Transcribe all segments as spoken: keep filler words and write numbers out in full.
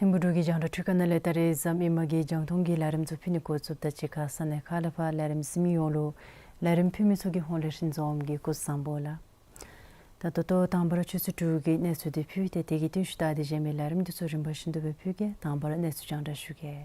ཐིམ་ཕུག་འབྲུག་གི་རྒྱང་བསྒྲགས་འཕྲུལ་ཁང་ནང་ལས་ད་རེས་གཟའ་མིག་དམར་གྱི་རྒྱང་མཐོང་གི་ལས་རིམ་ཚུ་ཕུལ་ནི་འགོ་བཙུགསཔ་ད་གཅིག་ཁར་ས་གནས་ཁག་ལས་ཕར་ལས་རིམ་གཟིགས་མི་ཡོངས་ལུ་ལས་རིམ་ཕུལ་མི་ཚུ་གི་ཧོངས་ལས་ཧྲིན་འཛོམས་ཀྱིས་སྐུ་གཟུགས་བཟང་པོ་ལགས། ད་ད་ལྟོ་དང་པ་ར་ཆུ་ཚོད་དྲུག་གི་གནས་ཚུལ་འདི་ཕུལ་ཏེ་དེ་གི་རྟིང་ཤུལ་བདའ་སྟེ་གཞན་མི་ལས་རིམ་འདི་ཚུ་རིམ་པ་བཞིན་དུ་སྦེ་ཕུལ་གེ། དང་པ་ར་གནས་ཚུལ་རྒྱང་བསྒྲགས་ཞུ་གེ།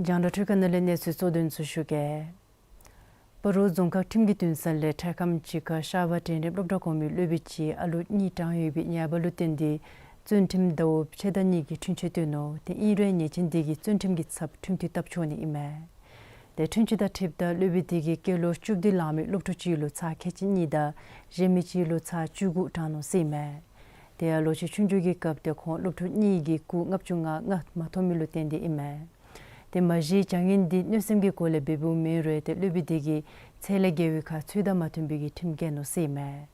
རྒྱང་བསྒྲགས་འཕྲུལ་ཁང་ནང་ལས་གནས་ཚུལ་གཙོ་དོན་ཚུ་ཞུ་གེ། སྤ་རོ་རྫོང་ཁག་ཁྲིམས་ཀྱི་འདུན་ས་ལས་འཕྲལ་ཁམས་ཅིག་ཁར་ཤར་པ་འབྲིང་རིམ་སློབ་གྲྭ་གོང་མའི་སློབ་དཔོན་ཅིག་ཨ་ལོ་གཉིས་གྲངས་ཡོད་པའི་ཉེས་པ་ལུ་བརྟེན་ཏེ་བཙོན་ཁྲིམས་ཟླཝ་ཕྱེད་དང་གཉིས་ཀྱི་འཁྲུན་ཆོད་བཏོན་ནུག། ཏེ་ཨིན་རུང་ཉེས་ཅན་དེ་གིས་བཙོན་ཁྲིམས་ཀྱི་ཚབ་འཁྲུན་འདི་བཏབ་ཆོག་ནི་ཨིན་མས། ཏེ་འཁྲུན་ཆོད་དང་འཁྲིལཝ་ད་སློབ་དཔོན་དེ་གིས་སྐྱེས་ལོ་བཅུ་བདུན་ལང་མི་སློབ་ཕྲུག་ཅིག་ལུ་ཚར་ཁལ་གཅིག་གཉིས་དང་གཞན་མི་ཅིག་ལུ་ཚར་བཅུ་དགུ་དྲངས་ནུག་ཟེར་ཨིན་མས། དེ་ཡང་ལོ་ཆེ་ཆུང་ཆུང་གི་སྐབས་ཏེ་ཁོང་སློབ་ཕྲུག་གཉིས་ཀྱི་སྐུ་ལྔ་བཅུ་ང་ལྔ་མ་ཐོབ་མི་ལུ་བརྟེན་ཏེ་ཨིན་མས། ཏེ་མ་གཞི་བྱ་ངན་འདི་གནོད་སེམས་ཀྱི་སྒོ་ལས་འབད་འབདཝ་མེན་རུང་ཏེ་སློབ་དཔོན་དེ་གིས་ཚད་ལས་བརྒལ་བའི་ཁར་ཚུལ་དང་མ་མཐུན་པའི་གི་ཁྲིམས་བཀལ་ནུག་ཟེར་ཨིན་མས།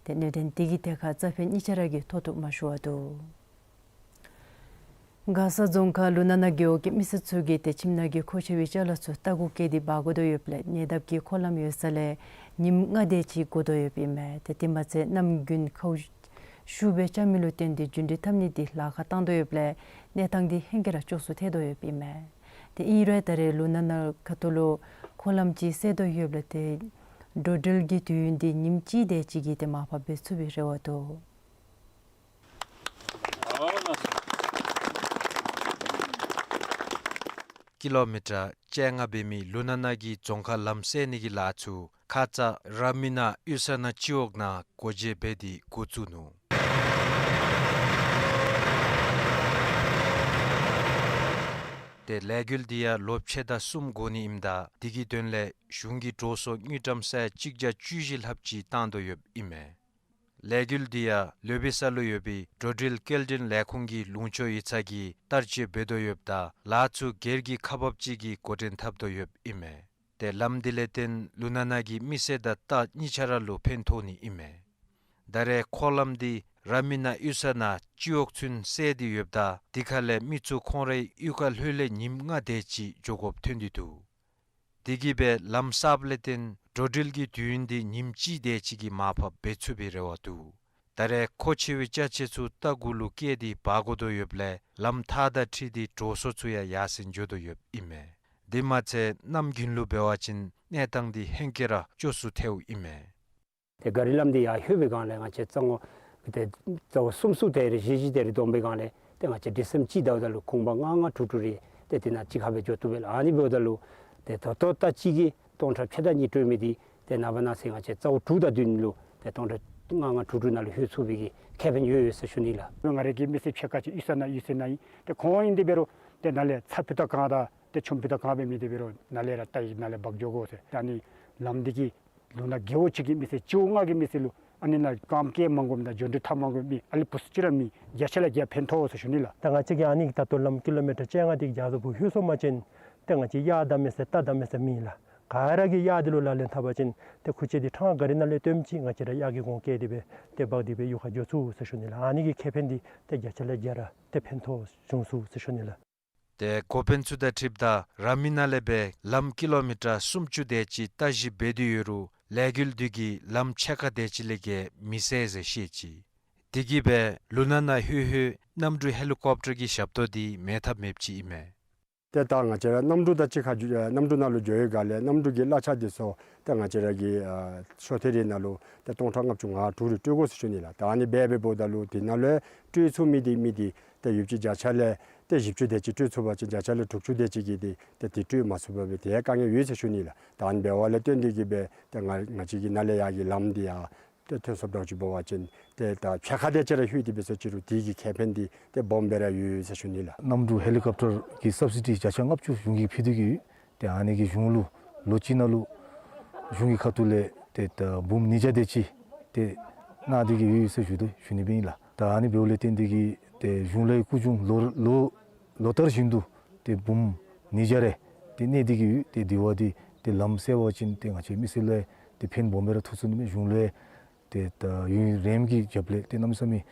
ཏེ་གནད་དོན་དེ་གི་ཐད་ཁར་རྩ་ཕན་གཉིས་ཆ་ར་གིས་མཐོང་ཐུབ་མ་ཞུ་བར་འདུག། མགར་ས་རྫོང་ཁག་ལུ་ན་ན་རྒེད་འོག་གི་མི་སེར་ཚུ་གིས་ཏེ་ཁྱིམ་ནང་གི་མཁོ་ཆེ་བའི་ཅ་ལ་ཚུ་ལྟག་གུ་བཀལ་ཏེ་འབག་དགོ་དོ་ཡོདཔ་ལས་ཉེ་འདབས་ཀྱི་འཁོར་ལམ་ཡོད་ས་ལས་ཉིནམ་ལྔ་དེ་ཅིག་འགོར་དོ་ཡོདཔ་ཨིན་མས། ཏེ་དེ་མ་ཚད་གནམ་དགུན་ཁཝ་ཤུགས་སྦེ་རྐྱབ་མི་ལུ་བརྟེན་ཏེ་རྒྱུན་འགྲུལ་འཐབ་ནི་འདི་ལཱ་ཁག་བཏང་དོ་ཡོདཔ་ལས་གནས་སྟངས་འདི་ཧེང་སྐལ་ར་སྐྱོ་སུ་ཐལ་དོ་ཡོདཔ་ཨིན་མས། ཏེ་ཨིན་རུང་ད་རེས་ལུ་ན་ན་ཁ་ཐུག་ལུ་འཁོར་ལམ་ཅིག་བསལ་དོ་ཡོདཔ་ལས་ཏེ་འགྲོ་འགྲུལ་གྱི་དུས་ཡུན་འདི་ཉིནམ་གཅིག་དེ་ཅིག་གི་ཏེ་མར་ཕབ་འབད་ཚུགས་པའི་རེ་བ་འདུག། ཀི་ལོ་མི་ཊར་བཅོ་ལྔ་འབད་མི་ལུ་ན་ན་གི་རྫོང་ཁག་ལམ་བསལ་ནི་གི་ལཱ་ཚུ་ཁ་ཙ་ར་མི་ན་གཡུས་ས་ན་སྤྱི་འོག་ནང་སྒོ་འབྱེད་འབད་དེ་འགོ་བཙུགས་ནུག། ཏེ་ལས་འགུལ་འདི་ཡང་ལོ་ཕྱེད་དང་གསུམ་འགོར་ནི་ཨིནམ་ད་དེ་གི་དོན་ལས་གཞུང་གིས་འགྲོ་སོང་དངུལ་ཀྲམ་ས་ཡ་གཅིག་བརྒྱ་བཅུ་བཞི་ལྷགཔ་ཅིག་བཏང་དོ་ཡོདཔ་ཨིན་མས། ལས་འགུལ་འདི་ཡང་ལོ་བེ་ས་ལུ་ཡོད་པའི་འགྲོ་འགྲུལ་སྐྱེལ་འདྲེན་ལས་ཁུངས་ཀྱི་ལུང་ཕྱོགས་ཡིག་ཚང་གིས་བསྟར་སྤྱོད་འབད་དོ་ཡོདཔ་ད་ལཱ་ཚུ་སྒེར་གྱི་ཁག་འབགཔ་ཅིག་གིས་འགོ་འདྲེན་འཐབ་དོ་ཡོདཔ་ཨིན་མས། ཏེ་ལམ་འདི་ལས་བརྟེན་ལུ་ན་ན་གི་མི་སེར་དང་རྟ་གཉིས་ཆ་ར་ལུ་ཕན་ཐོགས་ནི་ཨིན་མས། ད་རེས་འཁོར་ལམ་འདི་ར་མི་ན་གཡུས་ས་ན་སྤྱི་འོག་ཚུན་བསལ་ཏེ་ཡོདཔ་ད་དེ་ཁ་ལས་མི་ཚུ་ཁོང་རའི་གཡུས་ཁར་ལྷོད་ལས་ཉིནམ་ལྔ་དེ་ཅིག་འགྱོ་དགོཔ་ཐོན་ཏེ་འདུག། དེ་གིས་སྦེ་ལམ་གསརཔ་ལས་བརྟེན་འགྲོ་འགྲུལ་གྱི་དུས་ཡུན་འདི་ཉིནམ་གཅིག་དེ་ཅིག་གིས་མར་ཕབ་འབད་ཚུགས་པའི་རེ་བ་འདུག། ད་རེས་མཁོ་ཆེ་བའི་ཅ་ཆས་ཚུ་ལྟག་གུ་ལུ་བཀལ་ཏེ་འབག་དགོ་དོ་ཡོདཔ་ལས་ལམ་ཐག་དང་འཁྲིལ་ཏེ་འགྲོ་སོང་ཚུ་ཡང་ཡར་སེང་འགྱོ་དོ་ཡོདཔ་ཨིན་མས། དེ་མ་ཚད་གནམ་དགུན་ལུ་འབད་བ་ཅིན་གནས་སྟངས་འདི་ཧེང་སྐལ་ར་སྐྱོ་སུ་ཐལཝ་ཨིན་མས། ཏེ་ག་རི་ལམ་འདི་ཡར་ལྷོད་པའི་སྒང་ལས་ང་བཅས་རྩ་ངོ་ཏེ་རྩ་བ་གསུམ་གསུམ་དེ་རེ་བཞི་བཞི་དེ་རེ་བསྡོམས་པའི་སྒང་ལས་ཏེ་ང་བཅས་ཌི་སེམ་གཅིག་བལྟཝ་ད་ལུ་ཁོང་པ་ལྔ་ལྔ་དྲུག་དྲུག་རེ་ཏེ་དེ་ནང་གཅིག་ཁར་སྦེ་འགྱོ་བཏུབ་པས་ལགས། ཨ་ནི་འབདཝ་ད་ལུ་ཏེ་ད་ལྟོ་རྟ་གཅིག་གིས་སྟོང་ཕྲག་ཕྱེད་དང་གཉིས་སྤྲོད་མི་འདི་ཏེ་ནངས་པ་གནངས་ཚེ་ང་བཅས་རྩ་བ་དྲུག་དང་བདུན་ལུ་ཏེ་སྟོང་ཕྲག་ལྔ་ལྔ་དྲུག་དྲུག་ནང་ལུ་ལྷོད་ཚུགས་པའི་གི་ཁེ་ཕན་ཡོད་ཡོད་ཟེར་ཞུ་ནི་ལགས། ང་རའི་གི་མི་སེར་ཕྱེད་ཀ་ཅིག་གཡུས་ས་ན་གཡུས་ས་ན་ཨིན། ཏེ་ཁོང་ཨིན་དེ་འབད་རུང་ཏེ་ནཱ་ལས་ཚ་ཕུ་ཐག་གང་དང་ ཏེ་ཆོམ་ཕུད་དང་ག་སྦེ་མེད་དེ་འབད་རུང་ནཱ་ལས་ར་རྟ་གི་ནང་ལས་འབག་འགྱོ་དགོ་ཟེར། ད་ཨ་ནི་ལམ་འདི་གིས་ལུ་ནཱ་རྒེད་འོག་གཅིག་གི་མི་སེར་བཅོ་ལྔ་གི་མི་སེར་ལུ་ཨ་ནི་ནཱ་རྐངམ་བཀལ་མ་དགོ་མི་དང་འགྱོ་འགྲུལ་འཐབ་མ་དགོ་མི་ཨ་ལི་བུ་ཚུ་ཅིག་ར་མེད། བརྒྱ་ཆ་ལས་བརྒྱ་ཕན་ཐོགས་ཟེར་ཞུ་ནི་ལགས། ད་ང་བཅས་ཀྱིས་ཨ་ནི་གི་ད་ལྟོ་ལམ་ཀི་ལོ་མི་ཊར་བཅོ་ལྔ་འདི་རྒྱ་བཟའ་ཕུག་ལྷོད་སོང་པ་ཅིན་ཏེ་ང་བཅས་གཡག་བདའ་མི་ཟེར་རྟ་བདའ་མི་ཟེར་མེད་ལགས། ག་ར་གིས་གཡག་འདི་ལུ་ལག་ལེན་འཐབ་པ་ཅིན་ཏེ་ཁུར་ཆས་འདི་ཐང་ག་རི་ནང་ལས་བཏོནམ་ཅིག་ང་བཅས་ར་གཡག་གི་གོང་བཀལ་ཏེ་སྦེ་ཏེ་འབག་སྟེ་སྦེ་ཡུལ་ཁར་འགྱོ་ཚུགས་ཟེར་ཞུ་ནི་ལགས། ཨ་ནི་གི་ཁེ་ཕན་འདི་ཏེ་བརྒྱ་ཆ་ལས་བརྒྱ་ར་ཏེ་ཕན་ཐོགས་བྱུང་ཚུགས་ཟེར་ཞུ་ནི་ལགས། ཏེ་འགོ་དཔོན་ཚུ་དང་འཁྲིལཝ་ད་ར་མི་ནང་ལས་སྦེ་ལམ་ཀི་ལོ་མི་ཊར་སུམ་ཅུ་དེ་ཅིག་བརྟག་ཞིབ་འབད་དེ་ཡོད་རུང་ལས་འགུལ་འདི་གིས་ལམ་ཕྱེད་ཀ་དེ་ཅིག་ལས་བརྒལ་མི་སེལ་ཟེར་བཤད་ཅི། དེ་གིས་སྦེ་ལུ་ནག་ནང་ལྷོད་ལྷོད་གནམ་གྲུ་ཧེ་ལི་ཀོབ་ཊར་གྱི་ཞབས་ཏོག་འདི་མེད་ཐབས་མེདཔ་ཅིག་ཨིན་མས། ཏེ་ད་ང་བཅས་ར་གནམ་གྲུ་དང་གཅིག་ཁར་འགྱོ་ཨ་གནམ་གྲུ་ནང་ལུ་འགྱོ་བའི་སྒང་ལས་གནམ་གྲུ་གི་གླ་ཆ་འདི་ཚུ་ཏེ་ང་བཅས་ར་གི་ཨ་ཤོ་ཐེ་རི་ནང་ལུ་ཏེ་སྟོང་ཕྲག་ལྔ་བཅུ་ང་དྲུག་རེ་སྤྲོད་དགོ་ཟེར་ཞུ་ནི་ལགས། ད་ཨ་ནི་སྦེ་འབདཝ་ད་ལུ་དེ་ནང་ལུ་སྤྲོད་ཚུགས་མི་འདི་མི་འདི་ཏེ་ཡོདཔ་ཅིག་བརྒྱ་ཆ་ལས་ཏེ་བཞི་བཅུ་དེ་ཅིག་སྤྲོད་ཚུགས་པ་ཅིན་བརྒྱ་ཆ་ལས་དྲུག་ཅུ་དེ་ཅིག་གིས་འདི་ཏེ་དེ་སྤྲོད་མ་ཚུགས་པར་སྦེ་ཏེ་དཀའ་ངལ་ཡོད་ཟེར་ཞུ་ནི་ལགས། ད་ཨ་ནི་འབདཝ་ལས་བརྟེན་ཏེ་གིས་སྦེ་ཏེ་ང་ང་བཅས་ཀྱི་ནཱ་ལས་ཡར་གྱི་ལམ་འདི་ཡང་ཏེ་ཐོན་སོངམ་འདྲཝ་ཅིག་འབད་བ་ཅིན་ཏེ་ད་ཕྱེད་ཀ་དེ་ཅིག་ར་ལྷོད་དེ་འབད་སོང་ཅི་རུང་དེ་གི་ཁེ་ཕན་འདི་ཏེ་སྦོམ་སྦེ་ར་ཡོད་ཟེར་ཞུ་ནི་ལགས། གནམ་གྲུ་ཧེ་ལི་ཀོབ་ཊར་གྱི་སབ་སི་ཌི་བརྒྱ་ཆ་ལྔ་བཅུ་གཞུང་གིས་ཕུལ་ཏེ་གིས་ཡོད། ཏེ་ཨ་ནི་གིས་གཞུང་ལུ་ལོ་གཅིག་ནང་ལུ་གཞུང་གི་ཁ་ཐུག་ལས་ཏེ་ད་འབུམ་ཉིས་བརྒྱ་དེ་ཅིག་ཏེ་གནང་སྟེ་གིས་ཡོད་ཟེར་ཞུ་དོ་ཞུ་ནི་སྦེ་ཨིན་ལགས། ད་ཨ་ནི་འབདཝ་ལས་བརྟེན་ཏེ་གིས་ཏེ་གཞུང་ལས་སྐུ་གཞུང་ལོ་ལོ་ལོ་ལྟར་བཞིན་དུ་ཏེ་འབུམ་ཉིས་བརྒྱ་རེ་ཏེ་གནང་སྟེ་གིས་ཡོད། ཏེ་དེ་བ་འདི་ཏེ་ལམ་སེལ་བ་ཅིན་ཏེ་ང་བཅས་མི་སེར་ལུ་ཏེ་ཕན་སྦོམ་སྦེ་ར་ཐོགས་ཚུགས་ནི་མས། གཞུང་ལུ་ཏེ་ད་ཡུན་རིངམོ་གི་རྒྱབ་ལས་ཏེ་གནམ་མེད་ས་མེད་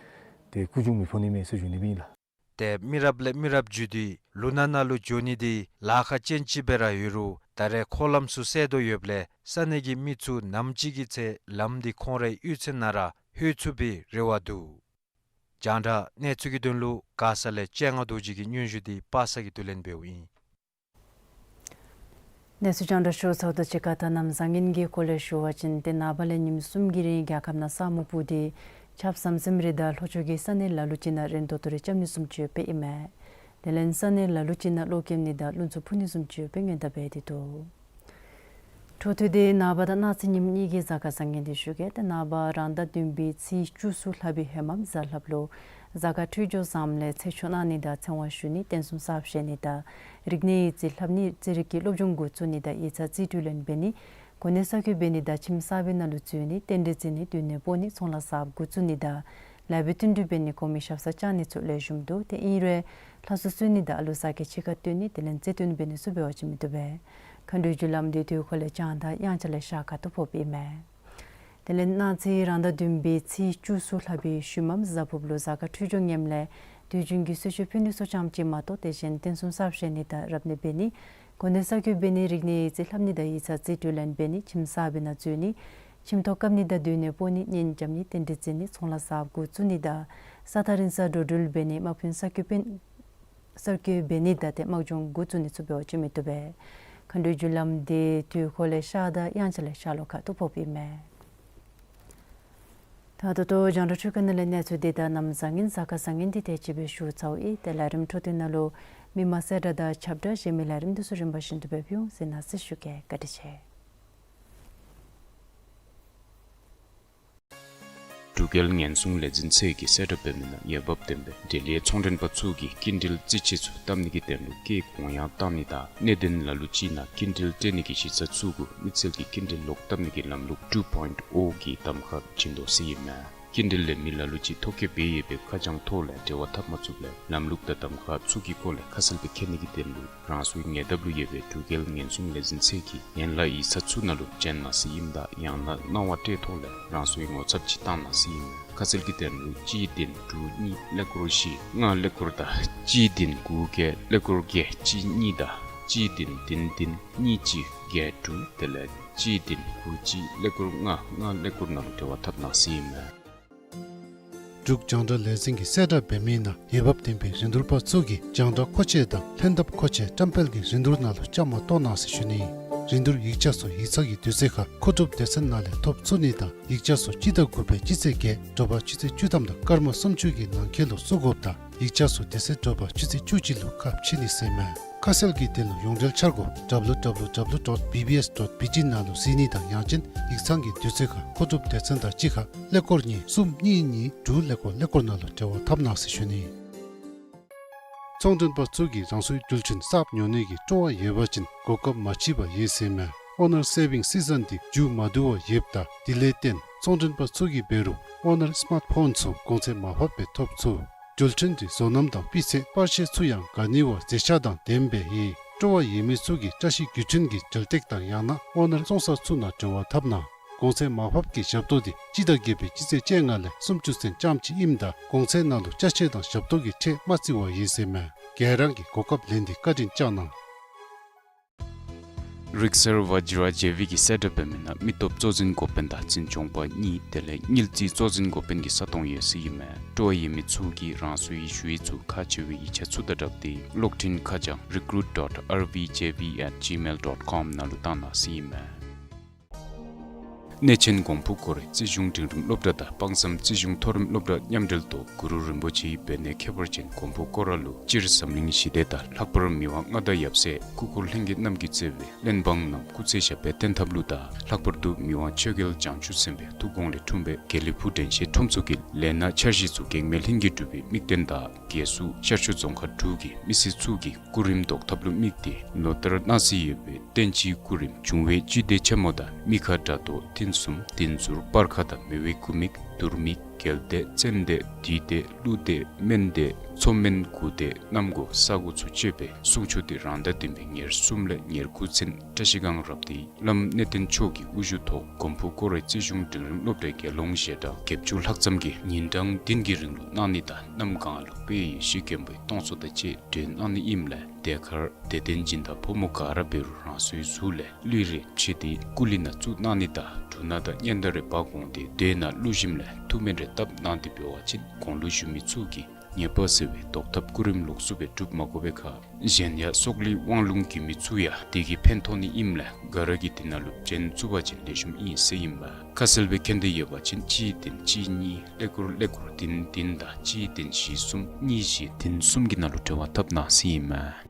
ཏེ་སྐུ་གཞུང་མི་ཕོག་ནི་མས་ཟེར་ཞུ་ནི་སྦེ་ཨིན་ལགས། ཏེ་མི་རབས་ལས་མི་རབས་བརྒྱུད་དེ་ལུ་ནག་ནང་ལུ་འགྱོ་ནི་འདི་ལཱ་ཁག་ཅན་ཅིག་སྦེ་ར་ཡོད་རུང་ད་རེས་འཁོར་ལམ་ཚུ་སེལ་དོ་ཡོདཔ་ལས་ས་གནས་ཀྱི་མི་ཚུ་ནམ་ཅིག་གི་ཚེ་ལམ་འདི་ཁོང་རའི་གཡུས་ཚན་ནང་ར་ལྷོད་ཚུགས་པའི་རེ་བ་འདུག། རྒྱང་བསྒྲགས་གནས་ཚུལ་གྱི་དོན་ལུ་མགར་ས་ལས་སྤྱན་སྔ་རྡོ་རྗེ་གི་སྙན་ཞུ་འདི་པ་སངས་ཀྱིས་བསྡུ་ལེན་འབདཝ་ཨིན། གནས་ཚུལ་རྒྱང་བསྒྲགས་ཞུ་ཚརཝ་དང་གཅིག་ཁར་ད་གནམ་བཟང་ངན་གྱི་སྐོར་ལས་ཞུ་བ་ཅིན་ཏེ་ནངས་པ་ལས་ཉིནམ་གསུམ་གྱི་རིང་རྒྱལ་ཁབ་ནང་ས་སྨུག་སྤུབས་ཏེ་ཆརཔ་ཟམ་ཟིམ་རེ་དང་ལྷོ་ཕྱོགས་ཀྱི་ས་གནས་ལ་ལུ་ཅིག་ནང་རན་ཏོག་ཏོ་རེ་རྐྱབ་ནི་བཟུམ་ཅིག་ཡོདཔ་ཨིན་མས། དེ་ལས་ས་གནས་ལ་ལུ་ཅིག་ནང་གློག་ཀེམ་ནི་དང་རླུང་འཚུབ་འཕུ་ནི་བཟུམ་ཅིག་ཡོདཔ་སྔོན་བརྡ་འབད་དེ་འདུག། འཕྲོ་མཐུད་དེ་ནངས་པ་དང་གནངས་ཚེ་ཉིནམ་གཉིས་ཀྱི་གཟའ་སྐར་བཟང་ངན་འདི་ཞུ་གེ། ཏེ་ནངས་པ་རང་ཟླ་བདུན་པའི་ཚེས་བཅུ་གསུམ་ལྷག་པའི་ཧེ་མ་གཟའ་ལྷགཔ་ལུ་གཟའ་སྐར་འཕྲོད་སྦྱོར་བཟངམ་ལས་ཚེ་མཆོག་གནང་ནི་དང་ཚེ་དབང་ཞུ་ནི་རྟེན་གསུམ་གསརཔ་བཞེངས་ནི་དང་རིག་གནས་ཡིག་རྩིས་ལྷབ་ནི་རྩིས་རིག་གི་སློབ་སྦྱོང་འགོ་བཙུགས་ནི་དང་ཡིག་ཚང་རྩིས་སྤྲོད་ལེན་འབད་ནི་གོ་གནས་གསར་བསྐོ་འབད་ནི་དང་ཁྱིམ་གསར་པའི་ནང་ལུ་འཛུལ་ནི་རྟེན་འབྲེལ་བརྩི་ནི་སྡོད་གནས་སྤོ་ནི་ཚོང་ལཱ་གསརཔ་འགོ་བཙུགས་ནི་དང་ལཱ་འབད་བསྟུན་གྲོས་འབད་ནི་གོང་མའི་ཞབས་སར་བཅར་ནི་ཚུ་ལེགས་ཤོམ་འདུག། ཏེ་ཨིན་རུང་ལྷ་གསོལ་གསོལ་ནི་དང་ཨ་ལུ་གཟའ་སྐར་ཕྱེད་ཀ་སྟོན་ནི་དེ་ལས་རྩེ་སྟོན་འབད་ནི་ཚུ་འབད་བ་ཅིན་མི་བཏུབ་པས། མཁའ་འགྲོའི་རྒྱུ་ལམ་འདི་དུས་འཁོར་ལས་བྱང་དང་དབྱངས་འཆར་ལས་ཤར་ཁ་ཐུག་ཕོགཔ་ཨིན་མས། དེ་ལས་གནངས་ཚེ་རང་ཟླ་བདུན་པའི་ཚེས་བཅུ་གསུམ་ལྷག་པའི་ཤུལ་མམ་གཟའ་ཕུརཔ་ལུ་གཟའ་སྐར་འཕྲོད་སྦྱོར་ངནམ་ལས་དུས་རྒྱུན་གྱི་གསོལ་མཆོད་ཕུལ་ནི་ཚུ་ཙམ་ཅིག་མ་གཏོགས་དེ་བཞིན་རྟེན་གསུམ་གསརཔ་བཞེངས་ནི་དང་རབ་གནས་འབད་ནི་གོ་གནས་གསར་བསྐོ་འབད་ནི་རིག་གནས་ཡིག་རྩིས་ལྷབ་ནི་དང་ཡིག་ཚང་རྩིས་སྤྲོད་ལེན་འབད་ནི་ཁྱིམ་གསར་པའི་ནང་འཛུལ་ནི་ཁྱིམ་ཐོག་བཀབ་ནི་དང་སྡོད་གནས་སྤོ་ནི་གཉེན་རྐྱབ་ནི་རྟེན་འབྲེལ་བརྩི་ནི་ཚོང་ལཱ་གསརཔ་འགོ་བཙུགས་ནི་དང་ས་ཐག་རིང་ས་འགྲོ་འགྲུལ་འབད་ནི་དམག་དཔོན་གསར་བསྐོ་འབད་གསར་བསྐོ་འབད་ནི་དང་ཏེ་དམག་སྦྱོང་འགོ་བཙུགས་ནི་ཚུ་འབད་བ་ཅིན་མི་བཏུབ་པས། མཁའ་འགྲོའི་རྒྱུ་ལམ་འདི་དུས་འཁོར་ལས་ཤར་དང་དབྱངས་འཆར་ལས་ཤར་ལྷོ་ཁ་ཐུག་ཕོགཔ་ཨིན་མས། ད་ད་ལྟོ་རྒྱང་བསྒྲགས་འཕྲུལ་ཁང་ནང་ལས་གནས་ཚུལ་འདི་དང་གནམ་བཟང་ངན་གཟའ་སྐར་བཟང་ངན་འདི་དེ་ཅིག་སྦེ་ཞུ་ཚརཝ་ཨིན། ཏེ་ལས་རིམ་འཕྲོ་མཐུད་ནང་ལུ་མི་མང་གསལ་བསྒྲགས་དང་ཁྱབ་བསྒྲགས་གཞན་མི་ལས་རིམ་འདི་ཚུ་རིམ་པ་བཞིན་དུ་སྦེ་ཕུལ་འོང་ཟེར་ནཱ་གསལ་ཞུ་གེ། བཀའ་དྲིན་ཆེ། འབྲུག་རྒྱལ་ཉེན་སྲུང་ལས་འཛིན་ཚད་ཀྱི་གསལ་བསྒྲགས་འབད་མི་ནང་འོས་འབབ་ལྡན་པའི་འབྲེལ་ཡོད་ཚོང་མགྲོན་པ་ཚུ་གིས་སྐྱིན་འགྲུལ་རྩིས་ཆད་ཚུ་བཏབ་ནི་གི་དོན་ལུ་སྐྱེད་གོང་ཡང་བཏང་ནི་དང་གནད་དོན་ལ་ལུ་ཅིག་ནང་སྐྱིན་འགྲུལ་སྤྲོད་ནི་གི་གཞི་རྩ་ཚུ་གུ་དམིགས་བསལ་གྱི་སྐྱིན་འགྲུལ་ལོག་བཏབ་ནི་གི་ལམ་ལུགས་two point O གི་གདམ་ཁ་བྱིན་དོ་ཟེར་ཨིན་མས། སྐྱིན་འགྲུལ་ལེན་མི་ལ་ལུ་ཅིག་ཐོ་བཀོད་འབད་ཡོད་པའི་ཁ་བྱང་ཐོག་ལས་འབྲེལ་བ་འཐབ་མ་ཚུགསཔ་ལས་ལམ་ལུགས་དང་གདམ་ཁ་ཚུ་གི་སྐོར་ལས་ཁ་གསལ་སྦེ་མཁྱེན་ནི་གི་དོན་ལུ་རང་སོའི་ཉེ་འདབས་ལུ་ཡོད་པའི་འབྲུག་རྒྱལ་ཉེན་སྲུང་ལས་འཛིན་ཚད་ཀྱི་ཡན་ལག་ཡིག་ཚང་ཚུ་ནང་ལུ་བྱོན་གནང་ཟེར་ཨིནམ་ད་ཡང་ན་གནང་བ་སྤྲོད་ཐོག་ལས་རང་སོའི་ངོ་ཚབ་ཅིག་བཏང་གནང་ཟེར་ཨིན་མས། ཁ་གསལ་གྱི་དོན་ལུ་གཅིག་བདུན་དྲུག་གཉིས་ཀླད་ཀོར་བཞི་ལྔ་ཀླད་ཀོར་དང་གཅིག་བདུན་དགུ་བརྒྱད་ཀླད་ཀོར་བརྒྱད་གཅིག་གཉིས་དང་གཅིག་བདུན་བདུན་བདུན་གཉིས་གཅིག་བརྒྱད་དྲུག་དེ་ལས་གཅིག་བདུན་དགུ་གཅིག་ཀླད་ཀོར་ལྔ་ལྔ་ཀླད་ཀོར་ནང་ལུ་འབྲེལ་བ་འཐབ་གནང་ཟེར་ཨིན་མས། འབྲུག་རྒྱང་བསྒྲགས་ལས་འཛིན་གྱི་གསལ་བསྒྲགས་འབད་མི་ནང་འོས་འབབ་ལྡན་པའི་རིན་བསྡུར་པ་ཚུ་གིས་རྒྱང་བསྒྲགས་མཁོ་ཆས་དང་ལྷན་ཐབས་མཁོ་ཆས་བཀྲམ་སྤེལ་གྱི་རིན་བསྡུར་ནང་ལུ་བཅའ་མར་གཏོགས་གནང་ཟེར་ཞུ་ནི། རིན་བསྡུར་ཡིག་ཆ་ཚུ་ཡིག་ཚང་གི་དུས་ཚོད་ཁར་མཁོ་སྒྲུབ་སྡེ་ཚན་ནང་ལས་ཐོབ་ཚུགས་ནི་དང་ཡིག་ཆ་ཚུ་སྤྱི་ཟླ་དགུ་པའི་སྤྱི་ཚེས་བརྒྱད་དྲོ་པ་ཆུ་ཚོད་བཅུ་ཐམ་དང་སྐར་མ་སུམ་ཅུ་གི་ནང་འཁོད་ལུ་བཙུགས་དགོཔ་དང་ཡིག་ཆ་ཚུ་དེ་ཚེ་དྲོ་པ་ཆུ་ཚོད་བཅུ་གཅིག་ལུ་ཁ་ཕྱེ་ནི་ཟེར་མས། ཁ་གསལ་གྱི་དོན་ལུ་ཡོངས་འབྲེལ་འཆར་སྒོ་W W W dot B B S dot B G ནང་ལུ་གཟིགས་ནི་དང་ཡང་ཅིན་ཡིག་ཚང་གི་དུས་ཚོད་ཁར་མཁོ་སྒྲུབ་སྡེ་ཚན་དང་གཅིག་ཁར་ཀླད་ཀོར་གཉིས་གསུམ་གཉིས་གཉིས་དྲུག་ཀླད་ཀོར་ཀླད་ཀོར་ནང་ལུ་འབྲེལ་བ་འཐབ་གནང་ཟེར་ཞུ་ནི། ཚོང་མགྲོན་པ་ཚུ་གིས་རང་སོའི་རྒྱུ་ཆ་གསརཔ་ཉོ་ནི་གི་སྤྲོ་བ་ཡོད་པ་ཅིན་གོ་སྐབས་མ་མཆིས་པར་ཡོད་ཟེར་མས། ཨོ་ནར་སེ་བིང་སི་ཛན་འདི་མཇུག་མ་བསྡུ་བར་ཡོདཔ་ད་དེ་ལས་བརྟེན་ཚོང་མགྲོན་པ་ཚུ་གིས་འབད་རུང་ཨོ་ནར་སི་མཱརཊ་ཕོན་ཚུ་གོང་ཚད་མར་ཕབ་སྦེ་ཐོབ་ཚུགས། རྒྱུ་ཆ་འདི་བཟོ་རྣམ་དང་སྤུས་ཚད་པར་ཤ་ཚུ་ཡང་ག་ནི་བ་མཛེས་ཆ་དང་ལྡནམ་སྦེ་ཡོད། སྤྲོ་བ་ཡོད་མི་ཚུ་གིས་བཀྲ་ཤིས་རྒྱུ་ཆ་གི་མཇལ་སྟེགས་དང་ཡང་ན་ཨོ་ནར་བཙོང་ས་ཚུ་ནང་འབྲེལ་བ་འཐབ་གནང་། གོང་ཚད་མར་ཕབ་ཀྱི་ཞབས་ཏོག་འདི་སྤྱི་ཟླ་བརྒྱད་པའི་སྤྱི་ཚེས་བཅོ་ལྔ་ལས་སུམ་ཅུ་ཚུན་ཙམ་ཅིག་ཨིནམ་ད་གོང་ཚད་ནང་ལུ་ཅ་ཆས་དང་ཞབས་ཏོག་གི་ཁྲལ་མ་བརྩི་བར་ཡོད་ཟེར་མས། ག་ར་གིས་གོ་སྐབས་ལེན་ཏེ་བཀའ་དྲིན་བསྐྱང་གནང་། རིག་གསར་བཛྲ་ཇེ་བི་གིས་གསལ་བསྒྲགས་འབད་མི་ནང་མི་སྟོབས་གཙོ་འཛིན་འགོ་དཔོན་དང་འཛིན་སྐྱོང་པ་གཉིས་དེ་ལས་དངུལ་རྩིས་གཙོ་འཛིན་འགོ་དཔོན་གྱི་ས་སྟོང་ཡོད་ཟེར་ཨིན་མས། སྤྲོ་བ་ཡོད་མི་ཚུ་གིས་རང་སོའི་ཞུ་ཡིག་ཚུ་ཁག་ཆེ་བའི་ཡིག་ཆ་ཚུ་དང་སྦྲགས་ཏེ་གློག་འཕྲིན་ཁ་བྱང་recruit dot R V J V at gmail dot com ནང་ལུ་བཏང་གནང་ཟེར་ཨིན་མས། གནས་ཆེན་གོང་ཕུ་ཀོ་རེ་རྩིས་གཞུང་འབྲིང་རིམ་སློབ་གྲྭ་དང་དཔག་བསམ་རྩིས་གཞུང་མཐོ་རིམ་སློབ་གྲྭ་མཉམ་འབྲེལ་ཐོག་གུ་རུ་རིན་པོ་ཆེའི་འབད་ནད་ཁྱད་པར་ཅན་གོང་ཕུ་སྐོར་ར་ལུ་སྤྱིར་འཛམ་གླིང་ཞི་བདེ་དང་ལྷག་པར་མི་དབང་མངའ་བདག་ཡབ་སྲས་སྐུ་འཁོར་ལྷན་རྒྱས་རྣམས་ཀྱིས་གཙོས་པའི་གླེན་འབངས་རྣམས་སྐུ་ཚེ་ཞབས་པད་བརྟན་ཐབས་ལུ་དང་ལྷག་པར་དུ་མི་དབང་ཆོས་རྒྱལ་བྱང་ཆུབ་སེམས་དཔའི་ཐུགས་དགོངས་ལས་འཁྲུངས་པའི་དགེ་ལེགས་ཕུག་དྲན་ཤེས་ཁྲོམ་ཚོགས་ཀྱི་ལས་སྣ་འཆར་གཞི་ཚུ་གེགས་མེད་ལྷུན་གྱིས་གྲུབ་པའི་དམིགས་དོན་དང་རྒྱལ་སུ་ཤར་ཕྱོགས་རྫོང་ཁག་དྲུག་གི་མི་སེར་ཚུ་གི་སྐུ་རིམ་བཟློག་ཐབས་ལུ་དམིགས་ཏེ་ལོ་ལྟར་གནང་སྲོལ་ཡོད་པའི་བསྟན་སྤྱིའི་སྐུ་རིམ་འབྱུང་བའི་བཅུད་སྡེ་ཆེན་མོ་དང་མི་ཁ་དགྲ་གཏོར་ཐུན་གསུམ་བདུན་ཟུར་སྤར་ཁ་དང་མེ་བའི་སྐུ་དམིགས་དུར་དམིགས་རྒྱལ་སྡེ་བཙན་སྡེ་བདུད་སྡེ་ཀླུ་སྡེ་སྨན་སྡེ་མཚོ་སྨན་དགུ་སྡེ་གནམ་སྒོ་ས་སྒོ་ཚུ་སྤྱོད་པའི་གསུང་ཆོག་འདི་རང་ཟླ་བདུན་པའི་ཉེར་གསུམ་ལས་ཉེར་དགུ་ཚུན་བཀྲ་ཤིས་སྒང་རབ་སྡེའི་བླམ་གནས་བརྟན་མཆོག་གི་དབུ་བཞུགས་ཐོག་གོང་ཕུ་ཀོ་རེ་རྩིས་གཞུང་འབྲིང་རིམ་སློབ་གྲྭའི་དགེ་སློང་ཞལ་གྲངས་བརྒྱད་ཅུ་ལྷག་ཙམ་གྱིས་ཉིན་གྲངས་བདུན་གྱི་རིང་ལུ་གནང་ནི་དང་གནམ་གང་ལུ་དཔལ་ཡེ་ཤེས་མགོན་པོའི་སྟོང་གསོལ་དང་བཅས་སྒྲོན་གནང་ནི་ཨིནམ་ལས་དེ་ཁར་དད་ལྡན་སྦྱིན་བདག་ཕོ་མོ་ག་ར་འབད་རུང་རང་སོའི་གཟུགས་ལས་གླུད་རེ་ཕྱེ་སྟེ་སྐུ་གླུད་ནང་བཙུགས་གནང་ནི་དང་འབྲུ་སྣ་དང་སྙན་དར་རེ་འབག་འོང་སྟེ་མདོས་ནང་བླུགས་ཞིནམ་ལས་ཐུགས་སྨོན་རེ་བཏབ་གནང་སྟེ་འབད་བ་ཅིན་གོང་ལུ་ཞུ་མི་ཚུ་གིས་ཉེས་པ་སེལ་བའི་བཟློག་ཐབས་སྐུ་རིམ་ལོགས་སུ་སྦེ་སྒྲུབ་མ་དགོ་པའི་ཁར་གཞན་ཡང་སྲོག་ལུས་དབང་ལུང་དགོ་མི་ཚུ་ཡང་དེ་གིས་ཕན་ཐོགས་ནི་ཨིནམ་ལས་ག་ར་གིས་དེ་ནང་ལུ་འབྱོན་ཚུགས་པ་ཅིན་ལེགས་ཤོམ་ཨིན་ཟེར་ཨིན་མས། ཁ་གསལ་སྦེ་མཁྱེན་འདོད་ཡོད་པ་ཅིན་གཅིག་བདུན་གཅིག་གཉིས་ཀླད་ཀོར་ཀླད་ཀོར་བདུན་བདུན་དང་གཅིག་བདུན་བཞི་གསུམ་གཉིས་བཞི་བདུན་གསུམ་གྱི་ནང་ལུ་འབྲེལ་བ་འཐབ་གནང་ཟེར་ཨིན་མས།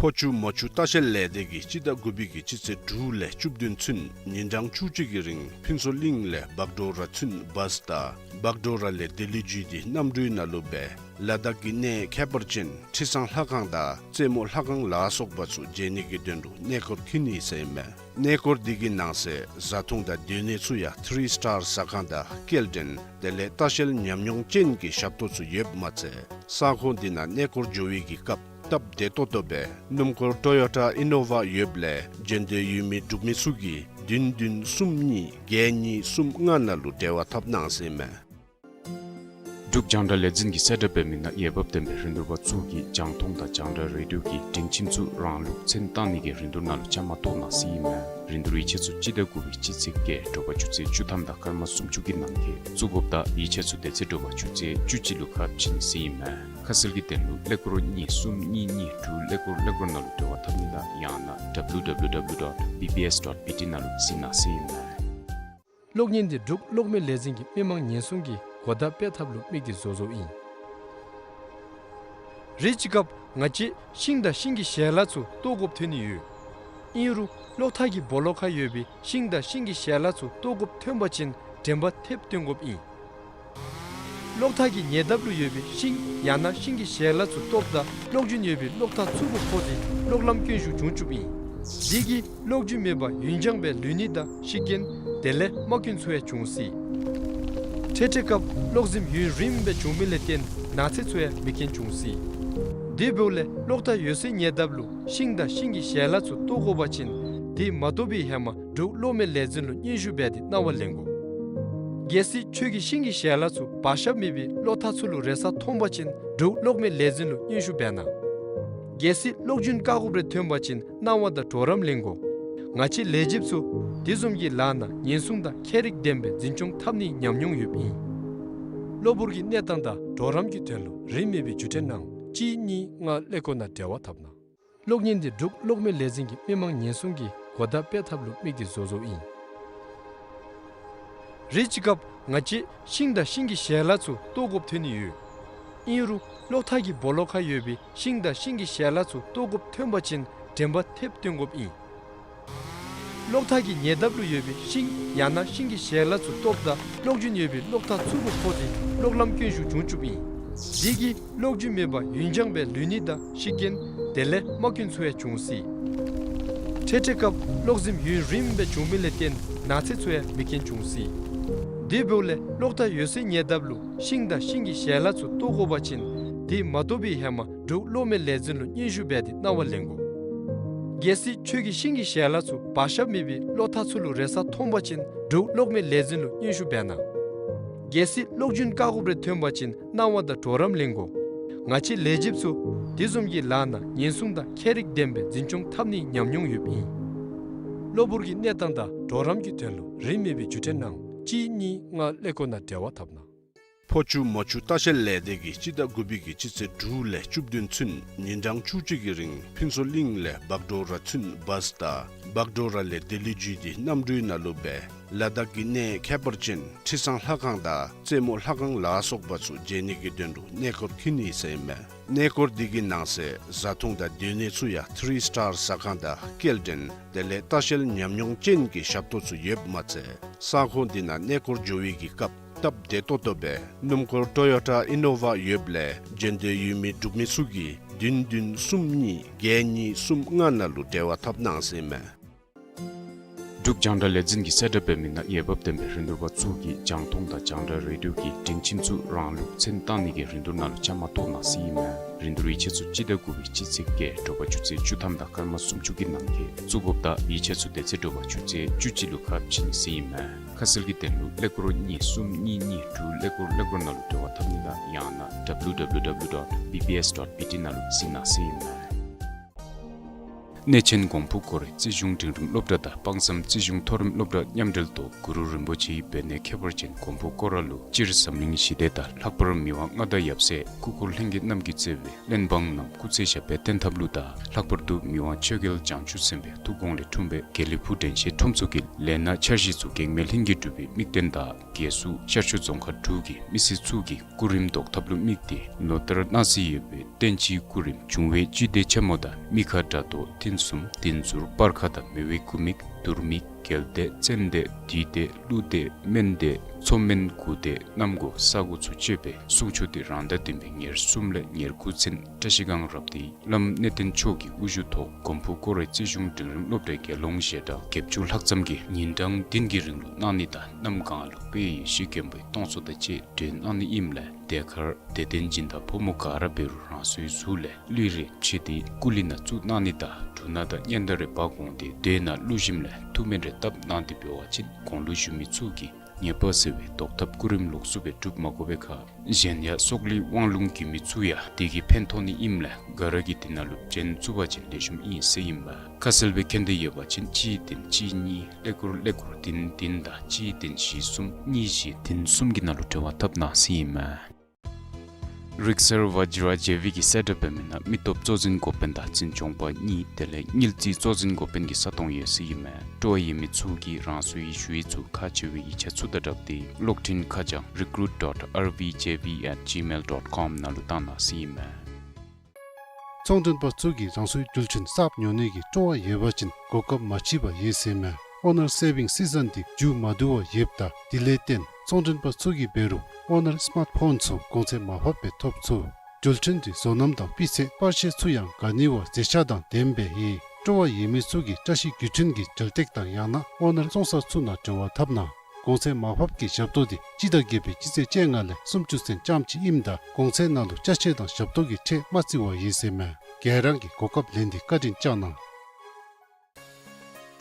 ཕོ་ཆུ་མོ་ཆུ་ལྟ་བཤལ་ལས་སྡེ་གིས་སྤྱི་ཟླ་དགུ་པའི་གི་སྤྱི་ཚེས་དྲུག་ལས་བཅུ་བདུན་ཚུན་ཉིན་གྲངས་བཅུ་གཅིག་གི་རིང་ཕུན་ཚོགས་གླིང་ལས་བག་གྲོ་ར་ཚུན་བཱས་དང་བག་གྲོ་ར་ལས་ལྡི་ལི་བརྒྱུད་དེ་གནམ་གྲུའི་ནང་ལུ་སྦེ་ལ་དྭགས་ཀྱི་གནས་ཁྱད་པར་ཅན་ཁྲི་བཟང་ལྷ་ཁང་དང་རྩེ་མོ་ལྷ་ཁང་ལ་སོགས་པ་ཚུ་མཇལ་ནི་གི་དོན་ལུ་གནས་སྐོར་འཁྱིད་ནི་ཟེར་ཨིན་མས། གནས་སྐོར་འདི་གི་ནང་གསེས་བཟའ་འཐུང་དང་སྡོད་གནས་ཚུ་ཡང་ཐི་རི་སི་ཊར་ཟ་ཁང་དང་སྐྱེལ་འདྲེན་དེ་ལས་ལྟ་བཤལ་ཉམས་མྱོང་ཅན་གྱི་ཞབས་ཏོག་ཚུ་ཡོདཔ་མ་ཚད་ས་ཁོངས་འདི་ནང་གནས་སྐོར་འགྱོ་བའི་གི་སྐབས་སྟབས་བདེ་ཏོག་ཏོ་སྦེ་སྣུམ་འཁོར་ཊོ་ཡོ་ཊ་ཨི་ནོ་ཝ་ཡོདཔ་ལས་འབྱོན་འདོད་ཡོད་མི་འབྲུག་མི་ཚུ་གིས་བདུན་བདུན་གསུམ་གཉིས་བརྒྱད་གཉིས་གསུམ་ལྔ་ནང་ལུ་འབྲེལ་བ་འཐབ་གནང་ཟེར་ཨིན་མས། འབྲུག་རྒྱང་བསྒྲགས་ལས་འཛིན་གྱིས་གསལ་བསྒྲགས་འབད་མི་ནང་འོས་འབབ་ལྡན་པའི་རིན་བསྡུར་པ་ཚུ་གིས་རྒྱང་མཐོང་དང་རྒྱང་བསྒྲགས་རེ་ཌིའོ་གི་སྒྲིང་ཁྱིམ་ཚུ་རང་ལུགས་མཚན་བཏང་ནི་གི་རིན་བསྡུར་ནང་ལུ་བཅའ་མར་གཏོགས་གནང་ཟེར་ཨིན་མས། རིན་བསྡུར་ཡིག་ཆ་ཚུ་སྤྱི་ཟླ་དགུ་པའི་སྤྱི་ཚེས་བརྒྱད་དྲོ་པ་ཆུ་ཚོད་བཅུ་ཐམ་དང་སྐར་མ་སུམ་ཅུ་གི་ནང་འཁོད་བཙུགས་དགོཔ་ད་ཡིག་ཆ་ཚུ་དེ་ཚེ་དྲོ་པ་ཆུ་ཚོད་བཅུ་གཅིག་ལུ་ཁ་ཕྱེ་ནི་ཟེར་ཨིན་མས། ཁ་གསལ་གྱི་དོན་ལུ་ཀླད་ཀོར་གཉིས་གསུམ་གཉིས་གཉིས་དྲུག་ཀླད་ཀོར་ཀླད་ཀོར་ནང་ལུ་འབྲེལ་བ་འཐབ་ནི་དང་ཡང་ན་W W W dot B B S dot B T ནང་ལུ་གཟིགས་གནང་ཟེར་ཨིན་མས། གློག་བརྙན་འདི་འབྲུག་གློག་མེ་ལས་འཛིན་གྱིས་མི་མང་ཉེན་སྲུང་གི་གོ་བརྡ་སྤེལ་ཐབས་ལུ་དམིགས་ཏེ་བཟོ་བཟོཝ་ཨིན། རེས་ཅིག་སྐབས་ང་བཅས་ཤིང་དང་ཤིང་གི་ཞལ་ལག་ཚུ་བཏོག་དགོཔ་ཐོན་ནི་ཡོད། ཨིན་རུང་གློག་ཐག་གི་སྦོ་ལོགས་ཁར་ཡོད་པའི་ཤིང་དང་ཤིང་གི་ཞལ་ལག་ཚུ་བཏོག་དགོཔ་ཐོན་པ་ཅིན་དྲན་པ་ཐེབས་བཏོན་དགོཔ་ཨིན། གློག་ཐག་གི་ཉེ་འདབས་ལུ་ཡོད་པའི་ཤིང་ཡང་ན་ཤིང་གི་ཞལ་ལག་ཚུ་བཏོགཔ་ད་གློག་རྒྱུན་ཡོད་པའི་གློག་ཐག་ཚུ་གུ་ཕོག་སྟེ་གློག་ལམ་སྐྱོན་ཤུགས་བྱུང་བཅུགཔ་ཨིན། དེ་གིས་གློག་རྒྱུན་མེད་པར་ཡུན་འགྱངས་སྦེ་ལུས་ནི་དང་ཤི་རྐྱེན་དེ་ལས་རྨ་སྐྱོན་ཚུ་ཡང་འབྱུང་སྲིད། འཕྲལ་འཕྲལ་སྐབས་གློག་འཛིངམ་ཡུན་རིངམོ་སྦེ་འབྱུང་མི་ལས་བརྟེན་ནགས་ཚལ་ཚུ་ཡང་མེ་རྐྱེན་འབྱུང་སྲིད། དེ་འབདཝ་ལས་གློག་ཐག་ཡོད་སའི་ཉེ་འདབས་ལུ་ཤིང་དང་ཤིང་གི་ཞལ་ལག་ཚུ་བཏོག་དགོ་པ་ཅིན་དེ་མ་བཏོག་པའི་ཧེ་མ་འབྲུག་གློག་མེ་ལས་འཛིན་ལུ་སྙན་ཞུ་འབད་དེ་གནང་བ་ལེན་དགོ། གལ་སྲིད་ཁྱོད་ཀྱིས་ཤིང་གི་ཞལ་ལག་ཚུ་བར་ཞབས་མེད་པའི་གློག་ཐག་ཚུ་ལུ་རེག་ས་མཐོང་པ་ཅིན་འབྲུག་གློག་མེ་ལས་འཛིན་ལུ་སྙན་ཞུ་འབད་གནང་། གལ་སྲིད་གློག་རྒྱུན་བཀག་དགོཔ་རེ་ཐོན་པ་ཅིན་གནང་བ་དང་གྲོགས་རམ་ལེན་དགོ། ང་བཅས་ལས་བྱེདཔ་ཚུ་དེ་བཟུམ་གྱི་ལཱ་ནང་ཉེན་སྲུང་དང་མཁས་རིག་ལྡན་པའི་འཛིན་སྐྱོང་འཐབ་ནིའི་ཉམས་མྱོང་ཡོདཔ་ཨིན། གློ་བུར་གྱི་གནས་སྟངས་དང་གྲོགས་རམ་གྱི་དོན་ལུ་རིན་མེད་པའི་བརྒྱུད་འཕྲིན་གནང་གཅིག་གཉིས་ལྔ་ཀླད་ཀོར་ནང་འབྲེལ་བ་འཐབ་གནང་། གློག་བརྙན་འདི་འབྲུག་གློག་མེ་ལས་འཛིན་གྱིས་མི་མང་ཉེན་སྲུང་གི་གོ་བརྡ་སྤེལ་ཐབས་ལུ་དམིགས་ཏེ་བཟོ་བཟོཝ་ཨིན། རེས་ཅིག་སྐབས་ང་བཅས་ཤིང་དང་ཤིང་གི་ཞལ་ལག་ཚུ་བཏོག་དགོཔ་ཐོན་ནི་ཡོད། ཨིན་རུང་གློག་ཐག་གི་སྦོ་ལོགས་ཁར་ཡོད་པའི་ཤིང་དང་ཤིང་གི་ཞལ་ལག་ཚུ་བཏོག་དགོཔ་ཐོན་པ་ཅིན་དྲན་པ་ཐེབས་བཏོན་དགོཔ་ཨིན། གློག་ཐག་གི་ཉེ་འདབས་ལུ་ཡོད་པའི་ཤིང་ཡང་ན་ཤིང་གི་ཞལ་ལག་ཚུ་བཏོགཔ་ད་གློག་རྒྱུན་ཡོད་པའི་གློག་ཐག་ཚུ་གུ་ཕོག་སྟེ་གློག་ལམ་སྐྱོན་ཤུགས་བྱུང་བཅུགཔ་ཨིན། འདི་གིས་གློག་རྒྱུན་མེད་པར་ཡུན་འགྱངས་སྦེ་ལུས་ནི་དང་ཤི་རྐྱེན་དེ་ལས་རྨ་སྐྱོན་ཚུ་ཡང་འབྱུང་སྲིད། འཕྲལ་འཕྲལ་སྐབས་གློག་འཛིངམ་ཡུན་རིངམོ་སྦེ་འབྱུང་མི་ལས་བརྟེན་ན་ཚ་ཚུ་ཡང་མེད་མཁན་འབྱུང་སྲིད། དེ་འབདཝ་ལས་གློག་ཐག་ཡོད་སའི་ཉེ་འདབས་ལུ་ཤིང་དང་ཤིང་གི་ཞལ་ལག་ཚུ་གཏོར་དགོ་པ་ཅིན་དེ་མ་གཏོར་བའི་ཧེ་མ་འབྲུག་གློག་མེ་ལས་འཛིན་ལུ་སྙན་ཞུ་འབད་དེ་གནང་བ་ལེན་དགོ། གལ་སྲིད་ཁྱོད་ཀྱིས་ཤིང་གི་ཞལ་ལག་ཚུ་བར་ཞབས་མེད་པའི་གློག་ཐག་ཚུ་ལུ་རེག་ས་མཐོང་པ་ཅིན་འབྲུག་གློག་མེ་ལས་འཛིན་ལུ་སྙན་ཞུ་འབད་གནང་། གལ་སྲིད་གློག་རྒྱུན་བཀག་དགོཔ་རེ་ཐོན་པ་ཅིན་གནང་བ་དང་གྲོགས་རམ་ལེན་དགོ། ང་བཅས་ལས་བྱེདཔ་ཚུ་དེ་བཟུམ་གྱི་ལཱ་ནང་ཉེན་སྲུང་དང་ཁྱད་རིག་ལྡན་པའི་འཛིན་སྐྱོང་འཐབ་ནིའི་ཉམས་མྱོང་ཡོདཔ་ཨིན། གློ་བུར་གྱི་གནས་སྟངས་དང་གྲོགས་རམ་གྱི་དོན་ལུ་རིན་མེད་པའི་བརྒྱུད་འཕྲིན་ནང་གཅིག་གཉིས་ལྔ་ཀླད་ཀོར་ནང་འབྲེལ་བ་འཐབ་གནང་། ཕོ་ཆུ་མོ་ཆུ་ལྟ་བཤལ་ལས་སྡེ་གིས་སྤྱི་ཟླ་དགུ་པའི་གི་སྤྱི་ཚེས་དྲུག་ལས་བཅུ་བདུན་ཚུན་ཉིན་གྲངས་བཅུ་གཅིག་གི་རིང་ཕུན་ཚོགས་གླིང་ལས་བག་གྲོ་ར་ཚུན་བཱས་དང་བག་གྲོ་ར་ལས་ལྡི་ལི་བརྒྱུད་དེ་གནམ་གྲུའི་ནང་ལུ་སྦེ་ལ་དྭགས་ཀྱི་གནས་ཁྱད་པར་ཅན་ཁྲི་བཟང་ལྷ་ཁང་དང་རྩེ་མོ་ལྷ་ཁང་ལ་སོགས་པ་ཚུ་མཇལ་ནི་གི་དོན་ལུ་གནས་སྐོར་འཁྱིད་ནི་ཟེར་ཨིན་མས། གནས་སྐོར་འདི་གི་ནང་གསེས་བཟའ་འཐུང་དང་སྡོད་གནས་ཚུ་ཡང་ཐི་རི་སི་ཊར་ཟ་ཁང་དང་སྐྱེལ་འདྲེན་དེ་ལས་ལྟ་བཤལ་ཉམས་མྱོང་ཅན་གྱི་ཞབས་ཏོག་ཚུ་ཡོདཔ་མ་ཚད་ས་ཁོངས་འདི་ནང་གནས་སྐོར་འགྱོ་བའི་གི་སྐབས་སྟབས་བདེ་ཏོག་ཏོ་སྦེ་སྣུམ་འཁོར་ཊོ་ཡོ་ཊ་ཨི་ནོ་ཝ་ཡོདཔ་ལས་འབྱོན་འདོད་ཡོད་མི་འབྲུག་མི་ཚུ་གིས་བདུན་བདུན་གསུམ་གཉིས་བརྒྱད་གཉིས་གསུམ་ལྔ་ནང་ལུ་འབྲེལ་བ་འཐབ་གནང་ཟེར་ཨིན་མས། འབྲུག་རྒྱང་བསྒྲགས་ལས་འཛིན་གྱིས་གསལ་བསྒྲགས་འབད་མི་ནང་འོས་འབབ་ལྡན་པའི་རིན་བསྡུར་པ་ཚུ་གིས་རྒྱང་མཐོང་དང་རྒྱང་བསྒྲགས་རེ་ཌིའོ་གི་སྒྲིང་ཁྱིམ་ཚུ་རང་ལུགས་མཚན་བཏང་ནི་གི་རིན་བསྡུར་ནང་ལུ་བཅའ་མར་གཏོགས་གནང་ཟེར་ཨིན་མས། རིན་བསྡུར་ཡིག་ཆ་ཚུ་སྤྱི་ཟླ་དགུ་པའི་སྤྱི་ཚེས་བརྒྱད་དྲོ་པ་ཆུ་ཚོད་བཅུ་ཐམ་དང་སྐར་མ་སུམ་ཅུ་གི་ནང་འཁོད་བཙུགས་དགོཔ་དང་ཡིག་ཆ་ཚུ་དེ་ཚེ་དྲོ་པ་ཆུ་ཚོད་བཅུ་གཅིག་ལུ་ཁ་ཕྱེ་ནི་ཟེར་ཨིན་མས། ཁ་གསལ་གྱི་དོན་ལུ་ཀླད་ཀོར་གཉིས་གསུམ་གཉིས་གཉིས་དྲུག་ཀླད་ཀོར་ཀླད་ཀོར་ནང་ལུ་འབྲེལ་བ་འཐབ་ནི་དང་ཡང་ན་W W W dot B B S dot B T ནང་ལུ་གཟིགས་གནང་ཟེར་ཨིན་མས། གནས་ཆེན་གོང་ཕུ་སྐོར་ར་རྩིས་གཞུང་འབྲིང་རིམ་སློབ་གྲྭ་དང་དཔག་བསམ་རྩིས་གཞུང་མཐོ་རིམ་སློབ་གྲྭ་མཉམ་འབྲེལ་ཐོག་གུ་རུ་རིན་པོ་ཆེའི་འབད་ནད་ཁྱད་པར་ཅན་གོང་ཕུ་སྐོར་ར་ལུ་སྤྱིར་འཛམ་གླིང་ཞི་བདེ་དང་ལྷག་པར་མི་དབང་མངའ་བདག་ཡབ་སྲས་སྐུ་འཁོར་ལྷན་རྒྱས་རྣམས་ཀྱིས་གཙོས་པའི་བློན་འབངས་རྣམས་སྐུ་ཚེ་ཞབས་པད་བརྟན་ཐབས་ལུ་དང་ལྷག་པར་དུ་མི་དབང་ཆོས་རྒྱལ་བྱང་ཆུབ་སེམས་དཔའི་ཐུགས་དགོངས་ལས་འཁྲུངས་པའི་དགེ་ལེགས་ཕུག་དྲན་ཤེས་ཁྲོམ་ཚོགས་ཀྱི་ལས་སྣ་འཆར་གཞི་ཚུ་གེགས་མེད་ལྷུན་གྱིས་གྲུབ་པའི་དམིགས་རྟེན་དང་རྒྱལ་སྲུང་ཤར་ཕྱོགས་རྫོང་ཁག་དྲུག་གི་མི་སེར་ཚུ་གི་སྐུ་རིམ་བཟློག་ཐབས་ལུ་དམིགས་ཏེ་ལོ་ལྟར་གནང་སྲོལ་ཡོད་པའི་བསྟན་སྤྱིའི་སྐུ་རིམ་འབྱུང་བའི་བཅུད་སྡེ་ཆེན་མོ་དང་མི་ཁ་དགྲ་གཏོར་ཐུན་གསུམ་བདུད་འཛུལ་སྤར་ཁ་དང་མེ་འོད་དགུ་དམིགས་དུར་དམིགས་རྒྱལ་སྡེ་བཙན་སྡེ་བདུད་སྡེ་ཀླུ་སྡེ་སྨན་སྡེ་མཚོ་སྨན་དགུ་སྡེ་གནམ་སྒོ་ས་སྒོ་ཚུ་སྤྱོད་པའི་གསུང་ཆོག་འདི་རང་ཟླ་བདུན་པའི་ཉེར་གསུམ་ལས་ཉེར་དགུ་ཚུན་བཀྲ་ཤིས་སྒང་རབ་སྡེའི་བླམ་གནས་བརྟན་མཆོག་གི་དབུ་བཞུགས་ཐོག་གོང་ཕུ་སྐོར་ར་རྩིས་གཞུང་འབྲིང་རིམ་སློབ་གྲྭའི་དགེ་སློང་ཞལ་གྲངས་བརྒྱད་ཅུ་ལྷག་ཙམ་གྱིས་ཉིན་གྲངས་བདུན་གྱི་རིང་ལུ་གནང་ནི་དང་གནམ་གང་ལུ་དཔལ་ཡེ་ཤེས་མགོན་པོའི་སྟོང་ཚོགས་དང་བཅས་སྒྲོན་གནང་ནི་ཨིནམ་ལས་དེ་ཁར་དད་ལྡན་སྦྱིན་བདག་ཕོ་མོ་ག་ར་འབད་རུང་རང་སོའི་གཟུགས་ལས་ལུས་རེ་ཕྱེ་སྟེ་སྐུ་གླུད་ནང་བཙུགས་གནང་ནི་དང་འབྲུ་སྣ་དང་སྙན་དར་རེ་འབག་འོང་སྟེ་སྡོད་ནང་ལུས་ཞིནམ་ལས་ཐུགས་སྨོན་རེ་བཏབ་གནང་སྟེ་འབད་བ་ཅིན་གོང་ལུ་ཞུ་མི་ཚུ་གིས་ཉེས་པ་སེལ་བའི་བཟློག་ཐབས་སྐུ་རིམ་ལོགས་སུ་སྦེ་སྒྲུབ་མ་དགོ་པའི་ཁར་གཞན་ཡང་སྲོག་ལུས་དབང་ལུང་བརྒྱུད་མི་ཚུ་ཡང་དེ་གིས་ཕན་ཐོགས་ནི་ཨིནམ་ལས་ག་ར་གིས་དེ་ནང་ལུ་བྱོན་ཚུགས་པ་ཅིན་ལེགས་ཤོམ་ཨིན་ཟེར་ཨིན་པས། ཁ་གསལ་སྦེ་མཁྱེན་འདོད་ཡོད་པ་ཅིན་གཅིག་བདུན་གཅིག་གཉིས་ཀླད་ཀོར་ཀླད་ཀོར་བདུན་བདུན་དང་གཅིག་བདུན་བཞི་གསུམ་གཉིས་བཞི་བདུན་གསུམ་གྱི་ནང་ལུ་འབྲེལ་བ་འཐབ་གནང་ཟེར་ཨིན་མས། རིག་གསར་ཝ་ཇི་ར་ཇེ་བི་གིས་གསལ་བསྒྲགས་འབད་མི་ནང་མི་སྟོབས་གཙོ་འཛིན་འགོ་དཔོན་དང་འཛིན་སྐྱོང་པ་གཉིས་དེ་ལས་དངུལ་རྩིས་གཙོ་འཛིན་འགོ་དཔོན་གྱི་ས་སྟོང་ཡོད་ཟེར་ཨིན་མས། སྤྲོ་བ་ཡོད་མི་ཚུ་གིས་རང་སོའི་ཞུ་ཡིག་ཚུ་ཁག་ཆེ་བའི་ཡིག་ཆ་ཚུ་དང་སྦྲགས་ཏེ་གློག་འཕྲིན་ཁ་བྱང་recruit dot R V J V at gmail dot com ནང་ལུ་བཏང་གནང་ཟེར་ཨིན་མས། ཚོང་མགྲོན་པ་ཚུ་གིས་རང་སོའི་རྒྱུ་ཆ་གསརཔ་ཉོ་ནི་གི་སྤྲོ་བ་ཡོད་པ་ཅིན་གོ་སྐབས་མ་མཆིས་པར་ཡོད་ཟེར་ཨིན་མས། ཨོ་ནར་སེ་བིང་སི་ཛོན་འདི་མཇུག་མ་བསྡུ་བར་ཡོདཔ་ད་དེ་ལས་བརྟེན་ཚོང་མགྲོན་པ་ཚུ་གིས་འབད་རུང་ཨོ་ནར་སི་མཱརཊ་ཕོན་ཚུ་གོང་ཚད་མར་ཕབ་སྦེ་ཐོབ་ཚུགས། རྒྱུ་ཆ་འདི་བཟོ་རྣམ་དང་སྤུས་ཚད་པར་ཤ་ཚུ་ཡང་ག་ནི་བ་མཛེས་ཆ་དང་ལྡནམ་སྦེ་ཡོད། སྤྲོ་བ་ཡོད་མི་ཚུ་གིས་བཀྲ་ཤིས་རྒྱུ་ཆ་གི་འགྲུལ་སྟེགས་དང་ཡང་ན་ཨོ་ནར་བཙོང་ས་ཚུ་ནང་འབྲེལ་བ་འཐབ་གནང་། གོང་ཚད་མར་ཕབ་ཀྱི་ཞབས་ཏོག་འདི་སྤྱི་ཟླ་བརྒྱད་པའི་སྤྱི་ཚེས་བཅོ་ལྔ་ལས་སུམ་ཅུ་ཚུན་རྐྱངམ་ཅིག་ཨིནམ་ད་གོང་ཚད་ནང་ལུ་ཅ་ཆས་དང་ཞབས་ཏོག་གི་ཁྲལ་མ་བརྩི་བར་ཡོད་ཟེར་ཨིན་མས། ག་ར་གིས་གོ་སྐབས་ལེན་ཏེ་བཀའ་དྲིན་བསྐྱང་གནང་།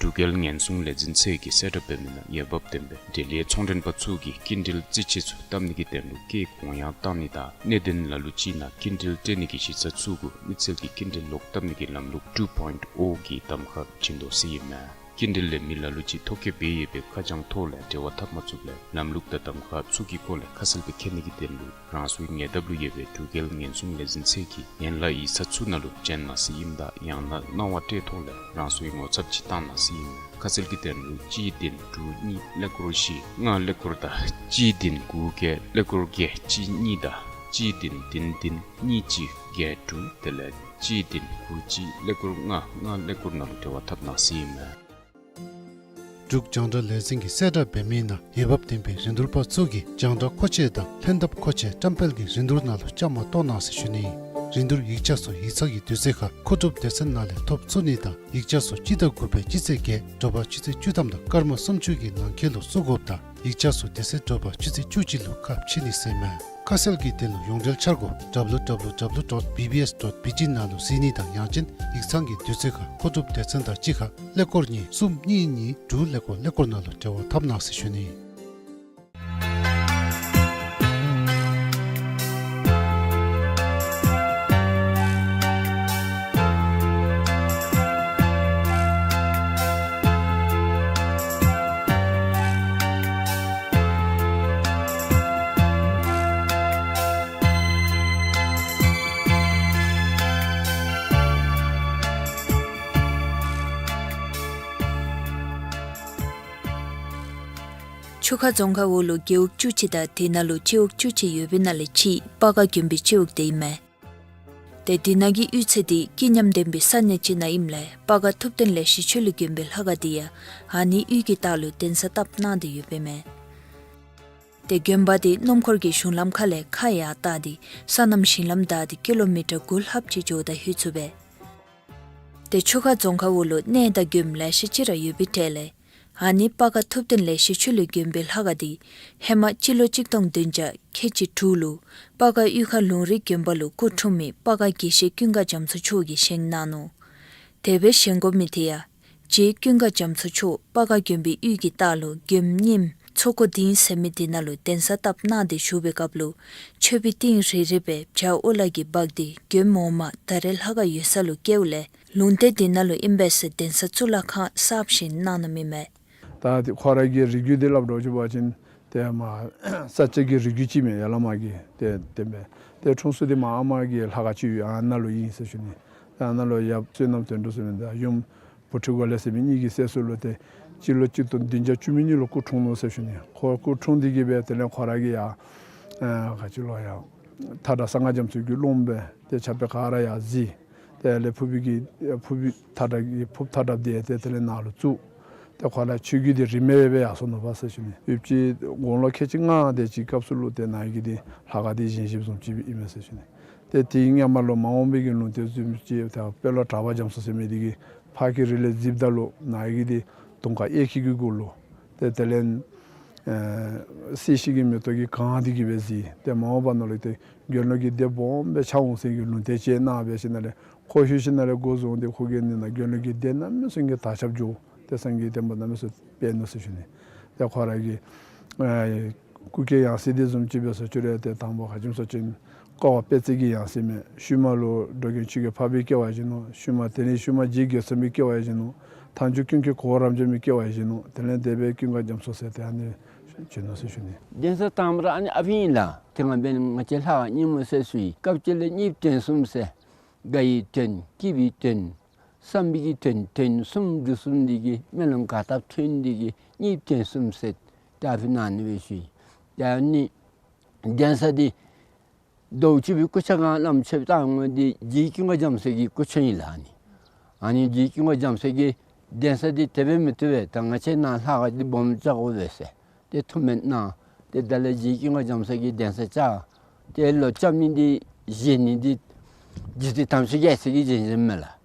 འབྲུག་རྒྱལ་ཉེན་སྲུང་ལས་འཛིན་ཚད་ཀྱིས་གསལ་བསྒྲགས་འབད་མི་ནང་འོས་འབབ་ལྡན་པའི་འབྲེལ་ཡོད་ཚོང་མགྲོན་པ་ཚུ་གིས་སྐྱིན་འགྲུལ་རྩིས་ཆད་ཚུ་བཏབ་ནི་གི་དོན་ལུ་སྐྱེད་གོང་ཡང་བཏང་ནི་དང་གནད་དོན་ལ་ལུ་ཅིག་ནང་སྐྱིན་འགྲུལ་སྤྲོད་ནི་གི་གཞི་རྩ་ཚུ་གུ་མི་སེར་གྱི་སྐྱིན་འགྲུལ་ལོག་བཏབ་ནི་གི་ལམ་ལུགས་two point O གི་གདམ་ཁ་བྱིན་དོ་ཟེར་ཨིན་མས། སྐྱིན་འགྲུལ་ལེན་མི་ལ་ལུ་ཅིག་ཐོ་བཀོད་འབད་ཡོད་པའི་ཁ་བྱང་ཐོག་ལས་འབྲེལ་བ་འཐབ་མ་ཚུགསཔ་ལས་ལམ་ལུགས་དང་གདམ་ཁ་ཚུ་གི་སྐོར་ལས་ཁ་གསལ་སྦེ་མཁྱེན་ནི་གི་དོན་ལུ་རང་སོའི་ཉེ་འདབས་ལུ་ཡོད་པའི་འབྲུག་རྒྱལ་ཉེན་སྲུང་ལས་འཛིན་ཚད་ཀྱི་ཡན་ལག་ཡིག་ཚང་ཚུ་ནང་ལུ་བྱོན་གནང་ཟེར་ཨིནམ་ད་ཡང་ན་གནང་བ་སྤྲོད་ཐོག་ལས་རང་སོའི་ངོ་ཚབ་ཅིག་བཏང་གནང་ཟེར་ཨིན་མས། ཁ་གསལ་གྱི་དོན་ལུ་གཅིག་བདུན་དྲུག་གཉིས་ཀླད་ཀོར་བཞི་ལྔ་ཀླད་ཀོར་དང་གཅིག་བདུན་དགུ་བརྒྱད་ཀླད་ཀོར་བརྒྱད་གཅིག་གཉིས་དང་གཅིག་བདུན་བདུན་བདུན་གཉིས་གཅིག་བརྒྱད་དྲུག་དེ་ལས་གཅིག་བདུན་དགུ་གཅིག་ཀླད་ཀོར་ལྔ་ལྔ་ཀླད་ཀོར་ནང་ལུ་འབྲེལ་བ་འཐབ་གནང་ཟེར་ཨིན་མས། འབྲུག་རྒྱང་བསྒྲགས་ལས་འཛིན་གྱིས་གསལ་བསྒྲགས་འབད་མི་ནང་འོས་འབབ་ལྡན་པའི་རིན་བསྡུར་པ་ཚུ་གིས་རྒྱང་བསྒྲགས་མཁོ་ཆས་དང་ལྷན་ཐབས་མཁོ་ཆས་བཀྲམ་སྤེལ་གྱི་རིན་བསྡུར་ནང་ལུ་བཅའ་མར་གཏོགས་གནང་ཟེར་ཞུ་ནི། རིན་བསྡུར་ཡིག་ཆ་ཚུ་ཡིག་ཚང་གི་དུས་ཚོད་ཁར་མཁོ་སྒྲུབ་སྡེ་ཚན་ནང་ལས་ཐོབ་ཚུགས་ནི་དང་ཡིག་ཆ་ཚུ་སྤྱི་ཟླ་དགུ་པའི་སྤྱི་ཚེས་བརྒྱད་དྲོ་པ་ཆུ་ཚོད་བཅུ་ཐམ་དང་སྐར་མ་སུམ་ཅུ་གི་ནང་འཁོད་ལུ་བཙུགས་དགོཔ་དང་ཡིག་ཆ་ཚུ་དེ་ཚེ་དྲོ་པ་ཆུ་ཚོད་བཅུ་གཅིག་ལུ་ཁ་ཕྱེ་ནི་ཟེར་མས། ཁ་གསལ་གྱི་དོན་ལུ་ཡོངས་འབྲེལ་འཆར་སྒོ་W W W dot B B S dot B T ནང་ལུ་གཟིགས་ནི་དང་ཡང་ཅིན་ཡིག་ཚང་གི་དུས་ཚོད་ཁར་མཁོ་སྒྲུབ་སྡེ་ཚན་དང་གཅིག་ཁར་ཀླད་ཀོར་གཉིས་གསུམ་གཉིས་གཉིས་དྲུག་ཀླད་ཀོར་ཀླད་ཀོར་ནང་ལུ་འབྲེལ་བ་འཐབ་གནང་ཟེར་ཞུ་ནི། ཆུ་ཁ་རྫོང་ཁག་འོག་ལུ་རྒེད་འོག་བཅུ་གཅིག་དང་དེ་ནང་ལུ་སྤྱི་འོག་བཅུ་གཅིག་ཡོད་པའི་ནང་ལས་གཅིག་སྤ་སྒར་དགོན་པའི་སྤྱི་འོག་དེ་ཨིན་མས། ཏེ་དེ་ནང་གི་གཡུས་ཚན་དེ་སྐྱིད་ཉམས་ལྡན་པའི་ས་གནས་ཅིག་ནང་ཨིནམ་ལས་སྤ་སྒར་ཐུབ་བསྟན་ལེགས་བཤད་ཆོས་གླིང་དགོན་པའི་ལྷ་ཁང་དེ་ཡང་ཨ་ནི་གཡུས་ཀྱི་ལྟག་ལུ་གདན་ས་བཏབ་གནང་སྟེ་ཡོདཔ་ཨིན་མས། ཏེ་དགོན་པ་དེ་སྣུམ་འཁོར་གྱི་གཞུང་ལམ་ཁ་ལས་ཁ་ཡར་བལྟ་སྟེ་སོ་ནམ་ཞིང་ལམ་བདའ་སྟེ་ཀི་ལོ་མི་ཊར་དགུ་ལྷགཔ་ཅིག་འགྱོཝ་ད་ལྷོད་ཚུགས་པས། ཏེ་ཆུ་ཁ་རྫོང་ཁག་འོག་ལུ་གནས་དང་དགོནམ་ལེ་ཤ་ཅིག་ར་ཡོད་པའི་གྲས་ལས་ཨ་ནི་སྤ་སྒར་ཐུབ་བསྟན་ལེགས་བཤད་ཆོས་གླིང་དགོན་པའི་ལྷ་ཁང་དེ་ཧེ་མ་སྤྱི་ལོ་གཅིག་སྟོང་བདུན་བརྒྱ་ཁལ་གཅིག་དྲུག་ལུ་སྤ་སྒར་གཡུས་ཁ་ལུང་རིགས་དགོན་པ་ལུ་སྐུ་འཁྲུངས་མི་སྤ་སྒར་དགེ་བཤེས་ཀུན་དགའ་རྒྱ་མཚོ་མཆོག་གིས་བཞེངས་གནང་ནུག། དེ་སྦེ་བཞེངས་དགོ་མི་དེ་ཡང་རྗེ་ཀུན་དགའ་རྒྱ་མཚོ་མཆོག་སྤ་སྒར་དགོན་པའི་གཡུས་ཀྱི་ལྟག་ལུ་དགོནམ་རྙིངམ་མཚོ་སྒོ་སྡིངས་ཟེར་མི་དེ་ནང་ལུ་གདན་ས་བཏབ་གནང་སྟེ་བཞུགས་པའི་སྐབས་ལུ་མཆོད་པའི་ཏིང་རེ་རེ་སྦེ་བྱ་ཨོ་ལ་གིས་འབག་སྟེ་དགོནམ་འོག་མ་ད་རེས་ལྷ་ཁང་ཡོད་ས་ལུ་བསྐྱལཝ་ལས་ལུང་བསྟན་དེ་ནང་ལུ་ཨིན་པས་ཟེར་གདན་ས་གཙུག་ལག་ཁང་གསརཔ་བཞེངས་གནང་གནངམ་ཨིན་མས། ད་ཏེ་ཁོ་ར་གི་རིགས་རྒྱུད་དེ་སླབ་འགྱོ་བ་ཅིན་ཏེ་མ་ས་སྐྱ་གི་རིགས་རྒྱུད་ཅིག་མས། ཡར་ལས་མར་གྱི་ཏེ་ཏེ་མས། ཏེ་འཁྲུངས་ས་དེ་མར་ཨ་མ་གི་ལྷ་ཁང་ཅིག་ཡོད་ཨ་ནཱ་ལུ་ཨིན་ཟེར་ཞུ་ནི། ཏེ་ཨ་ནཱ་ལུ་ཡབ་བསོད་ནམས་དོན་གྲུབ་ཟེར་མི་དང་ཡུམ་བུ་ཁྲིད་གོ་ལེ་ཟེར་མི་གཉིས་ཀྱི་སྲས་སུ་ལུ་ཏེ་སྤྱི་ལོ་གཅིག་སྟོང་བདུན་བརྒྱ་བཅུ་མེད་གཉིས་ལུ་སྐུ་འཁྲུངས་ནུག་ཟེར་ཞུ་ནི། ཁོ་སྐུ་འཁྲུངས་ཏེ་གི་སྦེ་དེ་ལས་ཁོ་ར་གིས་ཡར་ཨ་ག་ཅི་ལོ་ཡར་མཐའ་བྲག་གསང་སྔགས་རྒྱ་མཚོ་གི་སློབམ་སྦེ་ཏེ་ཕྱག་དཔེ་ག་ར་ཡར་གཟིགས། ཏེ་ལས་ཕུར་བུ་གི་ཕུར་བུ་མཐའ་བྲག་གི་ཕུར་བུ་མཐའ་བྲགཔ་དེ་ཏེ་དེ་ལས་ནཱ་ལུ་བཙུགས། ཏེ་ཁོ་ལུ་ཆོས་བརྒྱུད་དེ་རིས་མེད་སྦེ་ཡར་སོང་ནུག་པ་ཟེར་ཞུ་ནི། ཡུདཔ་ཅིག་དགུང་ལོ་ཁལ་གཅིག་ལྔ་དེ་ཅིག་སྐབས་སུ་ལུ་ཏེ་ནཱ་གི་དེ་ལྷ་ཁང་དེ་བཞེངས་བཞེངསམ་བཟུམ་ཅིག་ཨིན་མས་ཟེར་ཞུ་ནི། ཏེ་དེའི་སྔོན་མ་ལུ་མ་འོངས་པའི་གི་ལུང་བསྟན་བཟུམ་ཅིག་ཏེ་དཔོན་སློབ་གྲགས་པ་རྒྱ་མཚོ་ཟེར་མི་དེ་གིས་ཕར་གྱི་རིགས་ལས་གཟིགསཔ་ད་ལུ་ནཱ་གི་དེ་དུང་དཀར་གཡས་འཁྱིལ་གྱི་གུ་ལུ་ཏེ་དེ་ལས་ཨེ་སྲིད་ཞི་གི་མེ་ཏོག་གིས་གང་སྟེ་གི་སྦེ་གཟིགས། ཏེ་མ་འོངས་པ་ནང་ལུ་ཏེ་དགེ་སློང་གི་སྡེ་སྦོམ་སྦེ་ཆགས་འོང་ཟེར་གྱི་ལུང་བསྟན་ཅིག་གནང་སྦེ་ཞིནམ་ལས་ཁོ་ཤི་ཞིནམ་ལས་འགོ་བཟུང་སྟེ་ཁོ་གི་ནི་ནཱ་དགེ་སློང་གི་སྡེ་གནམ་མེད་ས་མེད་ཀྱི་དར་ཁྱབ་འགྱོ། ཏེ་སངས་རྒྱས་བསྟན་པ་གནམ་མེད་ས་མེད་སྤེལ་ནུག་ཟེར་ཞུ་ནི། ཏེ་ཁོ་ར་གི་ཨེ་སྐུ་སྐྱེ་ཡང་སྲིད་དེ་བཟུམ་ཅིག་འབད་སོང་ཅི་རུང་ཏེ་དང་པ་ག་ཅི་སྨོ་ཟེར་བ་ཅིན་ཀ་བ་དཔལ་བརྩེགས་ཀྱི་ཡང་སྲིད་མས། ཤུལ་མ་ལུ་འགྲོ་མགོན་ཆོས་རྒྱལ་འཕགས་པའི་སྐྱེ་བ་བཞེས་ནུག། ཤུལ་མ་དེ་ནི་ཤུལ་མ་རྗེ་རྒོད་ཚང་པའི་སྐྱེ་བ་བཞེས་ནུག། མཐའ་མཇུག་ཀུན་མཁྱེན་གོ་བོ་རབ་འབྱམས་པའི་སྐྱེ་བ་བཞེས་ནུག། དེ་ལས་དེ་སྦེ་ཀུན་དགའ་རྒྱ་མཚོ་ཟེར་ཏེ་ཨ་ནི་བྱོན་ནུག་ཟེར་ཞུ་ནི། གདན་ས་དང་པ་ར་ཨ་ནི་ཨ་ཕི་ཨིན་ལགས། ཏེ་ང་འབདན་ང་བཅས་ལྷ་ཁང་རྙིང་མ་ཟེར་ཞུ་ཡི། སྐབས་ཅིག་ལས་གཉིས་བརྟན་གསུམ་ཟེར་དགའ་བའི་དོན་སྐྱིད་པའི་དོན་བསམ་པའི་གི་དོན་དོན་གསུམ་འདི་གསུམ་འདི་གིས་སྨོན་ལམ་ག་བཏབ་ཐོན་འདི་གིས་གཉིས་བརྟན་གསུམ་ཟེར་ཏེ་ཨ་ཕི་ནང་ཨ་ནི་སྦེ་ཞུ་ཡི། ཏེ་ཨ་ནི་གདན་ས་འདི་རྡོ་གཅིག་པའི་སྐུ་ཆ་གང་བླམ་ཆོསཔ་བཏང་འོང་འདི་རྗེ་ཀུན་དགའ་རྒྱ་མཚོ་གི་སྐུ་ཆ་ཨིན་ལགས། ཨ་ནི་ཨ་ནི་རྗེ་ཀུན་དགའ་རྒྱ་མཚོ་གིས་གདན་ས་འདི་དེ་སྦེ་མི་བཏུབ་པས། ད་ང་བཅས་ནཱ་ལྷ་ཁང་འདི་སྦོམ་རྐྱབ་དགོ་པས་ཟེར་ཏེ་ཐུགས་སྨོན་གནང་། ཏེ་ད་ལས་རྗེ་ཀུན་དགའ་རྒྱ་མཚོ་གིས་གདན་ས་བཅགས། ཏེ་ལོག་རྐྱབ་ནི་འདི་བཞེངས་ནི་འདི་རྗེ་བཙུན་དམ་ཆོས་རྒྱལ་མཚན་གྱིས་བཞེངས་བཞེངསམ་མས་ལགས།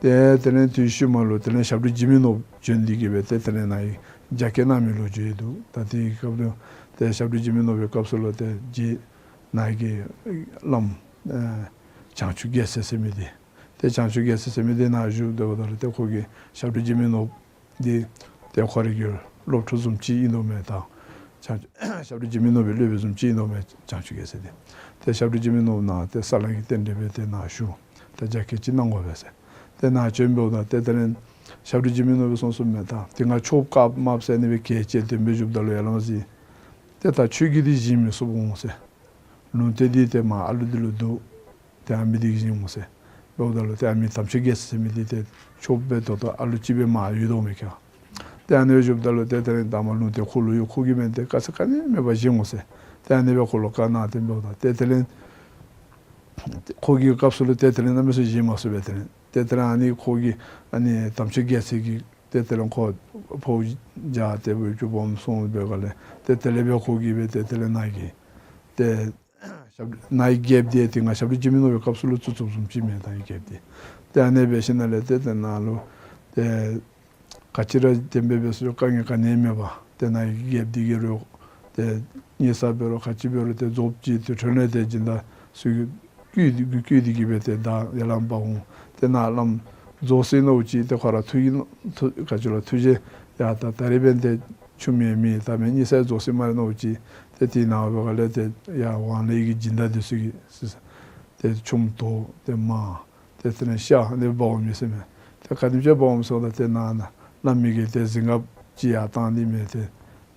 ཏེ་དེ་ལས་དུས་ཤུལ་མ་ལུ་དེ་ལས་ཞབས་དྲུང་འཇིགས་མེད་ནོར་བུ་བྱོན་འདི་གིས་སྦེ་ཏེ་དེ་ལས་ནཱ་གི་རྒྱ་བསྐྱེད་གནང་མི་ལོ་རྒྱུས་འདུག། ད་དེའི་སྐབས་ལུ་ཏེ་ཞབས་དྲུང་འཇིགས་མེད་ནོར་བུའི་སྐབས་སུ་ལུ་ཏེ་རྗེ་ནཱ་གི་བླམ་ཨེ་བྱང་ཆུབ་རྒྱལ་མཚན་ཟེར་མི་འདི་ཏེ་བྱང་ཆུབ་རྒྱལ་མཚན་ཟེར་མི་འདི་ནཱ་བཞུགས་སྡོདཔ་ད་ལུ་ཏེ་ཁོ་གིས་ཞབས་དྲུང་འཇིགས་མེད་ནོར་བུ་འདི་ཏེ་ཁོ་རའི་གི་སློབ་ཕྲུག་བཟུམ་ཅིག་ཨིན་དོ་མས། ད་བྱང་ཞབས་དྲུང་འཇིགས་མེད་ནོར་བུའི་སློབ་དཔོན་བཟུམ་ཅིག་ཨིན་དོ་མས་བྱང་ཆུབ་རྒྱལ་མཚན་འདི། ཏེ་ཞབས་དྲུང་འཇིགས་མེད་ནོར་བུ་ནཱ་ཏེ་ས་ལ་གི་རྟེན་འབྲེལ་སྦེ་ཏེ་ནཱ་བཞུགས། ཏེ་རྒྱ་བསྐྱེད་ཅིག་གནང་དགོ་པས་ཟེར་ཏེ་ནཱ་བྱོན་འབདཝ་ད་ཏེ་དེ་ལས་ཞབས་དྲུང་འཇིགས་མེད་ནོར་བུ་གསུངས་གསུངསམ་མས། ད་དེ་སྒང་ཆོསཔ་བཀའ་དམརཔོ་ཟེར་ཨ་ནི་སྦེ་གལ་ཆེ་དེ་སྦེ་བཞུགསཔ་ད་ལུ་ཡར་ལས་མར་གཟིགས། ཏེ་ད་ཆོས་བརྒྱུད་འདི་བཞེངས་མི་ཚུགསཔ་འོང་ཟེར། ལུང་བསྟན་འདི་ཏེ་མར་ཨ་ལུ་འདི་ལུ་འདུག། ཏེ་ཨ་མི་འདི་གིས་བཞེངསམ་འོང་ཟེར། འབདཝ་ད་ལུ་ཏེ་ཨ་མི་དམ་ཆོས་རྒྱལ་མཚན་ཟེར་མི་འདི་ཏེ་ཆོསཔ་སྦེ་ད་ལྟོ་ཨ་ལུ་ཅིག་སྦེ་མར་ཡོད་དོ་མས་ཁྱོད། ཏེ་ཨ་ནི་སྦེ་བཞུགསཔ་ད་ལུ་ཏེ་དེ་ལས་ད་མར་ལུང་བསྟན་ཁོ་ལུ་ཡོད། ཁོ་གིས་མེན་ཏེ་དཀའ་ཚེགས་ག་ནི་མེད་པར་བཞེངསམ་འོང་ཟེར། ཏེ་ཨ་ནི་སྦེ་ཁོ་ལུ་བཀའ་གནང་སྟེ་འབདཝ་ད་ཏེ་དེ་ལས་ཁོ་གི་སྐབས་སུ་ལུ་ཏེ་དེ་ལས་གནམ་མེད་ས་མེད་བཞེངས་མ་ཚུགས་པས། དེ་ལས་ཏེ་དེ་ལས་ཨ་ནི་ཁོ་གིས་ཨ་ནི་དམ་ཆོས་རྒྱལ་མཚན་གྱི་ ཏེ་དེ་ལས་ཁོ་ཕོཝ་བརྒྱ་ཏེ་འབད་བཅུ་སྦོམ་སོང་འབད་ག་ལས་ཏེ་དེ་ལས་འབད་ཁོ་གིས་འབད་ཏེ་དེ་ལས་ནཱ་གི་ཏེ་ཞབས་ནཱ་གི་རྒྱལཔོ་འདི་ཏེ་ང་ཞབས་དྲུང་འཇིགས་མེད་ནོར་བུའི་སྐབས་སུ་ལུ་བཙུགས་བཙུགསཔ་བཟུམ་ཅིག་མས། ད་ཨ་ནི་རྒྱལཔོ་འདི་ཏེ་ཨ་ནི་འབད་ཞིནམ་ལས་ཏེ་ཏེ་ནཱ་ལུ་ཏེ་ག་ཅི་ར་དེ་སྦེ་འབད་སོང་དཀའ་ངལ་ག་ནི་མེད་པར་ཏེ་ནཱ་གི་རྒྱལཔོ་འདི་གིས་རོགས་ཏེ་ཉེས་ས་འབད་རུང་ག་ཅི་འབད་རུང་ཏེ་རྫོགསཔ་ཅིག་ཏེ་འཕྲོ་ལས་ཏེ་སྦྱིན་བདག་ཚུ་གིས་བསྐུལ་ཏེ་བསྐུལ་ཏེ་གིས་འབད་ཏེ་ད་ཡར་ལས་འབག་འོང་། ཏེ་ནཱ་བླམ་རྫོགས་ས་ནང་ཅིག་ཏེ་ཁོ་ར་ཐུགས་ཀྱི་ཐུགས་ག་ཅི་ལོ་ཐུགས་རྗེ་ཡ་ད་ད་རིས་འབདན་ཏེ་ཆུམ་ཡང་མེད། ད་མེན་ཉེས་ས་རྫོགས་ས་སྨ་རེ་ནང་ཅིག་ཏེ་དེ་ནང་འབད་ག་ལས་ཏེ་ཡར་ཝང་ལས་ཀྱི་སྦྱིན་བདག་འདི་ཚུ་གིས་ཏེ་ཆུམ་དོ་ཏེ་མར་ཏེ་དེ་ནང་ཤར་ཨ་ནི་འབག་འོང་མས་ཟེར་མས། ཏེ་ག་དེམ་ཅིག་འབག་འོང་ཟེརཝ་ད་ཏེ་ནཱ་ནཱ་བླམ་གིས་ཏེ་གཟིངས་ཁབ་ཅིག་ཡར་བཏང་ནི་མས། ཏེ་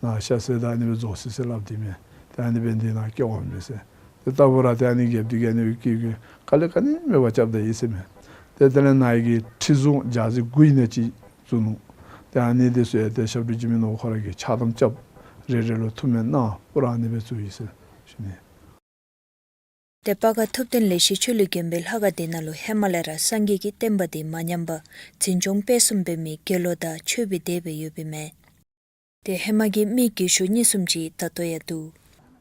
ནཱ་ཤར་ཟེརཝ་ད་ཨ་ནི་སྦེ་རྫོགས་ཅི་ཟེར་སླབ་སྟེ་མས། ཏེ་ཨ་ནི་འབདན་འདི་ནཱ་སྐྱེ་འོང་མས་ཟེར། ཏེ་ལྟ་བུ་ར་ཏེ་ཨ་ནི་རྒྱལཔོ་འདི་གིས་ཨ་ནི་སྦེ་བསྐུལ་བསྐུལ་དཀའ་ལས་ག་ནི་མེད་པར་རྐྱབ་ད་ཡི་ཟེར་མས། ཏེ་དེ་ལས་ནཱ་གི་ཁྲི་བཟུང་རྒྱ་རྫི་དགུ་ཨིན་ན་ཅིག་བཙུགས་ནུག། ཏེ་ཨ་ནི་འདི་ཚུ་ཡང་ཏེ་ཞབས་དྲུང་འཇིགས་མེད་ནོར་བུ་ཁོ་ར་གིས་ཕྱག་དམ་རྐྱབ་རེ་རེ་ལུ་ཐུགས་སྨོན་གནང་པུ་ར་ཨ་ནི་སྦེ་བཙུགས་ཡི་ཟེར་ཞུ་ནི། ཏེ་སྤ་སྒར་ཐུབ་བསྟན་ལེགས་བཤད་ཆོས་གླིང་དགོན་པའི་ལྷ་ཁང་འདི་ནང་ལུ་ཧེ་མ་ལས་ར་སངས་རྒྱས་ཀྱི་བསྟན་པ་འདི་མ་ཉམས་པར་འཛིན་སྐྱོང་སྤེལ་གསུམ་འབད་མི་དགེ་སློང་དང་ཆོས་པའི་སྡེ་སྦེ་ཡོདཔ་ཨིན་མས། ཏེ་ཧེ་མ་གི་མི་རྒས་ཤོས་གཉིས་གསུམ་ཅིག་ད་ལྟོ་ཡང་འདུག།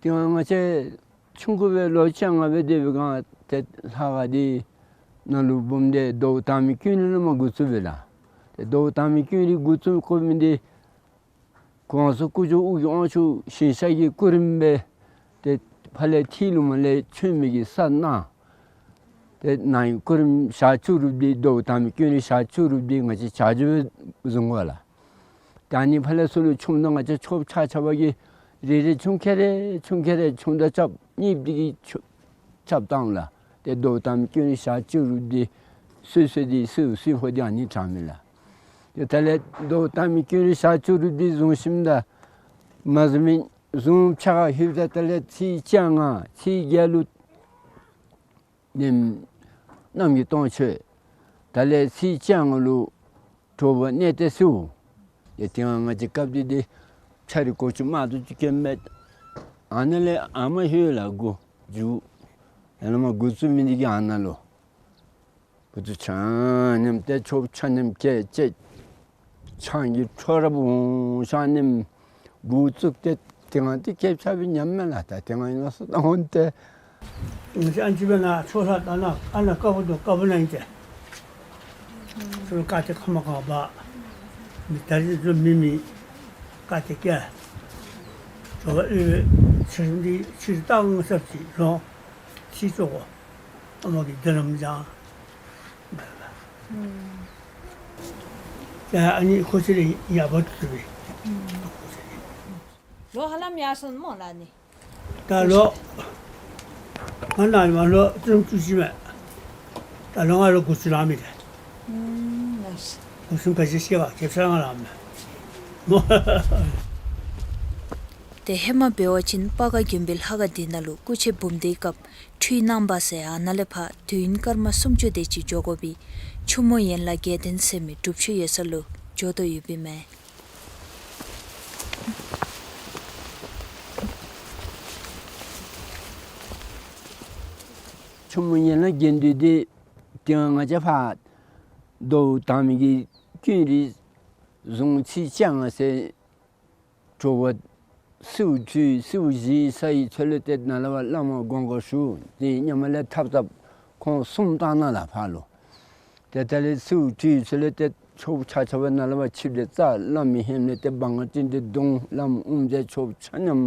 དེ་སྒང་ང་བཅས་ཆུང་ཀུ་སྦེ་ལོ་བཅོ་ལྔ་སྦེ་སྡོད་པའི་སྒང་ཏེ་ལྷ་ཁང་འདི་ནང་ལུ་འབུམ་སྡེ་མདོ་དག་མི་ཀུན་ལེགས་ལས་མར་འགོ་བཙུགས་པས་ལགས། ཏེ་མདོ་དག་མི་ཀུན་ལེགས་འགོ་བཙུགས་དགོ་མི་འདི་གོང་ས་སྐུ་ཕྱྭ་ཨོ་རྒྱན་དབང་ཕྱུག་ཞིང་གཤེགས་ཀྱི་སྐུ་རིམ་སྦེ་ཏེ་ཕར་ལས་ཐིམ་ལུ་མར་ལས་མཆོད་མེ་གི་ས་གནང་། ཏེ་ནཱ་གི་སྐུ་རིམ་ཞག་བཅུ་རུབ་འདི་མདོ་དག་མི་ཀུན་ལེགས་ཞག་བཅུ་རུབ་འདི་ང་བཅས་བྱ་རྒྱུད་བཟུང་དགོ་ལགས། ད་ཨ་ནི་ཕར་ལས་ཚུར་ལུ་ཆུམ་དང་ང་བཅས་ཆོསཔ་ཆ་ཁྱབ་ཀྱིས་རེ་རེ་ཆུང་ཀེ་རེ་ཆུང་ཀེ་རེ་ཆུང་དང་རྐྱབ་གཉིས་འདི་གིས་ཆུ་རྐྱབ་བཏང་ལགས། ཏེ་མདོ་དག་མི་ཀུན་ལེགས་ཞག་བཅུ་རུབ་འདི་སོ་སོ་འདི་སོ་སོ་ཧོ་འདི་ཨ་ནི་དྲངམ་ཨིན་ལགས། ཏེ་ད་ལས་མདོ་དག་མི་ཀུན་ལེགས་ཞག་བཅུ་རུབ་འདི་བཟུང་ཞིནམ་ད་མ་བཟུང་མི་བཟུང་ཕྱག་ཁར་ལྷོདཔ་ད་ད་ལས་ཚེས་བཅོ་ལྔ་ཚེས་བརྒྱད་ལུ་ནེམ་གནམ་གྱི་སྟོང་མཆོད། ད་ལས་ཚེས་བཅོ་ལྔ་ལུ་དྲོ་པ་གནས་བརྟན་གསོལཝ། ཡ་དེ་སྒང་ང་བཅས་སྐབས་འདི་འདི་ཕྱག་རིས་གོ་ཆུ་མ་ཏོག་ཅིག་གྱོན་མས། ཨ་ནཱ་ལས་ཨ་མ་ཧེ་ལ་འགོ་འགྱོ། ཡར་ལས་མར་འགོ་བཙུགས་མི་འདི་གིས་ཨ་ནཱ་ལུ་འགོ་བཙུགས་ཆ་མཉམ་ཏེ་ཆོསཔ་ཆ་མཉམ་བཀལ་བཅད། ཆང་གི་འཕྲོ་རབ་འོང་ཆ་མཉམ་འགོ་བཙུགས་ཏེ་དེ་སྒང་འདི་སྐྱེས་ཆ་སྦེ་ཉམས་མས་ལགས། ད་དེ་སྒང་ཨིན་ན་སོ་ད་འོང་སྟེ། ང་བཅས་ཨ་ནི་ཅིག་སྦེ་ནཱ་ཆོས་ལྷ་ད་ནཱ་ཨ་ནཱ་དཀར་པོ་འདུག། དཀར་པོ་ནང་ཨིན་ཏེ། ཚུར་བཀག་སྟེ་ཁ་མ་གང་བ་མི་ད་རིས་ཚུར་མི་མི་བཀག་སྟེ་བསྐྱལ། དྲོ་པ་ཨོལ་ལོ་ཕྱི་རུ་འདི་ཕྱི་རུ་སྟག་ངོ་ས་ཅིག་ལོང་ཕྱི་ཙོག་གོ། ཨ་མ་གིས་འདི་རམ་ཅང་། ཨུམ། ད་ཨ་ནི་ཁོ་ཚེ་རིང་ཡག་པོ་འདུག་པས། ཨུམ། ལོ་ཧ་ལམ་ཡར་སོང་སྨོ་ལགས་ནི། ད་ལོ་ང་ནཱ་མར་ལོ་བཅུ་བཅུ་གཅིག་མས། ད་ལོ་ང་ལོ་དགུ་བཅུ་ལང་མི་རེ། ཨུམ། དགུ་བཅུ་ག་ཅི་ཤེས་པ་ཁེབ་ས་ང་ལང་མས། ཏེ་ཧེ་མ་འབད་བ་ཅིན་སྤ་སྒར་དགོན་པའི་ལྷ་ཁང་འདི་ནང་ལུ་སྐུ་ཕྱྭ་འབུམ་སྡེའི་སྐབས་ཁྲུས་གནང་བ་ཟེར་ཨ་ནཱ་ལས་ཕར་དུས་ཡུན་སྐར་མ་སུམ་ཅུ་དེ་ཅིག་འགྱོ་དགོ་པའི་ཆུ་མོ་ཡན་ལག་བརྒྱད་ལྡན་ཟེར་མི་སྒྲུབ་ཆུ་ཡོད་ས་ལུ་འགྱོ་དོ་ཡོདཔ་ཨིན་མས། ཆུ་མོ་ཡན་ལག་བརྒྱད་ལྡན་འདི་དེ་སྒང་ང་བཅས་ཕར་མདོ་དག་མི་གི་ཀུན་རིག་བཟུང་ཚེས་བཅོ་ལྔ་ཚེ་དྲོ་པ་གསོལཝ་ཁྲུས་གསོལཝ་བཞེས་ཚར་བའི་ཚེ་ལུ་ཏེ་ནཱ་ལས་ཕར་བླ་མ་དགོངས་སྐོར་ཞུ། ཏེ་ཉམས་ལེན་འཐབ་འཐབ་ཁོང་གསུམ་བཏང་ནཱ་ལས་ཕར་ལུ། ཏེ་ད་ལས་གསོལཝ་ཁྲུས་ཚུ་ལས་ཏེ་ཆོསཔ་ཆ་ཁྱབ་ནཱ་ལས་ཕར་ཆིབས་ཏེ་རྩ་བླ་མའི་ཧེ་མ་ལས་ཏེ་བང་སྒྲིག་སྟེ་བརྡུང་། བླམ་དབུ་མཛད་ཆོསཔ་ཆ་མཉམ་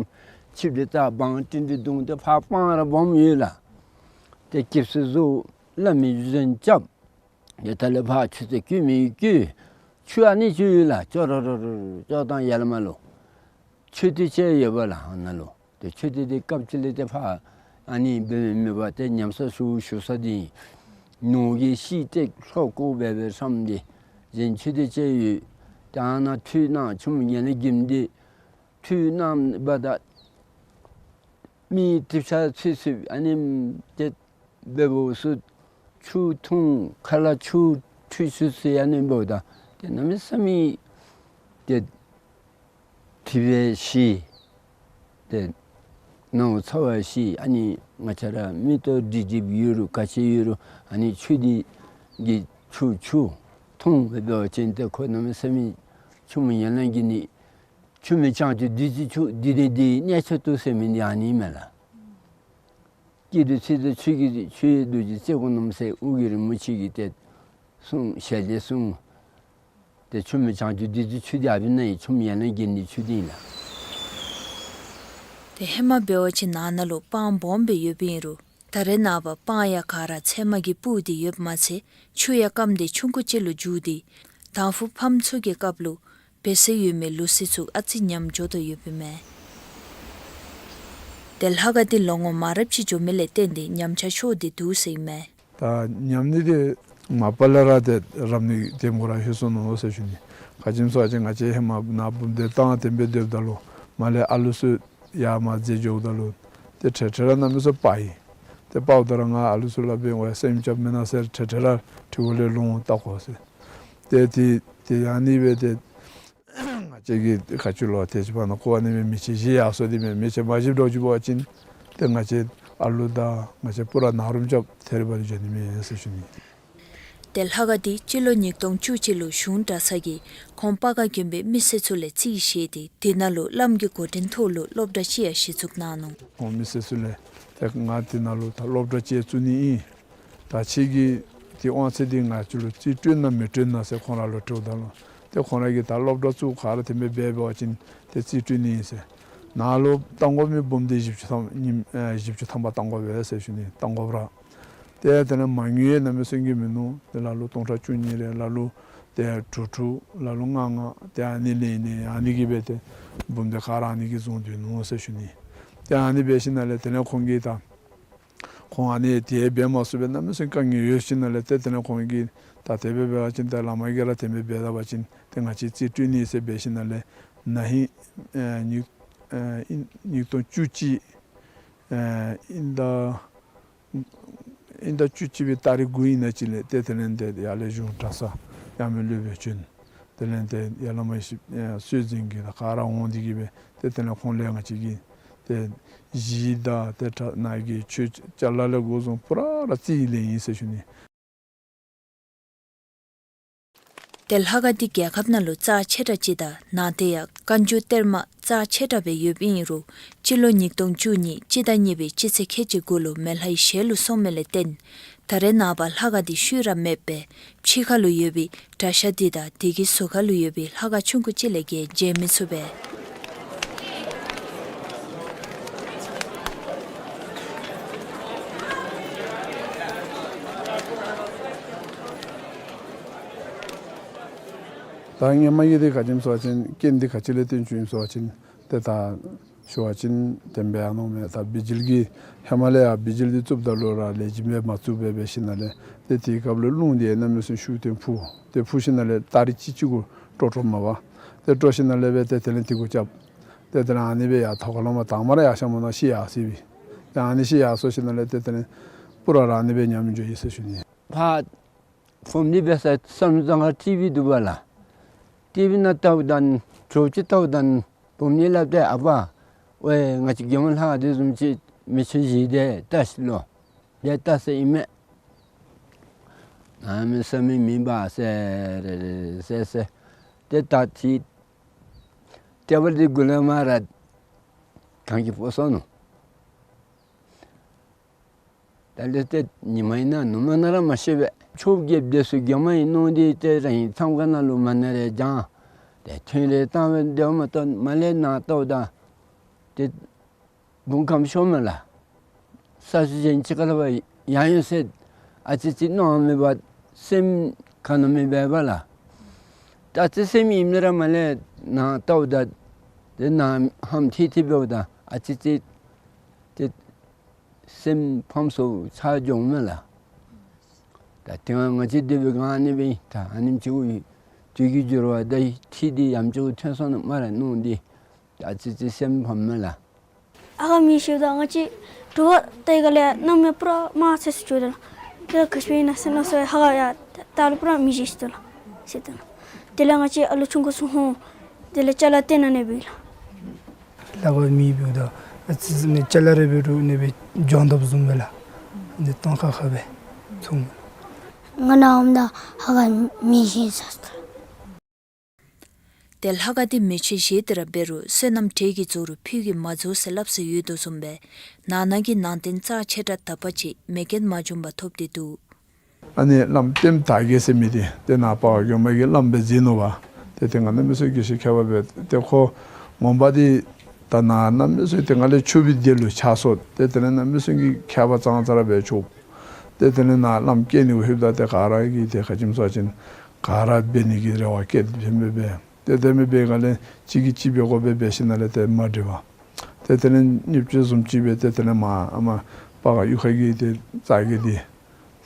ཆིབས་ཏེ་རྩ་བང་སྒྲིག་སྟེ་བརྡུང་སྟེ་ཕར་སྤང་ར་སྦོམ་ཡོད་ལགས། ཏེ་སྐྱིབས་སུ་བཟོ་བླ་མའི་གཞུ་ཆེན་རྐྱབ། ཡ་ད་ལས་ཕར་ཆུ་ཚོད་བསྐྱོད་མི་བསྐྱོད། ཆུ་ཨ་ནི་ཆུ་ཡོད་ལགས། ཅོག་རོ་རོ་རོ་ཅོག་དང་ཡར་ལས་མར་ལུ་མཆོད་རྟེན་ཅིག་ཡོདཔ་ལགས་ཨ་ནཱ་ལུ། ཏེ་མཆོད་རྟེན་འདི་སྐབས་ཅིག་ལས་ཏེ་ཕར་ཨ་ནི་འབད་མི་མེད་པར་ཏེ་ཉམས་གསོ་ཞུ་ཞུ་ས་འདི་ནོར་གྱི་ཤིང་སྟེགས་ལྷོ་སྐོར་སྦེ་སྦེ་བསྲངས་ཏེ་གཞན་མཆོད་རྟེན་ཅིག་ཡོད། ཏེ་ཨ་ནཱ་ཁྲུས་གནང་། ཆུ་མོ་ཡན་ལག་བརྒྱད་འདི་ཁྲུས་གནང་བ་ད་མི་གྲིབ་ཆགས་ཚུད་ཚུདཔ་ཨ་ནི་ཏེ་འབདཝ་ཚུ་ཆུ་འཐུང་ཁ་ལས་ཆུ་ཁྲུས་ཆུ་ཚུ་ཨ་ནི་འབདཝ་ད་ཏེ་གནམ་མེད་ས་མེད་ཏེ་གྲིབ་པས་ཞི། ཏེ་ནང་ཚ་བ་ཞི། ཨ་ནི་ང་བཅས་ར་མིག་ཏོ་སྒྲིབ་སྒྲིབ་ཡོད་རུང་ག་ཅི་ཡོད་རུང་ཨ་ནི་ཆུ་འདི་གིས་ཆུ་ཆུ་ ཁོང་འབད་བ་ཅིན་ཏེ་ཁོ་གནམ་མེད་ས་མེད་ཆུ་མོ་ཡན་ལག་བརྒྱད་ནི་ཆུ་མོ་བྱང་ཆུབ་བདུད་རྩི་ཆུ་འདི་ནི་འདི་གནས་མཆོག་ཏུ་ཟེར་མི་འདི་ཨ་ནི་མས་ལགས། སྐྱེ་དང་འཆི་དང་ཆོས་ཀྱི་ཆོས་ཡི་རྡོ་རྗེ་རྩེ་དགུ་རྣམ་གསལ་ཨོ་རྒྱན་རིན་པོ་ཆེ་གིས་ཏེ་གསུངས་ཞལ་ཏེ་གསུངས། ཏེ་ཆུ་མོ་བྱང་ཆུབ་བདུད་རྩི་ཆུ་འདི་ཨ་ཕི་ན་ཡི་ཆུ་མོ་ཡན་ལག་བརྒྱད་ནི་ཆུ་འདི་ཨིན་ལགས། ཏེ་ཧེ་མ་འབད་བ་ཅིན་ནང་ན་ལུ་སྤང་སྦོམ་སྦེ་ཡོདཔ་ཨིན་རུང་ད་རེས་ནངས་པ་སྤང་ཡང་ག་ར་ཚལ་མ་གིས་སྤུར་ཏེ་ཡོདཔ་མ་ཚད་ཆུ་ཡང་སྐམ་སྟེ་ཆུང་ཀུ་ཅིག་ལུ་འགྱུར་ཏེ་དང་ཕུ་ཕམ་ཚུ་གི་སྐབས་ལུ་འབད་སྲོལ་ཡོད་མི་ལུགས་སྲོལ་ཚུ་ཨ་ཙི་ཉམས་འགྱོ་དོ་ཡོདཔ་ཨིན་མས། ཏེ་ལྷ་ཁང་འདི་ལོ་ངོ་མང་རབས་ཅིག་འགྱོ་མི་ལས་བརྟེན་ཏེ་ཉམས་ཆག་ཤོར་ཏེ་འདུག་ཟེར་ཨིན་མས། ད་ཉམས་ནི་འདི་མ་པ་ལས་ར་ཏེ་རབ་གནས་དེམ་གུ་ར་ལྷོད་སོ་ནུག་ཟེར་ཞུ་ནི། ག་ཅི་སྨོ་ཟེར་བ་ཅིན་ང་བཅས་ཧེ་མ་ནཱ་འབུམ་སྡེ་བཏང་དེམ་སྦེ་སྡོདཔ་ད་ལུ་མར་ལས་ཨ་ལུ་ཚུ་ཡར་མར་འཛེགས་འགྱོཝ་ད་ལུ་ཏེ་ཁྲེ་ཁྲེ་ར་གནམ་མེད་ས་མེད་སྤར་ཡི། ཏེ་སྤརཝ་ད་ར་ང་ཨ་ལུ་ཚུ་ལུ་འབད་བ་སེམས་རྐྱབ་མེན་ན་ཟེར་ཁྲེ་ཁྲེ་ར་ཁྲི་གུ་ལས་ལོང་བལྟ་དགོ་ཟེར། ཏེ་ཏེ་ཏེ་ཨ་ནི་སྦེ་ཏེ་ང་བཅས་ཀྱིས་ག་ཅི་ལོ་ཏེ་ཅིག་འབད་ན་ཁོ་ཨ་ནི་སྦེ་མི་ཆེན་བཞེས་ཡར་སོ་དེ་མས། མི་ཆེན་མ་བཞེསཔ་འགྱོ་བཅུག་པ་ཅིན་ཏེ་ང་བཅས་ཨ་ལུ་དང་ང་བཅས་པུ་ར་ནཱ་རུང་རྐྱབ་ཐེ་རི་བ་རི་འགྱོ་ནི་མས་ཟེར་ཞུ་ནི། ཏེ་ལྷ་ཁང་འདི་སྤྱི་ལོ་ཉིས་སྟོང་བཅུ་གཅིག་ལུ་གཞུང་གྲྭ་ཚང་གིས་ཁོང་སྤ་སྒར་དགོན་པའི་མི་སེར་ཚུ་ལས་རྩིས་བཞེས་ཏེ་དེ་ནང་ལུ་བླམ་གྱི་འགོ་འདྲེན་ཐོག་ལུ་སློབ་གྲྭ་ཅིག་ཡང་གཞི་བཙུགས་གནང་ནུག། ཁོང་མི་སེར་ཚུ་ལས་ཏེ་ང་དེ་ནང་ལུ་ད་སློབ་གྲྭ་ཅིག་བཙུགས་ནི་ཨིན། ད་ཁྱེད་ཀྱིས་ཏེ་དབང་ཚད་འདི་ང་བཅས་ལུ་རྩིས་སྤྲོད་ན་མི་སྤྲོད་ན་ཟེར་ཁོང་ར་ལུ་དྲིཝ་ད་ལུ་ཏེ་ཁོང་ར་གིས་ད་སློབ་གྲྭ་བཙུགས་ག་ར་དེམ་སྦེ་འབད་བ་ཅིན་ཏེ་རྩིས་སྤྲོད་ནི་ཨིན་ཟེར། ནཱ་ལུ་བཏང་དགོ་མི་འབུམ་སྡེ་བཞི་བཅུ་ཐམ་ཉིནམ་ཨེ་བཞི་བཅུ་ཐམ་པ་བཏང་དགོ་པས་ཟེར་ཞུ་ནི། བཏང་དགོཔ་ར། ཏེ་དེ་ལས་མ་དངུལ་ཡང་གནམ་མེད་ས་མེད་ཀྱི་མིན་ནུག། ཏེ་ལ་ལུ་སྟོང་ཕྲག་བཅུ་གཉིས་རེ་ལ་ལུ་ཏེ་དྲུག་དྲུག་ལ་ལུ་ལྔ་ལྔ་ཏེ་ཨ་ནི་ལེན་ནི་ཨ་ནི་གིས་སྦེ་ཏེ་འབུམ་སྡེ་ག་ར་ཨ་ནི་གིས་བཟུང་སྡོད་ནུག་ཟེར་ཞུ་ནི། ཏེ་ཨ་ནི་འབད་ཞིནམ་ལས་དེ་ལས་ཁོང་གིས་ད་ཁོང་ཨ་ནི་དེ་འབད་མ་ཚུགས་པའི་གནམ་མེད་ས་མེད་དཀའ་ངལ་ཡོད་ཞིནམ་ལས་ཏེ་དེ་ལས་ཁོང་གིས་ད་དེ་སྦེ་འབད་བ་ཅིན་ཏེ་བླ་མ་གིས་ར་དེ་སྦེ་འབད་ད་པ་ཅིན་ཏེ་ང་བཅས་རྩིས་སྤྲོད་ནི་ཟེར་འབད་ཞིནམ་ལས་ན་ཧིང་ཨེ་ཉིས་ཨེ་ཨིན་ཉིས་སྟོང་བཅུ་གཅིག་ཨེ་ཨིན་ད་ཨིན་ད་བཅུ་གཅིག་པའི་ཏ་རིག་དགུ་ཨིན་ན་ཅིག་ལས་ཏེ་དེ་ལས་ཏེ་ཡར་ལས་གཞུང་གྲྭ་ཚང་ཡར་མི་སློབ་དཔོན་བྱོན། དེ་ལས་ཏེ་ཡར་བླ་མ་ཞིག་ཨེ་སྲོལ་འཛིན་གྱི་ད་ག་ར་འོང་དེ་གིས་སྦེ་ཏེ་དེ་ལས་ཁོང་ལས་ང་བཅས་ཀྱིས་ཏེ་གཞི་དང་ཏེ་གྲྭ་ནང་གི་ཆོས་ཅ་ལ་ལས་འགོ་བཟུང་པུ་ར་ར་རྩིས་ལེན་ཡི་ཟེར་ཞུ་ནི། ཏེ་ལྷ་ཁང་འདི་རྒྱལ་ཁབ་ནང་ལུ་རྩ་ཆེ་དྲགས་ཅིག་དང་ནང་དེ་ཡང་བཀའ་འགྱུར་གཏེར་མ་རྩ་ཆེ་དྲགས་སྦེ་ཡོདཔ་ཨིན་རུང་སྤྱི་ལོ་ཉིས་སྟོང་བཅུ་གཉིས་སྤྱི་ཟླ་གཉིས་པའི་སྤྱི་ཚེས་ཁལ་གཅིག་དགུ་ལུ་མེ་ལྷའི་ཞལ་ལུ་སོང་མི་ལས་བརྟེན་ད་རེས་ནངས་པ་ལྷ་ཁང་འདི་ཤུལ་ར་མེདཔ་སྦེ་ཕྱི་ཁ་ལུ་ཡོད་པའི་གྲྭ་ཤག་འདི་དང་དེ་གི་ཟུར་ཁ་ལུ་ཡོད་པའི་ལྷ་ཁང་ཆུང་ཀུ་ཅིག་ལས་བརྒལ་མཇལ་མི་ཚུགས་པས། ད་སྔོན་མ་གི་འདི་ག་ཅི་སྨོ་ཟེར་བ་ཅིན་རྐྱེན་འདི་ག་ཅི་ལས་བརྟེན་བྱུང་ཡི་ཟེར་བ་ཅིན་ཏེ་ད་ཞུ་བ་ཅིན་དེ་སྦེ་ཨ་ནོ་མས། ད་བི་ཇི་ལི་གི་ཧེ་མ་ལས་ཡར་བི་ཇི་ལི་འདི་བཙུགསཔ་ད་ལུ་ར་ལེགས་ཤོམ་སྦེ་མ་བཙུགས་པར་འབད་ཞིནམ་ལས་ཏེ་དེའི་སྐབས་ལུ་རླུང་འདི་གནམ་མེད་ས་མེད་ཤུགས་ལྡན་འཕུ། ཏེ་འཕུ་ཞིནམ་ལས་ཏ་རིག་གཅིག་གཅིག་གུ་དཀྲོག་དཀྲོགཔ་མས་པ། ཏེ་དཀྲོག་ཞིནམ་ལས་སྦེ་ཏེ་དེ་ལས་དེ་གུ་རྐྱབ། ཏེ་དེ་ལས་ཨ་ནི་སྦེ་ཡར་ཐོག་ཁ་ལས་མར་དང་པ་ར་ཡར་ཤར་མ་ནང་ཤི་ཡར་སོ་ཡི། ཏེ་ཨ་ནི་ཤི་ཡར་སོ་ཞིནམ་ལས་ཏེ་དེ་ལས་པུ་ར་ར་ཨ་ནི་སྦེ་ཉམས་འགྱོ་ཡི་ཟེར་ཞུ་ནི། ཕར་བུམ་འདི་འབད་ས་བསམ་བཟང་ཁ་ཊི་བི་འདུག་པ་ལགས། ཊི་བི་ནང་བལྟཝ་ད་དྲོ་ཅིག་བལྟཝ་ད་བུམ་འདི་སླབ་སྟེ་ཨ་པ་ཝའེ་ང་བཅས་རྒྱལ་མོ་ལྷ་ཁང་འདི་བཟུམ་ཅིག་མི་ཆུང་བཞེས་ཏེ་བལྟ་ཤིག་ལོ། ཏེ་བལྟ་ས་ཨིན་མས། གནམ་མེད་ས་མེད་མེད་པ་ཟེར་ཟེར་ཟེར། ཏེ་ད་ཏེ་ཊེ་བཱལ་འདི་གུ་ལས་མར་ར་གངས་ཀྱིས་ཕོག་སོ་ནུག། ད་ལས་ཏེ་ཉི་མ་ཨིན་ན་ནུབ་མོ་ཨིན་ན་ར་མ་ཤེས་པས། ཆོས་རྒྱལཔོ་འདི་ཚུ་རྒྱལ་མོ་ཨིན་མནོ་སྟེ་ཏེ་ར་ཨིན་མཚམས་ཁང་ནང་ལུ་མ་ཎི་རེ་བགྱང་། ཏེ་ཐུན་རེ་བཏང་སྦེ་སྡོདཔ་མ་གཏོགས་མར་ལས་ནཱ་བལྟཝ་ད་ཏེ་བུམ་སྐམ་ཤོར་མས་ལགས། ས་སུ་གཞན་ཅིག་ཁ་ལས་ཕར་ཡར་འོང་ཟེར་ཨ་ཙི་ཅིག་མནོ་མི་འབད་སེམས་ག་ནི་མེད་པས་པ་ལགས། ད་ཨ་ཙི་ཙི་སེམས་ཨིནམ་ལས་ར་མར་ལས་ནཱ་བལྟཝ་ད་ཏེ་ནཱ་ཧམ་ཐིག་ཐིག་འབདཝ་ད་ཨ་ཙི་ཙི་ཏེ་སེམས་ཕམ་སོ་ཆགས་འགྱོཝ་མས་ལགས། ད་དེ་སྒང་ང་བཅས་སྡོད་པའི་སྒང་ཨ་ནི་སྦེ་ད་ཨ་ནེམ་ཅིག་གུ་དུས་ཀྱི་འགྱུར་བ་དང་ཐིག་འདི་ཡང་ཅིག་གུ་ཐོན་སོང་ནུག་སྨ་རེ་མནོ་སྟེ་ད་ཨ་ཙི་ཙི་སེམས་ཕམ་མས་ལགས། ཨ་ཁ་མེད་ཞིནམ་ད་ང་བཅས་དྲོ་པ་ཏེ་ག་ལས་གནམ་མེད་པུ་ར་དམར་ཚེར་སུ་འགྱོ་དོ་ལགས། ཏེ་ག་ཅི་སྦེ་ཨིན་ན་ཟེར་མནོ་སོང་ཡི། ཧ་གོ་ཡི། ད་ལུ་པུ་ར་མེ་བཞེས་ཅི་དོ་ལགས་ཟེར་དོ་ལགས། དེ་ལས་ང་བཅས་ཨ་ལུ་ཆུང་ཀུ་ཚུ་ཧོ་དེ་ལས་ཅ་ལ་སྟོན་ནི་འབད་ལགས། ལྷ་ཁང་མེདཔ་ད་ཨ་ཙི་ཙི་ནི་ཅ་ལ་རེ་འབད་རུང་ཨ་ནི་སྦེ་སྦྱང་དོ་བཟུམ་སྦེ་ལགས། ཨ་ནི་སྟོང་ཁ་ཁ་སྦེ་ཚུད། ང་ནཱ་འོངམ་ད་ལྷ་ཁང་མེ་ཤིང་ས་ཐོབ། ཏེ་ལྷ་ཁང་འདི་མེ་མཆོད་བཞེས་ཏེ་ར་འབད་རུང་བསོད་ནམས་གྲལ་གྱི་རྫོགས་རུང་ཕུད་ཀྱིས་མ་རྫོགས་ཟེར་སླབ་སྲོལ་ཡོད་དོ་བཟུམ་སྦེ་ནང་ན་གི་ནང་རྟེན་རྩ་ཆེ་དྲགས་དག་པ་ཅིག་མེ་རྐྱེན་མ་བྱུང་པར་ཐོབ་སྟེ་འདུག། ཨ་ནི་བླམ་ལྟདམོ་དར་རྒྱས་ཟེར་མི་འདི་ཏེ་ནཱ་སྤ་སྒར་དགོན་པ་གི་བླམ་སྦེ་མཛད་ནུག་པ། ཏེ་ཏེ་ང་གནམ་མེད་ས་མེད་དགེ་བཤེས་མཁས་པ་སྦེ་ཏེ་ཁོ་ངོ་མ་འདི་ད་ནཱ་གནམ་མེད་ས་མེད་ཏེ་ང་ལས་ཆུང་བའི་དུས་ལུ་ཕྱག་སོར་ཏེ་དེ་ལས་གནམ་མེད་ས་མེད་ཀྱི་མཁས་པ་ཙང་ཙ་ར་སྦེ་ཆོག། ཏེ་དེ་ལས་ནཱ་བླམ་སྐྱེ་ནི་གུ་ལྷོདཔ་ད་ཏེ་ག་ར་གིས་ཏེ་ག་ཅི་སྨོ་ཟེར་བ་ཅིན་ག་ར་འབད་ནི་གི་རེ་བ་བསྐྱེད་དེ་འབད་འབད་ཏེ་དེ་མི་འབད་ག་ལས་གཅིག་གིས་གཅིག་འབད་དགོ་པས་འབད་ཞིནམ་ལས་ཏེ་མ་འགྲིག་པར་ཏེ་དེ་ལས་བརྙས་བཅོས་བཟུམ་ཅིག་འབད་ཏེ་དེ་ལས་མར་ཨ་མར་སྤ་སྒར་གཡུས་ཁ་གི་ཏེ་རྩ་རྒས་འདི་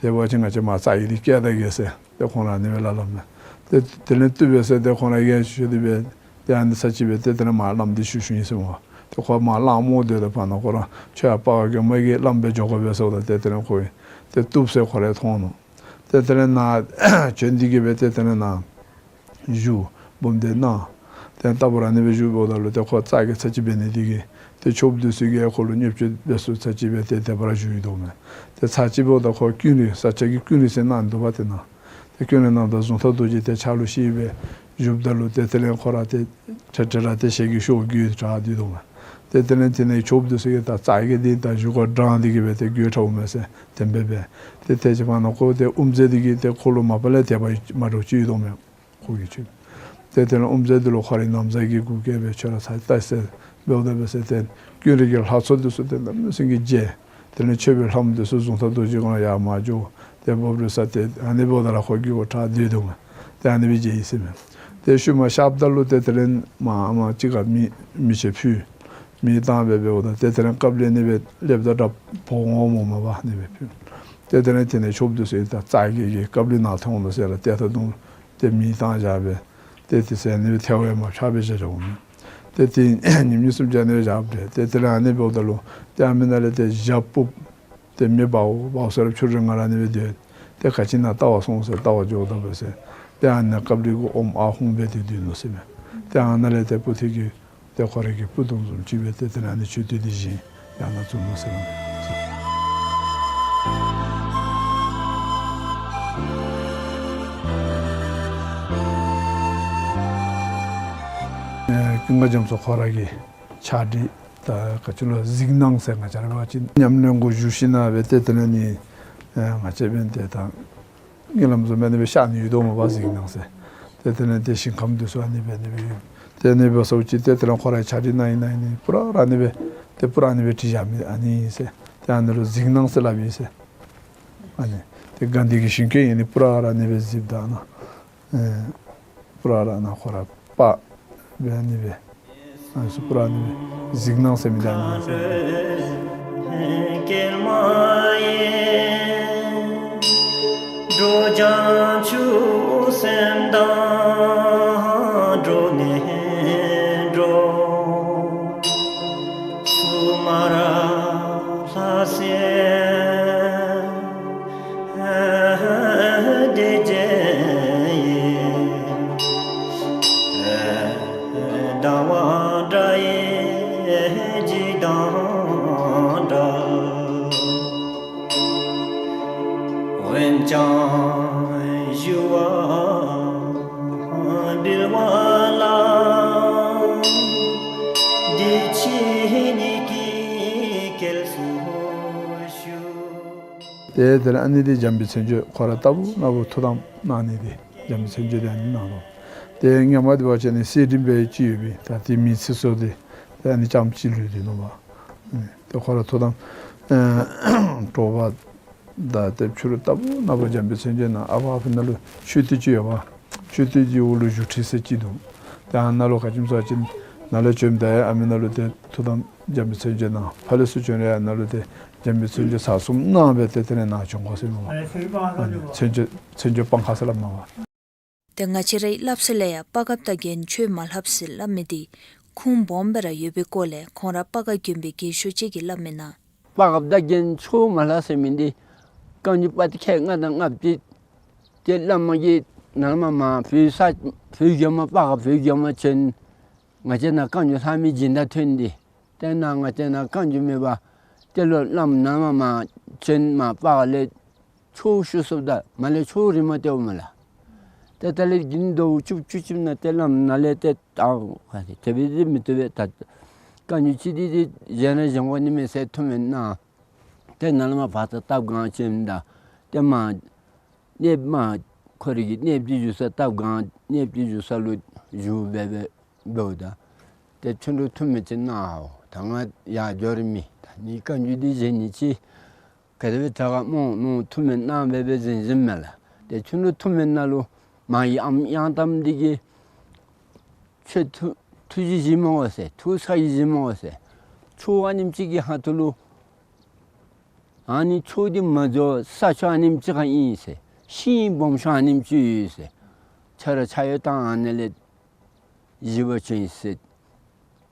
ཏེ་འབད་བ་ཅིན་ང་བཅས་མར་རྩ་རྒས་འདི་བསྐྱལ་ད་གེ་ཟེར་ཏེ་ཁོང་ར་ཨ་ནི་སྦེ་སླབ་སླབ་མས། ཏེ་དེ་ལས་བཏུབ་པས་ཟེར་ཏེ་ཁོང་ར་ཡང་ཤུལ་དུ་འབད་ཏེ་ཨ་ནི་ཚར་གཅིག་འབད་ཏེ་དེ་ལས་མར་བླམ་འདི་ཞུ་ཞུཝ་ཨིན་ཟེར་སྨོ། ཏེ་ཁོ་མར་བླམ་སྨོ་སྡོད་དོ་བར་ན་ཁོ་ར་ཁྱོད་ཡར་སྤ་སྒར་དགོན་པ་གི་བླམ་སྦེ་འགྱོ་དགོ་པས་ཟེརཝ་ད་ཏེ་དེ་ལས་ཁོ་ཏེ་བཏུབ་ཟེར་ཁོ་ར་མཐོང་ནུག། ཏེ་དེ་ལས་ནཱ་བྱོན་ཏེ་གིས་འབད་ཏེ་དེ་ལས་ནཱ་བཞུགས་འབུམ་སྡེ་གནང་། ཏེ་ལྟ་བུ་ར་ཨ་ནི་སྦེ་བཞུགསཔ་ད་ལུ་ཏེ་ཁོ་རྩ་རྒས་ཚར་གཅིག་འབད་ནི་དེ་གིས་ཏེ་ཆོསཔ་འདི་ཚུ་གིས་ཁོ་ལུ་བརྙས་བཅོས་འབད་ས་ཚར་གཅིག་འབད་ཏེ་དེ་སྦེ་ར་བཞུགས་ཡི་དོ་མས། ཏེ་ཚར་གཅིག་འབདཝ་ད་ཁོ་ཀུན་རིག་ས་སྐྱ་གི་ཀུན་རིག་ཟེར་གནང་འདུག་པ། ཏེ་ནཱ་ཏེ་ཀུན་རིག་གནངམ་ད་གཟུངས་ཐག་རྡོ་རྗེ་ཏེ་ཕྱག་ལུ་བཞེས་སྦེ་བཞུགསཔ་ད་ལུ་ཏེ་དེ་ལས་ཁོ་ར་ཏེ་ཁྲེལ་ཁྲེལ་ར་ཏེ་ཞལ་གྱི་ཤོག་བུ་གུ་དྲག་སྟེ་འདུག་མས། ཏེ་དེ་ལས་དེ་ནང་ཆོསཔ་འདི་ཚུ་གིས་ད་རྩ་རྒས་འདི་ད་བཞུགས་སྒར་དྲངས་ཏེ་གིས་འབད་ཏེ་གུ་དྲགཔ་མས་ཟེར་དེ་སྦེ་འབད། ཏེ་དེ་ཅིག་བར་ན་ཁོ་ཏེ་དབུ་མཛད་འདི་གིས་ཏེ་ཁོ་ལུ་མ་པ་ལས་དད་པ་མ་འདྲཝ་ཅིག་ཡོད་དོ་མས། ཁོ་གིས་ཆོས། ཏེ་དེ་ལས་དབུ་མཛད་འདི་ལུ་ཁོ་རའི་ན་བཟའ་གི་གུ་གིས་འབད་ཁྱོད་ར་ཚར་ལྟ་ཟེར་འབདཝ་ད་འབད་ཟེར་ཏེ་ཀུན་རིག་གི་ལྷ་ཚོགས་འདི་ཚུ་ཏེ་གནམ་མེད་ས་མེད་ཀྱི་མཇལ། དེ་ལས་མཆོད་པའི་ལྷ་མོ་འདི་ཚུ་གཟུངས་ཐག་རྡོ་རྗེ་གུ་ཡར་མར་འགྱོ། ཏེ་འབབ་རོལ་ས་ཏེ་ཨ་ནི་འབདཝ་ད་ར་ཁོ་གི་གུ་དྲག་སྟེ་འདུག་མས། ཏེ་ཨ་ནི་སྦེ་མཇལ་ཡི་ཟེར་མས། ཏེ་ཤུལ་མ་གཤགསཔ་ད་ལུ་ཏེ་དེ་ལས་མར་ཨ་མར་གཅིག་ཁར་མེ་མེ་ཆེན་ཕུལ། མེ་བཏང་སྦེ་འབདཝ་ད་ཏེ་དེ་ལས་དཀར་པོ་ལས་ཨ་ནི་སྦེ་ལེབ་ད་དྲག་པོ་འོང་སྨོ་མ་པ་ཨ་ནི་སྦེ་ཕུལ། ཏེ་དེ་ལས་དེ་ནང་ཆོསཔ་འདི་ཚུ་ད་རྩ་རྒས་ཀྱིས་དཀར་པོ་ལས་ནཱ་ཐོན་འོང་ཟེར་ར་ཏེ་ད་དུང་ཏེ་མེ་བཏང་བཞག་སྦེ་ཏེ་དེ་ཚུ་ཨ་ནི་སྦེ་ཐལ་བ་མ་ཆགས་པར་བཞག་བཞགཔ་མས། ཏེ་དེ་ཉིནམ་གཉིས་གསུམ་ཅིག་ཨ་ནི་སྦེ་བཞག་སྦེ་ཏེ་དེ་ལས་ཨ་ནི་འབདཝ་ད་ལུ་ཏེ་ཨ་མི་ནང་ལས་ཏེ་ཞག་ཕུབ། ཏེ་མེ་འབརཝ་འབརཝ་ཟེར་ར་ཕྱི་རུ་ང་ར་ཨ་ནི་སྦེ་སྡོད། ཏེ་ག་ཅི་ནཱ་བལྟ་བར་སོང་ཟེར་བལྟ་བར་འགྱོཝ་ད་འབད་ཟེར་ཏེ་ཨ་ནཱ་དཀར་པོ་ལས་གུ་ཨོམ་ཨ་ཧུང་འབད་དེ་སྡོད་ནུག་ཟེར་མས། ཏེ་ཨ་ནཱ་ལས་ཏེ་སྤུ་ཐིག་གི་ཏེ་ཁོ་རའི་གི་སྤུ་ལྡོང་བཟུམ་ཅིག་འབད་ཏེ་དེ་ལས་ཨ་ནི་མཆོད་རྟེན་འདི་བཞེངས་ཡར་ནཱ་བཙུགས་ནུག་ཟེར་མས། ཨེ་ཀུན་དགའ་རྒྱ་མཚོ་ཁོ་ར་གི་ཕྱག་བྲིས་ད་ག་ཅི་ལོ་གཟིགས་སྣང་ཟེར་ང་བཅས་ར་འབད་བ་ཅིན་ཉམས་ལེན་གུ་བཞུགས་ཞིནམ་ལས་འབད་ཏེ་དེ་ལས་ནི་ཨེ་ང་བཅས་འབད་ཏེ་ད་གཉིད་ལམ་བཟུམ་སྦེ་ཨ་ནི་སྦེ་ཤར་ནི་ཡོད་དོ་མས་པ། གཟིགས་སྣང་ཟེར། ཏེ་དེ་ལས་ཏེ་ཞིང་ཁམས་འདི་ཚུ་ཨ་ནི་སྦེ་ཨ་ནི་སྦེ་ཡོད། ཏེ་ཨ་ནི་འབད་ས་ཅིག་ཏེ་དེ་ལས་ཁོ་རའི་ཕྱག་བྲིས་ནང་ཨིན་ན་ཨ་ནི་པུ་ར་ར་ཨ་ནི་སྦེ་ཏེ་པུ་ར་ཨ་ནི་སྦེ་བྲིས་བཞག་མི་ཨ་ནི་ཨིན་ཟེར། ཏེ་ཨ་ནི་ལུ་གཟིགས་སྣང་ཟེར་སླབ་ཨིན་ཟེར། ཨ་ནི་ཏེ་དགའ་ལྡན་གྱི་ཞིང་སྐྱོང་ཨ་ནི་པུ་ར་ར་ཨ་ནི་སྦེ་གཟིགསཔ་ད་ནཱ་ཨེ་པུ་ར་ར་ནཱ་ཁོ་ར་པ་སྦེ་ཨ་ནི་སྦེ་ཨ་ནི་ཚུ་པུ་ར་ཨ་ནི་སྦེ་གཟིགས་སྣང་ཟེར་མི་འདི་ཨ་ནི་ཨིན་ཟེར། ཏེ་དེ་ལས་ཨ་ནི་འདི་འཇམ་དཔལ་མཚན་བརྗོད་ཁོ་ར་ལྟ་བུ་ན་བུ་ཐུགས་དམ་གནང་ནི་འདི་འཇམ་དཔལ་མཚན་བརྗོད་འདི་ཨ་ནི་ནང་ལུ། ཏེ་སྔོན་མ་འདི་འབད་བ་ཅིན་ནི་གསེར་ཕྲེང་སྦེ་ཅིག་ཡོད་པས། ད་འདི་མེ་ཚིག་སོར་འདི་ཏེ་ཨ་ནི་རྐྱངམ་ཅིག་ལུས་ཏེ་ནུག་པ། ཏེ་ཁོ་ར་ཐུགས་དམ་ཨེ་དྲོ་པ་དང་ཏེ་ཕྱི་རུ་ལྟ་བུ་ན་བུ་འཇམ་དཔལ་མཚན་བརྗོད་ནང་ཨ་ཕ་ཨ་ཕི་ནང་ལུ་མཆོད་རྟེན་ཅིག་ཡོད་པ། མཆོད་རྟེན་གྱི་འོག་ལུ་བཞུགས་ཁྲི་ཟེར་ཅིག་འདུག། ཏེ་ཨ་ནཱ་ལུ་ག་ཅི་སྨོ་ཟེར་བ་ཅིན་ནཱ་ལས་བྱོནམ་ད་ཡང་ཨ་མི་ནང་ལུ་ཏེ་ཐུགས་དམ་འཇམ་དཔལ་མཚན་བརྗོད་གནང་། ཕར་ལས་ཚུར་བྱོན་རུང་ཡང་ནཱ་ལུ་ཏེ་འཇམ་དཔལ་མཚན་བརྗོད་ཚར་གསུམ་གནང་སྦེ་ཏེ་དེ་ལས་ནཱ་བྱོན་དགོ་ཟེར་མས་པ། ཨ་ནི་མཚན་བརྗོད་མཚན་བརྗོད་སྤང་ཁ་ཟེར་སླབ་མས་པ། ཏེ་ང་བཅས་རའི་སླབ་སྲོལ་ལས་ཡང་སྤ་རྒཔོ་དང་རྒྱན་ཆོས་མ་ལྷབ་ཟེར་སླབ་མི་འདི་ཁུངས་སྦོམ་སྦེ་ར་ཡོད་པའི་སྐོར་ལས་ཁོང་ར་སྤ་རྒཔོ་དགོན་པའི་རྒས་ཤོས་ཅིག་གིས་སླབ་མི་ནང་། སྤ་རྒཔོ་དང་རྒྱན་ཆོས་མ་ལྷབ་ཟེར་མི་འདི་རྐང་མགྱོགས་དཔའ་ཁལ་ལྔ་དང་ལྔ་བཅུ་ཏེ་བླ་མ་གིས་ནཱ་མར་མར་བོད་ས་བོད་རྒྱལ་མོ་སྤ་རྒཔོ་བོད་རྒྱལ་མོ་བྱོན། ང་བཅས་ནཱ་རྐང་མགྱོགས་ལྷབ་མི་སྦྱིན་བདག་ཐོན་ཏེ་ཏེ་ནཱ་ང་བཅས་ནཱ་རྐང་མགྱོགས་མེད་པར་ཏེ་ལོག་བླམ་ནཱ་མར་མར་བྱོན་མར་སྤ་རྒཔོ་ལས་ ཕྱོགས་ཤུལ་སོཔ་ད་མར་ལས་ཕྱོགས་རིངམ་སྟེ་འོངམ་མས་ལགས། ཏེ་ད་ལས་དགུན་ཟླཝ་བཅུ་བཅུ་གཅིག་ནང་ཏེ་བླམ་ནཱ་ལས་ཏེ་ད་དེ་སྦེ་འདི་མི་བཏུབ་པས། ད་བཀའ་འགྱུར་ཅིག་འདི་འདི་གཞན་ར་གཞན་དགོ་ནི་མས་ཟེར་ཐུགས་སྨོན་གནང་། ཏེ་ནཱ་ལས་མར་བར་ཐག་སྟབས་གང་ཅིག་ཨིནམ་ད་ཏེ་མར་གནསཔ་མར་ཁོ་རའི་གི་གནསཔ་འདི་བཞུགས་ས་སྟབས་གང་གནསཔ་འདི་བཞུགས་ས་ལུ་བཞུགས་སྦེ་སྦེ་འབདཝ་ད་ཏེ་ཁྱོད་ར་ཐུགས་སྨོན་ཅིག་གནང་འོང་། ད་ང་ཡར་འགྱོ་རིན་མེད། ད་ནི་བཀའ་འགྱུར་འདི་གཞན་ནི་ཅིག་ག་དེ་སྦེ་དྲག་ག་སྨོ་མནོ་ཐུགས་སྨོན་གནང་སྦེ་སྦེ་གཟིམ་གཟིམ་མས་ལགས། ཏེ་ཁྱོད་ར་ཐུགས་སྨོན་ནང་ལུ་མ་ཡི་ཨམ་ཡང་བཏངམ་འདི་གིས་ཁྱོད་ཐུགས་ཐུགས་རྗེ་བཞེས་མི་དགོ་ཟེར། ཐུགས་ཚ་གྱང་བཞེས་མི་དགོ་ཟེར། ཁྱོད་ཨ་ནེམ་ཅིག་གི་ཁ་ཐུག་ལུ་ཨ་ནི་ཕྱོགས་འདི་མ་འགྱོ་ས་ཕྱོགས་ཨ་ནེམ་ཅིག་ཁར་ཨིན་ཟེར། ཤིང་སྦོམ་ཤོས་ཨ་ནེམ་ཅིག་ཡོད་ཟེར། ཁྱོད་ར་ཕྱག་གཡོག་བཏང་ཨ་ནི་ལས་བཞེས་པར་བྱོན་ཟེར།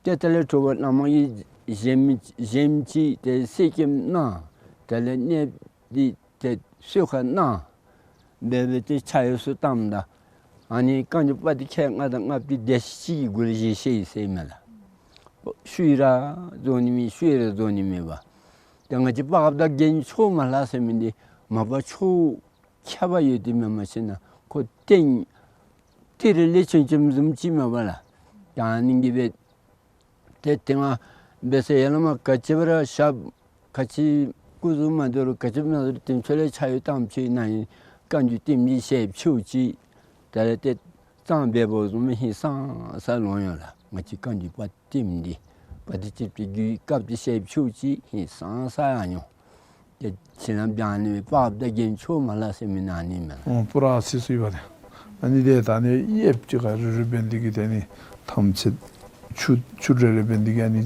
ཏེ་དེ་ལས་དྲོ་པ་བླ་མ་གིས་གཞལམ་གཞལམ་ཅིག་ཏེ་གསེར་སྐྱེམས་གནང་། དེ་ལས་གནསཔ་འདི་ཏེ་གསོལ་ཁ་གནང་སྦེ་སྦེ་ཏེ་ཕྱག་གཡོག་ཚུ་བཏངམ་ད་ཨ་ནི་བཀའ་འགྱུར་པོ་འདི་ཁལ་ལྔ་དང་ལྔ་བཅུ་དེ་ཅིག་གི་གུ་ལས་བཞེས་བཞེས་ཡི་ཟེར་མས་ལགས། ཤུལ་ར་རྫོགས་ནི་མེད། ཤུལ་ར་རྫོགས་ནི་མེད་པར། ཏེ་ང་བཅས་སྤ་རྒཔོ་དང་རྒན་ཆོས་མ་ལྷག་ཟེར་མི་འདི་མ་པ་ཆོས་ཁྱད་པར་ཡོད་དེ་མེན། མ་ཤེས་ན་ཁོ་ཏེ་ཏི་རི་ལས་ཆུང་ཆུང་བཟུམ་ཅིག་མས་པ་ལགས། ད་ཨ་ནི་གིས་སྦེ་ཏེ་དེ་སྔ་འབད་ས་ཡར་ལས་མར་ག་ཅི་སྦེ་ར་ཞབས་ག་ཅི་སྐུ་གཟུགས་མ་བདེ་རུང་ག་ཅི་མ་བདེ་རུང་ཏེ་ཁྱོད་ལས་ཕྱག་གཡོག་བཏངམ་ཅིག་ནཱ་ཨིན། བཀའ་འགྱུར་ལྟདམོ་ཅིག་བཤད་ཕྱོགས་ཅིག་ད་ལས་ཏེ་གཙང་སྦས་པ་བཟུམ་ཧིང་སངས་ས་ལོང་ཡོད་ལགས། ང་བཅས་བཀའ་འགྱུར་པོ་ལྟདམོ་འདི་པ་ཏི་ཅིག་ཏེ་རྒྱུད་སྐབས་ཏེ་བཤད་ཕྱོགས་ཅིག་ཧིང་སངས་ས་ཡང་མྱོང་། ཏེ་བྱིན་རླབས་ཀྱང་ཨ་ནི་སྦེ་སྤ་རྒཔོ་དང་རྒན་ཆོས་མ་ལྷག་ཟེར་མི་ནཱ་ཨ་ནི་མས་ལགས། ཨོ་པུ་ར་ཨ་ཙི་ཚུ་ཡོད་པ་ཏེ། ཨ་ནི་འདི་ད་ཨ་ནི་གཡསཔ་ཅིག་ཁར་རུལ་རུལ་འབད་ནི་འདི་གིས་ཏེ་ཨ་ནི་ཐམས་ཅད་ཆུ་ཆུ་རེ་རེ་འབད་ནི་འདི་གིས་ཨ་ནི་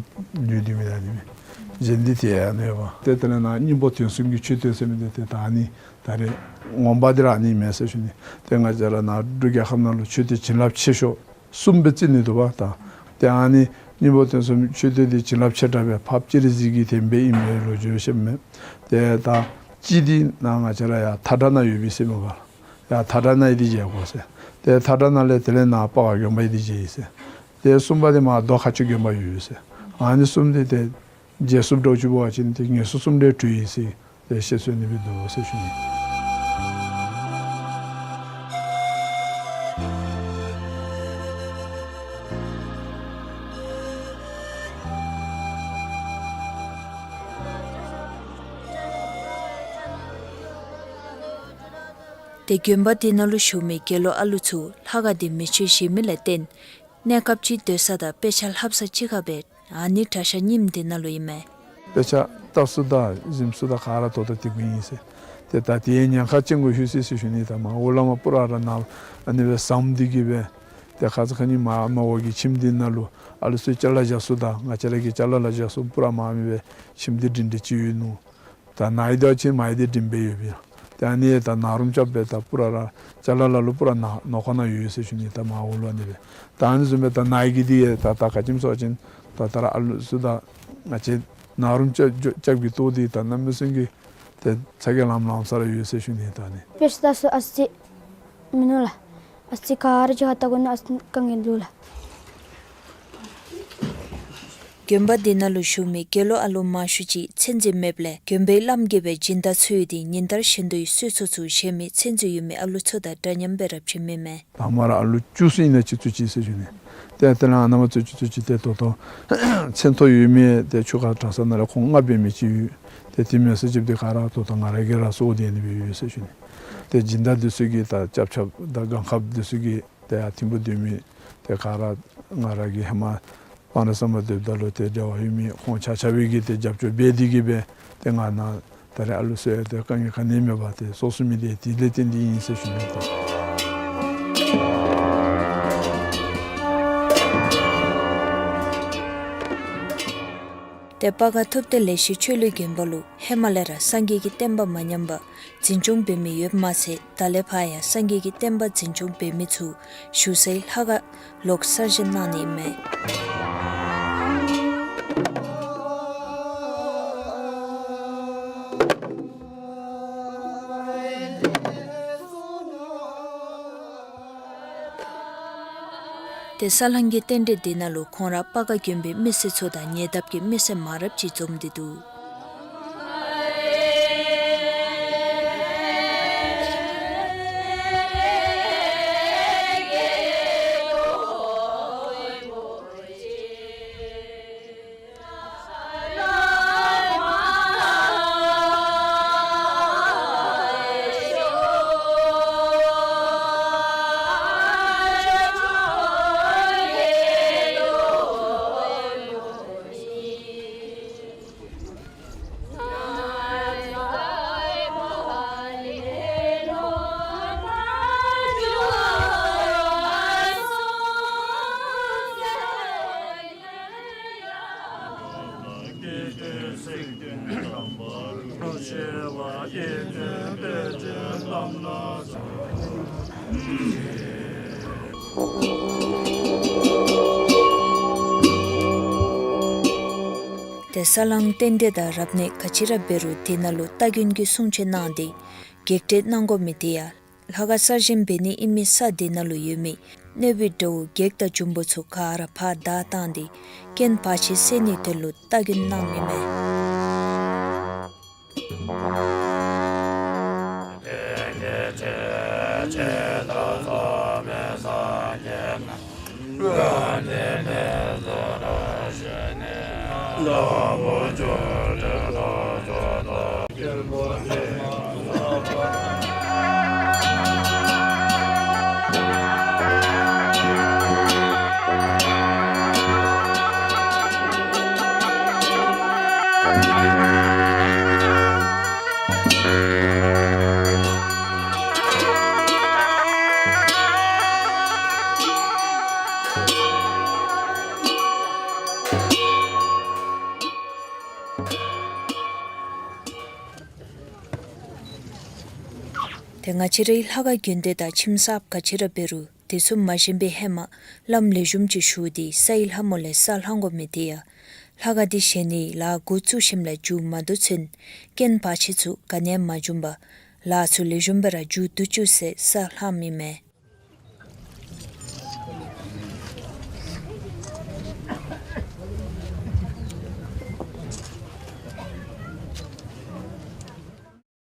ལུས་ཏེ་མི་ད་ཨ་ནི་མས། གཞན་འདི་ཏེ་ཨ་ནི་ཡོད་པ། ཏེ་དེ་ལས་ནཱ་སྙིང་པོ་དོན་གསུམ་གྱི་མཆོད་རྟེན་ཟེར་མི་འདི་ཏེ་ད་ཨ་ནི་ད་རེས་ངོ་མ་འདི་ར་ཨ་ནི་མས་ཟེར་ཞུ་ནི། ཏེ་ང་བཅས་ར་ནཱ་འབྲུག་རྒྱལ་ཁབ་ནང་ལུ་མཆོད་རྟེན་བྱིན་རླབས་ཆེ་ཤོས་གསུམ་སྦེ་བརྩི་ནི་འདུག་པ་ད། ཏེ་ཨ་ནི་སྙིང་པོ་དོན་གསུམ་མཆོད་རྟེན་འདི་བྱིན་རླབས་ཆེ་དྲགས་སྦེ་འཕགས་པ་སྤྱན་རས་གཟིགས་ཀྱི་དེམ་སྦེ་ཨིན་པའི་ལོ་རྒྱུས་བཤདཔ་མས། ཏེ་ད་གཅིག་འདི་ནཱ་ང་བཅས་ར་ཡར་ཐ་བྲག་ནང་ཡོད་པས་ཟེར་མས་པ་ལགས། ཡར་ཐ་བྲག་ནང་ཨེ་འདི་མཇལ་དགོ་ཟེར། ཏེ་ཐ་བྲག་ནང་ལས་དེ་ལས་ནཱ་སྤ་རྒཔོ་དགོན་པ་ཨེ་འདི་མཇལ་ཡི་ཟེར། ཏེ་གསུམ་པ་འདི་མར་རྡོ་ཁ་ཆུ་དགོན་པ་ཡོད་ཟེར། ཨ་ནི་གསུམ་འདི་ཏེ་མཇལ་ཚུགསཔ་འདྲཝ་ཅིག་འབད་བ་ཅིན་ཏེ་ངན་སོང་གསུམ་ལས་གྲོལ་ཡི་ཟེར་ཏེ་བཤད་སྲོལ་ཨ་ནི་སྦེ་འདུག་ཟེར་ཞུ་ནི། ཏེ་དགོན་པ་འདི་ནང་ལུ་བཞུགས་མི་དགེ་སློང་ཨ་ལུ་ཚུ་ལྷ་ཁང་འདི་མེ་མཆོད་བཞེས་མི་ལས་བརྟེན་གནས་སྐབས་ཅིག་སྡོད་ས་དང་དཔེ་ཆ་ལྷབ་ས་གཅིག་ཁར་སྦེ་ཨ་ནི་གྲྭ་ཤག་རྙིངམ་འདི་ནང་ལུ་ཨིན་མས། དཔེ་ཆ་ལྟ་ས་དང་གཟིམ་ས་དང་ག་ར་ད་ལྟོ་འདི་གུ་ཨིན་ཟེར། ཏེ་ད་དེའི་ཉེན་ཁ་ཅིག་གུ་ལྷོད་ཅི་ཟེར་ཞུ་ནི། ད་མར་འོག་ལས་མར་པུ་ར་ར་ནཱ་ཨ་ནི་སྦེ་ཟམ་འདི་གིས་སྦེ་ཏེ་ཁ་ཙ་ཁ་ཉིནམ་མར་མར་འོག་གི་ཁྱིམ་འདི་ནང་ལུ་ཨ་ལུ་ཚུ་ཅ་ལ་བཞག་ས་དང་ང་བཅས་ར་གི་ཅ་ལ་ལ་བཞག་ས་པུ་ར་མར་མི་སྦེ་ཁྱིམ་འདི་འདྲེན་འདྲེན་ཅིག་ཡོད་ནུག། ད་ནཱ་ཨིན་དོ་ཅིན་མར་ཨིན་ཏེ་འགྲིམ་སྦེ་ཡོད་པས། ཏེ་ཨ་ནི་ད་ནཱ་རུམ་རྐྱབ་སྦེ་ད་པུ་ར་ར་ཅ་ལ་ལ་ལུ་པུ་ར་ནཱ་ནང་ཁོག་ནང་ཡོད་ཟེར་ཞུ་ནི། ད་མར་འོག་ལུ་ཨ་ནི་སྦེ། ད་ཨ་ནི་བཟུམ་སྦེ་ད་ནཱ་གི་འདི་ཡང་ད་ད་ག་ཅི་སྨོ་ཟེར་བ་ཅིན་ད་ད་ར་ཨ་ལུ་ཚུ་ད་ང་བཅས་ནཱ་རུམ་རྐྱབ་རྐྱབ་ཀྱི་ལྟོ་འདི་ད་གནམ་མེད་ས་མེད་ཀྱི་ཏེ་ཚ་གྱང་ལངམ་ལངམ་ས་ར་ཡོད་ཟེར་ཞུ་ནི། ད་ཨ་ནི་དཔེ་ཆ་ལྟ་ས་ཨ་ཙི་མིན་ནུག་ལགས། ཨ་ཙི་ག་ར་ཅིག་ཁར་ལྟ་དགོ་ནི་ཨ་ཙི་དཀའ་ངལ་འདུག་ལགས། དགོན་པ་འདི་ནང་ལུ་བཞུགས་མི་དགེ་སློང་ཨ་ལུ་མང་ཤོས་ཅིག་མཚན་རྩིས་མེདཔ་ལས་དགོན་པའི་བླམ་གིས་སྦེ་སྦྱིན་བདག་འཚོལ་ཡོད་དེ་ཉིན་ལྟར་བཞིན་དུ་གསོལ་ཚོགས་ཚུ་བཞེས་མི་མཚན་རྩིས་ཡོད་མི་ཨ་ལུ་ཚུ་དང་འདྲ་མཉམ་སྦེ་ར་བྱིན་མི་མས། དང་པ་ར་ཨ་ལུ་བཅུ་གསུམ་ཨིན་ན་ཅིག་བཙུགས་ཅི་ཟེར་ཞུ་ནི། ཏེ་དེ་ལས་ཨ་ནཱ་མར་བཙུགས་ཅི་བཙུགས་ཅི་ཏེ་ད་ལྟོ་མཚན་ཐོ་ཡོད་མི་ཏེ་ཆུ་ཁ་གྲྭ་ས་ནང་ལས་ཁོང་ལྔ་འབད་མི་ཅིག་ཡོད། ཏེ་དེ་མེན་ས་ཅིག་འདི་ག་ར་ད་ལྟོ་ང་ར་གིས་ར་གསོ་སྟེ་ཨ་ནི་སྦེ་ཡོད་ཟེར་ཞུ་ནི། ཏེ་སྦྱིན་བདག་འདི་ཚུ་གིས་ད་སྐྱབས་ཆ་དང་གང་ཁབ་འདི་ཚུ་གིས་ཏེ་ཡར་ཐིམ་ཕུ་སྡོད་མི་ཏེ་ག་ར་ང་ར་གིས་ཧེ་མ་སྤང་རི་ཟམ་པ་སྡོདཔ་ད་ལུ་ཏེ་འབྲེལ་བ་ཡོད་མི་ཁོང་ཆ་ཁྱབ་ཀྱིས་ཏེ་རྒྱབ་སྐྱོར་འབད་དེ་གིས་སྦེ་ཏེ་ང་ནཱ་ད་རེས་ཨ་ལུ་གསོ་ཡང་ཏེ་དཀའ་ངལ་ག་ནི་མེད་པར་ཏེ་གསོ་ཚུགས་མི་འདི་དེ་ལས་བརྟེན་ཏེ་ཨིན་ཟེར་ཞུ་ནི་ལགས། ཏེ་སྤ་རྒ་ཐུབ་བསྟན་ལེགས་བཤད་ཆོས་གླིང་དགོན་པ་ལུ་ཧེ་མ་ལས་ར་སངས་རྒྱས་ཀྱི་བསྟན་པ་མ་ཉམས་པར་འཛིན་སྐྱོང་འབད་མི་ཡོདཔ་མ་ཚད་ད་ལས་ཕར་ཡང་སངས་རྒྱས་ཀྱི་བསྟན་པ་འཛིན་སྐྱོང་འབད་མི་ཚུ་བཞུགས་སའི་ལྷ་ཁང་ལོག་གསར་བཞེངས་གནང་ནི་ཨིན་མས། ཏེ་ས་ལང་གི་རྟེན་འབྲེལ་འདི་ནང་ལུ་ཁོང་ར་སྤ་རྒ་དགོན་པའི་མི་སེར་ཚུ་དང་ཉེ་འདབས་ཀྱི་མི་སེར་མང་རབས་ཅིག་འཛོམས་ཏེ་འདུག། ཏེ་ས་བསླང་རྟེན་འབྲེལ་དང་རབ་གནས་ག་ཅི་ར་འབད་རུང་དེ་ནང་ལུ་རྟ་རྒྱུན་གྱི་སྲུང་བྱེད་གནང་སྟེ་བགེགས་བསྐྲད་གནང་དགོ་མི་དེ་ཡང་ལྷ་ཁང་གསར་བཞེངས་འབད་ནི་ཨིན་མི་ས་དེ་ནང་ལུ་ཡོད་མི་གནོད་པའི་དགྲ་བོ་བགེགས་དང་འབྱུང་པོ་ཚུ་ག་ར་ཕར་བདའ་བཏང་སྟེ་རྐྱེན་བར་ཆད་སེལ་ནིའི་དོན་ལུ་རྟ་རྒྱུན་གནང་མི་མས། ཏེ་ང་བཅས་རའི་ལྷ་ཁང་དགོན་སྡེ་དང་ཁྱིམ་གསརཔ་ག་ཅི་ར་འབད་རུང་དེ་ཚུ་མ་བཞེངས་པའི་ཧེ་མ་བླམ་ལེགས་ཤོམ་ཅིག་ཞུ་སྟེ་ས་ཡི་ལྷ་མོ་ལས་ས་བསླང་དགོ་མི་དེ་ཡང་ལྷ་ཁང་དེ་བཞེངས་ནིའི་ལཱ་འགོ་བཙུགས་ཞིནམ་ལས་མཇུག་མ་བསྡུ་ཚུན་རྐྱེན་བར་ཆད་ཚུ་ག་ནི་ཡང་མ་འབྱུང་བར་ལཱ་ཚུ་ལེགས་ཤོམ་སྦེ་ར་མཇུག་བསྡུ་བཅུག་ཟེར་ས་བསླང་མི་མས།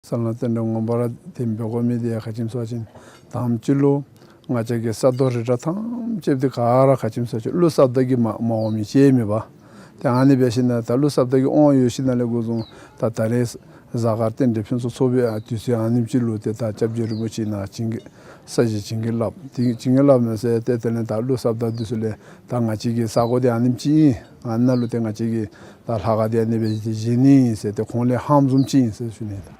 ས་བསླང་རྟེན་འབྲེལ་ངོ་མ་ར་དེ་འབད་དགོ་མི་དེ་ཡང་ག་ཅི་སྨོ་ཟེར་བ་ཅིན་དང་པ་ཅིག་ལུ་ང་བཅས་ཀྱི་ས་རྡོ་རི་བྲག་ཐམས་ཅད་དེ་ག་ར་ག་ཅི་སྨོ་ཟེར་བ་ཅིན་ཀླུ་ས་བདག་གིས་མ་མ་འོང་མི་ཅིག་མེད་པ། ཏེ་ཨ་ནི་འབད་ཞིནམ་ལས་ད་ཀླུ་ས་བདག་གིས་འོང་ཡོད་ཞིནམ་ལས་འགོ་བཟུང་ད་ད་རེས་གཟའ་སྐར་རྟེན་འབྲེལ་ཕུན་སུམ་ཚོགས་པའི་ཨ་དུས་ཚོད་ཨ་ནེམ་ཅིག་ལུ་ཏེ་ད་སྐྱབས་རྗེ་རིན་པོ་ཆེ་ནཱ་བྱིན་གྱིས་ས་གཞི་བྱིན་གྱིས་བརླབས། ཏེ་བྱིན་གྱིས་བརླབས་མས་ཟེར་ཏེ་དེ་ལས་ད་ཀླུ་ས་བདག་འདི་ཚུ་ལས་ད་ང་བཅས་ཀྱི་ས་གོ་འདི་ཨ་ནེམ་ཅིག་ཨིན། ཨ་ནཱ་ལུ་ཏེ་ང་བཅས་ཀྱི་ད་ལྷ་ཁང་འདི་ཨ་ནི་སྦེ་བཞེངས་ནི་ཨིན་ཟེར་ཏེ་ཁོང་ལས་ཧམ་བཟུམ་ཅིག་ཨིན་ཟེར་ཞུ་ནི།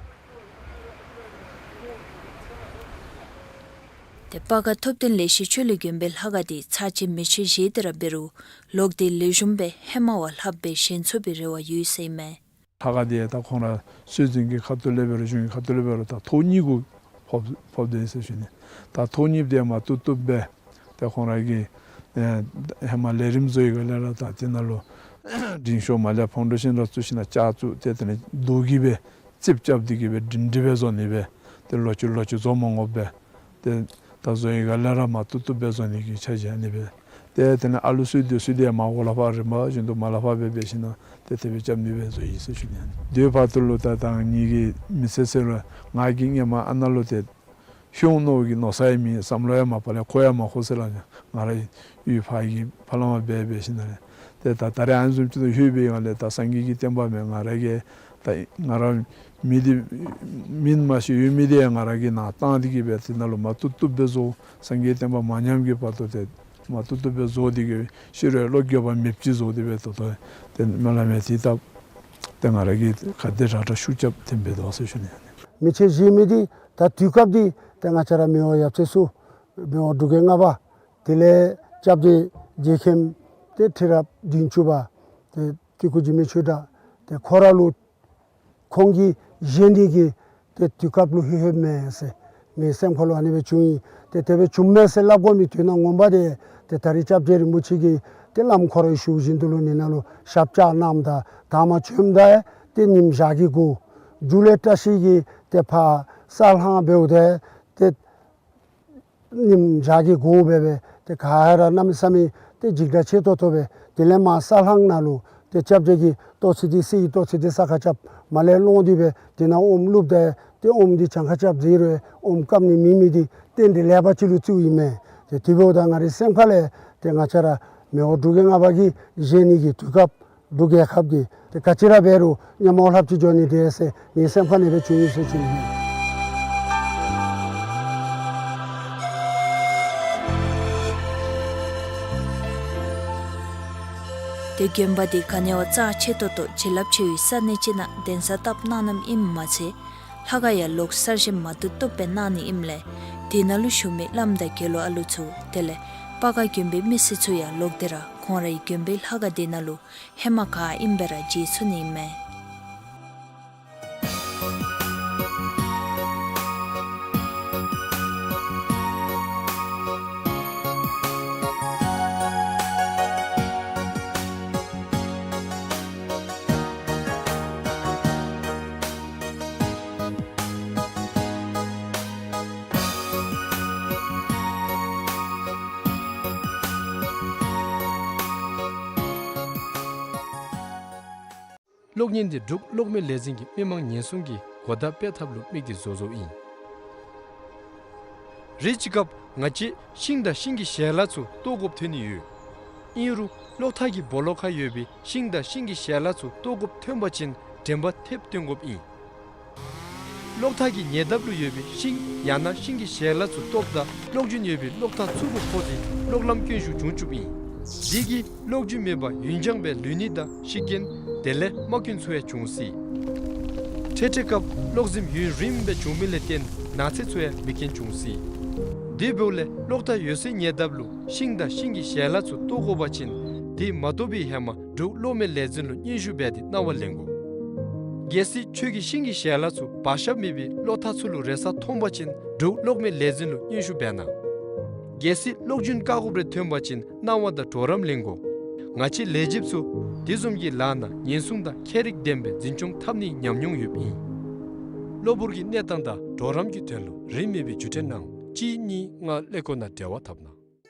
ཏེ་སྤ་སྒར་ཐུབ་བསྟན་ལེགས་བཤད་ཆོས་གླིང་དགོན་པའི་ལྷ་ཁང་འདི་ཚར་གཅིག་མེ་མཆོད་བཞེས་ཏེ་ར་འབད་རུང་ལོག་སྟེ་ལེགས་ཤོམ་སྦེ་ཧེ་མ་བ་ལྷགཔ་སྦེ་བཞེངས་ཚུགས་པའི་རེ་བ་ཡོད་ཟེར་ཨིན་མས། ལྷ་ཁང་འདི་ད་ཁོང་ར་སྲོལ་འཛིན་གྱི་ཁ་ཐུག་ལས་འབད་རུང་གཞུང་གི་ཁ་ཐུག་ལས་འབད་རུང་ད་ཐོག་གཉིས་གུ་ཕོག་ཕོགཔ་འདི་ཨིན་ཟེར་ཞུ་ནི། ད་ཐོག་གཉིས་འདི་མ་བཏུབ་བཏུབ་སྦེ་ཏེ་ཁོང་ར་གིས་ཨེ་ཧེ་མ་ལས་རིམ་བཟོ་བའི་སྒང་ལས་ར་ད་དེ་ནང་ལུ་འབྲིང་ཤོས་མར་ལས་ཕོ་བྲང་ཤིང་ར་བཙུགས་ཞིནམ་ལས་ལྕགས་བཙུགས་ཏེ་དེ་ལས་རྡོ་གིས་སྦེ་རྩིགཔ་རྐྱབ་སྟེ་གིས་སྦེ་སྒྲིང་སྒྲི་སྦེ་བཟོ་ནི་སྦེ་ཏེ་ལོག་ཅི་ལོག་ཅི་བཟོ་མ་དགོཔ་སྦེ་ཏེ་ད་བཟོ་བའི་སྒང་ལས་ར་མ་བཏུབ་བཏུབ་སྦེ་བཟོ་ནི་གི་འཆར་གཞི་ཨ་ནི་སྦེ། ཏེ་དེ་ལས་ཨ་ལུ་གསོ་སྡོད་ས་འདི་མར་འོག་ལས་ཕར་རིམ་པ་བཞིན་དུ་མར་ལས་ཕར་སྦེ་འབད་ཞིནམ་ལས་ཏེ་དེ་སྦེ་རྐྱབ་ནི་སྦེ་བཟོ་ཡི་ཟེར་ཞུ་ནི། དེ་བར་དུ་ལུ་ད་ད་ང་གིས་མི་ཚེ་ཟེར་རུང་ང་གིས་སྔོན་མ་ཨ་ནཱ་ལུ་ཏེ་ཤོང་ནི་གི་མནོ་ས་ཡང་མེད། བསམ་བློ་ཡང་མ་ཕར་ལས་འཁོར་ཡང་མ་འཁོར་ཟེར་སླབ་ནི། ང་ར་ཡུལ་ཕར་གྱི་ཕར་ལས་མར་སྦེ་འབད་ཞིནམ་ལས་ཏེ་ད་ད་རེས་ཨ་ནི་བཟུམ་ཅིག་ཏུ་ལྷོད་པའི་སྒང་ལས་ད་སངས་རྒྱས་ཀྱི་བསྟན་པ་མེན་ང་ར་གིས་ད་ང་ར་མི་འདི་མིང་མ་ཤེས་ཡོད་མི་འདི་ང་ར་གིས་ནཱ་བཏང་སྟེ་གིས་སྦེ་དེ་ནང་ལུ་མ་བཏུབ་བཏུབ་སྦེ་བཟོ། སངས་རྒྱས་བསྟན་པ་མ་ཉམས་ཀྱི་བར་དུ་ཏེ་མ་བཏུབ་བཏུབ་སྦེ་བཟོ་སྟེ་གིས་ཤི་རུང་བློ་འགྱོད་པ་མེདཔ་ཅིག་བཟོ་སྟེ་སྦེ་ད་ལྟོ་ཏེ་སྨོན་ལམ་ཡང་དེ་བཏབ། ཏེ་ང་ར་གིས་ག་དེ་དྲག་དྲག་ཤུགས་རྐྱབ་སྟེ་འབད་དོ་ཟེར་ཞུ་ནི། མེ་མཆོད་བཞེས་མི་འདི་ད་དུས་སྐབས་འདི་ཏེ་ང་བཅས་ར་མི་དབང་ཡབ་སྲས་ཚུ་མི་དབང་འབྲུག་རྒྱལ་ལྔ་པ་དེ་ལས་སྐྱབས་རྗེ་རྗེ་མཁན་ཏེ་ཁྲི་རབས་བདུན་ཅུ་པ་ཏེ་སྐྱེ་སྐུ་འཇིགས་མེད་ཆོས་གྲགས་ཏེ་ཁོ་ར་ལུ་ཁོང་གིས་བཞེངས་ནི་གི་ཏེ་དུས་སྐབས་ལུ་ལྷོད་ལྷོདཔ་མས་ཟེར་ངེའི་སེམས་ཁ་ལུ་ཨ་ནི་སྦེ་བྱུང་ཡི། ཏེ་དེ་སྦེ་བྱུངམ་མས་ཟེར་སླབ་དགོ་མི་དོན་དག་ངོ་མ་འདི་ཏེ་ད་རེས་སྐྱབས་རྗེ་རིན་པོ་ཆེ་གིས་ཏེ་བླམ་ཁོ་ར་ཞུ་བཞིན་དུ་ལུ་ཨ་ནཱ་ལུ་ཞབས་བཅགས་གནངམ་ད་དང་པ་བྱོནམ་ད་ཏེ་ཉིམ་ཞག་གི་གུ་མཇུག་ལས་བཀྲ་ཤིས་ཀྱིས་ཏེ་ཕར་ས་བསླང་འབདཝ་ད་ཏེ་ཉིམ་ཞག་གི་གུ་སྦེ་སྦེ་ཏེ་ག་ར་གནམ་མེད་ས་མེད་ཏེ་འཇིགས་སྐྲག་ཆེ་ཏོག་ཏོ་སྦེ་དེ་ལས་མར་ས་བསླང་ནང་ལུ་ཏེ་སྐྱབས་རྗེ་གིས་ཏོག་ཙི་འདི་གསེར་གྱི་ཏོག་ཙི་འདི་ས་ཁར་རྐྱབ། མར་ལས་སློང་སྟེ་སྦེ་དེ་ནང་ཨོམ་བླུགསཔ་ད་ཏེ་ཨོམ་འདི་གྱངས་ཁ་རྐྱབ་ཟེར་རུང་ཨོམ་སྐམ་ནི་མེད་མི་འདི་རྟེན་འབྲེལ་ལེགས་པ་ཅིག་ལུ་བརྩིཝ་ཨིན་མས། ཏེ་དེ་འབདཝ་ད་ང་རའི་སེམས་ཁ་ལས་ཏེ་ང་བཅས་ར་མི་དབང་འབྲུག་རྒྱལ་ལྔ་པ་གིས་བཞེངས་ནི་གི་དུས་སྐབས་འབྲུག་རྒྱལ་ཁབ་ཀྱི་ཏེ་ག་ཅི་ར་འབད་རུང་ཉམས་མྱོང་ལྷགཔ་ཅིག་འགྱོ་ནི་འདི་ཟེར་ངེའི་སེམས་ཁ་ནང་སྦེ་བྱུང་ཡི་ཟེར་ཞུ་ནི། ཏེ་དགོན་པ་འདི་ག་ནི་བ་རྩ་ཆེ་ཏོག་ཏོ་བྱིན་རླབས་ཆེ་བའི་ས་གནས་ཅིག་ནང་གདན་ས་བཏབ་གནང་གནངམ་ཨིནམ་མ་ཚད་ལྷ་ཁང་ཡང་ལོག་གསར་བཞེངས་མ་བཏུབ་བཏུབ་སྦེ་གནང་ནི་ཨིནམ་ལས་དེ་ནང་ལུ་བཞུགས་མི་བླམ་དང་དགེ་སློང་ཨ་ལུ་ཚུ་དེ་ལས་སྤ་སྒར་དགོན་པའི་མི་སེར་ཚུ་ཡང་ལོག་སྟེ་ར་ཁོང་རའི་དགོན་པའི་ལྷ་ཁང་དེ་ནང་ལུ་ཧེ་མ་ག་ཨིནམ་སྦེ་ར་མཇལ་ཚུགས་ནི་ཨིན་མས། གློག་བརྙན་འདི་འབྲུག་གློག་མེ་ལས་འཛིན་གྱིས་མི་མང་ཉེན་སྲུང་གི་གོ་བརྡ་སྤེལ་ཐབས་ལུ་དམིགས་ཏེ་བཟོ་བཟོཝ་ཨིན། རེ་ཅིག་སྐབས་ང་བཅས་ཤིང་དང་ཤིང་གི་ཞལ་ལག་ཚུ་བཏོག་དགོཔ་ཐོན་ནི་ཡོད། ཨིན་རུང་གློག་ཐག་གི་སྦོ་ལོགས་ཁར་ཡོད་པའི་ཤིང་དང་ཤིང་གི་ཞལ་ལག་ཚུ་བཏོག་དགོཔ་ཐོན་པ་ཅིན་དྲན་པ་ཐེབས་བཏོན་དགོཔ་ཨིན། གློག་ཐག་གི་ཉེ་འདབས་ལུ་ཡོད་པའི་ཤིང་ཡང་ན་ཤིང་གི་ཞལ་ལག་ཚུ་བཏོགཔ་ད་གློག་རྒྱུན་ཡོད་པའི་གློག་ཐག་ཚུ་གུ་ཕོག་སྟེ་གློག་ལམ་སྐྱོན་ཤུགས་བྱུང་བཅུགཔ་ཨིན། དེ་གིས་གློག་རྒྱུན་མེད་པར་ཡུན་འགྱངས་སྦེ་ལུས་ནི་དང་ཤི་རྐྱེན་དེ་ལས་རྨ་སྐྱོན་ཚུ་ཡང་འབྱུང་སྲིད། འཕྲལ་འཕྲལ་སྐབས་གློག་ཟིམ་ཡུན་རིངམོ་སྦེ་འབྱུང་མི་ལས་བརྟེན་ན་ཚ་ཚུ་ཡང་མེད་མཁན་འབྱུང་སྲིད། དེ་འབདཝ་ལས་གློག་ཐག་ཡོད་སའི་ཉེ་འདབས་ལུ་ཤིང་དང་ཤིང་གི་ཞལ་ལག་ཚུ་བཏོག་དགོ་པ་ཅིན་དེ་མ་བཏོག་པའི་ཧེ་མ་འབྲུག་གློག་མེ་ལས་འཛིན་ལུ་སྙན་ཞུ་འབད་དེ་གནང་བ་ལེན་དགོ། གལ་སྲིད་ཁྱོད་ཀྱིས་ཤིང་གི་ཞལ་ལག་ཚུ་བར་ཞབས་མེད་པའི་གློག་ཐག་ཚུ་ལུ་རེག་ས་མཐོང་པ་ཅིན་འབྲུག་གློག་མེ་ལས་འཛིན་ལུ་སྙན་ཞུ་འབད་གནང་། གལ་སྲིད་གློག་རྒྱུན་བཀག་དགོཔ་རེ་ཐོན་པ་ཅིན་གནང་བ་དང་གྲོགས་རམ་ལེན་དགོ། ང་བཅས་ལས་བྱེདཔ་ཚུ་དེ་བཟུམ་གྱི་ལཱ་ནང་ཉེན་སྲུང་དང་ཁྱད་རིག་ལྡན་པའི་འཛིན་སྐྱོང་འཐབ་ནིའི་ཉམས་མྱོང་ཡོདཔ་ཨིན། གློ་བུར་གྱི་གནས་སྟངས་དང་གྲོགས་རམ་གྱི་དོན་ལུ་རིན་མེད་པའི་བརྒྱུད་འཕྲིན་གནང་གཅིག་གཉིས་ལྔ་ཀླད་ཀོར་ནང་འབྲེལ་བ་འཐབ་གནང་།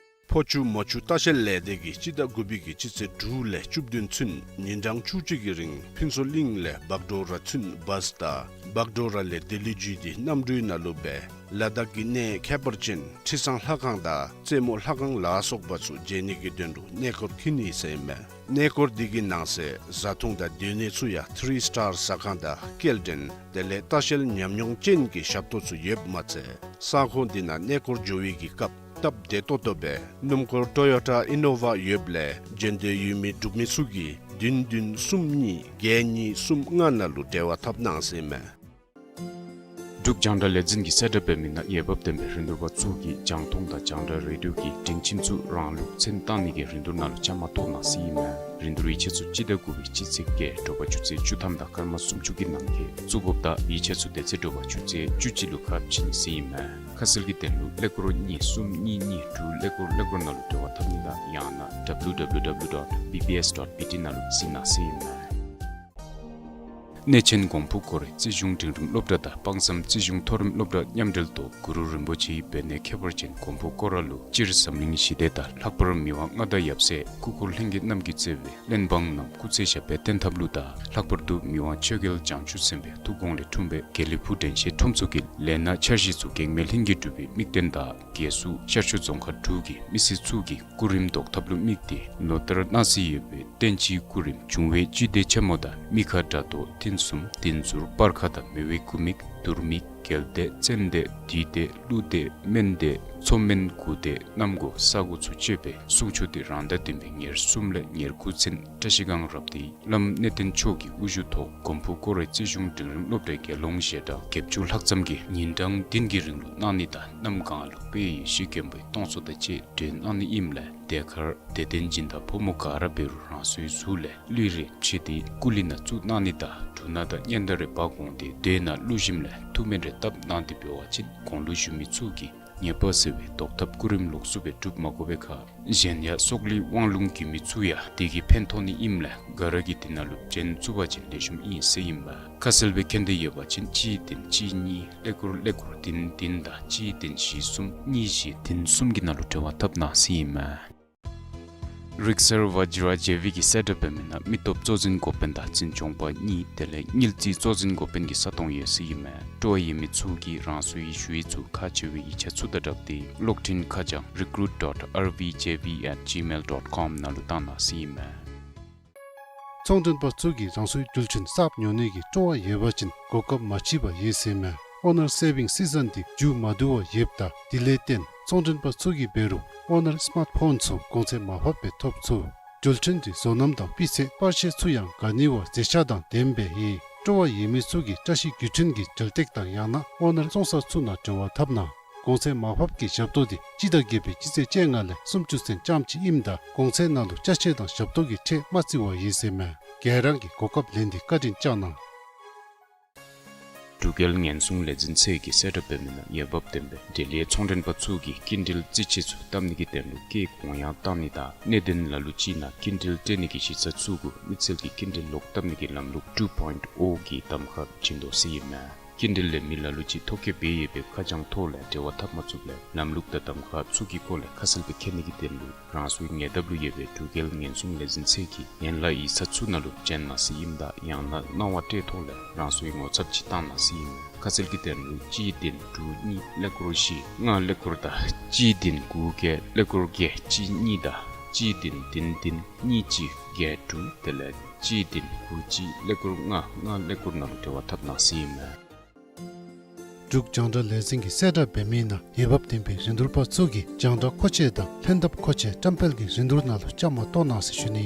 ཕོ་ཆུ་མོ་ཆུ་ལྟ་བཤལ་ལས་སྡེ་གིས་སྤྱི་ཟླ་དགུ་པའི་གི་སྤྱི་ཚེས་དྲུག་ལས་བཅུ་བདུན་ཚུན་ཉིན་གྲངས་བཅུ་གཅིག་གི་རིང་ཕུན་ཚོགས་གླིང་ལས་བག་གྲོ་ར་ཚུན་བཱས་དང་བག་གྲོ་ར་ལས་ལྡི་ལི་བརྒྱུད་དེ་གནམ་གྲུའི་ནང་ལུ་སྦེ་ལ་དྭགས་ཀྱི་གནས་ཁྱད་པར་ཅན་ཁྲི་བཟང་ལྷ་ཁང་དང་རྩེ་མོ་ལྷ་ཁང་ལ་སོགས་པ་ཚུ་མཇལ་ནི་གི་དོན་ལུ་གནས་སྐོར་འཁྱིད་ནི་ཟེར་ཨིན་མས། གནས་སྐོར་འདི་གི་ནང་གསེས་བཟའ་འཐུང་དང་སྡོད་གནས་ཚུ་ཡང་ཐི་རི་སི་ཊར་ཟ་ཁང་དང་སྐྱེལ་འདྲེན་དེ་ལས་ལྟ་བཤལ་ཉམས་མྱོང་ཅན་གྱི་ཞབས་ཏོག་ཚུ་ཡོདཔ་མ་ཚད་ས་ཁོངས་འདི་ནང་གནས་སྐོར་འགྱོ་བའི་གི་སྐབས་སྟབས་བདེ་ཏོག་ཏོ་སྦེ་སྣུམ་འཁོར་ཊོ་ཡོ་ཊ་ཨི་ནོ་ཝ་ཡོདཔ་ལས་མཇལ་འདོད་ཡོད་མི་འབྲུག་མི་ཚུ་གིས་བདུན་བདུན་གསུམ་གཉིས་བརྒྱད་གཉིས་གསུམ་ལྔ་ནང་ལུ་འབྲེལ་བ་འཐབ་གནང་ཟེར་ཨིན་མས། འབྲུག་རྒྱང་བསྒྲགས་ལས་འཛིན་གྱིས་གསལ་བསྒྲགས་འབད་མི་ནང་འོས་འབབ་ལྡན་པའི་རིན་བསྡུར་པ་ཚུ་གིས་རྒྱང་མཐོང་དང་རྒྱང་བསྒྲགས་རེ་ཌི་ཡོ་གི་སྒྲིང་ཁྱིམ་ཚུ་རང་ལུགས་མཚན་བཏགས་ནི་གི་རིན་བསྡུར་ནང་ལུ་བཅའ་མར་གཏོགས་གནང་ཟེར་ཨིན་མས། རིན་བསྡུར་ཡིག་ཆ་ཚུ་སྤྱི་ཟླ་དགུ་པའི་སྤྱི་ཚེས་བརྒྱད་དྲོ་པ་ཆུ་ཚོད་བཅུ་ཐམ་དང་སྐར་མ་སུམ་ཅུ་གི་ནང་འཁོད་བཙུགས་དགོཔ་དང་ཡིག་ཆ་ཚུ་དེ་ཚེ་དྲོ་པ་ཆུ་ཚོད་བཅུ་གཅིག་ལུ་ཁ་ཕྱེ་ནི་ཟེར་ཨིན་མས། ཁ་གསལ་གྱི་དོན་ལུ་ཀླད་ཀོར་གཉིས་གསུམ་གཉིས་གཉིས་དྲུག་ཀླད་ཀོར་ཀླད་ཀོར་ནང་ལུ་འབྲེལ་བ་འཐབ་ནི་དང་ཡང་ན་W W W dot B B S dot B T ནང་ལུ་གཟིགས་གནང་ཟེར་ཨིན་མས། གནས་ཆེན་གོང་ཕུ་སྐོར་ར་རྩིས་གཞུང་འབྲིང་རིམ་སློབ་གྲྭ་དང་དཔག་བསམ་རྩིས་གཞུང་མཐོ་རིམ་སློབ་གྲྭ་མཉམ་འབྲེལ་ཐོག་གུ་རུ་རིན་པོ་ཆེའི་འབད་ནད་ཁྱད་པར་ཅན་གོང་ཕུ་སྐོར་ར་ལུ་སྤྱིར་འཛམ་གླིང་ཞི་བདེ་དང་ལྷག་པར་མི་དབང་མངའ་བདག་ཡབ་སྲས་སྐུ་འཁོར་ལྷན་རྒྱས་རྣམས་ཀྱིས་གཙོས་པའི་གླེན་འབངས་རྣམས་སྐུ་ཚེ་ཞབས་པད་བརྟན་ཐབས་ལུ་དང་ལྷག་པར་དུ་མི་དབང་ཆོས་རྒྱལ་བྱང་ཆུབ་སེམས་དཔའི་ཐུགས་དགོངས་ལས་འཁྲུངས་པའི་དགེ་ལེགས་ཕུག་དྲན་ཤེས་ཁྲོམ་ཚོགས་ཀྱི་ལས་སྣ་འཆར་གཞི་ཚུ་གེགས་མེད་ལྷུན་གྱིས་གྲུབ་པའི་དམིགས་དོན་དང་རྒྱལ་སུ་ཤར་ཕྱོགས་རྫོང་ཁག་དྲུག་གི་མི་སེར་ཚུ་གིས་སྐུ་རིམ་བཟློག་ཐབས་ལུ་དམིགས་ཏེ་ལོ་ལྟར་གནང་སྲོལ་ཡོད་པའི་བསྟན་སྤྱིའི་སྐུ་རིམ་འབྱུང་བའི་བཅུད་སྡེ་ཆེན་མོ་དང་མི་ཁ་དགྲ་གཏོར་ཐུན་གསུམ་བདུན་ཟུར་སྤར་ཁ་དང་མེ་དབལ་དགུ་མིག་དུར་མིག་རྒྱལ་བདེ་བཙན་བདེ་བདུད་བདེ་ཀླུ་བདེ་སྨན་བདེ་མཚོ་སྨན་དགུ་བདེ་གནམ་སྒོ་ས་སྒོ་ཚུ་སྤྱོད་པའི་གསུང་ཆོག་སྟེ་རང་ཟླ་བདུན་པའི་ཉེར་གསུམ་ལས་ཉེར་དགུ་ཚུན་བཀྲ་ཤིས་སྒང་རབ་སྡེའི་བླམ་གནས་བརྟན་མཆོག་གི་དབུ་བཞུགས་ཐོག་གོང་ཕུ་སྐོར་ར་རྩིས་གཞུང་འབྲིང་རིམ་སློབ་གྲྭའི་དགེ་སློང་ཞལ་གྲངས་བརྒྱད་ཅུ་ལྷག་ཙམ་གྱིས་ཉིན་གྲངས་བདུན་གྱི་རིང་ལུ་གནང་ནི་དང་གནམ་གང་ལུ་དཔལ་ཡེ་ཤེས་མགོན་པོའི་སྟོང་ཚོགས་དང་བཅས་སྒྲོན་གནང་ནི་ཨིནམ་ལས་དེ་ཁར་དད་ལྡན་སྦྱིན་བདག་ཕོ་མོ་ག་ར་འབད་རུང་རང་སོའི་གཟུགས་ལས་ལུས་རེ་ཕྱེ་སྟེ་སྐུ་ལུས་ནང་བཙུགས་གནང་ནི་དང་འབྲུ་སྣ་དང་སྙན་དར་རེ་འབག་འོང་སྟེ་མདོས་ནང་བླུགས་ཞིནམ་ལས་ཐུགས་སྨོན་རེ་བཏབ་གནང་སྟེ་འབད་བ་ཅིན་གོང་ལུ་ཞུ་མི་ཚུ་གིས་ཉེས་པ་སེལ་བའི་བཟློག་ཐབས་སྐུ་རིམ་ལོགས་སུ་སྦེ་སྒྲུབ་མ་དགོ་པའི་ཁར་གཞན་ཡང་སྲོག་ལུས་དབང་ལུང་རྒྱུད་སྨད་ཚུ་ཡང་དེ་གིས་ཕན་ཐོགས་ནི་ཨིནམ་ལས་ག་ར་གིས་དེ་ནང་ལུ་འབྱོན་ཚུགས་པ་ཅིན་ལེགས་ཤོམ་ཨིན་ཟེར་ཨིན་མས། ཁ་གསལ་སྦེ་མཁྱེན་འདོད་ཡོད་པ་ཅིན་གཅིག་བདུན་གཅིག་གཉིས་ཀླད་ཀོར་ཀླད་ཀོར་བདུན་བདུན་དང་གཅིག་བདུན་བཞི་གསུམ་གཉིས་བཞི་བདུན་གསུམ་གྱི་ནང་ལུ་འབྲེལ་བ་འཐབ་གནང་ཟེར་ཨིན་མས། རིག་གསར་ཝ་ཇི་ར་ཇེ་ཝི་གིས་གསལ་བསྒྲགས་འབད་མི་ནང་མི་སྟོབས་གཙོ་འཛིན་འགོ་དཔོན་དང་འཛིན་སྐྱོང་པ་གཉིས་དེ་ལས་དངུལ་རྩིས་གཙོ་འཛིན་འགོ་དཔོན་གྱི་ས་སྟོང་ཡོད་ཟེར་ཨིན་མས། སྤྲོ་བ་ཡོད་མི་ཚུ་གིས་རང་སོའི་ཞུ་ཡིག་ཚུ་ཁག་ཆེ་བའི་ཡིག་ཆ་ཚུ་དང་སྦྲགས་ཏེ་གློག་འཕྲིན་ཁ་བྱང་recruit dot R V J V at gmail dot com ནང་ལུ་བཏང་གནང་ཟེར་ཨིན་མས། ཚོང་མགྲོན་པ་ཚུ་གིས་རང་སོའི་རྒྱུ་ལོན་གསརཔ་ཉོ་ནི་གི་སྤྲོ་བ་ཡོད་པ་ཅིན་གོ་སྐབས་མ་མཆིས་པར་ཡོད་ཟེར་ཨིན་མས། ཨོ་ནར་སེ་བིང་སི་ཛན་འདི་མཇུག་མ་བསྡུ་བར་ཡོདཔ་ད་དེ་ལས་བརྟེན་ཚོང་མགྲོན་པ་ཚུ་གིས་འབད་རུང་ཨོ་ནར་སི་མཱརཊ་ཕོན་ཚུ་གོང་ཚད་མར་ཕབ་སྦེ་ཐོབ་ཚུགས། རྒྱུ་ལོན་འདི་བཟོ་རྣམ་དང་སྤུས་ཚད་པར་ཤེས་ཚུ་ཡང་ག་ནི་བ་མཛེས་ཆ་དང་ལྡནམ་སྦེ་ཡོད། སྤྲོ་བ་ཡོད་མི་ཚུ་གིས་བཀྲ་ཤིས་བརྒྱུད་འཕྲིན་གྱི་དྲ་ཐག་དང་ཡང་ན་ཨོ་ནར་བཙོང་ས་ཚུ་ནང་འབྲེལ་བ་འཐབ་གནང་། གོང་ཚད་མར་ཕབ་ཀྱི་ཞབས་ཏོག་འདི་སྤྱི་ཟླ་བརྒྱད་པའི་སྤྱི་ཚེས་བཅོ་ལྔ་ལས་སུམ་ཅུ་ཚུན་རྐྱངམ་གཅིག་ཨིནམ་ད་གོང་ཚད་ནང་ལུ་ཅ་ཆས་དང་ཞབས་ཏོག་གི་ཁྲལ་མ་བརྩི་བར་ཡོད་ཟེར་ཨིན་མས། ག་ར་གིས་གོ་སྐབས་ལེན་ཏེ་བཀའ་དྲིན་བསྐྱང་གནང་། འབྲུག་རྒྱལ་ཉེན་སྲུང་ལས་འཛིན་ཚད་ཀྱིས་གསལ་བསྒྲགས་འབད་མི་ནང་འོས་འབབ་ལྡན་པའི་འབྲེལ་ཡོད་ཚོང་མགྲོན་པ་ཚུ་གིས་སྐྱིན་འགྲུལ་རྩིས་ཆས་ཚུ་བཏབ་ནི་གི་དོན་ལུ་སྐྱེད་གོང་ཡང་བཏང་ནི་དང་གནད་དོན་ལ་ལུ་ཅིག་ནང་སྐྱིན་འགྲུལ་སྤྲོད་ནི་གི་གཞི་རྩ་ཚུ་གུ་མི་སེར་གྱི་སྐྱིན་འགྲུལ་ལོག་བཏབ་ནི་གི་ལམ་ལུགས་two point O གི་གདམ་ཁ་བྱིན་དོ་ཟེར་ཨིན་མས། སྐྱེལ་འདྲེན་ལས་མི་ལ་ལུ་ཅིག་ཐོ་བཀོད་འབད་ཡོད་པའི་ཁ་བྱང་ཐོག་ལས་འབྲེལ་བ་འཐབ་མ་ཚུགས་པས། ལམ་ལུགས་དང་གདམ་ཁ་ཚུ་གི་སྐོར་ལས་ཁ་གསལ་སྦེ་མཁྱེན་ནི་གི་དོན་ལུ་རང་སོའི་ཉེ་འདབས་ལུ་ཡོད་པའི་འབྲུག་རྒྱལ་ཉེན་སྲུང་ལས་འཛིན་ཚད་ཀྱི་ཡན་ལག་ཡིག་ཚང་ཚུ་ནང་ལུ་འདྲེན་གནང་ཟེར་ཨིནམ་ད་ཡང་ན་གནང་བ་སྤྲོད་ཐོག་ལས་རང་སོའི་ངོ་ཚབ་ཅིག་བཏང་གནང་ཟེར་ཨིན་མས། ཁ་གསལ་གྱི་དོན་ལུ་གཅིག་བདུན་དྲུག་གཉིས་ཀླད་ཀོར་བཞི་ལྔ་ཀླད་ཀོར་དང་གཅིག་བདུན་དགུ་བརྒྱད་ཀླད་ཀོར་བརྒྱད་གཅིག་གཉིས་དང་གཅིག་བདུན་བདུན་བདུན་གཉིས་གཅིག་བརྒྱད་དྲུག་དེ་ལས་གཅིག་བདུན་དགུ་གཅིག་ཀླད་ཀོར་ལྔ་ལྔ་ཀླད་ཀོར་ནང་ལུ་འབྲེལ་བ་འཐབ་གནང་ཟེར་ཨིན་མས། འབྲུག་རྒྱང་བསྒྲགས་ལས་འཛིན་གྱིས་གསལ་བསྒྲགས་འབད་མི་ནང་འོས་འབབ་ལྡན་པའི་རིན་བསྡུར་པ་ཚུ་གིས་རྒྱང་བསྒྲགས་མཁོ་ཆས་དང་ལྷན་ཐབས་མཁོ་ཆས་བཀྲམ་སྤེལ་གྱི་རིན་བསྡུར་ནང་ལུ་བཅའ་མར་གཏོགས་གནང་ཟེར་ཞུ་ནི།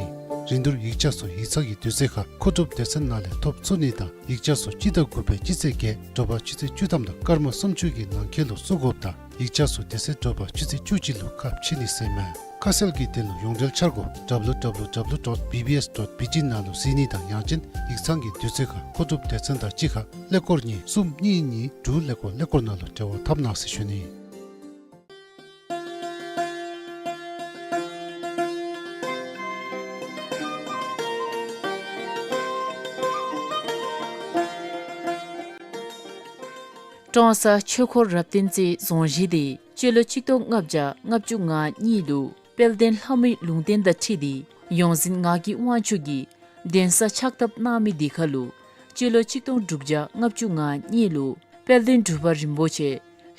རིན་བསྡུར་ཡིག་ཆ་ཚུ་ཡིག་ཚང་གི་དུས་ཚོད་ཁར་མཁོ་སྒྲུབ་སྡེ་ཚན་ནང་ལས་ཐོབ་ཚུགས་ནི་དང་ཡིག་ཆ་ཚུ་སྤྱི་ཟླ་དགུ་པའི་སྤྱི་ཚེས་བརྒྱད་དྲོ་པ་ཆུ་ཚོད་བཅུ་ཐམ་དང་སྐར་མ་སུམ་ཅུ་གི་ནང་འཁོད་ལུ་བཙུགས་དགོཔ་དང་ཡིག་ཆ་ཚུ་དེ་ཚེ་དྲོ་པ་ཆུ་ཚོད་བཅུ་གཅིག་ལུ་ཁ་ཕྱེ་ནི་ཟེར་མས། ཁ་གསལ་གྱི་དོན་ལུ་ཡོངས་འབྲེལ་འཆར་སྒོ་W W W dot B B S dot B T ནང་ལུ་གཟིགས་ནི་དང་ཡང་ཅིན་ཡིག་ཚང་གི་དུས་ཚོད་ཁར་མཁོ་སྒྲུབ་སྡེ་ཚན་དང་གཅིག་ཁར་ཀླད་ཀོར་གཉིས་གསུམ་གཉིས་གཉིས་དྲུག་ཀླད་ཀོར་ཀླད་ཀོར་ནང་ལུ་འབྲེལ་བ་འཐབ་གནང་ཟེར་ཞུ་ནི། ཀྲོང་གསར་ཆོས་འཁོར་རབ་བརྟན་རྩེ་རྫོང་གཞི་དེ་སྤྱི་ལོ་གཅིག་སྟོང་ལྔ་བརྒྱ་ལྔ་བཅུ་ང་གཉིས་ལུ་དཔལ་ལྡན་ལྷ་མོའི་ལུང་བསྟན་དང་འཁྲིལ་ཏེ་ཡོངས་འཛིན་ངག་གི་དབང་ཕྱུག་གིས་གདན་ས་ཕྱག་བཏབ་གནང་མི་དེ་ཁར་ལུ་སྤྱི་ལོ་གཅིག་སྟོང་དྲུག་བརྒྱ་ལྔ་བཅུ་ང་གཉིས་ལུ་དཔལ་ལྡན་འབྲུག་པ་རིན་པོ་ཆེ་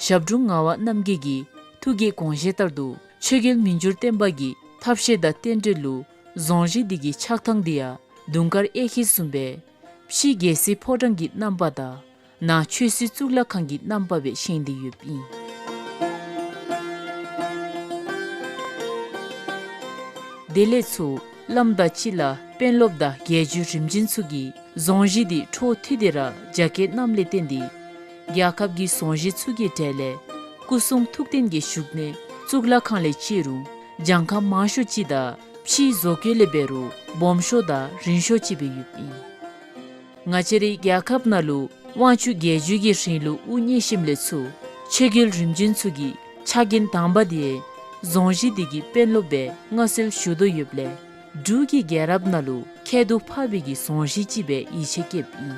ཞབས་དྲུང་ངག་དབང་རྣམ་རྒྱལ་གྱི་ཐུགས་ཀྱི་དགོངས་བཞེད་ལྟར་དུ་ཆོས་རྒྱལ་མི་འགྱུར་བརྟན་པ་གི་ཐབས་ཤེས་དང་རྟེན་འབྲེལ་ལུ་རྫོང་གཞི་འདི་གི་ཆགས་ཐངས་འདི་ཡང་དུང་དཀར་གཡས་འཁྱིལ་བཟུམ་སྦེ་ཕྱི་རྒྱལ་སྲིད་ཕོ་བྲང་གི་རྣམ་པ་དང་ནང་ཆོས་སྲིད་གཙུག་ལག་ཁང་གི་རྣམ་པ་སྦེ་བཞེངས་ཏེ་ཡོདཔ་ཨིན། དེ་ལས་ཚུར་བླམ་དང་སྤྱི་བླ་དཔོན་སློབ་དང་རྒྱལ་བརྒྱུད་རིམ་བྱོན་ཚུ་གིས་རྫོང་གཞི་འདི་འཕྲོ་མཐུད་དེ་ར་རྒྱ་བསྐྱེད་གནངམ་ལས་བརྟེན་ཏེ་རྒྱལ་ཁབ་ཀྱི་རྫོང་གཞི་ཚུ་གི་གྲས་ལས་སྐུ་གསུང་ཐུགས་རྟེན་གྱི་བཞུགས་གནས་གཙུག་ལག་ཁང་ལས་བརྩི་རུང་གྱངས་ཁ་མང་ཤོས་ཅིག་དང་ཕྱིའི་བཟོ་བཀོད་ལས་འབད་རུང་སྦོམ་ཤོས་དང་རིང་ཤོས་ཅིག་སྦེ་ཡོདཔ་ཨིན། ང་བཅས་རའི་རྒྱལ་ཁབ་ནང་ལུ་དབང་ཕྱུག་རྒྱལ་བརྒྱུད་ཀྱི་རིང་ལུགས་དབུ་བརྙེས་ཞིནམ་ལས་ཚུར་ཆོས་རྒྱལ་རིམ་བྱོན་ཚུ་གི་ཕྱག་འགན་དང་པ་དེ་རྫོང་གཞི་འདི་གི་དཔོན་སློབ་སྦེ་མངའ་གསོལ་ཞུ་དོ་ཡོདཔ་ལས་འབྲུག་གི་རྒྱལ་རབས་ནང་ལུ་ཁྱད་དུ་འཕགས་པའི་གི་རྫོང་གཞི་ཅིག་སྦེ་ཡིད་ཆེས་བསྐྱེདཔ་ཨིན།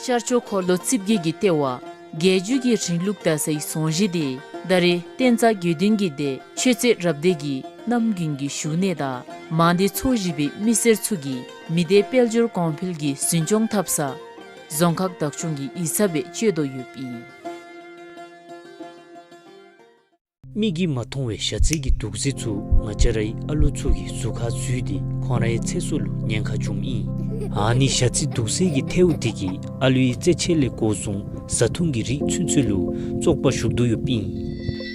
ཤར་ཕྱོགས་འཁོར་ལོ་རྩིབས་བརྒྱད་ཀྱི་ལྟེ་བ་རྒྱལ་བརྒྱུད་ཀྱི་རིང་ལུགས་དར་སའི་རྫོང་གཞི་དེ་ད་རེས་བསྟན་རྩ་དགེ་འདུན་གྱི་སྡེ་ཆོས་རྩེ་རབ་སྡེ་གི་རྣམ་རྒྱུན་གྱི་བཞུགས་གནས་དང་མང་སྡེ་ཚོ་བཞི་པའི་མི་སེར་ཚུ་གིས་མི་སྡེ་དཔལ་འབྱོར་གོང་འཕེལ་གྱི་འཛིན་སྐྱོང་འཐབ་ས་རྫོང་ཁག་བདག་སྐྱོང་གི་ཡིག་ཚང་སྦེ་སྤྱོད་དོ་ཡོདཔ་ཨིན། མིག་གིས་མ་མཐོང་བའི་ཞ་རྩི་གི་དུག་རྫས་ཚུ་ང་བཅས་རའི་ཨ་ལོ་ཚུ་གི་གཟུགས་ཁར་འཛུལ་ཏེ་ཁོང་རའི་ཚེ་སྲོག་ལུ་ཉེན་ཁ་བྱུངམ་ཨིན། ཨ་ནི་ཞ་རྩི་དུག་རྫས་ཀྱི་ཐལཝ་དེ་གིས་ཨ་ལོའི་རྩེད་ཆས་ལས་འགོ་བཟུང་བཟའ་འཐུང་གི་རིགས་ཚུན་ཚོད་ལུ་བཙོག་པ་ཞུགས་དོ་ཡོདཔ་ཨིན།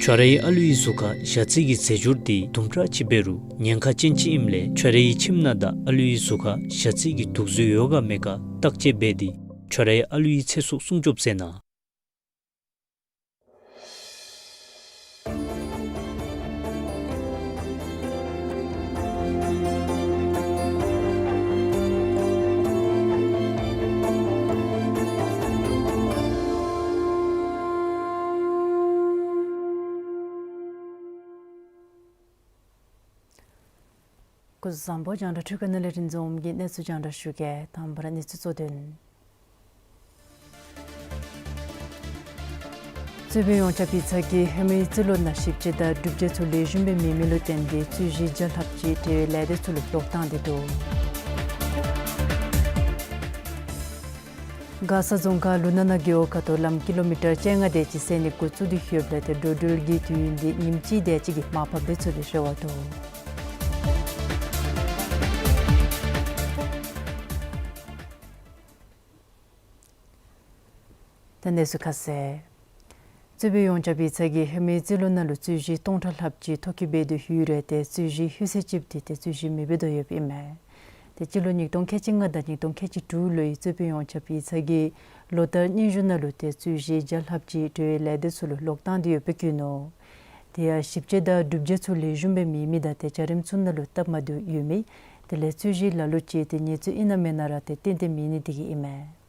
ཁྱོད་རའི་ཨ་ལོའི་གཟུགས་ཁར་ཞ་རྩི་གི་རྫས་སྦྱོར་དེ་དུམ་གྲ་ཅིག་འབད་རུང་ཉེན་ཁ་ཅན་ཅིག་ཨིནམ་ལས་ཁྱོད་རའི་ཁྱིམ་ནང་དང་ཨ་ལོའི་གཟུགས་ཁར་ཞ་རྩི་གི་དུག་རྫས་ཡོད་ག་མེད་ག་བརྟག་དཔྱད་འབད་དེ་ཁྱོད་རའི་ཨ་ལོའི་ཚེ་སྲོག་སྲུང་སྐྱོབ་མཛད་གནང་། སྐུ་གཟུགས་བཟང་པོ། རྒྱང་བསྒྲགས་འཕྲུལ་ཁང་ནང་ལས་རིན་འཛོམས་གིས་གནས་ཚུལ་རྒྱང་བསྒྲགས་ཞུ་གེ། དང་པ་ར་གནས་ཚུལ་གཙོ་དོན། རྩོད་དཔོན་ཡོངས་ཁྱབ་ཡིག་ཚང་གིས་ཧེ་མའི་རྩིས་ལོ་ནང་ཞིབ་དཔྱད་དང་སྒྲུབ་བྱེད་ཚུ་ལེགས་ཤོམ་སྦེ་མེད་མི་ལུ་བརྟེན་ཏེ་རྩོད་གཞི་བརྒྱ་ལྷགཔ་ཅིག་འབྲེལ་ཡོད་ལས་སྡེ་ཚུ་ལུ་ལོག་བཏང་སྟེ་འདུག། མགར་ས་རྫོང་ཁག་ལུ་ན་ན་རྒེད་འོག་ཁ་ཐུག་ལམ་ཀི་ལོ་མི་ཊར་བཅོ་ལྔ་དེ་ཅིག་སེལ་ནི་འགོ་བཙུགས་ཏེ་ཡོདཔ་ལས་ཏེ་འགྲོ་འགྲུལ་གྱི་དུས་ཡུན་དེ་ཉིནམ་གཅིག་དེ་ཅིག་གིས་མར་ཕབ་སྟེ་ཚུད་པའི་རེ་བ་འདུག། ད་གནས་ཚུལ་ཁ་གསལ། རྩོད་དཔོན་ཡོངས་ཁྱབ་ཡིག་ཚང་གིས་ཧེ་མའི་རྩིས་ལོ་ནང་ལུ་རྩོད་གཞི་སྟོང་ཕྲག་ལྷགཔ་ཅིག་ཐོ་བཀོད་འབད་དེ་ཡོད་རུང་ཏེ་རྩོད་གཞི་ལྷུས་ཚད་ཅིག་དེ་ཏེ་རྩོད་གཞི་མེདཔ་སྦེ་བཟོ་ཡོདཔ་ཨིན་མས། ཏེ་སྤྱི་ལོ་ཉིས་སྟོང་ཁལ་གཅིག་ལྔ་དང་ཉིས་སྟོང་ཁལ་གཅིག་དྲུག་ལོའི་རྩོད་དཔོན་ཡོངས་ཁྱབ་ཡིག་ཚང་གིས་ལོ་ལྟར་སྙན་ཞུ་ནང་ལུ་ཏེ་རྩོད་གཞི་བརྒྱ་ལྷགཔ་ཅིག་འབྲེལ་ཡོད་ལས་སྡེ་ཚུ་ལུ་ལོག་བཏང་སྟེ་ཡོདཔ་སྦེ་བཀོད་ནུག། དེ་ཡང་ཞིབ་དཔྱད་དང་སྒྲུབ་བྱེད་ཚུ་ལེགས་ཤོམ་སྦེ་མེད་མི་དང་ཏེ་འཇའ་རིསམོ་ཚུ་ནང་ལུ་སྟབས་མ་བདེཝ་ཡོད་མི་དེ་ལས་རྩོད་གཞི་ལ་ལུ་ཅིག་ཏེ་ཉེས་རྩོད་ཨིན་ན་མེན་ན་ར་ཏེ་ཏན་ཏན་མེད་ནི་དེ་གིས་ཨིན་མས།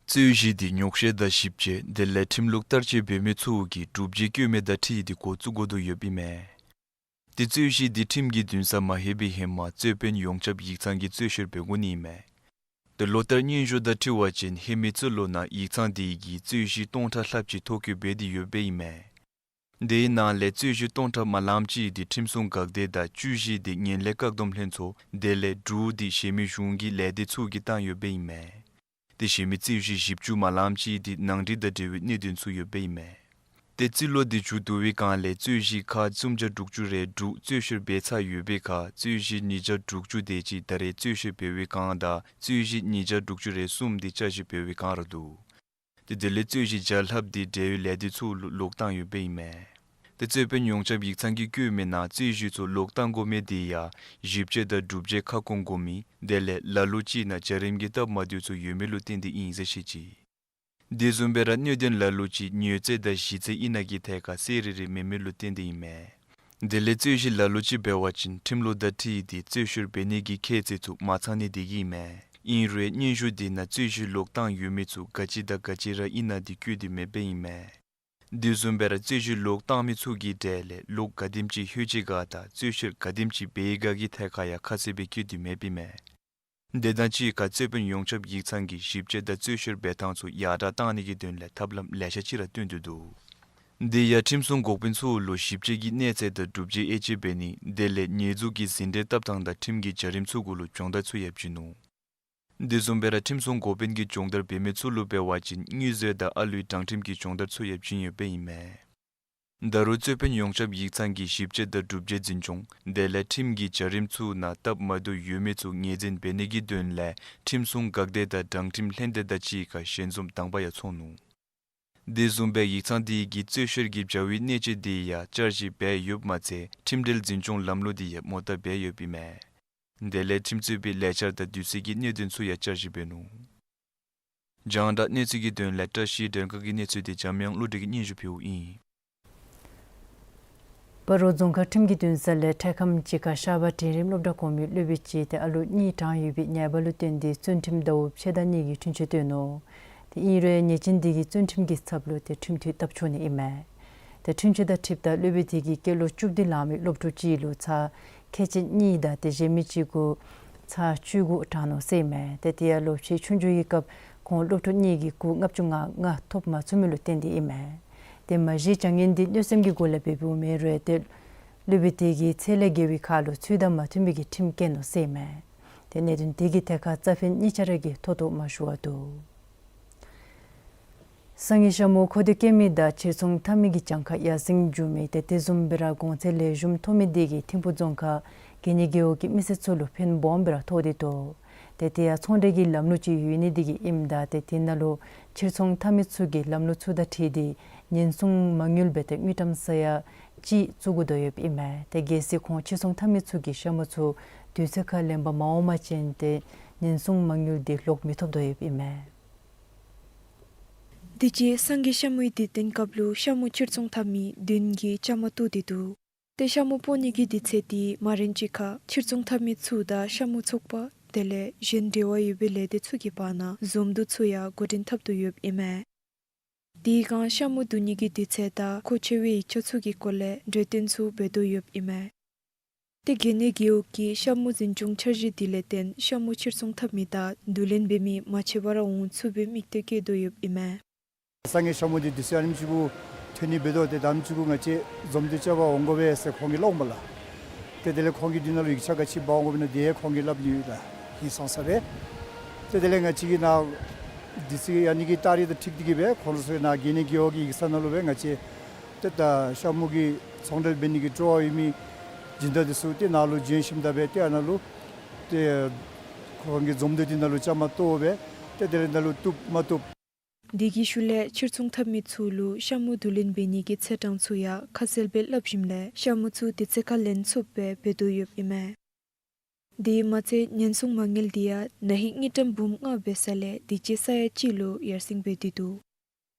རྩོད་གཞི་དེ་ཉོག་བཤད་དང་ཞིབ་དཔྱད་དེ་ལས་ཁྲིམས་ལུགས་བསྟར་སྤྱོད་འབད་མི་ཚུ་གིས་སྒྲུབ་བྱེད་བཀོད་མི་དང་འཁྲིལ་ཏེ་འགོ་བཙུགས་དགོ་དོ་ཡོདཔ་ཨིན་མས། དེ་རྩོད་གཞི་དེ་ཁྲིམས་ཀྱི་འདུན་སར་མ་ལྷོད་པའི་ཧེ་མ་རྩོད་དཔོན་ཡོངས་ཁྱབ་ཡིག་ཚང་གིས་རྩོད་བཤེར་འབད་དགོ་ནི་ཨིན་མས། ཏེ་ལོ་ལྟར་སྙན་ཞུ་དང་འཁྲིལ་བ་ཅིན་ཧེ་མའི་རྩིས་ལོ་ནང་ཡིག་ཚང་དེ་གིས་རྩོད་གཞི་སྟོང་ཕྲག་ལྷགཔ་ཅིག་ཐོ་བཀོད་འབད་དེ་ཡོདཔ་ཨིན་མས། དེའི་ནང་ལས་རྩོད་གཞི་སྟོང་ཕྲག་མ་ལངམ་ཅིག་དེ་ཁྲིམས་སྲུང་འགག་སྡེ་དང་བཅུ་བཞི་དེ་ངན་ལྷད་བཀག་སྡོམ་ལྷན་ཚོགས་དེ་ལས་དྲུག་དེ་གཞན་མི་གཞུང་གི་ལས་སྡེ་ཚུ་གིས་བཏང་ཡོདཔ་ཨིན་མས། དེ་གཞན་མི་རྩོད་གཞི་བཞི་བཅུ་མ་ལངམ་ཅིག་དེ་ནང་འགྲིག་དང་འབྲེལ་བའི་གནད་དོན་ཚུ་ཡོདཔ་ཨིན་མས། ཏེ་རྩིས་ལོ་དེ་མཇུག་བསྡུ་བའི་སྒང་ལས་རྩོད་གཞི་ཁག་སུམ་བརྒྱ་དྲུག་ཅུ་རེ་དྲུག་རྩོད་བཤེར་འབད་ཚར་ཡོད་པའི་ཁར་རྩོད་གཞི་ཉིས་བརྒྱ་དྲུག་ཅུ་དེ་ཅིག་ད་རེས་རྩོད་བཤེར་འབད་བའི་སྒང་དང་རྩོད་གཞི་ཉིས་བརྒྱ་དྲུག་ཅུ་རེ་གསུམ་དེ་བསྐྱར་ཞིབ་འབད་བའི་སྒང་ར་འདུག། ཏེ་དེ་ལས་རྩོད་གཞི་བརྒྱ་ལྷགཔ་དེ་འབྲེལ་ཡོད་ལས་སྡེ་ཚུ་ལུ་ལོག་བཏང་ཡོདཔ་ཨིན་མས། ཏེ་རྩོད་དཔོན་ཡོངས་ཁྱབ་ཡིག་ཚང་གིས་བཀོད་མིའི་ནང་རྩོད་གཞི་ཚུ་ལོག་བཏང་དགོ་མི་དེ་ཡང་ཞིབ་དཔྱད་དང་སྒྲུབ་བྱེད་ཁ་སྐོང་དགོ་མི་དེ་ལས་ལ་ལུ་ཅིག་ནང་བྱ་རིམ་གྱི་སྟབས་མ་བདེཝ་ཚུ་ཡོད་མི་ལུ་བརྟེན་ཏེ་ཨིན་ཟེར་བཤད་ཅི། དེ་བཟུམ་སྦེ་ར་གནད་དོན་ལ་ལུ་ཅིག་མྱོས་རྫས་དང་ཞི་རྫས་ཨིན་ན་གི་ཐད་ཁར་གསལ་རི་རི་མེད་མི་ལུ་བརྟེན་ཏེ་ཨིན་མས། དེ་ལས་རྩོད་གཞི་ལ་ལུ་ཅིག་འབད་བ་ཅིན་ཁྲིམས་ལུགས་དང་འཁྲིལ་ཏེ་རྩོད་བཤེར་འབད་ནི་གི་ཁྱད་ཚད་ཚུ་མ་ཚང་ནི་དེ་གིས་ཨིན་མས། ཨིན་རུང་སྙན་ཞུ་དེ་ནང་རྩོད་གཞི་ལོག་བཏང་ཡོད་མི་ཚུ་ག་ཅི་དང་ག་ཅི་ར་ཨིན་ན་དེ་བཀོད་དེ་མེདཔ་ཨིན་མས། དེ་བཟུམ་སྦེ་ར་རྩོད་གཞི་ལོག་བཏང་མི་ཚུ་གི་གྲས་ལས་ལོག་ག་དེམ་ཅིག་ལྷོད་ཅི་ག་དང་རྩོད་བཤེར་ག་དེམ་ཅིག་འབད་ཡི་ག་གི་ཐད་ཁར་ཡང་ཁ་གསལ་སྦེ་བཀོད་དེ་མེདཔ་ཨིན་མས། དེ་དང་གཅིག་ཁར་རྩོད་དཔོན་ཡོངས་ཁྱབ་ཡིག་ཚང་གིས་ཞིབ་དཔྱད་དང་རྩོད་བཤེར་འབད་ཐངས་ཚུ་ཡར་དྲག་བཏང་ནི་གི་དོན་ལས་ཐབས་ལམ་ལེ་ཤ་ཅིག་ར་བཏོན་ཏེ་འདུག། དེ་ཡང་ཁྲིམས་སྲུང་འགོ་དཔོན་ཚུ་ལུ་ཞིབ་དཔྱད་ཀྱི་གནས་ཚད་དང་སྒྲུབ་བྱེད་དབྱེ་དཔྱད་འབད་ནི་དེ་ལས་ཉེས་འཛུགས་ཀྱི་ཟིན་བྲིས་བཏབ་ཐངས་དང་ཁྲིམས་ཀྱི་བྱ་རིམ་ཚུ་གུ་ལུ་སྦྱོང་བརྡར་ཚུ་ཡང་བྱིན་ནུག། དེ་བཟུམ་སྦེ་ར་ཁྲིམས་སྲུང་འགོ་དཔོན་གྱིས་སྦྱོང་བརྡར་འབད་མི་ཚུ་ལུ་འབད་བ་ཅིན་དངུལ་རྫས་དང་ཨ་ལུའི་དྲང་ཁྲིམས་ཀྱི་སྦྱོང་བརྡར་ཚུ་ཡང་བྱིན་ཡོདཔ་ཨིན་མས། ད་རུང་རྩོད་དཔོན་ཡོངས་ཁྱབ་ཡིག་ཚང་གིས་ཞིབ་དཔྱད་དང་སྒྲུབ་བྱེད་འཛིན་སྐྱོང་དེ་ལས་ཁྲིམས་ཀྱི་བྱ་རིམ་ཚུ་ནང་སྟབས་མ་བདེཝ་ཡོད་མི་ཚུ་ངོས་འཛིན་འབད་ནི་གི་དོན་ལས་ཁྲིམས་སྲུང་འགག་སྡེ་དང་དྲང་ཁྲིམས་ལྷན་སྡེ་དང་གཅིག་ཁར་ཞལ་འཛོམས་དང་པ་ཡང་ཚོགས་ནུག། དེ་བཟུམ་སྦེ་ཡིག་ཚང་དེ་གིས་རྩོད་བཤེར་གྱི་བྱ་བའི་གནད་སྤྱོད་དེ་ཡང་བསྐྱར་ཞིབ་འབད་ཡོདཔ་མ་ཚད་ཁྲིམས་འབྲེལ་འཛིན་སྐྱོང་ལམ་ལུགས་དེ་ཡང་མོ་བཏབ་འབད་ཡོདཔ་ཨིན་མས། དེ་ལས་ཁྲིམས་རྩོད་པའི་ལས་འཆར་དང་དུས་ཚོད་ཀྱི་གནད་དོན་ཚུ་ཡང་བསྐྱར་ཞིབ་འབད་ནུག། རྒྱང་བསྒྲགས་གནས་ཚུལ་གྱི་དོན་ལས་བཀྲ་ཤིས་སྒྲོལ་དཀར་གྱི་གནས་ཚུལ་དེ་འཇམ་དབྱངས་བློ་གྲོས་ཀྱིས་སྙན་ཞུ་ཕུལཝ་ཨིན། སྤ་རོ་རྫོང་ཁག་ཁྲིམས་ཀྱི་འདུན་ས་ལས་འཕྲལ་ཁམས་ཅིག་ཁར་ཤར་པ་འབྲིང་རིམ་སློབ་གྲྭ་གོང་མའི་སློབ་དཔོན་ཅིག་ཏེ་ཨ་ལོ་གཉིས་གྲངས་ཡོད་པའི་ཉེས་པ་ལུ་བརྟེན་ཏེ་བཙོན་ཁྲིམས་ཟླཝ་ཕྱེད་དང་གཉིས་ཀྱི་འཁྲུན་ཆོད་བཏོན་ནུག། ཏེ་ཨིན་རུང་ཉེས་ཅན་དེ་གིས་བཙོན་ཁྲིམས་ཀྱི་ཚབ་ལུ་ཏེ་ཁྲིམས་མཐུན་བཏབ་ཆོག་ནི་ཨིན་མས། ཏེ་འཁྲུན་ཆོད་དང་འཁྲིལཝ་ད་སློབ་དཔོན་དེ་གིས་སྐྱེས་ལོ་བཅུ་བདུན་ལང་མི་སློབ་ཕྲུག་གཅིག་ལུ་ཚར་ཁལ་གཅིག་གཉིས་དང་ཏེ་གཞན་མི་གཅིག་གུ་ཚར་བཅུ་དགུ་དྲངས་ནུག་ཟེར་ཨིན་མས། ཏེ་དེ་ཡང་སློབ་ཕྱི་ཆོས་རྒྱུགས་ཀྱི་སྐབས་ཁོང་སློབ་ཕྲུག་གཉིས་ཀྱིས་གུ་ལྔ་བཅུ་ང་ལྔ་ཐོབ་མ་ཚུགས་མི་ལུ་བརྟེན་ཏེ་ཨིན་མས། ཏེ་མ་གཞི་བྱ་ངན་དེ་གནོད་སེམས་ཀྱི་སྒོ་ལས་འབད་འབདཝ་མེན་རུང་ཏེ་སློབ་དཔོན་དེ་གིས་ཚད་ལས་བརྒལ་བའི་ཁར་ལུ་ཚུལ་དང་མ་མཐུན་པའི་གི་ཁྲིམས་བཀལ་ནུག་ཟེར་ཨིན་མས། ཏེ་གནད་དོན་དེ་གི་ཐད་ཁར་རྩ་ཕན་གཉིས་ཆ་ར་གིས་ཐོ་གཏོགས་མ་ཞུ་བར་འདུག། སངས་རྒྱས་ཤ་མོ་མཁོ་འདོད་སྐྱེ་མི་དང་ཕྱིར་ཚོང་འཐབ་མི་གི་གྱངས་ཁ་ཡར་སེང་འགྱོ་མི་ཏེ་དེ་བཟུམ་སྦེ་ར་གོང་ཚད་ལེགས་ཤོམ་ཐོབ་མི་དེ་གིས་ཐིམ་ཕུག་རྫོང་ཁག་གད་སྙིགས་རྒེད་འོག་གི་མི་སེར་ཚུ་ལུ་ཕན་སྦོམ་སྦེ་ར་ཐོགས་ཏེ་འདུག། ཏེ་དེ་ཡང་ཚོང་འབྲེལ་གྱི་ལམ་ལུགས་ཅིག་ཡོད་ནི་དེ་གིས་ཨིནམ་ད་ཏེ་དེ་ནང་ལུ་ཕྱིར་ཚོང་འཐབ་མི་ཚུ་གིས་ལམ་ལུགས་ཚུ་དང་འཁྲིལ་ཏེ་ཉེན་སྲུང་མ་དངུལ་སྦེ་ཏེ་དངུལ་ཀྲམ་ས་ཡ་གཅིག་བཙུགས་དོ་ཡོདཔ་ཨིན་མས། ཏེ་གལ་སྲིད་ཁོང་ཕྱིར་ཚོང་འཐབ་མི་ཚུ་གིས་ཤ་མོ་ཚུ་དུས་ཚོད་ཁར་ལེན་པར་མ་འོང་པ་ཅིན་ཏེ་ཉེན་སྲུང་མ་དངུལ་དེ་ལོག་མི་ཐོབ་དོ་ཡོདཔ་ཨིན་མས། དེ་ཅིག་སངས་རྒྱས་ཤ་མོའི་དུས་སྟོན་སྐབས་ལུ་ཤ་མོ་ཕྱིར་ཚོང་འཐབ་མི་བདུན་གྱིས་བཅའ་མར་གཏོགས་ཏེ་འདུག། ཏེ་ཤ་མོ་སྤོ་ནི་གི་དུས་ཚོད་དེ་མ་རན་ཅིག་ཁར་ཕྱིར་ཚོང་འཐབ་མི་ཚུ་དང་ཤ་མོ་ཚོགས་པ་དེ་ལས་གཞན་འབྲེལ་བ་ཡོད་པའི་ལས་སྡེ་ཚུ་གི་བར་ན་འཛོམས་འདུ་ཚུ་ཡང་འགོ་འདྲེན་འཐབ་དོ་ཡོདཔ་ཨིན་མས། དེ་སྒང་ཤ་མོ་བསྡུ་ནི་གི་དུས་ཚོད་དང་མཁོ་ཆེ་བའི་ཡིག་ཆ་ཚུ་གི་སྐོར་ལས་གྲོས་བསྟུན་ཚུ་འབད་དོ་ཡོདཔ་ཨིན་མས། ཏེ་གད་སྙིགས་རྒེད་འོག་གིས་ཤ་མོ་འཛིན་སྐྱོང་འཆར་གཞི་དེ་ལས་བརྟེན་ཤ་མོ་ཕྱིར་ཚོང་འཐབ་མི་དང་བསྡུ་ལེན་འབད་མི་མང་ཆེ་བ་ར་འོང་ཚུགས་པའི་དམིགས་གཏད་བསྐྱེད་དོ་ཡོདཔ་ཨིན་མས། སངས་རྒྱས་ཤ་མོ་འདི་དུས་ཚོད་ཨ་ནེམ་ཅིག་གུ་ཐོན་ནི་འབད་དོ། ཏེ་ད་ཨ་ནེམ་ཅིག་གུ་ང་བཅས་འཛོམས་འདུ་རྐྱབ་པར་འོང་དགོ་པས་ཟེར་ཁོང་གིས་སླབ་འོང་པ་ལགས། ཏེ་དེ་ལས་ཁོང་གིས་འདི་ནང་ལུ་ཡིག་ཆ་ག་ཅི་འབག་འོང་དགོ་པས་ན་དེ་ཡང་ཁོང་གིས་སླབ་ནི་ཡོད་ལགས། ཧིང་སངས་ས་སྦེ། ཏེ་དེ་ལས་ང་བཅས་ཀྱིས་ནཱ་དུས་ཚོད་ཨ་ནི་གི་ཏ་རིག་དང་འཁྲིལ་ཏེ་གིས་སྦེ་ཁོང་ཚུ་ནཱ་གད་སྙིགས་རྒེད་འོག་གི་ཡིག་ཚང་ནང་ལུ་སྦེ་ང་བཅས་ཏེ་ད་ཤ་མོ་གི་ཚོང་འབྲེལ་འབད་ནི་གི་སྤྲོ་བ་ཡོད་མི་སྦྱིན་བདག་འདི་ཚུ་ཏེ་ནཱ་ལུ་བྱོན་ཞིནམ་ད་སྦེ་ཏེ་ཨ་ནཱ་ལུ་ཏེ་ཁོང་གི་འཛོམས་འདུ་འདི་ནང་ལུ་བཅའ་མར་གཏོགས་སྦེ་ཏེ་དེ་ལས་ནཱ་ལུ་བཏུབ་མ་བཏུབ། དེ་གི་ཤུལ་ལས་ཕྱིར་ཚོང་འཐབ་མི་ཚུ་ལུ་ཤ་མོ་བསྡུ་ལེན་འབད་ནི་གི་ཚེས་གྲངས་ཚུ་ཡང་ཁ་གསལ་སྦེ་སླབ་ཞིནམ་ལས་ཤ་མོ་ཚུ་དུས་ཚོད་ཁར་ལེན་ཚུགསཔ་སྦེ་འབད་དོ་ཡོདཔ་ཨིན་མས། དེ་མ་ཚད་ཉེན་སྲུང་མ་དངུལ་དེ་ཡང་ན་ཧིང་དངུལ་ཀྲམ་འབུམ་ལྔ་འབད་ས་ལས་དུས་ཅི་ས་ཡ་གཅིག་ལུ་ཡར་སེང་འབད་དེ་འདུག།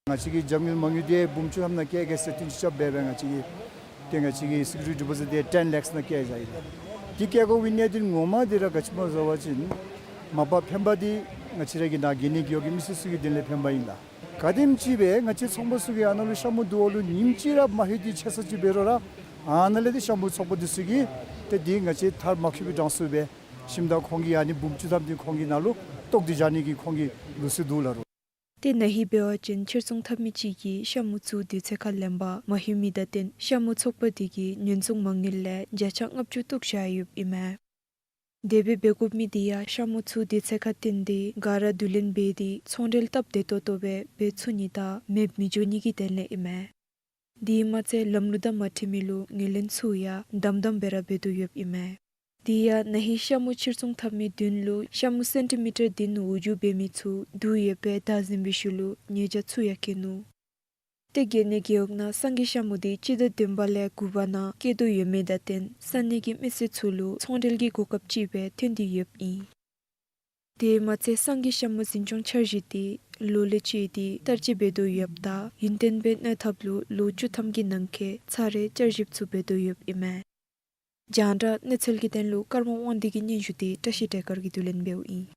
ང་བཅས་ཀྱི་རྒྱབ་དངུལ་མ་དངུལ་དེ་འབུམ་བཅུ་ཐམ་ནང་བཀལ་བཀལ་ཟེར་བསྟུན་ཅིག་རྐྱབ་སྦེ་སྦེ་ང་བཅས་ཀྱིས་ཏེ་ང་བཅས་ཀྱི་སི་ཀུ་རི་ཊི་ཌི་པོ་ཟིཊ་དེ་ཊེན་ལེགས་ནང་བཀལ་བཞག་ཡི་ལགས། དེ་བཀལ་དགོ་པའི་གནད་དོན་ངོ་མ་དེ་ར་ག་ཅི་སྨོ་ཟེར་བ་ཅིན་མ་པ་ཕན་པ་དེ་ང་བཅས་ར་གི་ནཱ་གད་སྙིགས་རྒེད་འོག་གི་མི་སེར་ཚུ་གི་དོན་ལས་ཕན་པ་ཨིན་ལགས། ག་དེམ་ཅིག་སྦེ་ང་བཅས་ཚོང་པ་ཚུ་གིས་ཨ་ནཱ་ལུ་ཤ་མོ་བསྡུ་བ་ལུ་ཉིནམ་གཅིག་ར་མ་ལྷོད་དེ་ཆད་ས་ཅིག་འབད་རུང་ར་ཨ་ནཱ་ལས་ཏེ་ཤ་མོ་ཚོགས་པ་འདི་ཚུ་གིས་ཏེ་དེ་ང་བཅས་མཐར་མ་འཁྱོལ་བའི་གྲངས་སུ་སྦེ་ཞིནམ་ད་ཁོང་གིས་ཨ་ནི་འབུམ་བཅུ་ཐམ་དེ་ཁོང་གིས་ནཱ་ལུ་ བཏོག་སྟེ་བཞག་ནི་གི་ཁོང་གི་ལུགས་སྲོལ་འདུག་ལགས་རོ། ཏེ་ན་ཧིང་འབད་བ་ཅིན་ཕྱིར་ཚོང་འཐབ་མི་ཅིག་གིས་ཤ་མུ་ཚུ་དུས་ཚོད་ཁར་ལེན་པར་མ་ལྷོད་མི་དང་བསྟུན་ཤ་མུ་ཚོགས་པ་དེ་གིས་ཉེན་སྲུང་མ་དངུལ་ལས་བརྒྱ་ཆ་ལྔ་བཅུ་བཏོག་བཞག་ཡོདཔ་ཨིན་མས། དེ་སྦེ་འབད་དགོ་མི་དེ་ཡང་ཤ་མུ་ཚུ་དུས་ཚོད་ཁར་བཏོན་ཏེ་ག་ར་བསྡུ་ལེན་འབད་དེ་ཚོང་འབྲེལ་སྟབས་བདེ་ཏོག་ཏོ་སྦེ་འབད་ཚུགས་ནི་དང་མེདཔ་མི་འགྱོ་ནི་གི་དོན་ལས་ཨིན་མས། དེ་མ་ཚད་ལམ་ལུགས་དང་མ་འཁྲིལ་མི་ལུ་ངོས་ལེན་ཚུ་ཡང་དམ་དམ་སྦེ་ར་འབད་དོ་ཡོདཔ་ཨིན་མས། དེ་ཡང་ན་ཧིང་ཤ་མུ་ཕྱིར་ཚོང་འཐབ་མི་མདུན་ལུ་ཤ་མུ་སེན་ཊི་མི་ཊར་བདུན་འོག་འགྱོ་འབད་མི་ཚུ་བསྡུ་ཡོདཔ་སྦེ་བདའ་ཟིན་པའི་ཤུལ་ལུ་ཉེས་བྱ་ཚུ་ཡང་བཀལ་ནུག། ཏེ་དགེ་བསྙེན་རྒེད་འོག་ནང་སངས་རྒྱས་ཤ་མུ་དེ་སྤྱི་ཟླ་བདུན་པ་ལས་དགུ་པ་ནང་བཀལ་དོ་ཡོད་མི་དང་བསྟུན་ས་གནས་ཀྱི་མི་སེར་ཚུ་ལུ་ཚོང་འབྲེལ་གྱི་གོ་སྐབས་ཅིག་སྦེ་ཐོན་ཏེ་ཡོདཔ་ཨིན། དེ་མ་ཚད་སངས་རྒྱས་ཤ་མུ་འཛིན་སྐྱོང་འཆར་གཞི་དེ་ལོ་ལས་བཅད་དེ་བསྟར་སྤྱོད་འབད་དོ་ཡོདཔ་ད་ཡུན་བརྟན་སྦེ་གནས་ཐབས་ལུ་ལོ་བཅུ་ཐམ་གྱི་ནང་འཁོད་ཚར་རེ་བསྐྱར་ཞིབ་ཚུ་འབད་དོ་ཡོདཔ་ཨིན་མས། རྒྱང་བསྒྲགས་གནས་ཚུལ་གྱི་དོན་ལུ་ཀརྨ་དབང་འདུས་ཀྱི་སྙན་ཞུ་དེ་བཀྲ་ཤིས་བདེ་དཀར་གྱིས་བསྡུ་ལེན་འབདཝ་ཨིན།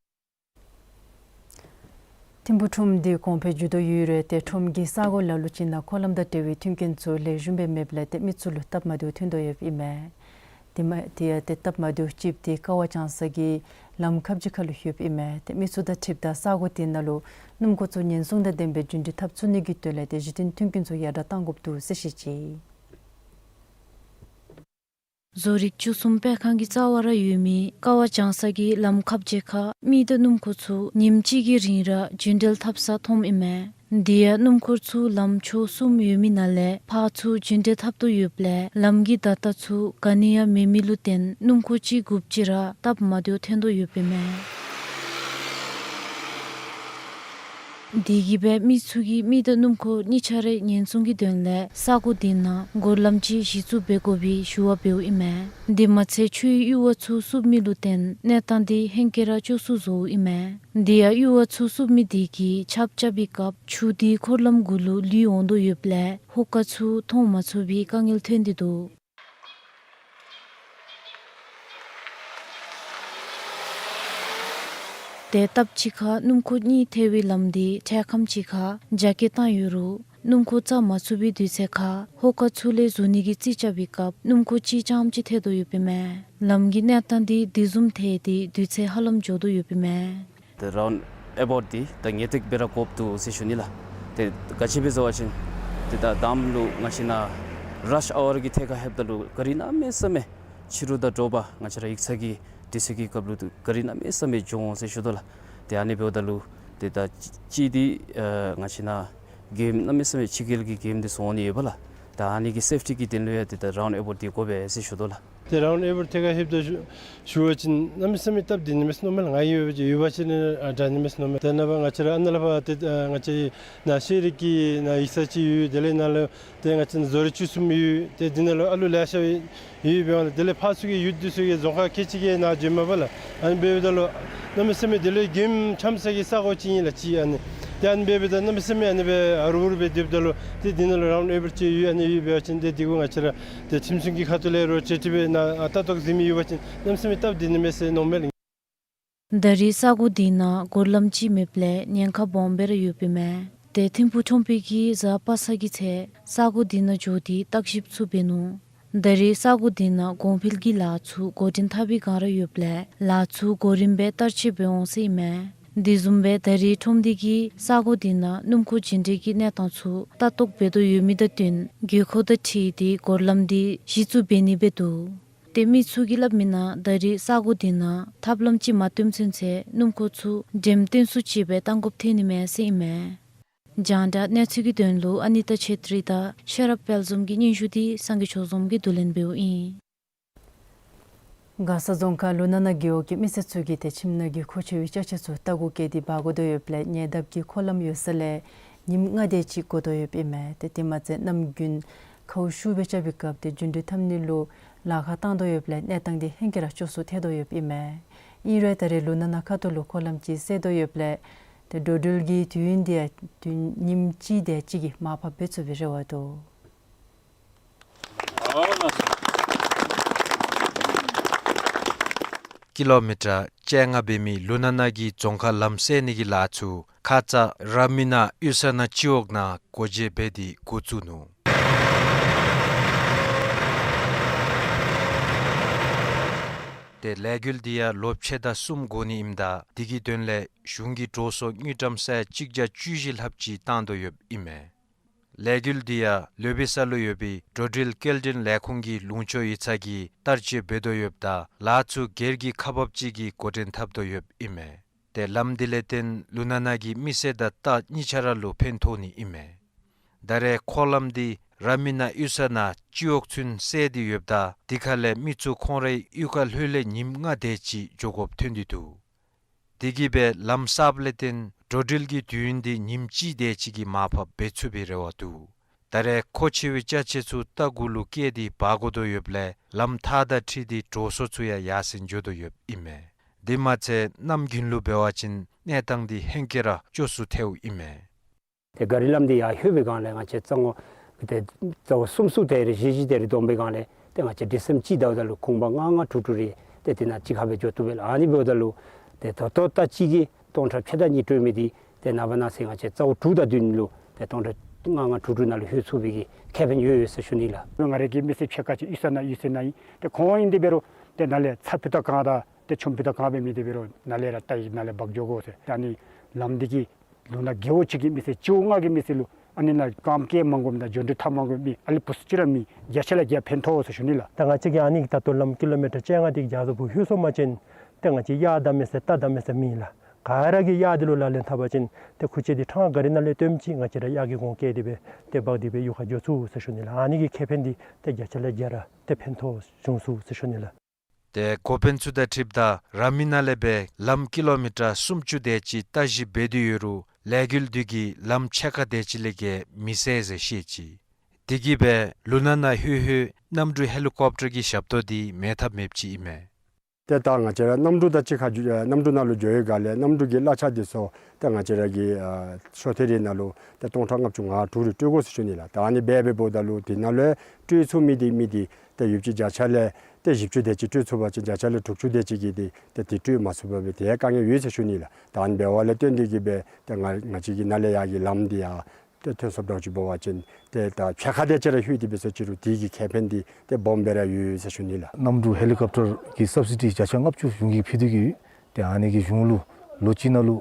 ཐིམ་ཕུག་ཁྲོམ་འདི་གོང་འཕེལ་འགྱོ་དོ་ཡོད་རུང་ཏེ་ཁྲོམ་གྱི་ས་གོ་ལ་ལུ་ཅིག་ནང་འཁོར་ལམ་དང་འབྲེལ་བའི་མཐུན་རྐྱེན་ཚུ་ལེགས་ཤོམ་སྦེ་མེདཔ་ལས་ཏེ་མི་ཚུ་ལུ་སྟབས་མ་བདེཝ་ཐོན་དོ་ཡོདཔ་ཨིན་མས། དེ་མ་དེ་ཡང་ཏེ་སྟབས་མ་བདེཝ་ཅིག་དེ་ཀ་བ་བྱང་ས་གི་ལམ་ཁ་བརྒྱད་ཁ་ལུ་ཡོདཔ་ཨིན་མས། ཏེ་མི་ཚུ་དང་འཁྲིལཝ་ད་ས་གོ་དེ་ནང་ལུ་སྣུམ་འཁོར་ཚུ་ཉེན་སྲུང་དང་ལྡན་པའི་རྒྱུན་འགྲུལ་འཐབ་ཚུགས་ནི་གི་དོན་ལས་ཏེ་གཞི་རྟེན་མཐུན་རྐྱེན་ཚུ་ཡར་དྲག་གཏང་དགོཔ་འདུག་ཟེར་བཤད་ཅི། བཟོ་རིག་བཅུ་གསུམ་སྤེལ་ཁང་གི་རྩ་བར་ཡོད་མི་ཀ་བ་བྱང་ས་གི་ལམ་ཁ་བརྒྱད་ཁར་མི་དང་སྣུམ་འཁོར་ཚུ་ཉིནམ་གཅིག་གི་རིང་ར་རྒྱུན་འགྲུལ་འཐབ་ས་མཐོངམ་ཨིན་མས། དེ་ཡང་སྣུམ་འཁོར་ཚུ་ལམ་ཕྱོགས་གསུམ་ཡོད་མི་ནང་ལས་ཕར་ཚུར་རྒྱུན་འགྲུལ་འཐབ་དོ་ཡོདཔ་ལས་ལམ་གྱི་བརྡ་རྟགས་ཚུ་ག་ནི་ཡང་མེད་མི་ལུ་བརྟེན་སྣུམ་འཁོར་གཅིག་དགོཔ་ཅིག་ར་སྟབས་མ་བདེཝ་ཐོན་དོ་ཡོདཔ་ཨིན་མས། དེ་གིས་སྦེ་མི་ཚུ་གིས་མི་དང་སྣུམ་འཁོར་གཉིས་ཆ་རའི་ཉེན་སྲུང་གི་དོན་ལས་ས་གོ་དེ་ནང་སྒོ་ལམ་ཅིག་གཞི་བཙུགས་འབད་དགོ་པའི་ཞུ་བ་འབདཝ་ཨིན་མས། དེ་མ་ཚད་ཆུའི་གཡུར་བ་ཚུ་བསུབ་མི་ལུ་བརྟེན་གནས་སྟངས་དེ་ཧེང་སྐལ་ར་སྐྱོ་སུ་བཟོཝ་ཨིན་མས། དེ་ཡང་གཡུར་བ་ཚུ་བསུབ་མི་དེ་གིས་ཆརཔ་རྐྱབ་པའི་སྐབས་ཆུ་དེ་འཁོར་ལམ་གུ་ལུ་ལུད་འོང་དོ་ཡོདཔ་ལས་ཧོ་ཀ་ཚུ་མཐོང་མ་ཚུགས་པའི་དཀའ་ངལ་ཐོན་ཏེ་འདུག། ཏེ་སྟབས་གཅིག་ཁར་སྣུམ་འཁོར་གཉིས་ཐལ་བའི་ལམ་དེ་འཕྲལ་ཁམས་ཅིག་ཁར་རྒྱ་སྐྱེད་བཏང་ཡོད་རུང་སྣུམ་འཁོར་རྩ་མ་ཚུགས་པའི་དུས་ཚོད་ཁར་ཧོ་ཀ་ཚུ་ལས་བཟོ་ནི་གི་རྩིས་རྐྱབ་པའི་སྐབས་སྣུམ་འཁོར་གཅིག་རྐྱངམ་ཅིག་ཐལ་དོ་ཡོདཔ་ཨིན་མས། ལམ་གྱི་གནས་སྟངས་དེ་དེ་བཟུམ་ཐལ་ཏེ་དུས་ཚོད་ཧ་ལམ་འགྱོ་དོ་ཡོདཔ་ཨིན་མས། ཏེ་རའུན་ཨེ་བའུཊ་འདི་ད་ངེས་ཏིག་སྦེ་ར་དགོཔ་འདུག་ཟེར་ཞུ་ནི་ལགས། ཏེ་ག་ཅི་སྦེ་ཟེར་བ་ཅིན་ཏེ་ད་དང་པ་ལུ་ང་བཅས་ནཱ་རཱཤ་ཨ་ཝར་གྱི་ཐད་ཁར་ལྷོདཔ་ད་ལུ་གཱ་རི་གནམ་མེད་ས་མེད་ཕྱི་རུ་དང་འདྲཝ་ང་བཅས་ར་ཡིག་ཚང་གི་དུས་ཚོད་ཀྱི་སྐབས་ལུ་གཱ་རི་གནམ་མེད་ས་མེད་འགྱོ་འོང་ཟེར་ཞུ་དོ་ལགས། ཏེ་ཨ་ནི་འབདཝ་ད་ལུ་ཏེ་ད་གཅིག་འདི་ཨ་ང་བཅས་ནཱ་གེམ་གནམ་མེད་ས་མེད་ཕྱི་རྒྱལ་གྱི་གེམ་འདི་ཚུ་འོང་ནི་ཡོད་པ་ལགས། ད་ཨ་ནི་གི་སེཕ་ཊི་གི་དོན་ལུ་ཡང་ཏེ་ད་རའུན་ཨེ་བའུཊ་འདི་དགོ་པས་ཟེར་ཞུ་དོ་ལགས། ཏེ་རའུན་ཨེ་བའུཊ་ཐད་ཁར་ལྷོདཔ་ད་ཞུ་ཞུ་བ་ཅིན་གནམ་མེད་ས་མེད་སྟབས་བདེ་ནི་མས་ཟེར་མནོཝ་མས་ལགས། ང་ཡོད་ཡོད་པ་ཅིན་ཨ་དྲག་ནི་མས་ཟེར་མནོཝ་མས། ཏེ་ནངས་པ་ང་བཅས་ར་ཨ་ནཱ་ལས་ཕར་ཏེ་ཨ་ང་བཅས་ནཱ་ཤེས་རིག་གི་ནཱ་ཡིག་ཚང་ཅིག་ཡོད། དེ་ལས་ནཱ་ལུ་ཏེ་ང་བཅས་ནཱ་བཟོ་རིག་བཅུ་གསུམ་ཡོད། ཏེ་འདི་ནང་ལུ་ཨ་ལུ་ལེ་ཤ་ཡོད་ཡོད་པའི་དབང་ལས་དེ་ལས་ཕར་ཚུ་གི་ཡུལ་འདི་ཚུ་གི་རྫོང་ཁག་ཁལ་གཅིག་གི་ནང་འགྱོཝ་མས་པ་ལགས། ཨ་ནི་འབདཝ་ད་ལུ་གནམ་མེད་ས་མེད་དེ་ལས་གེམ་འཁྱམ་ས་གི་ས་གོ་ཅིག་ཨིན་ལགས་གཅིག་ཨ་ནི། ཏེ་ཨ་ནི་འབདཝ་ད་གནམ་མེད་ས་མེད་ཨ་ནི་སྦེ་ཧ་རུ་བུ་རུ་སྦེ་སྡོདཔ་ད་ལུ་ཏེ་འདི་ནང་ལུ་རའུན་ཨེ་བའུཊ་ཅིག་ཡོད། ཨ་ནི་ཡོད་པ་ཅིན་ཏེ་འདི་གུ་ང་བཅས་ར་ཏེ་ཁྲིམས་སྲུང་གི་ཁ་ཐུག་ལས་རོགས་ཅིག་སྤྲོད་སྦེ་ནཱ་ཨ་ལྟ་རྟོག་འཛིན་མི་ཡོད་པ་ཅིན་གནམ་མེད་ས་མེད་སྟབས་བདེ་ནི་མས་ཟེར་མནོཝ་མས་ལགས། ད་རེས་ས་གོ་འདི་ནང་སྒོ་ལམ་ཅིག་མེདཔ་ལས་ཉེན་ཁ་སྦོམ་སྦེ་ར་ཡོདཔ་ཨིན་མས། ཏེ་ཐིམ་ཕུག་ཁྲོམ་དཔོན་གྱིས་གཟའ་པ་སངས་ཀྱི་ཚེ་ས་གོ་འདི་ནང་འགྱོ་སྟེ་བརྟག་ཞིབ་ཚུ་འབད་ནུག། ད་རེས་ས་གོ་འདི་ནང་གོང་འཕེལ་གྱི་ལཱ་ཚུ་འགོ་འདྲེན་འཐབ་པའི་བསྒང་ར་ཡོདཔ་ལས་ལཱ་ཚུ་གོ་རིམ་སྦེ་བསྟར་སྤྱོད་འབད་འོང་ཟེར་ཨིན་མས། དེ་བཟུམ་སྦེ་ད་རེས་ཁྲོམ་སྡེ་གིས་ས་གོ་འདི་ནང་སྣུམ་འཁོར་རྒྱུན་འགྲུལ་གྱི་གནས་སྟངས་ཚུ་ལྟ་རྟོག་འབད་དོ་ཡོད་མི་དང་བསྟུན་དགོས་མཁོ་དང་འཁྲིལ་ཏེ་སྒོ་ལམ་འདི་གཞི་བཙུགས་འབད་ནི་སྦེ་འདུག། ཏེ་མི་ཚུ་གིས་སླབ་མི་ནང་ད་རེས་ས་གོ་འདི་ནང་ཐབས་ལམ་ཅིག་མ་བཏོན་ཚུན་ཚོད་སྣུམ་འཁོར་ཚུ་འགྲེམས་སྟོན་ཚུ་ཅིག་སྦེ་བཏང་དགོཔ་ཐོན་ནི་མས་ཟེར་ཨིན་མས། རྒྱང་བསྒྲགས་གནས་ཚུལ་གྱི་དོན་ལུ་ཨ་ནི་ཏ་ཆེ་ཏྲི་དང་ཤེས་རབ་དཔལ་འཛོམས་ཀྱི་སྙན་ཞུ་འདི་སངས་རྒྱས་ཆོས་འཛོམས་ཀྱིས་བསྡུ་ལེན་འབདཝ་ཨིན། མགར་ས་རྫོང་ཁག་ལུ་ན་ན་རྒེད་འོག་གི་མི་སེར་ཚུ་གིས་ཏེ་ཁྱིམ་ནང་གི་མཁོ་ཆེ་བའི་ཅ་ཆས་ཚུ་རྟ་གུ་བཀལ་ཏེ་འབག་དགོ་དོ་ཡོདཔ་ལས་ཉེ་འདབས་ཀྱི་འཁོར་ལམ་ཡོད་ས་ལས་ཉིནམ་ལྔ་དེ་ཅིག་འགོར་དོ་ཡོདཔ་ཨིན་མས། ཏེ་དེ་མ་ཚད་གནམ་དགུན་ཁཝ་ཤུགས་སྦེ་རྐྱབ་པའི་སྐབས་ཏེ་རྒྱུན་འགྲུལ་འཐབ་ནི་ལུ་ལཱ་ཁག་བཏང་དོ་ཡོདཔ་ལས་གནས་སྟངས་འདི་ཧེང་སྐལ་ར་སྐྱོ་སུ་ཐལ་དོ་ཡོདཔ་ཨིན་མས། ཨིན་རུང་ད་རེས་ལུ་ན་ན་ཁ་ཐུག་ལུ་འཁོར་ལམ་ཅིག་སེལ་དོ་ཡོདཔ་ལས་ཏེ་འགྲོ་འགྲུལ་གྱི་དུས་ཡུན་འདི་ཡང་ཉིནམ་གཅིག་དེ་ཅིག་གིས་མར་ཕབ་འབད་ཚུགས་པའི་རེ་བ་འདུག། ཀི་ལོ་མི་ཊར་བཅོ་ལྔ་འབད་མི་ལུ་ན་ན་གི་རྫོང་ཁག་ལམ་སེལ་ནི་གི་ལཱ་ཚུ་ཁ་ཙ་ར་མི་ན་གཡུས་ས་ན་སྤྱི་འོག་ནང་སྒོ་འབྱེད་འབད་དེ་འགོ་བཙུགས་ནུག། ཏེ་ལས་འགུལ་འདི་ཡང་ལོ་ཕྱེད་དང་གསུམ་འགོར་ནི་ཨིནམ་ད་དེ་གི་དོན་ལས་གཞུང་གིས་འགྲོ་སོང་དངུལ་ཀྲམ་ས་ཡ་གཅིག་བརྒྱ་བཅུ་བཞི་ལྷགཔ་ཅིག་བཏང་དོ་ཡོདཔ་ཨིན་མས། ལས་འགུལ་འདི་ཡང་ལོ་བེ་ས་ལུ་ཡོད་པའི་འགྲོ་འགྲུལ་སྐྱེལ་འདྲེན་ལས་ཁུངས་ཀྱི་ལུང་ཕྱོགས་ཡིག་ཚང་གིས་བསྟར་སྤྱོད་འབད་དོ་ཡོདཔ་ད་ལཱ་ཚུ་སྒེར་གྱི་ཁག་འབགཔ་ཅིག་གིས་འགོ་འདྲེན་འཐབ་དོ་ཡོདཔ་ཨིན་མས། ཏེ་ལམ་འདི་ལས་བརྟེན་ལུ་ན་ན་གི་མི་སེར་དང་རྟ་གཉིས་ཆ་ར་ལུ་ཕན་ཐོགས་ནི་ཨིན་མས། ད་རེས་འཁོར་ལམ་འདི་ར་མི་ན་གཡུས་ས་ནང་སྤྱི་འོག་ཚུན་བསལ་ཏེ་ཡོདཔ་ད་དེ་ཁ་ལས་མི་ཚུ་ཁོང་རའི་གཡུས་ཁར་ལྷོད་ལས་ཉིནམ་ལྔ་དེ་ཅིག་འགྱོ་དགོཔ་ཐོན་ཏེ་འདུག། དེ་གིས་སྦེ་ལམ་གསརཔ་ལས་བརྟེན་འགྲོ་འགྲུལ་གྱི་དུས་ཡུན་འདི་ཉིནམ་གཅིག་དེ་ཅིག་གིས་མར་ཕབ་འབད་ཚུགས་པའི་རེ་བ་འདུག། ད་རེས་མཁོ་ཆེ་བའི་ཅ་ཆས་ཚུ་རྟ་གུ་ལུ་བཀལ་ཏེ་འབག་དགོ་དོ་ཡོདཔ་ལས་ལམ་ཐག་དང་འཁྲིལ་ཏེ་འགྲོ་སོང་ཚུ་ཡང་ཡར་སེང་འགྱོ་དོ་ཡོདཔ་ཨིན་མས། དེ་མ་ཚད་གནམ་དགུན་ལུ་འབད་བ་ཅིན་གནས་སྟངས་འདི་ཧེང་སྐལ་ར་སྐྱོ་སུ་ཐལཝ་ཨིན་མས། ཏེ་ག་རི་ལམ་འདི་ཡར་ལྷོད་པའི་སྒང་ལས་ང་བཅས་རྩ་སྔོ་ཏེ་རྩ་སྔོ་གསུམ་གསུམ་དེ་རེ་བཞི་བཞི་དེ་རེ་བསྡོམས་པའི་སྒང་ལས་ཏེ་ང་བཅས་ཌི་སེམ་སྤྱི་ཟླཝ་ད་ལུ་གུང་པ་ལྔ་ལྔ་དྲུག་དྲུག་རེ་ཏེ་དེ་ནང་གཅིག་ཁར་སྦེ་འགྱོ་བཏུབ་པས་ལགས། ཨ་ནི་འབདཝ་ད་ལུ་ཏེ་ད་ལྟོ་རྟ་གཅིག་གིས་སྟོང་ཕྲག་ཕྱེད་དང་གཉིས་སྤྲོད་མི་འདི་ཏེ་ནངས་པ་གནངས་ཚེ་ང་བཅས་རྩ་སྔོ་དྲུག་དང་བདུན་ལུ་ཏེ་སྟོང་ཕྲག་ལྔ་ལྔ་དྲུག་དྲུག་ནང་ལུ་ལྷོད་ཚུགས་པའི་གི་ཁེ་ཕན་ཡོད་ཡོད་ཟེར་ཞུ་ནི་ལགས། ང་རའི་གི་མི་སེར་ཕྱེད་ཀ་ཅིག་གཡུས་ས་ནང་གཡུས་ས་ནང་ཨིན། ཏེ་ཁོང་ཨིན་དེ་འབད་རུང་ཏེ་ནཱ་ལས་ཚ་ཕུད་དང་གང་དང་ཏེ་ཆུམ་ཕུད་དང་གང་འབད་མི་དེ་འབད་རུང་ནཱ་ལས་ར་རྟ་ཡིས་ནཱ་ལས་འབག་འགྱོ་དགོ་ཟེར། ཏེ་ཨ་ནི་ལམ་འདི་གིས་ལུ་ན་རྒེད་འོག་གཅིག་གི་མི་སེར་སྤྱི་འོག་ལྔ་གི་མི་སེར་ལུ་ཨ་ནི་ནང་རྐངམ་བཀལ་མ་དགོཔ་དང་འགྱོ་འགྲུལ་འཐབ་མ་དགོཔ་མི་ཨ་ལི་བུ་ཚུ་ཅིག་ར་མེད། བརྒྱ་ཆ་ལས་བརྒྱ་ཕན་ཐོགས་ཟེར་ཞུ་ནི་ལགས། ད་ང་བཅས་ཀྱི་ཨ་ནི་གི་ད་ལྟོ་ལམ་ཀི་ལོ་མི་ཊར་བཅོ་ལྔ་དེ་རྒྱ་བཟའ་བུ་ལྷོད་སོང་པ་ཅིན་ཏེ་ང་བཅས་གཡག་བདའ་མི་ཟེར་རྟ་བདའ་མི་ཟེར་མེད་ལགས། ག་ར་གིས་གཡག་འདི་ལུ་ལག་ལེན་འཐབ་པ་ཅིན་ཏེ་ཁུར་ཆེན་འདི་ཕྲང་ག་རི་ནང་ལས་བཏོནམ་ཅིག་ང་བཅས་ར་གཡག་གི་གོང་བཀལ་ཏེ་སྦེ་ཏེ་འབག་སྟེ་སྦེ་གཡུས་ཁར་འགྱོ་ཚུགས་ཟེར་ཞུ་ནི་ལགས། ཨ་ནི་གི་ཁེ་ཕན་འདི་ཏེ་བརྒྱ་ཆ་ལས་བརྒྱ་ར་ཏེ་ཕན་ཐོགས་བྱུང་ཚུགས་ཟེར་ཞུ་ནི་ལགས། ཏེ་འགོ་དཔོན་ཚུ་དང་འཁྲིལཝ་ད་ར་མི་ན་ལས་སྦེ་ལམ་ཀི་ལོ་མི་ཊར་སུམ་ཅུ་དེ་ཅིག་བརྟག་ཞིབ་འབད་དེ་ཡོད་རུང་ལས་འགུལ་འདི་གིས་ལམ་ཕྱེད་ཀ་དེ་ཅིག་ལས་བརྒལ་མི་བསལ་ཟེར་བཤད་ཅི། དེ་གིས་སྦེ་ལུ་ན་ན་ལྷོད་ལྷོད་གནམ་གྲུ་ཧེ་ལི་ཀོབ་ཊར་གྱི་ཞབས་ཏོག་འདི་མེད་ཐབས་མེདཔ་ཅིག་ཨིན་མས། ཏེ་ད་ང་བཅས་ར་གནམ་གྲུ་དང་གཅིག་ཁར་འགྱོ་ཨ་གནམ་གྲུ་ནང་ལུ་འགྱོ་བའི་སྒང་ལས་གནམ་གྲུ་གི་གླ་ཆ་འདི་ཚུ་ཏེ་ང་བཅས་ར་གི་ཨ་ཤོ་ཐེ་རེ་ནང་ལུ་ཏེ་སྟོང་ཕྲག་ལྔ་བཅུ་ང་དྲུག་རེ་སྤྲོད་དགོ་ཟེར་ཞུ་ནི་ལགས། ད་ཨ་ནི་འབད་འབདཝ་ད་ལུ་དེ་ནང་ལུ་སྤྲོད་ཚུགས་མི་འདི་མི་འདི་ཏེ་ཡོདཔ་ཅིག་བརྒྱ་ཆ་ལས་ཏེ་བཞི་བཅུ་དེ་ཅིག་སྤྲོད་ཚུགས་པ་ཅིན་བརྒྱ་ཆ་ལས་དྲུག་ཅུ་དེ་ཅིག་གིས་འདི་ཏེ་དེ་སྤྲོད་མ་ཚུགས་པར་སྦེ་ཏེ་དཀའ་ངལ་ཡོད་ཟེར་ཞུ་ནི་ལགས། ད་ཨ་ནི་འབདཝ་ལས་བརྟེན་ཏེ་གིས་སྦེ་ཏེ་ང་ང་བཅས་ཀྱི་ནཱ་ལས་ཡར་གྱི་ལམ་འདི་ཡང་ཏེ་ཐོན་སོངམ་འདྲཝ་ཅིག་འབད་བ་ཅིན་ཏེ་ད་ཕྱེད་ཀ་དེ་ཅིག་ར་ལྷོད་དེ་འབད་སོང་ཅི་རུང་དེ་གི་ཁེ་ཕན་འདི་ཏེ་སྦོམ་སྦེ་ར་ཡོད་ཟེར་ཞུ་ནི་ལགས། གནམ་གྲུ་ཧེ་ལི་ཀོབ་ཊར་གྱི་སབ་སི་ཌི་བརྒྱ་ཆ་ལྔ་བཅུ་གཞུང་གིས་ཕུལ་ཏེ་གིས་ཡོད། ཏེ་ཨ་ནི་གིས་གཞུང་ལུ་ལོ་གཅིག་ནང་ལུ་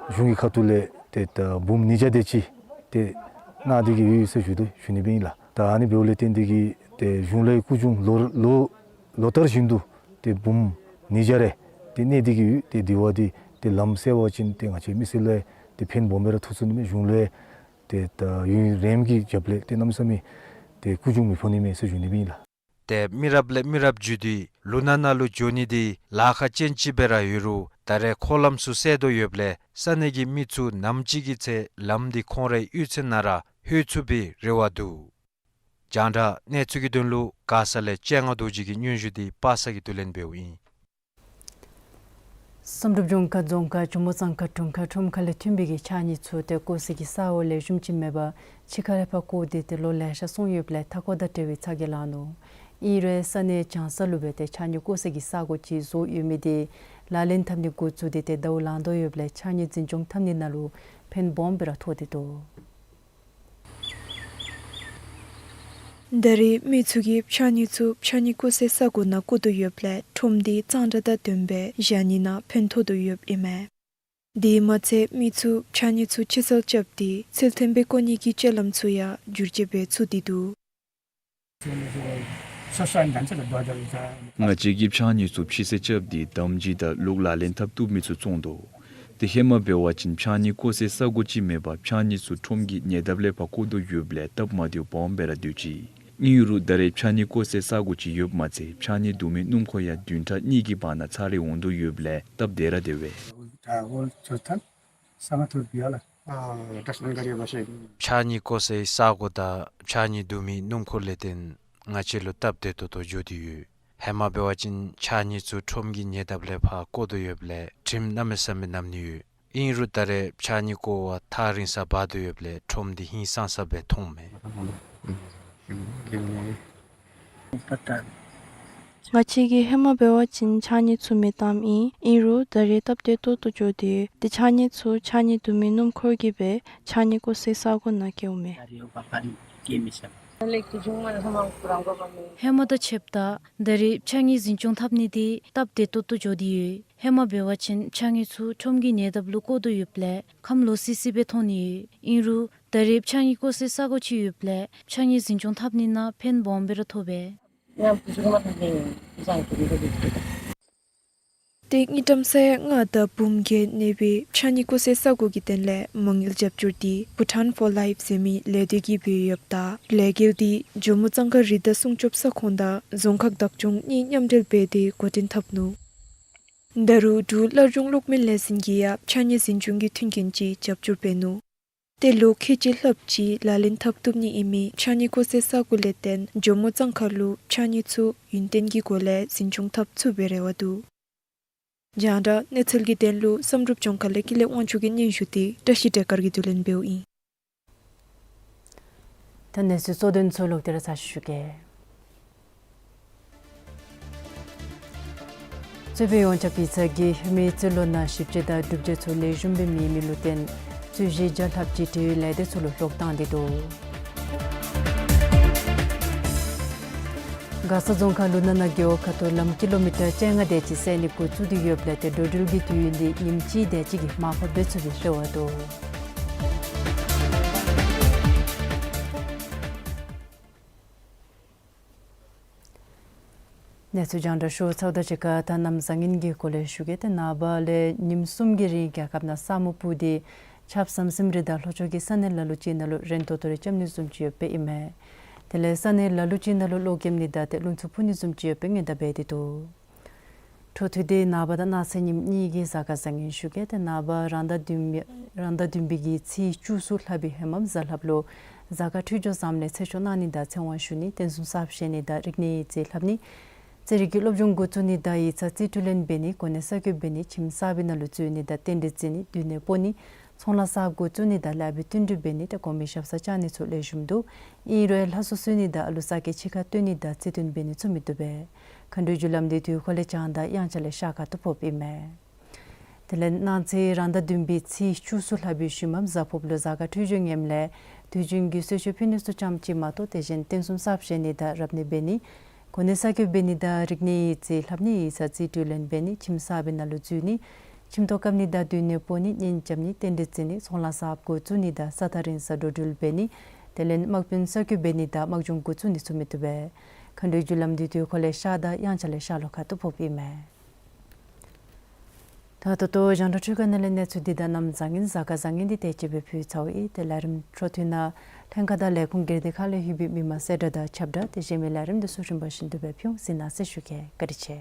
གཞུང་གི་ཁ་ཐུག་ལས་ཏེ་ད་འབུམ་ཉིས་བརྒྱ་དེ་ཅིག་ཏེ་གནང་སྟེ་གིས་ཡོད་ཟེར་ཞུ་དོ་ཞུ་ནི་སྦེ་ཨིན་ལགས། ད་ཨ་ནི་འབདཝ་ལས་བརྟེན་ཏེ་གིས་ཏེ་གཞུང་ལས་སྐུ་གཞུང་ལོ་ལོ་ལོ་ལྟར་བཞིན་དུ་ཏེ་འབུམ་ཉིས་བརྒྱ་རེ་ཏེ་གནང་སྟེ་གིས་ཡོད། ཏེ་དེ་བ་འདི་ཏེ་ལམ་བསལ་བ་ཅིན་ཏེ་ང་བཅས་མི་སེར་ལུ་ཏེ་ཕན་སྦོམ་སྦེ་ར་ཐོགས་ཚུགས་ནི་མས། གཞུང་ལུ་ཏེ་ད་ཡུན་རིངམོ་གི་རྒྱབ་ལས་ཏེ་གནམ་མེད་ས་མེད་ཏེ་སྐུ་གཞུང་མི་ཕོག་ནི་མས་ཟེར་ཞུ་ནི་སྦེ་ཨིན་ལགས། ཏེ་མི་རབས་ལས་མི་རབས་བརྒྱུད་དེ་ལུ་ན་ན་ལུ་འགྱོ་ནི་འདི་ལཱ་ཁག་ཅན་ཅིག་སྦེ་ར་ཡོད་རུང་ད་རེས་འཁོར་ལམ་ཚུ་བསལ་དོ་ཡོདཔ་ལས་ས་གནས་ཀྱི་མི་ཚུ་ནམ་ཅིག་གི་ཚེ་ལམ་འདི་ཁོང་རའི་གཡུས་ཚན་ནང་ར་ལྷོད་ཚུགས་པའི་རེ་བ་འདུག། རྒྱང་བསྒྲགས་གནས་ཚུལ་གྱི་དོན་ལུ་མགར་ས་ལས་སྤྱན་སྔ་རྡོ་རྗེ་གི་སྙན་ཞུ་འདི་པ་སངས་ཀྱིས་བསྡུ་ལེན་འབདཝ་ཨིན། བསམ་གྲུབ་ལྗོངས་མཁར་རྫོང་ཁག་ཇོ་མོ་གཙང་ཁ་དྲུང་ཁག་ཁྲོམ་ཁ་ལས་ཐོན་པའི་གི་ཕྱགས་སྙིགས་ཚུ་ཏེ་བཀོ་སའི་གི་ས་གོ་ལེགས་ཤོམ་ཅིག་མེད་པར་ཕྱི་ཁ་ལས་ཕར་བཀོ་སྟེ་ཏེ་ལོ་ལེ་ཤ་སོང་ཡོདཔ་ལས་མཐའ་འཁོར་དང་འབྲེལ་བའི་ཚ་གྱང་ལང་ནུག། ཨིན་རུང་ས་གནས་བྱང་ས་ལུ་སྦེ་ཏེ་ཕྱགས་སྙིགས་བཀོ་སའི་གི་ས་གོ་ཅིག་བཟོ་ཡོད་མི་འདི་ལག་ལེན་འཐབ་ནི་འགོ་བཙུགས་ཏེ་ཏེ་ཟླཝ་ལང་དོ་ཡོདཔ་ལས་ཕྱགས་སྙིགས་འཛིན་སྐྱོང་འཐབ་ནི་ནང་ལུ་ཕན་སྦོམ་སྦེ་ར་ཐོགས་ཏེ་འདུག། ད་རེས་མི་ཚུ་གིས་ཕྱགས་སྙིགས་ཚུ་ཕྱགས་སྙིགས་བཀོ་སའི་ས་གོ་ནང་བཀོ་དོ་ཡོདཔ་ལས་ཁྲོམ་འདི་གཙང་སྦྲ་དང་ལྡནམ་སྦེ་བཞག་ནི་ནང་ཕན་ཐོགས་དོ་ཡོདཔ་ཨིན་མས། དེ་མ་ཚད་མི་ཚུ་ཕྱགས་སྙིགས་ཚུ་ཕྱི་སེལ་རྐྱབ་སྟེ་ཚུལ་མཐུན་སྦེ་བཀོ་ནི་གི་སྤྱོད་ལམ་ཚུ་ཡང་བསྒྱུར་བཅོས་འབད་ཚུགས་ཏེ་འདུག། ང་བཅས་ཀྱིས་ཕྱགས་སྙིགས་ཚུ་ཕྱི་སེལ་རྐྱབ་སྟེ་དམ་སྦྱིས་དང་ལུགས་ལག་ལེན་འཐབ་བཏུབ་མི་ཚུ་བཙོང་དོ། ཏེ་ཧེ་མ་འབད་བ་ཅིན་ཕྱགས་སྙིགས་བཀོ་སའི་ས་གོ་ཅིག་མེད་པར་ཕྱགས་སྙིགས་ཚུ་ཁྲོམ་གྱི་ཉེ་འདབས་ལས་ཕར་བཀོ་དོ་ཡོདཔ་ལས་སྟབས་མ་བདེཝ་སྦོམ་སྦེ་ར་སྡོད་ཅི། ཨིན་རུང་ད་རེས་ཕྱགས་སྙིགས་བཀོ་སའི་ས་གོ་ཅིག་ཡོདཔ་མ་ཚད་ཕྱགས་སྙིགས་བསྡུ་མི་སྣུམ་འཁོར་ཡང་བདུན་ཕྲག་གཉིས་ཀྱི་བར་ན་ཚར་རེ་འོང་དོ་ཡོདཔ་ལས་སྟབས་བདེ་ར་བདེ་བས། ཕྱགས་སྙིགས་བཀོ་སའི་ས་གོ་དང་ཕྱགས་སྙིགས་བསྡུ་མི་སྣུམ་འཁོར་ལས་བརྟེན་ང་བཅས་ལུ་སྟབས་བདེ་ཏོག་ཏོ་འགྱོ་སྟེ་ཡོད། ཧེ་མ་འབད་བ་ཅིན་ཕྱགས་སྙིགས་ཚུ་ཁྲོམ་གྱི་ཉེ་འདབས་ལས་ཕར་བཀོ་དོ་ཡོདཔ་ལས་དྲིམ་གནམ་མེད་ས་མེད་མནམ་ནི་ཡོད། ཨིན་རུང་ད་རེས་ཕྱགས་སྙིགས་བཀོ་བར་ཐག་རིང་སར་འབག་དོ་ཡོདཔ་ལས་ཁྲོམ་འདི་ཧིང་སངས་ས་སྦེ་མཐོངམ་མས། ང་བཅས་ཀྱིས་ཧེ་མ་འབད་བ་ཅིན་ཕྱགས་སྙིགས་ཚུ་མེ་བཏངམ་ཨིན། ཨིན་རུང་ད་རེས་སྟབས་བདེ་ཏོག་ཏོ་འགྱོ་སྟེ་ཏེ་ཕྱགས་སྙིགས་ཚུ་ཕྱགས་སྙིགས་བསྡུ་མི་སྣུམ་འཁོར་གྱིས་སྦེ་ཕྱགས་སྙིགས་བཀོ་སའི་ས་གོ་ནང་བསྐྱལཝ་མས། ལས་ཀྱི་གཞུང་མ་ལྷ་མང་པོ་རང་གོ་བ་མེད། ཧེ་མ་དང་ཕྱདཔ་ད་ད་རེས་ཕྱགས་སྙིགས་འཛིན་སྐྱོང་འཐབ་ནི་འདི་སྟབས་བདེ་ཏོག་ཏོ་འགྱོ་སྟེ་ཡོད། ཧེ་མ་འབད་བ་ཅིན་ཕྱགས་སྙིགས་ཚུ་ཁྲོམ་གྱི་ཉེ་འདབས་ལུ་བཀོ་དོ་ཡོདཔ་ལས་ཁམས་ལོག་སི་སི་སྦེ་མཐོང་ནི་ཡོད། ཨིན་རུང་ད་རེས་ཕྱགས་སྙིགས་བཀོ་སའི་ས་གོ་ཅིག་ཡོདཔ་ལས་ཕྱགས་སྙིགས་འཛིན་སྐྱོང་འཐབ་ནི་ནང་ཕན་སྦོམ་སྦེ་ར་ཐོགས་པས། ཏེ་དངུལ་ཀྲམ་ས་ཡ་ལྔ་དང་འབུམ་བརྒྱད་གནས་པའི་ཕྱགས་སྙིགས་བཀོ་སའི་ས་གོ་གི་དོན་ལས་མ་དངུལ་རྒྱབ་སྐྱོར་འདི་Bhutan for Life ཟེར་མི་ལས་སྡེ་གིས་འབད་ཡོདཔ་ད་ལས་འགུལ་འདི་ཇོ་མོ་གཙང་ཁ་རི་དྭགས་སྲུང་སྐྱོབ་ས་ཁོངས་དང་རྫོང་ཁག་བདག་སྐྱོང་གཉིས་མཉམ་འབྲེལ་འབད་དེ་འགོ་འདྲེན་འཐབ་ནུག། ད་རུང་འབྲུག་བླ་སྒྲུང་གློག་མེ་ལས་འཛིན་གྱིས་ཡང་ཕྱགས་སྙིགས་འཛིན་སྐྱོང་གི་མཐུན་རྐྱེན་ཅིག་རྒྱབ་སྐྱོར་འབད་ནུག། ཏེ་ལོ་ཁལ་གཅིག་ལྷགཔ་ཅིག་ལག་ལེན་འཐབ་བཏུབ་ནི་ཨིན་མི་ཕྱགས་སྙིགས་བཀོ་སའི་ས་གོ་ལས་བརྟེན་ཇོ་མོ་གཙང་ཁ་ལུ་ཕྱགས་སྙིགས་ཚུ་ཡུན་བརྟན་གྱི་སྒོ་ལས་འཛིན་སྐྱོང་འཐབ་ཚུགས་པའི་རེ་བ་འདུག། རྒྱང་བསྒྲགས་གནས་ཚུལ་གྱི་དོན་ལུ་བསམ་གྲུབ་ལྗོངས་མཁར་ལས་ཀུན་ལེགས་དབང་ཕྱུག་གི་སྙན་ཞུ་འདི་བཀྲ་ཤིས་བདེ་དཀར་གྱིས་བསྡུ་ལེན་འབདཝ་ཨིན། ད་གནས་ཚུལ་གཙོ་དོན་ཚུ་ལོག་སྟེ་ར་ཚར་ཞུ་གེ། གཙོས་པའི་ཡོངས་ཁྱབ་ཡིག་ཚང་གིས་ཧེ་མའི་རྩིས་ལོ་ནང་ཞིབ་དཔྱད་དང་སྒྲུབ་བྱེད་ཚུ་ལེགས་ཤོམ་སྦེ་མེད་མི་ལུ་བརྟེན་རྩོད་གཞི་བརྒྱ་ལྷགཔ་ཅིག་འབྲེལ་ཡོད་ལས་སྡེ་ཚུ་ལུ་ལོག་བཏང་སྟེ་འདུག། མགར་ས་རྫོང་ཁག་ལུ་ན་ན་རྒེད་འོག་ཁ་ཐུག་ལམ་ཀི་ལོ་མི་ཊར་བཅོ་ལྔ་དེ་ཅིག་བསལ་ནི་འགོ་བཙུགས་ཏེ་ཡོདཔ་ལས་ཏེ་འགྲོ་འགྲུལ་གྱི་དུས་ཡུན་འདི་ཉིནམ་གཅིག་དེ་ཅིག་གིས་མར་ཕབ་འབད་ཚུགས་པའི་རེ་བ་འདུག། གནས་ཚུལ་རྒྱང་བསྒྲགས་ཞུ་ཚརཝ་དང་གཅིག་ཁར་ད་གནམ་བཟང་ངན་གྱི་སྐོར་ལས་ཞུ་གེ། ཏེ་ནངས་པ་ལས་ཉིནམ་གསུམ་གྱི་རིང་རྒྱལ་ཁབ་ནང་ས་སྨུག་སྤུབས་ཏེ་ཆརཔ་ཟམ་ཟིམ་རེ་དང་ལྷོ་ཕྱོགས་ཀྱི་ས་གནས་ལ་ལུ་ཅིག་ནང་ལུ་རན་ཏོག་ཏོ་རེ་རྐྱབ་ནི་བཟུམ་ཅིག་ཡོདཔ་ཨིན་མས། དེ་ལས་ས་གནས་ལ་ལུ་ཅིག་ནང་ལུ་གློག་རྐྱབ་ནི་དང་ཏེ་རླུང་འཚུབ་འཕུ་ནི་བཟུམ་ཅིག་ཡོདཔ་སྔོན་བརྡ་འབད་དེ་འདུག། འཕྲོ་མཐུད་དེ་ནངས་པ་དང་གནངས་ཚེ་ཉིནམ་གཉིས་ཀྱི་གཟའ་སྐར་བཟང་ངན་ཞུ་གེ། ཏེ་ནངས་པ་རང་ཟླ་བདུན་པའི་རང་ཟླ་བདུན་པའི་གི་ཚེས་བཅུ་གསུམ་ལྷག་པའི་ཧེ་མ་གཟའ་ལྷགཔ་ལུ་གཟའ་སྐར་འཕྲོད་སྦྱོར་བཟངམ་ལས་ཚེ་ཆོག་གནང་ནི་དང་ཚེ་དབང་ཞུ་ནི། རྟེན་གསུམ་གསརཔ་བཞེངས་ནི་དང་རིག་གནས་ཡིག་རྩིས་ལྷབ་ནི། རྩེད་རིགས་ཀྱི་སློབ་སྦྱོང་འགོ་བཙུགས་ནི་དང་ཡིག་ཚང་རྩིས་སྤྲོད་ལེན་འབད་ནི། གོ་གནས་གསར་བསྐོ་འབད་ནི། ཁྱིམ་གསར་པའི་ནང་ལུ་འཛུལ་ནི་དང་རྟེན་འབྲེལ་བརྩི་ནི། སྡོད་གནས་སྤོ་ནི། ཚོང་ལཱ་གསརཔ་འགོ་བཙུགས་ནི་དང་ལཱ་འབད་བསྟུན་གྲོས་འབད་ནི། ཏེ་གོང་མའི་ཞབས་སར་བཅར་ནི་ཚུ་ལེགས་ཤོམ་འདུག། ཨིན་རུང་ལྷ་གསོལ་གསོལ་ནི་དང་ཨ་ལུ་ས་སྐྱ་ཕྱི་ཁར་བཏོན་ནི་དང་རྩིས་སྟོན་འབད་ནི་ཚུ་མི་བཏུབ་པས། མཁའ་འགྲོའི་རྒྱུ་ལམ་འདི་དུས་འཁོར་ལས་བྱང་དང་དབྱངས་འཆར་ལས་ཤར་ཁ་ཐུག་ཕོགཔ་ཨིན་མས། དེ་ལས་གནངས་ཚེ་རང་ཟླ་བདུན་པའི་ཚེས་བཅུ་གསུམ་ལྷག་པའི་ཤུལ་མམ་གཟའ་ཕོརཔ་ལུ་གཟའ་སྐར་འཕྲོད་སྦྱོར་ངནམ་ལས་དུས་རྒྱུན་གྱི་གསོལ་མཆོད་ཕུལ་ནི་ཚུ་ཙམ་ཅིག་མ་གཏོགས་དེ་བཞིན་རྟེན་གསུམ་གསརཔ་བཞེངས་ནི་དང་རབ་གནས་འབད་ནི། གོ་གནས་གསར་བསྐོ་འབད་ནི་དང་རིག་གནས་ཡིག་རྩིས་ལྷབ་ནི། ཡིག་ཚང་རྩིས་སྤྲོད་ལེན་འབད་ནི། ཁྱིམ་གསར་པའི་ནང་ལུ་འཛུལ་ནི། ཁྱིམ་ཐོག་བཀབ་ནི་དང་སྡོད་གནས་སྤོ་ནི། གཉེན་རྐྱབ་ནི། རྟེན་འབྲེལ་བརྩི་ནི། ཚོང་ལཱ་གསརཔ་འགོ་བཙུགས་ནི་དང་ས་ཐག་རིང་སར་འགྲོ་འགྲུལ་འབད་ནི། དེ་ལས་དམག་དཔོན་གསར་བསྐོ་འབད་ནི་དང་དམག་སྦྱོང་འགོ་བཙུགས་ནི་ཚུ་མི་བཏུབ་པས། མཁའ་འགྲོའི་རྒྱུ་ལམ་འདི་དུས་འཁོར་ལས་ཤར་དང་དབྱངས་འཆར་ལས་ཤར་ལྷོ་ཁ་ཐུག་ཕོགཔ་ཨིན་མས། ད་ད་ལྟོ་རྒྱང་བསྒྲགས་འཕྲུལ་ཁང་ནང་ལས་གནས་ཚུལ་འདི་དང་གནམ་བཟང་ངན་གཟའ་སྐར་བཟང་ངན་འདི་དེ་ཅིག་སྦེ་ཕུལ་ཚརཝ་ཨིན། ཏེ་ལས་རིམ་འཕྲོ་མཐུད་ནང་ལྷན་ཁག་དང་ལས་ཁུངས་སྒེར་སྡེ་ཁག་ལས་ལྷོད་པའི་མི་མང་གསལ་བསྒྲགས་དང་ཁྱབ་བསྒྲགས་དེ་བཞིན་མི་ལས་རིམ་འདི་ཚུ་རིམ་པ་བཞིན་དུ་སྦེ་ཕུལ་འོང་གཟིགས་གནང་ཟེར་ཞུ་གེ། བཀའ་དྲིན་ཆེ།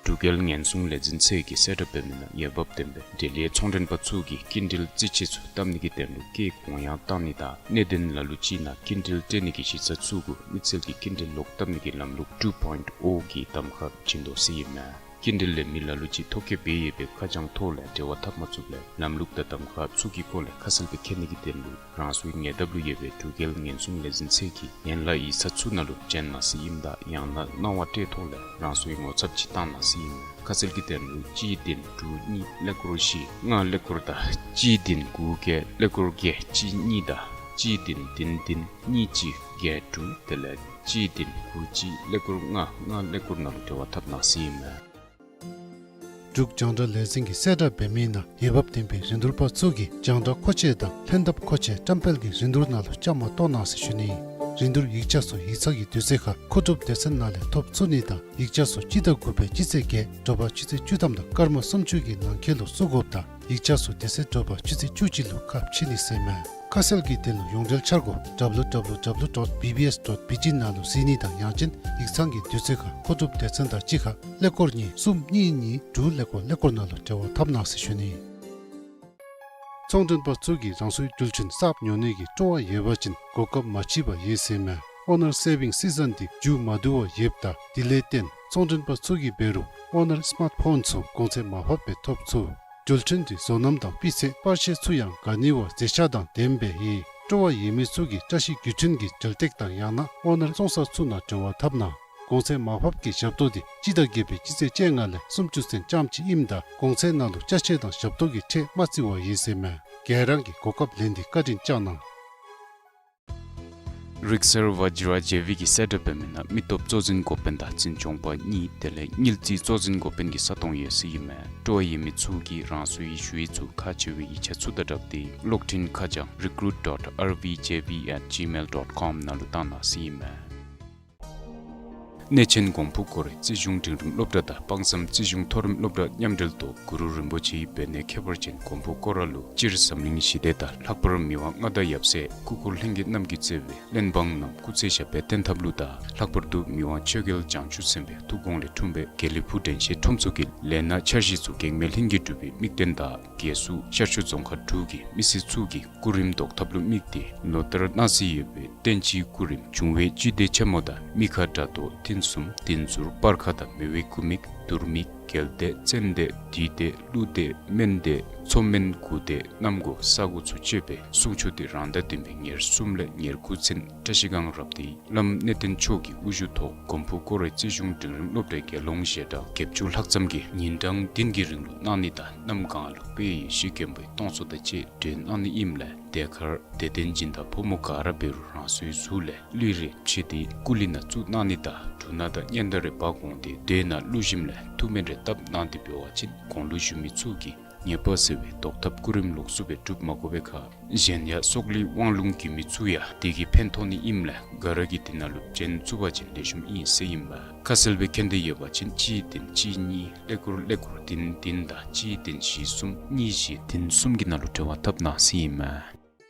འབྲུག་རྒྱལ་ཉེན་སྲུང་ལས་འཛིན་ཚད་ཀྱིས་གསལ་བསྒྲགས་འབད་མི་ནང་འོས་འབབ་ལྡན་པའི་འབྲེལ་ཡོད་ཚོང་མགྲོན་པ་ཚུ་གིས་སྐྱིན་འགྲུལ་རྩིས་ཆད་ཚུ་བཏབ་ནི་གི་དོན་ལུ་སྐྱེད་གོང་ཡང་བཏང་ནི་དང་གནད་དོན་ལ་ལུ་ཅིག་ནང་སྐྱིན་འགྲུལ་སྤྲོད་ནི་གི་གཞི་རྩ་ཚུ་གུ་དམིགས་བསལ་གྱི་སྐྱིན་འགྲུལ་ལོག་བཏབ་ནི་གི་ལམ་ལུགས་ཊུ་པོའིནཊ་ཨོ་གི་གདམ་ཁ་བྱིན་དོ་ཟེར་ཨིན་མས། སྐྱིན་འགྲུལ་ལས་མི་ལ་ལུ་ཅིག་ཐོ་བཀོད་འབད་ཡོད་པའི་ཁ་བྱང་ཐོག་ལས་འབྲེལ་བ་འཐབ་མ་ཚུགསཔ་ལས་ལམ་ལུགས་དང་གདམ་ཁ་ཚུ་གི་སྐོར་ལས་ཁ་གསལ་སྦེ་མཁྱེན་ནི་གི་དོན་ལུ་རང་སོའི་ཉེ་འདབས་ལུ་ཡོད་པའི་འབྲུག་རྒྱལ་ཉེན་སྲུང་ལས་འཛིན་ཚད་ཀྱི་ཡན་ལག་ཡིག་ཚང་ཚུ་ནང་ལུ་བྱོན་གནང་ཟེར་ཨིནམ་ད་ཡང་ན་གནང་བ་སྤྲོད་ཐོག་ལས་རང་སོའི་ངོ་ཚབ་ཅིག་བཏང་གནང་ཟེར་ཨིན། ཁ་གསལ་གྱི་དོན་ལུ་གཅིག་བདུན་དྲུག་གཉིས་ཀླད་ཀོར་བཞི་ལྔ་ཀླད་ཀོར་དང་གཅིག་བདུན་དགུ་བརྒྱད་ཀླད་ཀོར་བརྒྱད་གཅིག་གཉིས་དང་གཅིག་བདུན་བདུན་བདུན་གཉིས་གཅིག་བརྒྱད་དྲུག་དེ་ལས་གཅིག་བདུན་དགུ་གཅིག་ཀླད་ཀོར་ལྔ་ལྔ་ཀླད་ཀོར་ནང་ལུ་འབྲེལ་བ་འཐབ་གནང་ཟེར་ཨིན་མས། འབྲུག་རྒྱང་བསྒྲགས་ལས་འཛིན་གྱིས་གསལ་བསྒྲགས་འབད་མི་ནང་འོས་འབབ་ལྡན་པའི་རིན་བསྡུར་པ་ཚུ་གིས་རྒྱང་བསྒྲགས་མཁོ་ཆས་དང་ལྷན་ཐབས་མཁོ་ཆས་བཀྲམ་སྤེལ་གྱི་རིན་བསྡུར་ནང་ལུ་བཅའ་མར་གཏོགས་གནང་ཟེར་ཞུ་ནི། རིན་བསྡུར་ཡིག་ཆ་ཚུ་ཡིག་ཚང་གི་དུས་ཚོད་ཁར་མཁོ་སྒྲུབ་སྡེ་ཚན་ནང་ལས་ཐོབ་ཚུགས་ནི་དང་ཡིག་ཆ་ཚུ་སྤྱི་ཟླ་དགུ་པའི་སྤྱི་ཚེས་བརྒྱད་དྲོ་པ་ཆུ་ཚོད་བཅུ་ཐམ་དང་སྐར་མ་སུམ་ཅུ་གི་ནང་འཁོད་ལུ་བཙུགས་དགོཔ་དང་ཡིག་ཆ་ཚུ་དེ་ཚེ་དྲོ་པ་ཆུ་ཚོད་བཅུ་གཅིག་ལུ་ཁ་ཕྱེ་ནི་ཟེར་མས། ཁ་གསལ་གྱི་དོན་ལུ་ཡོངས་འབྲེལ་འཆར་སྒོ་W W W dot B B S dot B T ནང་ལུ་གཟིགས་ནི་དང་ཡང་ཅིན་ཡིག་ཚང་གི་དུས་ཚོད་ཁར་མཁོ་སྒྲུབ་སྡེ་ཚན་དང་གཅིག་ཁར་ཀླད་ཀོར་གཉིས་གསུམ་གཉིས་གཉིས་དྲུག་ཀླད་ཀོར་ཀླད་ཀོར་ནང་ལུ་འབྲེལ་བ་འཐབ་གནང་ཟེར་ཞུ་ནི། ཚོང་མགྲོན་པ་ཚུ་གིས་རང་སོའི་རྒྱུ་ཆ་གསརཔ་ཉོ་ནི་གི་སྤྲོ་བ་ཡོད་པ་ཅིན་གོ་སྐབས་མ་མཆིས་པར་ཡོད་ཟེར་མས། ཨོ་ནར་སེ་བིང་སི་ཛན་འདི་མཇུག་མ་བསྡུ་བར་ཡོདཔ་ད་དེ་ལས་བརྟེན་ཚོང་མགྲོན་པ་ཚུ་གིས་འབད་རུང་ཨོ་ནར་སི་མཱརཊ་ཕོན་ཚུ་གོང་ཚད་མར་ཕབ་སྦེ་ཐོབ་ཚུགས། རྒྱུ་ཆ་འདི་བཟོ་རྣམ་དང་སྤུས་ཚད་པར་ཤ་ཚུ་ཡང་དགའ་ནི་བ་མཛེས་ཆ་དང་ལྡནམ་སྦེ་ཡོད། སྤྲོ་བ་ཡོད་མི་ཚུ་གིས་བཀྲ་ཤིས་རྒྱུ་ཆ་གི་འགྲེལ་སྟེགས་དང་ཡང་ན་ཨོ་ནར་བཙོང་ས་ཚུ་ནང་འབྲེལ་བ་འཐབ་གནང་། གོང་ཚད་མར་ཕབ་ཀྱི་ཞབས་ཏོག་འདི་སྤྱི་ཟླ་བརྒྱད་པའི་སྤྱི་ཚེས་བཅོ་ལྔ་ལས་སུམ་ཅུ་སེན་ཙམ་ཅིག་ཨིནམ་ད་གོང་ཚད་ནང་ལུ་ཅ་ཆས་དང་ཞབས་ཏོག་གི་ཁྲལ་མ་བརྩི་བར་ཡོད་ཟེར་མས། ག་ར་གིས་གོ་སྐབས་ལེན་ཏེ་བཀའ་དྲིན་བསྐྱང་གནང་། རིག་གསར་བཛྲ་ཇེ་ཝི་གིས་གསལ་བསྒྲགས་འབད་མི་ནང་མི་སྟོབས་གཙོ་འཛིན་འགོ་དཔོན་དང་འཛིན་སྐྱོང་པ་གཉིས་དེ་ལས་དངུལ་རྩིས་གཙོ་འཛིན་འགོ་དཔོན་གྱི་ས་སྟོང་ཡོད་ཟེར་ཨིན་མས། སྤྲོ་བ་ཡོད་མི་ཚུ་གིས་རང་སོའི་ཞུ་ཡིག་ཚུ་ཁག་ཆེ་བའི་ཡིག་ཆ་ཚུ་དང་སྦྲགས་ཏེ་གློག་འཕྲིན་ཁ་བྱང་recruit dot R V J V at gmail dot com ནང་ལུ་བཏང་གནང་ཟེར་ཨིན་མས། གནས་ཆེན་གོང་ཕུ་སྐོར་ར་རྩིས་གཞུང་འབྲིང་རིམ་སློབ་གྲྭ་དང་དཔག་བསམ་རྩིས་གཞུང་མཐོ་རིམ་སློབ་གྲྭ་མཉམ་འབྲེལ་དུ་གུ་རུ་རིན་པོ་ཆེའི་འབད་ནད་ཁྱད་པར་ཅན་གོང་ཕུ་སྐོར་ར་ལུ་སྤྱིར་འཛམ་གླིང་ཞི་བདེ་དང་ལྷག་པར་མི་དབང་མངའ་བདག་ཡབ་སྲས་སྐུ་འཁོར་ལྷན་རྒྱས་རྣམས་ཀྱིས་གཙོས་པའི་བློན་འབངས་རྣམས་སྐུ་ཚེ་ཞབས་པད་བརྟན་ཐབས་ལུ་དང་ལྷག་པར་དུ་མི་དབང་ཆོས་རྒྱལ་བྱང་ཆུབ་སེམས་དཔའི་ཐུགས་དགོངས་ལས་འཁྲུངས་པའི་དགེ་ལེགས་ཕུག་དྲན་ཤེས་ཁྲོམ་ཚོགས་ཀྱི་ལས་སྣ་འཆར་གཞི་ཚུ་གེགས་མེད་ལྷུན་གྱིས་གྲུབ་པའི་དམིགས་དོན་དང་རྒྱལ་སུ་ཤར་ཕྱོགས་རྫོང་ཁག་དྲུག་གི་མི་སེར་ཚུ་གི་སྐུ་རིམ་བཟློག་ཐབས་ལུ་དམིགས་ཏེ་ལོ་ལྟར་གནང་སྲོལ་ཡོད་པའི་བསྟན་སྤྱིའི་སྐུ་རིམ་འབྱུང་བའི་བཅུད་སྡེ་ཆེན་མོ་དང་མི་ཁ་དགྲ་གཏོར་ཐུན་གསུམ་བདུན་ཟུར་སྤར་ཁ་དང་མེ་བའི་སྐུ་མིག་དུར་མིག་རྒྱལ་བདེ་བཙན་བདེ་བདུད་བདེ་ཀླུ་བདེ་སྨན་བདེ་མཚོ་སྨན་དགུ་བདེ་གནམ་སྒོ་ས་སྒོ་ཚུ་སྤྱོད་པའི་གསུང་ཆོག་འདི་རང་ཟླ་བདུན་པའི་ཉེར་གསུམ་ལས་ཉེར་དགུ་ཚུན་བཀྲ་ཤིས་སྒང་རབ་སྡེའི་བླམ་གནས་བརྟན་མཆོག་གི་དབུ་བཞུགས་ཐོག་གོང་ཕུ་སྐོར་ར་རྩིས་གཞུང་འབྲིང་རིམ་སློབ་གྲྭའི་དགེ་སློང་ཞལ་གྲངས་བརྒྱད་ཅུ་ལྷག་ཙམ་གྱིས་ཉིན་གྲངས་བདུན་གྱི་རིང་ལུ་གནང་ནི་དང་གནམ་གང་ལུ་དཔལ་ཡེ་ཤེས་མགོན་པོའི་སྟོང་ཚོགས་དང་བཅས་སྒྲོན་གནང་ནི་ཨིནམ་ལས་དེ་ཁར་དད་ལྡན་སྦྱིན་བདག་ཕོ་མོ་ག་ར་འབད་རུང་རང་སོའི་གཟུགས་ལས་ལུས་རེ་ཕྱེ་སྟེ་སྐུ་ལུས་ནང་བཙུགས་གནང་ནི་དང་འབྲུ་སྣ་དང་སྙན་དར་རེ་འབག་འོང་སྟེ་མདོས་ནང་བླུགས་ཞིནམ་ལས་ཐུགས་སྨོན་རེ་བཏབ་གནང་སྟེ་འབད་བ་ཅིན་གོང་ལུ་ཞུ་མི་ཚུ་གིས་ཉེས་པ་སེལ་བའི་བཟློག་ཐབས་སྐུ་རིམ་ལོགས་སུ་སྦེ་སྒྲུབ་མ་དགོ་པའི་ཁར་གཞན་ཡང་སྲོག་ལུས་དབང་ལུང་རྒྱུད་མི་ཚུ་ཡང་དེ་གིས་ཕན་ཐོགས་ནི་ཨིནམ་ལས་ག་ར་གིས་དེ་ནང་ལུ་འབྱོན་ཚུགས་པ་ཅིན་ལེགས་ཤོམ་ཨིན་ཟེར་ཨིན་མས། ཁ་གསལ་སྦེ་མཁྱེན་འདོད་ཡོད་པ་ཅིན་གཅིག་བདུན་གཅིག་གཉིས་ཀླད་ཀོར་ཀླད་ཀོར་བདུན་བདུན་དང་གཅིག་བདུན་བཞི་གསུམ་གཉིས་བཞི་བདུན་གསུམ་གྱི་ནང་ལུ་འབྲེལ་བ་འཐབ་གནང་ཟེར་ཨིན་མས།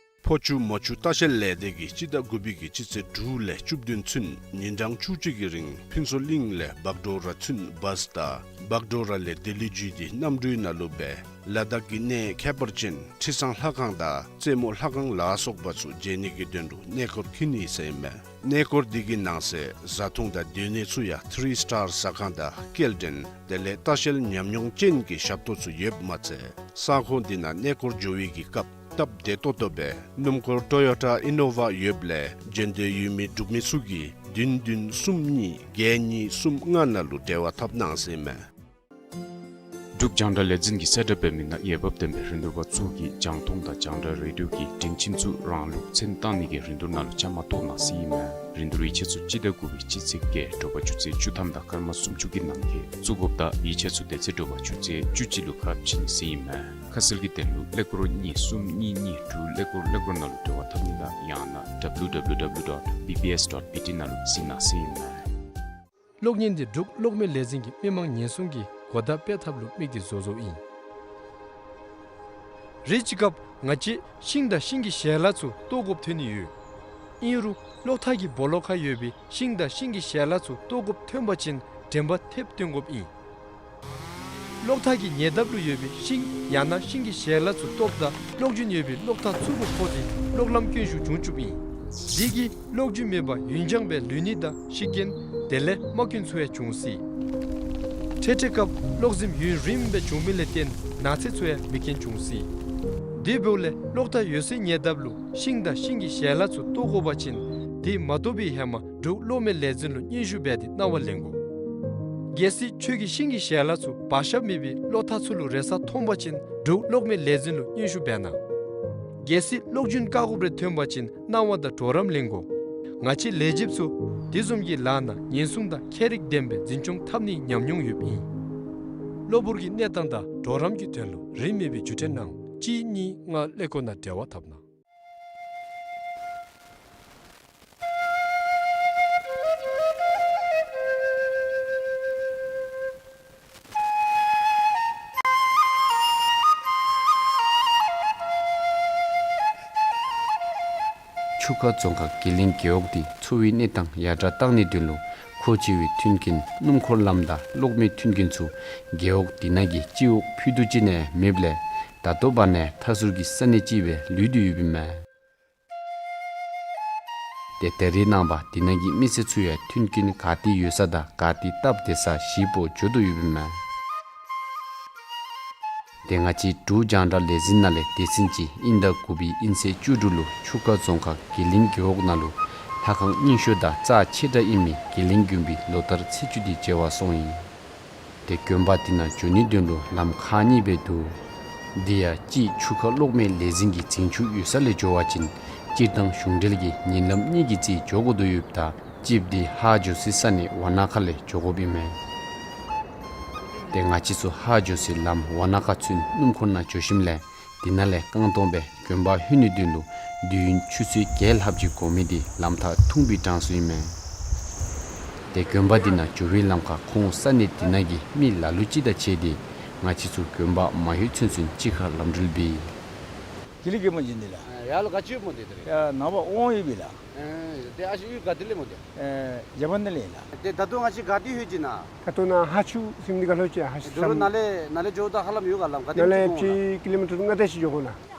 ཕོ་ཆུ་མོ་ཆུ་ལྟ་བཤལ་ལས་སྡེ་གིས་སྤྱི་ཟླ་དགུ་པའི་གི་སྤྱི་ཚེས་དྲུག་ལས་བཅུ་བདུན་ཚུན་ཉིན་གྲངས་བཅུ་གཅིག་གི་རིང་ཕུན་ཚོགས་གླིང་ལས་བག་གྲོ་ར་ཚུན་བཱས་དང་བག་གྲོ་ར་ལས་ལྡི་ལི་བརྒྱུད་དེ་གནམ་གྲུའི་ནང་ལུ་སྦེ་ལ་དྭགས་ཀྱི་གནས་ཁྱད་པར་ཅན་ཁྲི་བཟང་ལྷ་ཁང་དང་རྩེ་མོ་ལྷ་ཁང་ལ་སོགས་པ་ཚུ་མཇལ་ནི་གི་དོན་ལུ་གནས་སྐོར་འཁྱིད་ནི་ཟེར་ཨིན་མས། གནས་སྐོར་འདི་གི་ནང་གསེས་བཟའ་འཐུང་དང་སྡོད་གནས་ཚུ་ཡང་ཐི་རི་སི་ཊར་ཟ་ཁང་དང་སྐྱེལ་འདྲེན་དེ་ལས་ལྟ་བཤལ་ཉམས་མྱོང་ཅན་གྱི་ཞབས་ཏོག་ཚུ་ཡོདཔ་མ་ཚད་ས་ཁོངས་འདི་ནང་གནས་སྐོར་འགྱོ་བའི་གི་སྐབས་སྟབས་བདེ་ཏོག་ཏོ་སྦེ་སྣུམ་འཁོར་ཊོ་ཡོ་ཊ་ཨི་ནོ་ཝ་ཡོདཔ་ལས་འབྱོན་འདོད་ཡོད་མི་འབྲུག་མི་ཚུ་གིས་བདུན་བདུན་གསུམ་གཉིས་བརྒྱད་གཉིས་གསུམ་ལྔ་ནང་ལུ་འབྲེལ་བ་འཐབ་གནང་ཟེར་ཨིན་མས། འབྲུག་རྒྱང་བསྒྲགས་ལས་འཛིན་གྱིས་གསལ་བསྒྲགས་འབད་མི་ནང་འོས་འབབ་ལྡན་པའི་རིན་བསྡུར་པ་ཚུ་གིས་རྒྱང་མཐོང་དང་རྒྱང་བསྒྲགས་རེ་ཌི་ཡོ་གི་སྒྲིང་ཁྱིམ་ཚུ་རང་ལུགས་མཚན་བཏགས་ནི་གི་རིན་བསྡུར་ནང་ལུ་བཅའ་མར་གཏོགས་གནང་ཟེར་ཨིན་མས། རིན་བསྡུར་ཡིག་ཆ་ཚུ་སྤྱི་ཟླ་དགུ་པའི་སྤྱི་ཚེས་བརྒྱད་དྲོ་པ་ཆུ་ཚོད་བཅུ་ཐམ་དང་སྐར་མ་སུམ་ཅུ་གི་ནང་འཁོད་བཙུགས་དགོཔ་དང་ཡིག་ཆ་ཚུ་དེ་ཚེ་དྲོ་པ་ཆུ་ཚོད་བཅུ་གཅིག་ལུ་ཁ་ཕྱེ་ནི་ཟེར་ཨིན་མས། ཁ་གསལ་གྱི་དོན་ལུ་ཀླད་ཀོར་གཉིས་གསུམ་གཉིས་གཉིས་དྲུག་ཀླད་ཀོར་ཀླད་ཀོར་ནང་ལུ་འབྲེལ་བ་འཐབ་ནི་དང་ཡང་ན་W W W dot B B S dot B T ནང་ལུ་གཟིགས་གནང་ཟེར་ཨིན་མས། གློག་བརྙན་འདི་འབྲུག་གློག་མེ་ལས་འཛིན་གྱིས་མི་མང་ཉེན་སྲུང་གི་གོ་བརྡ་སྤེལ་ཐབས་ལུ་དམིགས་ཏེ་བཟོ་བཟོཝ་ཨིན། རེ་ཅིག་སྐབས་ང་བཅས་ཤིང་དང་ཤིང་གི་ཞལ་ལག་ཚུ་བཏོག་དགོཔ་ཐོན་ནི་ཡོད། ཨིན་རུང་གློག་ཐག་གི་སྦོ་ལོགས་ཁར་ཡོད་པའི་ཤིང་དང་ཤིང་གི་ཞལ་ལག་ཚུ་བཏོག་དགོཔ་ཐོན་པ་ཅིན་དྲན་པ་ཐེབས་སྟོན་དགོཔ་ཨིན། གློག་ཐག་གི་ཉེ་འདབས་ལུ་ཡོད་པའི་ཤིང་ཡང་ན་ཤིང་གི་ཞལ་ལག་ཚུ་བཏོགཔ་ད་གློག་རྒྱུན་ཡོད་པའི་གློག་ཐག་ཚུར་ཁུག་ཁུག་སྟེ་གློག་ལམ་སྐྱོན་ཤུགས་འབྱུང་བཅུགཔ་ཨིན། དེ་གིས་གློག་རྒྱུན་མེད་པར་ཡུན་འགྱངས་སྦེ་ལུས་ནི་དང་ཤི་རྐྱེན་དེ་ལས་རྨ་སྐྱོན་ཚུ་ཡང་འབྱུང་སྲིད། འཕྲལ་འཕྲལ་སྐབས་གློག་འཛིངམ་ཡུན་རིངམོ་སྦེ་འབྱུང་མི་ལས་བརྟེན་ནགས་ཚལ་ཚུ་ཡང་མེ་རྐྱེན་འབྱུང་སྲིད། དེ་འབདཝ་ལས་གློག་ཐག་ཡོད་སའི་ཉེ་འདབས་ལུ་ཤིང་དང་ཤིང་གི་ཞལ་ལག་ཚུ་བཏོག་དགོ་པ་ཅིན་དེ་མ་བཏོག་པའི་ཧེ་མ་འབྲུག་གློག་མེ་ལས་འཛིན་ལུ་སྙན་ཞུ་འབད་དེ་གནང་བ་ལེན་དགོ། གལ་སྲིད་ཁྱོད་ཀྱིས་ཤིང་གི་ཞལ་ལག་ཚུ་བར་ཞབས་མེད་པའི་གློག་ཐག་ཚུ་ལུ་རེག་ས་མཐོང་པ་ཅིན་འབྲུག་གློག་མེ་ལས་འཛིན་ལུ་སྙན་ཞུ་འབད་གནང་། གལ་སྲིད་གློག་རྒྱུན་བཀག་དགོཔ་རེ་ཐོན་པ་ཅིན་གནང་བ་དང་གྲོགས་རམ་ལེན་དགོ། ང་བཅས་ལས་བྱེདཔ་ཚུ་དེ་བཟུམ་གྱི་ལཱ་ནང་ཉེན་སྲུང་དང་ཁྱད་རིག་ལྡན་པའི་འཛིན་སྐྱོང་འཐབ་ནིའི་ཉམས་མྱོང་ཡོདཔ་ཨིན། གློ་བུར་གྱི་གནས་སྟངས་དང་གྲོགས་རམ་གྱི་དོན་ལུ་རིན་མེད་པའི་བརྒྱུད་འཕྲིན་གནང་། གཅིག་གཉིས་ལྔ་ཀླད་ཀོར་ནང་འབྲེལ་བ་འཐབ་གནང་། ཆུ་ཁ་རྫོང་ཁག་དགེ་ལེགས་རྒེད་འོག་འདི་འཚོ་བའི་གནས་སྟངས་ཡར་དྲག་གཏང་ནིའི་དོན་ལུ་མཁོ་ཆེ་བའི་མཐུན་རྐྱེན་སྣུམ་འཁོར་ལམ་དང་གློག་མེའི་མཐུན་རྐྱེན་ཚུ་རྒེད་འོག་འདི་ནང་གི་སྤྱི་འོག་ཕུད་རྡོག་ཅིག་ནང་ཡང་མེདཔ་ལས་ད་ལྟོ་བར་ན་མཐའ་ཟུར་གྱི་ས་གནས་ཅིག་སྦེ་ལུས་ཏེ་ཡོདཔ་ཨིན་མས། ཏེ་ད་རེས་ནངས་པ་འདི་ནང་གི་མི་སེར་ཚུ་ཡང་མཐུན་རྐྱེན་ག་ཏེ་ཡོད་ས་དང་ག་ཏེ་སྟབས་བདེ་ས་ཞིབ་པོ་འགྱོ་དོ་ཡོདཔ་ཨིན་མས། ཏེ་ང་བཅས་འབྲུག་རྒྱང་བསྒྲགས་ལས་འཛིན་ནང་ལས་སྡེ་ཚན་གཅིག་དབྱིན་ཟླ་དགུ་པའི་དབྱིན་ཚེས་བཅུ་དྲུག་ལུ་ཆུ་ཁ་རྫོང་ཁག་དགེ་ལེགས་རྒེད་འོག་ནང་ལུ་ལྷ་ཁང་རྙིང་ཤོས་དང་རྩ་ཆེ་དྲགས་ཨིན་མི་དགེ་ལེགས་དགོན་པའི་ལོ་ལྟར་ཚེས་བཅུ་འདི་མཇལ་བར་སོང་ཡི། ཏེ་དགོན་པ་འདི་ནང་འགྱོ་ནིའི་དོན་ལུ་ལམ་ཁག་གཉིས་སྦེ་འདུག། དེ་ཡང་གཅིག་ཆུ་ཁ་གློག་མེ་ལས་འཛིན་གྱི་འཛིན་ཆུ་ཡོད་ས་ལས་འགྱོ་བ་ཅིན་སྤྱིར་བཏང་གཞུང་འབྲེལ་གྱི་ཉིན་ལམ་གཉིས་ཀྱི་རྩིས་འགྱོ་དགོ་དོ་ཡོདཔ་ད་གཅིགཔ་འདི་ཧཱ་ཇོ་སི་ས་གནས་ཝ་ན་ཁ་ལས་འགྱོ་དགོཔ་ཨིན་མས། ཏེ་ང་བཅས་ཚུ་ཧཱ་ཇོ་སི་ལམ་ཝ་ན་ཁ་ཚུན་སྣུམ་འཁོར་ནང་འགྱོ་ཞིནམ་ལས་དེ་ནང་ལས་རྐང་སྟོང་སྦེ་དགོན་པ་ལྷོད་ནིའི་དོན་ལུ་དུས་ཡུན་ཆུ་ཚོད་བརྒྱད་ལྷགཔ་ཅིག་འགོར་མི་འདི་ལམ་ཐག་ཐུང་བའི་གྲངས་སུ་ཨིན་མས། ཏེ་དགོན་པ་འདི་ནང་འགྱོ་བའི་ལམ་ཁར་ཁོང་ས་གནས་འདི་ནང་གི་མི་ལ་ལུ་ཅིག་དང་ཕྱད་དེ་ང་བཅས་ཚུ་དགོན་པ་མ་ལྷོད་ཚུན་ཚོད་གཅིག་ཁར་ལམ་འགྲུལ་འབད་ཡི། དགེ་ལེགས་རྒེད་མོ་ཅིག་འདི་ལགས། ཡར་ལུ་ག་ཅི་ཡོདཔ་སྨོ་འདི་ད་རེས། ཡར་ནངས་པ་དབང་ཡོད་པས་ལགས། ཨེ་ཏེ་ཨ་ཞེ་གཡུས་ག་ཏེ་ལས་སྨོ་འདི། ཨེ་རྒྱ་བལ་ནང་ལས་ལགས། ཏེ་ད་ལྟོ་ང་བཅས་ག་ཏེ་ལྷོད་ཅི་ན། ད་ལྟོ་ནཱ་ཧཱ་ཆུ་ཟེར་མི་འདི་ཁར་ལྷོད་ཅི། ཧཱ་ཆུ་ད་རུང་ནཱ་ལས་ནཱ་ལས་འགྱོཝ་ད་ཧ་ལམ་ཡོད་ག་ལམ་ག་ཏེ་ནཱ་ལས་ཅིག་འོང་ལགས། ཀི་ལོ་མི་ཊར་ལྔ་དེ་ཅིག་འགྱོ་དགོ་ལགས།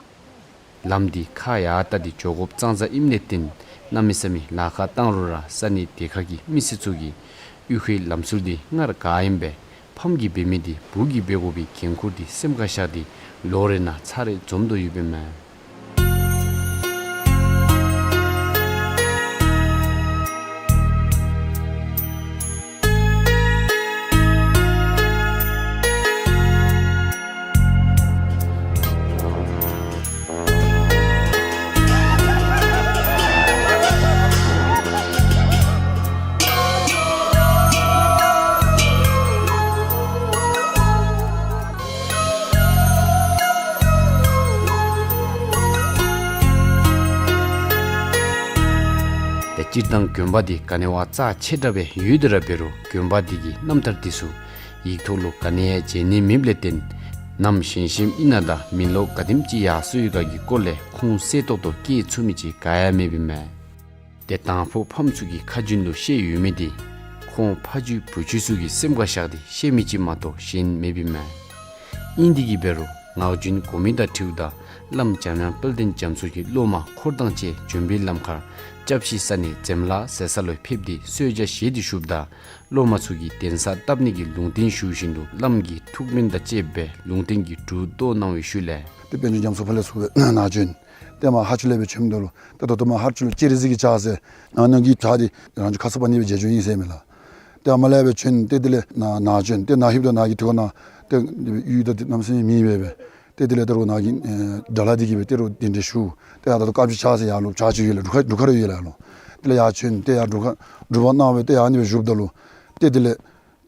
ལམ་འདི་ཁ་ཡར་བལྟ་སྟེ་འགྱོ་དགོཔ་ཙང་ཙ་ཨིནམ་ལས་བརྟེན་གནམ་མེད་ས་མེད་ལཱ་ཁག་བཏང་རུང་ར་ས་གནས་དེ་ཁ་གི་མི་སེར་ཚུ་གིས་གཡུས་ཁའི་ལམ་ཟུར་འདི་སྔར་ག་ཨིནམ་སྦེ་ཕམ་གྱིས་འབད་མི་འདི་བུ་གིས་འབད་དགོ་པའི་འགན་ཁུར་འདི་སེམས་ཁར་བཞག་སྟེ་ལོ་རེ་ནང་ཚར་རེ་འཛོམས་དོ་ཡོདཔ་ཨིན་མས། ཏེ་སྤྱིར་བཏང་དགོན་པ་འདི་ག་ནི་བ་རྩ་ཆེ་དྲགས་སྦེ་ཡོད་དེ་ར་འབད་རུང་དགོན་པ་འདི་གི་རྣམ་ཐར་འདི་ཚུ་ཡིག་ཐོག་ལུ་ག་ནི་ཡང་མཇལ་ནི་མེདཔ་ལས་བརྟེན་ནམ་བཞེངས་བཞེངསམ་ཨིན་ན་དང་མེ་ལོང་ག་དེམ་ཅིག་ཡར་སོ་ཡི་ག་གི་སྐོར་ལས་ཁུངས་གསལ་ཏོག་ཏོ་བཀོད་ཚུགས་མི་ཅིག་ག་ཡང་མེདཔ་ཨིན་མས། ཏེ་དང་ཕུ་ཕམ་ཚུ་གི་ཁ་རྒྱུན་ལུ་བཤད་ཡོད་མི་འདི་ཁོང་ཕ་རྒྱུད་བུ་རྒྱུད་ཚུ་གིས་སེམས་ཁར་བཞག་སྟེ་བཤད་མི་ཅིག་མ་གཏོགས་གཞན་མེདཔ་ཨིན་མས། ཨིན་དེ་གིས་འབད་རུང་ངག་རྒྱུན་གོ་མི་དང་འཁྲིལཝ་ད་བླམ་འཇམ་དབྱངས་དཔལ་ལྡན་རྒྱ་མཚོ་གི་སློབ་མ་འཁོར་དང་བཅས་བྱོན་པའི་ལམ་ཁར་སྐྱབས་གཞི་ས་གནས་འཛེམ་ལ་ཟེར་ས་ལུ་ཕེབས་ཏེ་གསོལ་ཇ་བཞེས་ཏེ་བཞུགསཔ་ད་སློབ་མ་ཚུ་གིས་གདན་ས་བཏབ་ནི་གི་ལུང་བསྟན་ཞུ་བཞིན་དུ་བླམ་གིས་ཐུགས་སྨོན་དང་བཅསཔ་སྦེ་ལུང་བསྟན་གྱི་འབྲུ་བཏོག་གནང་བའི་ཤུལ་ལས། ཏེ་དཔལ་འབྱོར་རྒྱ་མཚོ་ཕར་ལས་ཚུར་སྦེ་ནཱ་བྱོན། ཏེ་མར་ཧཱ་ཆུ་ལས་སྦེ་བྱོནམ་ད་ལུ་ཏེ་ད་ལྟོ་མར་ཧཱ་ཆུ་ལུ་སྤྱན་རས་གཟིགས་ཀྱི་ཕྱག་འཚལ་ནང་ནང་གི་ཕྱག་འདི་རང་བྱུང་ཁ་སར་པ་ཎི་སྦེ་མཇལ་བྱུང་ཡི་ཟེར་མས་ལགས། ཏེ་ཨ་མ་ལས་སྦེ་བྱོན་ཏེ་དེ་ལས་ནཱ་ནཱ་བྱོན་ཏེ་ནཱ་ལྷོདཔ་ད་ནཱ་གི་ཐུགས་ཁར་ནཱ་ཏེ་གཡུས་དང་གནམ་མེད་ས་མེད་མེད་པས། ཏེ་དེ་ལས་ད་རུང་ནཱ་གི་ཨེ་དགྲ་ལྷ་འདི་གིས་སྦེ་ཏེ་རུང་གདན་འདྲེན་ཞུ། ཏེ་ཡར་ད་ལྟོ་དཀར་སྦྱིས་ཕྱག་ཟེར་ཡར་ལུ་ཕྱག་ཅིག་ཡོད་ལགས། འབྲུག་ཁ་འབྲུག་ཁ་ར་ཡོད་ལགས་ལོ། དེ་ལས་ཡར་བྱོན་ཏེ་ཡར་འབྲུག་ཁ་སྒྲུབ་པ་གནང་སྦེ་ཏེ་ཡར་ཨ་ནི་སྦེ་བཞུགསཔ་ད་ལུ་ཏེ་དེ་ལས་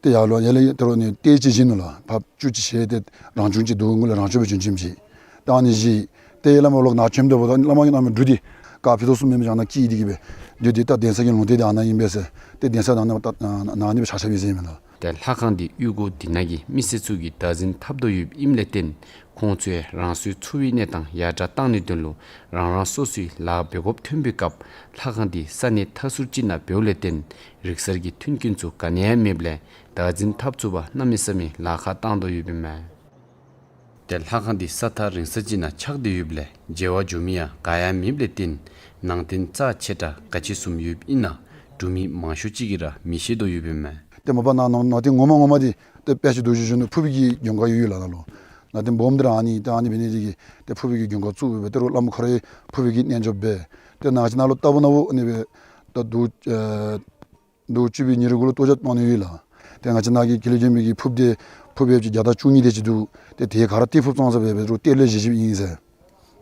ཏེ་ཡར་ལུ་ཡར་ལས་ད་རུང་ནི་གཏེར་ཅིག་བཞེས་ནུག་ལགས། ཕར་བཅུད་ཅིག་བཞེས་ཏེ་རང་བྱུང་ཅིག་འདུག། སྔོན་ལས་རང་བྱུང་སྦེ་བྱོན་བྱོནམ་ཅིག་ཏེ་ཨ་ནི་བཞེས། ཏེ་ཡར་ལས་མར་ལོག་ནཱ་བྱོནམ་ད་འབདཝ་ད་བླ་མ་གིས་གནང་མི་འབྲུ་འདི་ཀ་ཕི་ཏོག་གསུམ་མེན་པར་ཡང་ན་སྐྱེས་ཏེ་གིས་སྦེ་འདུག། ཏེ་ད་གདན་ས་གི་ལུང་བསྟན་འདི་ཨ་ནཱ་ཨིན་པས་ཟེར་ཏེ་གདན་ས་ནཱ་ནཱ་ཨ་ནི་སྦེ་ཕྱག་ཕྱིད་པའི་ཟེར་མས་ལགས། ཏེ་ལྷ་ཁང་འདི་གཡུས་སྒོ་འདི་ནང་གི་མི་སེར་ཚུ་གིས་བདག་འཛིན་འཐབ་དོ་ཡོདཔ་ཨིནམ་ལས་བརྟེན་ཁོང་ཚུ་ཡང་རང་སོའི་འཚོ་བའི་གནས་སྟངས་ཡར་དྲག་གཏང་ནིའི་དོན་ལུ་རང་རང་སོ་སོའི་ལཱ་འབད་དགོཔ་ཐོན་པའི་སྐབས་ལྷ་ཁང་འདི་ས་གནས་མཐའ་ཟུར་ཅིག་ནང་འབདཝ་ལས་བརྟེན་རིག་གསར་གྱི་མཐུན་རྐྱེན་ཚུ་ག་ནི་ཡང་མེདཔ་ལས་བདག་འཛིན་འཐབ་ཚུགས་པར་གནམ་མེད་ས་མེད་ལཱ་ཁག་བཏང་དོ་ཡོདཔ་ཨིན་མས། ཏེ་ལྷ་ཁང་འདི་ས་ཐག་རིང་ས་ཅིག་ནང་ཆགས་ཏེ་ཡོདཔ་ལས་མཇལ་བར་འགྱོ་མི་ཡང་ག་ཡང་མེདཔ་ལས་བརྟེན་ནང་རྟེན་རྩ་ཆེ་དྲགས་ག་ཅི་བཟུམ་ཡོདཔ་ཨིན་ན་འབྲུག་མི་མང་ཤོས་ཅིག་གིས་ར་མི་ཤེས་དོ་ཡོདཔ་ཨིན་མས། ཏེ་མ་པ་ནཱ་ནང་ནང་རྟེན་ངོ་མ་ངོ་མ་འདི་ཏེ་དཔེ་ཅིག་འདུག་ཞུ་ཞུ་ནི་ཕུར་བུའི་གི་མགོན་ཁང་ཡོད་ཡོད་ལགས་ནཱ་ལུ། ནང་རྟེན་སྦོམ་འདི་ར་ཨ་ནི་ཏེ་ཨ་ནི་འབད་ནི་འདི་གིས་ཏེ་ཕུར་བུའི་གི་མགོན་ཁང་བཙུགས་སྦེ་ཏེ་རུང་བླམ་ཁོ་རའི་ཕུར་བུའི་གི་རྣལ་འབྱོར་འབད། ཏེ་ནཱ་ཅིག་ནཱ་ལུ་ལྟ་བུ་ནཱ་བུ་ཨ་ནི་སྦེ་ད་འདུག། ཨེ་འདུག། བཅུ་པའི་ཉེར་དགུ་ལུ་གཏོར་རྒྱག་གནང་ནི་ཡོད་ལགས། ཏེ་ང་བཅས་ནཱ་གི་དགེ་ལེགས་ལྗོན་པའི་གི་ཕུརཔ་འདི་ཕུརཔ་ཡོདཔ་ཅིག་བརྒྱ་དང་བཅུ་གཉིས་དེ་ཅིག་འདུག། ཏེ་དེ་ག་ར་གཏེར་ཕུརཔ་ཙང་ཙ་སྦེ་འབད་རུང་གཏེར་ལས་བཞེས་བཞེསཔ་ཨིན་ཟེར།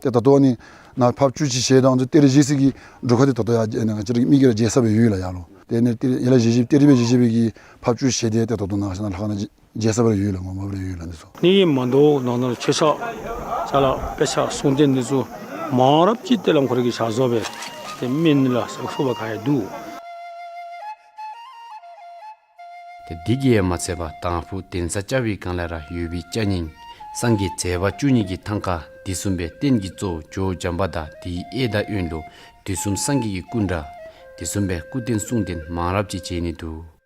ཏེ་ད་ལྟོ་ཨ་ནི་ནཱ་ཕར་བཅུད་ཅིག་བཞེས་དང་གཏེར་བཞེས་ས་གི་འབྲུ་ཁ་འདི་ད་ལྟོ་ཡར་ང་བཅས་ར་གི་མི་གིས་ར་མཇལ་ས་སྦེ་ཡོད་ལགས་ཡར་ལུ། ཏེ་ཨ་ནི་གཏེར་ཡར་ལས་བཞེས་བཞེསཔ་གཏེར་སྦེ་བཞེས་བཞེསཔ་གི་ཕར་བཅུད་བཞེས་ཏེ་ཏེ་ད་ལྟོ་ནཱ་ང་བཅས་ནཱ་ལྷ་ཁང་ནང་ཅིག་ རྒྱལ་ས་སྦེ་ར་ཡོད་ལགས། ངོ་མ་སྦེ་ར་ཡོད་ལགས་འདི་ཚུ། ཨ་ནི་མ་དོ་ནང་ན་ལུ་མཆོད་ཆས་ཅ་ལ་དཔེ་ཆ་གསུང་རྟེན་འདི་ཚུ་མང་རབས་ཅིག་ཏེ་ལམ་ཁོ་ར་གིས་བཞག་བཟོ་སྦེ་ཏེ་མེན་ལགས་ཟེར་ཞུ་བ་ག་ཡང་འདུག། ཏེ་འདི་གིས་ཡང་མ་ཚད་པར་དང་ཕུ་གདན་ས་བཅའ་བའི་སྒང་ལས་ར་ཡོད་པའི་ཅ་རྙིང་སངས་རྒྱས་མཛད་པ་བཅུ་གཉིས་ཀྱི་ཐང་ཀ་དེ་བཟུམ་སྦེ་རྟེན་གྱི་གཙོ་བོ་ཇོ་བོ་བྱམས་པ་དང་དེའི་གཡས་དང་གཡོན་ལུ་དུས་གསུམ་སངས་རྒྱས་ཀྱི་སྐུ་འདྲ་དེ་བཟུམ་སྦེ་སྐུ་རྟེན་གསུང་རྟེན་མང་རབས་ཅིག་མཇལ་ནི་འདུག།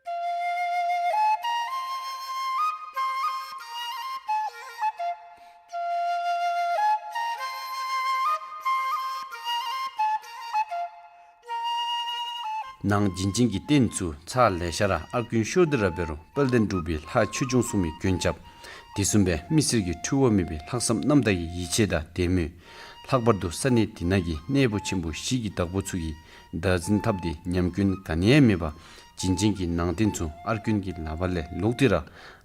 ནང་བྱིན་ཅན་གྱི་རྟེན་ཚུ་ཚར་ལེ་ཤ་ར་ཨར་རྐུན་ཤོར་ཏེ་ར་འབད་རུང་དཔལ་ལྡན་འབྲུག་པའི་ལྷ་ཆོས་སྐྱོང་སྲུང་མའི་མགོན་སྐྱབས་དེ་བཟུམ་སྦེ་མི་སེར་གྱི་འཁྲུལ་བ་མེད་པའི་ལྷག་བསམ་རྣམ་དག་གི་ཡིད་ཆེས་དང་དད་མོས། ལྷག་པར་དུ་ས་གནས་འདི་ནང་གི་གནས་པོ་ཆེན་པོ་བཞི་གི་བདག་པོ་ཚུ་གིས་བདག་འཛིན་འཐབ་སྟེ་ཉམས་སྐྱོན་ག་ནི་ཡང་མེད་པར་བྱིན་ཅན་གྱི་ནང་རྟེན་ཚུ་ཨར་རྐུན་གྱི་ལག་པ་ལས་ལོག་སྟེ་ར་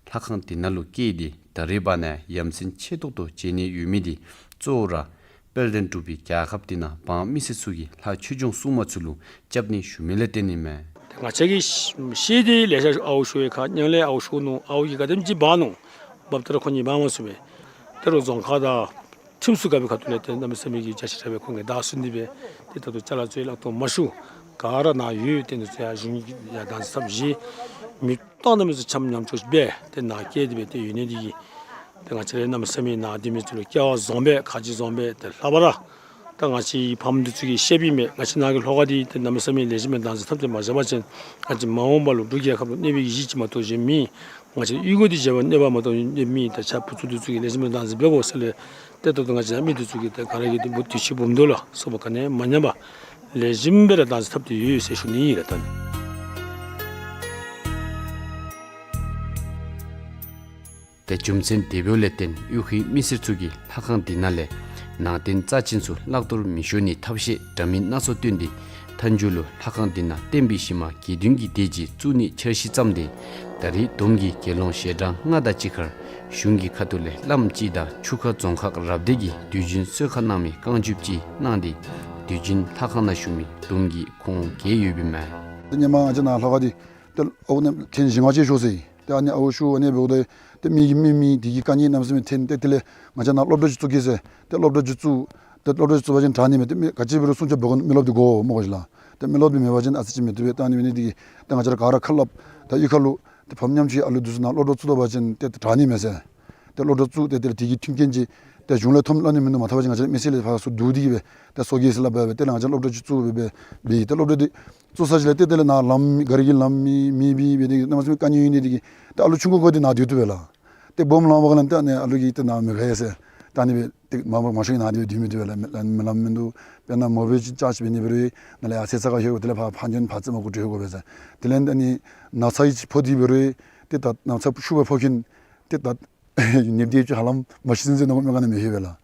ལྷ་ཁང་འདི་ནང་ལུ་བསྐྱལ་ཏེ་ད་རེས་བར་ན་ཡ་མཚན་ཆེ་ཏོག་ཏོ་མཇལ་ནི་ཡོད་མི་འདི་གཙོ་བོ་ར་དཔལ་ལྡན་འབྲུག་པའི་རྒྱལ་ཁབ་འདི་ནང་འབངས་མི་སེར་ཚུ་གིས་ལྷ་ཆོས་སྐྱོང་སྲུང་མ་ཚུ་ལུ་སྐྱབས་གནས་ཞུ་མི་ལས་བརྟེན་ཨིན་མས། ང་བཅས་ཀྱིས་ཤེས་ཏེ་ལེ་ཤ་ཨརཝ་ཤོར་བའི་ཁར་ཉང་ལས་ཨརཝ་ཤོར་ནུག། ཨརཝ་གིས་ག་དེམ་ཅིག་འབག་ནུག། འབགཔ་ད་ར་ཁོང་གཉིས་འབག་མ་ཚུགས་པས། ད་རུང་རྫོང་ཁག་དང་ཁྲིམས་སྲུང་འགག་པའི་ཁ་ཐུག་ལས་ཏེ་གནམ་མེད་ས་མེད་ཀྱི་རྒྱ་ཆེ་དྲགས་སྦེ་ཁོང་གིས་བདའ་ཟུན་ཏེ་སྦེ་ཏེ་ད་ལྟོ་ཅ་ལ་བཙུགས་ཡི་ལག་ཐོགས་མ་ཞུ། ག་ར་ནཱ་ཡོད། ཏེ་འདི་ཚུ་ཡང་གཞུང་གིས་ཡང་བདག་འཛིན་འཐབ་བཞེས། མི་གཏང་གནམ་མེད་ས་མེད་ཆམ་ཉམ་ཆུང་སྦེ་ཏེ་ནཱ་བསྐྱལ་ཏེ་སྦེ་ཏེ་ཡོད་ནི་འདི་གིས་ཏེ་ང་བཅས་ར་གནམ་མེད་ས་མེད་ནཱ་སྡོད་མི་ཚུ་ལུ་སྐལ་བ་བཟང་པས། ཁ་རྗེ་བཟང་པས། ཏེ་ལྷག་པར་ར་ད་ང་བཅས་ཕམ་འདི་ཚུ་གིས་ཤེསཔ་ཨིན་མས། ང་བཅས་ནཱ་གི་ལྷོ་ཁ་འདི་ཏེ་གནམ་མེད་ས་མེད་ལེགས་ཤོམ་སྦེ་བདག་འཛིན་འཐབ་སྟེ་མ་བཞག་པ་ཅིན་ང་བཅས་མ་འོངས་པ་ལུ་འབྲུག་རྒྱལ་ཁབ་ལུ་གནོད་པའི་གཞི་ཅིག་མ་གཏོགས་གཞན་མེད། ང་བཅས་གཡུས་སྒོ་འདི་བྱེ་བ་གནོད་པ་མ་གཏོགས་གནོད་མེད། ད་ཆ་བུ་ཚུ་འདི་ཚུ་གིས་ལེགས་ཤོམ་སྦེ་བདག་འཛིན་འབད་དགོ་ཟེར་ལས་ཏེ་ད་ལྟོ་ང་བཅས་མི་འདི་ཚུ་གིས་ཏེ་ག་ར་གིས་ཏེ་དུས་ཅི་འབུམ་དུ་ལ་སོགས་པ་ག་ནི་ཡང་མ་ཉམས་པར་ལེགས་ཤོམ་སྦེ་ར་བདག་འཛིན་འཐབ་སྟེ་ཡོད་ཟེར་ཞུ་ནི་ཨིན་ལགས། ད་ནི་ཏེ་རྒྱུ་མཚན་དེ་འབདཝ་ལས་བརྟེན་གཡུས་ཁའི་མི་སེར་ཚུ་གིས་ལྷ་ཁང་འདི་ནང་ལས་ནང་རྟེན་རྩ་ཅན་ཚུ་བརླག་གཏོར་མི་ཤོར་ནིའི་ཐབས་ཤེས་འདྲ་མིན་སྣ་ཚོགས་བཏོན་ཏེ་མཐའ་མཇུག་ལུ་ལྷ་ཁང་འདི་ནང་བརྟེན་པའི་གཞི་མ་དགེ་འདུན་གྱི་སྡེ་ཅིག་བཙུགས་ནིའི་འཆར་གཞི་བརྩམས་ཏེ་ད་རེས་བསྡོམས་ཀྱིས་དགེ་སློང་ཞལ་གྲངས་ལྔ་དང་གཅིག་ཁར་གཞུང་གི་ཁ་ཐུག་ལས་བླམ་གཅིག་དང་ཆུ་ཁ་རྫོང་ཁག་རབ་སྡེ་གི་དུས་རྒྱུན་གསོལ་ཁ་གནང་མི་རྐང་རྒྱུགཔ་ཅིག་གནང་སྟེ་དུས་རྒྱུན་ལྷ་ཁང་ནང་བཞུགས་མི་བསྡོམས་ཀྱིས་ཁོང་བརྒྱད་ཡོདཔ་ཨིན་མས། ཏེ་ཧེ་མ་ང་བཅས་ནཱ་ལྷོ་ཁ་འདི་ཏེ་ཨརཝ་ནང་ཐེངས་བཞི་ལྔ་ཅིག་ཤོར་ཟེར། ཏེ་ཨ་ནི་ཨརཝ་ཤོར་ཨ་ནི་འབདཝ་ད་ཏེ་མི་གིས་མི་མི་འདི་གིས་དཀའ་ངལ་གནམ་མེད་ས་མེད་འཐོན། ཏེ་དེ་ལས་ང་བཅས་ནཱ་སློབ་གྲྭ་ཅིག་བཙུགས་གེ་ཟེར། ཏེ་སློབ་གྲྭ་ཅིག་བཙུགས། ཏེ་སློབ་གྲྭ་ཅིག་བཙུགས་པ་ཅིན་དྲག་ནི་མས། ཏེ་མི་ག་ཅི་འབད་རུང་སྲུང་སྐྱོབ་འབད་དགོ། མི་རློབས་འདི་དགོ་སྨོ་གོ་ལགས། ཏེ་མི་རློབས་འདི་མེད་པ་ཅིན་ཨ་ཙི་ཅིག་མི་བཏུབ་པས། ད་ཨ་ནི་འབད་ནི་འདི་གིས་ཏེ་ང་བཅས་ར་ག་ར་ཁ་སླབ། ད་གཡུས་ཁ་ལུ་ཏེ་ཕམ་ཉམ་ཆུང་ཨ་ལུ་འདི་ཚུ་ནཱ་སློབ་གྲྭ་བཙུགས་ད་པ་ཅིན་ཏེ་དྲག་ནི་མས་ཟེར། ཏེ་སློབ་གྲྭ་བཙུགས་ཏེ་དེ་ལས་དེ་གི་མཐུན་རྐྱེན་ཅིག་ཏེ་གཞུང་ལས་ཐོབ་སླབ་ནི་མིན་འདུག། མ་ཐབས་ཅིག་ང་བཅས་མི་སེར་ལས་ཕར་ཚུར་བསྡུ་སྟེ་གིས་སྦེ་ཏེ་གསོ་གེ་ཟེར་སླབ་སྦེ་ཏེ་ལས་ང་བཅས་སློབ་གྲྭ་ཅིག་བཙུགས་སྦེ་སྦེ་འབད་ཡི། ཏེ་སློབ་གྲྭ་འདི་བཙུགས་ཚར་ཅིག་ལས་ཏེ་དེ་ལས་ནཱ་ལམ་ག་ར་གི་ལམ་མེད་མེད་པའི་སྦེ་ཏེ་གནམ་མེད་ས་མེད་དཀའ་ངལ་ཡོད་ནི་འདི་གིས་ཏེ་ཨ་ལུ་ཆུང་ཀུ་ཀུ་འདི་ནཱ་སྡོད་བཏུབ་པས་ལགས། ཏེ་སྦོམ་ལང་པ་ག་ལས་ཏེ་ཨ་ནི་ཨ་ལུ་གིས་ཏེ་ནཱ་མི་དགའ་ཡི་ཟེར། ད་ཨ་ནི་སྦེ་ཏེ་མང་པོ་མང་ཤོས་ནཱ་སྡོད་བཏུབ་མི་བཏུབ་པས་ལགས། མི་ལམ་མིན་འདུག། དཔེར་ན་མོ་བེ་ཅིག་ཅ་ཅིག་འབད་ནི་འབད་རུང་ནཱ་ལས་ཡར་ཚེ་ས་ག་ལྷོད་དེ་ལས་ཕར་ཕར་འགྱོ་ནི་ཕར་རྩེ་མོ་གུ་འགྱོ་དགོ་པས་ཟེར། དེ་ལས་ཨ་ནི་ན་ཚ་ཡི་ཕོག་སྟེ་འབད་རུང་ཏེ་ད་ན་ཚ་ཤུགས་སྦེ་ཕོག་ཁན་ཏེ་ད་ནདཔ་འདི་ཚུ་ཧ་ལམ་མ་ཤི་ཚུན་ཚོད་ནང་མི་ག་ནི་མི་ལྷོད་པས་ལགས།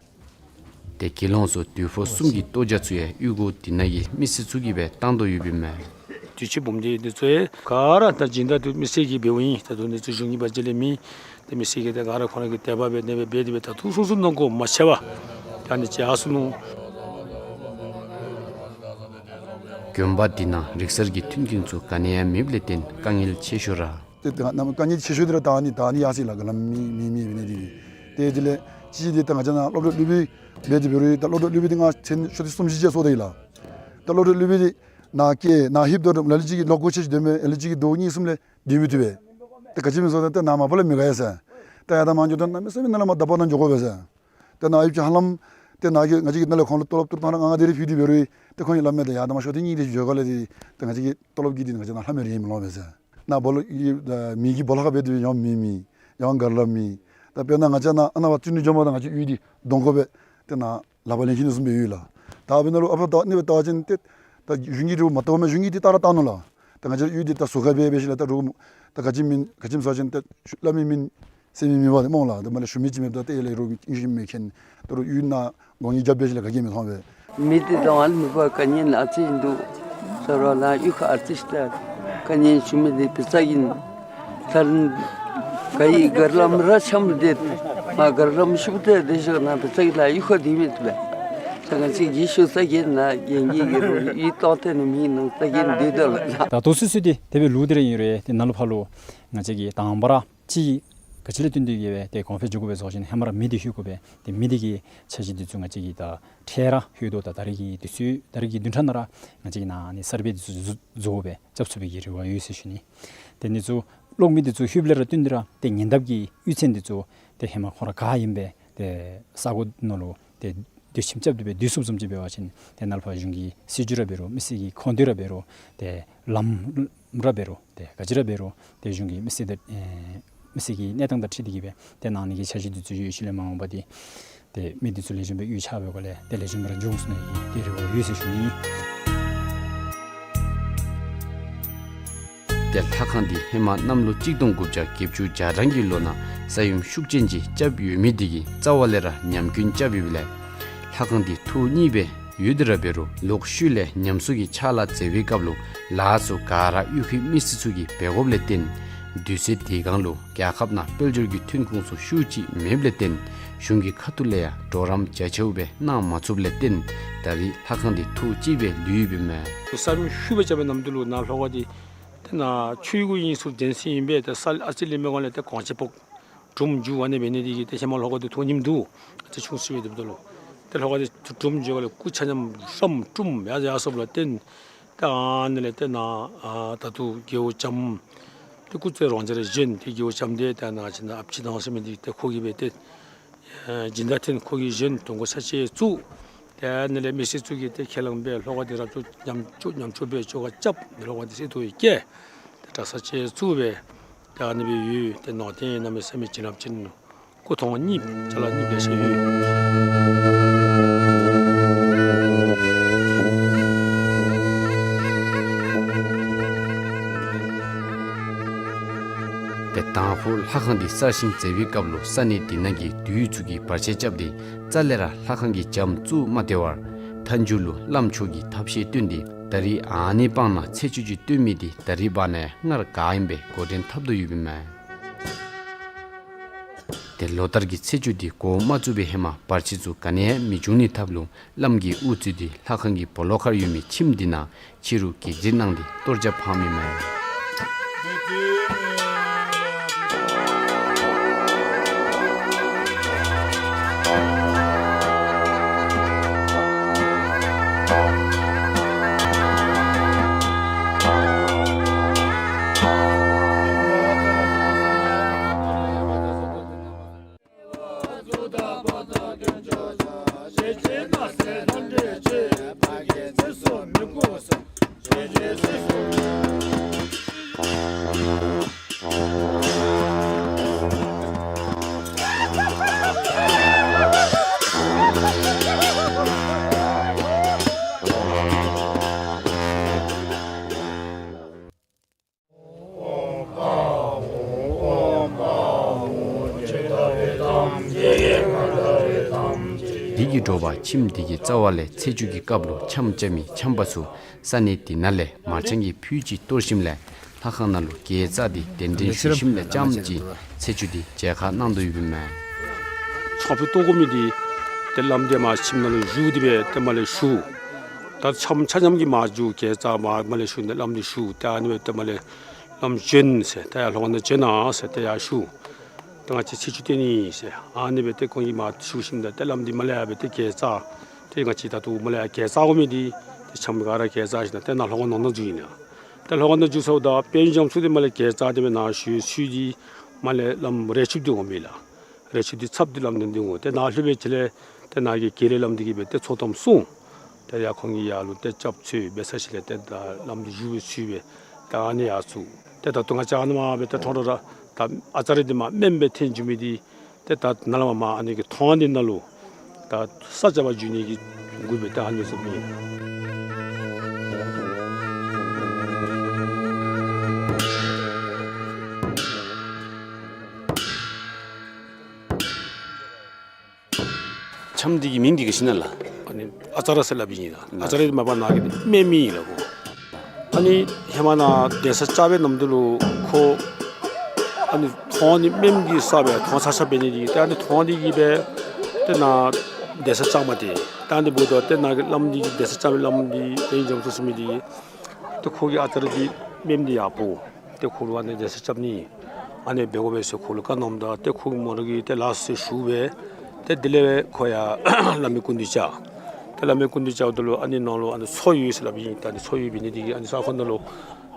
ཏེ་དགེ་སློང་ཚུ་དུས་ཕོགས་གསུམ་གྱི་གཏོར་རྒྱག་ཚུ་ཡང་གཡུས་སྒོ་འདི་ནང་གི་མི་སེར་ཚུ་གིས་སྦེ་བཏང་དོ་ཡོདཔ་ཨིན་མས། དུས་ཅི་འབུམ་འདི་འདི་ཚུ་ཡང་ག་ར་ད་སྦྱིན་བདག་འདི་མི་སེར་གྱིས་འབདཝ་ཨིན། ད་དུང་འདི་ཚུ་གཞུང་གི་བ་ཇི་ལས་མེད། ཏེ་མི་སེར་གྱིས་ཏེ་ག་ར་ཁོང་ར་གི་དད་པ་སྦེ་ཨ་ནི་སྦེ་འབད་དེ་སྦེ་ད་ལྟོ་ཚུན་ཚོད་ནང་འགོ་མ་ཆད་པར་ད་ཨ་ནི་བྱས་སོ་ནུག། དགོན་པ་འདི་ནང་རིག་གསར་གྱི་མཐུན་རྐྱེན་ཚུ་ག་ནི་ཡང་མེདཔ་ལས་བརྟེན་དཀའ་ངལ་ཆེ་ཤོས་ར། ཏེ་ད་ནམ་དཀའ་ངལ་ཆེ་ཤོས་འདི་ར་ད་ཨ་ནི་ད་ཨ་ནི་ཡར་སོ་ཡི་ལགས། ག་ལམ་མེད་མེད་མེད་འབད་ནི་འདི་གིས། ཏེ་དེ་ལས་ཅིག་འདི་ད་ང་བཅས་ནཱ་སློབ་གྲྭ་ཀླུ་སྦིས་འབད་དེ་འབད་རུང་ད་སློབ་གྲྭ་ཀླུ་སྦིས་འདི་ང་ཚུན་ཤོག་ཐེངས་གསུམ་བཞི་ཅིག་སོང་ད་ཡི་ལགས། ད་སློབ་གྲྭ་ཀླུ་སྦིས་འདི་ནཱ་བསྐྱལ་ནཱ་ལྷོདཔ་ད་ལ་ལུ་ཅིག་གིས་ལོ་འགོ་ཆེ་ཅིག་སྡོད་མས། ལ་ལུ་ཅིག་གིས་ཟླཝ་གཉིས་གསུམ་ལས་སྡོད་མི་བཏུབ་པས། ད་ག་ཅི་སྨོ་ཟེར་བ་ཅིན་ད་ནཱ་མ་པ་ལས་མི་དགའ་ཡི་ཟེར། ད་ཡར་དང་མར་འགྱོ་དོ་གནམ་མེད་ས་མེད་ནཱ་ལས་མར་ད་པ་ནང་འགྱོ་དགོ་པས་ཟེར། ད་ནཱ་ཡུལ་གྱི་ཧ་ལམ་ཏེ་ནཱ་གི་ང་བཅས་ཀྱིས་ནཱ་ལས་ཁོང་ལུ་ཏོ་ལོབ་ཏི་རུ་ཐང་ར་ལྔ་ལྔ་དེ་རེ་ཕུལ་ཏེ་འབད་རུང་ཏེ་ཁོང་གིས་སླབ་མས། ད་ཡར་དང་མར་ཤོག་ཐེངས་གཉིས་དེ་ཅིག་འགྱོ་ག་ལས་ཏེ་ད་ང་བཅས་ཀྱི་ཏོ་ལོབ་ཀྱིས་འདི་ང་བཅས་ནཱ་ལྷབ་མི་རེ་མི་ལོང་པས་ཟེར། ནཱ་སྦོ་ལོགས་ཀྱི་མི་གི་སྦོ་ལོགས་ཁར་འབད་དེ་ཡང་མི་མེད། ཡང་ག་ར་ལུ་མེད། ད་དཔེར་ན་ང་བཅས་ནཱ་ཨ་ནཱ་བ་བཙུན་ནི་འགྱོཝ་ད་ང་བཅས་གཡུས་འདི་གདོང་ཁར་སྦེ་ཏེ་ནཱ་ལག་པར་ལེན་ཞིནམ་བཟུམ་སྦེ་ཡོད་ལགས། ད་འབདན་ལུ་ཨ་ཕར་ད་ཨ་ནི་སྦེ་བལྟ་བ་ཅིན་ཏེ་ད་གཞུང་གིས་འདི་མ་བལྟཝ་མས། གཞུང་གིས་འདི་བལྟ་ར་བལྟ་ནུག་ལགས། ད་ང་བཅས་གཡུས་འདི་ད་ཟུར་ཁར་སྦེ་འབད་ཞིནམ་ལས་ད་རུང་ད་ག་ཅི་མེན་ག་ཅི་སྨོ་ཟེར་བ་ཅིན་ད་སླབ་མི་མེད་ཟེར་མི་མེད་པ་ཏེ་སྨོ་ལགས། ད་མ་ལས་ཞུ་མི་ཅིག་མེདཔ་ད་ཏེ་ལས་རོགས་ཨིན་ཞིནམ་མེད་མཁན་ད་རུང་གཡུས་ནང་སྒོ་ངེས་རྐྱབ་སྦེ་ཞིནམ་ལས་ག་གིས་མི་མཐོང་པས། མི་འདི་དང་ཨ་ནི་མི་པ་དཀའ་ངལ་ཨ་ཙི་འདུག་ཟེར་རུང་ལགས། གཡུས་ཁར་ཨ་ཙི་ཞིག་ད་དཀའ་ངལ་ཞུ་མི་འདི་དཔེ་ཚ་གིན་ཐར་ག་ཡི་ག་ར་ལམ་ར་འཆམ་སྟེ་མར་ག་ར་ལམ་ཤུབ་སྟེ་སྡོད་ཞིནམ་ལས་དཔེ་ཚ་གིན་ལགས། གཡུས་ཁར་སྡོད་མི་བཏུབ་པས། ད་ང་བཅས་ཀྱིས་ཞུ་ས་གི་ནཱ་རྒན་གྱིས་གི་རུང་གཡུས་སྟོང་ཐོན་ནི་མེད་ནང་ལྟ་གིན་སྡོད་དོ་ལགས། ད་ལྟོ་སུ་སུ་འདི་དེ་སྦེ་ལུས་ཏེ་ར་ཨིན་རུང་ཏེ་ནཱ་ལུ་ཕར་ལུ་ང་བཅས་ཀྱིས་དང་པ་ར་ཅིག་ ག་ཅི་ལས་བརྟེན་ཏེ་གིས་སྦེ་ཏེ་གོང་འཕེལ་འགྱོ་དགོ་པས་ཟེར་བ་ཅིན་ཧེ་མ་ར་མེ་འདི་ལྷོད་དགོ་པས། ཏེ་མེ་འདི་གི་འཆར་གཞི་འདི་ཚུ་ང་བཅས་ཀྱིས་ད་འཕྲལ་ར་ལྷོད་དོ། ད་ད་རེས་ཀྱི་དུས་ཚོད་ད་རེས་ཀྱི་བདུན་ཕྲག་ནང་ར་ང་བཅས་ཀྱིས་ནཱ་ཨ་ནི་སར་བེ་འདི་ཚུ་བཟོ་བཟོ་དགོ་པས། རྐྱབ་ཚུགས་པའི་གི་རེ་བ་ཡོད་ཟེར་ཞུ་ནི། ཏེ་ཨ་ནི་ཚུ་གློག་མེ་འདི་ཚུ་ལྷོདཔ་ལས་ར་བརྟེན་ཏེ་ར་ཏེ་ཉེ་འདབས་ཀྱི་གཡུས་ཚན་འདི་ཚུ་ཏེ་ཧེ་མ་ཁོང་ར་ག་ཨིན་པས། ཏེ་ས་གོ་ནང་ལུ་ཏེ་སྡོད་ཁྱིམ་རྐྱབ་སྟེ་སྦེ་སྡོད་ཚུགསཔ་བཟུམ་ཅིག་འབད་བ་ཅིན་ཏེ་ནཱ་ལས་ཕར་གཞུང་གི་སྲིད་བྱུས་ར་འབད་རུང་མི་སེར་གྱི་ཁོངས་གཏོགས་ར་འབད་རུང་ཏེ་ལམ་ར་འབད་རུང་ཏེ་ག་ཅི་ར་འབད་རུང་ཏེ་གཞུང་གི་མི་སེར་དང་ཨེ་མི་སེར་གྱི་གནས་སྟངས་དང་འཁྲིལ་ཏེ་གིས་སྦེ་ཏེ་གནང་ནི་གི་འཆར་གཞི་འདི་ཚུ་ཡོད། ཤུལ་ལས་མ་འོངས་པ་འདི་ཏེ་མི་འདི་ཚུ་ལེགས་ཤོམ་སྦེ་གཡུས་ཆགས་པའི་སྒོ་ལས་ཏེ་ལེགས་ཤོམ་སྦེ་ར་འགྱོ་འོང་ཟེར་ནི་གི་ཏེ་རེ་བ་ཡོད་ཟེར་ཞུ་ནི། ཏེ་ལྷ་ཁང་འདི་ཧེ་མ་གནམ་ལོ་གཅིག་སྟོང་དགུ་བརྒྱ་བརྒྱད་ཅུ་གྱ་གྲངས་ཀྱི་ལོ་ནང་ས་ཡོམ་ཤུགས་ཅན་ཅིག་རྐྱབ་ཡོད་མི་འདི་གིས་རྩ་བ་ལས་ར་ཉམས་སྐྱོན་རྐྱབ་ཡོདཔ་ལས་ལྷ་ཁང་འདི་ཐོག་གཉིས་སྦེ་ཡོད་དེ་ར་འབད་རུང་ལོག་ཤུལ་ལས་ཉམས་གསོ་གི་ཕྱག་ལཱ་མཛད་པའི་སྐབས་ལུ་ལཱ་ཚུ་ག་ར་གཡུས་ཁའི་མི་སེར་ཚུ་གིས་འབད་དགོཔ་ལས་བརྟེན་དུས་ཚོད་དེ་སྒང་ལུ་རྒྱལ་ཁབ་ནང་དཔལ་འབྱོར་གྱི་ཐོན་ཁུངས་ཚུ་ཤུགས་ཅིག་མེདཔ་ལས་བརྟེན་གཞུང་གི་ཁ་ཐུག་ལས་ཡང་གྲོགས་རམ་རྒྱ་ཆེཝ་སྦེ་གནང་མ་ཚུགསཔ་ལས་བརྟེན་ད་རེས་ལྷ་ཁང་འདི་ཐོག་གཅིག་སྦེ་ལུས་ཡོདཔ་ཨིན་མས། ས་ཡོམ་ཤུགས་སྦེ་རྐྱབ་པའི་ནམ་དུས་ལུ་ནཱ་ལྷོ་ཁ་འདི་ཏེ་ནཱ་ཆུ་གི་གཡུས་སུ་གདན་ས་ཨིན་པས། ཏེ་ས་ཨ་ཙི་ལས་མི་གོ་ལས་ཏེ་གངས་ཅན་ཕོག་གྲུམ་འགྱོ་ཨ་ནི་འབད་ནི་འདི་གིས་ཏེ་ཧེ་མ་ལྷོ་ཁ་འདི་ཐོག་གཉིསམ་འདུག། ཨ་ཙི་ཆུང་སུ་སྦེ་སྡོདཔ་ད་ལུ་ཏེ་ལྷོ་ཁ་འདི་གྲུམ་འགྱོ་ག་ལས་སྐུ་ཆ་མཉམ་རམ་གྲུམ་ཡར་ཡར་སོངམ་ལས་བརྟེན་ཏེ་ཨ་ནི་ལས་ཏེ་ནཱ་ཨ་ད་ལྟོ་རྒེད་འོག་ལྕམ་ཏེ་སྐུ་ཚེ་རིང་ཅིག་ར་བཞེངས། ཏེ་རྒེད་འོག་ལྕམ་འདི་ཏེ་ནཱ་ཅིག་ནཱ་ཨཔ་ཅི་དང་ཟེར་མི་འདི་ཏེ་ཁོ་གིས་སྦེ་ཏེ་ཨེ་སྦྱིན་བདག་འཐོན། ཁོ་གིས་བཞེངས། དོང་གོ་ས་ཆ་བཙུགས། ཏེ་ཨ་ནི་ལས་མི་སེར་ཚུ་གིས་ཏེ་ཁས་བླངས་སྦེ་ལྷོ་ཁ་འདི་རབ་བྱུང་ཉམས་བཅོས་ཉམས་བཅོས་འབད་བཅོ་ག་རྐྱབ། ལྷོ་ཁ་འདི་སེ་ཐོག་བཀལ། ཏེ་གྲྭ་ས་ཅིག་བཙུགས་སྦེ་ཏེ་ཨ་ནི་སྦེ་ཡོད། ཏེ་ནང་རྟེན་གནམ་མེད་ས་མེད་བྱིན་རླབས་ཅན་སྐུ་ཐང་གཉིས་ཅ་ལ་གཉིས་སྦེ་བཞེངས་ཡོད། ཏེ་དང་ཕུ་ལྷ་ཁང་འདི་གསར་བཞེངས་མཛད་པའི་སྐབས་ལུ་ས་གནས་འདི་ནང་གི་བདུད་ཚུ་གིས་བར་ཆད་རྐྱབ་སྟེ་རྩ་ལས་ར་ལྷ་ཁང་གི་འགྱམ་བཙུགས་མ་སྟེར་བར་མཐའ་མཇུག་ལུ་བླམ་མཆོག་གིས་ཐབས་ཤེས་བཏོན་ཏེ་ད་རེས་ཨ་ནི་སྤང་ནང་ཚེས་བཅུ་ཅིག་བཏོན་མི་འདི་ད་རེས་འབདན་ཡང་སྔར་བསྒང་ཨིན་པས་འགོ་འདྲེན་འཐབ་དོ་ཡོདཔ་ཨིན་མས། ཏེ་ལོ་ལྟར་གྱི་ཚེས་བཅུ་འདི་འགོ་མ་བཙུགས་པའི་ཧེ་མ་བར་ཆད་ཚུ་ག་ནི་ཡང་མི་འབྱུང་ནི་ཐབས་ལུ་བླམ་གིས་དབུ་གཙོས་ཏེ་ལྷ་ཁང་གི་སྦོ་ལོགས་ཁར་ཡོད་མི་ཁྱིམ་འདི་ནང་ཕྱི་རུ་གད་རྫས་གནང་སྟེ་གཏོར་རྒྱག་འཕངམ་ཨིན་མས། འདི་གི་དྲོ་པ་ཁྱིམ་འདི་གི་རྩ་བ་ལས་ཚེས་བཅུ་གི་སྐབས་ལུ་འཆམ་རྐྱབ་མི་འཆམ་པ་ཚུ་ས་གནས་འདི་ནང་ལས་མར་ཆང་གི་ཕུད་ཅིག་གཏོར་ཞིནམ་ལས་ལྷ་ཁང་ནང་ལུ་གྱལ་རྩ་འདི་གདན་འདྲེན་ཞུ་ཞིནམ་ལས་རྐྱངམ་ཅིག་ཚེས་བཅུ་འདི་མཇལ་ཁ་གནང་དོ་ཡོདཔ་ཨིན་མས། ཆང་ཕུད་གཏོར་དགོ་མི་འདི་ཏེ་བླམ་འདི་མར་ཁྱིམ་ནང་ལུ་བཞུགས་ཏེ་སྦེ་ཏེ་མར་ལས་ཞུ། ད་འཆམ་ཆ་མཉམ་གྱིས་མར་འགྱོ། གྱལ་རྩ་མར་མར་ལས་ཞུ་ནི་བླམ་འདི་ཞུ། ཏེ་ཨ་ནི་སྦེ་ཏེ་མར་ལས་བླམ་བྱོན་ཟེར། ཏེ་ཡར་ལྷོ་ཁ་ནང་བྱོན་གནང་ཟེར། ཏེ་ཡར་ཞུ། ཏེ་ང་བཅས་ཚེས་བཅུ་བཏོན་ནི་ཟེར། ཨ་ནི་སྦེ་ཏེ་ཁོང་གིས་མར་ཞུ་ཞིནམ་ད་ཏེ་བླམ་འདི་མར་ལས་ཡར་སྦེ་ཏེ་གྱལ་རྩ། ཏེ་ང་བཅས་ད་ལྟོ་མར་ལས་ཡར་གྱལ་རྩ་དགོ་མི་འདི་ཏེ་འཆམ་ག་ར་གྱལ་རྩ་ཞིནམ་ད་ཏེ་ནཱ་ལྷོ་ཁ་ནང་ན་འཛུལ་ནི། ཏེ་ལྷོ་ཁ་ནང་འཛུལ་སོངམ་ད་དཔལ་འབྱོར་ཚུ་འདི་མར་ལས་གྱལ་རྩ་འདི་སྦེ་ནཱ་ཞུ་ཚུ་འདི་མར་ལས་བླམ་རས་ཆུང་འདི་འོང་མི་ལགས། རས་ཆུང་འདི་ཚབ་འདི་བླམ་འདི་འདི་འོང་། ཏེ་ནཱ་ལྷོད་པའི་ཅིག་ལས་ཏེ་ནཱ་གི་གྱལ་ལས་བླམ་འདི་གིས་སྦེ་ཏེ་ཚོགས་གཏམ་གསུང་། ཏེ་ཡར་ཁོང་གིས་ཡར་ལུ་ཏེ་སྐྱབས་འཚོལ་འབད་ཚར་ཞིནམ་ལས་ཏེ་ད་བླམ་འདི་བཞུགས་པའི་ཚུལ་སྦེ་ད་ཨ་ནི་ཡར་ཚུར། ཏེ་ད་ལྟོ་ང་བཅས་ཨ་ནཱ་མར་སྦེ་ཏེ་ཐོན་རུང་ར་ད་ཨ་ཙརྱ་འདི་མར་སྨནམ་སྦེ་འཐོན་འགྱོ་མི་འདི་ཏེ་ད་ནཱ་ལས་མར་མར་ཨ་ནི་གི་ཐང་འདི་ནང་ལུ་ད་ས་སྐྱ་པ་འགྱོ་ནི་གི་གུ་སྦེ་ད་ཨ་ནི་སྦེ་ཨིན། འཆམ་འདི་གི་མིང་འདི་ག་ཅི་ཨིན་ན་ལགས། ཨ་ནི་ཨ་ཙརྱ་ཟེར་སླབ་ཨིན་ལགས། ཨ་ཙརྱ་འདི་མ་པ་ནཱ་གི་སྨནམ་ཨིན་ལགས་གོ། ཨ་ནི་ཧེ་མ་ནཱ་གདན་ས་བཅག་པའི་ནམ་དུས་ལུ་ཁོ་ཨ་ནི་ཐང་འདི་སྨནམ་གིས་བསགས་པའི་ཐང་ཆག་ཆགཔ་འབད་ནི་འདི་གིས་ཏེ་ཨ་ནི་ཐང་འདི་གིས་སྦེ་ཏེ་ནཱ་གདན་ས་བཅག་མ་སྟེར། ད་ཨ་ནི་འབདཝ་ད་ཏེ་ནཱ་གི་བླམ་འདི་གིས་གདན་ས་བཅག་པའི་བླམ་འདི་དཔལ་འབྱོར་ཚུ་ཟེར་མི་འདི་ཏེ་ཁོ་གིས་ཨ་ཙརྱ་འདི་སྨནམ་འདི་ཡར་འབོ། ཏེ་ཁོ་ལུ་ཨ་ནི་གདན་ས་རྐྱབ་ནི། ཨ་ནི་འབད་དགོ་པས་ཟེར་ཁོ་ལུ་བཀའ་གནངམ་ད་ཏེ་ཁོ་གིས་མོ་ར་གིས་ཏེ་ལགས་སོ་ཟེར་ཞུ་སྦེ་ཏེ་དེ་ལས་ཁོ་ཡར་བླ་མའི་སྐུ་མདུན་བཅར། ཏེ་བླ་མའི་སྐུ་མདུན་བཅརཝ་ད་ལུ་ཨ་ནི་ནང་ལུ་ཨ་ནི་མཚོ་ཡོད་ཟེར་སླབ་ཨིན། ད་ཨ་ནི་མཚོ་ཡོད་འབད་ནི་དེ་གིས་ཨ་ནི་ས་ཁོངས་ནང་ལུ་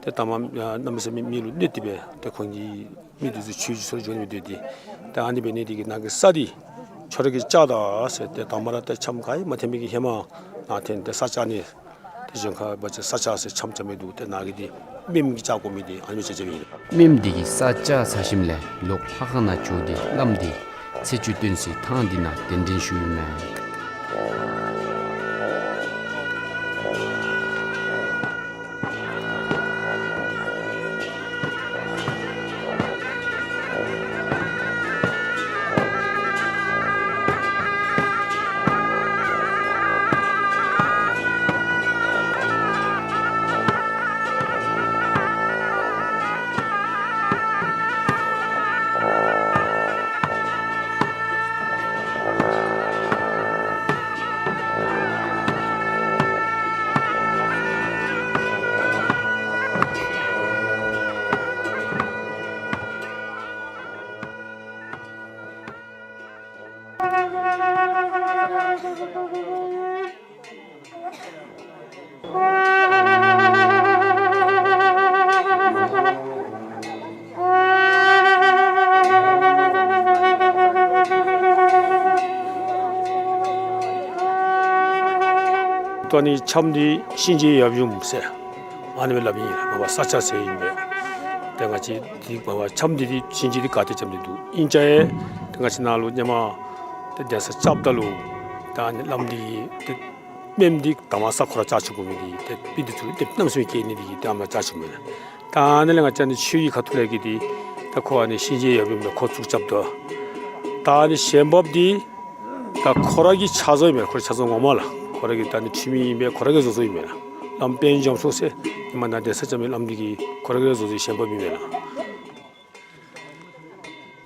ཏེ་ད་མ་གནམ་མེད་ས་མེད་མི་ལུ་གནོད་དེ་སྦེ་ཏེ་ཁོང་གི་མི་འདི་ཚུ་ཆོས་ཀྱི་སྲོལ་འཇོག་ནི་མི་འདུག་སྟེ། ད་ཨ་ནི་འབད་ནི་དེ་གིས་ནཱ་གི་ས་འདི་ཁྱོད་ར་གིས་བཅག་ད་ཟེར་ཏེ་དང་པ་ར་ཏེ་འཆམ་ག་ཡང་མ་ཐོན་མི་གི་ཧེ་མ་ནཱ་ཐོན་ཏེ་ས་བཅག་ནི། ཏེ་གཞན་ཁར་འབད་བ་ཅིན་ས་བཅག་ཟེར་འཆམ་འཆམ་མི་འདུག། ཏེ་ནཱ་གི་འདི་མེནམ་གིས་བཅག་དགོ་མི་འདི་ཨ་ནི་སྦེ་བཅག་བཅགཔ་ཨིན། མེནམ་འདི་གིས་ས་བཅག་ཚར་ཞིནམ་ལས་ལོག་ལྷ་ཁང་ནང་འགྱོ་སྟེ་བླམ་འདི་ཚེས་བཅུ་སྟོན་སའི་ཐང་འདི་ནང་གདན་འདྲེན་ཞུཝ་ཨིན་མས། ད་ཨ་ནི་འཆམ་འདི་གཤིན་རྗེ་ཡབ་ཡུམ་ཟེར་ཨ་ནི་སྦེ་སླབ་ཨིན། མ་པ་ས་བཅག་ཟེར་ཨིན་པས། ཏེ་ང་བཅས་འདི་མ་པ་འཆམ་འདི་འདི་གཤིན་རྗེ་འདི་ག་ཏེ་འཆམ་འདི་འདུག། ཨིན་ཅི་ཡང་ཏེ་ང་བཅས་ནཱ་ལུ་ཧེ་མ་ཏེ་གདན་ས་བཅགཔ་ད་ལུ་ད་ཨ་ནི་བླམ་འདི་གིས་ཏེ་མེནམ་འདི་དང་པ་ས་ཁོ་ར་བཅག་བཅུག་དགོ་མི་འདི་ཏེ་སྤུན་འདི་ཚུ་ཏེ་གནམ་མེད་ས་མེད་སྐྱེ་ནི་འདི་གིས་ཏེ་ཨ་ནཱ་བཅག་བཅུག་མི་ལགས། ད་ཨ་ནི་ལས་ང་བཅས་ནི་ཆོས་ཀྱི་ཁ་ཐུག་ལས་ཀྱི་འདི་ད་ཁོ་ཨ་ནི་གཤིན་རྗེ་ཡབ་ཡུམ་ལས་ཁོ་བཙུགས་རྐྱབ་ད། ད་ཨ་ནི་བཞེངས་འབབ་འདི་ད་ཁོ་ར་གི་ཕྱག་བཟོ་ཨིན་མས། ཁོ་རའི་ཕྱག་བཟོ་ངོ་མ་ལགས། ཁོ་ར་གི་ད་ཨ་ནི་འཁྲུངས་མི་ཨིན་པས། ཁོ་ར་གིས་བཟོ་བཟོཝ་ཨིན་མས་ལགས། བླམ་དཔལ་འབྱོར་མཚོ་ཟེར་ཧེ་མ་ནཱ་གདན་ས་བཅགས་མི་བླམ་འདི་གིས་ཁོ་ར་གིས་བཟོ་བཟོཝ་བཞེངས་འབབ་ཨིན་མས་ལགས།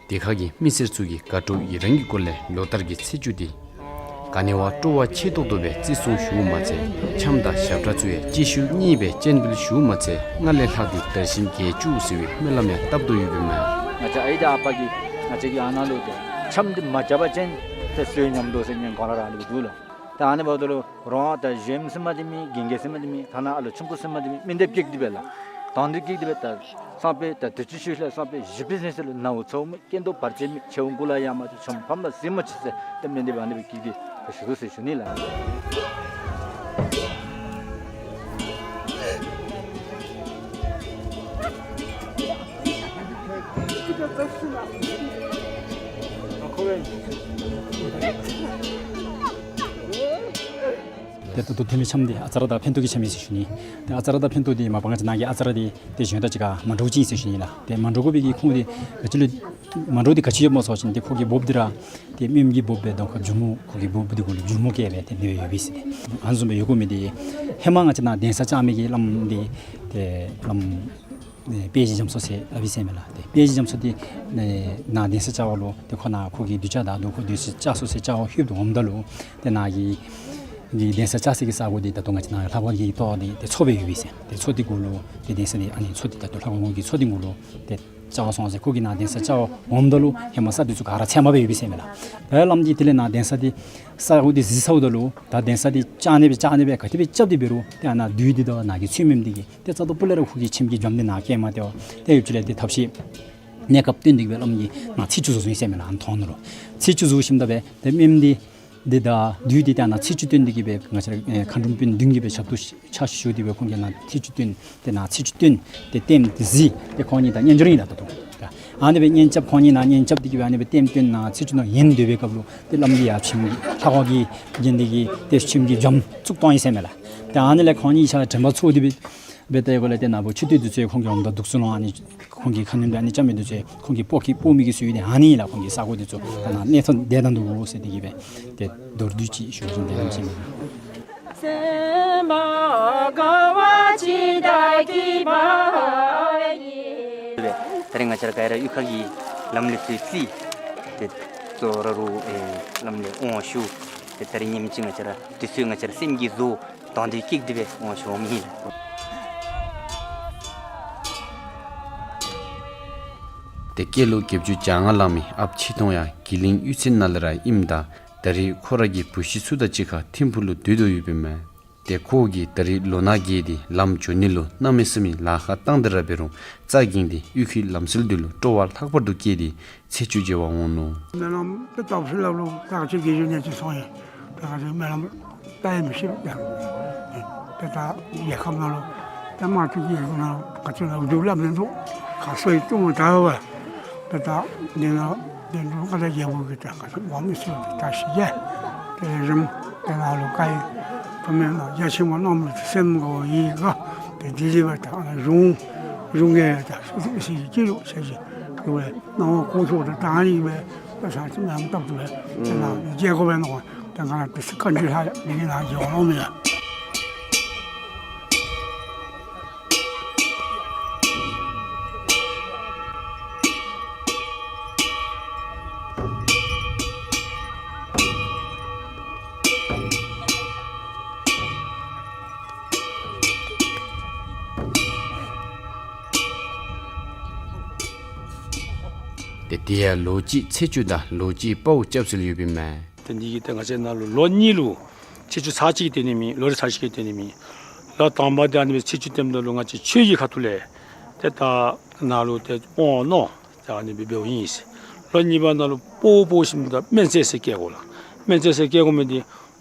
དེ་ཁར་གྱི་མི་སེར་ཚུ་གིས་དགའ་སྤྲོ་ཡི་རངས་ཀྱི་སྒོ་ལས་ལོ་ལྟར་གྱི་ཚེས་བཅུ་འདི་ག་ནི་བ་སྤྲོ་བ་ཆེ་ཏོག་ཏོ་སྦེ་བརྩི་སྲུང་ཞུཝ་མ་ཚད་འཆམ་དང་ཞབས་ཁྲ་ཚུ་ཡང་གཅིག་ཤུལ་གཉིས་སྦེ་སྤྱན་འབུལ་ཞུཝ་མ་ཚད་སྔར་ལས་ལྷག་སྟེ་དར་ཞིང་རྒྱས་བཅུག་ཟེར་བའི་སྨོན་ལམ་ཡང་བཏབ་དོ་ཡོདཔ་ཨིན་མས། ང་བཅས་ཨའི་དང་ཨ་པ་གིས་ང་བཅས་ཀྱི་ཨ་ནཱ་ལུ་ཏེ་འཆམ་འདི་མ་རྐྱབ་པ་ཅིན་ཏེ་བསོད་སྙོམས་འདུག་ཟེར་ཉན་གོ་ར་ར་ལུ་འདུག་ལགས། ད་ཨ་ནི་འབདཝ་ད་ལུ་རོགས་ད་གཞོནམ་ཟེར་མ་འདི་མེད། རྒན་རྒས་ཟེར་མ་འདི་མེད། ཐ་ན་ཨ་ལོ་ཆུང་ཀུ་ཟེར་མ་འདི་མེད། མི་འདི་སྐྱིད་སྡུག་སྦེ་ལགས། དོན་འདི་སྐྱིད་སྡུག་སྦེ་ད་སང་ཕོད་ད་དུས་ཅི་ཤུལ་ལས་སང་ཕོད་བཞི་པའི་ཚེས་ལུ་ནཝ་ཚཝ་མེད། སྐྱེ་འདོད་བར་ཆད་མེད། ཆེ་འོང་སྐུ་ལ་ཡ་མ་ཚུད། ཆོམ་ཕམ་ལ་གཟིགས་མ་ཚུགས་ཟེར་ཏེ་མི་འདི་འབད་ནི་སྦེ་སྐྱིད་སྡུག་སྦེ་བཞུགས་ཟེར་ཞུ་ནི་ལགས། ཏེ་ད་ལྟོ་ཐོན་མི་འཆམ་འདི་ཨ་ཙ་ར་དང་ཕན་ཐོགས་ཀྱི་འཆམ་ཨིན་ཟེར་ཞུ་ནི། ཏེ་ཨ་ཙ་ར་དང་ཕན་ཐོགས་འདི་མ་པ་ང་བཅས་ནཱ་གི་ཨ་ཙ་ར་འདི་ཏེ་གཞན་དང་གཅིག་ཁར་མ་འདྲཝ་ཅིག་ཨིན་ཟེར་ཞུ་ནི་ལགས། ཏེ་མ་འདྲཝ་དགོ་པའི་གི་ཁུངས་འདི་ག་ཅི་ལུ་མ་འདྲཝ་འདི་ག་ཅི་ཡོདཔ་སྨོ་ཟེར་བ་ཅིན་ཏེ་ཁོ་གི་འབོདཔ་འདི་ར་ཏེ་མེནམ་གི་འབོདཔ་སྦེ་དོ་ཁོ་མཇུག་མོ་ཁོ་གི་འབོདཔ་འདི་གུ་ལུ་མཇུག་མོ་བཀལ་སྦེ་ཏེ་མེདཔ་ཡོད་པས་ཟེར། ཏེ་ཨ་ནི་བཟུམ་སྦེ་ཡོད་དགོ་མི་འདི་ཧེ་མ་ང་བཅས་ནཱ་གདན་ས་བཅགས་མི་གི་བླམ་འདི་ཏེ་བླམ་ཨེ་དཔལ་གྱི་རྒྱ་མཚོ་ཟེར་སླབ་ཨིན་ཟེར་མས་ལགས། ཏེ་དཔལ་གྱི་རྒྱ་མཚོ་འདི་ཨེ་ནཱ་གདན་ས་བཅགས་པ་ལུ་ཏེ་ཁོ་ནཱ་ཁོ་གི་གདུལ་བྱ་དང་ཏེ་ཁོ་གདན་ས་བཅགས་སོ་ཟེར་བཅར་བར་ལྷོདཔ་ད་འོངམ་ད་ལུ་ཏེ་ནཱ་གི་གི་གདན་ས་བཅགས་སའི་གི་ས་གོ་འདི་ད་ལྟོ་ང་བཅས་ནཱ་ལྷ་ཁང་གི་ཏོག་འདི་ཏེ་མཚོ་སྦེ་ཡོད་པས་ཟེར། ཏེ་མཚོ་འདི་གུ་ལུ་ཏེ་གདན་ས་འདི་ཨ་ནི་མཚོ་འདི་ད་ལྟོ་ལྷ་ཁང་གི་མཚོ་འདི་གུ་ལུ་ཏེ་བཅར་སོང་ཟེར། ཁོ་གིས་ནཱ་གདན་ས་བཅར་བར་འོངམ་ད་ལུ་ཧེ་མ་ས་འདི་ཚུ་ག་ར་ཚལ་མ་སྦེ་ཡོད་པས་ཟེར་མས་ལགས། ད་བླམ་གིས་དེ་ལས་ནཱ་གདན་ས་འདི་ས་གོ་འདི་གཟིགས་ཚརཝ་ད་ལུ་ད་གདན་ས་འདི་བཅག་ནི་སྦེ་བཅག་ནི་སྦེ་ག་དེ་སྦེ་རྐྱབ་སྟེ་འབད་རུང་ཏེ་ཨ་ནཱ་བདུད་འདི་དང་ནཱ་གི་ཚུལ་མིན་འདི་གིས་ཏེ་རྩ་དང་སྤུ་ལས་ར་ཁོ་གི་ཁྱིམ་གྱི་འགྱམ་འདི་ནཱ་བཀལ་མ་སྟེར་བར་ཏེ་ཡུདཔ་ཅིག་ལས་ཏེ་ཐབས་ཤེས་གནས་སྐབས་བཏོན་ཏེ་གི་སྦེ་བླམ་གིས་ནཱ་ཚེས་བཅུ་བཟོ་བཟོཝ་ཨིན་ཟེར་མས་ལགས། ཨ་ནི་ཐོང་ནང་ལུ་ཚེས་བཅུ་བཟོ་ཞིནམ་ད་སྦེ་ཏེ་མེནམ་འདི་འདི་དང་བདུད་འདི་ཏེ་ཨ་ནཱ་ཚེས་བཅུ་བཏོན་ཏེ་གི་སྦེ་ང་བཅས་ར་ཨེ་མཁའ་འགྲོམ་སྤུན་བདུན་གྱིས་སྦེ་ཞབས་ཏོག་ཕྱག་ཞུ་སྟེ་སྦེ་ཁོང་གིས་ནཱ་ཚེས་བཅུ་བཏོན། ཏེ་ནཱ་ཚེས་བཅུ་བཏོན། ཏེ་ལྟདམོ་འདི་གཟིགས། ཏེ་ཁོང་གཉིས་དང་གཉེན་སྦྱོར་ཨིན་ལགས་ད་ལྟོ། ད་ཨ་ནི་སྦེ་གཉེན་རྐྱབ། ཁོང་གཉིས་ནཱ་གཉེན་རྐྱབ་སྟེ་གི་སྦེ་ཨ་ནི་སྦེ་ལྟདམོ་བཏོན་ནཱ་ཚེས་བཅུ་ནང་ཡོདཔ་སྦེ་སྐབས་ལུ་ཏེ་བླམ་གིས་ཡར་ཁྱིམ་གྱི་ལྷ་ཁང་གི་གདན་འདི་གི་ཏེ་ཁྱིམ་གྱི་འགྱམ་བཙུགས་བཏང་ཡི་ཟེར་མས་ལགས། ཏེ་ཨ་ནི་ལས་ཁོང་གཉིས་ཆ་དྲན་པ་ཚོར་ཏེ་སྦེ་སྦེ་ཏེ་གོ་ལས་ཏེ་ནཱ་བུ་ཆུ་སྟོད་འདི་ཚུ་ཁོང་གི་འོངམ་ད་འདུག་ཚུ་ལོང་ཨ་ནི་ཁོང་གི་ཁ་གནོན་སྦེ་ཨ་ནི་རྐྱབ་མི་འདི་ཚུ་ཁོང་གི་སྤོ་གི་སྤོ་མི་གི་ཚུལ་འདི་ཨ་ནི་ལགས། ཁོང་གི་ས་གོ་འདི་ཚུ་ད་ནཱ་གནས་ཚུལ་དེ་ད་འདུག་ཟེར་ཏེ་གི་སྦེ་ཏེ་མདོར་བསྡུས་ཅིག་ཞུ་བཞིན་དེ་རིམ་བཞིན། ད་རེས་ང་བཅས་ར་ག་ར་གཡུས་ཁ་གི་བླམ་ལས་ཚུལ་རྩིས་ཏེ་གཙོ་བོ་ར་རུ་ཨེ་བླམ་ལས་དབང་ཞུ། ཏེ་ད་རེས་ཉིནམ་གཅིག་ང་བཅས་ར་དུས་ཚོད་ང་བཅས་ར་སེམས་ཀྱིས་བཟོ། དོན་འདི་སྐྱིད་སྡུག་སྦེ་འོང་ཤོམ་ཨིན། ཏེ་སྐྱེས་ལོ་བརྒྱད་ཅུ་གྱ་ལྔ་ལང་མི་ཨཔ་ཆེ་མཐོང་ཡང་གྱི་གླིང་གཡུས་ཚན་ནང་ལས་ར་ཨིནམ་ད་ད་རེས་ཁོ་ར་གི་བུ་གཞི་ཚུ་དང་གཅིག་ཁར་ཐིམ་ཕུག་ལུ་སྡོད་དོ་ཡོདཔ་ཨིན་མས། ཏེ་ཁོ་གིས་ད་རེས་ལོ་ན་རྒས་ཏེ་ལམ་འགྱོ་ནི་ལུ་གནམ་མེད་ས་མེད་ལཱ་ཁག་བཏང་སྟེ་ར་འབད་རུང་རྩ་འགེངས་ཏེ་གཡུས་ཁའི་ལམ་སྲོལ་འདི་ལུ་སྤྲོ་བ་ལྷག་པར་དུ་སྐྱེས་ཏེ་ཚེས་བཅུ་མཇལ་བར་འོང་ནུག། སྨོན་ལམ་དེ་བཏབ་ས་ལུ་ད་ཅི་དགེ་བཞི་ནས་ཅིག་སོང་ཡི། ད་ཅི་སྨོན་ལམ་ད་ཡང་མི་ཤེས་པ། ད་ད་རྒྱལ་ཁབ་ནང་ལུ་ད་དམངས་གཙོ་གི་ནང་ལུ་ག་ཅི་ལ་འདུག་སླབ་མི་འདུག། ག་སོ་ཡི་ལྟུང་བ་ད་བ་ད་ད་འདི་ནང་འདི་འདུག་ག་ད་རྒྱལ་པོ་གི་ད་ག་ཅི་འོང་མི་ཤེས་པ་ད་ཤི་རྒྱལ། དེ་རིམ་དེ་ནང་ལུ་ག་ཡི་ཁོ་མེན་ན་རྒྱ་ཆེན་པོ་རྣམས་ལུ་སེམས་དགའ་ཡི་ག། དེ་དེ་ལས་བ་ད་གཞུང་གཞུང་གི་ད་སུ་སུ་ཞིག་ཅི་ལུ་ཤེས་ཞིག་གི་བས་ནང་བ་ཁོང་ཚོ་ད་དང་ཡིན་པས། ད་ས་ཅི་ནང་བཏབ་ཏུ་བས་དེ་ནང་རྒྱལ་ཁོ་བས་ནང་ད་ང་དེ་སི་ཀ་འདི་ལྷ་ཡ་མི་གི་ནང་རྒྱལ་བ་ལོ་མི་ཡ། ཏེ་དེ་ཡང་ལོ་གཅིག་ཚེས་བཅུ་དང་ལོ་གཅིག་དཔའ་བོ་སྐྱབས་སུ་ལུ་ཡོདཔ་ཨིན་མས། ཏེ་འདི་གིས་ཏེ་ང་བཅས་ནང་ལུ་ལོ་གཉིས་ལུ་ཚེས་བཅུ་ཚར་གཅིག་གི་སྟེང་ནི་མེད། ལོ་རེ་ཚར་གཅིག་གི་སྟེང་ནི་མེད། ལོ་དང་པ་དེ་ཨ་ནི་སྦེ་ཚེས་བཅུ་བསྟནམ་ད་ལུ་ང་བཅས་ཆོས་ཀྱི་ཁ་ཐུག་ལས་ཏེ་ད་ནཱ་ལུ་ཏེ་དབང་གནང་ཏེ་ཨ་ནི་སྦེ་འབདཝ་ཨིན་ཟེར། ལོ་གཉིས་པ་ནང་ལུ་དཔའ་བོ་དཔའ་བོ་ཞིནམ་ད་སྨན་རྩིས་ཟེར་བཀལ་དགོ་ལགས། སྨན་རྩིས་ཟེར་བཀལ་དགོ་མི་འདི་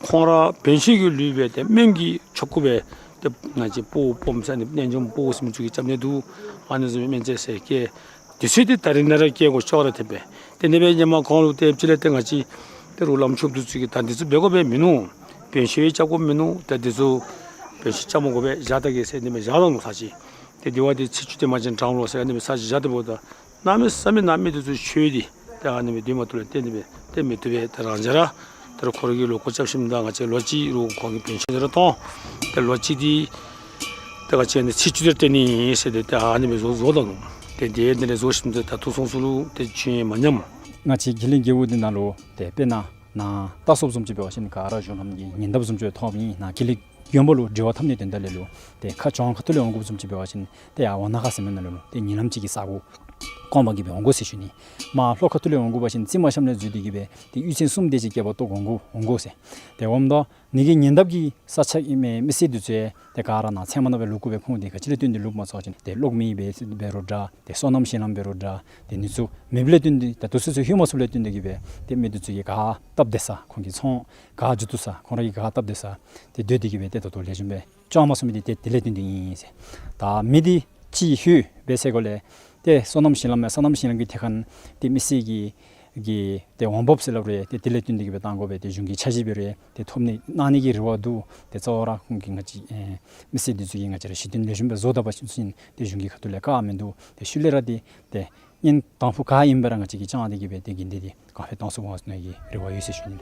ཁོང་ར་བན་ཆོས་ཀྱི་ལུགས་སྦེ་ཏེ་སྨན་གྱི་ཆོ་ག་སྦེ་ཏེ་ང་བཅས་དཔའ་བོ་སྤོམ་ས་ནི་རྣལ་འབྱོརམ་དཔའ་བོ་ཞིནམ་ཚུ་གིས་རྐྱབ་ནི་འདུག། ཨ་ནི་བཟུམ་སྨན་རྩིས་ཟེར་བཀལ། དུས་ཚོད་འདི་ད་རིས་ནཱ་ར་བཀལ་དགོ་ཅོག་ར་འཐདཔ་སྦེ། ཏེ་ཨ་ནི་སྦེ་ཧེ་མ་ཁོང་ལུ་ཏེ་ཕྱི་ལས་ཏེ་ང་བཅས་ཏེ་རུ་བླམ་ཆོསཔ་འདི་ཚུ་གིས་ད་འདི་ཚུ་འབད་དགོ་པས་མིན་ནུག། བན་ཆོས་རྐྱབ་དགོ་མིན་ནུག། ད་འདི་ཚུ་བན་ཆོས་རྐྱབ་མ་དགོ་པས་བཞག་ད་གེ་ཟེར་ཨ་ནི་སྦེ་བཞག་ད་ནུག་ས་ཅིག། ཏེ་དེ་བ་འདི་ཚེས་བཅུ་དེ་མ་བྱིན་དྲང་ལོ་ཟེར་ཨ་ནི་སྦེ་ས་ཅིག་བཞག་སྟེ་འབདཝ་ད་གནམ་མེད་ས་མེད་ནཱ་མི་འདི་ཚུ་ཆོས་འདི་ཏེ་ཨ་ནི་སྦེ་སྡོད་མ་བཏུབ་ལས་ཏེ་ཨ་ནི་སྦེ་ཏེ་མི་བཏུབ་པས། ཏེ་རང་འཇགས་ར་ཏེ་རུ་ཁོ་ར་གིས་ལོ་འཁོར་རྐྱབ་ཞིནམ་ད་ང་བཅས་ལོ་གཅིག་རུ་ཁོང་གིས་བན་ཆོས་འདི་ར་གཏང་། ཏེ་ལོ་གཅིག་འདི་ཏེ་ང་བཅས་ནི་ཚེས་བཅུ་དེ་ར་སྟོན་ནི་ཨིན་ཟེར་ཏེ་ཏེ་ཨ་ནི་སྦེ་བཟོ་བཟོ་ད་ནུག། ཏེ་དེ་འདི་ནི་བཟོ་ཞིནམ་ད་ད་ལྟོ་ཚུན་ཚོད་ལུ་ཏེ་ཆོས་མ་ཉམས། ང་བཅས་གི་གླིང་རྒེད་འོག་འདི་ནང་ལུ་ཏེ་དཔེར་ན་ནཱ་ད་སོབ་བཟུམ་ཅིག་འབད་བ་ཅིན་ག་ར་གཞུང་ལམ་གྱི་ཉེ་འདབས་བཟུམ་ཅིག་ཐོནམ་ཨིན། ནཱ་གི་གླིང་དགོན་པ་ལུ་འབྲེལ་བ་འཐབ་ནིའི་དོན་དག་ལས་ལུ་ཏེ་ཁ་བྱང་ཁ་ཐུག་ལས་འོང་དགོཔ་བཟུམ་ཅིག་འབད་བ་ཅིན་ཏེ་ཡར་ཝ་ན་ཁ་ཟེར་མི་ནང་ལུ་ཏེ་ཉེ་ལམ་ཅིག་གི་ས་གོ་སྐོར་མ་གིས་སྦེ་འོང་དགོ་ཟེར་ཞུ་ནི། མར་ལྷོ་ཁ་ཐུག་ལས་འོང་དགོ་པ་ཅིན་རྩིག་མ་ཤམ་ལས་འཛུལ་ཏེ་གིས་སྦེ་ཏེ་གཡུས་ཚན་གསུམ་དེ་ཅིག་བསྐལ་པ་ལྟོ་འོང་དགོ་འོང་དགོ་ཟེར། ཏེ་འོངམ་ད་ནི་གི་ཉེ་འདབས་ཀྱི་ས་ཆ་ཨིན་མི་མི་སེར་འདི་ཚུ་ཡང་ཏེ་ག་ར་ནཱ་ཚལ་མ་ནང་སྦེ་ལུས་དགོ་པས། ཁོང་འདི་ག་ཅི་ལས་བརྟེན་ཏེ་ལུསཔ་སྨོ་ཟེར་བ་ཅིན་ཏེ་གློག་མེ་འབད་འབད་རུང་འདྲ་ཏེ་སོ་ནམ་ཞིང་ལམ་འབད་རུང་འདྲ་ཏེ་ཨ་ནི་ཚུ་མེདཔ་ལས་བརྟེན་ཏེ་ད་ལྟོ་ཚུན་ཚོད་ལྷོད་མ་ཚུགསཔ་ལས་བརྟེན་ཏེ་གིས་སྦེ་ཏེ་མི་འདི་ཚུ་གིས་ག་སྟབས་བདེ་ས་ཁོང་གི་ཚོང་ག་མཇུག་བསྡུ་ས་ཁོང་ར་གིས་ག་སྟབས་བདེ་ས་ཏེ་སྡོད་དེ་གིས་སྦེ་ཏེ་ད་ལྟོ་ལེགས་ཤོམ་སྦེ་བཅོ་མ་ཚུགས་མི་འདི་ཏེ་དེ་ལས་བརྟེན་ཏེ་ཨིན་ཟེར། ད་མི་འདི་ཅིག་ལྷོད་འབད་ཟེར་གོ་ལས་ཏེ་སོ་ནམ་ཞིང་ལམ་ཡང་སོ་ནམ་ཞིང་ལམ་གྱི་ཐད་ཁར་ཏེ་མི་སེར་གྱི་གི་ཏེ་འོང་འབབ་ཟེར་སླབ་རུང་ཏེ་དེ་ལས་བརྟེན་ཏེ་གིས་སྦེ་བཏང་དགོ་པས། ཏེ་གཞུང་གི་འཆར་གཞི་འབད་རུང་ཏེ་ཐོབ་ནི་གནང་ནི་གི་རེ་བ་འདུག། ཏེ་གཙོ་བོ་ར་ཁོང་གིས་ང་བཅས་ཨེ་མི་སེར་འདི་ཚུ་གིས་ང་བཅས་ར་གཞི་རྟེན་ལེགས་ཤོམ་སྦེ་བཟོ་ད་པ་ཅིན་ཏེ་གཞུང་གི་ཁ་ཐུག་ལས་བཀག་མིན་འདུག། ཏེ་ཤུལ་ལས་ར་ཏེ་ཏེ་གཉེན་དང་ཕུ་ག་ཨིན་པ་ར་ང་བཅས་ཀྱིས་བཅར་ཏེ་གིས་སྦེ་ཏེ་དགེ་འདུན་འདི་ག་ཕེབས་གཏང་ཚུགས་པ་ནི་གི་རེ་བ་ཡོད་ཟེར་ཞུ་ནི་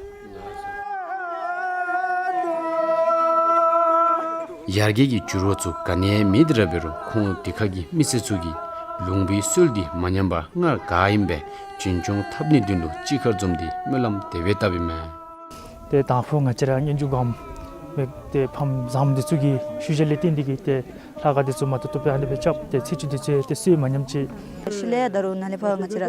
ལགས། ཡར་རྒྱས་ཀྱི་འགྱུར་བ་ཚུ་ག་ནི་ཡང་མེད་དེ་ར་འབད་རུང་ཁོང་དེ་ཁ་གི་མི་སེར་ཚུ་གིས་ལུང་པའི་སྲོལ་འདི་མ་ཉམས་པར་སྔར་ག་ཨིནམ་སྦེ་རྒྱུན་སྐྱོང་འཐབ་ནིའི་དོན་ལུ་གཅིག་ཁར་འཛོམས་ཏེ་སྨོན་ལམ་དེ་སྦེ་བཏབ་ཨིན་མས། ཏེ་དང་ཕུ་ང་བཅས་ར་སྙན་བརྒྱུད་སྒོམ་སྦེ་ཏེ་ཕམ་བཟངམ་འདི་ཚུ་གི་ཞུ་བཞག་ལས་བརྟེན་ཏེ་གིས་ཏེ་ལྷ་ཁང་འདི་ཚུ་མ་ཏོག་ཏོ་སྦེ་ཨ་ནི་སྦེ་རྐྱབ་སྟེ་ཚེས་བཅུ་འདི་ཚུ་ཏེ་སྲོལ་མ་ཉམས་ཅིག། ཤུལ་ལས་ད་རུང་ནཱ་ལས་ཕར་ང་བཅས་ར་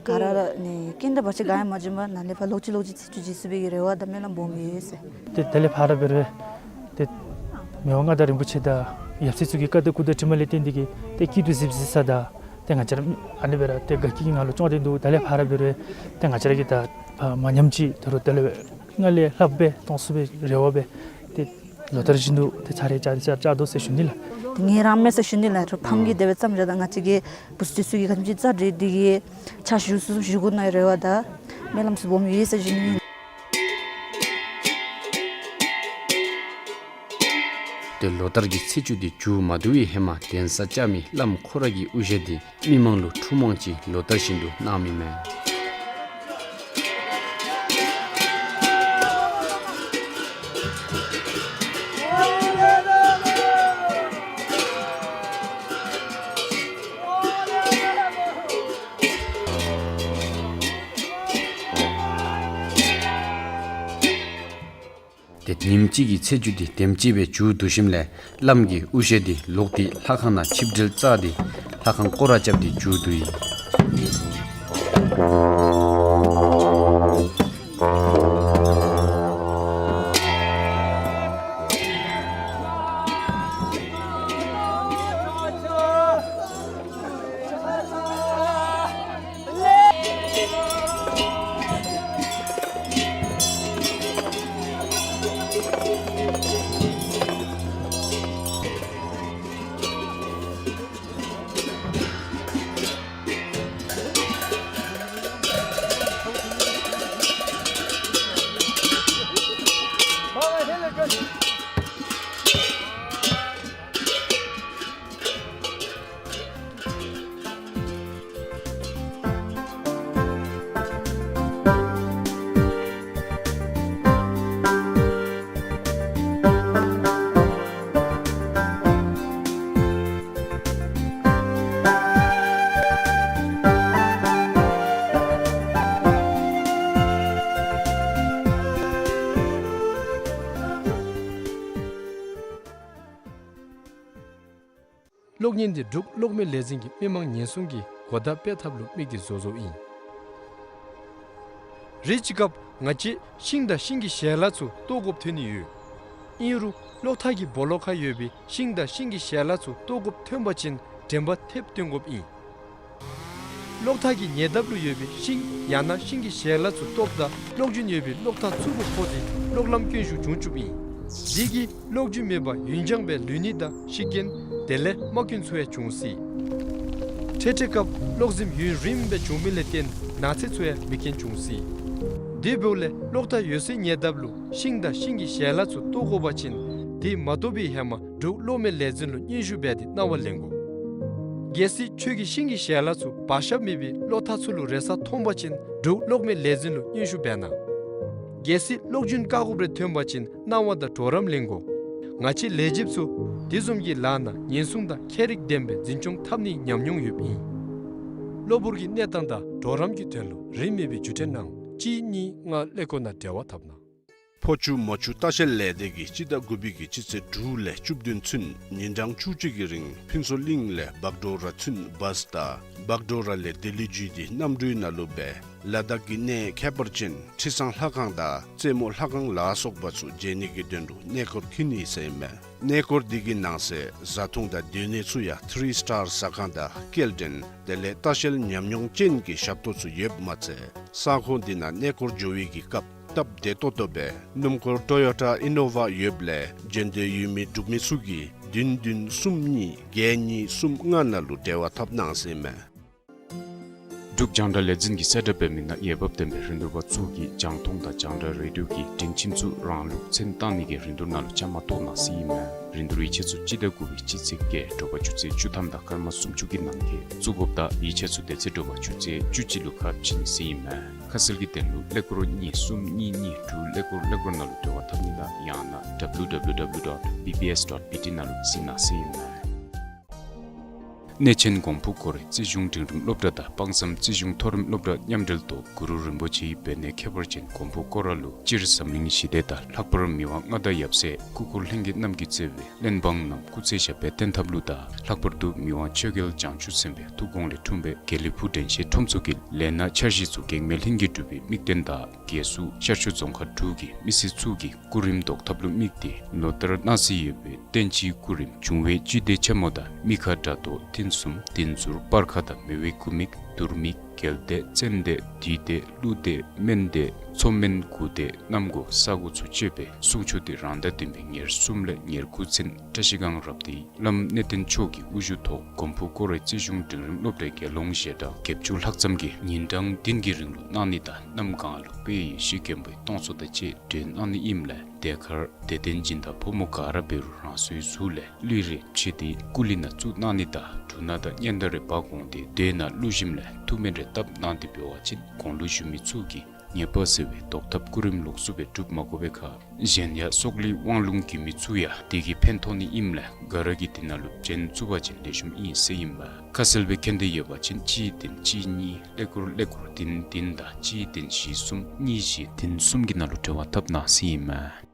ག་ར་ནི་རྐྱེན་དང་བར་ཆད་ག་ཡང་མ་བྱུང་པར་ནཱ་ལས་ཕར་ལོག་ཅི་ལོག་ཅི་ཚེས་བཅུ་འཇིག་ཚུགས་པའི་གི་རེ་བ་དང་སྨོན་ལམ་སྦོམ་ཡོད་ཟེར། ཏེ་དེ་ལས་ཕར་འབད་རུང་ཏེ་མི་དབང་མངའ་བདག་རིན་པོ་ཆེ་དང་ཡབ་སྲས་ཚུ་གི་བཀའ་དང་བཀུར་དང་དྲིན་ལས་བརྟེན་ཏེ་གིས་ཏེ་སྐྱིད་སྡུག་གཟིགས་གཟིགས་ས་དང་ཏེ་ང་བཅས་ར་ཨ་ནི་སྦེ་ར་ཏེ་དགའ་སྐྱིད་ཀྱི་ངང་ལུ་བྱོན་ཏེ་འདུག། དེ་ལས་ཕར་འབད་རུང་ཏེ་ང་བཅས་ར་གིས་ད་ཕར་མ་ཉམས་ཅིག་ད་རུང་དེ་ལས་སྦེ་སྔར་ལས་ལྷགཔ་སྦེ་གཏང་ཚུགས་པའི་རེ་བ་སྦེ་ཏེ་ལོ་ལྟར་བཞིན་དུ་ཏེ་ཚར་རེ་བཅར་བཅར་བཅར་དོ་ཟེར་ཞུ་ནི་ལགས། ངེ་ར་མེད་ཟེར་ཞུ་ནི་ལགས། ཕམ་གྱིས་དེ་སྦེ་བརྩམས་བཞག་ད་ང་བཅས་ཀྱི་བུ་ཚུ་ཚུ་གིས་ག་དེམ་ཅིག་རྩ་འགྲིག་སྟེ་གིས་ཕྱག་ཞུ་ཚུགས་ཞུ་དགོ་ནིའི་རེ་བ་དང་སྨོན་ལམ་ཚུ་སྦོམ་ཡོད་ཟེར་ཞུ་ནི་ཨིན། ཏེ་ལོ་ལྟར་གྱི་ཚེས་བཅུ་འདི་མཇུག་མ་བསྡུ་བའི་ཧེ་མ་གདན་ས་བཅགས་མི་བླམ་ཁོ་ར་གི་དབུ་ཞྭ་འདི་མི་མང་ལུ་འཁྲུག་མང་ཅིག་ལོ་ལྟར་བཞིན་དུ་གནངམ་ཨིན་མས། ཏེ་ཉིནམ་གཅིག་གི་ཚེས་བཅུ་འདི་དེམ་ཅིག་སྦེ་མཇུག་བསྡུ་ཞིནམ་ལས་བླམ་གྱིས་དབུ་ཞྭ་འདི་ལོག་སྟེ་ལྷ་ཁང་ནང་ཆིབས་བསྒྲིལ་བཅགས་ཏེ་ལྷ་ཁང་སྐོར་ར་རྐྱབ་སྟེ་མཇུག་བསྡུ་ཡི། གློག་བརྙན་འདི་འབྲུག་གློག་མེ་ལས་འཛིན་གྱིས་མི་མང་ཉེན་སྲུང་གི་གོ་བརྡ་སྤེལ་ཐབས་ལུ་དམིགས་ཏེ་བཟོ་བཟོཝ་ཨིན། རེ་ཅིག་སྐབས་ང་བཅས་ཤིང་དང་ཤིང་གི་ཞལ་ལག་ཚུ་བཏོག་དགོཔ་ཐོན་ནི་ཡོད། ཨིན་རུང་གློག་ཐག་གི་སྦོ་ལོགས་ཁར་ཡོད་པའི་ཤིང་དང་ཤིང་གི་ཞལ་ལག་ཚུ་བཏོག་དགོཔ་ཐོན་པ་ཅིན་དྲན་པ་ཐེབས་བཏོན་དགོཔ་ཨིན། གློག་ཐག་གི་ཉེ་འདབས་ལུ་ཡོད་པའི་ཤིང་ཡང་ན་ཤིང་གི་ཞལ་ལག་ཚུ་བཏོགཔ་ད་གློག་རྒྱུན་ཡོད་པའི་གློག་ཐག་ཚུར་ཕོག་སྟེ་གློག་ལམ་སྐྱོན་ཤུགས་བྱུང་བཅུགཔ་ཨིན། དེ་གིས་གློག་རྒྱུན་མེད་པར་ཡུན་འགྱངས་སྦེ་ལུས་ནི་དང་ཤི་རྐྱེན་དེ་ལས་རྨ་སྐྱོན་ཚུ་ཡང་འབྱུང་སྲིད། འཕྲལ་འཕྲལ་སྐབས་གློག་ཟིམ་ཡུན་རིངམོ་སྦེ་འབྱུང་མི་ལས་བརྟེན་ན་ཚ་ཚུ་ཡང་འབད་བརྐྱེན་འབྱུང་སྲིད། དེ་འབདཝ་ལས་གློག་ཐག་ཡོད་སའི་ཉེ་འདབས་ལུ་ཤིང་དང་ཤིང་གི་ཞལ་ལག་ཚུ་བཏོག་དགོ་པ་ཅིན་དེ་མ་བཏོག་པའི་ཧེ་མ་འབྲུག་གློག་མེ་ལས་འཛིན་ལུ་སྙན་ཞུ་འབད་དེ་གནང་བ་ལེན་དགོ། གལ་སྲིད་ཁྱོད་ཀྱིས་ཤིང་གི་ཞལ་ལག་ཚུ་བག་ཤབ་མེད་པའི་གློག་ཐག་ཚུ་ལུ་རེག་ས་མཐོང་པ་ཅིན་འབྲུག་གློག་མེ་ལས་འཛིན་ལུ་སྙན་ཞུ་འབད་གནང་། གལ་སྲིད་གློག་རྒྱུན་བཀག་དགོཔ་རེ་ཐོན་པ་ཅིན་གནང་བ་དང་གྲོགས་རམ་ལེན་དགོ། ང་བཅས་ལས་བྱེདཔ་ཚུ་དེ་བཟུམ་གྱི་ལཱ་ནང་ཉེན་སྲུང་དང་ཁྱད་རིག་ལྡན་པའི་འཛིན་སྐྱོང་འཐབ་ནིའི་ཉམས་མྱོང་ཡོདཔ་ཨིན། གློ་བུར་གྱི་གནས་སྟངས་དང་གྲོགས་རམ་གྱི་དོན་ལུ་རིན་མེད་པའི་བརྒྱུད་འཕྲིན་ནང་གཅིག་གཉིས་ལྔ་ཀླད་ཀོར་ནང་འབྲེལ་བ་འཐབ་གནང་། ཕོ་ཆུ་མོ་ཆུ་ལྟ་བཤལ་ལས་སྡེ་གིས་སྤྱི་ཟླ་དགུ་པའི་གི་སྤྱི་ཚེས་དྲུག་ལས་བཅུ་བདུན་ཚུན་ཉིན་གྲངས་བཅུ་གཅིག་གི་རིང་ཕུན་ཚོགས་གླིང་ལས་བག་གྲོ་ར་ཚུན་བཱས་དང་བག་གྲོ་ར་ལས་ལྡི་ལི་བརྒྱུད་དེ་གནམ་གྲུའི་ནང་ལུ་སྦེ་ལ་དྭགས་ཀྱི་གནས་ཁྱད་པར་ཅན་ཁྲི་བཟང་ལྷ་ཁང་དང་རྩེ་མོ་ལྷ་ཁང་ལ་སོགས་པ་ཚུ་མཇལ་ནི་གི་དོན་ལུ་གནས་སྐོར་འཁྱིད་ནི་ཟེར་ཨིན་མས། གནས་སྐོར་འདི་གི་ནང་གསེས་བཟའ་འཐུང་དང་སྡོད་གནས་ཚུ་ཡང་ཐི་རི་སི་ཊར་ཟ་ཁང་དང་སྐྱེལ་འདྲེན་དེ་ལས་ལྟ་བཤལ་ཉམས་མྱོང་ཅན་གྱི་ཞབས་ཏོག་ཚུ་ཡོདཔ་མ་ཚད་ས་ཁོངས་འདི་ནང་གནས་སྐོར་འགྱོ་བའི་གི་སྐབས་སྟབས་བདེ་ཏོག་ཏོ་སྦེ་སྣུམ་འཁོར་ཊོ་ཡོ་ཊ་ཨི་ནོ་ཝ་ཡོདཔ་ལས་འགྲན་བསྡུར་ཡོད་མི་འབྲུག་མི་ཚུ་གིས་བདུན་བདུན་གསུམ་གཉིས་བརྒྱད་གཉིས་གསུམ་ལྔ་ནང་ལུ་འབྲེལ་བ་འཐབ་གནང་ཟེར་ཨིན་མས། འབྲུག་རྒྱང་བསྒྲགས་ལས་འཛིན་གྱིས་གསལ་བསྒྲགས་འབད་མི་ནང་འོས་འབབ་ལྡན་པའི་རིན་བསྡུར་པ་ཚུ་གིས་རྒྱང་མཐོང་དང་རྒྱང་བསྒྲགས་རེ་ཌིའོ་གི་སྒྲིང་ཁྱིམ་ཚུ་རང་ལུགས་མཚན་བཏགས་ནི་གི་རིན་བསྡུར་ནང་ལུ་བཅའ་མར་གཏོགས་གནང་ཟེར་ཨིན་མས། རིན་བསྡུར་ཡིག་ཆ་ཚུ་སྤྱི་ཟླ་དགུ་པའི་སྤྱི་ཚེས་བརྒྱད་དྲོ་པ་ཆུ་ཚོད་བཅུ་ཐམ་དང་སྐར་མ་སུམ་ཅུ་གི་ནང་འཁོད་བཙུགས་དགོཔ་དང་ཡིག་ཆ་ཚུ་དེ་ཚེ་དྲོ་པ་ཆུ་ཚོད་བཅུ་གཅིག་ལུ་ཁ་ཕྱེ་ནི་ཟེར་ཨིན་མས། ཁ་གསལ་གྱི་དོན་ལུ་ཀླད་ཀོར་གཉིས་གསུམ་གཉིས་གཉིས་དྲུག་ཀླད་ཀོར་ཀླད་ཀོར་ནང་ལུ་འབྲེལ་བ་འཐབ་ནི་དང་ཡང་ན་W W W dot B B S dot B T ནང་ལུ་གཟིགས་གནང་ཟེར་ཨིན་མས། གནས་ཆེན་མགོན་པོ་ཀོ་རེ་རྩིས་གཞུང་འབྲིང་རིམ་སློབ་གྲྭ་དང་དཔག་བསམ་རྩིས་གཞུང་མཐོ་རིམ་སློབ་གྲྭ་མཉམ་འབྲེལ་ཐོག་གུ་རུ་རིན་པོ་ཆེའི་འབད་ནི་ཁྱད་པར་ཅན་མགོན་པོ་ཀོ་ར་ལུ་སྤྱིར་འཛམ་གླིང་ཞི་བདེ་དང་ལྷག་པར་མི་དབང་མངའ་བདག་ཡབ་སྲས་སྐུ་འཁོར་ལྷན་རྒྱས་རྣམས་ཀྱིས་གཙོས་པའི་གླེན་འབངས་རྣམས་སྐུ་ཚེ་ཞབས་པད་བརྟན་ཐབས་ལུ་དང་ལྷག་པར་དུ་མི་དབང་ཆོས་རྒྱལ་བྱང་ཆུབ་སེམས་དཔའི་ཐུགས་དགོངས་ལས་འཁྲུངས་པའི་དགེ་ལེགས་ཕུག་དྲན་ཤེས་ཁྲོམ་ཚོགས་ཀྱི་ལས་སྣ་འཆར་གཞི་ཚུ་གེགས་མེད་ལྷུན་གྱིས་གྲུབ་པའི་དམིགས་རྟེན་དང་རྒྱལ་སྲུང་ཤར་ཕྱོགས་རྫོང་ཁག་དྲུག་གི་མི་སེར་ཚུ་གིས་སྐུ་རིམ་བཟློག་ཐབས་ལུ་དམིགས་ཏེ་ལོ་ལྟར་གནང་སྲོལ་ཡོད་པའི་བསྟན་སྤྱིའི་སྐུ་རིམ་འབྱུང་བའི་བཅུད་དེ་ཆེན་མོ་དང་མི་ཁ་དགྲ་གཏོར་ཐུན་གསུམ་བདུན་ཟུར་སྤར་ཁ་དང་མེ་བོའི་སྐུ་མིག་དུར་མིག་རྒྱལ་བདེ་བཙན་བདེ་བདུད་བདེ་ཀླུ་བདེ་སྨན་བདེ་མཚོ་སྨན་དགུ་བདེ་གནམ་སྒོ་ས་སྒོ་ཚུ་སྤྱོད་པའི་གསུང་ཆོག་དེ་རང་ཟླ་བདུན་པའི་ཉེར་གསུམ་ལས་ཉེར་དགུ་ཚུན་བཀྲ་ཤིས་སྒང་རབ་བརྟན་བླམ་གནས་བརྟན་མཆོག་གི་དབུ་བཞུགས་ཐོག་མགོན་པོ་སྐོར་ར་རྩིས་གཞུང་འབྲིང་རིམ་སློབ་གྲྭའི་དགེ་སློང་ཞལ་གྲངས་བརྒྱད་ཅུ་ལྷག་ཙམ་གྱིས་ཉིན་གྲངས་བདུན་གྱི་རིང་ལུ་གནང་ནི་དང་གནམ་གང་ལུ་དཔལ་ཡེ་ཤེས་མགོན་པོའི་སྟོང་ཚོགས་དང་བཅས་སྒྲོལ་གནང་ནི་ཨིནམ་ལས་དེ་ཁར་དད་ལྡན་སྦྱིན་བདག་ཕོ་མོ་ག་ར་འབད་རུང་རང་སོའི་གཟུགས་ལས་ལུས་རེ་ཕྱེ་སྟེ་སྐུ་གླིང་ནང་བཙུགས་གནང་ནི་དང་འབྲུ་སྣ་དང་སྙན་དར་རེ་འབག་འོང་སྟེ་སྡེ་ནང་བླུགས་ཞིནམ་ལས་ཐུགས་སྨོན་རེ་བཏབ་གནང་སྟེ་འབད་བ་ཅིན་གོང་ལུ་ཞུ་མི་ཚུ་གིས་ཉེས་པ་སེལ་བའི་བཟློག་ཐབས་སྐུ་རིམ་ལོགས་སུ་སྦེ་སྒྲུབ་མ་དགོ་པའི་ཁར་གཞན་ཡང་སྲོག་ལུས་དབང་ལུང་རྒྱུད་མི་ཚུ་ཡང་དེ་གིས་ཕན་ཐོགས་ནི་ཨིནམ་ལས་ག་ར་གིས་དེ་ནང་ལུ་འདྲེན་ཚུགས་པ་ཅིན་ལེགས་ཤོམ་ཨིན་ཟེར་ཨིན་མས། ཁ་གསལ་སྦེ་མཁྱེན་འདོད་ཡོད་པ་ཅིན་གཅིག་བདུན་གཅིག་གཉིས་ཀླད་ཀོར་ཀླད་ཀོར་བདུན་བདུན་དང་གཅིག་བདུན་བཞི་གསུམ་གཉིས་བཞི་བདུན་གསུམ་གྱི་ནང་ལུ་འབྲེལ་བ་འཐབ་གནང་ཟེར་ཨིན་མས།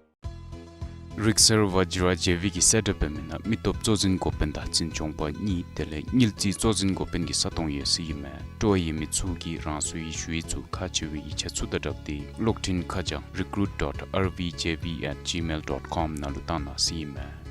རིག་གསར་བཛྲ་ཇེ་བི་གིས་གསལ་བསྒྲགས་འབད་མི་ནང་མི་སྟོབས་གཙོ་འཛིན་འགོ་དཔོན་དང་འཛིན་སྐྱོང་པ་གཉིས་དེ་ལས་དངུལ་རྩིས་གཙོ་འཛིན་འགོ་དཔོན་གྱི་ས་སྟོང་ཡོད་ཟེར་ཨིན་མས། སྤྲོ་བ་ཡོད་མི་ཚུ་གིས་རང་སོའི་ཞུ་ཡིག་ཚུ་ཁག་ཆེ་བའི་ཡིག་ཆ་ཚུ་དང་སྦྲགས་ཏེ་གློག་འཕྲིན་ཁ་བྱང་recruit dot R V J V at gmail dot com ནང་ལུ་བཏང་གནང་ཟེར་ཨིན་མས།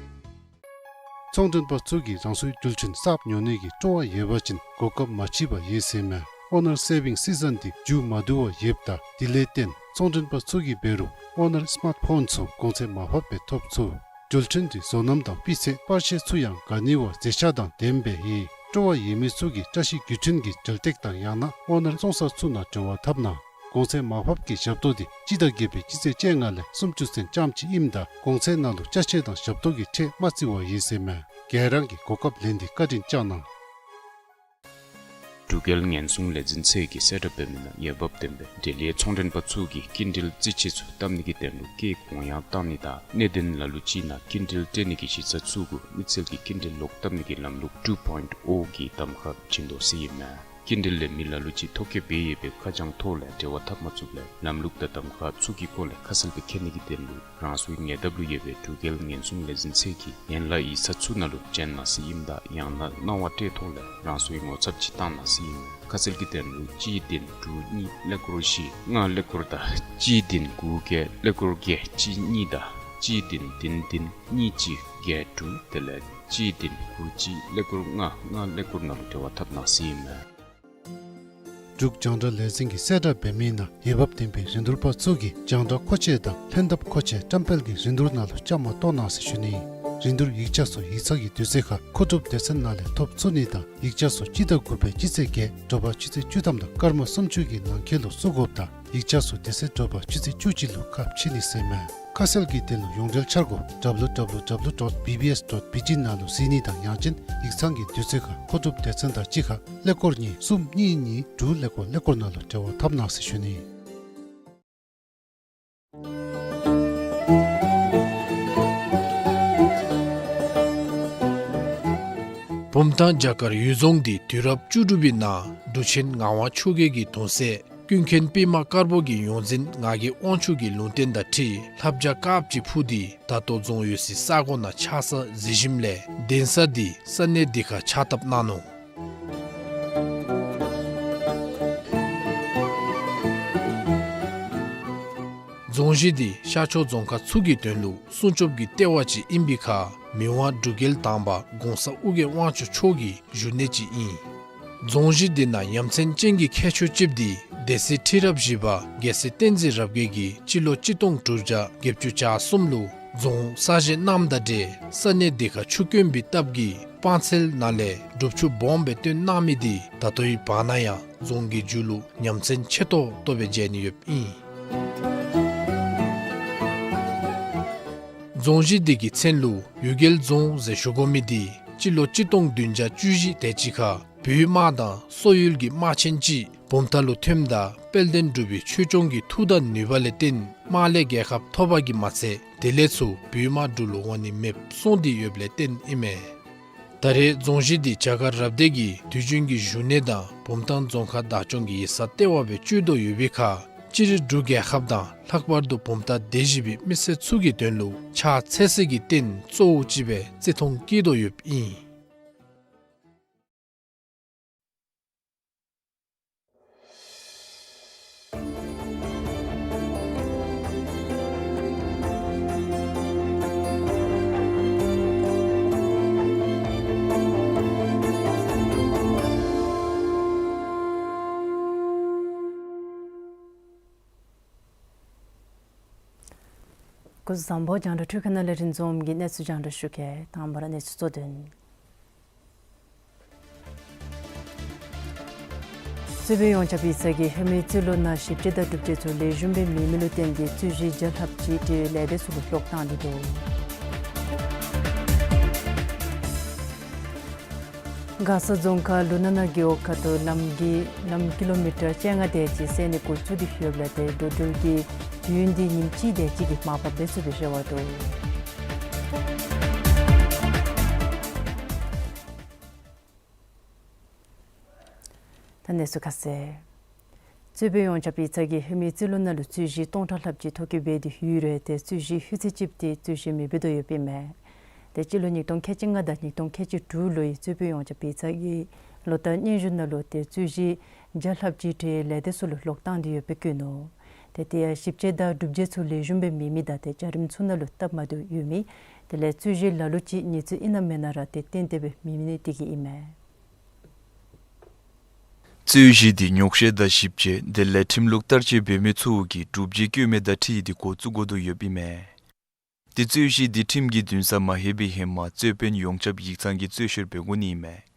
ཚོང་མགྲོན་པ་ཚུ་གིས་རང་སོའི་འགྲུལ་འཕྲིན་གསརཔ་ཉོ་ནི་གི་སྤྲོ་བ་ཡོད་པ་ཅིན་གོ་སྐབས་མ་མཆིས་པར་ཡོད་ཟེར་མས། ཨོ་ནར་སེ་བིང་སི་ཛོན་འདི་མཇུག་མ་བསྡུ་བར་ཡོདཔ་ད་དེ་ལས་བརྟེན་ཚོང་མགྲོན་པ་ཚུ་གིས་འབད་རུང་ཨོ་ནར་སི་མཱརཊ་ཕོན་ཚུ་གོང་ཚད་མར་ཕབ་སྦེ་ཐོབ་ཚུགས། འགྲུལ་འཕྲིན་གྱི་བཟོ་རྣམ་དང་སྤུས་ཚད་པར་ཤེས་ཚུ་ཡང་ག་ནི་བ་མཛེས་ཆ་དང་ལྡནམ་སྦེ་ཡོད། སྤྲོ་བ་ཡོད་མི་ཚུ་གིས་བཀྲ་ཤིས་བརྒྱུད་འཕྲིན་གྱི་འབྲེལ་སྟེགས་དང་ཡང་ན་ཨོ་ནར་བཙོང་ས་ཚུ་ནང་འབྲེལ་བ་འཐབ་གནང་། གོང་ཚད་མར་ཕབ་ཀྱི་ཞབས་ཏོག་འདི་སྤྱི་ཟླ་བརྒྱད་པའི་སྤྱི་ཚེས་བཅོ་ལྔ་ལས་སུམ་ཅུ་ཚུན་ཙམ་ཅིག་ཨིནམ་ད་གོང་ཚད་ནང་ལུ་ཅ་ཆས་དང་ཞབས་ཏོག་གི་ཁྲལ་མ་བརྩི་བར་ཡོད་ཟེར་མས། ག་ར་གིས་གོ་སྐབས་ལེན་ཏེ་བཀའ་དྲིན་བསྐྱང་གནང་། འབྲུག་རྒྱལ་ཉེན་སྲུང་ལས་འཛིན་ཚད་ཀྱིས་གསལ་བསྒྲགས་འབད་མི་ནང་འོས་འབབ་ལྡན་པའི་འབྲེལ་ཡོད་ཚོང་མགྲོན་པ་ཚུ་གིས་སྐྱིན་འགྲུལ་རྩིས་ཆད་ཚུ་བཏབ་ནི་གི་དོན་ལུ་སྐད་གོང་ཡང་བཏང་ནི་དང་གནད་དོན་ལ་ལུ་ཅིག་ནང་སྐྱིན་འགྲུལ་སྤྲོད་ནི་གི་གཞི་རྩ་ཚུ་གུ་མི་སེར་གྱི་སྐྱིན་འགྲུལ་ལོག་བཏབ་ནི་གི་ལམ་ལུགས་two point O གི་གདམ་ཁ་བྱིན་དོ་ཟེར་ཨིན་མས། སྐྱིན་འགྲུལ་ལེན་མི་ལ་ལུ་ཅིག་ཐོ་བཀོད་འབད་ཡོད་པའི་ཁ་བྱང་ཐོག་ལས་འབྲེལ་བ་འཐབ་མ་ཚུགསཔ་ལས་ལམ་ལུགས་དང་གདམ་ཁ་ཚུ་གི་སྐོར་ལས་ཁ་གསལ་སྦེ་མཁྱེན་ནི་གི་དོན་ལུ་རང་སོའི་ཉེ་འདབས་ལུ་ཡོད་པའི་འབྲུག་རྒྱལ་ཉེན་སྲུང་ལས་འཛིན་ཚད་ཀྱི་ཡན་ལག་ཡིག་ཚང་ཚུ་ནང་ལུ་བྱོན་གནང་ཟེར་ཨིནམ་ད་ཡང་ན་གནང་བ་སྤྲོད་ཐོག་ལས་རང་སོའི་ངོ་ཚབ་ཅིག་བཏང་གནང་ཟེར་ཨིན་མས། ཁ་གསལ་གྱི་དོན་ལུ་གཅིག་བདུན་དྲུག་གཉིས་ཀླད་ཀོར་བཞི་ལྔ་ཀླད་ཀོར་དང་གཅིག་བདུན་དགུ་བརྒྱད་ཀླད་ཀོར་བརྒྱད་གཅིག་གཉིས་དང་གཅིག་བདུན་བདུན་བདུན་གཉིས་གཅིག་བརྒྱད་དྲུག་དེ་ལས་གཅིག་བདུན་དགུ་གཅིག་ཀླད་ཀོར་ལྔ་ལྔ་ཀླད་ཀོར་ནང་ལུ་འབྲེལ་བ་འཐབ་གནང་ཟེར་ཨིན་མས། འབྲུག་རྒྱང་བསྒྲགས་ལས་འཛིན་གྱིས་གསལ་བསྒྲགས་འབད་མི་ནང་འོས་འབབ་ལྡན་པའི་རིན་བསྡུར་པ་ཚུ་གིས་རྒྱང་བསྒྲགས་མཁོ་ཆས་དང་ལྷན་ཐབས་མཁོ་ཆས་བཀྲམ་སྤེལ་གྱི་རིན་བསྡུར་ནང་ལུ་བཅའ་མར་གཏོགས་གནང་ཟེར་ཞུ་ནི། རིན་བསྡུར་ཡིག་ཆ་ཚུ་ཡིག་ཚང་གི་དུས་ཚོད་ཁར་མཁོ་སྒྲུབ་སྡེ་ཚན་ནང་ལས་ཐོབ་ཚུགས་ནི་དང་ཡིག་ཆ་ཚུ་སྤྱི་ཟླ་དགུ་པའི་སྤྱི་ཚེས་བརྒྱད་དྲོ་པ་ཆུ་ཚོད་བཅུ་ཐམ་དང་སྐར་མ་སུམ་ཅུ་གི་ནང་འཁོད་ལུ་བཙུགས་དགོཔ་དང་ཡིག་ཆ་ཚུ་དེ་ཚེ་དྲོ་པ་ཆུ་ཚོད་བཅུ་གཅིག་ལུ་ཁ་ཕྱེ་ནི་ཟེར་མས། ཁ་གསལ་གྱི་དོན་ལུ་ཡོངས་འབྲེལ་འཆར་སྒོ་W W W dot B B S dot B T ནང་ལུ་གཟིགས་ནི་དང་ཡང་ཅིན་ཡིག་ཚང་གི་དུས་ཚོད་ཁར་མཁོ་སྒྲུབ་སྡེ་ཚན་དང་གཅིག་ཁར་ཀླད་ཀོར་གཉིས་གསུམ་གཉིས་གཉིས་དྲུག་ཀླད་ཀོར་ཀླད་ཀོར་ནང་ལུ་འབྲེལ་བ་འཐབ་གནང་ཟེར་ཞུ་ནི། བུམ་ཐང་བྱ་དཀར་གཡུལ་རྫོང་འདི་དུས་རབས་བཅུ་དྲུག་པའི་ནང་འབྲུག་ཆེན་ངག་དབང་ཆོས་རྒྱལ་གྱི་གདུང་སྲས་ཀུན་མཁྱེན་པདྨ་དཀར་པོ་གི་ཡོངས་འཛིན་ངག་གི་དབང་ཕྱུག་གི་ལུང་བསྟན་དང་འཁྲིལ་ལྷ་བྱ་དཀརཔོ་ཅིག་འཕུར་ཏེ་ད་ལྟོ་རྫོང་ཡོད་སའི་ས་གོ་ནང་ཆགས་ས་གཟིགས་ཞིནམ་ལས་གདན་ས་འདི་ས་གནས་འདི་ཁར་ཕྱག་བཏབ་གནང་ནུག། རྫོང་གཞི་འདི་ཤར་ཕྱོགས་རྫོང་ཁག་ཚུ་གི་དོན་ལུ་སྲུང་སྐྱོབ་ཀྱི་ལྟེ་བ་ཅིག་ཨིན་པའི་ཁར་མི་དབང་འབྲུག་རྒྱལ་དང་པ་གོང་ས་ཨོ་རྒྱན་དབང་ཕྱུག་མཆོག་གི་བཞུགས་གནས་ཅིག་ཨིན། རྫོང་གཞི་འདི་ནང་ཡ་མཚན་ཅན་གྱི་ཁྱད་ཆོས་ཅིག་འདི་སྡེ་སྲིད་ཁྲི་རབས་བཞི་པ་རྒྱལ་སྲས་བསྟན་འཛིན་རབ་རྒྱས་ཀྱིས་སྤྱི་ལོ་གཅིག་སྟོང་དྲུག་བརྒྱ་བརྒྱད་ཅུ་གྱ་གསུམ་ལུ་རྫོང་གསར་བཞེངས་གནངམ་དང་འབྲེལ་ས་གནས་འདི་ཁར་ཆུ་དཀོན་པའི་སྟབས་ཀྱིས་སྤང་ཚལ་ནང་ལས་སྒྲུབ་ཆུ་སྦོམ་སྦེ་བཏོན་གནང་མི་འདི་ད་ལྟོའི་བར་ན་ཡང་རྫོང་གི་མཇུག་ལུ་ཡ་མཚན་ཆེ་ཏོག་ཏོ་སྦེ་མཇལ་ནི་ཡོདཔ་ཨིན། རྫོང་གཞི་འདི་གི་མཚན་ལུ་གཡུལ་རྒྱལ་རྫོང་ཟེར་ཞུ་དགོ་མི་འདི་སྤྱི་ལོ་གཅིག་སྟོང་བདུན་བརྒྱ་བཅུ་བཞི་དེ་ཅིག་ཁར་བོད་དམག་དང་སོག་ཡུལ་གྱི་དམག་ཆེན་ཅིག་བུམ་ཐང་ལུ་ཐོནམ་ད་དཔལ་ལྡན་འབྲུག་པའི་ཆོས་སྐྱོང་གི་མཐུ་དང་ནུས་པ་ལས་བརྟེན་དམག་ལས་རྒྱལ་ཁ་ཐོབ་པ་གིས་མ་ཚད་དེ་ལས་ཚུར་བོད་དམག་འབྲུག་ལུ་འོང་ནི་མེདཔ་སོང་སྟེ་ཡོདཔ་ལས་བརྟེན་ཨིན་མས། ད་རེས་རྫོང་གཞི་འདི་བྱ་དཀར་རབ་སྡེ་གི་དུས་རྒྱུན་གྱི་བཞུགས་གནས་དང་བུམ་ཐང་རྫོང་ཁག་བདག་སྐྱོང་གི་ཡིག་ཚང་ལྟེ་བ་སྦེ་སྤྱོད་དོ་ཡོད་པའི་ཁར་སྤྱིར་འབྲུག་རྒྱལ་ཁབ་དང་ལྷག་པར་དུ་བུམ་ཐང་སྡེ་བཞི་པའི་མི་སེར་ཚུ་གི་དོན་ལུ་ཕྱག་འཚལ་སའི་རྟེན་གཙོ་བོ་ཅིག་སྦེ་བརྩི་མཐོང་བསྐྱེད་དོ་ཡོདཔ་ཨིན། སྐུ་གཟུགས་བཟང་པོ། རྒྱང་བསྒྲགས་འཕྲུལ་ཁང་ནང་ལས་རིན་འཛོམས་ཀྱིས་གནས་ཚུལ་རྒྱང་བསྒྲགས་ཞུ་གེ། དང་པ་ར་གནས་ཚུལ་གཙོ་དོན། གཙོས་པའི་ཡོངས་ཁྱབ་ཡིག་ཚང་གིས་ཧེ་མའི་རྩིས་ལོ་ནང་ཞིབ་དཔྱད་དང་སྒྲུབ་དཔྱད་ཚུ་ལེགས་ཤོམ་སྦེ་མེད་མི་ལུ་བརྟེན་ཏེ་རྩོད་གཞི་བརྒྱ་ལྷགཔ་ཅིག་འབྲེལ་ཡོད་ལས་སྡེ་ཚུ་ལུ་སློག་བཏང་སྟེ་འདུག། མགར་ས་རྫོང་ཁག་ལུ་ན་ན་རྒེད་འོག་ཁ་ཐུག་ལམ་གྱི་ལམ་ཀི་ལོ་མི་ཊར་བཅོ་ལྔ་དེ་ཅིག་བསལ་ནི་འགོ་བཙུགས་ཏེ་ཡོདཔ་ལས་ཏེ་འགྲོ་འགྲུལ་གྱི་དུས་ཡུན་འདི་ཉིནམ་གཅིག་དེ་ཅིག་གིས་མར་ཕབ་འབད་ཚུགས་པའི་རེ་བ་འདུག། ད་གནས་ཚུལ་ཁ་གསལ། རྩོད་དཔོན་ཡོངས་ཁྱབ་ཡིག་ཚང་གིས་ཧེ་མའི་རྩིས་ལོ་ནང་ལུ་རྩོད་གཞི་སྟོང་ཕྲག་ལྷགཔ་ཅིག་ཐོ་བཀོད་འབད་དེ་ཡོད་རུང་ཏེ་རྩོད་གཞི་ལྷུ་ཚིགས་ཅིག་ཏེ་རྩོད་གཞི་མི་འབད་དོ་ཡོདཔ་ཨིན་མས། ཏེ་སྤྱི་ལོ་ཉིས་སྟོང་ཁལ་གཅིག་ལྔ་དང་ཉིས་སྟོང་ཁལ་གཅིག་དྲུག་ལོའི་རྩོད་དཔོན་ཡོངས་ཁྱབ་ཡིག་ཚང་གི་ལོ་ལྟར་སྙན་ཞུ་ནང་ལུ་ཏེ་རྩོད་གཞི་བརྒྱ་ལྷགཔ་ཅིག་གྲས་ལས་སྡེ་ཚུ་ལུ་ལོག་བཏང་སྟེ་ཡོདཔ་སྦེ་བཀོད་ནུག། ཏེ་དེ་ཡང་ཞིབ་དཔྱད་དང་སྒྲུབ་དཔྱད་ཚུ་ལེགས་ཤོམ་སྦེ་མེད་མི་དང་ཏེ་བྱ་རིམ་ཚུ་ནང་ལུ་སྟབས་མ་བདེཝ་ཡོད་མི་དེ་ལས་རྩོད་གཞི་ལ་ལུ་ཅིག་ངེས་ཚིག་ཨིན་ན་མེན་ན་ར་ཏེ་ཏན་ཏན་སྦེ་མེད་མི་དེ་གིས་ཨིན་མས། རྩོད་གཞི་དེ་ཉོག་བཤད་དང་ཞིབ་དཔྱད་དེ་ལས་ཁྲིམས་ལུགས་བསྟར་སྤྱོད་འབད་མི་ཚུ་གིས་སྒྲུབ་དཔྱད་བཀོད་མི་དང་འཁྲིལ་ཏེ་འགོ་བཙུགས་དགོ་དོ་ཡོདཔ་ཨིན་མས། ཏེ་རྩོད་གཞི་དེ་ཁྲིམས་ཀྱི་འདུན་སར་མ་ལྷོད་པའི་ཧེ་མ་རྩོད་དཔོན་ཡོངས་ཁྱབ་ཡིག་ཚང་གིས་རྩོད་བཤེར་འབད་དགོ་ནི་ཨིན་མས།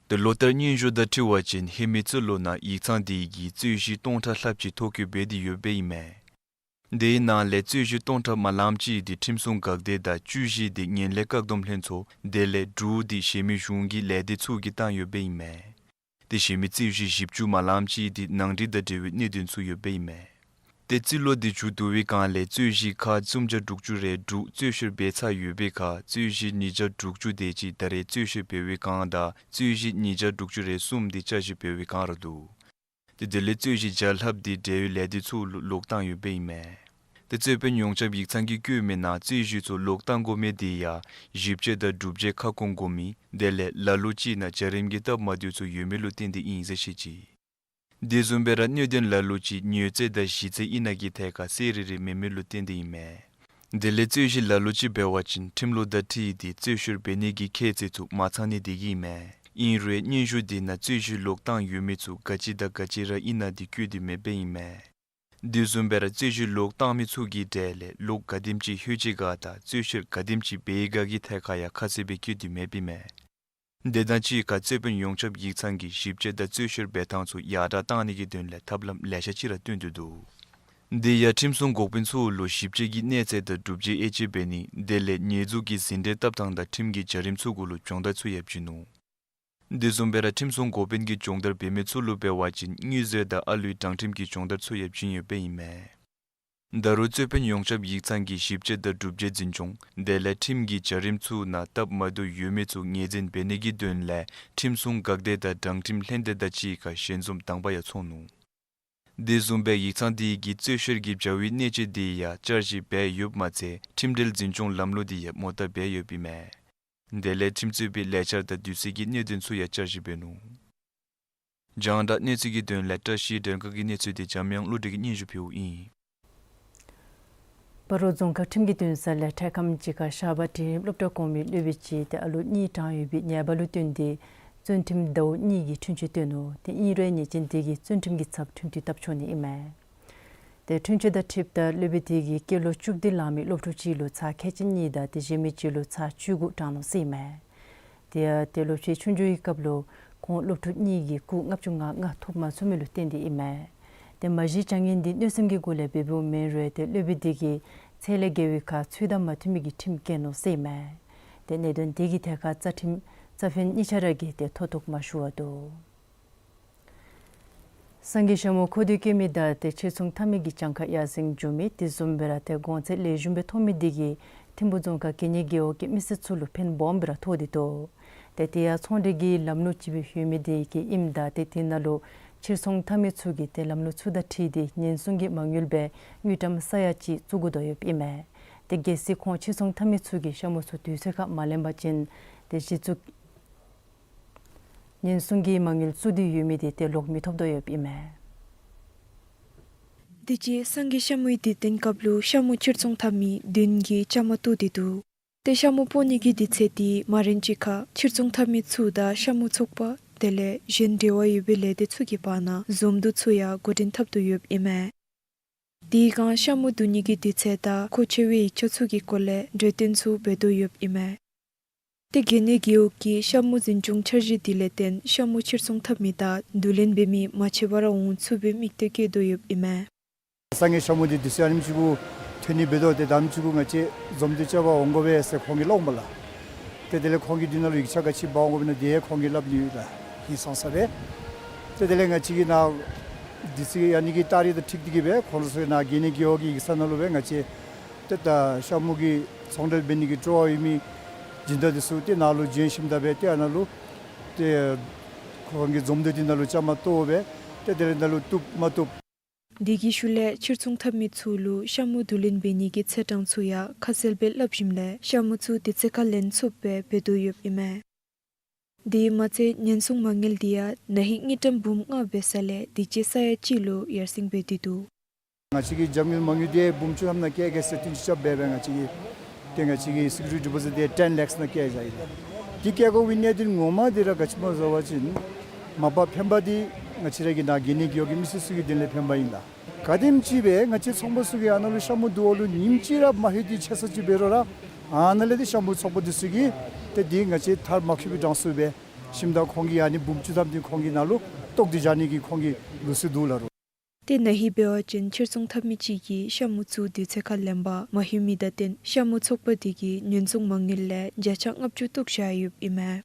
ཏེ་ལོ་ལྟར་སྙན་ཞུ་དང་འཁྲིལ་བ་ཅིན་ཧེ་མའི་རྩིས་ལོ་ནང་ཡིག་ཚང་དེ་གིས་རྩོད་གཞི་སྟོང་ཕྲག་ལྷགཔ་ཅིག་ཐོ་བཀོད་འབད་དེ་ཡོདཔ་ཨིན་མས། དེའི་ནང་ལས་རྩོད་གཞི་སྟོང་ཕྲག་མ་ལངམ་ཅིག་དེ་ཁྲིམས་སྲུང་འགག་སྡེ་དང་བཅུ་བཞི་དེ་ངན་ལྷད་བཀག་སྡོམ་ལྷན་ཚོགས་དེ་ལས་དྲུག་དེ་གཞན་མི་གཞུང་གི་ལས་སྡེ་ཚུ་གིས་བཏང་ཡོདཔ་ཨིན་མས། དེ་གཞན་མི་རྩོད་གཞི་བཞི་བཅུ་མ་ལངམ་ཅིག་དེ་ནང་འགྲིག་དང་འབྲེལ་བའི་གནད་དོན་ཚུ་ཡོདཔ་ཨིན་མས། ཏེ་རྩིས་ལོ་དེ་མཇུག་བསྡུ་བའི་སྒང་ལས་རྩོད་གཞི་ཁག་སུམ་བརྒྱ་དྲུག་ཅུ་རེ་དྲུག་རྩོད་བཤེར་འབད་ཚར་ཡོད་པའི་ཁར་རྩོད་གཞི་ཉིས་བརྒྱ་དྲུག་ཅུ་དེ་ཅིག་ད་རེས་རྩོད་བཤེར་འབད་བའི་སྒང་དང་རྩོད་གཞི་ཉིས་བརྒྱ་དྲུག་ཅུ་རེ་གསུམ་དེ་བསྐྱར་ཞིབ་འབད་བའི་སྒང་ར་འདུག། ཏེ་དེ་ལས་རྩོད་གཞི་བརྒྱ་ལྷགཔ་དེ་འབྲེལ་ཡོད་ལས་སྡེ་ཚུ་ལུ་ལོག་བཏང་ཡོདཔ་ཨིན་མས། ཏེ་རྩོད་དཔོན་ཡོངས་ཁྱབ་ཡིག་ཚང་གིས་བཀོད་མི་ནང་རྩོད་གཞི་ཚུ་ལོག་བཏང་དགོ་མི་དེ་ཡང་ཞིབ་དཔྱད་དང་སྒྲུབ་དཔྱད་ཁ་སྐོང་དགོ་མི་དེ་ལས་ལ་ལུ་ཅིག་ནང་བྱ་རིམ་གྱི་སྟབས་མ་བདེཝ་ཚུ་ཡོད་མི་ལུ་བརྟེན་ཏེ་ཨིན་ཟེར་བཤད་ཅི། དེ་བཟུམ་སྦེ་ར་གནད་དོན་ལ་ལུ་ཅིག་མྱུར་ཚད་དང་ཞི་ཚད་ཨིན་ན་གི་ཐད་ཁར་གསལ་རི་རི་མེད་མི་ལུ་བརྟེན་ཏེ་ཨིན་མས། དེ་ལས་རྩོད་གཞི་ལ་ལུ་ཅིག་འབད་བ་ཅིན་ཁྲིམས་ལུགས་དང་འཁྲིལ་ཏེ་རྩོད་བཤེར་འབད་ནི་གི་ཁྱད་ཚད་ཚུ་མ་ཚང་ནི་དེ་གིས་ཨིན་མས། ཨིན་རུང་སྙན་ཞུ་དེ་ནང་རྩོད་གཞི་ལོག་བཏང་ཡོད་མི་ཚུ་ག་ཅི་དང་ག་ཅི་ར་ཨིན་ན་དེ་བཀོད་དེ་མེདཔ་ཨིན་མས། དེ་བཟུམ་སྦེ་ར་རྩོད་གཞི་ལོག་བཏང་མི་ཚུ་གི་གྲས་ལས་ལོག་ག་དེམ་ཅིག་ལྷོད་ཅི་ག་དང་རྩོད་བཤེར་ག་དེམ་ཅིག་འབད་ཡི་ག་གི་ཐད་ཁར་ཡང་ཁ་གསལ་སྦེ་བཀོད་དེ་མེདཔ་ཨིན་མས། དེ་དང་གཅིག་ཁར་རྩོད་དཔོན་ཡོངས་ཁྱབ་ཡིག་ཚང་གིས་ཞིབ་དཔྱད་དང་རྩོད་བཤེར་འབད་ཐངས་ཚུ་ཡར་དྲག་བཏང་ནི་གི་དོན་ལས་ཐབས་ལམ་ལེ་ཤ་ཅིག་ར་བཏོན་ཏེ་འདུག། དེ་ཡང་ཁྲིམས་སྲུང་འགོ་དཔོན་ཚུ་ལུ་ཞིབ་དཔྱད་ཀྱི་གནས་ཚད་དང་སྒྲུབ་དཔྱད་དབྱེ་དཔྱད་འབད་ནི་དེ་ལས་ཉེས་འཛུགས་ཀྱི་ཟིན་བྲིས་བཏབ་ཐངས་དང་ཁྲིམས་ཀྱི་བྱ་རིམ་ཚུ་གུ་ལུ་སྦྱོང་བརྡར་ཚུ་ཡང་བྱིན་ནུག། དེ་བཟུམ་སྦེ་ར་ཁྲིམས་སྲུང་འགོ་དཔོན་གྱིས་སྦྱོང་བརྡར་འབད་མི་ཚུ་ལུ་འབད་བ་ཅིན་དངུལ་རྫས་དང་ཨ་ལུའི་དྲང་ཁྲིམས་ཀྱི་སྦྱོང་བརྡར་ཚུ་ཡང་བྱིན་ཡོདཔ་ཨིན་མས། ད་རུང་རྩོད་དཔོན་ཡོངས་ཁྱབ་ཡིག་ཚང་གིས་ཞིབ་དཔྱད་དང་སྒྲུབ་དཔྱད་འཛིན་སྐྱོང་དེ་ལས་ཁྲིམས་ཀྱི་བྱ་རིམ་ཚུ་ནང་སྟབས་མ་བདེཝ་ཡོད་མི་ཚུ་ངོས་འཛིན་འབད་ནི་གི་དོན་ལས་ཁྲིམས་སྲུང་འགག་སྡེ་དང་དྲང་ཁྲིམས་ལྷན་སྡེ་དང་གཅིག་ཁར་ཞལ་འཛོམས་དང་པ་ཡང་ཚོགས་ནུག། དེ་བཟུམ་སྦེ་ཡིག་ཚང་དེ་གིས་རྩོད་བཤེར་གྱི་བྱ་བའི་གནད་སྤྱོད་དེ་ཡང་བསྐྱར་ཞིབ་འབད་ཡོདཔ་མ་ཚད་ཁྲིམས་འབྲེལ་འཛིན་སྐྱོང་ལམ་ལུགས་དེ་ཡང་མོ་བརྡ་འབད་ཡོདཔ་ཨིན་མས། དེ་ལས་ཁྲིམས་རྩོད་པའི་ལས་འཆར་དང་དུས་ཚོད་ཀྱི་གནད་དོན་ཚུ་ཡང་བསྐྱར་ཞིབ་འབད་ནུག། རྒྱང་བསྒྲགས་གནས་ཚུལ་གྱི་དོན་ལས་བཀྲ་ཤིས་སྒྲོལ་དཀར་གྱི་གནས་ཚུལ་དེ་འཇམ་དབྱངས་བློ་གྲོས་ཀྱིས་སྙན་ཞུ་ཕུལཝ་ཨིན། སྤ་རོ་རྫོང་ཁག་ཁྲིམས་ཀྱི་འདུན་ས་ལས་འཕྲལ་ཁམས་ཅིག་ཁར་ཤར་པ་འབྲིང་རིམ་སློབ་གྲྭ་གོང་མའི་སློབ་དཔོན་ཅིག་ཏེ་ཨ་ལོ་གཉིས་གྲངས་ཡོད་པའི་ཉེས་པ་ལུ་བརྟེན་ཏེ་བཙོན་ཁྲིམས་ཟླཝ་གཉིས་ཀྱི་འཁྲུན་ཆོད་བཏོན་ནུག། ཏེ་ཨིན་རུང་ཉེས་ཅན་དེ་གིས་བཙོན་ཁྲིམས་ཀྱི་ཚབ་ཁྲིམས་མཐུན་བཏབ་ཆོག་ནི་ཨིན་མས། ཏེ་འཁྲུན་ཆོད་དང་འཁྲིལཝ་ད་སློབ་དཔོན་དེ་གིས་སྐྱེས་ལོ་བཅུ་བདུན་ལང་མི་སློབ་ཕྲུག་གཅིག་ལུ་ཚར་ཁལ་གཅིག་གཉིས་དང་ཏེ་གཞན་མི་གཅིག་ལུ་ཚར་བཅུ་དགུ་དྲངས་ནུག་ཟེར་ཨིན་མས། དེ་ཡང་ཏེ་སློབ་ཕྲུག་ཆུང་ཆུང་གི་སྐབས་ལུ་ཁོང་སློབ་ཕྲུག་གཉིས་ཀྱི་སྐུ་ལྔ་བཅུ་ང་ལྔ་ཐུབ་མ་ཚུགས་མི་ལུ་བརྟེན་ཏེ་ཨིན་མས། ཏེ་མ་གཞི་བྱ་ངན་འདི་གནོད་སེམས་ཀྱི་སྒོ་ལས་འབད་འབདཝ་མེན་རུང་ཏེ་སློབ་དཔོན་དེ་གིས་ཚད་ལས་བརྒལ་བའི་ཁར་ཚུལ་དང་མ་མཐུན་མི་གི་ཁྲིམས་བཀལ་ནུག་ཟེར་ཨིན་མས། ཏེ་གནད་དོན་དེ་གི་ཐད་ཁར་རྩ་ཁྲིམས་རྩ་ཕན་གཉིས་ཆ་ར་གིས་ཏེ་མཐོང་གཏུགས་མ་ཞུ་བར་འདུག། སངས་རྒྱས་ཤ་མོ་མཁོ་འདོད་བསྐྱེད་མི་དང་ཏེ་ཕྱིར་ཚོང་འཐབ་མི་གི་གྱངས་ཁ་ཡར་སེང་འགྱོ་མི་དེ་བཟུམ་སྦེ་ར་ཏེ་གོང་ཚད་ལེགས་ཤོམ་སྦེ་ཐོབ་མི་དེ་གིས་ཐིམ་ཕུག་རྫོང་ཁག་གད་སྙིགས་རྒེད་འོག་གི་མི་སེར་ཚུ་ལུ་ཕན་སྦོམ་སྦེ་ར་ཐོགས་ཏེ་འདུག། ཏེ་དེ་ཡང་ཚོང་འབྲེལ་གྱི་ལམ་ལུགས་ཅིག་སྦེ་ཡོད་མི་དེ་གིས་ཨིནམ་ད་ཏེ་དེ་ནང་ལུ་ཕྱིར་ཚོང་འཐབ་མི་ཚུ་གིས་ཏེ་ལམ་ལུགས་ཚུ་དང་འཁྲིལ་ཏེ་ཉེན་སྲུང་གི་མ་དངུལ་སྦེ་དངུལ་ཀྲམ་ས་ཡ་གཅིག་བཙུགས་དགོ་དོ་ཡོདཔ་ཨིན་མས། ཏེ་གལ་སྲིད་ཁོང་ཕྱིར་ཚོང་འཐབ་མི་ཚུ་གིས་ཤ་མོ་ཚུ་དུས་ཚོད་ཁར་མ་ལེན་པ་ཅིན་ཏེ་གཞི་བཙུགས་ཉེན་སྲུང་གི་མ་དངུལ་བཙུགས་ཏེ་ཡོད་མི་དེ་ཏེ་ལོག་མི་ཐོབ་དོ་ཡོདཔ་ཨིན་མས། དུས་ཅི་སངས་རྒྱས་ཤ་མོའི་དུས་སྟོན་སྐབས་ལུ་ཤ་མོ་ཕྱིར་ཚོང་འཐབ་མི་བདུན་གྱིས་བཅའ་མར་གཏོགས་ཏེ་འདུག། ཏེ་ཤ་མོ་སྤོ་ནི་གི་དུས་ཚོད་དེ་མ་རན་ཅིག་ཁར་ཕྱིར་ཚོང་འཐབ་མི་ཚུ་དང་ཤ་མོ་ཚོགས་པ་དེ་ལས་གཞན་འབྲེལ་བ་ཡོད་པའི་ལས་སྡེ་ཚུ་གི་བར་ན་འཛོམས་འདུ་ཚུ་ཡང་འགོ་འདྲེན་འཐབ་དོ་ཡོདཔ་ཨིན་མས། དེ་སྒང་ཤ་མོ་བསྡུ་ནི་གི་དུས་ཚོད་དང་མཁོ་ཆེ་བའི་ཡིག་ཆ་ཚུ་གི་སྐོར་ལས་གྲོས་བསྟུན་ཚུ་འབད་དོ་ཡོདཔ་ཨིན་མས། ཏེ་གད་སྙིགས་རྒེད་འོག་གིས་ཤ་མོ་འཛིན་སྐྱོང་འཆར་གཞི་དེ་ལས་བརྟེན་ཤ་མོ་ཕྱིར་ཚོང་འཐབ་མི་དང་བསྡུ་ལེན་འབད་མི་མང་ཆེ་བ་ར་འོང་ཚུགས་པའི་དམིགས་གཏད་བསྐྱེད་དོ་ཡོདཔ་ཨིན་མས། སངས་རྒྱས་ཤ་མོ་འདི་དུས་ཚོད་ཨ་ནེམ་ཅིག་གུ་ཐོན་ནི་འབད་དོ། ཏེ་ད་ཨ་ནེམ་ཅིག་གུ་ང་བཅས་འཛོམས་འདུ་རྐྱབ་པར་འོང་དགོ་པས་ཟེར་ཁོང་གིས་སླབ་འོང་པ་ལགས། ཏེ་དེ་ལས་ཁོང་གིས་འདི་ནང་ལུ་ཡིག་ཆ་ག་ཅི་འབག་འོང་དགོ་པས་ན་དེ་ཡང་ཁོང་གིས་སླབ་ནི་ཡོད་ལགས། ཧིང་སངས་ས་སྦེ། ཏེ་དེ་ལས་ང་བཅས་ཀྱིས་ནཱ་དུས་ཚོད་ཨ་ནི་གི་ཏ་རིག་དང་འཁྲིལ་ཏེ་གིས་སྦེ་ཁོང་ཚུ་ནཱ་གད་སྙིགས་རྒེད་འོག་གི་ཡིག་ཚང་ནང་ལུ་སྦེ་ང་བཅས་ཏེ་ད་ཤ་མོ་གི་ཚོང་འབྲེལ་འབད་ནི་གི་སྤྲོ་བ་ཡོད་མི་སྦྱིན་བདག་དེ་ཚུ་ཏེ་ནཱ་ལུ་བྱོན་ཞིནམ་ད་སྦེ་ཏེ་ཨ་ནཱ་ལུ་ཏེ་ཁོང་གི་འཛོམས་འདུ་འདི་ནང་ལུ་བཅའ་མར་གཏོགས་སྦེ་ ཏེ་དེ་ལས་ནཱ་ལུ་བཏུབ་མ་བཏུབ། དེ་གི་ཤུལ་ལས་ཕྱིར་ཚོང་འཐབ་མི་ཚུ་ལུ་ཤ་མུ་བསྡུ་ལེན་འབད་ནི་གི་ཚེས་གྲངས་ཚུ་ཡང་ཁ་གསལ་སྦེ་སླབ་ཞིནམ་ལས་ཤ་མུ་ཚུ་དུས་ཚོད་ཁར་ལེན་ཚུགསཔ་སྦེ་འབད་དོ་ཡོདཔ་ཨིན་མས། དེ་མ་ཚད་ཉེན་སྲུང་མ་དངུལ་དེ་ཡང་ན་ཧིང་དངུལ་ཀྲམ་འབུམ་ལྔ་འབད་ས་ལས་དུས་ཅི་ས་ཡ་གཅིག་ལུ་ཡར་སེང་འབད་དེ་འདུག། ང་བཅས་ཀྱི་འཇམ་དངུལ་མ་དངུལ་དེ་འབུམ་བཅུ་ཐམ་ནང་བཀལ་གེ་ཟེར་བསྟུན་ཅིག་རྐྱབ་སྦེ་ང་བཅས་ཀྱིས་ཏེ་ང་བཅས་ཀྱི་སི་ཀུ་རི་ཊི་ཌི་པོ་ཟིཊ་དེ་ཊེན་ལེཀསི་ནང་བཀལ་བཞག་ཡི་ལགས། དེ་བཀལ་དགོ་པའི་གནད་དོན་ངོ་མ་དེ་ར་ག་ཅི་སྨོ་ཟེར་བ་ཅིན་མ་པ་ཕན་པ་དེ་ང་བཅས་ར་གི་ནང་གི་ནི་གི་ཡོད་ཀྱི་མི་སེར་ཚུ་གི་དོན་ལས་ཕན་པ་ཨིན་ལགས། ག་དེམ་ཅིག་སྦེ་ང་བཅས་ཚོང་པ་ཚུ་གིས་ཨ་ནཱ་ལུ་ཤ་མུ་བསྡུ་བ་ལུ་ཉིནམ་གཅིག་ར་མ་ལྷོད་དེ་ཆད་ས་ཅིག་འབད་རུང་ར་ཨ་ནཱ་ལས་དེ་ཤ་མུ་ཚོགས་པ་དེ་ཚུ་གིས་ཏེ་དེ་ང་བཅས་མཐར་མ་འཁྱོལ་བའི་གྲངས་སུ་སྦེ་ཞིནམ་ད་ཁོང་གིས་ཨ་ནི་འབུམ་བཅུ་ཐམ་དེ་ཁོང་གི་ནང་ལུ་བཏོག་སྟེ་བཞག་ནི་གི་ཁོང་གི་ལུགས་སྲོལ་འདུག་ལགས་རོ། ཏེ་ན་ཧིང་འབད་བ་ཅིན་ཕྱིར་ཚོང་འཐབ་མི་གཅིག་གིས་ཤ་མུ་ཚུ་དུས་ཚོད་ཁར་ལེན་པར་མ་ལྷོད་མི་དང་བསྟུན་ཤ་མུ་ཚོགས་པ་དེ་གིས་ཉེན་སྲུང་མ་དངུལ་ལས་བརྒྱ་ཆ་ལྔ་བཅུ་བཏོག་བཞག་ཡོདཔ་ཨིན་མས།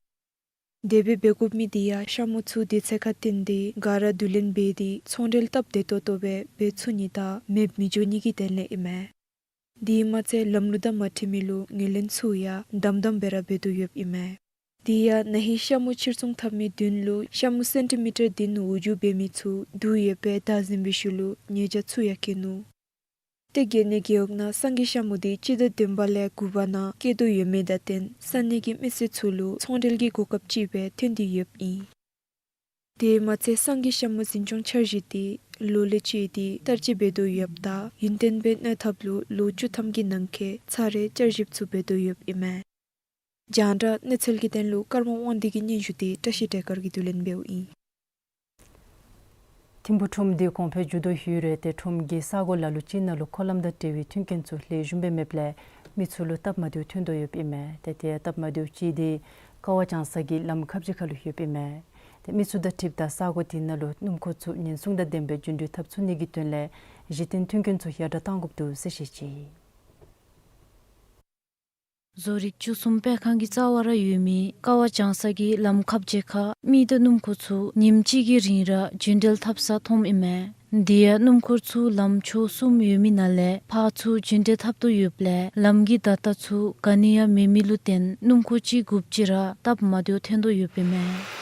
དེ་སྦེ་འབད་དགོ་མི་དེ་ཡང་ཤ་མུ་ཚུ་དུས་ཚོད་ཁར་བཏོན་ཏེ་ག་ར་བསྡུ་ལེན་འབད་དེ་ཚོང་འབྲེལ་སྟབས་བདེ་ཏོག་ཏོ་སྦེ་འབད་ཚུགས་ནི་དང་མེདཔ་མི་འགྱོ་ནི་གི་དོན་ལས་ཨིན་མས། དེ་མ་ཚད་ལམ་ལུགས་དང་མ་འཁྲིལ་མི་ལུ་ངོས་ལེན་ཚུ་ཡང་དམ་དམ་སྦེ་ར་འབད་དོ་ཡོདཔ་ཨིན་མས། དེ་ཡང་ན་ཧིང་ཤ་མུ་ཕྱིར་ཚོང་འཐབ་མི་བདུན་ལུ་ཤ་མུ་སེན་ཊི་མི་ཊར་བདུན་འོག་འགྱུར་འབད་མི་ཚུ་བསྡུ་ཡོདཔ་སྦེ་བདའ་ཟུན་པའི་ཤུལ་ལུ་ཉེས་བྱ་ཚུ་ཡང་བཀལ་ནུག། ཏེ་དགོན་གནས་རྒེད་འོག་ནང་སེང་གེ་ཤ་མུ་དེ་སྤྱི་ཟླ་བདུན་པ་ལས་དགུ་པ་ནང་བཀལ་དོ་ཡོད་མི་དང་བསྟུན་ས་གནས་ཀྱི་མི་སེར་ཚུ་ལུ་ཚོང་འབྲེལ་གྱི་གོ་སྐབས་ཅིག་སྦེ་ཐོན་ཏེ་ཡོདཔ་ཨིན། དེ་མ་ཚད་སེང་གེ་ཤ་མུ་འཛིན་སྐྱོང་འཆར་གཞི་དེ་ལོ་ལས་བཅད་དེ་བསྟར་སྤྱོད་འབད་དོ་ཡོདཔ་ད་ཡུན་བརྟན་སྦེ་གནས་ཐབས་ལུ་ལོ་བཅུ་ཐམ་གྱི་ནང་འཁོད་ཚར་རེ་བསྐྱར་ཞིབ་ཚུ་འབད་དོ་ཡོདཔ་ཨིན་མས། རྒྱང་བསྒྲགས་གནས་ཚུལ་གྱི་དོན་ལུ་ཀརྨ་དབང་འདུས་ཀྱི་སྙན་ཞུ་དེ་བཀྲ་ཤིས་བདེ་དཀར་གྱིས་བསྡུ་ལེན་འབདཝ་ཨིན། ཐིམ་ཕུ་ཁྲོམ་འདི་གོང་འཕེལ་འགྱོ་དོ་ཡོད་རུང་ཏེ་ཁྲོམ་གྱི་ས་གོ་ལ་ལུ་ཅིག་ནང་ལུ་འཁོར་ལམ་དང་འབྲེལ་བའི་མཐུན་རྐྱེན་ཚུ་ལེགས་ཤོམ་སྦེ་མེདཔ་ལས་མི་ཚུ་ལུ་སྟབས་མ་བདེཝ་ཐོན་དོ་ཡོདཔ་ཨིན་མས། ཏེ་དེ་སྟབས་མ་བདེཝ་ཅིག་དེ་ཀ་བ་བྱང་ས་གི་ལམ་ཁ་བརྒྱད་ཁ་ལུ་ཡོདཔ་ཨིན་མས། ཏེ་མི་ཚུ་དང་འཁྲིལཝ་ད་ས་གོ་དེ་ནང་ལུ་སྣུམ་འཁོར་ཚུ་ཉེན་སྲུང་དང་ལྡནམ་སྦེ་རྒྱུན་འགྲུལ་འཐབ་ཚུགས་ནི་གི་དོན་ལས་གཞི་རྟེན་མཐུན་རྐྱེན་ཚུ་ཡར་དྲག་གཏང་དགོཔ་འདུག་ཟེར་བཤད་ཅི། བཟོ་རིག་བཅུ་གསུམ་སྤེལ་ཁང་གི་རྩ་བར་ཡོད་མི་ཀ་བ་བྱང་ས་གི་ལམ་ཁ་བརྒྱད་ཁར་མི་དང་སྣུམ་འཁོར་ཚུ་ཉིནམ་གཅིག་གི་རིང་ར་རྒྱུན་འགྲུལ་འཐབ་ས་མཐོངམ་ཨིན་མས། དེ་ཡང་སྣུམ་འཁོར་ཚུ་ལམ་ཕྱོགས་གསུམ་ཡོད་མི་ནང་ལས་ཕར་ཚུར་རྒྱུན་འགྲུལ་འཐབ་དོ་ཡོདཔ་ལས་ལམ་གྱི་བརྡ་རྟགས་ཚུ་ག་ནི་ཡང་མེད་མི་ལུ་བརྟེན་སྣུམ་འཁོར་གཅིག་དགུ་བཅུ་ར་སྟབས་མ་བདེཝ་ཐོན་དོ་ཡོདཔ་ཨིན་མས།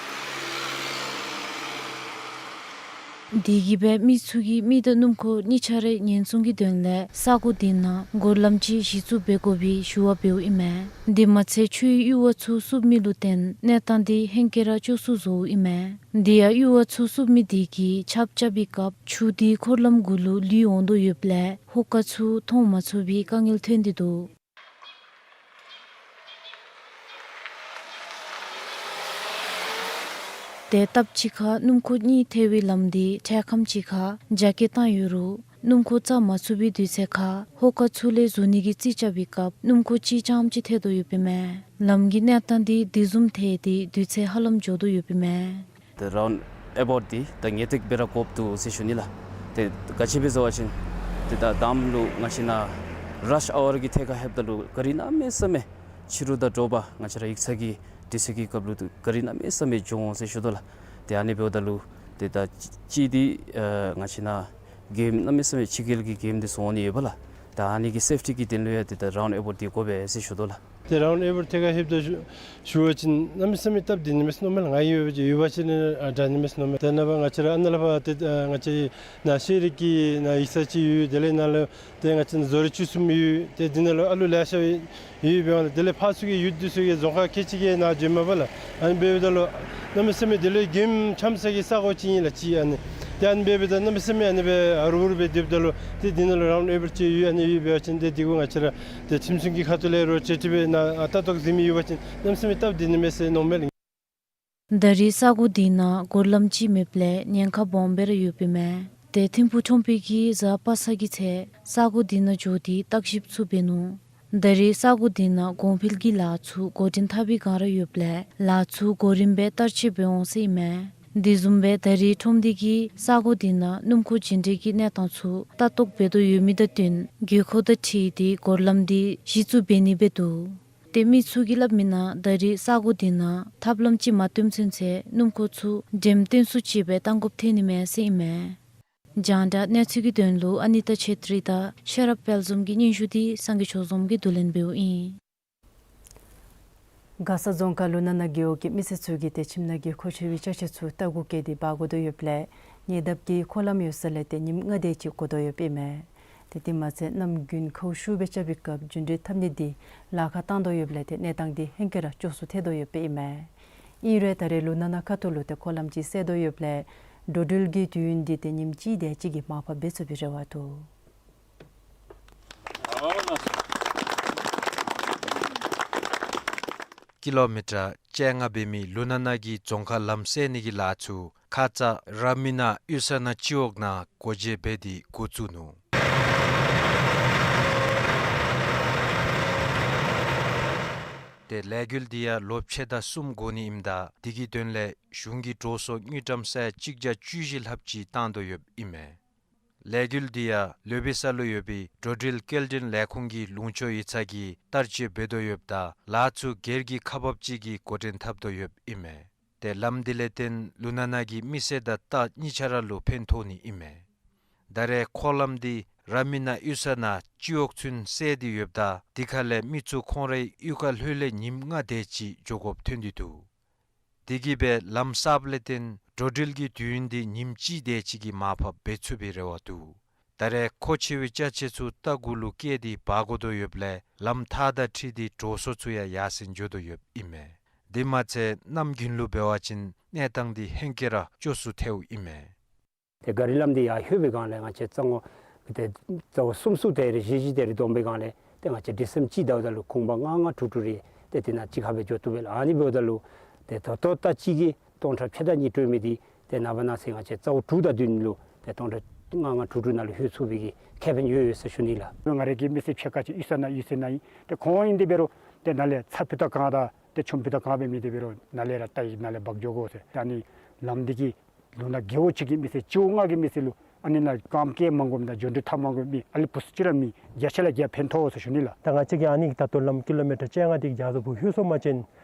དེ་གིས་སྦེ་མི་ཚུ་གིས་མི་དང་སྣུམ་འཁོར་གཉིས་ཆ་རའི་ཉེན་སྲུང་གི་དོན་ལས་ས་གོ་དེ་ནང་སྒོ་ལམ་ཅིག་གཞི་བཙུགས་འབད་དགོ་པའི་ཞུ་བ་འབདཝ་ཨིན་མས། དེ་མ་ཚད་ཆུའི་གཡུར་བ་ཚུ་བསུབ་མི་ལུ་བརྟེན་གནས་སྟངས་དེ་ཧེང་སྐལ་ར་སྐྱོ་སུ་བཟོཝ་ཨིན་མས། དེ་ཡང་གཡུར་བ་ཚུ་བསུབ་མི་དེ་གིས་ཆརཔ་རྐྱབ་པའི་སྐབས་ཆུ་དེ་འཁོར་ལམ་གུ་ལུ་ལུད་འོང་དོ་ཡོདཔ་ལས་ཧོ་ཀ་ཚུ་མཐོང་མ་ཚུགས་པའི་དཀའ་ངལ་ཐོན་ཏེ་འདུག། ཏེ་སྟབས་གཅིག་ཁར་སྣུམ་འཁོར་གཉིས་ཐལ་བའི་ལམ་དེ་འཕྲལ་ཁམས་ཅིག་ཁར་རྒྱ་སྐྱེད་བཏང་ཡོད་རུང་སྣུམ་འཁོར་བཅར་མ་ཚུགས་པའི་དུས་ཚོད་ཁར་ཧོ་ཀ་ཚུ་ལས་བཟོ་ནི་གི་རྩིས་རྐྱབ་པའི་སྐབས་སྣུམ་འཁོར་གཅིག་རྐྱངམ་ཅིག་ཐལ་དོ་ཡོདཔ་ཨིན་མས། ལམ་གྱི་གནས་སྟངས་དེ་དེ་བཟུམ་ཐལ་ཏེ་དུས་ཚོད་ཧ་ལམ་འགྱོ་དོ་ཡོདཔ་ཨིན་མས། ཏེ་རའུནཌ་ཨེ་བའོཊ་འདི་ད་ངེས་ཏིག་སྦེ་ར་དགོཔ་འདུག་ཟེར་ཞུ་ནི་ལགས། ཏེ་ག་ཅི་སྦེ་ཟེར་བ་ཅིན་ཏེ་ད་དང་པ་ལུ་ང་བཅས་ནཱ་རཤ་ཨ་ཝར་གྱི་ཐད་ཁར་ལྷོདཔ་ད་ལུ་གཱ་རི་གནམ་མེད་ས་མེད་ཕྱི་རུ་དང་འདྲཝ་ང་བཅས་ར་ཡིག་ཚང་གི་དུས་ཚོད་ཀྱི་སྐབས་ལུ་གཱ་རི་གནམ་མེད་ས་མེད་འགྱོ་འོང་ཟེར་ཞུ་དོ་ལགས། ཏེ་ཨ་ནི་འབདཝ་ད་ལུ་ཏེ་ད་གཅིག་འདི་ཨ་ང་བཅས་ནཱ་གེམ་གནམ་མེད་ས་མེད་ཕྱི་རྒྱལ་གྱི་གེམ་འདི་ཚུ་འོང་ནི་ཡོདཔ་ལགས། ད་ཨ་ནི་གི་སེཕ་ཊི་གི་དོན་ལུ་ཡང་ཏེ་ད་རའུནཌ་ཨེ་བའོཊ་འདི་དགོ་པས་ཟེར་ཞུ་དོ་ལགས། ཏེ་རའུནཌ་ཨེ་བའོཊ་ཐད་ཁར་ལྷོདཔ་ད་ཞུ་ཞུ་བ་ཅིན་གནམ་མེད་ས་མེད་སྟབས་བདེ་ནི་མས་ནོར་མེད་ལགས། ང་ཡོད་ཡོད་པ་ཅིན་ཨ་དྲག་ནི་མས་ནོར་མེད། ཏེ་ནངས་པ་ང་བཅས་ར་ཨ་ནཱ་ལས་ཕར་ཏེ་ཨ་ང་བཅས་ནཱ་ཤེས་རིག་གི་ནཱ་ཡིག་ཚང་ཅིག་ཡོད། དེ་ལས་ནཱ་ལུ་ཏེ་ང་བཅས་ནཱ་བཟོ་རིག་བཅུ་གསུམ་ཡོད། ཏེ་འདི་ནང་ལུ་ཨ་ལུ་ལེ་ཤ་ཡོད་ཡོདཔ་ལས་དེ་ལས་ཕར་ཚུར་གྱི་ཡུལ་འདི་ཚུ་གི་རྫོང་ཁག་ཁལ་གཅིག་གི་ནང་འགྱོཝ་མས་པ་ལགས། ཨ་ནི་འབདཝ་ད་ལུ་གནམ་མེད་ས་མེད་དེ་ལས་གེམ་འཆམ་ས་གི་ས་གོ་ཅིག་ཨིན་ལགས་ཅིག། ཨ་ནི་ཏེ་ཨ་ནི་འབདཝ་ད་གནམ་མེད་ས་མེད་ཨ་ནི་སྦེ་ཧ་རུ་བུ་རུ་སྦེ་སྡོདཔ་ད་ལུ་ཏེ་འདི་ནང་ལུ་རའུནཌ་ཨེ་བའོཊ་ཅིག་ཡོད། ཨ་ནི་ཡོདཔ་འབད་བ་ཅིན་ཏེ་འདི་གུ་ང་བཅས་ར་ཏེ་ཁྲིམས་སྲུང་གི་ཁ་ཐུག་ལས་རོགས་ཅིག་སྤྲོད་སྦེ་ནཱ་ཨ་ལྟ་རྟོག་མཛད་མི་ཡོད་པ་ཅིན་གནམ་མེད་ས་མེད་སྟབས་བདེ་ནི་མས་ཟེར་མནོཝ་མས། ད་རེས་ས་གོ་འདི་ནང་སྒོ་ལམ་ཅིག་མེདཔ་ལས་ཉེན་ཁ་སྦོམ་སྦེ་ར་ཡོདཔ་ཨིན་མས། ཏེ་ཐིམ་ཕུག་ཁྲོམ་དཔོན་གྱིས་གཟའ་པ་སངས་ཀྱི་ཚེ་ས་གོ་འདི་ནང་འགྱོ་སྟེ་བརྟག་ཞིབ་ཚུ་འབད་ནུག། ད་རེས་ས་གོ་འདི་ནང་གོང་འཕེལ་གྱི་ལཱ་ཚུ་འགོ་འདྲེན་འཐབ་པའི་བསྒང་ར་ཡོདཔ་ལས་ལཱ་ཚུ་གོ་རིམ་སྦེ་བསྟར་སྤྱོད་འབད་འོང་ཟེར་ཨིན་མས། དེ་བཟུམ་སྦེ་ད་རེས་ཁྲོམ་སྡེ་གིས་ས་གོ་འདི་ནང་སྣུམ་འཁོར་རྒྱུན་འགྲུལ་གྱི་གནས་སྟངས་ཚུ་ལྟ་རྟོག་འབད་དོ་ཡོད་མི་དང་བསྟུན་དགོས་མཁོ་དང་འཁྲིལ་ཏེ་སྒོ་ལམ་འདི་གཞི་བཙུགས་འབད་ནི་སྦེ་འདུག། ཏེ་མི་ཚུ་གིས་སླབ་མི་ནང་ད་རེས་ས་གོ་འདི་ནང་ཐབས་ལམ་ཅིག་མ་བཏོན་ཚུན་ཚོད་སྣུམ་འཁོར་ཚུ་འགྲེམས་སྟོན་སུ་ཅིག་སྦེ་གཏང་དགོཔ་ཐོན་ནི་མས་ཟེར་ཨིན་མས། རྒྱང་བསྒྲགས་གནས་ཚུལ་གྱི་དོན་ལུ་ཨ་ནི་ཏ་ཆེ་ཏྲི་དང་ཤེས་རབ་དཔལ་འཛོམས་ཀྱི་སྙན་ཞུ་འདི་སངས་རྒྱས་ཆོས་འཛོམས་ཀྱིས་བསྡུ་ལེན་འབདཝ་ཨིན། མགར་ས་རྫོང་ཁག་ལུ་ན་ན་རྒེད་འོག་གི་མི་སེར་ཚུ་གིས་ཏེ་ཁྱིམ་ནང་གི་མཁོ་ཆེ་བའི་ཅ་ཆས་ཚུ་ལྟ་སྒོ་བཀལ་ཏེ་འབག་དགོ་དོ་ཡོདཔ་ལས་ ཉེ་འདབས་ཀྱི་འཁོར་ལམ་ཡོད་ས་ལས་ཏེ་ཉིནམ་ལྔ་དེ་ཅིག་འགོར་དོ་ཡོདཔ་ཨིན་མས། ཏེ་དེ་མ་ཚད་གནམ་དགུན་ཁཝ་ཤུགས་སྦེ་རྐྱབ་པའི་སྐབས་རྒྱུན་འགྲུལ་འཐབ་ནི་འདི་ལཱ་ཁག་བཏང་དོ་ཡོདཔ་ལས་ཏེ་གནས་སྟངས་འདི་ཧེང་སྐལ་ར་སྐྱོ་སུ་ཐལ་དོ་ཡོདཔ་ཨིན་མས། ཨིན་རུང་ད་རེས་ལུ་ན་ན་ཁ་ཐུག་ལུ་ཏེ་འཁོར་ལམ་ཅིག་སེལ་དོ་ཡོདཔ་ལས་འགྲོ་འགྲུལ་གྱི་དུས་ཡུན་འདི་ཏེ་ཉིནམ་གཅིག་དེ་ཅིག་གིས་མར་ཕབ་འབད་ཚུགས་པའི་རེ་བ་འདུག། ཀི་ལོ་མི་ཊར་བཅོ་ལྔ་འབད་མི་ལུ་ན་ན་གི་རྫོང་ཁག་ལམ་སེལ་ནི་གི་ལཱ་ཚུ་ཁ་ཙ་ར་མི་ན་གཡུས་ས་ན་སྤྱི་འོག་ནང་སྒོ་འབྱེད་འབད་དེ་འགོ་བཙུགས་ནུག། ཏེ་ལས་འགུལ་འདི་ཡང་ལོ་ཕྱེད་དང་གསུམ་འགོར་ནི་ཨིནམ་ད་དེ་གི་དོན་ལས་གཞུང་གིས་འགྲོ་སོང་དངུལ་ཀྲམ་ས་ཡ་གཅིག་བརྒྱ་བཅུ་བཞི་ལྷགཔ་ཅིག་བཏང་དོ་ཡོདཔ་ཨིན་མས། ལས་འགུལ་འདི་ཡང་ལོ་བི་ས་ལུ་ཡོད་པའི་འགྲོ་འགྲུལ་སྐྱེལ་འདྲེན་ལས་ཁུངས་ཀྱི་ལུང་ཕྱོགས་ཡིག་ཚང་གིས་བསྟར་སྤྱོད་འབད་དོ་ཡོདཔ་ད་ལཱ་ཚུ་སྒེར་གྱི་ཁག་འབགཔ་ཅིག་གིས་འགོ་འདྲེན་འཐབ་དོ་ཡོདཔ་ཨིན་མས། ཏེ་ལམ་འདི་ལས་བརྟེན་ལུ་ན་ན་གི་མི་སེར་དང་རྟ་གཉིས་ཆ་ར་ལུ་ཕན་ཐོགས་ནི་ཨིན་མས། ད་རེས་འཁོར་ལམ་འདི་ར་མི་ན་གཡུས་ས་ནང་སྤྱི་འོག་ཚུན་སེལ་ཏེ་ཡོདཔ་ད་དེ་ཁ་ལས་མི་ཚུ་ཁོང་རའི་གཡུས་ཁར་ལྷོད་ལས་ཉིནམ་ལྔ་དེ་ཅིག་འགྱོ་དགོཔ་ཐོན་ཏེ་འདུག། དེ་གིས་སྦེ་ལམ་གསརཔ་ལས་བརྟེན་འགྲོ་འགྲུལ་གྱི་དུས་ཡུན་འདི་ཉིནམ་གཅིག་དེ་ཅིག་གིས་མར་ཕབ་འབད་ཚུགས་པའི་རེ་བ་འདུག། ད་རེས་མཁོ་ཆེ་བའི་ཅ་ཆས་ཚུ་རྟ་གུ་ལུ་བཀལ་ཏེ་འབག་དགོ་དོ་ཡོདཔ་ལས་ལམ་ཐག་དང་འཁྲིལ་ཏེ་འགྲོ་སོང་ཚུ་ཡང་ཡར་སེང་འགྱོ་དོ་ཡོདཔ་ཨིན་མས། དེ་མ་ཚད་གནམ་དགུན་ལུ་འབད་བ་ཅིན་གནས་སྟངས་འདི་ཧེང་སྐལ་ར་སྐྱོ་སུ་ཐལཝ་ཨིན་མས། ཏེ་ག་རི་ལམ་འདི་ཡར་ལྷོད་པའི་སྒང་ལས་ང་བཅས་གཙང་བོ་ཏེ་གཙང་བོ་གསུམ་གསུམ་དེ་རེ་བཞི་བཞི་དེ་རེ་བསྡོམས་པའི་སྒང་ལས་ཏེ་ང་བཅས་ཌི་སེམ་གཅིག་ཟླཝ་ད་ལུ་ཁང་པ་ལྔ་ལྔ་དྲུག་དྲུག་རེ་ཏེ་དེ་ནང་གཅིག་ཁར་སྦེ་འགྱོ་བཏུབ་པས་ལགས། ཨ་ནི་འབདཝ་ད་ལུ་ཏེ་ད་ལྟོ་རྟ་གཅིག་གིས་སྟོང་ཕྲག་ཕྱེད་དང་གཉིས་སྤྲོད་མི་འདི་ཏེ་ནངས་པ་གནངས་ཚེ་ང་བཅས་ཟླཝ་དྲུག་དང་བདུན་ལུ་ཏེ་སྟོང་ཕྲག་ལྔ་ལྔ་དྲུག་དྲུག་ནང་ལུ་ལྷོད་ཚུགས་པའི་གི་ཁེ་ཕན་ཡོད་ཡོད་ཟེར་ཞུ་ནི་ལགས། ང་རའི་གི་མི་སེར་ཕྱེད་ཀ་ཅིག་གཡུས་ས་ནང་གཡུས་ས་ནང་ཨིན། ཏེ་ཁོང་ཨིན་ཏེ་འབད་རུང་ཏེ་ནཱ་ལས་ཚ་ཕུད་དང་གང་དང་ཏེ་ཆོམ་ཕུད་དང་གང་འབད་མི་འདི་འབད་རུང་ནཱ་ལས་ར་རྟ་གིས་ནཱ་ལས་འབག་འགྱོ་དགོ་ཟེར། ཨ་ནི་ལམ་འདི་གིས་ལུ་ན་རྒེད་འོག་གཅིག་གི་མི་སེར་སྤྱི་འོག་ལྔ་གི་མི་སེར་ལུ་ཨ་ནི་ནང་རྐངམ་བཀལ་མ་དགོཔ་དང་འགྱོ་འགྲུལ་འཐབ་མ་དགོཔ་མི་ཨ་ལི་བུ་ཚུ་ཅིག་ར་མེད། བརྒྱ་ཆ་ལས་བརྒྱ་ཕན་ཐོགས་ཟེར་ཞུ་ནི་ལགས། ད་ང་བཅས་ཀྱི་ཨ་ནི་ད་ལྟོ་ལམ་ཀི་ལོ་མི་ཊར་བཅོ་ལྔ་འདི་རྒྱ་ཟོག་བུ་ལྷོད་སོང་པ་ཅིན་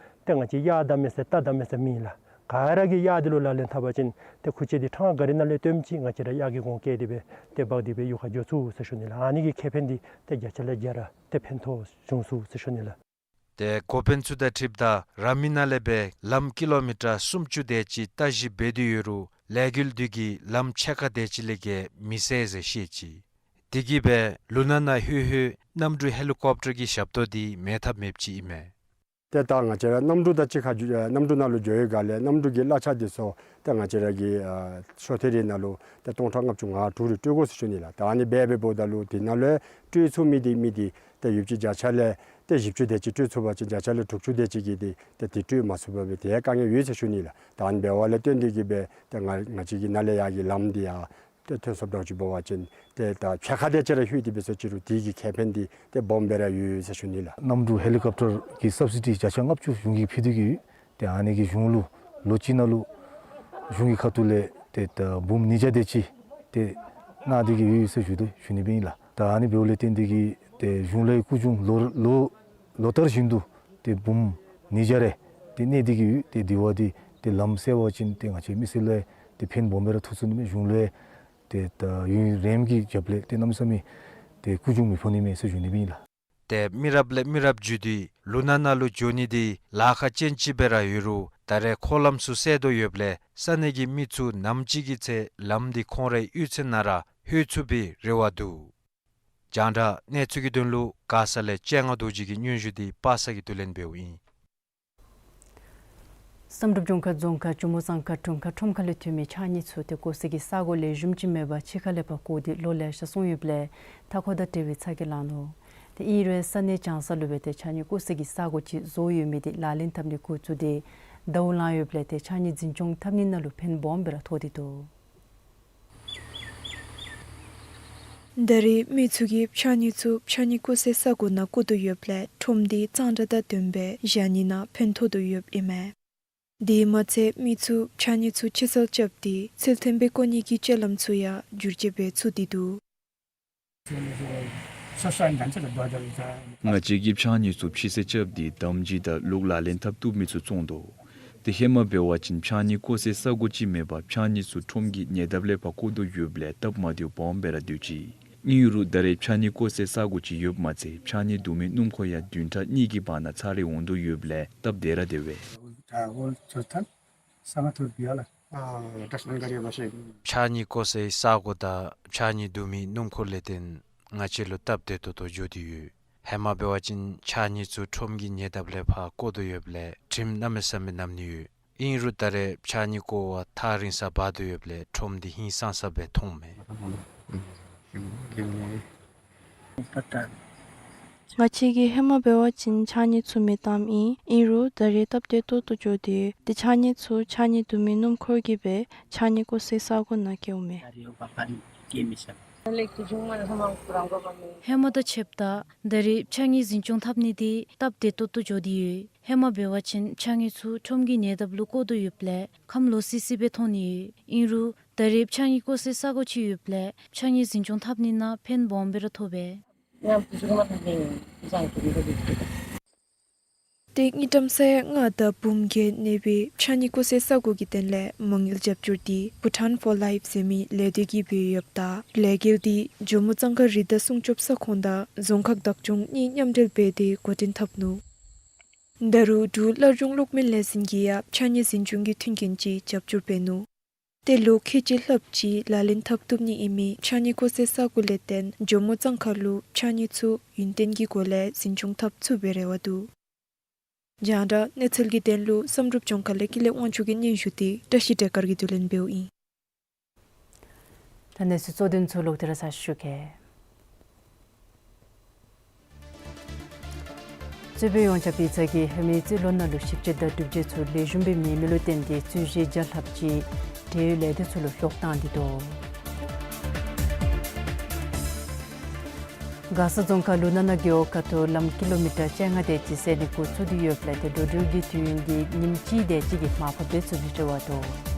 ཏེ་ང་བཅས་གཡག་དང་མི་སེར་རྟ་དང་མི་སེར་མེད་ལགས། ག་ར་གིས་གཡག་འདི་ལུ་ལག་ལེན་འཐབ་པ་ཅིན་ཏེ་ཁུར་ཆ་འདི་ཕྲང་ག་རི་ནང་ལས་བཏོནམ་ཅིག་ང་བཅས་ར་གཡག་གིས་གོང་བཀལ་ཏེ་སྦེ་ཏེ་འབག་སྟེ་སྦེ་གཡུས་ཁར་འགྱོ་ཚུགས་ཟེར་ཞུ་ནི་ལགས། ཨ་ནི་གི་ཁེ་ཕན་འདི་ཏེ་བརྒྱ་ཆ་ལས་བརྒྱ་ར་ཏེ་ཕན་ཐོགས་བྱུང་ཚུགས་ཟེར་ཞུ་ནི་ལགས། ཏེ་འགོ་དཔོན་ཚུ་དང་འཁྲིལཝ་ད་ར་མི་ན་ལས་སྦེ་ལམ་ཀི་ལོ་མི་ཊར་སུམ་ཅུ་དེ་ཅིག་བརྟག་ཞིབ་འབད་དེ་ཡོད་རུང་ལས་འགུལ་འདི་གིས་ལམ་ཕྱེད་ཀ་དེ་ཅིག་ལས་བརྒལ་མི་སེལ་ཟེར་བཤད་ཅི། དེ་གིས་སྦེ་ལུ་ན་ན་ལྷོད་ལྷོད་གནམ་གྲུ་ཧེ་ལི་ཀོབ་ཊར་གྱི་ཞབས་ཏོག་འདི་མེད་ཐབས་མེདཔ་ཅིག་ཨིན་མས། ཏེ་ད་ང་བཅས་ར་གནམ་གྲུ་དང་གཅིག་ཁར་འགྱོ་ཨ་གནམ་གྲུ་ནང་ལུ་འགྱོ་བའི་སྒང་ལས་གནམ་གྲུ་གི་གླ་ཆ་འདི་ཚུ་ཏེ་ང་བཅས་ར་གི་ཨ་ཤོ་ཐེངས་རེ་ནང་ལུ་ཏེ་སྟོང་ཕྲག་ལྔ་བཅུ་ང་དྲུག་རེ་སྤྲོད་དགོ་ཟེར་ཞུ་ནི་ལགས། ད་ཨ་ནི་འབད་འབདཝ་ད་ལུ་དེ་ནང་ལུ་སྤྲོད་ཚུགས་མི་འདི་མི་འདི་ཏེ་ཡོདཔ་ཅིག་བརྒྱ་ཆ་ལས་ཏེ་བཞི་བཅུ་དེ་ཅིག་སྤྲོད་ཚུགས་པ་ཅིན་བརྒྱ་ཆ་ལས་དྲུག་ཅུ་དེ་ཅིག་གིས་འདི་ཏེ་དེ་སྤྲོད་མ་ཚུགས་པར་སྦེ་ཏེ་དཀའ་ངལ་ཡོད་ཟེར་ཞུ་ནི་ལགས། ད་ཨ་ནི་འབདཝ་ལས་བརྟེན་ཏེ་གིས་སྦེ་ཏེ་ང་ང་བཅས་ཀྱི་ནཱ་ལས་ཡར་གྱི་ལམ་འདི་ཡང་ཏེ་ཐོན་སོངམ་འདྲཝ་ཅིག་འབད་བ་ཅིན་ཏེ་ད་ཕྱེད་ཀ་དེ་ཅིག་ར་ལྷོད་དེ་འབད་སོང་ཅི་རུང་དེ་གི་ཁེ་ཕན་འདི་ཏེ་སྦོམ་སྦེ་ར་ཡོད་ཟེར་ཞུ་ནི་ལགས། གནམ་གྲུ་ཧེ་ལི་ཀོབ་ཊར་གྱི་སབ་སི་ཌི་བརྒྱ་ཆ་ལྔ་བཅུ་གཞུང་གིས་ཕུལ་ཏེ་གིས་ཡོད། ཏེ་ཨ་ནི་གིས་གཞུང་ལུ་ལོ་གཅིག་ནང་ལུ་གཞུང་གི་ཁ་ཐུག་ལས་ཏེ་ད་འབུམ་ཉིས་བརྒྱ་དེ་ཅིག་ཏེ་གནང་སྟེ་གིས་ཡོད་ཟེར་ཞུ་དོ་ཞུ་ནི་སྦེ་ཨིན་ལགས། ད་ཨ་ནི་འབདཝ་ལས་བརྟེན་ཏེ་གིས་ཏེ་གཞུང་ལས་སྐུ་གཞུང་ལོ་ལོ་ལོ་ལྟར་བཞིན་དུ་ཏེ་འབུམ་ཉིས་བརྒྱ་རེ་ཏེ་གནས་ཏེ་གིས་ཡོད། ཏེ་དེ་བ་འདི་ཏེ་ལམ་སེལ་བ་ཅིན་ཏེ་ང་བཅས་མི་སེར་ལུ་ཏེ་ཕན་སྦོམ་སྦེ་ར་ཐོགས་ཚུགས་ནི་མས། གཞུང་ལས་ཏེ་ད་ཡུན་རིངམོ་གི་རྒྱབ་ལས་ཏེ་གནམ་མེད་ས་མེད་ཏེ་སྐུ་གཞུང་མི་ཕོག་ནི་མས་ཟེར་ཞུ་ནི་སྦེ་ཨིན་ལགས། ཏེ་མི་རབས་ལས་མི་རབས་བརྒྱུད་དེ་ལུ་ན་ན་ལུ་འགྱོ་ནི་འདི་ལཱ་ཁག་ཅན་ཅིག་སྦེ་ར་ཡོད་རུང་ད་རེས་འཁོར་ལམ་ཚུ་སེལ་དོ་ཡོདཔ་ལས་ས་གནས་ཀྱི་མི་ཚུ་ནམ་ཅིག་གི་ཚེ་ལམ་འདི་ཁོང་རའི་གཡུས་ཚན་ནང་ར་ལྷོད་ཚུགས་པའི་རེ་བ་འདུག། རྒྱང་བསྒྲགས་གནས་ཚུལ་གྱི་དོན་ལུ་མགར་ས་ལས་སྤྱན་སྔ་རྡོ་རྗེ་གི་སྙན་ཞུ་འདི་པ་སངས་ཀྱིས་བསྡུ་ལེན་འབདཝ་ཨིན། བསམ་གྲུབ་ལྗོངས་མཁར་རྫོང་ཁག་ཇོ་མོ་གཙང་ཁ་དྲུང་ཁག་ཁྲོམ་ཁ་ལས་ཐོན་མི་ཕྱགས་སྙིགས་ཚུ་ཏེ་བཀོ་སའི་གི་ས་གོ་ལེགས་ཤོམ་ཅིག་མེད་པར་ཕྱི་ཁ་ལས་ཕར་བཀོ་སྟེ་ལོ་ལེ་ཤ་སོང་ཡོདཔ་ལས་མཐའ་འཁོར་དང་འབྲེལ་བའི་ཚ་གྱང་ལངས་ནུག། ཏེ་ཨིན་རུང་ས་གནས་གྱང་ས་ལུ་སྦེ་ཏེ་ཕྱགས་སྙིགས་བཀོ་སའི་གི་ས་གོ་ཅིག་བཟོ་ཡོད་མི་འདི་ལག་ལེན་འཐབ་ནི་འགོ་བཙུགས་ཏེ་ཟླཝ་ལངས་ཡོདཔ་ལས་ཏེ་ཕྱགས་སྙིགས་འཛིན་སྐྱོང་འཐབ་ནི་ནང་ལུ་ཕན་སྦོམ་སྦེ་ར་ཐོགས་ཏེ་འདུག། ད་རེས་མི་ཚུ་གིས་ཕྱགས་སྙིགས་ཚུ་ཕྱགས་སྙིགས་བཀོ་སའི་ས་གོ་ནང་བཀོ་དོ་ཡོདཔ་ལས་ཁྲོམ་འདི་གཙང་སྦྲ་དང་ལྡནམ་སྦེ་བཞག་ནི་ནང་ཕན་ཐོགས་དོ་ཡོདཔ་ཨིན་མས། དེ་མ་ཚད་མི་ཚུ་ཕྱགས་སྙིགས་ཚུ་ཕྱི་སེལ་རྐྱབ་སྟེ་ཚུལ་མཐུན་སྦེ་བཀོ་ནི་གི་སྤྱོད་ལམ་ཚུ་ཡང་བསྒྱུར་བཅོས་འབད་ཚུགས་ཏེ་འདུག། ང་བཅས་ཀྱིས་ཕྱགས་སྙིགས་ཚུ་ཕྱི་སེལ་རྐྱབ་སྟེ་དམ་སྦྱིས་དང་ལུག་ལག་ལེན་འཐབ་བཏུབ་མི་ཚུ་བཙོང་དོ། ཏེ་ཧེ་མ་འབད་བ་ཅིན་ཕྱགས་སྙིགས་བཀོ་སའི་ས་གོ་ཅིག་མེད་པར་ཕྱགས་སྙིགས་ཚུ་ཁྲོམ་གྱི་ཉེ་འདབས་ལས་ཕར་བཀོ་དོ་ཡོདཔ་ལས་སྟབས་མ་བདེཝ་སྦོམ་སྦེ་ར་སྡོད་ཅི། ཨིན་རུང་ད་རེས་ཕྱགས་སྙིགས་བཀོ་སའི་ས་གོ་ཅིག་ཡོདཔ་མ་ཚད་ཕྱགས་སྙིགས་བསྡུ་མི་སྣུམ་འཁོར་ཡང་བདུན་ཕྲག་གཉིས་ཀྱི་བར་ན་ཚར་རེ་འོང་དོ་ཡོདཔ་ལས་སྟབས་བདེ་ར་བདེ་བས། ཨ་བཀྲ་ཤིས་སྒང་ག་རི་བ་ཤེ། ཕྱགས་སྙིགས་བཀོ་སའི་ས་གོ་དང་ཕྱགས་སྙིགས་བསྡུ་མིའི་སྣུམ་འཁོར་ལས་བརྟེན་ང་བཅས་ལུ་སྟབས་བདེ་ཏོག་ཏོ་འགྱོ་དེ་ཡོད། ཧེ་མ་འབད་བ་ཅིན་ཕྱགས་སྙིགས་ཚུ་ཁྲོམ་གྱི་ཉེ་འདབས་ལས་ཕར་བཀོ་དོ་ཡོདཔ་ལས་དྲིམ་གནམ་མེད་ས་མེད་མནམ་ནི་ཡོད། ཨིན་རུང་ད་རེས་ཕྱགས་སྙིགས་བཀོ་བར་ཐག་རིང་སར་འབག་དོ་ཡོདཔ་ལས་ཁྲོམ་འདི་ཧིང་སངས་ས་སྦེ་མཐོངམ་མས། ང་བཅས་ཀྱིས་ཧེ་མ་འབད་བ་ཅིན་ཕྱགས་སྙིགས་ཚུ་མེདཔ་བཏངམ་ཨིན། ཨིན་རུང་ད་རེས་སྟབས་བདེ་ཏོག་ཏོ་འགྱོ་དེ་ཡོད། དེ་ཕྱགས་སྙིགས་ཚུ་ཕྱགས་སྙིགས་བསྡུ་མིའི་སྣུམ་འཁོར་གྱིས་སྦེ་ཕྱགས་སྙིགས་བཀོ་སའི་ས་གོ་ནང་བསྐྱལཝ་མས། ཧེ་མ་དང་ཕྱདཔ་ད་ད་རེས་ཕྱགས་སྙིགས་འཛིན་སྐྱོང་འཐབ་ནི་འདི་སྟབས་བདེ་ཏོག་ཏོ་འགྱོ་དེ་ཡོད། ཧེ་མ་འབད་བ་ཅིན་ཕྱགས་སྙིགས་ཚུ་ཁྲོམ་གྱི་ཉེ་འདབས་ལུ་བཀོ་དོ་ཡོདཔ་ལས་ཁམས་ལོག་སི་སི་སྦེ་མཐོང་ནི་ཡོད། ཨིན་རུང་ད་རེས་ཕྱགས་སྙིགས་བཀོ་སའི་ས་གོ་ཅིག་ཡོདཔ་ལས་ཕྱགས་སྙིགས་འཛིན་སྐྱོང་འཐབ་ནི་ནང་ཕན་སྦོམ་སྦེ་ར་ཐོགས་པས། ཏེ་དངུལ་ཀྲམ་ས་ཡ་ལྔ་དང་འབུམ་བརྒྱད་གནས་པའི་ཕྱགས་སྙིགས་བཀོ་སའི་ས་གོ་གི་དོན་ལས་མ་དངུལ་རྒྱབ་སྐྱོར་འདི་Bhutan for Life ཟེར་མི་ལས་སྡེ་གིས་འབད་ཡོདཔ་ད་ལས་འགུལ་འདི་ཇོ་མོ་གཙང་ཁ་རི་དྭགས་སྲུང་སྐྱོབ་ས་ཁོངས་དང་རྫོང་ཁག་བདག་སྐྱོང་གཉིས་མཉམ་འབྲེལ་འབད་དེ་འགོ་འདྲེན་འཐབ་ནུག། ད་རུང་འབྲུག་སླར་འབྱུང་གློག་མེ་ལས་འཛིན་གྱིས་ཡང་ཕྱགས་སྙིགས་འཛིན་སྐྱོང་གི་མཐུན་རྐྱེན་ཅིག་རྒྱབ་སྐྱོར་འབད་ནུག། ཏེ་ལོ་ཁལ་གཅིག་ལྷགཔ་ཅིག་ལག་ལེན་འཐབ་བཏུབ་ནི་ཨིན་མི་ཕྱགས་སྙིགས་བཀོ་སའི་ས་གོ་ལས་བརྟེན་ཇོ་མོ་གཙང་ཁ་ལུ་ཕྱགས་སྙིགས་ཚུ་ཡུན་བརྟན་གྱི་སྒོ་ལས་འཛིན་སྐྱོང་འཐབ་ཚུགས་པའི་རེ་བ་འདུག། རྒྱང་བསྒྲགས་གནས་ཚུལ་གྱི་དོན་ལུ་བསམ་གྲུབ་ལྗོངས་མཁར་ལས་ཀུན་ལེགས་དབང་ཕྱུག་གི་སྙན་ཞུ་འདི་བཀྲ་ཤིས་བདེ་དཀར་གྱིས་བསྡུ་ལེན་འབདཝ་ཨིན། ད་གནས་ཚུལ་གཙོ་དོན་ཚུ་ལོག་སྟེ་ར་གསན་ཞུ་གེ། གཙོས་པའི་ཡོངས་ཁྱབ་སྤུས་ཚད་ཀྱི་ཧེ་མའི་རྩིས་ལོ་ནང་ལུ་ཞིབ་དཔྱད་དང་གྲུབ་འབྲས་ཚུ་ལེགས་ཤོམ་སྦེ་མེད་མི་ལུ་བརྟེན་ཏེ་རྩོད་གཞི་བརྒྱ་ལྷགཔ་ཅིག་འབྲེལ་ཡོད་ལས་སྡེ་ཚུ་ལུ་ལོག་བཏང་སྟེ་འདུག། མགར་ས་རྫོང་ཁག་ལུ་ན་ན་རྒེད་འོག་ཁ་ཐུག་ལམ་ཀི་ལོ་མི་ཊར་བཅོ་ལྔ་དེ་ཅིག་བསལ་ནི་འགོ་བཙུགས་ཏེ་ཡོདཔ་ལས་ཏེ་འགྲོ་འགྲུལ་གྱི་དུས་ཡུན་འདི་ཉིནམ་གཅིག་དེ་ཅིག་གིས་མར་ཕབ་སྦེ་ཚུགས་པའི་རེ་བ་འདུག།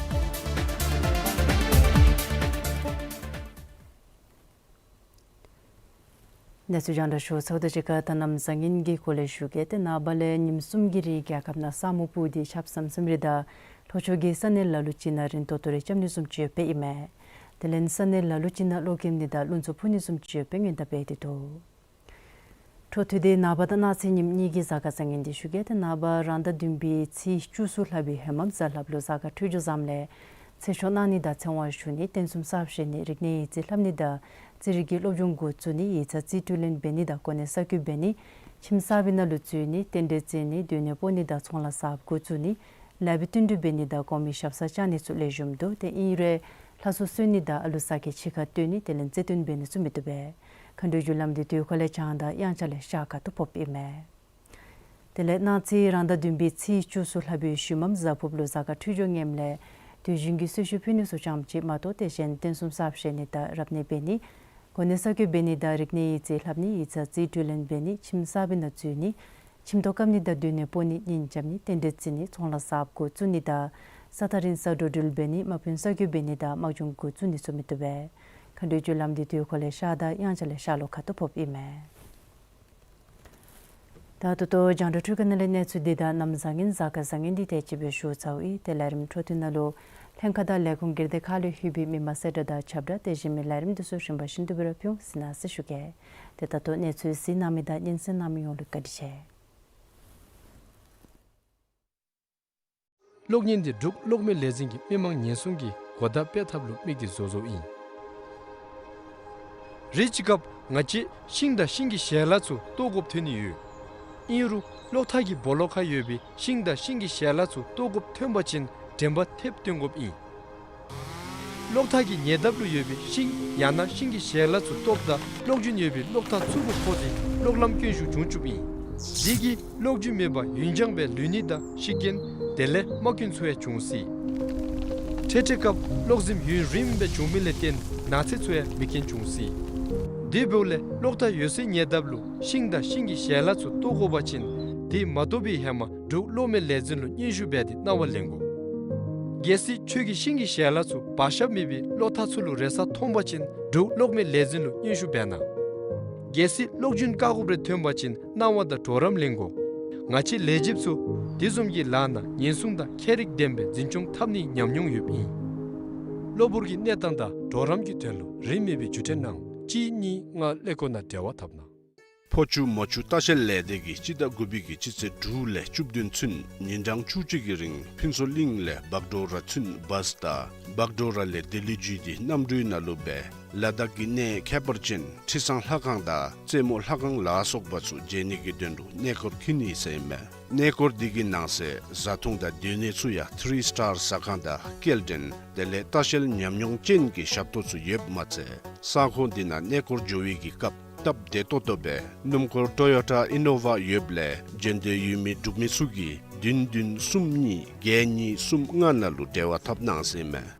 གནས་ཚུལ་རྒྱང་བསྒྲགས་ཞུ་ཚརཝ་དང་གཅིག་ཁར་ད་གནམ་བཟང་ངན་གྱི་སྐོར་ལས་ཞུ་གེ། ཏེ་ནངས་པ་ལས་ཉིནམ་གསུམ་གྱི་རིང་རྒྱལ་ཁབ་ནང་ས་སྨུག་སྤུབས་ཏེ་ཆརཔ་ཟམ་ཟིམ་རེ་དང་ལྷོ་ཕྱོགས་ཀྱི་ས་གནས་ལ་ལུ་ཅིག་ནང་རན་ཏོག་ཏོ་རེ་རྐྱབ་ནི་བཟུམ་ཅིག་ཡོདཔ་ཨིན་མས། དེ་ལས་ས་གནས་ལ་ལུ་ཅིག་ནང་གློག་ཀེམ་ནི་དང་རླུང་འཚུབ་འཕུ་ནི་བཟུམ་ཅིག་ཡོདཔ་སྦེ་སྔོན་བརྡ་འབད་དེ་འདུག། འཕྲོ་མཐུད་དེ་ནངས་པ་དང་གནངས་ཚེ་ཉིནམ་གཉིས་ཀྱི་གཟའ་སྐར་བཟང་ངན་འདི་ཞུ་གེ། ཏེ་ནངས་པ་རང་ཟླ་བདུན་པའི་ཚེས་བཅུ་གསུམ་ལྷག་པའི་ཧེ་མ་གཟའ་ལྷགཔ་ལུ་གཟའ་སྐར་འཕྲོད་སྦྱོར་བཟངམ་ལས་ཚེ་ཆོག་གནང་ནི་དང་ཚེ་དབང་ཞུ་ནི། རྟེན་གསུམ་གསརཔ་བཞེངས་ནི། རིག་གནས་ཡིག་རྩིས་ལྷབ་ནི་དང་རྩིས་རིག་གི་སློབ་སྦྱོང་འགོ་བཙུགས་ནི། ཡིག་ཚང་རྩིས་སྤྲོད་ལེན་འབད་ནི་དང་གོ་གནས་གསར་བསྐོ་འབད་ནི། ཁྱིམ་གསར་པའི་ནང་ལུ་འཛུལ་ནི། རྟེན་འབྲེལ་བརྩི་ནི། སྡོད་གནས་སྤོ་ནི་དང་ཚོང་ལཱ་གསརཔ་འགོ་བཙུགས་ནི། ལཱ་བའི་བསྟུན་གྲོས་འབད་ནི་དང་གོང་མའི་ཞབས་སར་བཅར་ནི་ཚུ་ལེགས་ཤོམ་འདུག། ཏེ་ཨིན་རུང་ལྷ་གསོལ་གསོལ་ནི་དང་ཨ་ལུ་ཟ་སྐྱེལ་ཕྱི་ཁར་བཏོན་ནི་དེ་ལས་རྩེ་བཏོན་འབད་ནི་ཚུ་མི་བཏུབ་པས། མཁའ་འགྲོའི་རྒྱུ་ལམ་འདི་དུས་འཁོར་ལས་བྱང་དང་དབྱངས་འཆར་ལས་ཤར་ཁ་ཐུག་ཕོགཔ་ཨིན་མས། དེ་ལས་གནངས་ཚེ་རང་ཟླ་བདུན་པའི་ཚེས་བཅུ་གསུམ་ལྷག་པའི་ཤུལ་མམ་གཟའ་ཕུརཔ་ལུ་གཟའ་སྐར་འཕྲོད་སྦྱོར་ངནམ་ལས་དུས་རྒྱུན་གྱི་གསོལ་ཞིང་ཕུལ་ནི་ཚུ་ཙམ་ཅིག་མ་གཏོགས་ཏེ་གཞན་རྟེན་གསུམ་གསརཔ་བཞེངས་ནི་དང་རབ་གནས་འབད་ནི། གོ་གནས་གསར་བསྐོ་འབད་ནི་དང་རིག་གནས་ཡིག་རྩིས་ལྷབ་ནི། ཡིག་ཚང་རྩིས་སྤྲོད་ལེན་འབད་ནི། ཁྱིམ་གསར་པའི་ནང་འཛུལ་ནི། ཁྱིམ་ཐོག་བཀབ་ནི་དང་སྡོད་གནས་སྤོ་ནི། གཉེན་རྐྱབ་ནི། རྟེན་འབྲེལ་བརྩི་ནི། ཚོང་ལཱ་གསརཔ་འགོ་བཙུགས་ནི་དང་ས་ཐག་རིང་སར་འགྲོ་འགྲུལ་འབད་ནི། དམག་དཔོན་གསར་བསྐོ་འབད་ནི་དང་དམག་སྦྱོང་འགོ་བཙུགས་ནི་ཚུ་མི་བཏུབ་པས། མཁའ་འགྲོའི་རྒྱུ་ལམ་འདི་དུས་འཁོར་ལས་ཤར་དང་དབྱངས་འཆར་ལས་ཤར་ལྷོ་ཁ་ཐུག་ཕོགཔ་ཨིན་མས། ད་ད་ལྟོ་རྒྱང་བསྒྲགས་འཕྲུལ་ཁང་ནང་ལས་གནས་ཚུལ་འདི་དང་གནམ་བཟང་ངན་གཟའ་སྐར་བཟང་ངན་འདི་དེ་ཅིག་སྦེ་ཞུ་ཚརཝ་ཨིན། ཏེ་ལས་རིམ་འཕྲོ་མཐུད་ནང་ལུ་ལྷན་ཁག་དང་ལས་ཁུངས་སྒེར་སྡེ་ཁག་ལུ་ལྷོད་པའི་མི་མང་གསལ་བསྒྲགས་དང་ཁྱབ་བསྒྲགས་དེ་བཞིན་མི་ལས་རིམ་འདི་ཚུ་རིམ་པ་བཞིན་དུ་སྦེ་ར་ཕུལ་ཟེར་གནང་ཟེར་ཞུ་གེ། ཏེ་ད་ལྟོ་གནས་ཚུལ་གཟིགས་གནང་མི་དང་སྙན་གསན་གནང་མི་ཡོངས་ལུ་བཀའ་དྲིན་ཆེ། གློག་བརྙན་འདི་འབྲུག་གློག་མེ་ལས་འཛིན་གྱིས་མི་མང་ཉེན་སྲུང་གི་གོ་བརྡ་སྤེལ་ཐབས་ལུ་དམིགས་ཏེ་བཟོ་བཟོཝ་ཨིན། རེ་ཅིག་སྐབས་ང་བཅས་ཤིང་དང་ཤིང་གི་ཞལ་ལག་ཚུ་གཏོར་དགོཔ་ཐོན་ནི་ཡོད། ཨིན་རུང་གློག་ཐག་གི་སྦོ་ལོགས་ཁར་ཡོད་པའི་ཤིང་དང་ཤིང་གི་ཞལ་ལག་ཚུ་གཏོར་དགོཔ་ཐོན་པ་ཅིན་དྲན་པ་ཐེབས་བཏོན་དགོཔ་ཨིན། གློག་ཐག་གི་ཉེ་འདབས་ལུ་ཡོད་པའི་ཤིང་ཡང་ན་ཤིང་གི་ཞལ་ལག་ཚུ་གཏོརཝ་ད་གློག་རྒྱུན་ཡོད་པའི་གློག་ཐག་ཚུར་ཁུག་ཕོག་སྟེ་གློག་ལམ་སྐྱོན་ཤུགས་བྱུང་བཅུགཔ་ཨིན། དེ་གིས་གློག་རྒྱུན་མེད་པར་ཡུན་འགྱངས་སྦེ་ལུས་ནི་དང་ཤི་རྐྱེན་དེ་ལས་རྨ་སྐྱོན་ཚུ་ཡང་འབྱུང་སྲིད། འཕྲལ་འཕྲལ་སྐབས་གློག་འཛིངམ་ཡུན་རིངམོ་སྦེ་འབྱུང་མི་ལས་བརྟེན་ནགས་ཚལ་ཚུ་ཡང་མེ་རྐྱེན་འབྱུང་སྲིད། དེ་འབདཝ་ལས་གློག་ཐག་ཡོད་སའི་ཉེ་འདབས་ལུ་ཤིང་དང་ཤིང་གི་ཞལ་ལག་ཚུ་གཏོར་དགོ་པ་ཅིན་དེ་མ་གཏོར་བའི་ཧེ་མ་འབྲུག་གློག་མེ་ལས་འཛིན་ལུ་སྙན་ཞུ་འབད་དེ་གནང་བ་ལེན་དགོ། གལ་སྲིད་ཁྱོད་ཀྱིས་ཤིང་གི་ཞལ་ལག་ཚུ་བར་ཞབས་མེད་པའི་གློག་ཐག་ཚུ་ལུ་རེག་ས་མཐོང་པ་ཅིན་འབྲུག་གློག་མེ་ལས་འཛིན་ལུ་སྙན་ཞུ་འབད་གནང་། གལ་སྲིད་གློག་རྒྱུན་བཀག་དགོཔ་རེ་ཐོན་པ་ཅིན་གནང་བ་དང་གྲོགས་རམ་ལེན་དགོ། ང་བཅས་ལས་བྱེདཔ་ཚུ་དེ་བཟུམ་གྱི་ལཱ་ནང་ཉེན་སྲུང་དང་ཁྱད་རིག་ལྡན་པའི་འཛིན་སྐྱོང་འཐབ་ནིའི་ཉམས་མྱོང་ཡོདཔ་ཨིན། གློ་བུར་གྱི་གནས་སྟངས་དང་གྲོགས་རམ་གྱི་དོན་ལུ་རིན་མེད་པའི་བརྒྱུད་འཕྲིན་གནང་གཅིག་གཉིས་ལྔ་ཀླད་ཀོར་ནང་འབྲེལ་བ་འཐབ་གནང་། ཕོ་ཆུ་མོ་ཆུ་ལྟ་བཤལ་ལས་སྡེ་གིས་སྤྱི་ཟླ་དགུ་པའི་གི་སྤྱི་ཚེས་དྲུག་ལས་བཅུ་བདུན་ཚུན་ཉིན་གྲངས་བཅུ་གཅིག་གི་རིང་ཕུན་ཚོགས་གླིང་ལས་བག་གྲོ་ར་ཚུན་བཱས་དང་བག་གྲོ་ར་ལས་ལྡི་ལི་བརྒྱུད་དེ་གནམ་གྲུའི་ནང་ལུ་སྦེ་ལ་དྭགས་ཀྱི་གནས་ཁྱད་པར་ཅན་ཁྲི་བཟང་ལྷ་ཁང་དང་རྩེ་མོ་ལྷ་ཁང་ལ་སོགས་པ་ཚུ་མཇལ་ནི་གི་དོན་ལུ་གནས་སྐོར་འཁྱིད་ནི་ཟེར་ཨིན་མས། གནས་སྐོར་འདི་གི་ནང་གསེས་བཟའ་འཐུང་དང་སྡོད་གནས་ཚུ་ཡང་ཐི་རི་སི་ཊར་ཟ་ཁང་དང་སྐྱེལ་འདྲེན་དེ་ལས་ལྟ་བཤལ་ཉམས་མྱོང་ཅན་གྱི་ཞབས་ཏོག་ཚུ་ཡོདཔ་མ་ཚད་ས་ཁོངས་འདི་ནང་གནས་སྐོར་འགྱོ་བའི་གི་སྐབས་སྟབས་བདེ་ཏོག་ཏོ་སྦེ་སྣུམ་འཁོར་ཊོ་ཡོ་ཊ་ཨི་ནོ་ཝ་ཡོདཔ་ལས་འགྲན་བསྡུར་ཡོད་མི་འབྲུག་མི་ཚུ་གིས་བདུན་བདུན་གསུམ་གཉིས་བརྒྱད་གཉིས་གསུམ་ལྔ་ནང་ལུ་འབྲེལ་བ་འཐབ་གནང་ཟེར་ཨིན་མས།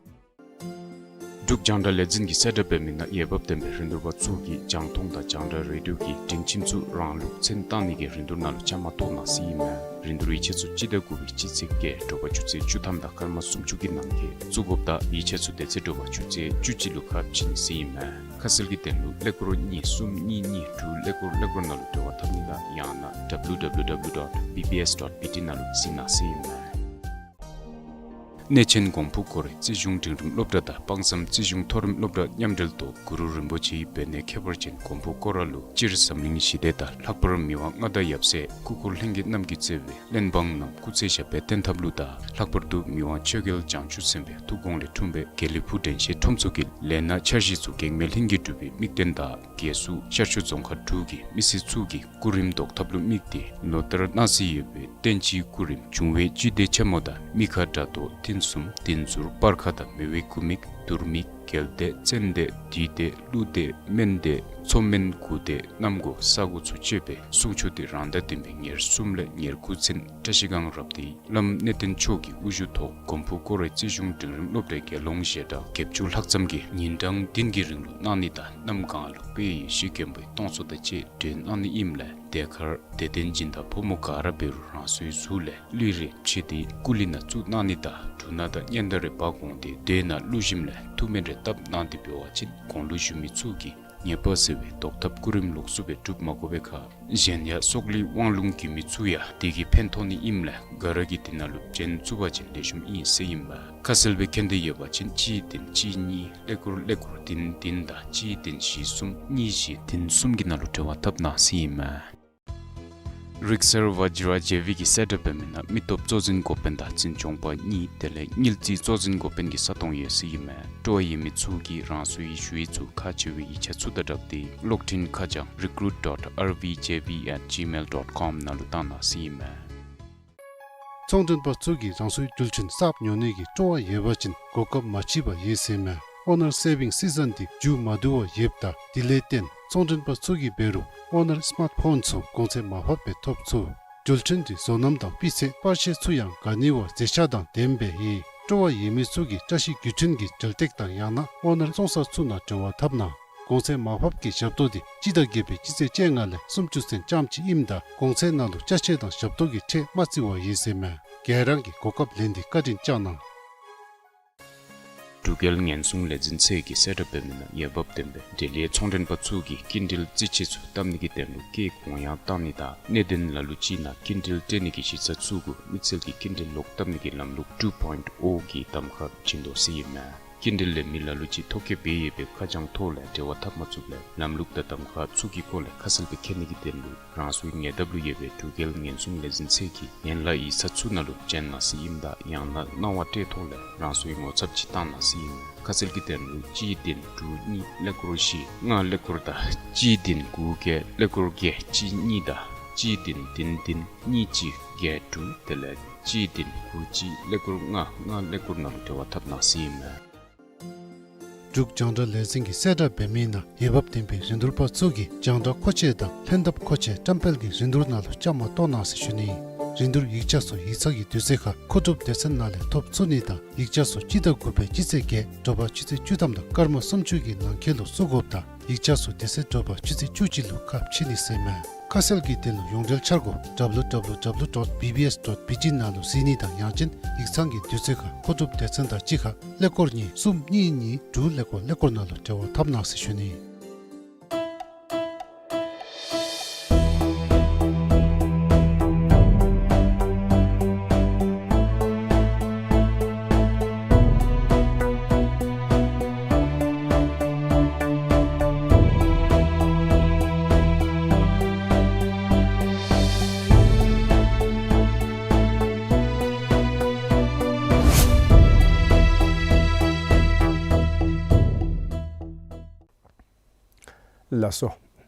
འབྲུག་རྒྱང་བསྒྲགས་ལས་འཛིན་གྱིས་གསལ་བསྒྲགས་འབད་མི་ནང་འོས་འབབ་ལྡན་པའི་རིན་བསྡུར་པ་ཚུ་གིས་རྒྱང་མཐོང་དང་རྒྱང་བསྒྲགས་རེ་ཌིའོ་གི་སྒྲིང་ཁྱིམ་ཚུ་རང་ལུགས་མཚན་བཏགས་ནི་གི་རིན་བསྡུར་ནང་ལུ་བཅའ་མར་གཏོགས་གནང་ཟེར་ཨིན་མས། རིན་བསྡུར་ཡིག་ཆ་ཚུ་སྤྱི་ཟླ་དགུ་པའི་སྤྱི་ཚེས་བརྒྱད་དྲོ་པ་ཆུ་ཚོད་བཅུ་ཐམ་དང་སྐར་མ་སུམ་ཅུ་གི་ནང་འཁོད་བཙུགས་དགོཔ་དང་ཡིག་ཆ་ཚུ་དེ་ཚེ་དྲོ་པ་ཆུ་ཚོད་བཅུ་གཅིག་ལུ་ཁ་ཕྱེ་ནི་ཟེར་ཨིན་མས། ཁ་གསལ་གྱི་དོན་ལུ་ཀླད་ཀོར་གཉིས་གསུམ་གཉིས་གཉིས་དྲུག་ཀླད་ཀོར་ཀླད་ཀོར་ནང་ལུ་འབྲེལ་བ་འཐབ་ནི་དང་ཡང་ན་W W W dot B B S dot B T ནང་ལུ་གཟིགས་གནང་ཟེར་ཨིན་མས། གནས་ཆེན་གོང་ཕུ་སྐོར་རའི་རྩིས་གཞུང་འབྲིང་རིམ་སློབ་གྲྭ་དང་དཔག་བསམ་རྩིས་གཞུང་མཐོ་རིམ་སློབ་གྲྭ་མཉམ་འབྲེལ་ཐོག་གུ་རུ་རིན་པོ་ཆེའི་བོད་གནས་ཁྱད་པར་ཅན་གོང་ཕུ་སྐོར་ར་ལུ་སྤྱིར་འཛམ་གླིང་ཞི་བདེ་དང་ལྷག་པར་མི་དབང་མངའ་བདག་ཡབ་སྲས་སྐུ་འཁོར་ལྷན་རྒྱས་རྣམས་ཀྱི་བརྩེ་བའི་གླེན་འབངས་རྣམས་སྐུ་ཚེ་ཞབས་པད་བརྟན་ཐབས་ལུ་དང་ལྷག་པར་དུ་མི་དབང་ཆོས་རྒྱལ་བྱང་ཆུབ་སེམས་དཔའི་ཐུགས་དགོངས་ལས་འཁྲུངས་པའི་དགེ་ལེགས་ཕུག་དྲན་ཤེས་ཁྲོམ་ཚོགས་ཀྱི་ལས་སྣ་འཆར་གཞི་ཚུ་གེགས་མེད་ལྷུན་གྱིས་གྲུབ་པའི་དམིགས་རྟེན་དང་རྒྱལ་སྲུང་ཤར་ཕྱོགས་རྫོང་ཁག་དྲུག་གི་མི་སེར་ཚུ་གི་སྐུ་རིམ་བཟློག་ཐབས་ལུ་དམིགས་ཏེ་ལོ་ལྟར་གནང་སྲོལ་ཡོད་པའི་བསྟན་སྤྱིའི་སྐུ་རིམ་འབྱུང་བའི་བཅུད་དེ་ཆེན་མོ་དང་མི་ཁ་དགྲ་གཏོར་ཐུན་གསུམ་བདུན་ཟུར་སྤར་ཁ་དང་མེ་དབལ་སྐུ་མིག་དུར་མིག་རྒྱལ་བདེ་བཙན་བདེ་བདུད་བདེ་ཀླུ་བདེ་སྨན་བདེ་མཚོ་སྨན་དགུ་བདེ་གནམ་སྒོ་ས་སྒོ་ཚུ་སྤྱོད་པའི་གསུང་ཆོག་དེ་རང་ཟླ་བདུན་པའི་ཉེར་གསུམ་ལས་ཉེར་དགུ་ཚུན་བཀྲ་ཤིས་སྒང་རབ་སྡེའི་བླམ་གནས་བརྟན་མཆོག་གི་དབུ་བཞུགས་ཐོག་གོམ་བུ་སྐོར་རའི་རྩིས་གཞུང་འབྲིང་རིམ་སློབ་གྲྭའི་དགེ་སློང་ཞལ་གྲངས་བརྒྱད་ཅུ་ལྷག་ཙམ་གྱིས་ཉིན་གྲངས་བདུན་གྱི་རིང་ལུ་གནང་ནི་དང་གནམ་གང་ལུ་དཔལ་ཡེ་ཤེས་མགོན་པོའི་སྟོང་ཚོགས་དང་བཅས་སྒྲོན་གནང་ནི་ཨིནམ་ལས་དེ་ཁར་དད་ལྡན་སྦྱིན་བདག་ཕོ་མོ་ག་ར་འབད་རུང་རང་སོའི་གཟུགས་ལས་ལུས་རེ་ཕྱེ་སྟེ་སྐུ་ལུས་ནང་བཙུགས་གནང་ནི་དང་འབྲུ་སྣ་དང་སྙན་དར་རེ་འབག་འོང་སྟེ་མདོས་ནང་བླུགས་ཞིནམ་ལས་ཐུགས་སྨོན་རེ་བཏབ་གནང་སྟེ་འབད་བ་ཅིན་གོང་ལུ་ཞུ་མི་ཚུ་གིས་ཉེས་པ་སེལ་བའི་བཟློག་ཐབས་སྐུ་རིམ་ལོགས་སུ་སྦེ་སྒྲུབ་མ་དགོ་པའི་ཁར་གཞན་ཡང་སྲོག་ལུས་དབང་ལུང་རྒྱུད་སྨད་ཚུ་ཡང་དེ་གིས་ཕན་ཐོགས་ནི་ཨིནམ་ལས་ག་ར་གིས་དེ་ནང་ལུ་འབྱོན་ཚུགས་པ་ཅིན་ལེགས་ཤོམ་ཨིན་ཟེར་ཨིན་པས། ཁ་གསལ་སྦེ་མཁྱེན་འདོད་ཡོད་པ་ཅིན་གཅིག་བདུན་གཅིག་གཉིས་ཀླད་ཀོར་ཀླད་ཀོར་བདུན་བདུན་དང་གཅིག་བདུན་བཞི་གསུམ་གཉིས་བཞི་བདུན་གསུམ་གྱི་ནང་ལུ་འབྲེལ་བ་འཐབ་གནང་ཟེར་ཨིན་མས། རིག་གསར་བཛྲ་ཇེ་ཝི་གིས་གསལ་བསྒྲགས་འབད་མི་ནང་མི་སྟོབས་གཙོ་འཛིན་འགོ་དཔོན་དང་འཛིན་སྐྱོང་པ་གཉིས་དེ་ལས་དངུལ་རྩིས་གཙོ་འཛིན་འགོ་དཔོན་གྱི་ས་སྟོང་ཡོད་ཟེར་ཨིན་མས། སྤྲོ་བ་ཡོད་མི་ཚུ་གིས་རང་སོའི་ཞུ་ཡིག་ཚུ་ཁག་ཆེ་བའི་ཡིག་ཆ་ཚུ་དང་སྦྲགས་ཏེ་གློག་འཕྲིན་ཁ་བྱང་recruit dot R V J V at gmail dot com ནང་ལུ་བཏང་གནང་ཟེར་ཨིན་མས། ཚོང་མགྲོན་པ་ཚུ་གིས་རང་སོའི་རྒྱུ་ཆ་གསརཔ་ཉོ་ནི་གི་སྤྲོ་བ་ཡོད་པ་ཅིན་གོ་སྐབས་མ་མཆིས་པར་ཡོད་ཟེར་ཨིན་མས། ཨོ་ནར་སེ་བིང་སི་ཛན་འདི་མཇུག་མ་བསྡུ་བར་ཡོདཔ་ད་དེ་ལས་བརྟེན་ཚོང་མགྲོན་པ་ཚུ་གིས་འབད་རུང་ཨོ་ནར་སི་མཱརཊ་ཕོན་ཚུ་གོང་ཚད་མར་ཕབ་སྦེ་ཐོབ་ཚུགས། རྒྱུ་ཆ་འདི་བཟོ་རྣམ་དང་སྤུས་ཚད་པར་ཤ་ཚུ་ཡང་ག་ནི་བ་མཛེས་ཆ་དང་ལྡནམ་སྦེ་ཡོད། སྤྲོ་བ་ཡོད་མི་ཚུ་གིས་བཀྲ་ཤིས་རྒྱུ་ཆ་གི་འགྲུལ་སྟེགས་དང་ཡང་ན་ཨོ་ནར་བཙོང་ས་ཚུ་ནང་འབྲེལ་བ་འཐབ་གནང་། གོང་ཚད་མར་ཕབ་ཀྱི་ཞབས་ཏོག་འདི་སྤྱི་ཟླ་བརྒྱད་པའི་སྤྱི་ཚེས་བཅོ་ལྔ་ལས་སུམ་ཅུ་ཚུན་ཙམ་ཅིག་ཨིནམ་ད་གོང་ཚད་ནང་ལུ་ཅ་ཆས་དང་ཞབས་ཏོག་གི་ཁྲལ་མ་བརྩི་བར་ཡོད་ཟེར་ཨིན་མས། ག་ར་གིས་གོ་སྐབས་ལེན་ཏེ་བཀའ་དྲིན་བསྐྱང་གནང་། འབྲུག་རྒྱལ་ཉེན་སྲུང་ལས་འཛིན་ཚད་ཀྱིས་གསལ་བསྒྲགས་འབད་མི་ནང་འོས་འབབ་ལྡན་པའི་འབྲེལ་ཡོད་ཚོང་མགྲོན་པ་ཚུ་གིས་སྐྱིན་འགྲུལ་རྩིས་ཆས་ཚུ་བཏབ་ནི་གི་དོན་ལུ་སྐྱེད་གོང་ཡང་བཏང་ནི་དང་གནད་དོན་ལ་ལུ་ཅིག་ནང་སྐྱིན་འགྲུལ་སྤྲོད་ནི་གི་གཞི་རྩ་ཚུ་གུ་དམིགས་བསལ་གྱི་སྐྱིན་འགྲུལ་ལོག་བཏབ་ནི་གི་ལམ་ལུགས་two point O གི་གདམ་ཁ་བྱིན་དོ་ཟེར་ཨིན་མས། སྐྱིན་འགྲུལ་ལེན་མི་ལ་ལུ་ཅིག་ཐོ་བཀོད་འབད་ཡོད་པའི་ཁ་བྱང་ཐོག་ལས་འབྲེལ་བ་འཐབ་མ་ཚུགསཔ་ལས་ལམ་ལུགས་དང་གདམ་ཁ་ཚུ་གི་སྐོར་ལས་ཁ་གསལ་སྦེ་མཁྱེན་ནི་གི་དོན་ལུ་རང་སོའི་ཉེ་འདབས་ལུ་ཡོད་པའི་འབྲུག་རྒྱལ་ཉེན་སྲུང་ལས་འཛིན་ཚད་ཀྱི་ཡན་ལག་ཡིག་ཚང་ཚུ་ནང་ལུ་བྱོན་གནང་ཟེར་ཨིནམ་ད་ཡང་ན་གནང་བ་སྤྲོད་ཐོག་ལས་རང་སོའི་ངོ་ཚབ་ཅིག་བཏང་གནང་ཟེར་ཨིན་མས། ཁ་གསལ་གྱི་དོན་ལུ་གཅིག་བདུན་དྲུག་གཉིས་ཀླད་ཀོར་བཞི་ལྔ་ཀླད་ཀོར་དང་གཅིག་བདུན་དགུ་བརྒྱད་ཀླད་ཀོར་བརྒྱད་གཅིག་གཉིས་དང་གཅིག་བདུན་བདུན་བདུན་གཉིས་གཅིག་བརྒྱད་དྲུག་དེ་ལས་གཅིག་བདུན་དགུ་གཅིག་ཀླད་ཀོར་ལྔ་ལྔ་ཀླད་ཀོར་ནང་ལུ་འབྲེལ་བ་འཐབ་གནང་ཟེར་ཨིན་མས། འབྲུག་རྒྱང་བསྒྲགས་ལས་འཛིན་གྱིས་གསལ་བསྒྲགས་འབད་མི་ནང་འོས་འབབ་ལྡན་པའི་རིན་བསྡུར་པ་ཚུ་གིས་རྒྱང་བསྒྲགས་མཁོ་ཆས་དང་ལྷན་ཐབས་མཁོ་ཆས་བཀྲམ་སྤེལ་གྱི་རིན་བསྡུར་ནང་ལུ་བཅའ་མར་གཏོགས་གནང་ཟེར་ཞུ་ནི། རིན་བསྡུར་ཡིག་ཆ་ཚུ་ཡིག་ཚང་གི་དུས་ཚོད་ཁར་མཁོ་སྒྲུབ་སྡེ་ཚན་ནང་ལས་ཐོབ་ཚུགས་ནི་དང་ཡིག་ཆ་ཚུ་སྤྱི་ཟླ་དགུ་པའི་སྤྱི་ཚེས་བརྒྱད་དྲོ་པ་ཆུ་ཚོད་བཅུ་ཐམ་དང་སྐར་མ་སུམ་ཅུ་གི་ནང་འཁོད་ལུ་བཙུགས་དགོཔ་ད་ཡིག་ཆ་ཚུ་དེ་ཚེ་དྲོ་པ་ཆུ་ཚོད་བཅུ་གཅིག་ལུ་ཁ་ཕྱེ་ནི་ཟེར་ཨིན་མས། ཁ་གསལ་གྱི་དོན་ལུ་ཡོངས་འབྲེལ་འཆར་སྒོ་W W W dot B B S dot B T ནང་ལུ་གཟིགས་ནི་དང་ཡང་ཅིན་ཡིག་ཚང་གི་དུས་ཚོད་ཁར་མཁོ་སྒྲུབ་སྡེ་ཚན་དང་གཅིག་ཁར་ཀླད་ཀོར་གཉིས་གསུམ་གཉིས་གཉིས་དྲུག་ཀླད་ཀོར་ཀླད་ཀོར་ནང་ལུ་འབྲེལ་བ་འཐབ་གནང་ཟེར་ཞུ་ནི། ལགས་སོ།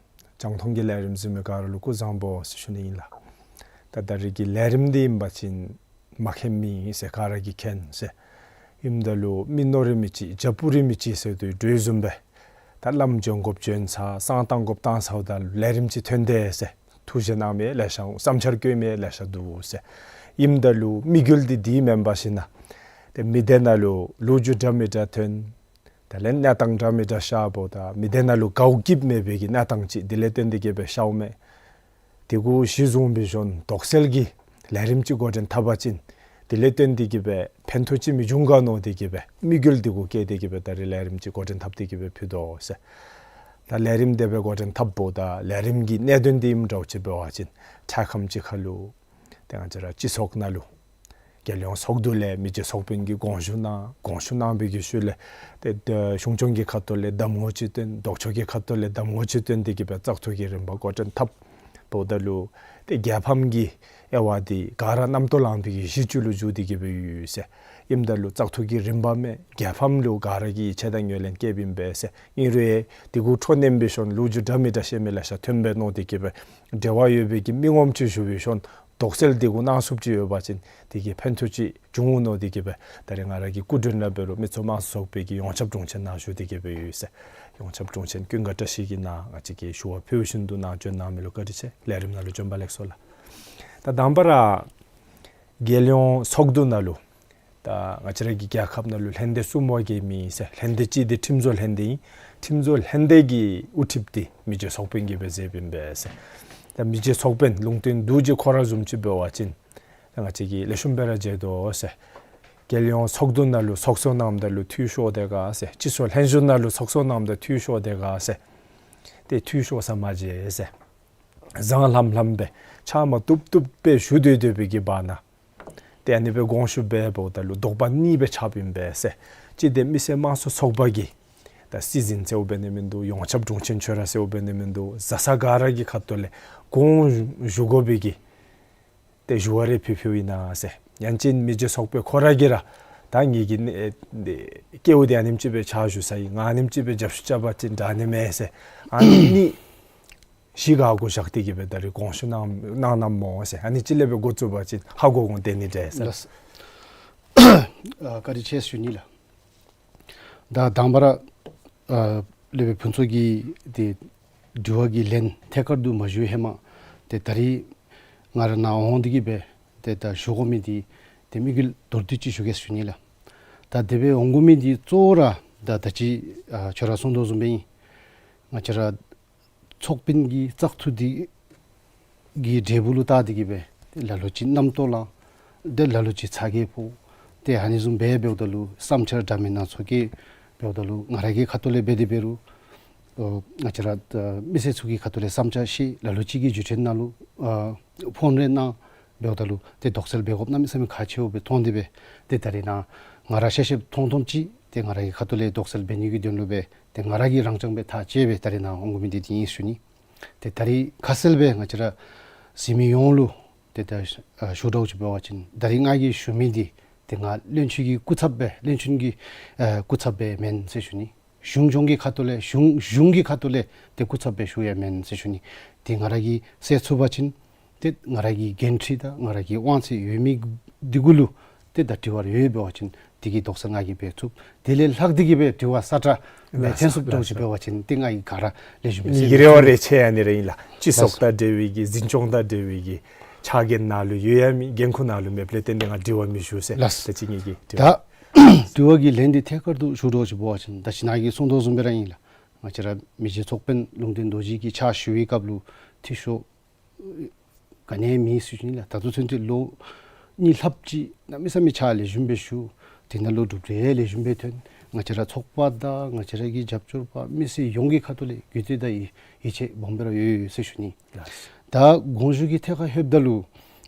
རྒྱང་མཐོང་གི་ལས་རིམ་གཟིགས་མི་ག་ར་ལུ་སྐུ་གཟུགས་བཟང་པོ་ཟེར་ཞུ་ནི་ཨིན་ལགས། ད་ད་རིས་ཀྱི་ལས་རིམ་འདི་ཨིན་པ་ཅིན་མ་མཁྱེན་མི་ཨིན་ཟེར་ག་ར་གིས་མཁྱེན་ཟེར། ཨིནམ་ད་ལུ་མི་ནོར་རི་མི་ཅིག་བྱ་སྤུ་རི་མི་ཅིག་ཟེར་དོ་བཟུམ་སྦེ། ད་བླམ་བྱོན་དགོཔ་བྱོན་ཚར་བསང་གཏང་དགོཔ་གཏང་ཚརཝ་ད་ལུ་ལས་རིམ་ཅིག་ཐོན་དེས་ཟེར། ཐུགས་བཞེད་གནང་མི་ལེ་ཤ་འོང་། བསམ་འཆར་བཀོད་མི་ལེ་ཤ་འདུག་ཟེར། ཨིནམ་ད་ལུ་དམིགས་ཡུལ་འདི་འདི་མེན་པར་ཞིན་ན་ཏེ་མི་སྡེ་ནང་ལུ་ལོ་རྒྱུས་འདྲ་མི་འདྲ་ཐོན། དེ་ལས་གནས་སྟངས་འདྲ་མི་འདྲ་ཤརཝ་ད་མི་སྡེ་ནང་ལུ་དགའཝ་སྐྱིདཔ་མེད་པའི་གི་གནས་སྟངས་ཅིག་དེ་ལས་བརྟེན་ཏེ་གིས་སྦེ་ཤརཝ་མས། དེ་གུ་གཞི་བཟུང་སྦེ་ཞིན་ན་དོགས་སེལ་གྱི་ལས་རིམ་ཅིག་འགོ་འདྲེན་འཐབ་པ་ཅིན་དེ་ལས་བརྟེན་ཏེ་གིས་སྦེ་ཕན་ཐོགས་ཅིག་མི་འབྱུང་ག་མནོ་སྟེ་གིས་སྦེ་དམིགས་ཡུལ་དེ་གུ་བསྐྱེད་དེ་གིས་སྦེ་ད་རིས་ལས་རིམ་ཅིག་འགོ་འདྲེན་འཐབ་སྟེ་གིས་སྦེ་ཕུལ་དོ་ཟེར། ད་ལས་རིམ་དེ་སྦེ་འགོ་འདྲེན་འཐབ་འབདཝ་ད་ལས་རིམ་གྱི་གནད་དོན་འདི་ཨིནམ་འདྲཝ་ཅིག་འབད་བ་ཅིན་ཕྲལ་ཁམས་ཅིག་ཁར་ལུ་ཏེ་ང་བཅས་ར་སྤྱི་ཚོགས་ནང་ལུ་རྒྱལ་ཡོངས་ཚོགས་འདུ་ལས་མི་རྗེ་ཚོགས་དཔོན་གྱིས་དགོངས་ཞུ་གནང་། དགོངས་ཞུ་གནང་བའི་གི་ཤུལ་ལས་ཏེ་ད་གཞུང་སྐྱོང་གི་ཁ་ཐུག་ལས་གདམ་ངོ་ཅིག་བཏོན། ལྡོག་ཕྱོགས་ཀྱི་ཁ་ཐུག་ལས་གདམ་ངོ་ཅིག་བཏོན་ཏེ་གིས་སྦེ་བཙག་འཐུ་གི་རིམ་པ་འགོ་འདྲེན་འཐབ་འབདཝ་ད་ལུ་ཏེ་རྒྱལ་ཕམ་གྱི་དབྱེ་བ་འདི་ག་ར་རྣམ་རྟོག་ལངས་པའི་གི་གཞི་ཅིག་ལུ་འགྱུར་ཏེ་གིས་སྦེ་ཡོད་ཟེར། ཨིནམ་ད་ལུ་བཙག་འཐུ་གི་རིམ་པ་མས། རྒྱལ་ཕམ་ལུ་ག་ར་གིས་ཡིད་ཆེས་དང་ངོས་ལེན་བསྐྱེདཔ་ཨིན་པས་ཟེར། ཨིན་རུང་དེ་གུ་ཁྲོ་གནོན་སྦེ་ཞིན་ན་ལོ་རྒྱུས་འདྲ་མི་འདྲ་བཤད་མི་ལེ་ཤ་ཐོན་པས་མནོ་སྟེ་གིས་སྦེ་འབྲེལ་བ་ཡོད་པའི་གི་མི་ངོམ་ཅིག་ཞུ་སྦེ་ཞིན་ན་དོགས་སེལ་དེ་གུ་གནང་ཚུགསཔ་ཅིག་ཡོད་པ་ཅིན་དེ་གིས་ཕན་ཐོགས་ཅིག་འབྱུང་འོང་མནོ་སྟེ་གིས་སྦེ་ད་རིས་ང་ར་གི་སྐུ་མགྲོན་ནང་འབད་རུང་མི་ཚོགས་དམངས་གཙོ་ཚོགས་པའི་གི་ཡོངས་ཁྱབ་དྲུང་ཆེན་ནཱ་བཞུགས་ཏེ་གིས་སྦེ་ཡོད་ཟེར། ཡོངས་ཁྱབ་དྲུང་ཆེན་ཀུན་དགའ་བཀྲ་ཤིས་ཀྱིས་ནཱ་ང་བཅས་ཀྱི་ཞུ་བ་ཕུལ་བཞིན་དུ་ནཱ་བྱོན་གནང་མི་ལུ་བཀའ་དྲིན་ཆེ། ལས་རིམ་ནང་ལུ་བྱོན་པ་ལེགས་སོ་ལགས། ད་དང་པ་ར་རྒྱལ་ཡོངས་ཚོགས་འདུ་ནང་ལུ་ད་ང་བཅས་ར་གི་རྒྱལ་ཁབ་ནང་ལུ་ལྷན་སྡེ་གསུམ་བརྒྱད་མི་ཟེར། ལྷན་སྡེ་གཅིག་འདི་ཁྲིམས་བཟོ་ལྷན་སྡེ་ཨིན། ཁྲིམས་བཟོ་ལྷན་སྡེ་གི་དབུ་ཁྲིདཔ་འདི་མི་རྗེ་ཚོགས་དཔོན་གྱིས་སྦེ་མཛདཔ་ཨིན་པས་ཟེར། ད་མི་རྗེ་ཚོགས་དཔོན་ལུང་བསྟན་རྡོ་རྗེ་ཁོ་ར་བཟུམ་ཅིག་འབད་བ་ཅིན་ད་ང་བཅས་ཀྱིས་ལེགས་ཤོམ་སྦེ་ར་མཇལ་དོ་ཟེར། རྒྱལ་ཡོངས་ཚོགས་འདུ་ནང་ལུ་ཚོགས་གཙོ་གནངམ་ད་ལུ་འཐུས་ཤོར་དེ་ག་ཟེར། སྤྱི་ཚོགས་ལྷན་བཞུགས་ནང་ལུ་ཚོགས་གཙོ་གནངམ་ད་འཐུས་ཤོར་དེ་ག་ཟེར། ཏེ་འཐུས་ཤོར་ས་མ་མཇལ་ཟེར། བཟང་ལྷམ་ལྷམ་སྦེ་ཕྱག་མ་བཏུབ་བཏུབ་སྦེ་ཞུ་སྡོད་སྡོད་པའི་གི་བར་ན་ཏེ་ཨ་ནི་སྦེ་དགོངས་ཞུ་འབད་འབདཝ་ད་ལུ་དོགས་པ་གཉིས་སྦེ་ཆགསཔ་ཨིན་པས་ཟེར། གཅིག་འདི་མི་སེར་དམངས་གཙོ་ཚོགས་པ་གི་ད་སྲིད་འཛིན་ཟེརཝ་འབད་ནི་མིན་འདུག། ཡོངས་ཁྱབ་དྲུང་ཆེན་ཁྱོད་ར་ཟེརཝ་འབད་ནི་མིན་འདུག། བཟའ་ཚང་ག་ར་གི་ཁ་ཐུག་ལས་དགོངས་ཞུ་དགོ་པའི་གི་ཏེ་ཞུ་བ་རེ་ཕུལ་ཕུལཝ་ཨིན་ན་ཟེར། ཡང་ཅིན་མི་རྗེ་ཚོགས་དཔོན་ཁོ་ར་གིས་ར་ད་ངེ་གི་ཨེ་ཏེ་སྐལཝ་འདི་ཨ་ནེམ་ཅིག་སྦེ་ཕྱག་ཞུ་ས་ཨིན། ང་ཨ་ནེམ་ཅིག་སྦེ་རྒྱབ་བཤུད་རྐྱབ་པ་ཅིན་དྲག་ནི་མས་ཟེར། ཨ་ནི་གཉིས་གཞི་ག་གུ་བཞག་སྟེ་གིས་སྦེ་ད་རིས་དགོངས་ཞུ་གནང་གནངམ་སྨོ་ཟེར། ཨ་ནི་ཅིག་ལས་སྦེ་འགོ་བཙུགས་པ་ཅིན་ཧ་གོ་གོ་སྟེ་ནི་འདྲས་ཟེར། ལགས། ཨ་བཀའ་དྲིན་ཆེ་ཞུ་ནི་ལགས། ད་དང་པ་ར་ཨ་སློབ་དཔོན་ཕུན་ཚོགས་ཀྱིས་ཏེ་དྲི་བ་གི་ལན་ཐད་ཀར་དུ་མ་ཞུ་ཧེ་མ་ཏེ་ད་རིས་ང་ར་ནཱ་འོང་སྟེ་གིས་སྦེ་ཏེ་ད་ཞུ་དགོ་མི་འདི་ཏེ་དམིགས་ཡུལ་མདོར་བསྡུས་ཅིག་ཞུ་གེ་ཞུ་ནི་ལགས། ད་དེ་སྦེ་འོང་དགོ་མི་འདི་གཙོ་བོ་ར་ད་ད་ཅི་ཨ་ཁྱོད་ར་གསུངས་དོ་བཟུམ་སྦེ་ཨིན། ང་བཅས་ར་ཚོགས་དཔོན་གྱི་བཙག་འཐུ་འདི་གི་འབྲས་བུ་ལུ་བལྟ་སྟེ་གིས་སྦེ་ཏེ་ལ་ལུ་ཅིག་རྣམ་རྟོག་ལངས། ཏེ་ལ་ལུ་ཅིག་ཚ་གྱང་ཕོག། ཏེ་ཨ་ནི་བཟུམ་སྦེ་འབདཝ་ད་ལུ་བསམ་འཆར་འདྲ་མིན་སྣ་ཚོགས་བཀོད། འབདཝ་ད་ལུ་ང་ར་གི་ཁ་ཐུག་ལས་འབད་དེ་འབད་རུང་ཨོ་ང་བཅས་ར་ཨ་མི་སེར་ཚུ་གི་ཁ་ཐུག་ལས་བསམ་འཆར་བཤད། ལ་ལུ་ཅིག་གིས་བརྒྱུད་འཕྲིན་ནང་ལུ་ཨ་ཕོན་རེ་གནང་། འབདཝ་ད་ལུ་ཏེ་དོགས་སེལ་འབད་དགོཔ་གནམ་མེད་ས་མེད་ཁག་ཆེཝ་སྦེ་མཐོང་སྟེ་སྦེ་ཏེ་ད་རིས་ནཱ་ང་ར་ཤེས་ཤེསཔ་མཐོང་མཐོངམ་ཅིག་ཏེ་ང་ར་གི་ཁ་ཐུག་ལས་དོགས་སེལ་འབད་ནི་གི་དོན་ལུ་སྦེ་ཏེ་ང་ར་གིས་རང་རྐྱང་སྦེ་ཐག་བཅད་སྦེ་ད་རིས་ནཱ་འོང་དགོ་མི་འདི་འདི་ཨིན་ཞུ་ནི། ཏེ་ད་རིས་ཁ་གསལ་སྦེ་ང་བཅས་ར་གཟིགས་མི་ཡོངས་ལུ་ཏེ་ད་ཨ་ཞུ་དགོཔ་ཅིག་འབད་བ་ཅིན་ད་རིས་ང་གིས་ཞུ་མི་འདི་ཏེ་ང་བློན་ཆེན་གྱི་སྐུ་ཚབ་སྦེ་བློན་ཆེན་གྱི་ཨ་སྐུ་ཚབ་སྦེ་མེན་ཟེར་ཞུ་ནི། གཞུང་སྐྱོང་གི་ཁ་ཐུག་ལས་གཞུང་གཞུང་གི་ཁ་ཐུག་ལས་ཏེ་སྐུ་ཚབ་སྦེ་ཞུ་ཡང་མེན་ཟེར་ཞུ་ནི། ཏེ་ང་ར་གིས་སེལ་ཚུགས་པ་ཅིན་ཏེ་ང་ར་གི་འགན་འཁྲི་དང་ང་ར་གི་དབང་ཚད་ཡོད་མི་འདི་གུ་ལུ་ཏེ་ད་དྲི་བ་རེ་ཡོད་འབད་བ་ཅིན་དེ་གི་དོགས་སེལ་ང་གིས་འབད་ཚུགས། དེ་ལས་ལྷག་སྟེ་གིས་སྦེ་དྲི་བ་ས་ཏྲ་མེད་ཐོན་ཚུགསཔ་འདྲཝ་ཅིག་འབད་བ་ཅིན་ཏེ་ང་གིས་ག་ར་ལེགས་ཤོམ་སྦེ་ངེ་གི་རེ་བ་རེ་ཆེ་ཡ་ནི་ར་ཨིན་ལགས། སྤྱི་ཚོགས་དང་འབྲེལ་བའི་གི་འཛིན་སྐྱོང་དང་འབྲེལ་བའི་གི་ཕྱག་འགན་ནཱ་ལུ་ཡོད་ཡ་མེད་འགན་ཁུར་ནཱ་ལུ་མེདཔ་ལས་བརྟེན་ཏེ་ང་དྲི་བ་མི་ཞུ་ཟེར། ལགས། ད་ཅི་ངེ་གི་དྲི་བ། ད་དྲི་བ་གི་ལན་འདི་ཐད་ཀར་དུ་ཞུ་དགོཔ་ཅིག་འབད་བ་ཅིན་ད་ཅི་ནཱ་གིས་གསུངས་དོ་བཟུམ་སྦེ་ར་ཨིན་ལགས། ང་བཅས་ར་མི་རྗེ་ཚོགས་དཔོན་ལུང་བསྟན་རྡོ་རྗེ་གི་ཕྱག་ཞུ་བའི་སྐབས་ལུ་འཐུས་ཤོར་ག་ནི་མེད་ཟེར་ཞུ་ནི་ལགས། ད་ལྟོ་ཚུན་ཚོད་ལོ་གཉིས་ལྷགཔ་ཅིག་གནམ་མེད་ས་མེད་ཕྱག་ལེགས་ཤོམ་སྦེ་ཞུ། དེ་ནང་ལུ་གྲུབ་འབྲས་ལེགས་ཤོམ་སྦེ་ཐོན། ང་བཅས་ར་ཚོགས་པ་དང་ང་བཅས་ར་གི་རྒྱབ་སྐྱོར་པ་མི་སེར་ཡོངས་ཀྱི་ཁ་ཐུག་ལས་གུས་བརྩི་དང་ཡིད་ཡིད་ཆེས་སྦོམ་སྦེ་ར་ཡོད་ཡོད་ཟེར་ཞུ་ནི། ད་དགོངས་ཞུ་གི་ཐད་ཁར་ལྷོདཔ་ད་ལུ་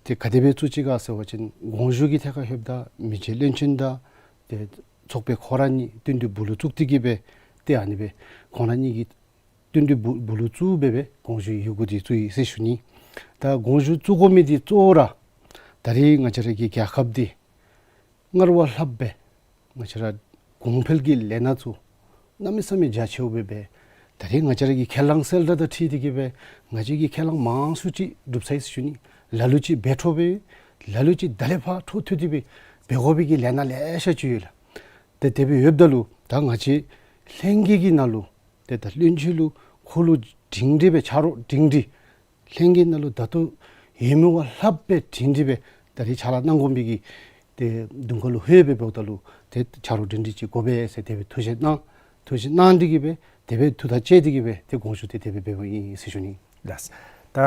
ཏེ་ག་དེ་སྦེ་བཙུགས་ཅི་ག་ཟེར་བ་ཅིན་དགོངས་ཞུ་གི་ཐད་ཁར་ལྷོདཔ་ད་མི་རྗེ་བློན་ཆེན་དང་ཏེ་ཚོགས་དཔོན་ཁོ་ར་གཉིས་བསྟུན་གྲོས་སྦུག་ལུ་བཙུགས་ཏེ་གིས་སྦེ་ཏེ་ཨ་ནི་སྦེ་ཁོང་ར་གཉིས་ཀྱིས་བསྟུན་གྲོས་སྦུག་སྦུག་ལུ་བཙུགས་སྦེ་སྦེ་དགོངས་ཞུ་ཡི་གུ་འདི་བཙུགས་ཡི་ཟེར་ཞུ་ནི། ད་དགོངས་ཞུ་བཙུགས་དགོ་མི་འདི་གཙོ་བོ་ར་ད་རིས་ང་བཅས་ར་གི་རྒྱལ་ཁབ་འདི་སྔར་བ་ལྷགཔ་སྦེ་ང་བཅས་ར་གོང་འཕེལ་གྱི་ལས་སྣ་ཚུ་གནམ་མེད་ས་མེད་རྒྱ་ཆེཝ་སྦེ་སྦེ་ ད་རེས་ང་བཅས་ར་གི་ཁས་བླངས་གསལ་བསྒྲགས་དང་འཁྲིལ་ཏེ་གི་སྦེ་ང་བཅས་ཀྱིས་ཁས་བླངས་མང་སུ་ཅིག་གྲུབ་ཚར་ཡི་ཟེར་ཞུ་ནི། ལ་ལུ་ཅིག་འབད་འཕྲོ་སྦེ་ལ་ལུ་ཅིག་ད་ལས་ཕར་འཕྲོ་མཐུད་དེ་སྦེ་འབད་དགོ་པའི་གི་ལས་སྣ་ལེ་ཤ་ཅིག་ཡོད་ལགས། ཏེ་དེ་སྦེ་ཡོདཔ་ད་ལུ་ད་ང་བཅས་ལྷན་རྒྱས་ཀྱི་ནང་ལུ་ཏེ་ད་བློན་ཆེན་ལུ་ཁོ་ལུ་སྒྲིང་སྒྲི་སྦེ་ཆ་རོགས་སྒྲིང་སྒྲི་ལྷན་རྒྱས་ནང་ལུ་ད་ལྟོ་ཡོད་མི་བ་ལྷགཔ་སྦེ་སྒྲིང་སྒྲི་སྦེ་ད་རེས་ཕྱག་ལཱ་གནང་དགོ་པའི་གི་ཏེ་དུམ་ཁ་ལུ་ལྷོད་སྦེ་འབདཝ་ད་ལུ་ཏེ་ཆ་རོགས་སྒྲིང་སྒྲི་ཅིག་དགོ་པས་ཟེར་དེ་སྦེ་ཐུགས་བཞེད་གནང་། ཐུགས་བཞེད་གནང་སྟེ་གི་སྦེ་དེ་སྦེ་ཐུགས་ཐག་བཅད་དེ་གི་སྦེ་ཏེ་དགོངས་ཞུ་དེ་དེ་སྦེ་འབདཝ་ཨིན་ཟེར་ཞུ་ནི། ལགས། ད་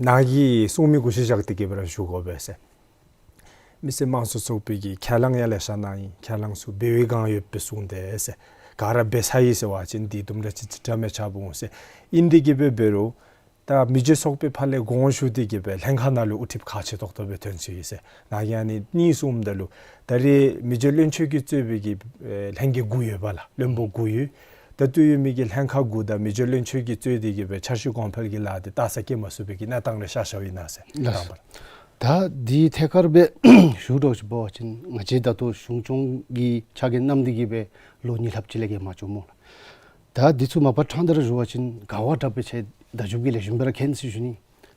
ནཱ་གིས་གསུང་མི་གུ་ཅིག་བཞག་སྟེ་གི་སྦེ་ར་ཞུ་དགོ་པས་ཟེར། མི་སེར་དམངས་གཙོ་ཚོགས་པའི་གི་ཁས་བླངས་ཡང་ལེ་ཤ་གནང་ཡི། ཁས་བླངས་ཚུ་འབད་བའི་སྒང་ཡོདཔ་སྦེ་གསུངས་ཏེ་ཟེར། ག་ར་འབད་ཚར་ཡི་ཟེར་བ་ཅིན་འདི་དུམ་གྲ་ཅིག་ཅིག་འདྲ་མི་ཆགས་པ་འོང་ཟེར། ཨིན་ཏེ་གི་སྦེ་འབད་རུང་ད་མི་རྗེ་ཚོགས་པའི་ཕར་ལས་དགོངས་ཞུ་སྟེ་གི་སྦེ་ལྷན་ཁག་ནང་ལུ་དབུ་ཁྲིདཔ་ཁག་ཆེ་ཏོག་ཏོ་སྦེ་ཐོན་ཚུད་ཡི་ཟེར། ནཱ་གིས་ཨ་ནི་གཉིས་གསུངམ་ད་ལུ་ད་རེས་མི་རྗེ་བློན་ཆེན་གྱིས་གཙོས་པའི་གི་ཨེ་ལྷན་རྒྱས་དགུ་ཡོད་པ་ལགས། བློན་པོ་དགུ་ཡོད། ད་ལྟོ་ཡོད་མི་གི་ལྷན་ཁག་དགུ་དང་མི་རྗེ་བློན་ཆེན་གྱིས་གཙོས་ཏེ་གི་སྦེ་འཆར་གཞི་གོང་འཕེལ་གྱི་ལཱ་འདི་བལྟ་ས་སྐྱེལ་མ་ཚུགས་པའི་གི་གནས་སྟངས་རེ་ཤར་ཤརཝ་ཨིན་ན་ཟེར། ལགས། དང་པ་ལགས། ད་འདི་ཐད་ཀར་སྦེ་ཞུ་དོ་ཅིག་འབད་བ་ཅིན་ང་བཅས་ད་ལྟོ་གཞུང་སྐྱོང་གི་ཕྱག་འགན་བསྣམས་ཏེ་གི་སྦེ་ལོ་གཉིས་ལྷགཔ་ཅིག་ལས་བརྒལ་མ་བྱུང་སྨོ་ལགས། ད་འདི་ཚུ་མ་པ་ཕྲང་སྟེ་ར་ཞུ་བ་ཅིན་ག་བ་དྲག་སྦེ་ཆེ་ད་འཇུག་གི་ལེགས་ཤོམ་སྦེ་ར་མཁྱེན་ཟེར་ཞུ་ནི།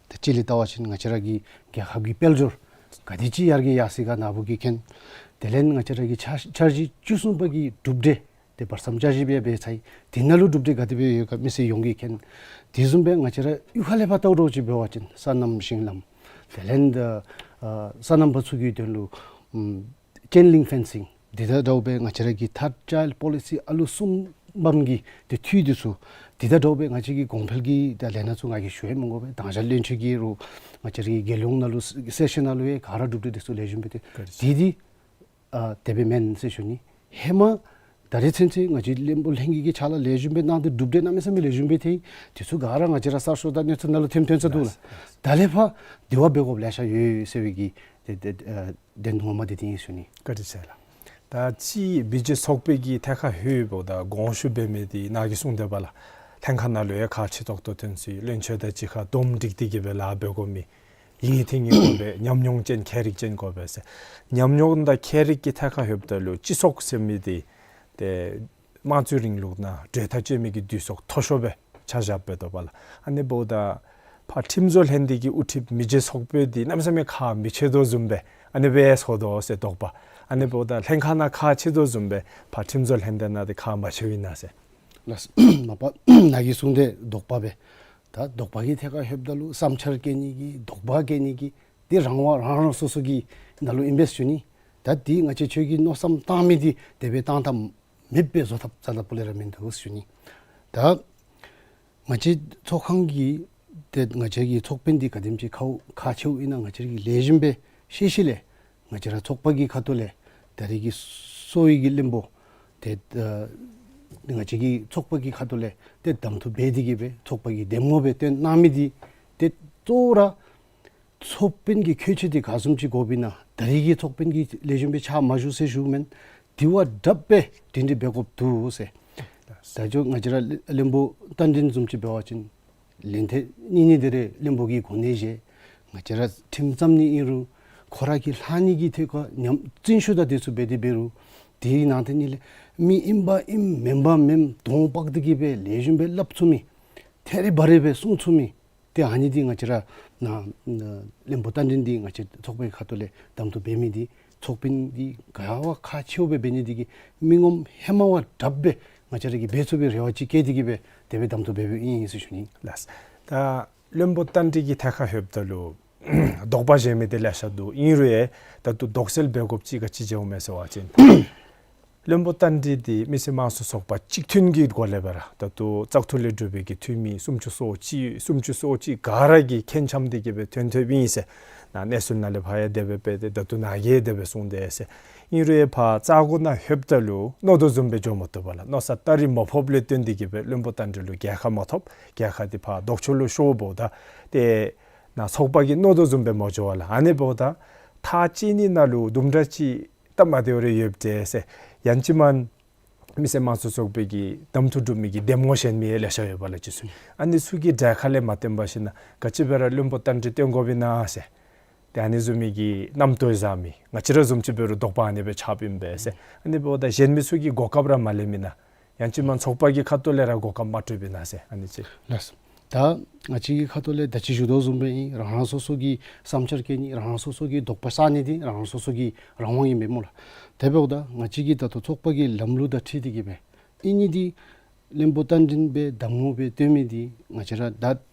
ད་སྤྱིར་ལས་བལྟ་བ་ཅིན་ང་བཅས་ར་གི་རྒྱལ་ཁབ་ཀྱི་དཔལ་འབྱོར་ག་དེ་ཅིག་ཡར་རྒྱས་ཡར་སོང་ག་ནཱ་བུ་གིས་མཁྱེན། དེ་ལས་ང་བཅས་ར་གི་འཆར་འཆར་གཞི་བཅུ་གསུམ་པ་གི་གྲུབ་འབྲས་དེ་བར་མཚམས་འཆར་གཞི་སྦེ་འབད་ཚར་ཡི། དེ་ནང་ལུ་གྲུབ་འབྲས་ག་དེ་སྦེ་ཡོད་ག་མི་སེར་ཡོངས་ཀྱིས་མཁྱེན། དེ་བཟུམ་སྦེ་ང་བཅས་ར་གཡུས་ཁ་ལས་ཕར་བལྟཝ་འདྲཝ་ཅིག་འབད་བ་ཅིན་སོ་ནམ་ཞིང་ལམ་དེ་ལས་ད་ཨ་སོ་ནམ་པ་ཚུ་གི་དོན་ལུ་ཨམ་ཅེན་ལིང་ཕེན་སིང་འདི་དང་འདྲཝ་སྦེ་ང་བཅས་ར་གི་ཐཱརཌ་ཅའིལཌ་པོ་ལི་སི་ཨ་ལུ་གསུམ་པམ་གི་ཏེ་འཐུས་འདི་ཚུ་འདི་དང་འདྲཝ་སྦེ་ང་བཅས་ཀྱི་གོང་འཕེལ་གྱི་ད་ལས་སྣ་ཚུ་ང་གིས་ཞུ་ཡང་མི་དགོ་པས། དང་ཞག་བློན་ཆེན་གྱིས་རུང་ང་བཅས་ར་གི་རྒྱལ་ཡོངས་ནང་ལུ་སེ་ཤན་ནང་ལུ་ཡང་ག་ར་གྲུབ་འབྲས་འདི་ཚུ་ལེགས་ཤོམ་སྦེ་ཏེ་བཀའ་དྲིན་ཆེ། འདི་འདི་ཨ་དེ་སྦེ་མེན་ཟེར་ཞུ་ནི། ཧེ་མ་ད་རེས་ཚུན་ཚོད་ང་བཅས་བློན་པོ་ལྷན་རྒྱས་ཀྱིས་ཕྱག་ལཱ་ལེགས་ཤོམ་སྦེ་གནང་སྟེ་གྲུབ་འབྲས་གནམ་མེད་ས་མེད་ལེགས་ཤོམ་སྦེ་ཐོན། དེ་ཚུ་ག་ར་ང་བཅས་ར་གསར་ཤོག་དང་གནས་ཚུལ་ནང་ལུ་ཐོནམ་ཐོན་ས་འདུག་ལགས། ད་ལས་ཕར་དེ་བ་འབད་དགོཔ་ལེ་ཤ་ཡོད་ཟེར་བའི་གི་དེ་དེ་ཨ་དོན་ངོ་མ་དེ་དེ་ཨིན་ཞུ་ནི། བཀའ་དྲིན་ཆེ་ལགས། ད་ཅི་མི་རྗེ་ཚོགས་པའི་གི་ཐད་ཁར་ལྷོདཔ་ད་དགོངས་ཞུ་འབད་མི་འདི་ནཱ་གིས་གསུངས་དེས་པ་ལགས། ལྷན་ཁག་ནང་ལུ་ཡང་ཁག་ཆེ་ཏོག་ཏོ་ཐོན་ཚུད། བློན་ཆེན་དང་གཅིག་ཁར་འདུམ་འགྲིག་སྟེ་གི་སྦེ་ལཱ་འབད་དགོ་མི་ལས་ཐིང་ངེ་དགོ་པས། ཉམས་མྱོང་ཅན་ཁྱད་རིག་ཅན་དགོ་པས་ཟེར། ཉམས་མྱོང་དང་ཁྱད་རིག་གི་ཐད་ཁར་ལྷོདཔ་ད་ལུ་སྤྱི་ཚོགས་ཟེར་མི་འདི་ཏེ་དམངས་གཙོའི་རིང་ལུགས་ནང་གྲོས་ཐག་བཅད་མི་གི་འདུས་ཚོགས་མཐོ་ཤོས་སྦེ་ཆ་བཞགཔ་འབད་དོ་པ་ལགས། ཨ་ནི་འབདཝ་ད་ཕར་ཁྲིམས་བཟོ་ལྷན་སྡེ་གི་དབུ་ཁྲིདཔ་མི་རྗེ་ཚོགས་པའི་འདི་གནམ་མེད་ས་མེད་ཁག་མི་ཆེ་དོ་བཟུམ་སྦེ་ཨ་ནི་སྦེ་ཚོར་དོ་ཟེར་དོགས་པ། ཨ་ནི་འབདཝ་ད་ལྷན་ཁག་ནང་ཁག་ཆེ་དོ་བཟུམ་སྦེ་ཕར་ཁྲིམས་བཟོ་ལྷན་སྡེ་ནང་འདི་ཁག་མ་ཆེཝ་ཨིན་ན་ཟེར། ལགས། མ་པ་ནཱ་གིས་གསུངས་དེ་དོགས་པ་སྦེ། ད་དོགས་པ་གི་ཐད་ཁར་ལྷོདཔ་ད་ལུ་བསམ་འཆར་བཀོད་ནི་གི་དོགས་པ་བཀོད་ནི་གི་འདི་རང་དབང་རང་རང་སོ་སོ་གི་ནང་ལུ་ཨིན་པས་ཞུ་ནི། ད་འདི་ང་བཅས་ཆོས་ཀྱི་མནོ་བསམ་བཏང་མི་འདི་དེ་སྦེ་བཏང་ཐངས་མེདཔ་སྦེ་བཟོ་ཐབས་རྩ་དང་པོ་ལས་ར་མིན་འདུག་ཞུ་ནི། ད་ང་བཅས་ཚོགས་ཁང་གི་ཏེ་ང་བཅས་ཀྱི་ཚོགས་དཔོན་འདི་ག་དེམ་ཅིག་ཁག་ཁག་ཆེཝ་ཨིན་ན་ང་བཅས་ཀྱིས་ལེགས་ཤོམ་སྦེ་ཤེས་ཤེས་ལས་ང་བཅས་ར་ཚོགས་པ་གི་ཁ་ཐུག་ལས་ད་རེས་ཀྱི་གསོ་བའི་གི་བློན་པོ་ཏེ་ཨ་ང་བཅས་ཀྱི་ཚོགས་པ་གི་ཁ་ཐུག་ལས་ཏེ་གདམ་འཐུ་འབད་དེ་གི་སྦེ་ཚོགས་པ་གི་འདེམས་ངོ་སྦེ་བཏོན་གནང་མི་འདི་ཏེ་གཙོ་བོ་ར་ཚོགས་དཔོན་གྱི་ཁྱད་ཆོས་འདི་ག་བཟུམ་ཅིག་དགོཔ་ཨིན་ན། ད་རེས་ཀྱི་ཚོགས་དཔོན་གྱིས་ལེགས་ཤོམ་སྦེ་ཕྱག་མ་ཞུ་ཟེར་ཞུཝ་མེན། དེ་བ་དྲགཔ་སྦེ་སྒྲིང་སྒྲི་འབད་དགོཔ་འདུག་ཟེར། ད་ཅི་ང་བཅས་ར་བློན་པོ་རྟ་མགྲིན་བཟུམ་ཅིག་འབད་བ་ཅིན་ལན་ཐེངས་གཉིས་གཉིས་དེ་རེ་བློན་པོ་གི་གོ་གནས་བཞེས། ང་བཅས་ར་ཁྲིམས་བརྩམ་ནི་ཨིན་རུང་ཁོ་ར་གིས་ལྷག་ནི་གི་ཐད་ཁར་ཉམས་འཛིན་ཞུ་དང་དེ་ཚུ་འབད་དེ་འབད་རུང་དེའི་ནང་དེ་གཉིས་ལས་མི་ཨིན་པ་ཨིནམ་མེན་པ་མེནམ་གདོང་ཕག་སྟེ་གི་སྦེ་ལེགས་ཤོམ་སྦེ་སླབ་ཚུགས་མི་ཐད་རི་བ་རི་སྦེ་གསུང་ཚུགས་མི་ཏེ་ཨ་ནི་འདི་ང་བཅས་ར་ནཱ་བློན་པོ་རྟ་མགྲིན་འདི་ང་བཅས་ཚོགས་པའི་ཁ་ཐུག་ལས་གདམ་འཐུ་འབད་མི་འདི་ཚོགས་དཔོན་འདི་ག་བ་ཁག་ཆེཝ་སྦེ་འབད་ནི་འདི་གིས་མི་ངོམ་ཧེ་མ་བ་དྲགཔ་སྦེ་ང་བཅས་ར་གིས་འབད་ཚུགས་པའི་རེ་བ་ཅིག་བསྐྱེད་དེ་གི་སྦེ་དེ་སྦེ་གདམ་འཐུ་འབད་འབདཝ་ཨིན་ཟེར་ཞུ་ནི་ལགས། ད་བློན་པོ་རྟ་མགྲིན་གྱི་ཐད་ཁར་ལྷོདཔ་ད་ལུ་དོགས་པ་བཞེས་མི་འདི་ལེ་ཤ་འདུག། ཨིན་རུང་ཡང་ད་ལྟོ་དོགས་སེལ་འབད་དགོཔ་ཅིག་ག་ཅི་ཅིག་འོང་མས་ཟེར་བ་ཅིན་བློན་པོ་རྟ་མགྲིན་འདི་མི་སེར་དམངས་གཙོ་ཚོགས་པ་གཅིག་མཐུན་གྱི་སྒོ་ལས་སྦེ་ར་ད་ལྟོ་བཙག་འཐུ་ལས་གྲུབ་པའི་གི་འཐུས་མི་སུམ་ཅུ་སོ་གཅིག་སུམ་ཅུ་སོ་གཅིག་ག་ར་གིས་མཁྱེན་འཆམ་སྟེ་གི་སྦེ་ཐོན་ཐོནམ་ཨིན་ཟེར། ནཱ་གནས་ཚུལ་ནང་ལས་ཕར་ཡང་དེ་སྦེ་སྦེ་ཏེ་ད་ལྟོ་ནཱ་གིས་དེ་སྦེ་གསུངས་དེས་ཟེར། ཨིན་རུང་ཡང་ཕར་རྩ་འགོ་ནང་ལྷོདཔ་ད་ལུ་མནོ་དོ་བཟུམ་སྦེ་འགྱོ་མ་བཏུབ་པ་ལགས། མནོ་ས་སྟ་རེ་མ་ཕོགཔ་ལས་བརྟེན་ཏེ་གི་སྦེ་བློན་པོ་རྟ་མགྲིན་ལུ་རྒྱལ་ཁ་མ་ཐོབ། རྒྱལ་ཁ་འདི་ཕར་ལྡོག་ཕྱོགས་ལུ་ཤོརཝ་ད་ཏེ་ནཱ་ཚོགས་པ་གིས་མནོ་དོ་བཟུམ་སྦེ་མ་འགྱོ་བ་ལགས། ཨ་ནི་འབདཝ་ད་ཐག་བཅད་ནི་ནང་ལུ་དུམ་གྲ་ཅིག་སྟབས་མ་བདེཝ་རེ་ཡོདཔ་འདྲས་ཟེར། ཡང་ཅིན་མི་སེར་དམངས་གཙོ་ཚོགས་པའི་གི་གདམ་འཐུ་གྲུབ་མི་གི་འདེམས་ངོ་བཞེས་མི་ཡང་ལེ་ཤ་ཡོད་པ་ལགས་ཅིག་སུ། ཨ་ནི་ཚུ་གི་གྲལ་ཁ་ལས་མ་བཏོན་པར་ཞིན་ན་ག་ཅི་འབད་ར་བློན་པོ་རྟ་མགྲིན་བཏོན་དགོཔ་ཨིན་ན་ཟེར། ཏེ་ཨ་ནི་བཟུམ་མའི་གི་རྣམ་རྟོག་བཟའ་མི་ང་བཅས་ར་བཟུམ་ཅིག་འབད་རུང་དོགས་པ་ཨ་ནི་སྦེ་ཆགསཔ་ཨིན་པས་ཟེར། ཨ་ནི་འབདཝ་ད་གཞན་མི་ཚུ་གིས་གོ་སྐབས་ར་མ་ལེན་མི་ནང་ ཡང་ཅིན་མ་ཚོགས་པ་གི་ཁ་ཐུག་ལས་ར་གོ་སྐབས་མ་སྤྲོད་པའི་ན་ཟེར་ཨ་ནི་ཅིག། ལགས། ད་ང་བཅས་ཀྱི་ཁ་ཐུག་ལས་ད་ཅི་ཞུ་དོ་བཟུམ་སྦེ་ཨིན། རང་རང་སོ་སོ་གི་བསམ་འཆར་བཀོད་ནི་རང་རང་སོ་སོ་གི་དོགས་པ་སེལ་ནི་འདི་རང་རང་སོ་སོ་གི་རང་དབང་ཨིན་པས་སྨོ་ལགས། དེ་འབདཝ་ད་ང་བཅས་ཀྱི་ད་ལྟོ་ཚོགས་པ་གི་ལམ་ལུགས་དང་འཁྲིལ་ཏེ་གི་སྦེ་ཨིན་ནི་འདི་བློན་པོ་རྟ་མགྲིན་སྦེ་གདམ་ངོ་སྦེ་སྟོན་མི་འདི་ང་བཅས་ར་ད་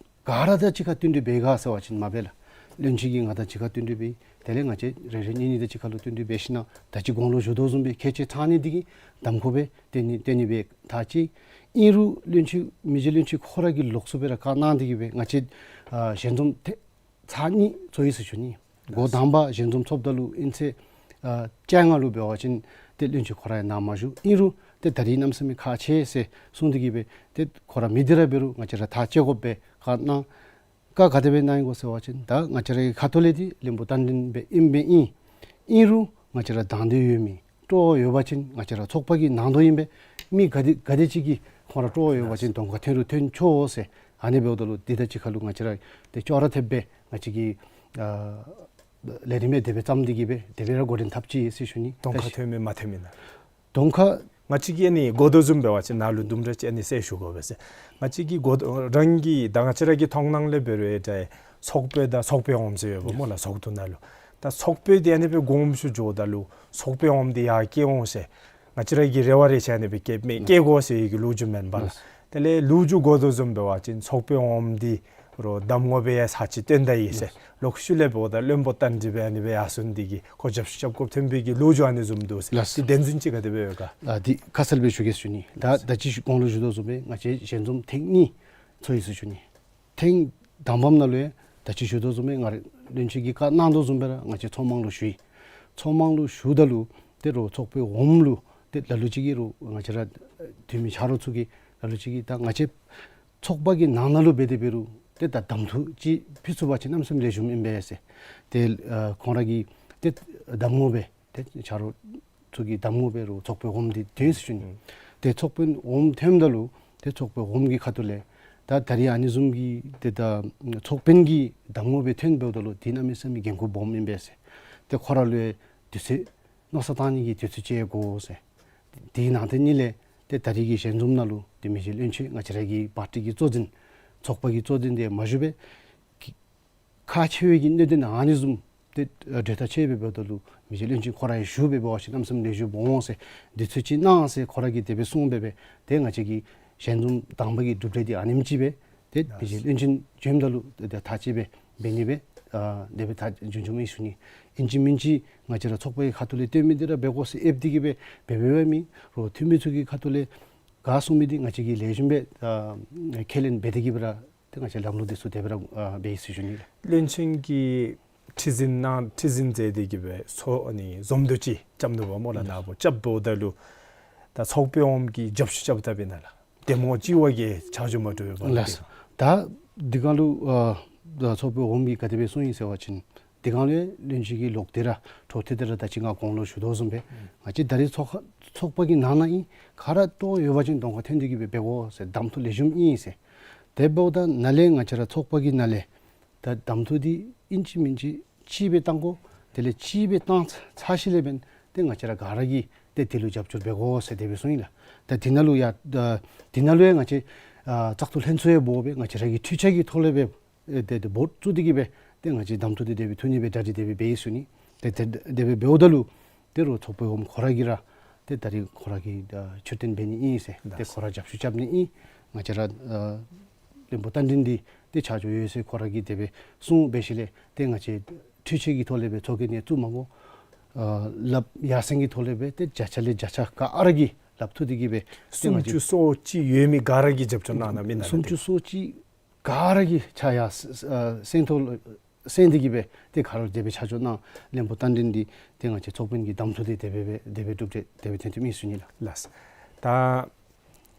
ག་ར་དང་གཅིག་ཁར་བསྟུན་ཏེ་འབད་ག་ཟེར་བ་ཅིན་མ་འབད་ལགས། བློན་ཆེན་གྱིས་ང་དང་གཅིག་ཁར་བསྟུན་ཏེ་འབད། དེ་ལས་ང་བཅས་རེ་རེ་གཉིས་གཉིས་དང་གཅིག་ཁར་ལུ་བསྟུན་ཏེ་འབད་ཞིན་ན་ད་ཅི་གོང་ལུ་ཞུ་དོ་བཟུམ་སྦེ་ཁྱད་ཆོས་ཚང་ནི་འདི་གིས་གདམ་ཁ་སྦེ་སྟོན་ནི་སྟོན་ནི་སྦེ་ད་ཅི། ཨིན་རུང་བློན་ཆེན་མི་རྗེ་བློན་ཆེན་ཁོ་ར་གིས་ལོགས་སུ་སྦེ་ར་བཀའ་གནང་སྟེ་གི་སྦེ་ང་བཅས་ཨ་ཞལ་འཛོམས་ཐེངས་ཚར་གཉིས་ཚོགས་ཡི་ཟེར་ཞུ་ནི། འགོ་དང་པ་ཞལ་འཛོམས་ཚོགསཔ་ད་ལུ་ཨིན་ཚེས་ཨ་བཅོ་ལྔ་ལུ་འབད་བ་ཅིན་ཏེ་བློན་ཆེན་ཁོ་ར་ཡང་ནཱ་མ་བཞུགས། ཨིན་རུང་ཏེ་ད་རིས་གནམ་མེད་ས་མེད་ཁག་ཆེ་ཟེར་གསུངས་ཏེ་གི་སྦེ་ཏེ་ཁོ་ར་མི་འདི་ར་འབད་རུང་ང་བཅས་ར་ཐག་བཅད་དགོ་པའི་བཀའ་གནང་། བཀའ་ག་དེ་སྦེ་གནང་ཡི་གོ་ཟེར་བ་ཅིན་ད་ང་བཅས་ར་གི་ཁ་ཐུག་ལས་འདི་བློན་པོ་རྟ་མགྲིན་སྦེ་ཨིན་སྦེ་ཨིན། ཨིན་རུང་ང་བཅས་ར་དང་འདོད་ཡོད་མི་སྤྲོ་བ་ཡོད་པ་ཅིན་ང་བཅས་ར་ཚོགས་པ་གི་ནང་དོག་ཨིན་པས། མི་ག་དེ་ག་དེ་ཅིག་གིས་ཁོང་ར་སྤྲོ་བ་ཡོད་པ་ཅིན་གདོང་ཁར་ཐོན་རུང་ཐོན་ཆོག་ཟེར། ཨ་ནི་འབདཝ་ད་ལུ་འདི་དང་གཅིག་ཁར་ལུ་ང་བཅས་ར་ཏེ་ཅོག་ར་འཐདཔ་སྦེ་ང་བཅས་ཀྱི་ཨ་ལས་རིམ་སྦེ་དེ་སྦེ་བརྩམས་ཏེ་གི་སྦེ་དེ་སྦེ་ར་འགོ་འདྲེན་འཐབ་ཅི་ཟེར་ཞུ་ནི། གདོང་ཁར་ཐོན་མི་མ་ཐོན་མི་ནང་གདོང་ཁར་ང་བཅས་ཀྱིས་ཨ་ནི་གོ་དོ་བཟུམ་འབད་བ་ཅིན་ནཱ་ལུ་དུམ་གྲ་ཅིག་ཨ་ནི་གསལ་ཞུ་དགོ་པས་ཟེར། ང་བཅས་ཀྱི་གོ་རང་གི་ད་ང་བཅས་ར་གི་མཐོང་སྣང་ལས་འབད་རུང་ཨེ་ད་ཚོགས་དཔོན་དང་ཚོགས་དཔོན་འོགམ་ཟེར་ཡོདཔ་སྨོ་ལགས། ཚོགས་འདུ་ནང་ལུ་ད་ཚོགས་དཔོན་འདི་ཨ་ནི་སྦེ་དགོངསམ་ཞུ་འགྱོཝ་ད་ལུ་ཚོགས་དཔོན་འོགམ་འདི་ཡར་བཀལ་འོང་ཟེར་ང་བཅས་ར་གི་རེ་བ་རེ་ཆ་ཨ་ནི་སྦེ་བསྐྱེདཔ་མས། བཀལ་དགོ་ཟེར་གྱི་ལོ་རྒྱུས་མེན་པ་ལགས། དེ་ལས་ལོ་རྒྱུས་གོ་དོ་བཟུམ་འབད་བ་ཅིན་ཚོགས་དཔོན་འོགམ་འདི་རོགས་གདམ་ངོ་སྦེ་ཡང་ཚར་གཅིག་བཏོན་ད་ཡི་ཟེར། ལོག་ཤུལ་ལས་འབདཝ་ད་བློན་པོ་རྟ་མགྲིན་སྦེ་ཨ་ནི་སྦེ་ཡར་སོང་ནི་འདི་གིས་ཁོ་རྒྱབ་བཤུད་རྐྱབ་དགོཔ་ཐོན་པའི་གི་ལོ་རྒྱུས་ཨ་ནི་བཟུམ་འདུག་ཟེར། ལགས། འདི་བདེན་རྫུན་ཅིག་ག་དེ་སྦེ་ཡོད་ག། ཨ་འདི་ཁ་གསལ་སྦེ་ཞུ་གེ་ཟེར་ཞུ་ནི། ད་ད་ཅི་ཞུ་གོང་ལུ་ཞུ་དོ་བཟུམ་སྦེ་ང་བཅས་ཞལ་འཛོམས་ཐེངས་གཉིས་ཚོགས་ཡི་ཟེར་ཞུ་ནི། ཐེངས་དང་པམ་ནང་ལུ་ཡང་ད་ཅི་ཞུ་དོ་བཟུམ་སྦེ་ང་ར་བློན་ཆེན་གྱིས་བཀའ་གནང་དོ་བཟུམ་སྦེ་ར་ང་བཅས་ཚོགས་དམངས་ལུ་ཞུ་ཡི། ཚོགས་དམངས་ལུ་ཞུཝ་ད་ལུ་ཏེ་རོགས་ཚོགས་དཔོན་འོགམ་ལུ་ཏེ་ལ་ལུ་ཅིག་གིས་རོགས་ང་བཅས་ར་འཐུས་མི་ཆ་རོགས་ཚུ་གིས་ལ་ལུ་ཅིག་གིས་ད་ང་བཅས་ཚོགས་པ་གི་ནང་ན་ལུ་འབད་དེ་འབད་རུང་ཏེ་ད་གདམ་འཐུ་ཅིག་ཕུལ་ཚུགས་པ་ཅིན་གནམ་མེད་ས་མེད་ལེགས་ཤོམ་ཨིན་པས་ཟེར། ཏེ་ཨ་ཁོང་ར་གི་ཏེ་གདམ་ངོ་སྦེ་ཏེ་ཆ་རོགས་ཚུ་གི་གདམ་ངོ་སྦེ་རོགས་ཚོགས་དཔོན་འོགམ་འདི་ཐོན་ཟེར་ཞུ་ནི། ཨུམ། ཏེ་ཚོགས་དཔོན་འོགམ་ཐོནམ་ད་ལུ་ཏེ་ཚོགས་དཔོན་འོགམ་གྱི་ཁ་ཐུག་ལས་ད་ད་རིས་ཨ་ནི་བཟུམ་གྱི་ཏེ་ད་ཚོགས་དཔོན་གྱི་གདམ་ངོ་སྦེ་ཐོན་འབདཝ་ད་ལུ་འདི་གནམ་མེད་ས་མེད་འགན་ཁུར་སྦོམ་ཨིན་པས་ཟེར། ཏེ་ཁོ་ར་ལུ་ཡང་དུས་ཚོད་མནོ་བསམ་བཏང་ནི་གི་དུས་ཚོད་ཅིག་དགོ་ཟེར། དེའི་ནང་དེ་ཉིད་ལས་ཏེ་ད་རིས་ཀྱི་ཞལ་འཛོམས་ནང་ལུ་ཏེ་མི་རྗེ་བློན་ཆེན་ང་བཅས་ར་གི་པར་ཊི་གི་གཙོ་འཛིན་ཚོགས་པ་གི་གཙོ་འཛིན་དེ་མ་བཞུགས་པས། ཁག་ཆེ་བའི་གི་གནད་དོན་ཨ་ནི་བཟུམ་ཏེ་གྲོས་ཐག་ཆོད་སྦེ་འབདཝ་ད་ལུ་མི་རྗེ་བློན་ཆེན་ཁོ་ར་ཡང་བཞུགས་སྦེ་འབད་བ་ཅིན་གནམ་མེད་ས་མེད་ལེགས་ཤོམ་འོང་ཟེར། དུས་ཚོད་ཅིག་གནང་ཟེར་ཁོ་ར་གིས་དེ་སྦེ་གསུངས་སྦེ་སྦེ་ཏེ་ང་བཅས་ཀྱི་ཞལ་འཛོམས་དང་པ་གི་གྲུབ་འབྲས་འདི་ཨ་ནེམ་ཅིག་སྦེ་ཏེ་མི་རྗེ་བློན་ཆེན་བྱོནམ་ད་ལུ་ཏེ་ཐག་བཅད་སྦེ་འབད་ནི་སྦེ་ཨ་དེ་སྦེ་ཐག་བཅད་བཅད་མི་ཞུ་ནི། ཨིན་ཅི་མིན་ཅི་ང་བཅས་ར་ཚོགས་པ་གི་ཁ་ཐུག་ལས་བཏོན་མི་འདི་ར་འབད་དགོ་ཟེར་ཨེབ་སྟེ་གི་སྦེ་འབད་འབདཝ་མེན། རོགས་འཐུས་མི་ཚུ་གི་ཁ་ཐུག་ལས་ག་གསུང་མི་འདི་ང་བཅས་ཀྱིས་ལེགས་ཤོམ་སྦེ་ཨ་ཁས་ལེན་འབད་དེ་གི་སྦེ་ར་ཏེ་ང་བཅས་ལམ་ལུགས་འདི་ཚུ་དེ་སྦེ་ར་ཨ་འབད་ཡི་ཟེར་ཞུ་ནི་ལགས། བློན་ཆེན་གྱིས་ཁྲི་འཛིན་ནང་ཁྲི་འཛིན་མཛད་དེ་གི་སྦེ་ཚོགས་ཨ་ནི་འཛོམས་འདུ་ཅིག་རྐྱབ་ནུག་པ་སྨོ་ལགས། ནཱ་བུ་རྐྱབ་འབདཝ་ད་ལུ་ད་ཚོགས་དཔོན་འོགམ་གྱིས་རྒྱབ་བཤུད་རྐྱབ་ད་འབད་ནི་ལགས། གདམ་ངོ་ཅིག་བ་གིས་ཆ་འཇོག་མ་གྲུབ་པས་ལགས། ལགས། ད་འདི་གང་ལུ་ཨ་ད་ཚོགས་དཔོན་འོགམ་གྱིས་ག་དེ་སྦེ་གསུངས་ཡི་ཟེར་བ་ཅིན་འདི་གང་ལུ་བློན་ཆེན་གྱི་ལོག་སྟེ་ར་འཕྲོ་མཐུད་དེ་ར་ད་ཅི་ང་གོང་ལུ་ཞུ་དོ་བཟུམ་སྦེ་ང་བཅས་ད་རིས་ཚོགས་ཁ་ཚོགས་པ་གི་ནང་ན་ཨིན། ག་ར་སྤྲོ་བ་ཡོད་པ་ཅིན་གདོང་ཁར་ཐོན་ཏེ་གི་སྦེ་འབད་དགོ་ཟེར། གདམ་འཐུ་ལེགས་ཤོམ་ཨིན་ཟེར། དེ་འབདཝ་ད་ནཱ་ལས་ང་བཅས་ར་ཚོགས་པ་གི་ནང་ལས་ད་གདམ་འཐུ་འདི་ཨིན་ཅི་མིན་ཅི་ཅིག་སྦེ་བཏང་དགོ། དེ་ལས་ཅིག་སྦེ་བཏང་ཚར་ཞིནམ་ལས་འབདན་ཏེ་ང་བཅས་ར་ག་ར་གིས་ཏེ་དེ་ལུ་རྒྱབ་སྐྱོར་འབད་དགོ་ཟེར་དེ་སྦེ་གསུངས་ཡི་ལགས། ད་འདི་ནང་ལུ་ཡང་ཨ་འདི་ནང་ལུ་ཡང་ང་བཅས་ཨ་བཙག་འཐུ་ལྷན་ཚོགས་ཡང་འབོ་སྦེ་ང་བཅས་ར་གི་འཐུས་ཆ་གི་ཐོག་ལས་སྦེ་ཨེ་ཏེ་ཏེ་བོཊ་བཙུགས་ཏེ་གི་སྦེ་ཏེ་ང་བཅས་གདམ་འཐུ་འདི་དེ་སྦེ་འཐུ་ནི་སྦེ་གྲ་སྒྲིག་དེ་སྦེ་འབད་ཡི་ཟེར་ཞུ་ནི། ཏེ་ཏེ་དེ་སྦེ་འབདཝ་ད་ལུ་ཏེ་རོགས་ཚོགས་དཔོན་འོགམ་ཁོ་ར་གིས་ར་ཏེ་ད་རིས་ཁོ་ར་གིས་ཨ་མཆོད་རྟེན་འབད་ནི་ཨིན་ཟེར། ཏེ་ལགས། ཁོ་ར་རྒྱབ་བཤུད་རྐྱབ་ནི་ཨིན། ང་བཅས་ར་ཨ་བློན་པོ་རྟ་མགྲིན་འདི་ཏེ་ཆ་འཇོག་ཡོད་ཟེར་ཁོ་ར་གིས་དེ་སྦེ་གསུངས་འབད་ཞིནམ་ལས་ཏེ་ང་བཅས་འཐུས་ཆ་གི་ཐོག་ལས་སྦེ་ཚོགས་རྒྱན་ཡང་བཙུགས་མ་དགོ། ཨ་ལགཔ་ཡར་སེང་གི་ཐོག་ལས་སྦེ་ཏེ་བརྒྱ་ཆ་ལས་བརྒྱ་ཆ་ག་ར་གིས་ལགཔ་མཐུད་དེ་གི་སྦེ་ཏེ་ང་བཅས་སུམ་ཅུ་སོ་གཅིག་ཡོད་མི་ག་ར་གིས་རྒྱབ་སྐྱོར་གནང་ན་མེན་ན། སུམ་ཅུ་སོ་གཅིག་ག་ར་གིས་ཆ་ཡར་ཨ་སེང་ཐོག་ལུ་སེང་སྟེ་གི་སྦེ་ཏེ་ག་ར་དེ་སྦེ་ཆ་འཇོག་གནང་། བློན་པོ་རྟ་མགྲིན་འདི་ཏེ་ང་བཅས་ཚོགས་དཔོན་གྱི་གདམ་འཐུ་འདི་དེ་སྦེ་སྦེ་དེ་སྦེ་གྲུབ་འབྲས་དེ་སྦེ་ཐོན་ཐོནམ་ཨིན་ཟེར་ཞུ་ནི་ལགས། ལགས། ད་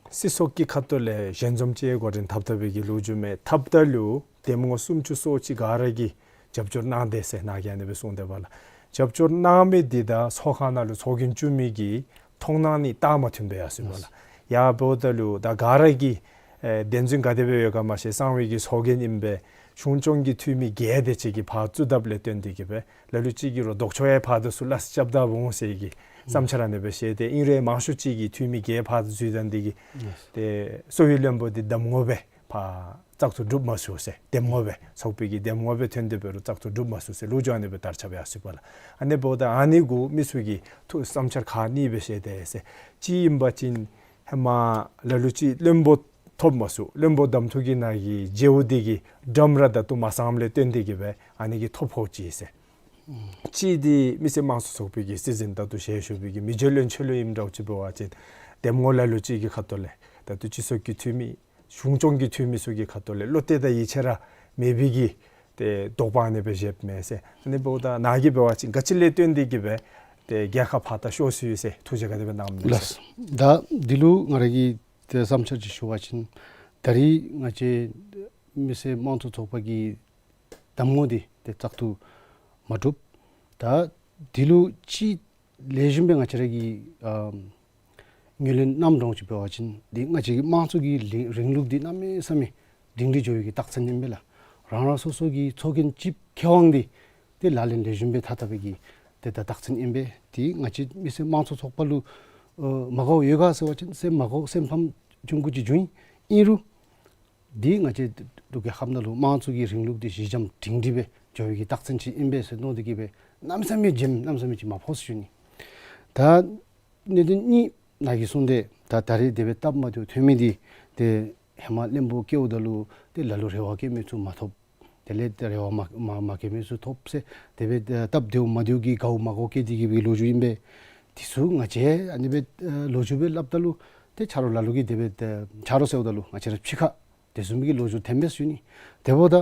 སྲིད་ཚོགས་ཀྱི་ཁ་ཐུག་ལས་ཞལ་འཛོམས་ཅིག་འགོ་འདྲེན་འཐབ་འཐབ་པའི་གི་ལོ་རྒྱུས་མས། འཐབ་ད་ལུ་གདམ་ངོ་སུམ་ཅུ་སོ་གཅིག་ག་ར་གིས་རྒྱབ་སྐྱོར་གནང་དེས་ཟེར་ནཱ་གིས་ཨ་ནི་སྦེ་གསུངས་དེས་པ་ལགས། རྒྱབ་སྐྱོར་གནང་མི་འདི་དང་ཚོགས་ཁང་ནང་ལུ་ཚོགས་རྒྱན་བཙུགས་མི་གི་མཐོང་སྣང་ནི་ད་མ་མཐུན་པས་ཡ་ཟེར་པ་ལགས། ཡ་འབདཝ་ད་ལུ་ད་ག་ར་གིས་ཨེ་བདེན་རྫུན་ག་དེ་སྦེ་ཡོད་ག་མ་ཤེས། གསང་བའི་གི་ཚོགས་རྒྱན་ཨིན་པས། གཞུང་སྐྱོང་གི་འཐུས་མི་བརྒྱད་དེ་ཅིག་གིས་ཕར་བཙུགས་དཔ་ལས་བརྟེན་ཏེ་གི་སྦེ་ལ་ལུ་ཅིག་གིས་རོགས་ལྡོག་ཕྱོགས་ཡང་ཕར་དང་ཚུར་ལ་རྐྱབ་ད་འོང་ཟེར་གི་བསམ་འཆར་ཨ་ནེ་སྦེ་བཤད་དེ། ཨིན་རུང་མང་ཤོས་ཅིག་གིས་འཐུས་མི་བརྒྱད་ཕར་འཛུལ་ད་འདི་གིས་ཏེ་གསོ་བའི་བློན་པོ་འདི་གདམ་ངོ་སྦེ་ཕར་བཙག་འཐུ་གྲུབ་མ་ཚུགས་ཟེར། གདམ་ངོ་སྦེ་ཚོགས་པའི་གི་གདམ་ངོ་སྦེ་ཐོན་ཏེ་འབད་རུང་བཙག་འཐུ་གྲུབ་མ་ཚུགས་ཟེར་ལོ་རྒྱུས་ཨ་ནེ་སྦེ་དར་ཁྱབ་ཡར་སོ་ཡི་པ་ལགས། ཨ་ནེ་འབདཝ་ད་ཨ་ནི་གུ་མི་ཚུ་གིས་ཐུགས་བསམ་འཆར་ཁག་གཉིས་སྦེ་བཤད་དེ་ཟེར། གཅིག་ཨིན་པ་ཅིན་ཧེ་མ་ལ་ལུ་ཅིག་བློན་པོ་ཐོབ་མ་ཚུགས། བློན་པོ་གདམ་འཐུ་གི་ནང་གི་བརྗེ་པོ་འདི་གིས་འགྲམ་ར་ད་ལྟོ་མ་ཚངམ་ལས་བརྟེན་ཏེ་གི་སྦེ་ཨ་ནི་གིས་ཐོབ་ཕོག་ཅི་ཟེར། གཅིག་འདི་མི་སེར་དམངས་གཙོ་ཚོགས་པའི་གི་སྲིད་འཛིན་ད་ལྟོ་ཞལ་བཞུགས་པའི་གི་མི་རྗེ་བློན་ཆེན་ལུ་ཨིནམ་འདྲཝ་ཅིག་འབད་བ་ཅིན་གདམ་ངོ་ལ་ལུ་ཅིག་གི་ཁ་ཐུག་ལས་ད་ལྟོ་སྤྱི་ཚོགས་ཀྱི་འཐུས་མི་གཞུང་སྐྱོང་གི་འཐུས་མི་ཚུ་གི་ཁ་ཐུག་ལས་བློ་གཏད་དང་ཡིད་ཆེས་ར་མེད་པའི་གི་ཏེ་དོགས་པ་ཨ་ནེ་སྦེ་བཞེསཔ་མས་ཟེར། ཨ་ནི་འབདཝ་ད་ནཱ་གིས་འབད་བ་ཅིན་ག་ཅི་ལས་བརྟེན་ཏེ་གི་སྦེ་ཏེ་རྒྱལ་ཁ་ཕར་ད་ཤོར་སོ་ཡི་ཟེར་ཐུགས་རྗེ་ག་དེ་སྦེ་གནངམ་མས་ལགས། ཟེར། ད་འདི་ལུ་ང་ར་གིས་ཏེ་བསམ་འཆར་ཅིག་ཞུ་བ་ཅིན་ད་རིས་ང་བཅས་མི་སེར་དམངས་གཙོ་ཚོགས་པ་གི་གདམ་ངོ་འདི་ཏེ་བཙག་འཐུ་མ་གྲུབ། ད་འདི་ལུ་ཅིག་ལེགས་ཤོམ་སྦེ་ང་བཅས་ར་གིས་ཨ་ངོས་ལེན་གནངམ་འདྲཝ་ཅིག་འབད་བ་ཅིན་འདི་ང་བཅས་ཀྱི་དམངས་གཙོ་གི་རིང་རིང་ལུགས་འདི་གནམ་མེད་ས་མེད་སྒྲིང་སྒྲི་འགྱོ་བའི་གི་རྟགས་མཚན་ཨིན་པས་ལགས། རང་རང་སོ་སོ་གི་ཚོགས་རྒྱན་ཅིག་ཁྱེར་འོང་སྟེ་ཏེ་ལག་ལེན་ལེགས་ཤོམ་སྦེ་འཐབ་འཐབ་པའི་གི་ཏེ་ད་རྟགས་མཚན་ཨིན་པས། འདི་ང་བཅས་མི་སེར་དམངས་གཙོ་ཚོགས་པ་ལུ་ཨ་མ་དགའཝ་ཡོད་ག་ཟེར་བ་ཅིན་སེམས་མ་དགའཝ་སེམས་ཕམ་ཆུང་ཀུ་ཅིག་བྱུང་ཡི། ཨིན་རུང་འདི་ང་བཅས་འབྲུག་རྒྱལ་ཁབ་ནང་ལུ་དམངས་གཙོ་གི་རིང་ལུགས་འདི་ཞི་འཇམ་སྒྲིང་སྒྲི་སྦེ་འགྱོ་བའི་གི་རྟགས་མཚན་ཅིག་ཨིན་པས་ཟེར་མནོ་སྟེ་གི་སྦེ་གནམ་མེད་ས་མེད་འཇམ་གནམ་མེད་ས་མེད་ཅིག་མ་ཕོག་ཟེར་ཞུ་ནི། ད་གནད་དོན་གཉིས་ནཱ་གིས་གསུངས་ཏེ་ད་ད་རིས་དེ་སྦེ་སྟབས་མ་བདེཝ་ཐོན་མི་འདི་ཏེ་ཧེ་མ་བློན་པོ་བཀལཝ་ད་ལུ་ཏེ་ལ་ལུ་རེ་བ་བསྐྱེད་མི་ཚུ་མ་ཐོབ། དེ་ལས་ཏེ་རེ་བ་མ་མ་མ་བསྐྱེད་མི་ཚུ་ཐོབ་ཟེར་དེ་སྦེ་ཏེ་སྟབས་བདེཝ་མ་བདེཝ་གི་དགའཝ་མ་དགའཝ་བསྐྱེད་དེ་གི་སྦེ་ལོ་རྒྱུས་ཨིན་པས། དེ་ཚུ་ང་བཅས་ཨ་ནི་སྦེ་ལོ་རྒྱུས་སྦེ་སླབ་ད་ལུ་ཏེ་ཆ་རོགས་ལ་ལུ་གིས་དེ་སྦེ་ཏེ་ཆ་རོགས་ཟེརཝ་ད་ལུ་ང་བཅས་ར་ཕྱི་ཁ་དེ་བཟུམ་གྱི་ལོ་རྒྱུས་ཐོན་པས་ཟེར་ཞུ་ནི། དེ་འབདཝ་ད་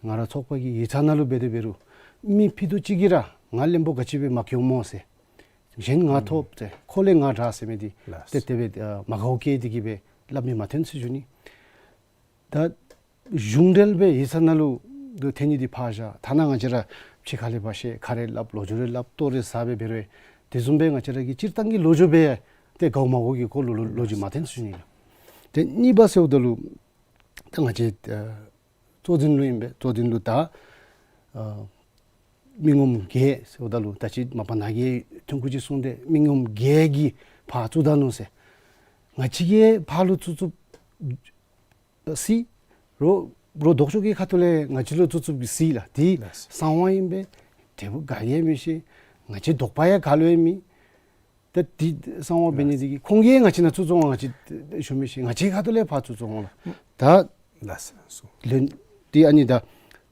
ང་ར་ཚོགས་པ་གི་ཡིག་ཚང་ནང་ལུ་འབད་དེ་འབད་རུང་མི་ཕུད་རྡོག་གཅིག་གིས་ར་ང་བློན་པོ་ག་ཅི་སྦེ་མ་བཀལཝ་སྨོ་ཟེར། གཞན་ང་ཐོབ་ཟེར་ཁོ་ལས་ང་དྲག་ཟེར་མི་འདི་ལགས། ཏེ་དེ་སྦེ་ཨ་མ་དགའཝ་བསྐྱེད་དེ་གི་སྦེ་སླབ་མི་མ་ཐོན་ཟེར་ཞུ་ནི། ད་གཞུང་འབྲེལ་སྦེ་ཡིག་ཚང་ནང་ལུ་འདི་ཐོན་ནི་འདི་ཕར་བཞག། ཐ་ན་ང་བཅས་ར་ཕྱི་ཁ་ལས་ཕར་བཤད་ཁ་རེ་སླབ་ལོ་རྒྱུས་རེ་སླབ་ལྟོ་རེ་ཟ་སྦེ་འབད་རུང་དེ་བཟུམ་སྦེ་ང་བཅས་ར་གི་སྤྱིར་བཏང་གི་ལོ་རྒྱུས་སྦེ་ཏེ་དགའཝ་མ་དགའཝ་གི་སྐོར་ལུ་ལོ་ལོ་རྒྱུས་མ་ཐོན་ཟེར་ཞུ་ནི་ལགས། ཏེ་གཉིས་པ་ཟེརཝ་ད་ལུ་ད་ང་བཅས་ཨ་གཙོ་འཛིན་ལུ་ཨིན་པས། གཙོ་འཛིན་ལུ་ད་ཨ་མི་ངོམ་བརྒྱད་ཟེརཝ་ད་ལུ་ད་ཅི་མ་པ་ནཱ་གིས་ཐུང་ཀུ་ཅིག་གསུངས་ཏེ་མི་ངོམ་བརྒྱད་ཀྱིས་ཕར་བཙུགས་ད་ནུག་ཟེར། ང་བཅས་ཀྱིས་ཕར་ལུ་བཙུགས་བཙུགསཔ་སྲིད། རོགས་རོགས་ལྡོག་ཕྱོགས་ཀྱི་ཁ་ཐུག་ལས་ང་བཅས་ལུ་བཙུགས་བཙུགསཔ་སྲིད་ལགས། དེ་ལགས། གསང་བ་ཨིན་པས། དེ་བུ་ག་གིས་མི་ཤེས། ང་བཅས་དོགས་པ་ཡང་ག་ལུ་ཡང་མེད། ད་དེ་གསང་བ་འབད་ནི་དེ་གིས་ཁོང་གིས་ང་བཅས་ནང་བཙུགས་བཙུགསཔ་ང་བཅས་ཞུ་མི་ཤེས། ང་བཅས་ཁ་ཐུག་ལས་ཕར་བཙུགས་བཙུགསཔ་ལགས། ད་ལགས་སོ། ལན་དེ་ཨ་ནི་ད་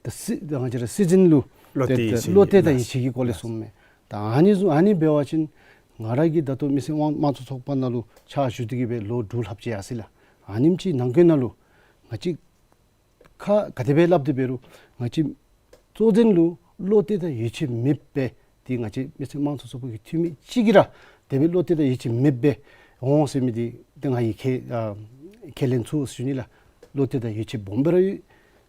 ད་སྲིད་ད་ང་བཅས་ར་སྲིད་འཛིན་ལུ་བློ་གཏད་ཏེ་ཡིད་ཆེས་བློ་གཏད་དང་ཡིད་ཆེས་ཀྱི་སྐོར་ལས་གསུངམ་མས། ད་ཨ་ནི་བཟུམ་ཨ་ནི་འབད་བ་ཅིན་ང་ར་གིས་ད་ལྟོ་མི་སེར་དམངས་དམངས་གཙོ་ཚོགས་པ་ནང་ལུ་ཕྱག་ཞུ་སྟེ་གི་སྦེ་ལོ་དྲུག་ལྷགཔ་ཅིག་ཡར་སོ་ཡི་ལགས། ཨ་ནེམ་ཅིག་ནང་འཁོད་ནང་ལུ་ང་བཅས་ཁ་ག་དེ་སྦེ་སླབ་སྟེ་འབད་རུང་ང་བཅས་གཙོ་འཛིན་ལུ་བློ་གཏད་དང་ཡིད་ཆེས་མེདཔ་སྦེ་ཏེ་ང་བཅས་མི་སེར་དམངས་གཙོ་ཚོགས་པ་གི་འཐུས་མི་གཅིག་གིས་ར་དེ་སྦེ་བློ་གཏད་དང་ཡིད་ཆེས་མེདཔ་སྦེ་འོང་ཟེར་མི་འདི་ཏེ་ང་གིས་ཁས་ཨ་ཁས་ལེན་ཚུགས་ཟེར་ཞུ་ནི་ལགས། བློ་གཏད་དང་ཡིད་ཆེས་སྦོམ་སྦེ་ར་ཡོད།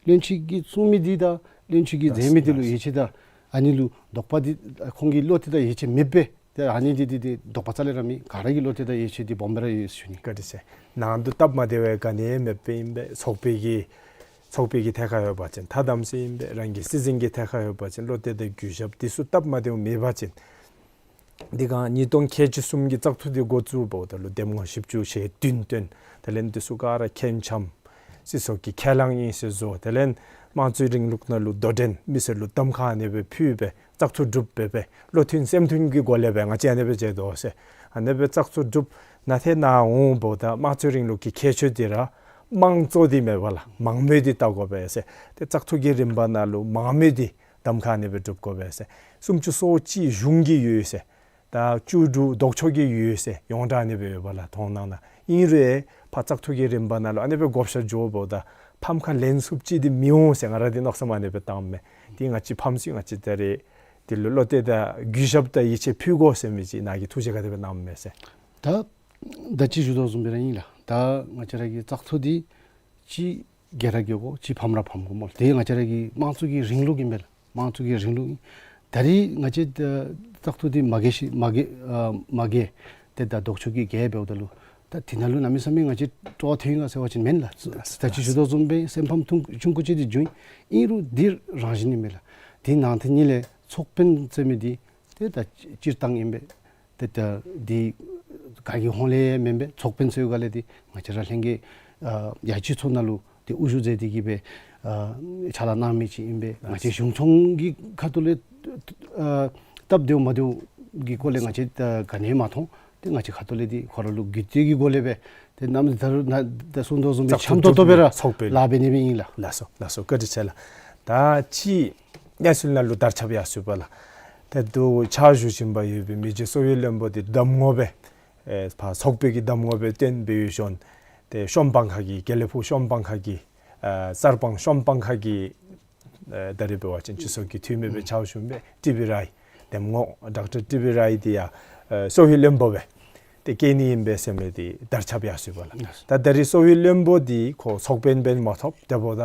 བློན་ཆེན་གྱིས་གསུངས་མི་འདི་དང་བློན་ཆེན་གྱིས་མཛད་མི་འདི་ལུ་ཡིད་ཆེས་དང་ཨ་ནི་ལུ་དོགས་པ་འདི་ཁོང་གི་བློ་གཏད་དང་ཡིད་ཆེས་མེདཔ་སྦེ་ཏེ་ཨ་ནི་འདི་འདི་འདི་དོགས་པ་རྩ་ལས་ར་མེད། ག་ར་གིས་བློ་གཏད་དང་ཡིད་ཆེས་འདི་སྦོམ་སྦེ་ར་ཡོད་ཟེར་ཞུ་ནི། བཀའ་དྲིན་ཆེ། ནང་དུ་སྟབས་མ་བདེ་བ་ག་ནི་ཡང་མེདཔ་ཨིན་པས། ཚོགས་པའི་གི་ཚོགས་པའི་གི་ཐད་ཁར་ཡོད་པ་ཅིན་ཐ་དམ་ཚིག་ཨིན་པས། རང་གི་སྲིད་འཛིན་གྱི་ཐད་ཁར་ཡོད་པ་ཅིན་བློ་གཏད་དང་གུས་ཞབས་འདི་ཚུ་སྟབས་མ་བདེཝ་མེད་པ་ཅིན་འདི་ག་ཉིས་སྟོང་ཁལ་གཅིག་གསུམ་གྱི་བཙག་འཐུ་འདི་འགོ་བཙུགས་འབདཝ་ད་ལུ་གདམ་ངོ་བཞི་བཅུ་ཞེ་བདུན་བཏོན། དེ་ལས་འདི་ཚུ་ག་ར་ཁྱད་འཆམ་སྲིད་ཚོགས་ཀྱི་ཁས་བླངས་ཨིན་ཟེར་བཟོ། དེ་ལས་དམངས་གཙོའི་རིང་ལུགས་ནང་ལུ་དོ་འགྲན་མི་སེར་ལུ་གདམ་ཁ་ཨ་ནེ་སྦེ་ཕུལ་སྦེ་བཙག་འཐུ་གྲུབ་སྦེ་སྦེ་བློ་མཐུན་སེམས་མཐུན་གྱི་སྒོ་ལས་སྦེ་ང་བཅས་ཨ་ནེ་སྦེ་མཛད་དོ་ཟེར། ཨ་ནེ་སྦེ་བཙག་འཐུ་གྲུབ་ནཱ་ཏེ་ནཱ་འོང་འབདཝ་ད་དམངས་གཙོའི་རིང་ལུགས་ཀྱི་ཁྱད་ཆོས་འདི་ར་དམངས་གཙོ་འདི་མེད་པར་ལགས་མང་མོས་འདི་བལྟ་དགོ་པས་ཟེར། ཏེ་བཙག་འཐུ་གི་རིམ་པ་ནང་ལུ་མང་མོས་འདི་གདམ་ཁ་ཨ་ནེ་སྦེ་གྲུབ་དགོ་པས་ཟེར། སུམ་ཅུ་སོ་གཅིག་གཞུང་གི་ཡོད་ཟེར། ད་བཅུ་དྲུག་ལྡོག་ཕྱོགས་ཀྱི་ཡོད་ཟེར་ཡོངས་གྲགས་ཨ་ནེ་སྦེ་ཡོད་པ་ལགས་མཐོང་སྣང་ནང་། ཨིན་རུང་ཕར་བཙག་འཐུ་གི་རིམ་པ་ནང་ལུ་ཨ་ནེ་སྦེ་བགོ་བཤའ་འགྱོཝ་ད་ཕམ་ཁ་ལེན་ཚུགསཔ་ཅིག་འདི་མི་འོང་ཟེར་ང་ར་འདི་མནོ་བསམ་ཨ་ནེ་སྦེ་བཏངམ་མས། འདི་ང་བཅས་ཕམ་ཚུགས། ང་བཅས་ད་རེས་འདི་ལུ་བློ་གཏད་དང་གུས་ཞབས་དང་ཡིད་ཆེས་ཕུལ་དགོ་ཟེར་མི་ཅིག་ནཱ་གིས་ཐུགས་རྗེ་ག་དེ་སྦེ་གནངམ་མས་ཟེར། ད་ད་ཅི་ཞུ་དོ་བཟུམ་སྦེ་ར་ཨིན་ལགས། ད་ང་བཅས་ར་གི་བཙག་འཐུ་འདི་ཅིག་རྒྱལ་ར་རྒྱལ་དགོ། ཅིག་ཕམ་ར་ཕམ་དགོ་སྨོ། དེ་ང་བཅས་ར་གི་དམངས་གཙོ་གི་རིང་ལུགས་ཨིན་པས་ལགས། དམངས་གཙོ་གི་རིང་ལུགས་ཨིན། ད་རེས་ང་བཅས་ད་བཙག་འཐུ་འདི་མ་རྒྱལ་ཞིག་མ་རྒྱལ་ཨ་མ་རྒྱལ་ཏེ་ད་ལྡོག་ཕྱོགས་ཀྱིས་རྒྱལ་འབདཝ་ད་ལུ་ད་ ད་དེ་ནང་ལུ་གནམ་མེད་ས་མེད་ང་བཅས་སྤྲོ་བ་ཐོན་ཡི་ག་ཟེར་བ་ཅིན་མེན་ལགས། ད་ཅི་ཞུ་དོ་བཟུམ་སྦེ་སེམས་ཕམ་ཐུང་ཆུང་ཀུ་ཅིག་འདི་བྱུང་ཡི། ཨིན་རུང་འདི་རང་བཞིན་ཨིན་མས་ལགས། དེ་ནང་དེ་ཉིད་ལས་ཚོགས་དཔོན་ཟེར་མི་འདི་ཏེ་ད་སྤྱིར་བཏང་ཨིན་པས། ཏེ་ད་འདི་ག་གི་ཧོང་ལས་མེན་པས། ཚོགས་དཔོན་ཟེར་ག་ལས་འདི་ང་བཅས་ར་ལྷན་རྒྱས་ཨ་ཡ་སྤྱི་ཚོགས་ནང་ལུ་ཏེ་དབུ་བཞུགས་མཛད་དེ་གི་སྦེ་ཨ་ཕྱག་ལཱ་གནང་མི་ཅིག་ཨིན་པས། ང་བཅས་གཞུང་ཚོགས་ཀྱི་ཁ་ཐུག་ལས་ཨ་སྟབས་བདེཝ་མ་བདེཝ་གི་སྐོར་ལས་ང་བཅས་ཨ་ག་ནི་ཡང་མ་མཐོང་། ཏེ་ང་བཅས་ཁ་ཐུག་ལས་འདི་ཁོ་ར་ལུ་གུས་བཏུད་ཀྱི་སྒོ་ལས་སྦེ་ཏེ་གནམ་ད་རུང་ད་གསུང་དོ་བཟུམ་སྦེ་འཆམ་ཏོག་ཏོ་སྦེ་ར་ཚོགས་པའི་ལཱ་འབད་ནི་སྦེ་ཨིན་ལགས། ལགས་སོ་ལགས་སོ། བཀའ་དྲིན་ཆེ་ལགས། ད་ཅི་གནས་ཚུལ་ནང་ལུ་དར་ཁྱབ་ཡར་སོང་པ་ལགས། ད་ལྟོ་ཕྱག་ཞུ་བཞིན་པ་ཡོད་པའི་མི་རྗེ་གསོ་བའི་བློན་པོ་འདི་གདམ་ངོ་སྦེ་ཨེ་ཕར་ཚོགས་པའི་གི་གདམ་ངོ་སྦེ་བཏོན་སྦེ་ཡོད་ཞིནམ་ཏེ་གཤོམ་སྤང་ཁ་གི་དགེ་ལེགས་ཕུག་གཤོམ་སྤང་ཁ་གི་ཨ་གསར་སྤང་གཤོམ་སྤང་ཁ་གི་ཨེ་ད་རེས་འབད་བ་ཅིན་སྤྱི་ཚོགས་ཀྱི་འཐུས་མི་སྦེ་ཕྱག་ཞུ་མི་ཊི་བི་རའི་གདམ་ངོ་ཌོག་ཊར་ཊི་བི་རའི་འདི་ཡང་ཨེ་གསོ་བའི་བློན་པོ་སྦེ་ཏེ་བསྐོ་ནི་ཨིན་པས་ཟེར་མི་འདི་དར་ཁྱབ་ཡར་སོང་པ་ལགས། ད་ད་རེས་གསོ་བའི་བློན་པོ་འདི་ཁོ་ཚོགས་དཔོན་འབད་མ་ཐོབ། དེ་འབདཝ་ད་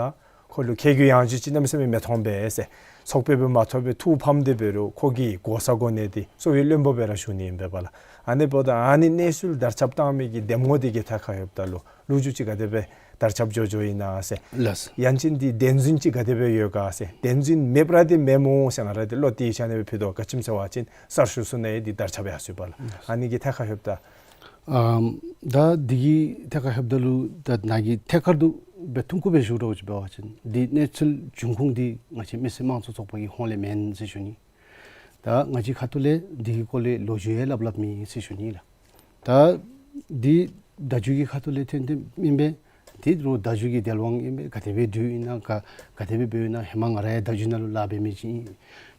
ཁོ་ལུ་ཁེ་གྱོང་ཡང་ཅིག་ཅིག་གནམ་མེད་ས་མེད་མི་མཐོང་པས་ཟེར། ཚོགས་དཔོན་འབད་མ་ཐོབ་པའི་ཐུགས་ཕམ་སྟེ་འབད་རུང་ཁོ་གི་གོ་ས་གོ་གནས་འདི་གསོ་བའི་བློན་པོ་སྦེ་ར་བཞུགས་ནི་ཨིན་པས་པ་ལགས། ཨ་ནི་འབདཝ་ད་ཨ་ནི་གནས་ཚུལ་དར་ཁྱབ་བཏང་མི་གི་གདམ་ངོ་འདི་གི་ཐད་ཁར་ལྷོདཔ་ད་ལུ་ལོ་རྒྱུས་ཅིག་ག་དེ་སྦེ་དར་ཁྱབ་འགྱོ་འགྱོཝ་ཨིན་ན་ཟེར། ལགས། ཡང་ཅིན་འདི་བདེན་རྫུན་ཅིག་ག་དེ་སྦེ་ཡོད་ག་ཟེར། བདེན་རྫུན་མེདཔ་ར་འདི་མེན་སྨོ་ཟེར་ང་ར་འདི་བློ་གཏད་ཅིག་ཨ་ནི་སྦེ་ཕུལ་དོ། ག་ཅི་སྨོ་ཟེར་བ་ཅིན་གསར་ཤོག་ཚུ་ནང་ཡང་འདི་དར་ཁྱབ་ཡར་སོང་པ་ལགས། ཨ་ནི་གི་ཐད་ཁར་ལྷོདཔ་ད་ཨམ་ད་འདི་གི་ཐད་ཁར་ལྷོདཔ་ད་ལུ་ད་ནཱ་གི་ཐད་ཀར་དུ་སྦེ་ཐུང་ཀུ་སྦེ་ཞུ་དོ་ཅིག་འབད་བ་ཅིན་འདི་གནས་ཚུལ་འབྱུང་ཁུངས་འདི་ང་བཅས་མི་སེར་དམངས་གཙོ་ཚོགས་པ་གི་ཧོང་ལས་མེན་ཟེར་ཞུ་ནི། ད་ང་བཅས་ཁ་ཐུག་ལས་འདི་གི་སྐོར་ལས་ལོ་རྒྱུས་ཡང་སླབ་སླབ་མེད་ཟེར་ཞུ་ནི་ལགས། ད་འདི་བརྡ་བརྒྱུད་ཀྱི་ཁ་ཐུག་ལས་ཐོན་ཐོནམ་ཨིན་པས། དེ་རུང་བརྡ་བརྒྱུད་ཀྱི་དལ་དབང་ཨིན་པས། ག་དེ་སྦེ་བསྡུ་ཨིན་ན་ག་ག་དེ་སྦེ་འབདཝ་ཨིན་ན་ཧེ་མ་ང་ར་ཡང་བརྡ་བརྒྱུད་ནང་ལུ་ལཱ་འབད་མི་ཅིག་ཨིན།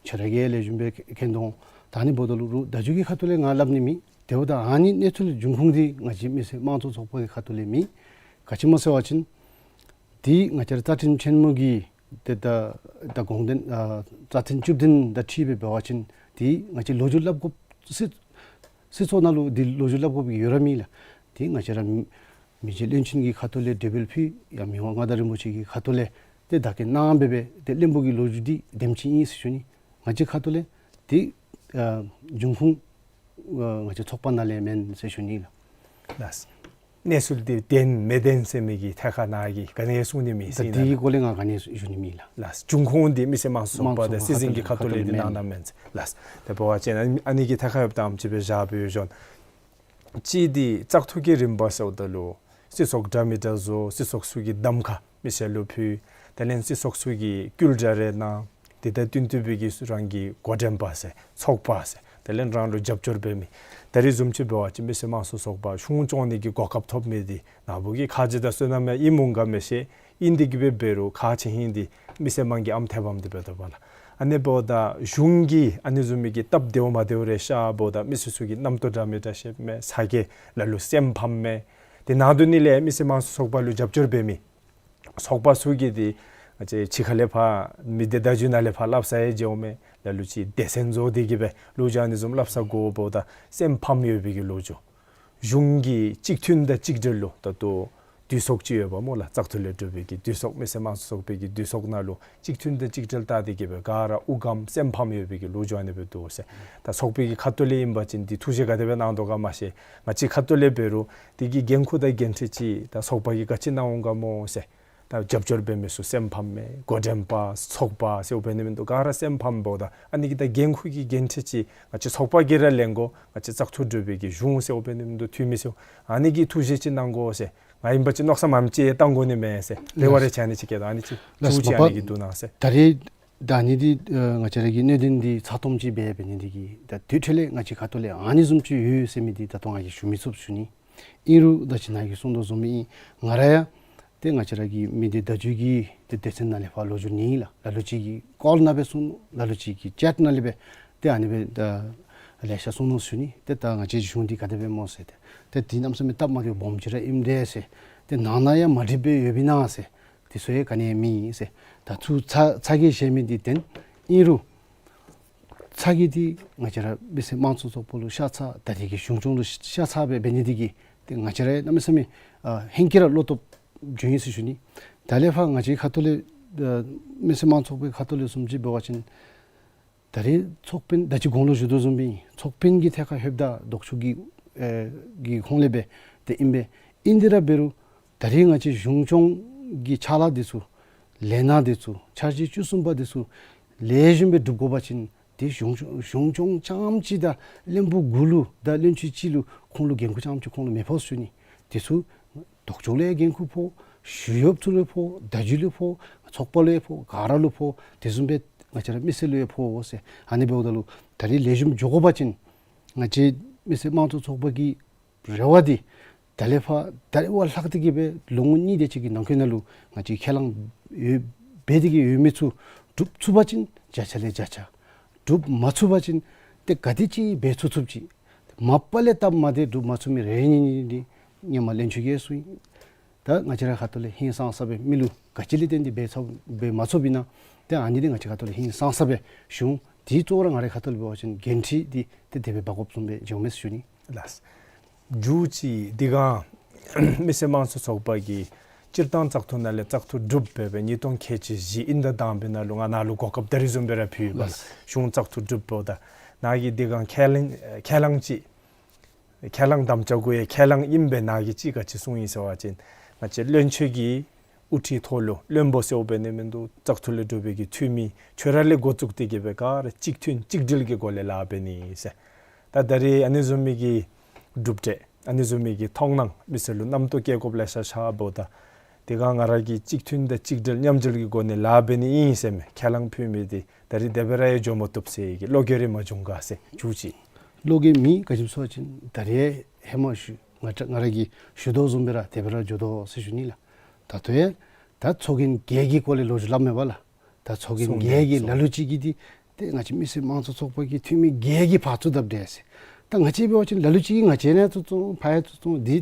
ཁྱོད་ར་གིས་ལེགས་ཤོམ་སྦེ་མཁྱེན་དོ། ད་ཨ་ནི་འབདཝ་ད་ལུ་རུང་བརྡ་བརྒྱུད་ཀྱི་ཁ་ཐུག་ལས་ང་སླབ་ནི་མེད། དེ་འབདཝ་ད་ཨ་ནི་གནས་ཚུལ་འབྱུང་ཁུངས་འདི་ང་བཅས་མི་སེར་དམངས་གཙོ་ཚོགས་པ་གི་ཁ་ཐུག་ལས་མེད། ག་ཅི་སྨོ་ཟེར་བ་ཅིན་འདི་ང་བཅས་ར་རྩ་ཁྲིམས་ཆེན་མོ་གི་ཏེ་ད་ད་དགོངས་དོན་ཨ་རྩ་ཁྲིམས་བཅུ་བདུན་དང་འཁྲིལ་སྦེ་འབད་བ་ཅིན་འདི་ང་བཅས་ལོ་རྒྱུས་སླབ་དགོཔ་སྲིད་སྲིད་ཚོགས་ནང་ལུ་འདི་ལོ་རྒྱུས་སླབ་དགོཔ་གི་ཡོད་ར་མེད་ལགས། འདི་ང་བཅས་ར་མི་མི་རྗེ་བློན་ཆེན་གྱི་ཁ་ཐུག་ལས་འབྲེལ་བ་ཕུལ་ཡང་མི་དབང་མངའ་བདག་རིན་པོ་ཆེ་གི་ཁ་ཐུག་ལས་ཏེ་བདག་རྐྱེན་གནང་སྦེ་སྦེ་ཏེ་བློན་པོ་གི་ལོ་རྒྱུས་འདི་དེམ་ཅིག་ཨིན་ཟེར་ཞུ་ནི། ང་བཅས་ཁ་ཐུག་ལས་འདི་ཨ་འབྱུང་ཁུངས་ཨ་ང་བཅས་ཚོགས་པ་ནང་ལས་མེན་ཟེར་ཞུ་ནི་ལགས། ལགས། གནས་ཚུལ་འདི་བདེན་མི་བདེན་ཟེར་མི་གི་ཐད་ཁར་ནཱ་གིས་ག་ནི་གསུང་ནི་མེད་ཟེར་ད་ཨིན་ན། འདི་གི་སྐོར་ལས་ང་ག་ནི་ཞུ་ནི་མེད་ལགས། ལགས། འབྱུང་ཁུངས་འདི་མི་སེར་དམངས་གཙོ་ཚོགས་པ་དང་སྲིད་འཛིན་གྱི་ཁ་ཐུག་ལས་འདི་གནང་གནངམ་མེན་ཟེར། ལགས། དེ་འབད་བ་ཅིན་ཨ་ནི་གི་ཐད་ཁར་ལྷོདཔ་ད་ཨམ་ཅིག་སྦེ་བཞག་སྦེ་ཡོད་ཞིནམ་ཅིག་འདི་བཙག་འཐུ་གི་རིམ་པ་ཟེརཝ་ད་ལུ་སྲིད་ཚོགས་འདྲ་མི་འདྲ་བཟོ། སྲིད་ཚོགས་ཚུ་གིས་གདམ་ཁ་མི་སེར་ལུ་ཕུལ། དེ་ལས་སྲིད་ཚོགས་ཚུ་གིས་བསྐུལ་བསྒྲགས་རེ་གནང་། དེ་དང་བསྟུན་ཏེ་སྦེ་གི་རང་གི་འགོ་འདྲེན་པ་ཟེར་ཚོགས་པ་ཟེར་དེ་ལས་རང་ལུ་རྒྱབ་སྐྱོར་འབད་མི་ད་རེས་བཟུམ་ཅིག་འབད་བ་ཅིན་མི་སེར་དམངས་གཙོ་ཚོགས་པ་གཞུང་སྐྱོང་ནི་གི་གོ་སྐབས་ཐོབ་མི་འདི་ནཱ་བུ་གི་ཁ་རྗེ་དང་བསོད་ནམས་ཡང་ཨིན་འོང་ག་མི་ཤེས། ཨིན་ཏེ་གི་སྦེ་འབད་རུང་ཁག་ཆེ་ཧིང་འདི་མི་སེར་དམངས་ཀྱིས་ཨམ་ཐེབས་ཕམ་སྟེ་འབད་དོ་པ་ལགས། ཨ་ནི་འབདཝ་ད་གཞུང་གིས་ཨ་ནི་བཟུམ་མའི་གི་སྟབས་བདེཝ་མ་བདེཝ་རེ་ཤརཝ་ད་མི་སེར་ཚུ་གིས་རྣམ་རྟོག་འདྲ་མི་འདྲ་བཤད་མས། ཚ་གྱང་ལ་ལུ་སེམས་ཕམ་མས། དེ་ནང་དོག་ནི་ལས་མི་སེར་དམངས་གཙོ་ཚོགས་པ་ལུ་རྒྱབ་སྐྱོར་འབད་མི་ཚོགས་པ་ཚུ་གིས་འདི་ང་བཅས་ཕྱི་ཁ་ལས་ཕར་མི་སྡེ་བརྡ་བརྒྱུད་ནང་ལས་ཕར་སླབ་ས་ཡང་མཇལཝ་མས། ལ་ལུ་ཅིག་སྡེ་ཚན་བཟོ་སྟེ་གི་སྦེ་ལོ་རྒྱུས་ཨ་ནི་བཟུམ་སླབ་ས་དགོཔ་ད་སེམས་ཕམ་ཡོད་པའི་གི་ལོ་རྒྱུས། གཞུང་གི་གཅིག་མཐུན་དང་གཅིག་སྒྲིལ་ལུ་ད་ལྟོ་འདུས་ཚོགས་ཅིག་ཡོདཔ་སྨོ་ལགས། བཙག་འཐུ་ལས་གྲུབ་པའི་གི་འདུས་ཚོགས་མི་སེར་དམངས་གཙོ་ཚོགས་པའི་གི་འདུས་ཚོགས་ནང་ལུ་གཅིག་མཐུན་དང་གཅིག་སྒྲིལ་བལྟ་སྟེ་གི་སྦེ་ག་ར་དབུགས་སྐམ་སེམས་ཕམ་ཡོད་པའི་གི་ལོ་རྒྱུས་ཨ་ནི་སྦེ་འདུག་ཟེར། ད་ཚོགས་པའི་གི་ཁ་ཐུག་ལས་ཨིན་པ་ཅིན་འདི་ཐུགས་བཞེད་ག་དེ་སྦེ་གནང་དོ་ག་མ་ཤེས། ང་བཅས་ཁ་ཐུག་ལས་འབད་རུང་འདི་གི་འགན་ཁུར་དང་འགན་འཁྲི་ཅིག་ད་ཚོགས་པ་གིས་ག་ཅི་གནང་འོང་ག་སྨོ་ཟེར། ད་རྒྱབ་སྐྱོར་འབད་མི་ཚུ་སེམས་ཕམ་མས། འགོ་འདྲེན་པ་ཚོགས་པ་ཟེརཝ་འབད་ནི་མིན་འདུག། ག་ར་སེམས་ཕམ་འབདཝ་ད་ཨ་ནི་གི་ད་འགན་ཁུར་གྱི་འགན་འཁྲི་ཅིག་ང་བཅས་ཚོགས་པ་གིས་ར་ལེན་དགོ། ང་བཅས་བཙག་འཐུ་གྲུབ་པའི་གི་གཞུང་ཟེརཝ་འབད་ནི་མིན་འདུག། འཐུས་མི་ཟེརཝ་ཨ་ནི་གི་ཐུགས་བཞེད་ཅིག་གནང་དགོ་ཟེར། ང་ཨིན་པ་ཅིན་མནོ་བསམ་ཨམ་ཅིག་བཏང་དགོ་ནི་མས་ཟེར། རེ་བ་རེ་ཆ་ནི་ཅིག་སྐྱེད་དོ། ཨ་ནི་ཅིག་ལགས་ཐུགས་བཞེད་ཨ་ནི་གི་འདུག་གནང་ཟེར། ད་རེས་ད་ཨ་ནི་འདི་ཨ་ང་བཅས་ར་གི་གནད་དོན་འདི་ཚགས་དོམ་ཅིག་སྦེ་འབད་ནི་འདི་གིས་ད་དུས་ཐོག་ལས་ང་བཅས་ཁ་ཐུག་ལས་ཨ་ནི་བཟུམ་ཅིག་ཡོད་ཟེར་མི་འདི་ད་ལྟོ་ང་གིས་ཞུ་མི་ཚུགས་ཞུ་ནི། ཨིན་རུང་ད་ཅི་ནཱ་གིས་གསུང་དོ་བཟུམ་སྦེ་ཨིན། ང་ར་ཡང་ཏེ་ང་བཅས་ར་གི་མི་སྡེ་བརྡ་བརྒྱུད་ཀྱི་ཏེ་སྡེ་ཚན་ནང་ལས་ཕར་ལོ་རྒྱུས་ནི་ལགས། ལ་ལུ་ཅིག་གིས་ཀོལ་ནང་སྦེ་གསུང་ནུག། ལ་ལུ་ཅིག་གིས་ཅེཊ་ནང་ལས་སྦེ་ཏེ་ཨ་ནི་སྦེ་ད་ལེ་ཤ་གསུང་ནུག་ཞུ་ནི། ཏེ་ད་ང་བཅས་གཞུང་འདི་ག་དེ་སྦེ་སྨོ་ཟེར་ཏེ་ཏེ་འདི་གནམ་མེད་ས་མེད་སྟབས་མ་བདེཝ་སྦོམ་ཅིག་ར་ཨིནམ་འདྲས་ཟེར། ཏེ་ནང་ན་ཡང་མ་འགྲིགཔ་སྦེ་ཡོདཔ་ཨིན་ན་ཟེར། དེ་ཚུ་ཡང་ག་ནི་ཡང་མེད་ཟེར། ད་ཚུར་ཚ་ཚ་གྱང་བཞེས་མི་འདི་བདེན། ཨིན་རུང་ཚ་གྱང་འདི་ང་བཅས་ར་མི་སེར་དམངས་གཙོ་ཚོགས་པ་ལུ་ཤ་ཚ་ད་འདི་གི་གཞུང་སྐྱོང་ལུ་ཤ་ཚ་སྦེ་འབད་ནི་འདི་གིས་ཏེ་ང་བཅས་ར་གནམ་མེད་ས་མེད་ཨ་ཧེང་སྐལ་ར་བློ་སྟོབས་བྱུང་ཡི་ཟེར་ཞུ་ནི། ད་ལས་ཕར་ང་བཅས་ཁ་ཐུག་ལས་ཨ་མི་སེར་དམངས་གཙོ་ཚོགས་པའི་ཁ་ཐུག་ལས་བཟུམ་ཅིག་འབད་བ་ཅིན་ད་རེས་ཚོགས་དཔོན་ད་ཅི་གོང་ལུ་ཞུ་དོ་བཟུམ་སྦེ་ཚོགས་དཔོན་གྱི་ཐད་ཁར་ལྷོདཔ་ད་ལྡོག་ཕྱོགས་ཀྱི་ ཨེ་གི་ཧོངས་ལས་སྦེ་ཏེ་ཨིན་པས། ཨིན་དེ་ར་འབད་རུང་ད་རེས་ང་བཅས་གཞུང་སྐྱོང་གི་ཕྱག་ལཱ་འདི་ཚུ་ལས་སྣ་འདི་ཚུ་འཆར་གཞི་བཅུ་གསུམ་པ་འདི་ཚུ་ལེགས་ཤོམ་སྦེ་སྒྲུབ་དགོ་པ་ཅིན་ཏེ་གཞུང་གཞུང་སྐྱོང་རྐྱངམ་ཅིག་དང་བློན་པོ་དགུ་ལུ་དང་བློན་ཆེན་ཅིག་ལུ་ཁོང་ལུ་འགན་ཁུར་རྐྱངམ་ཅིག་ཁོང་ལུ་མི་ཕོག་ཟེར་ཞུ་ནི། དེ་ཚུ་ལྡོག་ཕྱོགས་ལུ་ཡང་འགན་ཁུར་ཕོག། ཞུ་གཡོགཔ་ཚུ་ལུ་ཕོག། བརྡ་བརྒྱུད་ལུ་ཕོག། ཚོགས་པ་ལུ་ཡང་ཕོག། ག་ར་ལུ་ཕོག། དེ་བཟུམ་སྦེ་ང་བཅས་ར་མི་སེར་ལུ་ཡང་ཕོག་ཟེར། ཨ་ནི་འབདཝ་ད་ལུ་ད་རེས་ལེགས་ཤོམ་འགྱོ་དགོ་པ་ཅིན་ང་བཅས་མི་སེར་དམངས་གཙོ་ཚོགས་པ་གི་རེ་བ་འདི་ད་ལས་ཕར་ད་རེས་བ་ལྷག་སྟེ་གི་སྦེ་ལོ་ངོ་གཉིས་དེ་ཅིག་གི་ནང་འཁོད་ནང་ལུ་ང་བཅས་ཁས་བླངས་ཡོད་འབད་དེ་གི་ཡོད་མི་ཚུ་འགྲུབ་ཚུགས་པ་ཅིན་བརྒྱ་ཆ་ལས་བརྒྱ་ཆ། འགྲུབ་མ་ཚུགས་པ་ཅིན་ཏེ་ག་དེ་ཅིག་འབད་ཚུགས་ཚུགསཔ་ཅིག་མ་པ་ལས་སྟབས་མ་བདེ་འགྲུབ་མ་ཚུགས་མི་རེ་རེ་གཉིས་གཉིས་འདི་སྔོན་མ་ལན་ཆོས་ཀྱིས་གསུངས་ཡི། ད་ང་བཅས་ར་ཁ་ཐུག་ལས་ཧིང་སངས་ས་སྦེ་མི་ལུ་ག་ཅི་ལས་བརྟེན་ཏེ་འབད་ཚུགས་འབད་མ་ཚུགསཔ་ཨིན་ན། ཏེ་ཨ་ནི་འདི་ང་བཅས་ཁ་ཐུག་ལས་ཧིང་སངས་ས་སྦེ་གཞུང་འདི་གཙོ་བོ་ར་ང་རའི་ཁ་ཐུག་ལས་འབད་བ་ཅིན་འགན་འཁྲི་འདི་ཏེ་དེ་སྦེ་འབག་དགོཔ་བཟུམ་སྦེ་འགྱོཝ་མས་ཟེར་ཞུ་ནི། ལགས། མཇུག་ཅིག་འདི་སྒང་མི་སེར་དམངས་གཙོ་ཚོགས་པ་གིས་སྤྱིར་བཏང་བཙག་འཐུ་ནང་ལས་བཙག་འཐུ་གྲུབ་འབད་བའི་ཉིས་སྟོང་ཁལ་གཅིག་བཞི་དབྱིན་ཟླ་དང་པའི་ནང་ལུ་ང་ནཱ་ལུ་གོ་སྐབས་ད་རེས་བཟུམ་སྦེ་ར་ཕུལ་ཡོདཔ་ལགས། གཞུང་བཙག་འཐུ་གྲུབ་འབདཝ་ད་ནཱ་གིས་འདི་སྒང་ཁས་བླངས་ཁས་བླངས་ཅིག་ཁས་བླངས་དམ་བཅའ་གུ་ཡང་ཁས་བླངས་ཨིན་པས། ནཱ་གིས་ཅིག་ག་ཅི་གསུངས་ཡི་ཟེར་བ་ཅིན་ང་བཅས་བློན་ཆེན་གྱི་དབུ་ཁྲིད་ཐོག་ལུ་བློན་པོ་ཟེརཝ་འབད་ནི་མིན་འདུག། བཙག་འཐུ་ལས་གྲུབ་པའི་གི་འཐུས་མི་ཁྱོད་ར་ལས་འགོ་བཙུགས་ཏེ་གི་སྦེ་ག་ར་གཅིག་མཐུན་གཅིག་སྒྲིལ་གྱི་སྒོ་ལས་ལཱ་འབད་ནི་ཟེར། ད་ད་རེས་ཨ་ནི་བཟུམ་མའི་གི་གྲུབ་འབྲས་ཨ་ནི་བཟུམ་མའི་གི་མཐོང་སྣང་མི་སེར་ལུ་རྣམ་རྟོག་སྐྱེ་དགོཔ་ལེ་ཤ་ཤརཝ་ད་དེ་སྒང་ང་ར་གིས་གཅིག་མཐུན་དང་གཅིག་སྒྲིལ་མཉམ་འབྲེལ་གྱི་སྒོ་ནས་ལཱ་འབད་ནི་ཨིན་ཟེར་མི་ཁས་བླངས་ཕུལ་མི་འདི་ད་རེས་དེ་སྦེ་ར་ཡང་འགྱོ་མ་བཏུབ་ཟེར་གྱི་བློ་འགྱོད་རེ་མ་བྱུང་ག་ཟེར་མཇུག་ཅིག། བློ་འགྱོད་མེད། ག་ཅི་སྨོ་ཟེར་བ་ཅིན་ད་རེས་ཧེ་མ་ཞུ་ང་བཅས་ང་ར་གིས་ཞུ་དོ་བཟུམ་སྦེ་ར་དེ་སྦེ་ར་འགྱོ་དོ་ཟེར་ཞུ་ནི་ལགས། ད་ལྟོ་ཡང་ད་ཚོགས་རྒྱན་བརྒྱད་ཀྱི་སྐོར་ལས་ལོ་རྒྱུས་སླབ་མས་པ་ལགས། ད་ཚོགས་རྒྱན་བརྒྱད་ཀྱི་ལ་ལུ་ཅིག་གིས་འདི་ཏེ་ང་བཅས་མི་སེར་དམངས་གཙོ་ཚོགས་པ་གི་འཐུས་མི་བརྒྱད་ཀྱིས་ཕར་ཚུར་སྟབས་བདེ་ཟེར། ད་ང་བཅས་འབད་བ་ཅིན་ལ་ལུ་ཅིག་གིས་ང་བཅས་ནང་བཙུགས་བཙུགས་ཕར་ཡང་བཙུགས་བཙུགས་འདི་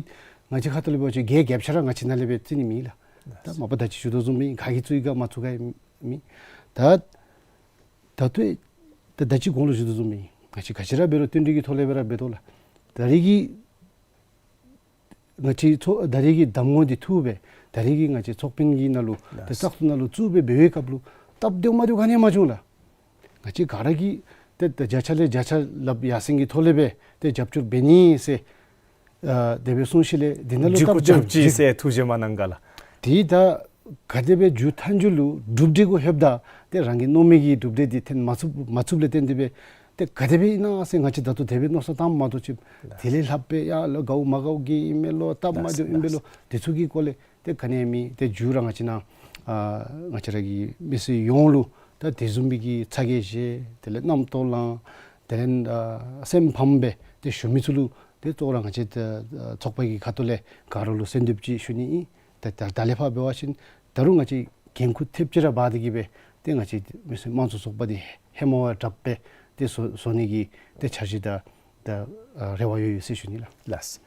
ང་བཅས་ཁ་ཐུག་ལས་འབད་བ་ཅིན་བརྒྱད་བརྒྱད་ཆ་ར་ང་བཅས་ནང་ལས་སྦེ་བརྩི་ནི་མེད་ལགས། ད་མ་པ་ད་ཅི་ཞུ་དོ་བཟུམ་སྦེ་ག་གིས་བཙུགས་ཡི་ག་མ་བཙུགས་ག་མེད། ད་ད་ལྟོ་ད་ད་ཅི་གོང་ལུ་ཞུ་དོ་བཟུམ་སྦེ་ང་བཅས་ག་ཅི་ར་འབད་རུང་བསྟུན་གྲོས་ཀྱི་ཐོག་ལས་སྦེ་ར་འབད་དོ་ལགས། ད་རེས་ཀྱི་ང་བཅས་ཚོགས་ད་རེས་ཀྱི་གདམ་ངོ་འདི་ཐུག་སྦེ་ད་རེས་ཀྱི་ང་བཅས་ཚོགས་དཔོན་གྱི་ནང་ལུ་ཏེ་བཙག་འཐུ་ནང་ལུ་བཙུགས་སྦེ་འབད་བའི་སྐབས་ལུ་སྟབས་བདེཝ་མ་བདེཝ་ག་ནི་ཡང་མ་བྱུང་ལགས། ང་བཅས་ག་ར་གིས་ཏེ་ད་བརྒྱ་ཆ་ལས་བརྒྱ་ཆ་ལགཔ་ཡར་སེང་གི་ཐོག་ལས་སྦེ་ཏེ་རྒྱབ་སྐྱོར་འབད་ནི་ཟེར་ཨ་དེ་སྦེ་གསུངས་ཞིནམ་ལས་འདི་ནང་ལུ་སྟབས་བདེཝ་ཅིག་ཟེར་ཐུགས་བཞེད་མ་གནང་ག་ལགས། དེ་ད་ག་དེ་སྦེ་མཇུག་མཐའ་མཇུག་ལུ་གྲུབ་འབྲས་གུ་ལྷོདཔ་ད་ཏེ་རང་གིས་མནོ་མི་གི་གྲུབ་འབྲས་འདི་ཐོན་མ་ཚུགས་མ་ཚུགསཔ་ལས་བརྟེན་ཏེ་སྦེ་ཏེ་ག་དེ་སྦེ་ཨིན་ན་ཟེར་ང་བཅས་ད་ལྟོ་དེ་སྦེ་མནོ་བསམ་བཏངམ་མ་གཏོགས་ཅིག་དེ་ལས་ལྷག་པའི་ཡར་ལུ་དགའཝ་མ་དགའཝ་གི་ཨིན་མས་ལོ་སྟབས་མ་བདེཝ་ཨིན་པས་ལོ་དེ་ཚུ་གི་སྐོར་ལས་ཏེ་ག་ནི་ཡང་མེད། ཏེ་མཇུག་ར་ང་བཅས་ནང་ཨ་ང་བཅས་ར་གི་མི་སེར་ཡོངས་ལུ་ད་དེ་བཟུམ་མའི་གི་ཚ་གྱང་བཞེས་དེ་ལས་རྣམ་རྟོག་ལང་དེ་ལས་ཨ་སེམས་ཕམ་སྦེ་ཏེ་ཞུ་མི་ཚུ་ལུ་ཏེ་གཙོ་བོ་ར་ང་བཅས་ད་ཚོགས་པ་གི་ཁ་ཐུག་ལས་ག་ར་ལུ་གསོལ་འདེབས་ཅིག་ཞུ་ནི་ཨིན། ད་ད་ད་ལས་ཕར་འབད་བ་ཅིན་ད་རུང་ང་བཅས་འགན་ཁུར་ཐེབས་ཅིག་ར་འབག་སྟེ་གི་སྦེ་ཏེ་ང་བཅས་མི་སེར་དམངས་གཙོ་ཚོགས་པ་འདི་ཧེ་མ་བ་དྲགཔ་སྦེ་ཏེ་བཟོ་བཟོ་ནི་གི་ཏེ་འཆར་གཞི་དང་ད་ཨ་རེ་བ་ཡོད་ཡོད་ཟེར་ཞུ་ནི་ལགས། ལགས།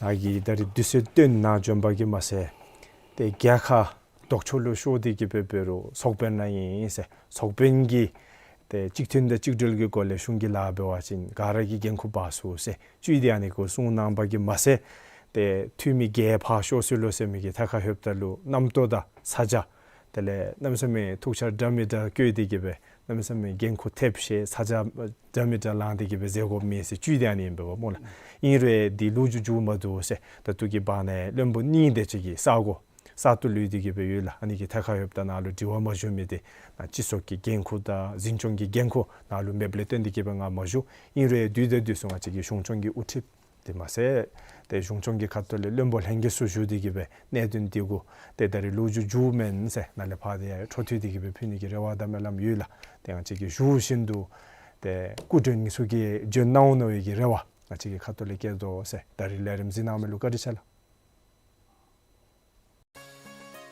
ནཱ་གིས་ད་རེས་དུས་ཚོད་བཏོན་གནང་བྱོན་པ་གིས་མ་ཚད་ཏེ་རྒྱལ་ཁ་ལྡོག་ཕྱོགས་ལུ་ཤོར་ཏེ་གི་སྦེ་འབད་རུང་ཚོགས་དཔོན་ར་ཨིན་ཟེར་ཚོགས་དཔོན་གྱིས་ཏེ་གཅིག་མཐུན་དང་གཅིག་སྒྲིལ་གྱི་སྒོ་ལས་གཞུང་གི་ལཱ་འབད་བ་ཅིན་ག་ར་གིས་འགན་ཁུར་འབག་ཚུགས་ཟེར་བཅུད་དེ་ཨ་ནི་གུ་གསུངས་གནང་པ་གིས་མ་ཚད་ཏེ་འཐུས་མི་བརྒྱད་ཕར་ཤོར་སོ་ལོ་ཟེར་མི་གི་ཐད་ཁར་ལྷོདཔ་ད་ལུ་རྣམ་རྟོག་དང་ཚ་གྱང་དེ་ལས་གནམ་མེད་ས་མེད་ཐུགས་འཆར་འདྲ་མི་འདྲ་བཀོད་དེ་གི་སྦེ་གནམ་མེད་ས་མེད་འགན་ཁུར་ཐེབས་ཤེས་ཚ་གྱང་འདྲ་མི་འདྲ་ལང་སྟེ་གི་སྦེ་མཛད་དགོཔ་མེད་ཟེར་བཅུད་དེ་ཨ་ནི་ཨིན་པས་པ་སྨོ་ལགས། ཨིན་རུང་འདི་ལོ་རྒྱུས་མཇུག་མ་བསྡུ་ཟེར་ད་ལྟོ་གི་བར་ན་བློན་པོ་གཉིས་དེ་ཅིག་གིས་ས་གོ་གསར་དུ་ལུས་ཏེ་གི་སྦེ་ཡོད་ལགས། ཨ་ནི་གི་ཐད་ཁར་ལྷོདཔ་ད་ནཱ་ལུ་དྲི་བ་མ་ཞུ་མི་འདི་ནཱ་སྤྱི་ཚོགས་ཀྱི་འགན་ཁུར་དང་འཛིན་སྐྱོང་གི་འགན་ཁུར་ནཱ་ལུ་མེདཔ་ལས་བརྟེན་ཏེ་གི་སྦེ་ང་མ་ཞུ། ཨིན་རུང་དུས་དང་དུས་སུ་ང་བཅས་ཀྱི་གཞུང་སྐྱོང་གི་དབུ་ཁྲིདཔ་དེ་མ་ཚད་ཏེ་གཞུང་སྐྱོང་གི་ཁ་ཐུག་ལས་བློན་པོ་ལྷན་རྒྱས་ཚུ་བཞུགས་ཏེ་གི་སྦེ་གནད་དོན་དེ་གུ་ཏེ་ད་རེས་ལོ་རྒྱུས་མཇུག་མེན་ཟེར་ནཱ་ལས་ཕར་ཏེ་འཕྲོ་མཐུད་དེ་གི་སྦེ་ཕུལ་ནི་གི་རེ་བ་དང་སྨོན་ལམ་ཡོད་ལགས། ཏེ་ང་བཅས་ཀྱིས་ཞུ་བཞིན་དུ་ཏེ་སྐུ་མགྲོན་ཚུ་གིས་བྱོན་གནང་འོང་མནོ་བའི་གི་རེ་བ་ང་བཅས་ཀྱི་ཁ་ཐུག་ལས་བསྐྱེད་དོ་ཟེར། ད་རེས་ལས་རིམ་གཟིགས་གནང་མི་ལུ་བཀའ་དྲིན་ཆེ་ལགས།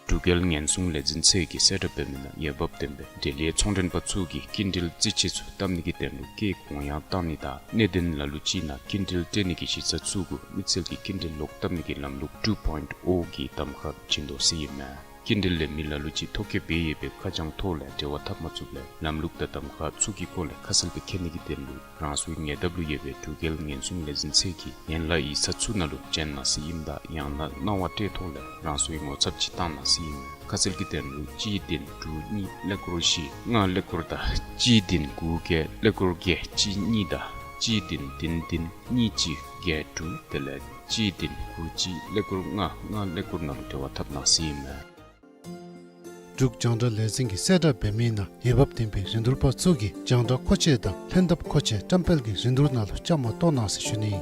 འབྲུག་རྒྱལ་ཉེན་སྲུང་ལས་འཛིན་ཚད་ཀྱིས་གསལ་བསྒྲགས་འབད་མི་ནང་འོས་འབབ་ལྡན་པའི་འབྲེལ་ཡོད་ཚོང་མགྲོན་པ་ཚུ་གིས་སྐྱིན་འགྲུལ་རྩིས་ཆས་ཚུ་བཏབ་ནི་གི་དོན་ལུ་སྐད་གོང་ཡང་བཏང་ནི་དང་གནད་དོན་ལ་ལུ་ཅིག་ནང་སྐྱིན་འགྲུལ་སྤྲོད་ནི་གི་གཞི་རྩ་ཚུ་གུ་མི་སེར་གྱིས་སྐྱིན་འགྲུལ་ལོག་བཏབ་ནི་གི་ལམ་ལུགས་ཊུ་པོའིནཊ་ཨོ་གི་གདམ་ཁ་བྱིན་དོ་ཟེར་ཨིན་མས། སྐྱིན་འགྲུལ་ལས་མི་ལ་ལུ་ཅིག་ཐོ་བཀོད་འབད་ཡོད་པའི་ཁ་བྱང་ཐོག་ལས་འབྲེལ་བ་འཐབ་མ་ཚུགསཔ་ལས་ལམ་ལུགས་དང་གདམ་ཁ་ཚུ་གི་སྐོར་ལས་ཁ་གསལ་སྦེ་མཁྱེན་ནི་གི་དོན་ལུ་རང་སོའི་ཉེ་འདབས་ལུ་ཡོད་པའི་འབྲུག་རྒྱལ་ཉེན་སྲུང་ལས་འཛིན་ཚད་ཀྱི་ཡན་ལག་ཡིག་ཚང་ཚུ་ནང་ལུ་བྱོན་གནང་ཟེར་ཨིནམ་ད་ཡང་ན་གནང་བ་སྤྲོད་ཐོག་ལས་རང་སོའི་ངོ་ཚབ་ཅིག་བཏང་གནང་ཟེར་ཨིན་མས། ཁ་གསལ་གྱི་དོན་ལུ་གཅིག་བདུན་དྲུག་གཉིས་ཀླད་ཀོར་བཞི་ལྔ་ཀླད་ཀོར་དང་གཅིག་བདུན་དགུ་བརྒྱད་ཀླད་ཀོར་བརྒྱད་གཅིག་གཉིས་དང་ གཅིག་བདུན་བདུན་བདུན་གཉིས་གཅིག་བརྒྱད་དྲུག་དེ་ལས་གཅིག་བདུན་དགུ་གཅིག་ཀླད་ཀོར་ལྔ་ལྔ་ཀླད་ཀོར་ནང་ལུ་འབྲེལ་བ་འཐབ་གནང་ཟེར་ཨིན་མས། འབྲུག་རྒྱང་བསྒྲགས་ལས་འཛིན་གྱིས་གསལ་བསྒྲགས་འབད་མི་ནང་འོས་འབབ་ལྡན་པའི་རིན་བསྡུར་པ་ཚུ་གིས་རྒྱང་བསྒྲགས་མཁོ་ཆས་དང་ལྷན་ཐབས་མཁོ་ཆས་བཀྲམ་སྤེལ་གྱི་རིན་བསྡུར་ནང་ལུ་བཅའ་མར་གཏོགས་གནང་ཟེར་ཞུ་ནི།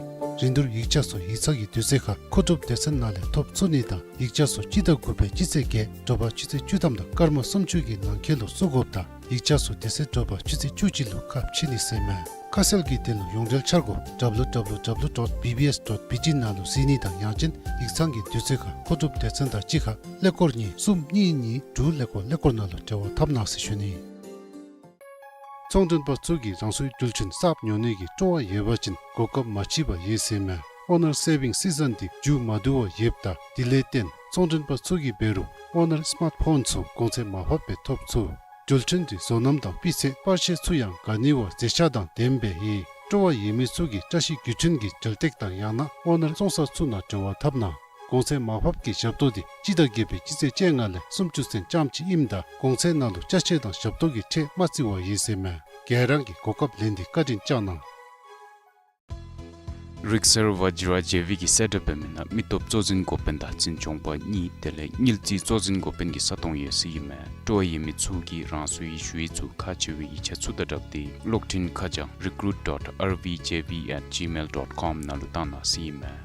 རིན་བསྡུར་ཡིག་ཆ་ཚུ་ཡིག་ཚང་གི་དུས་ཚོད་ཁར་མཁོ་སྒྲུབ་སྡེ་ཚན་ནང་ལས་ཐོབ་ཚུགས་ནི་དང་ཡིག་ཆ་ཚུ་སྤྱི་ཟླ་དགུ་པའི་སྤྱི་ཚེས་བརྒྱད་དྲོ་པ་ཆུ་ཚོད་བཅུ་ཐམ་དང་སྐར་མ་སུམ་ཅུ་གི་ནང་འཁོད་ལུ་བཙུགས་དགོཔ་དང་ཡིག་ཆ་ཚུ་དེ་ཚེ་དྲོ་པ་ཆུ་ཚོད་བཅུ་གཅིག་ལུ་ཁ་ཕྱེ་ནི་ཟེར་མས། ཁ་གསལ་གྱི་དོན་ལུ་ཡོངས་འབྲེལ་འཆར་སྒོ་W W W dot B B S dot B T ནང་ལུ་གཟིགས་ནི་དང་ཡང་ཅིན་ཡིག་ཚང་གི་དུས་ཚོད་ཁར་མཁོ་སྒྲུབ་སྡེ་ཚན་དང་གཅིག་ཁར་ཀླད་ཀོར་གཉིས་གསུམ་གཉིས་གཉིས་དྲུག་ཀླད་ཀོར་ཀླད་ཀོར་ནང་ལུ་འབྲེལ་བ་འཐབ་གནང་ཟེར་ཞུ་ནི། ཚོང་མགྲོན་པ་ཚུ་གིས་རང་སོའི་འགྲུལ་འཕྲིན་གསརཔ་ཉོ་ནི་གི་སྤྲོ་བ་ཡོད་པ་ཅིན་གོ་སྐབས་མ་མཆིས་པར་ཡོད་ཟེར་མས། ཨོ་ནར་སེ་བིང་སི་ཛན་འདི་མཇུག་མ་བསྡུ་བར་ཡོདཔ་ད་དེ་ལས་བརྟེན་ཚོང་མགྲོན་པ་ཚུ་གིས་འབད་རུང་ཨོ་ནར་སི་མཱརཊ་ཕོན་ཚུ་གོང་ཚད་མར་ཕབ་སྦེ་ཐོབ་ཚུགས། འགྲུལ་འཕྲིན་འདི་བཟོ་རྣམ་དང་སྤུས་ཚད་པར་ཤེས་ཚུ་ཡང་ག་ནི་བ་མཛེས་ཆ་དང་ལྡནམ་སྦེ་ཡོད། སྤྲོ་བ་ཡོད་མི་ཚུ་གིས་བཀྲ་ཤིས་བརྒྱུད་འཕྲིན་གྱི་འབྲེལ་སྟེགས་དང་ཡང་ན་ཨོ་ནར་བཙོང་ས་ཚུ་ནང་འབྲེལ་བ་འཐབ་གནང་། གོང་ཚད་མར་ཕབ་ཀྱི་ཞབས་ཏོག་འདི་སྤྱི་ཟླ་བརྒྱད་པའི་སྤྱི་ཚེས་བཅོ་ལྔ་ལས་སུམ་ཅུ་ཚུན་ཙམ་ཅིག་ཨིནམ་ད་གོང་ཚད་ནང་ལུ་ཅ་ཆས་དང་ཞབས་ཏོག་གི་ཁྲལ་མ་བརྩི་བར་ཡོད་ཟེར་མས། ག་ར་གིས་གོ་སྐབས་ལེན་ཏེ་བཀའ་དྲིན་བསྐྱང་གནང་། རིག་གསར་བཛྲ་ཇེ་བི་གིས་གསལ་བསྒྲགས་འབད་མི་ནང་མི་སྟོབས་གཙོ་འཛིན་འགོ་དཔོན་དང་འཛིན་སྐྱོང་པ་གཉིས་དེ་ལས་དངུལ་རྩིས་གཙོ་འཛིན་འགོ་དཔོན་གྱི་ས་སྟོང་ཡོད་ཟེར་ཨིན་མས། སྤྲོ་བ་ཡོད་མི་ཚུ་གིས་རང་སོའི་ཞུ་ཡིག་ཚུ་ཁག་ཆེ་བའི་ཡིག་ཆ་ཚུ་དང་སྦྲགས་ཏེ་གློག་འཕྲིན་ཁ་བྱང་recruit dot R V J V at gmail dot com ནང་ལུ་བཏང་གནང་ཟེར་ཨིན་མས།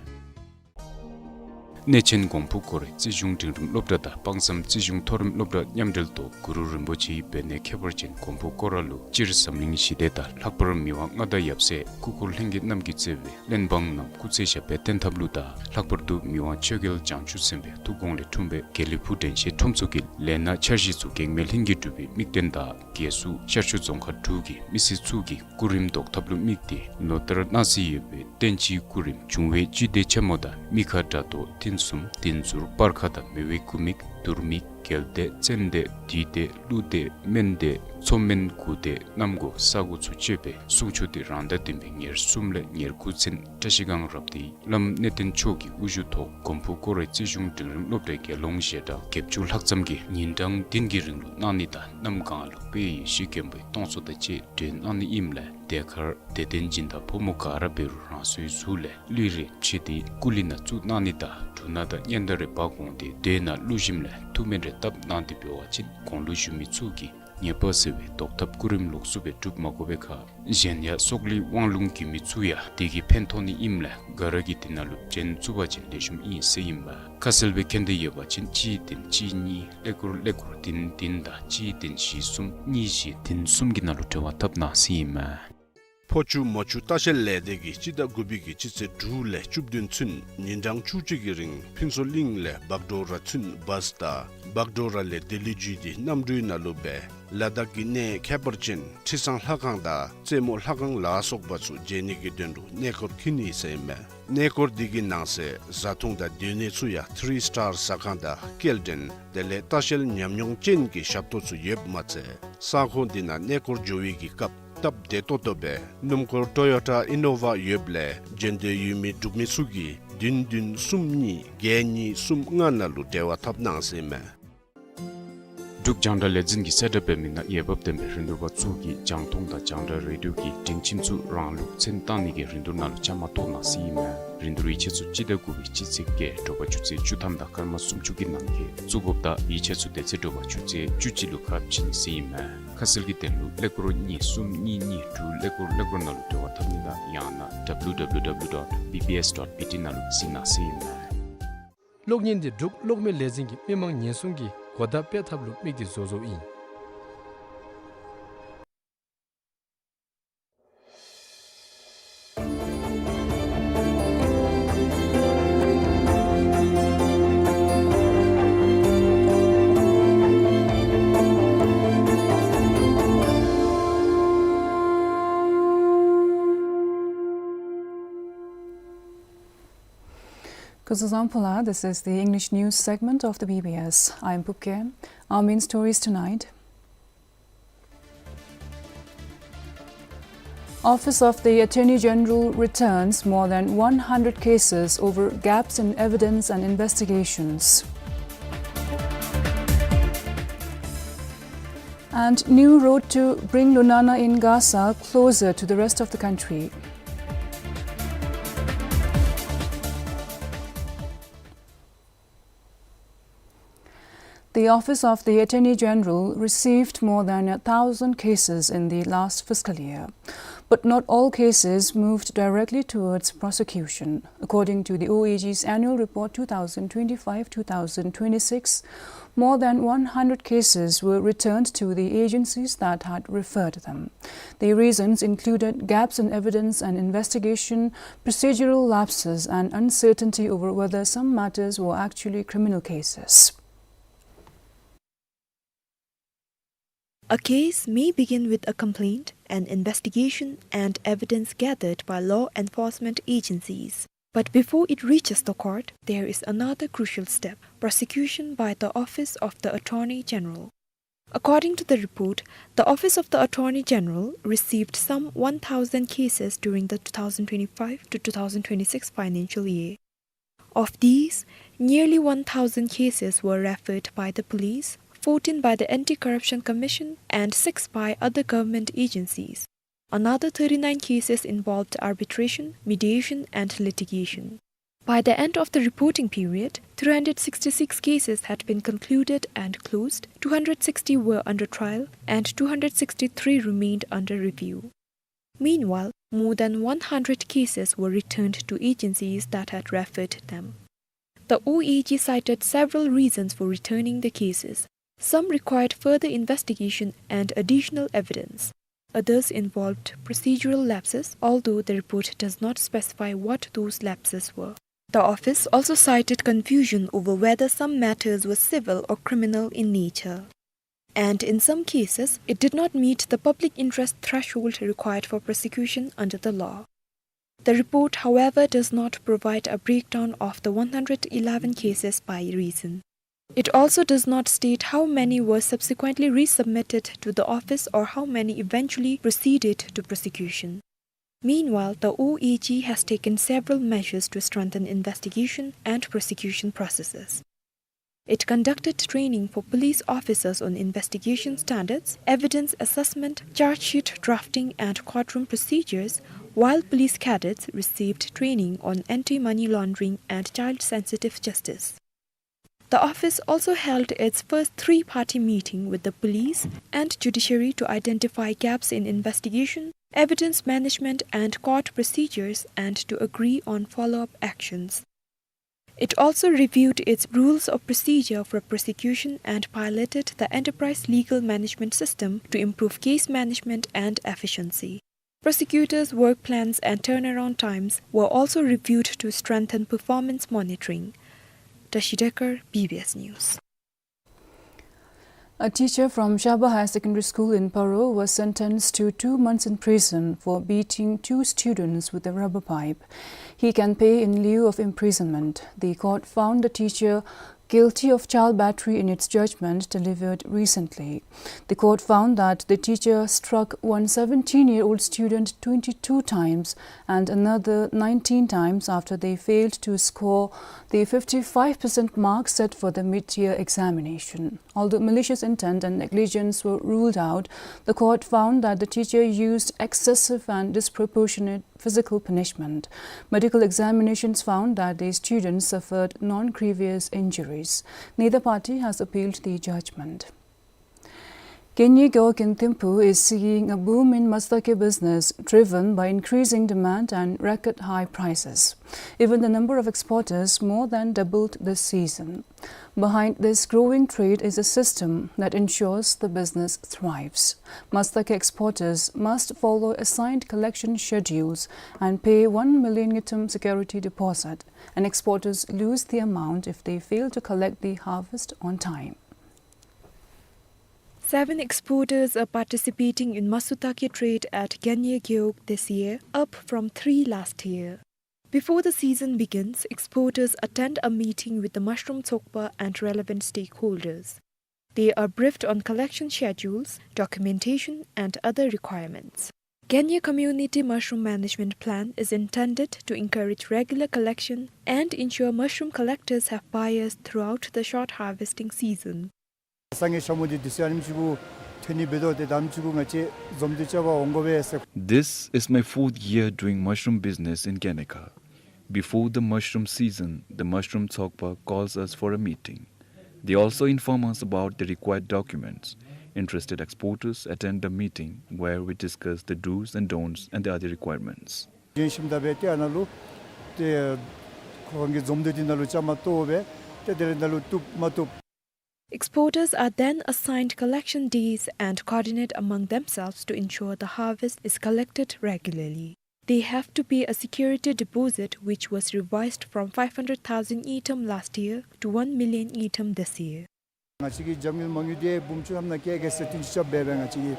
གནས་ཆེན་གོང་ཕུ་ཀོ་རེ་རྩིས་གཞུང་འབྲིང་རིམ་སློབ་གྲྭ་དང་དཔག་བསམ་རྩིས་གཞུང་མཐོ་རིམ་སློབ་གྲྭ་མཉམ་འབྲེལ་ཐོག་གུ་རུ་རིན་པོ་ཆེའི་བོད་གནས་ཁྱད་པར་ཅན་གོང་ཕུ་སྐོར་ར་ལུ་སྤྱིར་འཛམ་གླིང་ཞི་བདེ་དང་ལྷག་པར་མི་དབང་མངའ་བདག་ཡབ་སྲས་སྐུ་འཁོར་ལྷན་རྒྱས་རྣམས་ཀྱིས་གཙོས་པའི་བློན་འབངས་རྣམས་སྐུ་ཚེ་ཞབས་པད་བརྟན་ཐབས་ལུ་དང་ལྷག་པར་དུ་མི་དབང་ཆོས་རྒྱལ་བྱང་ཆུབ་སེམས་དཔའི་ཐུགས་དགོངས་ལས་འཁྲུངས་པའི་དགེ་ལེགས་ཕུག་དྲན་ཤེས་ཁྲོམ་ཚོགས་ཀྱི་ལས་སྣ་འཆར་གཞི་ཚུ་གེགས་མེད་ལྷུན་གྱིས་གྲུབ་པའི་དམིགས་དོན་དང་རྒྱལ་སུ་ཤར་ཕྱོགས་རྫོང་ཁག་དྲུག་གི་མི་སེར་ཚུ་གིས་སྐུ་རིམ་བཟློག་ཐབས་ལུ་དམིགས་ཏེ་ལོ་ལྟར་གནང་སྲོལ་ཡོད་པའི་བསྟན་སྤྱིའི་སྐུ་རིམ་འབྱུང་བའི་བཅུད་སྡེ་ཆེན་མོ་དང་མི་ཁ་དགྲ་གཏོར་ཐུན་གསུམ་བདུན་ཟུར་སྤར་ཁ་དང་མེ་བོའི་སྐུ་མིག་དུར་མིག་རྒྱལ་སྡེ་བཙན་སྡེ་བདུད་སྡེ་ཀླུ་སྡེ་སྨན་སྡེ་མཚོ་སྨན་དགུ་སྡེ་གནམ་སྒོ་ས་སྒོ་ཚུ་སྤྱོད་པའི་གསུང་ཆོག་འདི་རང་ཟླ་བདུན་པའི་ཉེར་གསུམ་ལས་ཉེར་དགུ་ཚུན་བཀྲ་ཤིས་སྒང་རབ་སྡེའི་བླམ་གནས་བརྟན་མཆོག་གི་དབུ་བཞུགས་ཐོག་གོང་ཕུ་སྐོར་རའི་རྩིས་གཞུང་འབྲིང་རིམ་སློབ་གྲྭའི་དགེ་སློང་ཞལ་གྲངས་བརྒྱད་ཅུ་ལྷག་ཙམ་གྱིས་ཉིན་གྲངས་བདུན་གྱི་རིང་ལུ་གནང་ནི་དང་གནམ་གང་ལུ་དཔལ་ཡེ་ཤེས་མགོན་པོའི་སྟོང་ཚོགས་དང་བཅས་སྒྲོན་གནང་ནི་ཨིནམ་ལས་དེ་ཁར་དད་ལྡན་སྦྱིན་བདག་ཕོ་མོ་ག་ར་འབད་རུང་རང་སོའི་གཟུགས་ལས་ལུས་རེ་ཕྱེ་སྟེ་སྐུ་ལུས་ནང་བཙུགས་གནང་ནི་དང་འབྲུ་སྣ་དང་སྙན་དར་རེ་འབག་འོང་སྟེ་སྡོད་ནང་བླུག་ཞིནམ་ལས་ཐུགས་སྨོན་རེ་བཏབ་གནང་སྟེ་འབད་བ་ཅིན་གོང་ལུ་ཞུ་མི་ཚུ་གིས་ཉེས་པ་སེལ་བའི་བཟློག་ཐབས་སྐུ་རིམ་ལོགས་སུ་སྦེ་སྒྲུབ་མ་དགོ་པའི་ཁར་གཞན་ཡང་སྲོག་ལུས་དབང་ལུང་རྒྱུད་སྨད་ཚུ་ཡང་དེ་གིས་ཕན་ཐོགས་ནི་ཨིནམ་ལས་ག་ར་གིས་དེ་ནང་ལུ་འབྱོན་ཚུགས་པ་ཅིན་ལེགས་ཤོམ་ཨིན་ཟེར་ཨིན་མས། ཁ་གསལ་སྦེ་མཁྱེན་འདོད་ཡོད་པ་ཅིན་གཅིག་བདུན་གཅིག་གཉིས་ཀླད་ཀོར་ཀླད་ཀོར་བདུན་བདུན་དང་གཅིག་བདུན་བཞི་གསུམ་གཉིས་བཞི་བདུན་གསུམ་གྱི་ནང་ལུ་འབྲེལ་བ་འཐབ་གནང་ཟེར་ཨིན་མས། ཕོ་ཆུ་མོ་ཆུ་ལྟ་བཤལ་ལས་སྡེ་གིས་སྤྱི་ཟླ་དགུ་པའི་གི་སྤྱི་ཚེས་དྲུག་ལས་བཅུ་བདུན་ཚུན་ཉིན་གྲངས་བཅུ་གཅིག་གི་རིང་ཕུན་ཚོགས་གླིང་ལས་བག་གྲོ་ར་ཚུན་བཱས་དང་བག་གྲོ་ར་ལས་ལྡི་ལི་བརྒྱུད་དེ་གནམ་གྲུའི་ནང་ལུ་སྦེ་ལ་དྭགས་ཀྱི་གནས་ཁྱད་པར་ཅན་ཁྲི་བཟང་ལྷ་ཁང་དང་རྩེ་མོ་ལྷ་ཁང་ལ་སོགས་པ་ཚུ་མཇལ་ནི་གི་དོན་ལུ་གནས་སྐོར་འཁྱིད་ནི་ཟེར་ཨིན་མས། གནས་སྐོར་འདི་གི་ནང་གསེས་བཟའ་འཐུང་དང་སྡོད་གནས་ཚུ་ཡང་ཐི་རི་སི་ཊར་ཟ་ཁང་དང་སྐྱེལ་འདྲེན་དེ་ལས་ལྟ་བཤལ་ཉམས་མྱོང་ཅན་གྱི་ཞབས་ཏོག་ཚུ་ཡོདཔ་མ་ཚད་ས་ཁོངས་འདི་ནང་གནས་སྐོར་འགྱོ་བའི་གི་སྐབས་སྟབས་བདེ་ཏོག་ཏོ་སྦེ་སྣུམ་འཁོར་ཊོ་ཡོ་ཊ་ཨི་ནོ་ཝ་ཡོདཔ་ལས་འབྱོན་འདོད་ཡོད་མི་འབྲུག་མི་ཚུ་གིས་བདུན་བདུན་གསུམ་གཉིས་བརྒྱད་གཉིས་གསུམ་ལྔ་ནང་ལུ་འབྲེལ་བ་འཐབ་གནང་ཟེར་ཨིན་མས། འབྲུག་རྒྱང་བསྒྲགས་ལས་འཛིན་གྱིས་གསལ་བསྒྲགས་འབད་མི་ནང་འོས་འབབ་ལྡན་པའི་རིན་བསྡུར་པ་ཚུ་གིས་རྒྱང་མཐོང་དང་རྒྱང་བསྒྲགས་རེ་ཌི་ཡོ་གི་སྒྲིང་ཁྱིམ་ཚུ་རང་ལུགས་མཚན་བཏགས་ནི་གི་རིན་བསྡུར་ནང་ལུ་བཅའ་མར་གཏོགས་གནང་ཟེར་ཨིན་མས། རིན་བསྡུར་ཡིག་ཆ་ཚུ་སྤྱི་ཟླ་དགུ་པའི་སྤྱི་ཚེས་བརྒྱད་དྲོ་པ་ཆུ་ཚོད་བཅུ་ཐམ་དང་སྐར་མ་སུམ་ཅུ་གི་ནང་འཁོད་བཙུགས་དགོཔ་དང་ཡིག་ཆ་ཚུ་དེ་ཚེ་དྲོ་པ་ཆུ་ཚོད་བཅུ་གཅིག་ལུ་ཁ་ཕྱེ་ནི་ཟེར་ཨིན་མས། ཁ་གསལ་གྱི་དོན་ལུ་ཀླད་ཀོར་གཉིས་གསུམ་གཉིས་གཉིས་དྲུག་ཀླད་ཀོར་ཀླད་ཀོར་ནང་ལུ་འབྲེལ་བ་འཐབ་ནི་དང་ཡང་ན་W W W dot B B S dot B T ནང་ལུ་གཟིགས་གནང་ཟེར་ཨིན་མས། གློག་བརྙན་འདི་འབྲུག་གློག་མེ་ལས་འཛིན་གྱིས་མི་མང་ཉེན་སྲུང་གི་གོ་བརྡ་སྤེལ་ཐབས་ལུ་དམིགས་ཏེ་བཟོ་བཟོཝ་ཨིན། Kuzuzangpula, this is the English news segment of the B B S. I'm Pupke. Our main stories tonight. Office of the Attorney General returns more than one hundred cases over gaps in evidence and investigations. And new road to bring Lunana in Gasa closer to the rest of the country. The Office of the Attorney General received more than a thousand cases in the last fiscal year, but not all cases moved directly towards prosecution. According to the O A G's annual report two thousand twenty-five two thousand twenty-six, more than one hundred cases were returned to the agencies that had referred them. The reasons included gaps in evidence and investigation, procedural lapses, and uncertainty over whether some matters were actually criminal cases. A case may begin with a complaint, an investigation, and evidence gathered by law enforcement agencies. But before it reaches the court, there is another crucial step: prosecution by the Office of the Attorney General. According to the report, the Office of the Attorney General received some one thousand cases during the two thousand twenty-five to two thousand twenty-six financial year. Of these, nearly one thousand cases were referred by the police, fourteen by the Anti-Corruption Commission, and six by other government agencies. Another thirty-nine cases involved arbitration, mediation, and litigation. By the end of the reporting period, three hundred sixty-six cases had been concluded and closed, two hundred sixty were under trial, and two hundred sixty-three remained under review. Meanwhile, more than one hundred cases were returned to agencies that had referred them. The O A G cited several reasons for returning the cases. Some required further investigation and additional evidence. Others involved procedural lapses, although the report does not specify what those lapses were. The office also cited confusion over whether some matters were civil or criminal in nature. And in some cases, it did not meet the public interest threshold required for prosecution under the law. The report, however, does not provide a breakdown of the one hundred eleven cases by reason. It also does not state how many were subsequently resubmitted to the office or how many eventually proceeded to prosecution. Meanwhile, the O A G has taken several measures to strengthen investigation and prosecution processes. It conducted training for police officers on investigation standards, evidence assessment, charge sheet drafting, and courtroom procedures, while police cadets received training on anti-money laundering and child-sensitive justice. The office also held its first three-party meeting with the police and judiciary to identify gaps in investigation, evidence management, and court procedures, and to agree on follow-up actions. It also reviewed its rules of procedure for prosecution and piloted the enterprise legal management system to improve case management and efficiency. Prosecutors' work plans and turnaround times were also reviewed to strengthen performance monitoring. Tashi Dekar, B B S News. A teacher from Shaba Higher Secondary School in Paro was sentenced to two months in prison for beating two students with a rubber pipe. He can pay in lieu of imprisonment. The court found the teacher guilty of child battery in its judgment delivered recently. The court found that the teacher struck one seventeen-year-old student twenty-two times and another nineteen times after they failed to score the fifty-five percent mark set for the mid-year examination. Although malicious intent and negligence were ruled out, the court found that the teacher used excessive and disproportionate physical punishment. Medical examinations found that the students suffered non-grievous injuries. Neither party has appealed the judgment. Genye Gewog in Thimphu is seeing a boom in Mastake business driven by increasing demand and record high prices. Even the number of exporters more than doubled this season. Behind this growing trade is a system that ensures the business thrives. Mastake exporters must follow assigned collection schedules and pay one million ngultrum security deposit, and exporters lose the amount if they fail to collect the harvest on time. Seven exporters are participating in Mastake trade at Genye Gewog this year, up from three last year. Before the season begins, exporters attend a meeting with the Mushroom Tsokpa and relevant stakeholders. They are briefed on collection schedules, documentation, and other requirements. Genye Community Mushroom Management Plan is intended to encourage regular collection and ensure mushroom collectors have buyers throughout the short harvesting season. སང་ཉིན་ཞག་མོ་འདི་དུས་ཚོད་ཨ་ནེམ་ཅིག་གུ་ཐོན་ནི་འབད་དོ། ཏེ་ད་ཨ་ནེམ་ཅིག་གུ་ང་བཅས་འཛོམས་ཏེ་རྐྱབ་པར་འོང་དགོ་པས་ཟེར། This is my fourth year doing mushroom business in Geneka. Before the mushroom season, the Mushroom Tsokpa calls us for a meeting. They also inform us about the required documents. Interested exporters attend the meeting where we discuss the do's and don'ts and the other requirements. གཞན་ཞིམ་ད་སྦེ་ཏེ་ཨ་ནཱ་ལུ་ཏེ་ཁོང་གི་འཛོམས་འདུ་འདི་ནང་ལུ་བཅའ་མར་གཏོགས་སྦེ་ཏེ་དེ་ལས་ནཱ་ལུ་བཏུབ་མ་བཏུབ། Exporters are then assigned collection days and coordinate among themselves to ensure the harvest is collected regularly. They have to pay a security deposit, which was revised from five hundred thousand ngultrum last year to one million ngultrum this year. ང་བཅས་ཀྱི་རྒྱབ་དངུལ་མ་དངུལ་འདི་འབུམ་བཅུ་ཐམ་ནང་བཀལ་གེ་ཟེར་བསྟུན་ཅིག་རྐྱབ་སྦེ་ང་བཅས་ཀྱིས་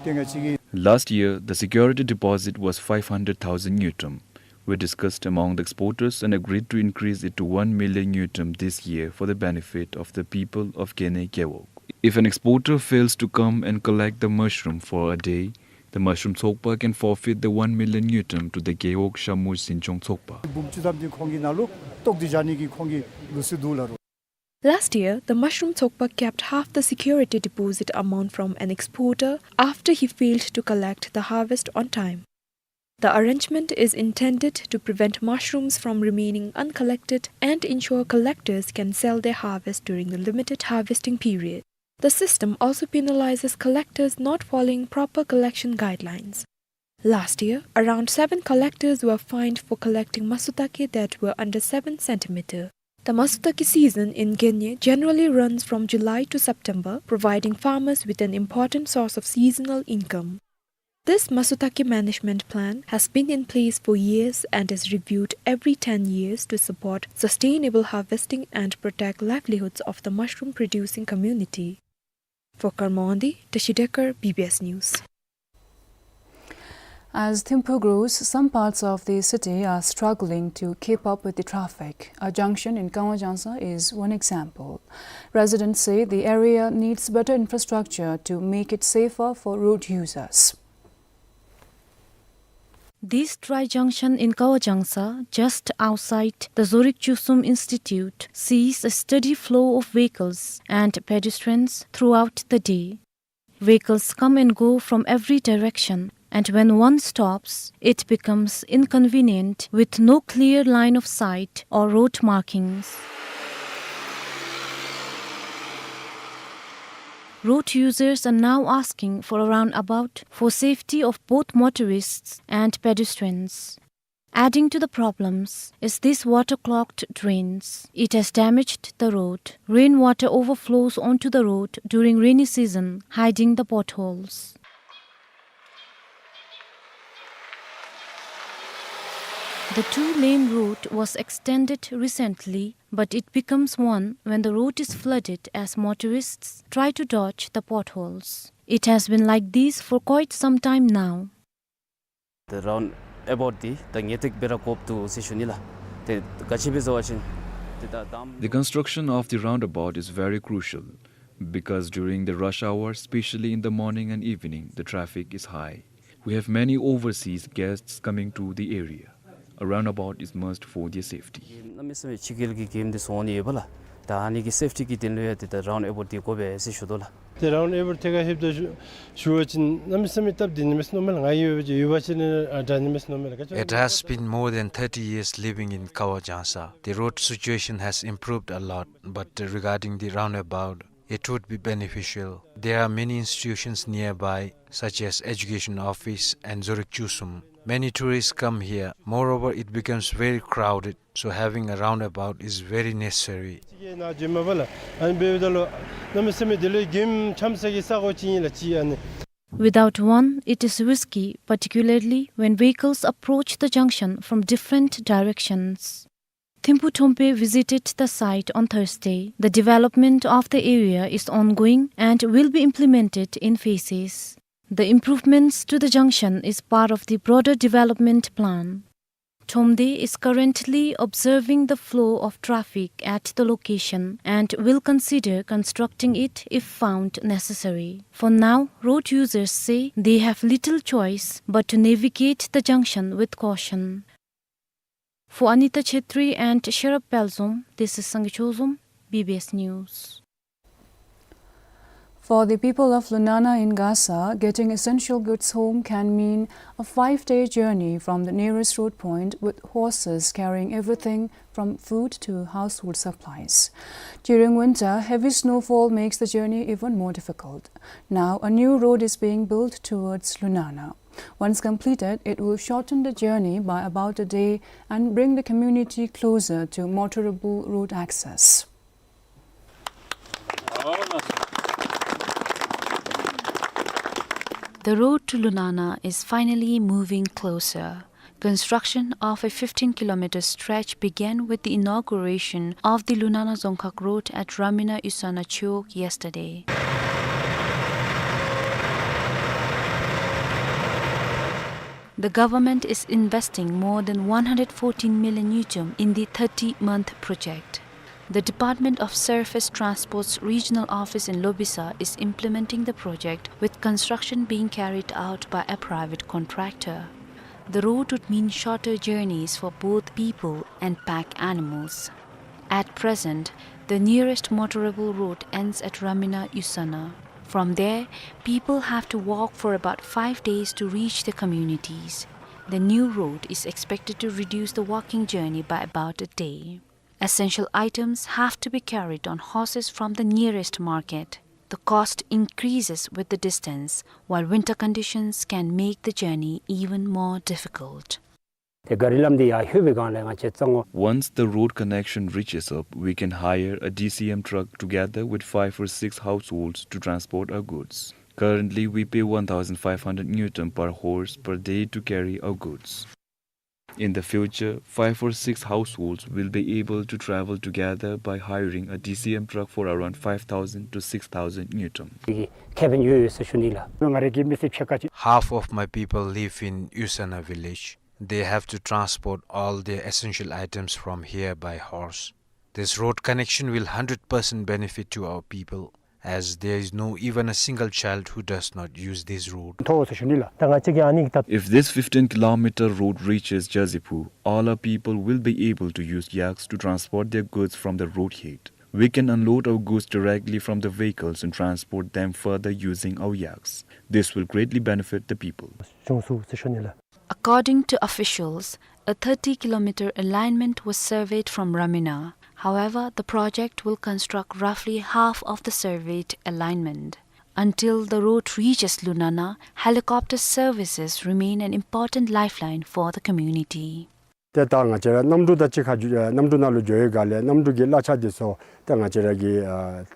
ཏེ་ང་བཅས་ཀྱིས། Last year, the security deposit was five hundred thousand ngultrum. We discussed among the exporters and agreed to increase it to one million ngultrum this year for the benefit of the people of Gene Gewog. If an exporter fails to come and collect the mushroom for a day, the mushroom ཚོགས་པ can forfeit the one million ngultrum to the Gewog Shamu Sinchong ཚོགས་པ. འབུམ་བཅུ་ཐམ་འདི་ཁོང་གི་ནང་ལུ་བཏོག་སྟེ་བཞག་ནི་གི་ཁོང་གི་ལུགས་སྲོལ་འདུག་ལགས། Last year, the mushroom ཚོགས་པ kept half the security deposit amount from an exporter after he failed to collect the harvest on time. The arrangement is intended to prevent mushrooms from remaining uncollected and ensure collectors can sell their harvest during the limited harvesting period. The system also penalizes collectors not following proper collection guidelines. Last year, around seven collectors were fined for collecting masutake that were under seven centimeter. The masutake season in Gene generally runs from July to September, providing farmers with an important source of seasonal income. This masutake management plan has been in place for years and is reviewed every ten years to support sustainable harvesting and protect livelihoods of the mushroom producing community. For Karma Wangdi, Tashi Dekar, B B S News. As Thimphu grows, some parts of the city are struggling to keep up with the traffic. A junction in Kangwa Jangsa is one example. Residents say the area needs better infrastructure to make it safer for road users. This tri-junction in Kangwa Jangsa, just outside the Zorik Chusum Institute, sees a steady flow of vehicles and pedestrians throughout the day. Vehicles come and go from every direction, and when one stops, it becomes inconvenient with no clear line of sight or road markings. Road users are now asking for a roundabout for safety of both motorists and pedestrians. Adding to the problems is these waterlogged drains. It has damaged the road. Rainwater overflows onto the road during rainy season, hiding the potholes. The two-lane road was extended recently, but it becomes one when the road is flooded as motorists try to dodge the potholes. It has been like this for quite some time now. The roundabout འདི་ད་ངེས་ཏིག་སྦེ་ར་དགོཔ་འདུག་ཟེར་ཞུ་ནི་ལགས། ཏེ་ག་ཅི་སྦེ་ཟེར་བ་ཅིན་ཏེ་ད་དང་། The construction of the roundabout is very crucial because during the rush hour, especially in the morning and evening, the traffic is high. We have many overseas guests coming to the area. A roundabout is must for their safety. གནམ་མེད་ས་མེད་ཕྱི་རྒྱལ་གྱི་མགྱོནམ་འདི་ཚུ་འོང་ནི་ཡོད་པ་ལགས། ད་ཨ་ནི་གི་སེཕ་ཊི་གི་དོན་ལུ་ཡང་ཏེ་ད་རའུནཌ་ཨ་བའུཊ་འདི་དགོ་པས་ཟེར་ཞུ་དོ་ལགས། ཏེ་རའུནཌ་ཨ་བའུཊ་ཐད་ཁར་ལྷོདཔ་ད་ཞུ་ཞུ་བ་ཅིན་གནམ་མེད་ས་མེད་སྟབས་བདེ་ནི་མས་མནོཝ་མས་ལགས། ང་ཡོད་པ་ཅིན་ཡོད་པ་ཅིན་ཨ་དྲག་ནི་མས་མནོཝ་མས་ལགས། ག་ཅི། It has been more than thirty years living in Kangwa Jangsa. The road situation has improved a lot, but regarding the roundabout, it would be beneficial. There are many institutions nearby, such as Education Office and Zorik Chusum. Many tourists come here. Moreover, it becomes very crowded, so having a roundabout is very necessary. ཅིག་ནཱ་བྱོནམ་མས་པ་ལགས། ཨ་ནི་འབདཝ་ད་ལུ་གནམ་མེད་ས་མེད་དེ་ལུ་མགྱོནམ་འཁྱམ་ས་གི་ས་གོ་ཅིག་ཨིན་ལགས་ཅིག་ཨ་ནི། Without one, it is risky, particularly when vehicles approach the junction from different directions. Thimphu Thrompe visited the site on Thursday. The development of the area is ongoing and will be implemented in phases. The improvements to the junction is part of the broader development plan. Thromde is currently observing the flow of traffic at the location and will consider constructing it if found necessary. For now, road users say they have little choice but to navigate the junction with caution. For Anita Chhetri and Sherab Palzom, this is Sangay Chozom, B B S News. For the people of Lunana in Gasa, getting essential goods home can mean a five-day journey from the nearest road point, with horses carrying everything from food to household supplies. During winter, heavy snowfall makes the journey even more difficult. Now, a new road is being built towards Lunana. Once completed, it will shorten the journey by about a day and bring the community closer to motorable road access. The road to Lunana is finally moving closer. Construction of a fifteen kilometer stretch began with the inauguration of the Lunana Dzongkhag Road at Ramina Yusana Chowk yesterday. The government is investing more than one hundred fourteen million ngultrum in the thirty-month project. The Department of Surface Transport's regional office in Lobisa is implementing the project, with construction being carried out by a private contractor. The road would mean shorter journeys for both people and pack animals. At present, the nearest motorable road ends at Ramina Yusana. From there, people have to walk for about five days to reach the communities. The new road is expected to reduce the walking journey by about a day. Essential items have to be carried on horses from the nearest market. The cost increases with the distance, while winter conditions can make the journey even more difficult. ཏེ་ག་རི་ལམ་འདི་ཡར་ལྷོད་པའི་སྒང་ལས་ང་བཅས་གཙང་བོ། Once the road connection reaches up, we can hire a D C M truck together with five or six households to transport our goods. Currently, we pay one thousand five hundred ngultrum per horse per day to carry our goods. In the future, five or six households will be able to travel together by hiring a D C M truck for around five thousand to six thousand ngultrum. ཁེ་ཕན་ཡོད་ཡོད་ཟེར་ཞུ་ནི་ལགས། ང་རའི་གི་མི་སེར་ཕྱེད་ཀ་ཅིག Half of my people live in Yusana village. They have to transport all their essential items from here by horse. This road connection will hundred percent benefit to our people, as there is no even a single child who does not use this road. མཐོ་ཟེར་ཞུ་ནི་ལགས། ད་ང་བཅས་ཀྱི་ཨ་ནི་ད། If this fifteen kilometer road reaches Jazipu, all our people will be able to use yaks to transport their goods from the road head. We can unload our goods directly from the vehicles and transport them further using our yaks. This will greatly benefit the people. བྱུང་སོང་ཟེར་ཞུ་ནི་ལགས། According to officials, a thirty kilometer alignment was surveyed from Ramina. However, the project will construct roughly half of the surveyed alignment. Until the road reaches Lunana, helicopter services remain an important lifeline for the community. ཏེ་ད་ང་བཅས་ར་གནམ་གྲུ་དང་གཅིག་ཁར་འགྱོ་གནམ་གྲུ་ནང་ལུ་འགྱོ་བའི་སྒང་ལས་གནམ་གྲུ་གི་གླ་ཆ་འདི་ཚུ་ཏེ་ང་བཅས་ར་གི་ཨ།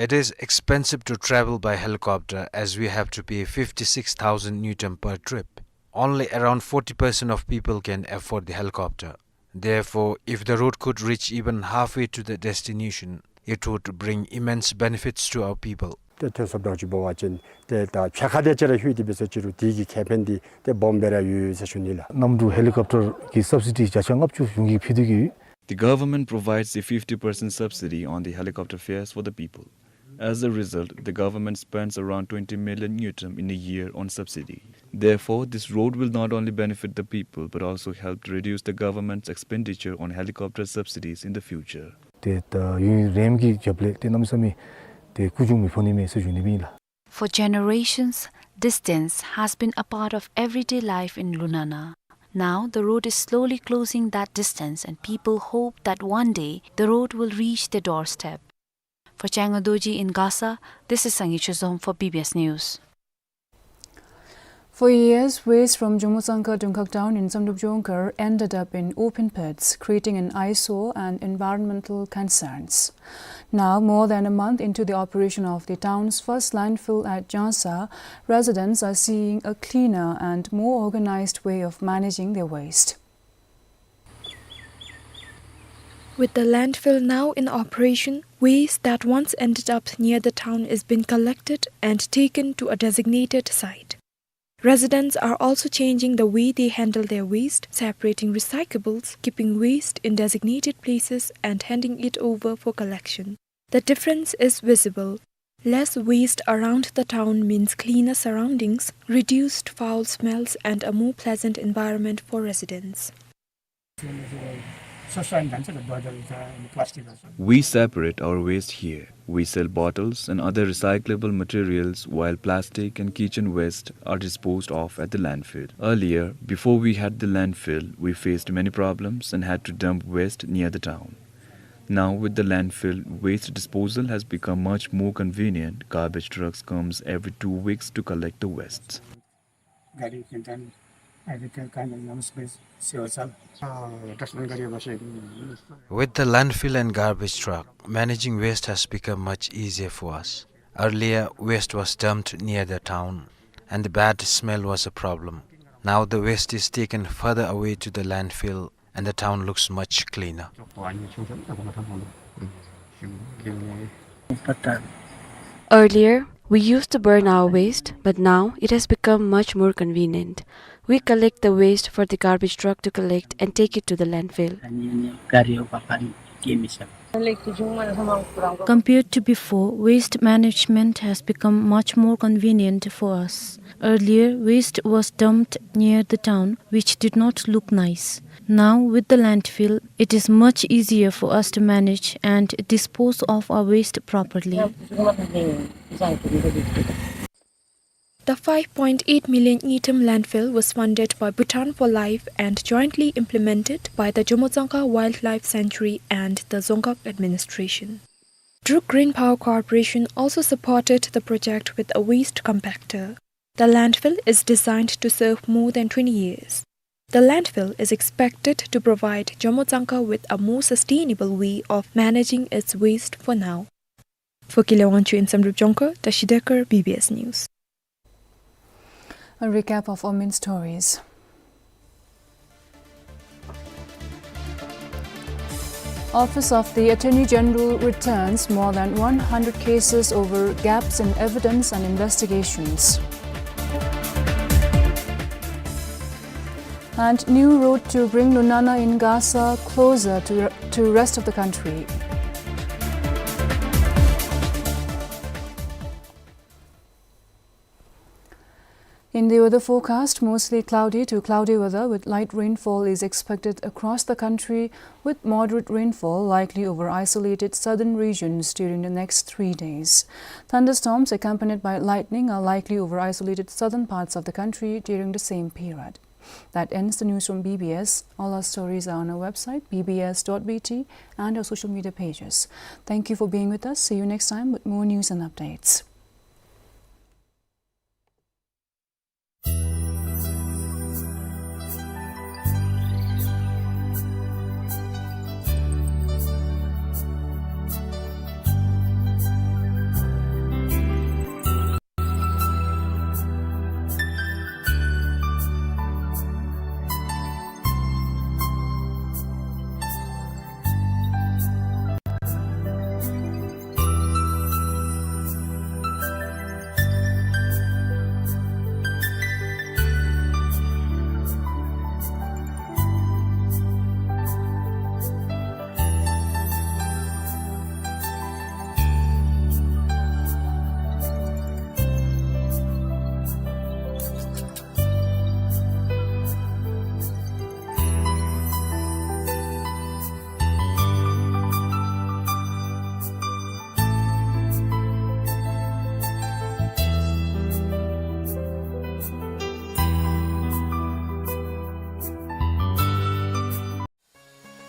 It is expensive to travel by helicopter, as we have to pay fifty-six thousand ngultrum per trip. Only around forty percent of people can afford the helicopter. Therefore, if the road could reach even halfway to the destination, it would bring immense benefits to our people. ཏེ་ཐོན་སོངམ་འདྲཝ་ཅིག་འབད་བ་ཅིན་ཏེ་ད་ཕྱེད་ཀ་དེ་ཅིག་ར་ལྷོད་དེ་འབད་ས་ཅིག་རུང་དེ་གི་ཁེ་ཕན་འདི་ཏེ་སྦོམ་སྦེ་ར་ཡོད་ཟེར་ཞུ་ནི་ལགས། གནམ་གྲུ་ཧེ་ལི་ཀོབ་ཊར་གྱི་སབ་སི་ཌི་བརྒྱ་ཆ་ལྔ་བཅུ་གཞུང་གིས་ཕུལ་ཏེ་གི་ཡོད། The government provides a fifty percent subsidy on the helicopter fares for the people. As a result, the government spends around twenty million ngultrum in a year on subsidy. Therefore, this road will not only benefit the people but also help to reduce the government's expenditure on helicopter subsidies in the future. ཏེ་ད་ཡུན་རིངམོ་གི་རྒྱབ་ལས་ཏེ་གནམ་མེད་ས་མེད་ཏེ་སྐུ་གྱོང་མི་ཕོག་ནི་མས་ཟེར་ཞུ་ནི་ཨིན་ལགས། For generations, distance has been a part of everyday life in Lunana. Now, the road is slowly closing that distance, and people hope that one day the road will reach their doorstep. For Changa Dorji in Gasa, this is Sangay Chazom for B B S News. For years, waste from Jumwod Sangkha Dungkhag town in Samdrup Jongkhar ended up in open pits, creating an eyesore and environmental concerns. Now, more than a month into the operation of the town's first landfill at Jangsa, residents are seeing a cleaner and more organized way of managing their waste. With the landfill now in operation, waste that once ended up near the town is being collected and taken to a designated site. Residents are also changing the way they handle their waste, separating recyclables, keeping waste in designated places, and handing it over for collection. The difference is visible. Less waste around the town means cleaner surroundings, reduced foul smells, and a more pleasant environment for residents. ससो अनि जान्छ, त्यो बोतल छ अनि प्लास्टिक छ। We separate our waste here. We sell bottles and other recyclable materials, while plastic and kitchen waste are disposed of at the landfill. Earlier, before we had the landfill, we faced many problems and had to dump waste near the town. Now, with the landfill, waste disposal has become much more convenient. Garbage trucks comes every two weeks to collect the waste. गाडी किन्टान, अहिले त्यो कानुन नमस्कार सेवा छ। अ, दस मिनट गाडी बस्यो। With the landfill and garbage truck, managing waste has become much easier for us. Earlier, waste was dumped near the town, and the bad smell was a problem. Now the waste is taken further away to the landfill, and the town looks much cleaner. Earlier, we used to burn our waste, but now it has become much more convenient. We collect the waste for the garbage truck to collect and take it to the landfill. Compared to before, waste management has become much more convenient for us. Earlier, waste was dumped near the town, which did not look nice. Now, with the landfill, it is much easier for us to manage and dispose of our waste properly. The five point eight million Ngitam landfill was funded by Bhutan for Life and jointly implemented by the Jomotsangka Wildlife Sanctuary and the Dzongkhag Administration. Druk Green Power Corporation also supported the project with a waste compactor. The landfill is designed to serve more than twenty years. The landfill is expected to provide Jomotsangka with a more sustainable way of managing its waste for now. For Kile Wangchuk in Samdrup Jongkhar, Tashi Dekar, B B S News. A recap of our main stories. Office of the Attorney General returns more than one hundred cases over gaps in evidence and investigations. And new road to bring Lunana in Gasa closer to, to rest of the country. In the weather forecast, mostly cloudy to cloudy weather with light rainfall is expected across the country, with moderate rainfall likely over isolated southern regions during the next three days. Thunderstorms accompanied by lightning are likely over isolated southern parts of the country during the same period. That ends the news from B B S. All our stories are on our website, B B S dot B T, and our social media pages. Thank you for being with us. See you next time with more news and updates.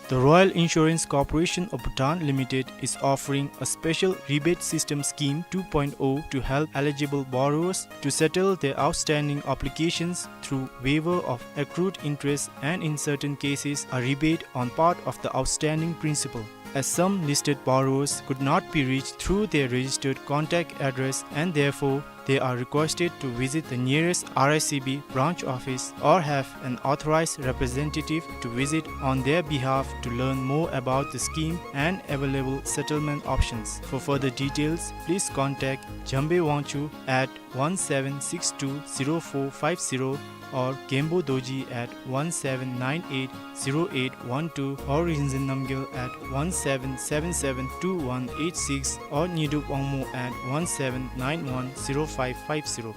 The Royal Insurance Corporation of Bhutan Limited is offering a special rebate system scheme two point oh to help eligible borrowers to settle their outstanding obligations through waiver of accrued interest and, in certain cases, a rebate on part of the outstanding principal. As some listed borrowers could not be reached through their registered contact address and therefore they are requested to visit the nearest R I C B branch office or have an authorized representative to visit on their behalf to learn more about the scheme and available settlement options. For further details, please contact Jambe Wangchuk at one seven six two zero four five zero or Khenpo Dorji at one seven nine eight zero eight one two or Rinzin Namgyel at one seven seven seven two one eight six or Nyidup Wangmo at one seven nine one zero five five zero.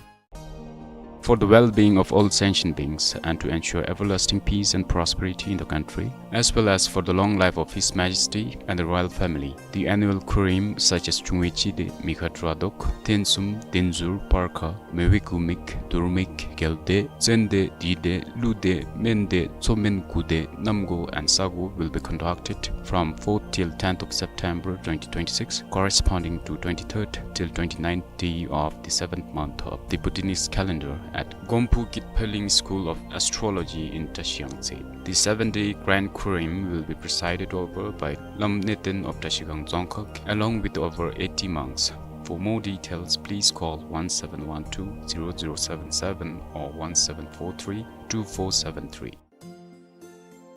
For the well-being of all sentient beings and to ensure everlasting peace and prosperity in the country, as well as for the long life of His Majesty and the royal family, the annual Khurim such as Chungwe Chide, Mikha Tradok, Tensum, Tenzur, Parkha, Mewe Kumik, Durmik, Gelde, Tsende, Dide, Lude, Mende, Tsomen Kude, Namgo and Sago will be conducted from fourth till tenth of September twenty twenty-six, corresponding to twenty-third till twenty-ninth day of the seventh month of the Bhutanese calendar at Gomphu Kitpheling School of Astrology in Tashiyangtse. The seven-day Grand Khurim will be presided over by Lam Neten of Tashigang Dzongkhag, along with over eighty monks. For more details, please call one seven one two zero zero seven seven or one seven four three two four seven three.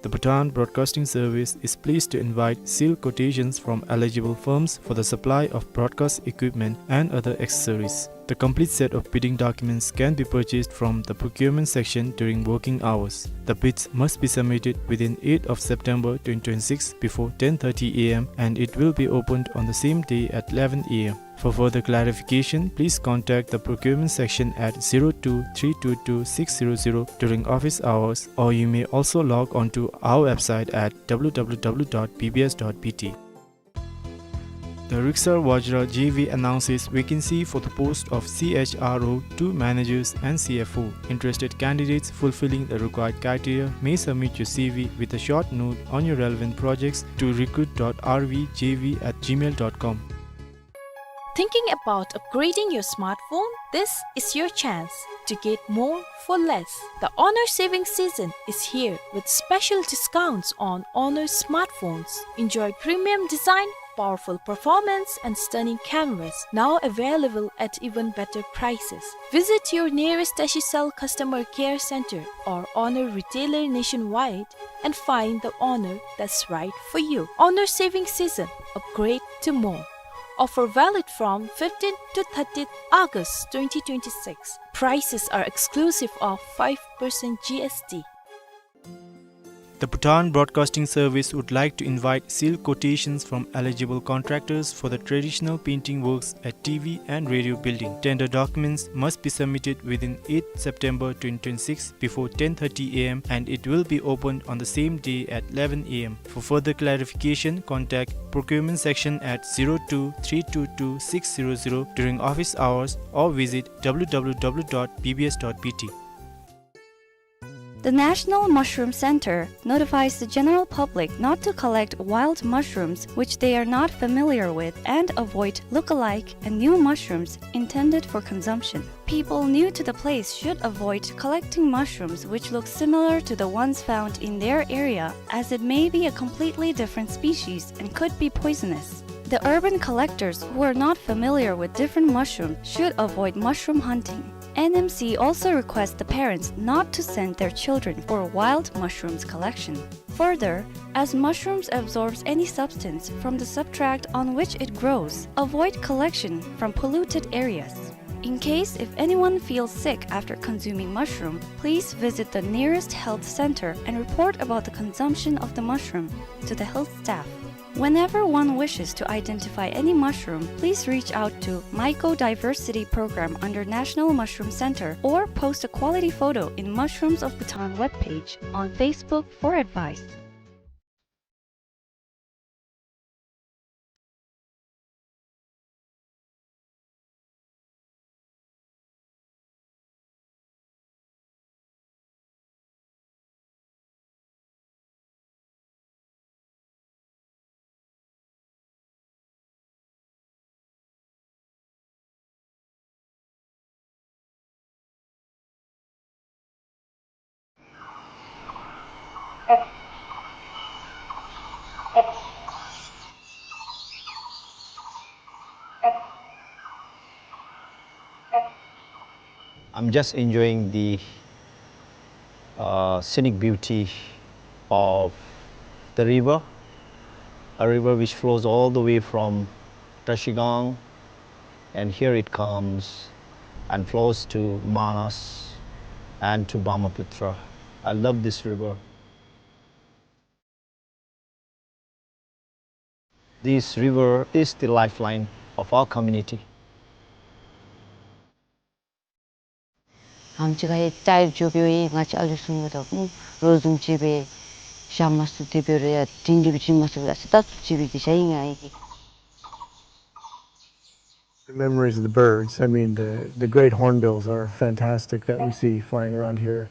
The Bhutan Broadcasting Service is pleased to invite sealed quotations from eligible firms for the supply of broadcast equipment and other accessories. The complete set of bidding documents can be purchased from the procurement section during working hours. The bids must be submitted within eighth of September twenty twenty-six before ten thirty A M and it will be opened on the same day at eleven A M. For further clarification, please contact the procurement section at zero two three two two six zero zero during office hours, or you may also log on to our website at W W W dot B B S dot B T. The Riksar Vajra J V announces vacancy for the post of C H R O two managers and C F O. Interested candidates fulfilling the required criteria may submit your C V with a short note on your relevant projects to recruit dot R V J V at gmail dot com. Thinking about upgrading your smartphone? This is your chance to get more for less. The Honor Saving Season is here with special discounts on Honor smartphones. Enjoy premium design, powerful performance, and stunning cameras, now available at even better prices. Visit your nearest Tashicell customer care center or Honor retailer nationwide and find the Honor that's right for you. Honor Saving Season, upgrade to more. Offer valid from fifteenth to thirtieth August twenty twenty-six. Prices are exclusive of five percent G S T. The Bhutan Broadcasting Service would like to invite sealed quotations from eligible contractors for the traditional painting works at T V and radio building. Tender documents must be submitted within eighth September twenty twenty-six before ten thirty A M and it will be opened on the same day at eleven A M. For further clarification, contact procurement section at zero two three two two six zero zero during office hours or visit W W W dot B B S dot B T. The National Mushroom Center notifies the general public not to collect wild mushrooms which they are not familiar with and avoid look-alike and new mushrooms intended for consumption. People new to the place should avoid collecting mushrooms which look similar to the ones found in their area, as it may be a completely different species and could be poisonous. The urban collectors who are not familiar with different mushrooms should avoid mushroom hunting. N M C also requests the parents not to send their children for wild mushrooms collection. Further, as mushrooms absorbs any substance from the substrate on which it grows, avoid collection from polluted areas. In case if anyone feels sick after consuming mushroom, please visit the nearest health center and report about the consumption of the mushroom to the health staff. Whenever one wishes to identify any mushroom, please reach out to Mycodiversity Program under National Mushroom Center or post a quality photo in Mushrooms of Bhutan webpage on Facebook for advice. I'm just enjoying the uh, scenic beauty of the river, a river which flows all the way from Trashigang, and here it comes and flows to Manas and to Brahmaputra. I love this river. This river is the lifeline of our community. ཨམ་ཅིག་ཁར་ཡང་རྟ་ཡང་འགྱོ་སྦེ་ཡོད། ང་བཅས་ཨ་ལུ་བཟུམ་འབདཝ་ད་ཨུམ་རོགས་བཟུམ་ཅིག་སྦེ་ཞག་མ་ཚུགས་དེ་འབད་རུང་ཡང་དྲིན་ལན་སྦེ་བྱིན་མ་ཚུགས་པས། ཨ་ཙི་ད་ཚུགས་ཅིག་སྦེ་དེ་བཞག་ཡི་ང་ཡི་གི། The memories of the birds. I mean, the, the great hornbills are fantastic that we see flying around here.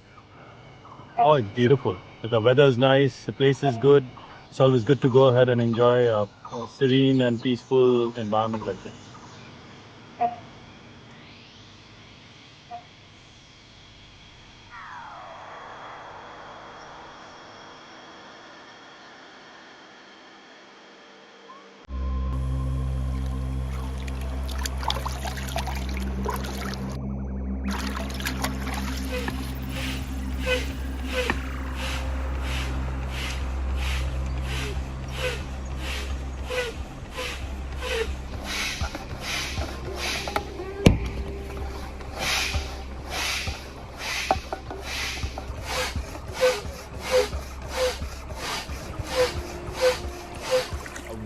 Oh, it's beautiful. The weather is nice, the place is good. It's always good to go ahead and enjoy a, a serene and peaceful environment like this.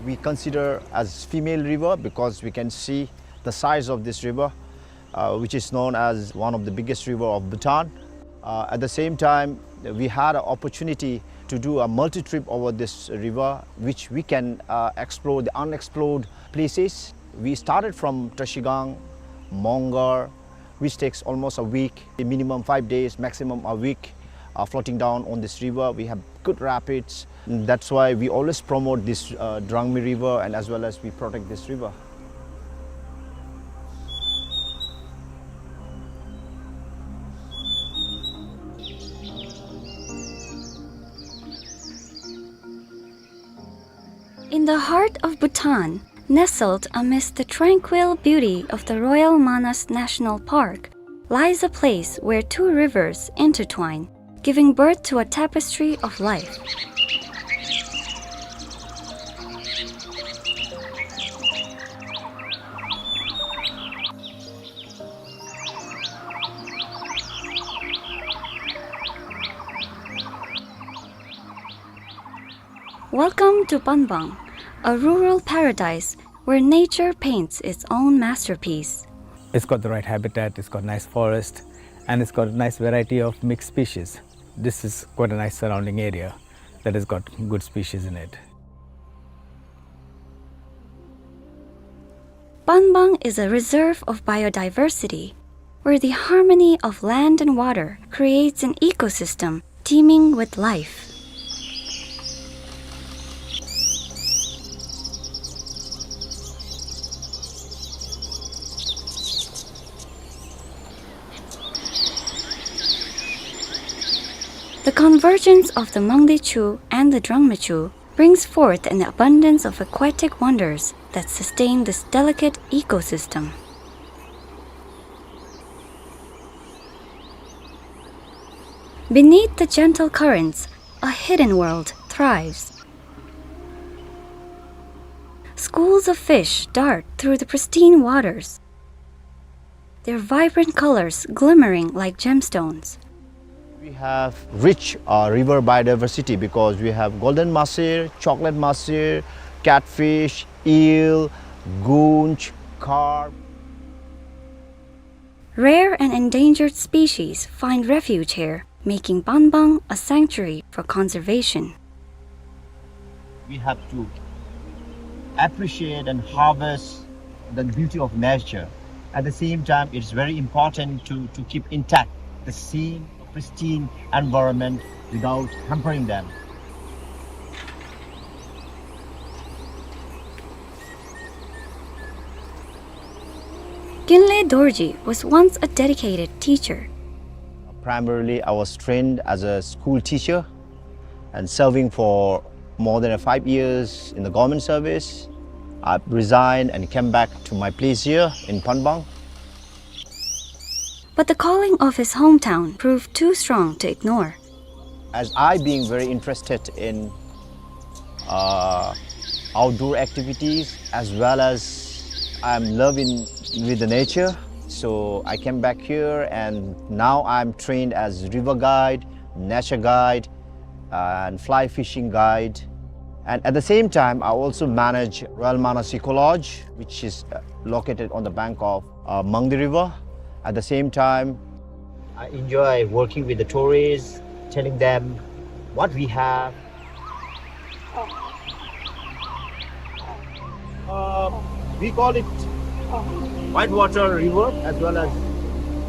We consider as female river because we can see the size of this river, uh, which is known as one of the biggest river of Bhutan. Uh, at the same time, we had an opportunity to do a multi-trip over this river, which we can, uh, explore the unexplored places. We started from Trashigang, Mongar, which takes almost a week, a minimum five days, maximum a week, uh, floating down on this river. We have good rapids. That's why we always promote this, uh, Drangmi River, and as well as we protect this river. In the heart of Bhutan, nestled amidst the tranquil beauty of the Royal Manas National Park, lies a place where two rivers intertwine, giving birth to a tapestry of life. Welcome to Panbang, a rural paradise where nature paints its own masterpiece. It's got the right habitat, it's got nice forest, and it's got a nice variety of mixed species. This is quite a nice surrounding area that has got good species in it. Panbang is a reserve of biodiversity, where the harmony of land and water creates an ecosystem teeming with life. The convergence of the Mangdechu and the Drangmechu brings forth an abundance of aquatic wonders that sustain this delicate ecosystem. Beneath the gentle currents, a hidden world thrives. Schools of fish dart through the pristine waters, their vibrant colors glimmering like gemstones. We have rich, uh, river biodiversity because we have golden mahseer, chocolate mahseer, catfish, eel, goonch, carp. Rare and endangered species find refuge here, making Panbang a sanctuary for conservation. We have to appreciate and harvest the beauty of nature. At the same time, it's very important to, to keep intact the same pristine environment without hampering them. Kinley Dorji was once a dedicated teacher. Primarily, I was trained as a school teacher and serving for more than five years in the government service. I resigned and came back to my place here in Panbang. But the calling of his hometown proved too strong to ignore. As I being very interested in, uh, outdoor activities, as well as I'm loving with the nature, so I came back here and now I'm trained as river guide, nature guide, and fly fishing guide. And at the same time, I also manage Royal Manas Eco Lodge, which is, uh, located on the bank of, uh, Mangdi River. At the same time, I enjoy working with the tourists, telling them what we have. Uh, we call it Whitewater River as well as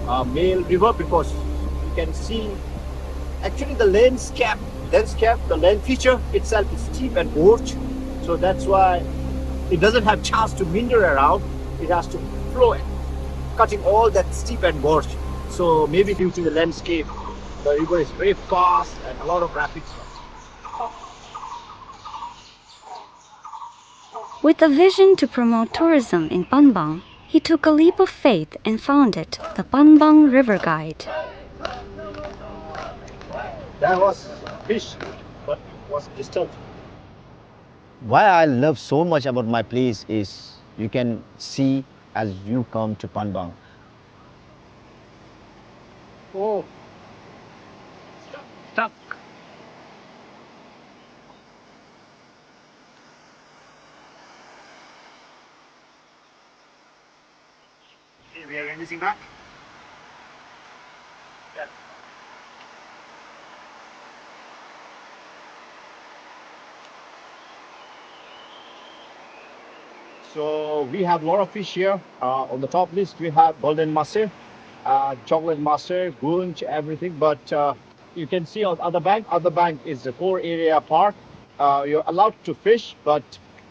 uh, Male River because you can see actually the landscape, landscape, the land feature itself is steep and gorge. So that's why it doesn't have chance to meander around. It has to flow, cutting all that steep and gorge. So maybe due to the landscape, the river is very fast and a lot of rapids. With a vision to promote tourism in Panbang, he took a leap of faith and founded the Panbang River Guide. There was fish, but was disturbed. Why I love so much about my place is you can see as you come to Panbang. Oh, stuck. Okay, we are releasing back. Yeah. So we have a lot of fish here. Uh, on the top list, we have golden mussel, uh, chocolate mussel, goonch, everything. But uh, you can see on other bank. Other bank is the core area park. Uh, you're allowed to fish, but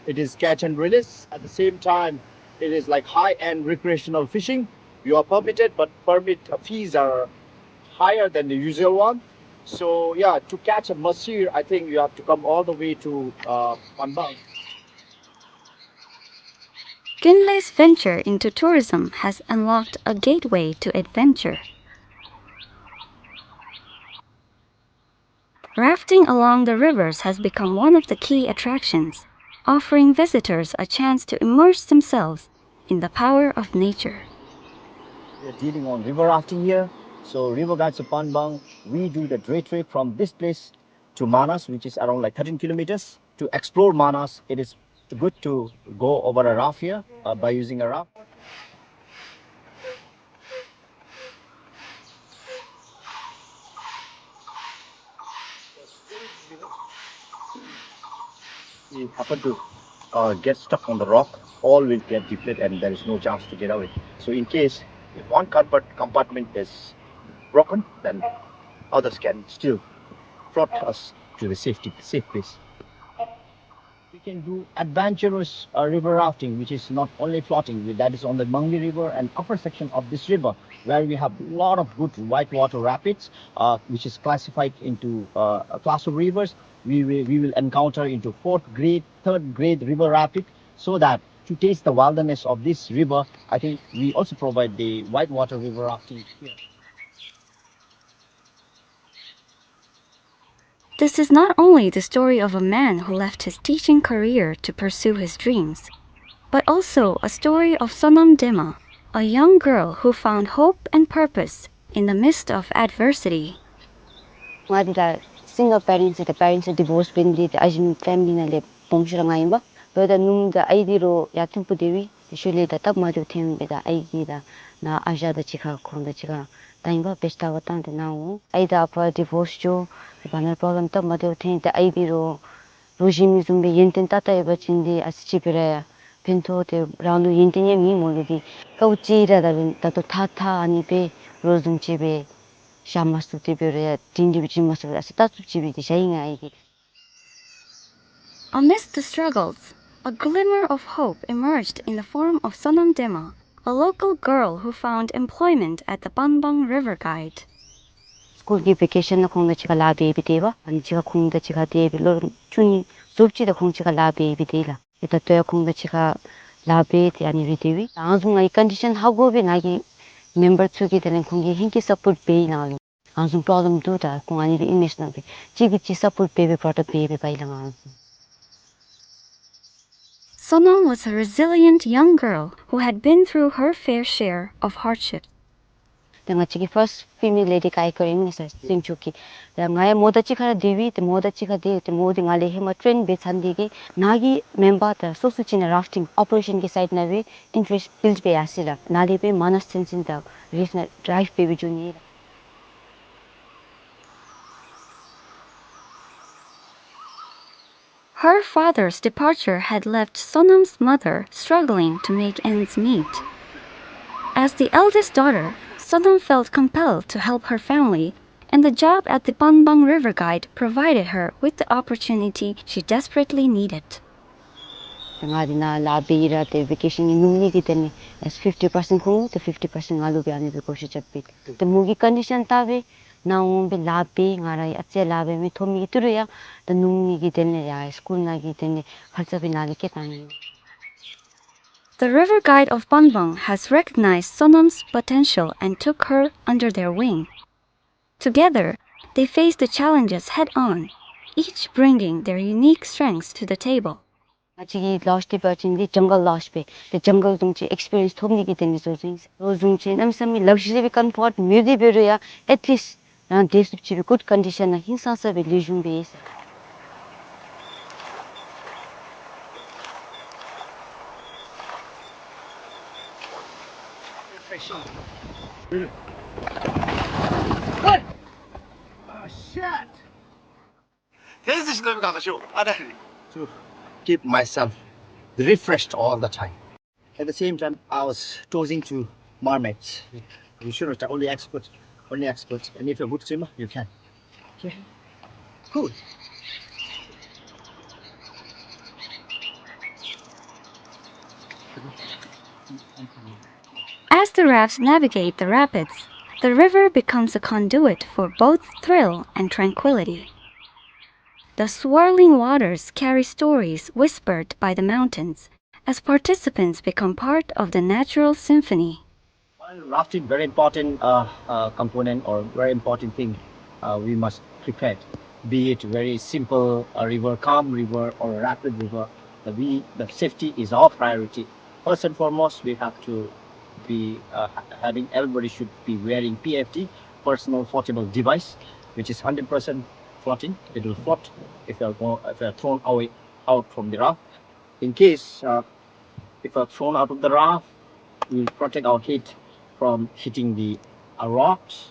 it is catch and release. At the same time, it is like high-end recreational fishing. You are permitted, but permit fees are higher than the usual one. So yeah, to catch a mussel, I think you have to come all the way to uh, Panbang. Kinley's venture into tourism has unlocked a gateway to adventure. Rafting along the rivers has become one of the key attractions, offering visitors a chance to immerse themselves in the power of nature. We are dealing on river rafting here. So river guides of Panbang, we do the day trip from this place to Manas, which is around like thirteen kilometers. To explore Manas, it is good to go over a raft here uh, by using a raft. We happen to uh, get stuck on the rock, all will get deflated and there is no chance to get away. So in case if one compart- compartment is broken, then others can still float us to the safety, safe place. We can do adventurous uh, river rafting, which is not only floating, that is on the Mangli River and upper section of this river, where we have a lot of good whitewater rapids, uh, which is classified into uh, a class of rivers. We will, we will encounter into fourth grade, third grade river rapid, so that to taste the wildness of this river, I think we also provide the whitewater river rafting here. This is not only the story of a man who left his teaching career to pursue his dreams, but also a story of Sonam Dema, a young girl who found hope and purpose in the midst of adversity. ང་འདི་ད་single parents ད་parents divorce འབད་ནི་འདི་ད་ཨ་ཞེ་མི་family ནང་ལས་སྦོམ་ཤོས་ར་ང་ཨིན་པས། འབདཝ་ད་ནུམོ་ད་ཨའི་འདི་རོགས་ཡ་མཐུན་པོ་དེ་སྦེ་ཤུལ་ལས་ད་སྟབས་མ་བདེཝ་ཐོན་སྦེ་ད་ཨའི་འདི་ད་ནཱ་ཨ་ཞང་དང་གཅིག་ཁར་ཁོང་དང་གཅིག་ཁར་ད་ཨིན་པས་བེ་ཤ་ད་བ་བཏང་སྟེ་ནཱ་འོང་། ཨའི་དང་ཨ་པ་divorce འགྱོ། ད་ཕ་མའི་problem སྟབས་མ་བདེཝ་ཐོན་ད་ཨའི་འདི་རོགས་རོགས་ཨ་ཞེ་མི་བཟུམ་སྦེ་ཡོན་ཏན་ཏག་ཏག་ཡོད་པ་ཅིན་འདི་ཨ་ཙི་ཅིག་སྦེ་ར་ཡ་ཕན་ཐོགས་ཏེ་རང་ལུ་ཡོན་ཏན་ཡང་མེད་སྨོ་ལོ། འདི་དཀའཝ་སྤྱད་ར་ད་ལུ་ད་ལྟོ་ཐགས་ཐགས་ཨ་ནི་སྦེ་རོགས་བཟུམ་ཅིག་སྦེ་བཞག་མ་ཚུགས་ཏེ་སྦེ་ར་ཡ་དྲིན་དྲི་བ་བྱིན་མ་ཚུགས་པར་ཨ་ཙི་ལྟ་ཚུགསཔ་ཅིག་སྦེ་འདི་བཞག་ཡི་ང་ཨའི་གིས། Amidst the struggles, a glimmer of hope emerged in the form of Sonam Dema, a local girl who found employment at the Panbang River Guide. སི་ཀུལ་གྱི་བེ་ཀེ་ཤཱན་ནང་ཁོང་དང་གཅིག་ཁར་ལཱ་འབད་འབད་དེ་འབད་ཨ་ནི་གཅིག་ཁར་ཁོང་དང་གཅིག་ཁར་དེ་སྦེ་ལོ་རིམ་བཅུ་གཉིས་རྫོགསཔ་ཅིག་ད་ཁོང་གཅིག་ཁར་ལཱ་འབད་འབད་དེ་ལགས། ད་ལྟོ་ཡང་ཁོང་དང་གཅིག་ཁར་ལཱ་འབད་དེ་ཨ་ནི་ར་སྡོད་ཡི། ཨ་ནི་བཟུམ་ངེའི་condition ཧ་གོ་སྦེ་ནཱ་གི་མེམ་བར་ཚུ་གིས་དེ་ལས་ཁོང་གིས་ཧིང་གིས་support འབད་ཡི་ནཱ་ལུ། ཨ་ནི་བཟུམ་problem འདུག་ད་ཁོང་ཨ་ནི་སྦེ་ཨིན་མས་ཟེར་ནང་སྦེ་གཅིག་གིས་གཅིག་support འབད་འབད་བར་ད་འབད་འབད་འབད་ཡི་ལགས་ཨ་ནི་བཟུམ། Sonam was a resilient young girl who had been through her fair share of hardships. ཏེ་ང་བཅས་ཀྱི་first female lady hiker ཨིན་མས་ཟེར་བཙན་བྱོལ་གྱི། ཏེ་ང་ཡང་མོ་དང་གཅིག་ཁར་ར་སྡོད་ཡི། ཏེ་མོ་དང་གཅིག་ཁར་སྡོད་ཡི། ཏེ་མོ་འདི་ང་ལས་ཧེ་མ་ཊེན་འབད་ཚར་ནི་དེ་གིས་ནཱ་གི་མེམ་བར་དང་སོ་སོ་ཅིག་ནང་རཱཕ་ཊིང་ཨོ་པ་རེ་ཤཱན་གྱི་སའིཌ་ནང་སྦེ་ཨིན་ཊ་རེསཊ་བིལཌ་འབད་ཡར་སོ་ཡི་ལགས། ནཱ་ལས་སྦེ་མ་ནཱས་ཚན་ཆེན་དང་རིཕ་ནང་ཌའིབ་འབད་འབད་འགྱོ་ནི་ཨིན་ལགས། Her father's departure had left Sonam's mother struggling to make ends meet. As the eldest daughter, Sonam felt compelled to help her family, and the job at the Panbang River Guide provided her with the opportunity she desperately needed. ད་ང་འདི་ནང་ལཱ་འབད་ཡི་ར། ཏེ་ཝེ་ཀེ་ཤཱན་ནི་ནུབ་ནི་གི་དོན་ལས་ཨེ་ཕིཕ་ཊི་པར་སེནཊ་ཁོང་ལུ་ཏེ་ཕིཕ་ཊི་པར་སེནཊ་ང་ལུ་སྦེ་ཨ་ནི་སྦེ་བགོ་བཤའ་རྐྱབ་པས། ཏེ་མོ་གི་ཀོན་ཌི་ཤཱན་བལྟ་སྦེ་ནཱ་འོང་སྦེ་ལཱ་འབད། ང་ར་ཡང་ཨ་ཙི་ལཱ་འབད་མི་ཐོབ་མི་གི་ཏི་རུ་ཡང་ད་ནུབ་ནི་གི་དོན་ལས་ཡང་སི་ཀུལ་ནང་གི་དོན་ལས་ཁ་ཙ་སྦེ་ནཱ་ལས་སྐྱེལ་བཏང་ཡི། The river guide of Panbang has recognized Sonam's potential and took her under their wing. Together, they faced the challenges head-on, each bringing their unique strengths to the table. ང་བཅས་ཀྱིས་ལཱ་འབད་བ་ཅིན་འདི་ཇང་གལ་ལཱ་འབད། ཏེ་ཇང་གལ་བཟུམ་ཅིག་ཨེགསི་པི་རི་ཡེནསི་ཐོབ་ནི་གི་དོན་ལས་བཟོ་ཅི། བཟོ་བཟུམ་ཅིག་གནམ་མེད་ས་མེད་ལག་ཟ་རི་བའི་ཀམ་ཕོརཊ་མེད་དེ་འབད་རུང་ཡང་ཨེཊ་ལིསཊ་རང་བདེ་སྲུངཔ་ཅིག་སྦེ་གུཌ་ཀོན་ཌི་ཤཱན་ནང་ཧིང་སངས་ས་སྦེ་ལེགས་ཤོམ་སྦེ་ཡོད་ཟེར། To keep myself refreshed all the time. At the same time, I was talking to mermaids. You should not only expert, only expert. And if you're a good swimmer, you can. Okay. Cool. As the rafts navigate the rapids, the river becomes a conduit for both thrill and tranquility. The swirling waters carry stories whispered by the mountains as participants become part of the natural symphony. While rafting, very important, uh, uh, component or very important thing, uh, we must prepare. Be it very simple, a river, calm river or a rapid river, the, we, the safety is our priority. First and foremost, we have to be, uh, ha-, having, everybody should be wearing P F D, personal floatable device, which is hundred percent floating. It will float if you are go-, if you are thrown away out from the raft. In case, uh, if you are thrown out of the raft, we will protect our head from hitting the, uh, rocks,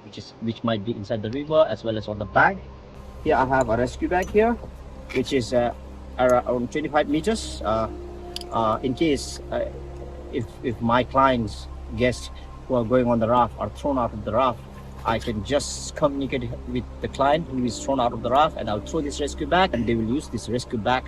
which is, which might be inside the river as well as on the bank. Here I have a rescue bag here, which is, uh, around twenty-five meters. Uh, uh, in case, uh, if, if my clients, guests who are going on the raft are thrown out of the raft, I can just communicate with the client who is thrown out of the raft, and I'll throw this rescue bag, and they will use this rescue bag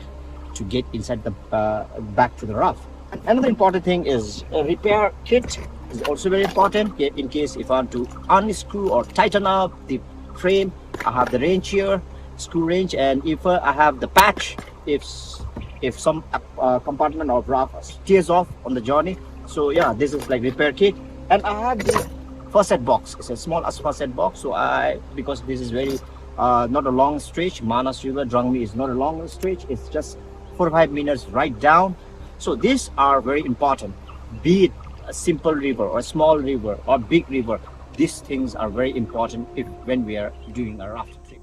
to get inside the, uh, back to the raft. Another important thing is a repair kit is also very important. Yeah, in case if I want to unscrew or tighten up the frame, I have the wrench here, screw wrench, and if, uh, I have the patch, if s-, if some, uh, compartment of raft tears off on the journey. So yeah, this is like repair kit. And I have this first aid box. It's a small as first aid box. So I, because this is very, uh, not a long stretch, Manas River, Drangmi is not a long stretch. It's just forty-five minutes ride down. So these are very important. Be it a simple river or a small river or big river, these things are very important if, when we are doing a raft trip.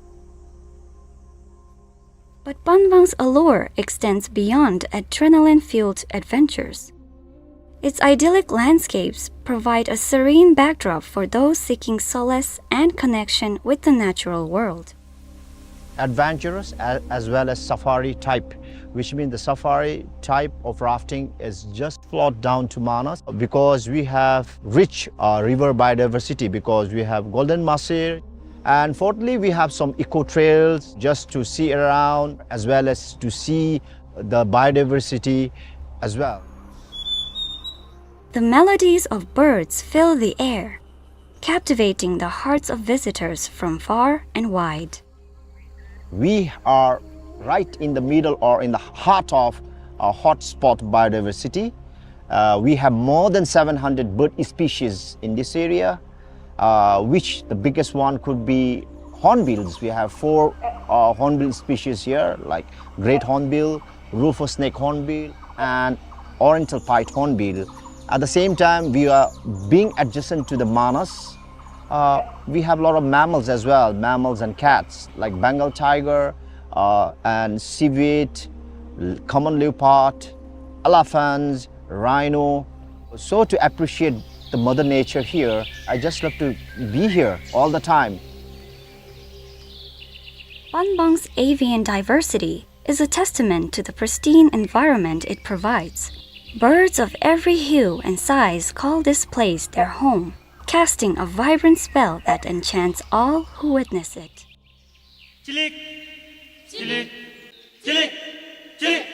But Panbang's allure extends beyond adrenaline-fueled adventures. Its idyllic landscapes provide a serene backdrop for those seeking solace and connection with the natural world. Adventurous a-, as well as safari type, which means the safari type of rafting is just float down to Manas because we have rich, uh, river biodiversity because we have golden mahseer. And fourthly, we have some eco trails just to see around as well as to see the biodiversity as well. The melodies of birds fill the air, captivating the hearts of visitors from far and wide. We are right in the middle or in the heart of a hotspot biodiversity. Uh, we have more than seven hundred bird species in this area, uh, which the biggest one could be hornbills. We have four, uh, hornbill species here, like great hornbill, rufous neck hornbill, and oriental pied hornbill. At the same time, we are being adjacent to the Manas. Uh, we have a lot of mammals as well, mammals and cats, like Bengal tiger, uh, and civet, l-, common leopard, elephants, rhino. So to appreciate the mother nature here, I just love to be here all the time. Panbang's avian diversity is a testament to the pristine environment it provides. Birds of every hue and size call this place their home, casting a vibrant spell that enchants all who witness it. Chilik, chilik, chilik, chilik.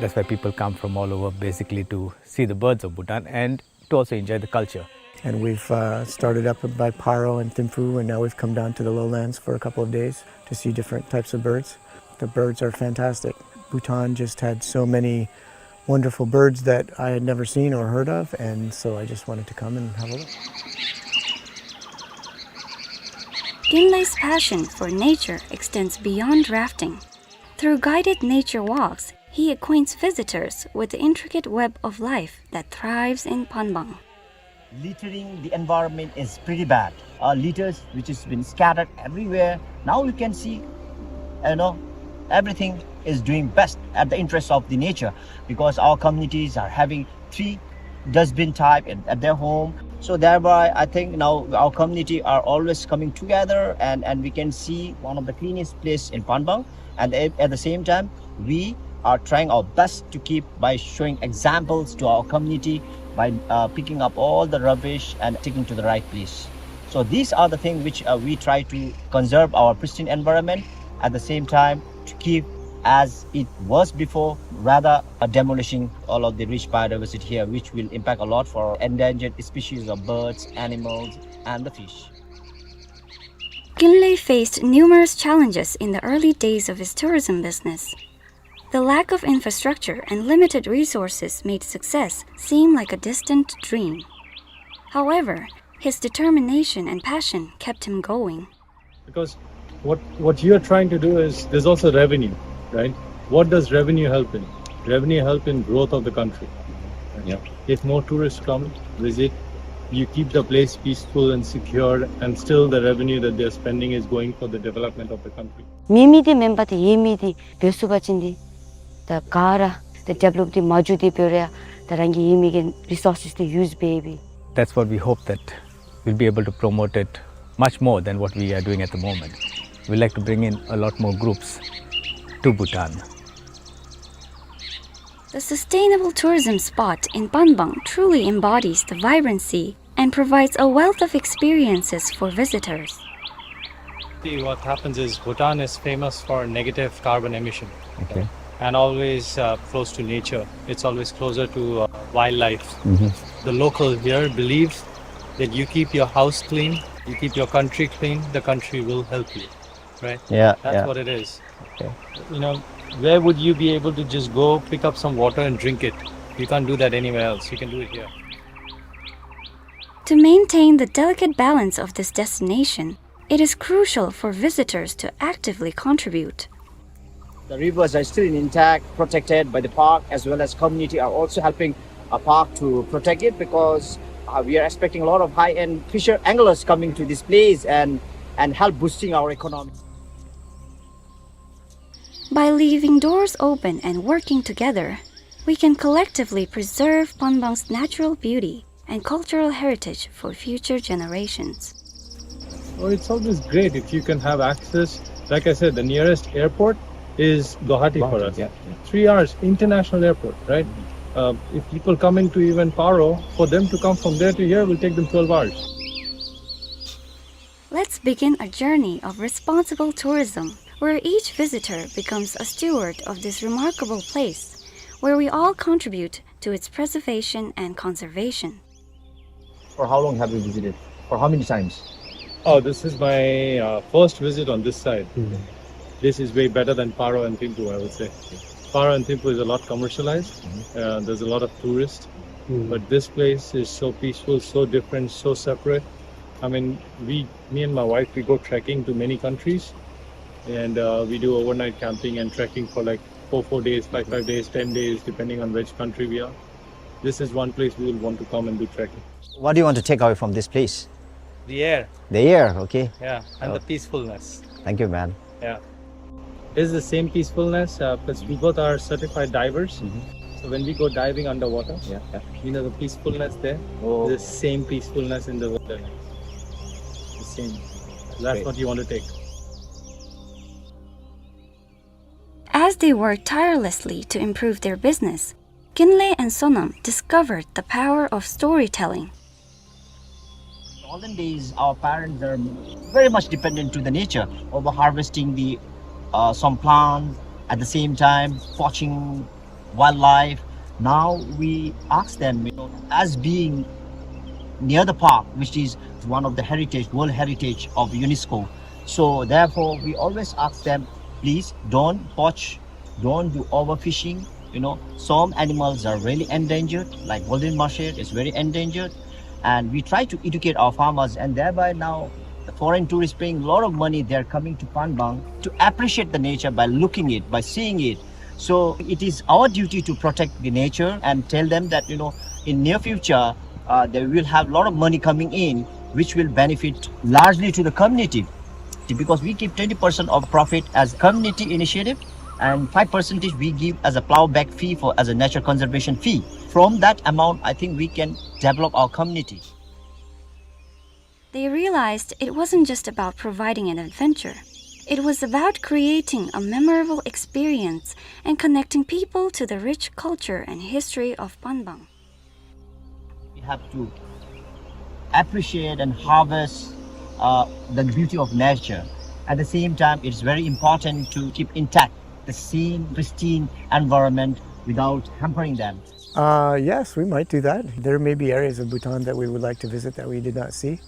That's why people come from all over, basically to see the birds of Bhutan and to also enjoy the culture. And we've, uh, started up by Paro and Thimphu, and now we've come down to the lowlands for a couple of days to see different types of birds. The birds are fantastic. Bhutan just had so many wonderful birds that I had never seen or heard of, and so I just wanted to come and have a look. Kinley's passion for nature extends beyond rafting. Through guided nature walks, he acquaints visitors with the intricate web of life that thrives in Panbang. Littering the environment is pretty bad. Our litters, which has been scattered everywhere, now you can see, you know, everything is doing best at the interest of the nature, because our communities are having three dustbin type in, at their home. So thereby, I think now our community are always coming together, and, and we can see one of the cleanest place in Panbang. And at, at the same time, we are trying our best to keep by showing examples to our community by, uh, picking up all the rubbish and taking to the right place. So these are the things which, uh, we try to conserve our pristine environment, at the same time to keep as it was before, rather, uh, demolishing all of the rich biodiversity here, which will impact a lot for endangered species of birds, animals, and the fish. Kinley faced numerous challenges in the early days of his tourism business. The lack of infrastructure and limited resources made success seem like a distant dream. However, his determination and passion kept him going. Because what, what you are trying to do is, there's also revenue, right? What does revenue help in? Revenue help in growth of the country. Yeah. If more tourists come, visit, you keep the place peaceful and secure, and still the revenue that they're spending is going for the development of the country. མེད་མི་འདི་མེན་པར་ཏེ་ཡོད་མི་འདི་འབད་ཚུགས་པ་ཅིན་འདི་ད་ག་ར་ཏེ་ཌི་བེ་ལོབ་འདི་མ་འགྱོ་འདི་འབད་རུང་ཡང་ད་རང་གི་ཡོད་མི་གི་རི་སོར་སེས་འདི་ཡུས་འབད་འབད། That's what we hope, that we'll be able to promote it much more than what we are doing at the moment. We like to bring in a lot more groups to Bhutan. The sustainable tourism spot in Panbang truly embodies the vibrancy and provides a wealth of experiences for visitors. See, what happens is Bhutan is famous for negative carbon emission. Okay. And always, uh, close to nature. It's always closer to, uh, wildlife. Mm-hmm. The local here believe that you keep your house clean, you keep your country clean, the country will help you, right? Yeah, that's, yeah, what it is. Okay. You know, Where would you be able to just go pick up some water and drink it? You can't do that anywhere else. You can do it here. To maintain the delicate balance of this destination, it is crucial for visitors to actively contribute. The rivers are still intact, protected by the park, as well as community are also helping a park to protect it, because uh, we are expecting a lot of high-end fisher anglers coming to this place and, and help boosting our economy. By leaving doors open and working together, we can collectively preserve Panbang's natural beauty and cultural heritage for future generations. Oh, it's always great if you can have access. Like I said, the nearest airport is Guwahati for Guwahati, us. Yeah, yeah. Three hours, international airport, right? Uh, if people come into even Paro, for them to come from there to here will take them twelve hours. Let's begin a journey of responsible tourism, where each visitor becomes a steward of this remarkable place, where we all contribute to its preservation and conservation. For how long have you visited? For how many times? Oh, this is my uh, first visit on this side. Mm. This is way better than Paro and Thimphu, I would say. Paro and Thimphu is a lot commercialized. Mm-hmm. Uh, there's a lot of tourists. Mm. But this place is so peaceful, so different, so separate. I mean, we, me and my wife, we go trekking to many countries, and uh, we do overnight camping and trekking for like four, four days, five, five days, ten days, depending on which country we are. This is one place we will want to come and do trekking. What do you want to take away from this place? The air. The air, okay. Yeah, and the peacefulness. Thank you, man. Yeah. It's the same peacefulness, uh, 'cause we both are certified divers. Mm-hmm. So when we go diving underwater, yeah, yeah, you know, the peacefulness there, oh, the same peacefulness in the wilderness. The same. That's what you want to take. As they work tirelessly to improve their business, Kinley and Sonam discovered the power of storytelling. In olden days, our parents are very much dependent to the nature, over harvesting the, uh, some plants, at the same time poaching wildlife. Now we ask them, you know, as being near the park, which is one of the heritage, world heritage of UNESCO. So therefore, we always ask them, please don't poach, don't do overfishing. You know, some animals are really endangered, like golden mushed is very endangered. And we try to educate our farmers, and thereby now the foreign tourists paying a lot of money, they are coming to Panbang to appreciate the nature by looking it, by seeing it. So it is our duty to protect the nature and tell them that, you know, in near future, uh, they will have a lot of money coming in, which will benefit largely to the community. Because we give twenty percent of profit as community initiative, and five percentage we give as a plowback fee for, as a nature conservation fee. From that amount, I think we can develop our community. They realized it wasn't just about providing an adventure. It was about creating a memorable experience and connecting people to the rich culture and history of Panbang. We have to appreciate and harvest, uh, the beauty of nature. At the same time, it's very important to keep intact the same pristine environment without hampering them. Uh, yes, we might do that. There may be areas of Bhutan that we would like to visit that we did not see.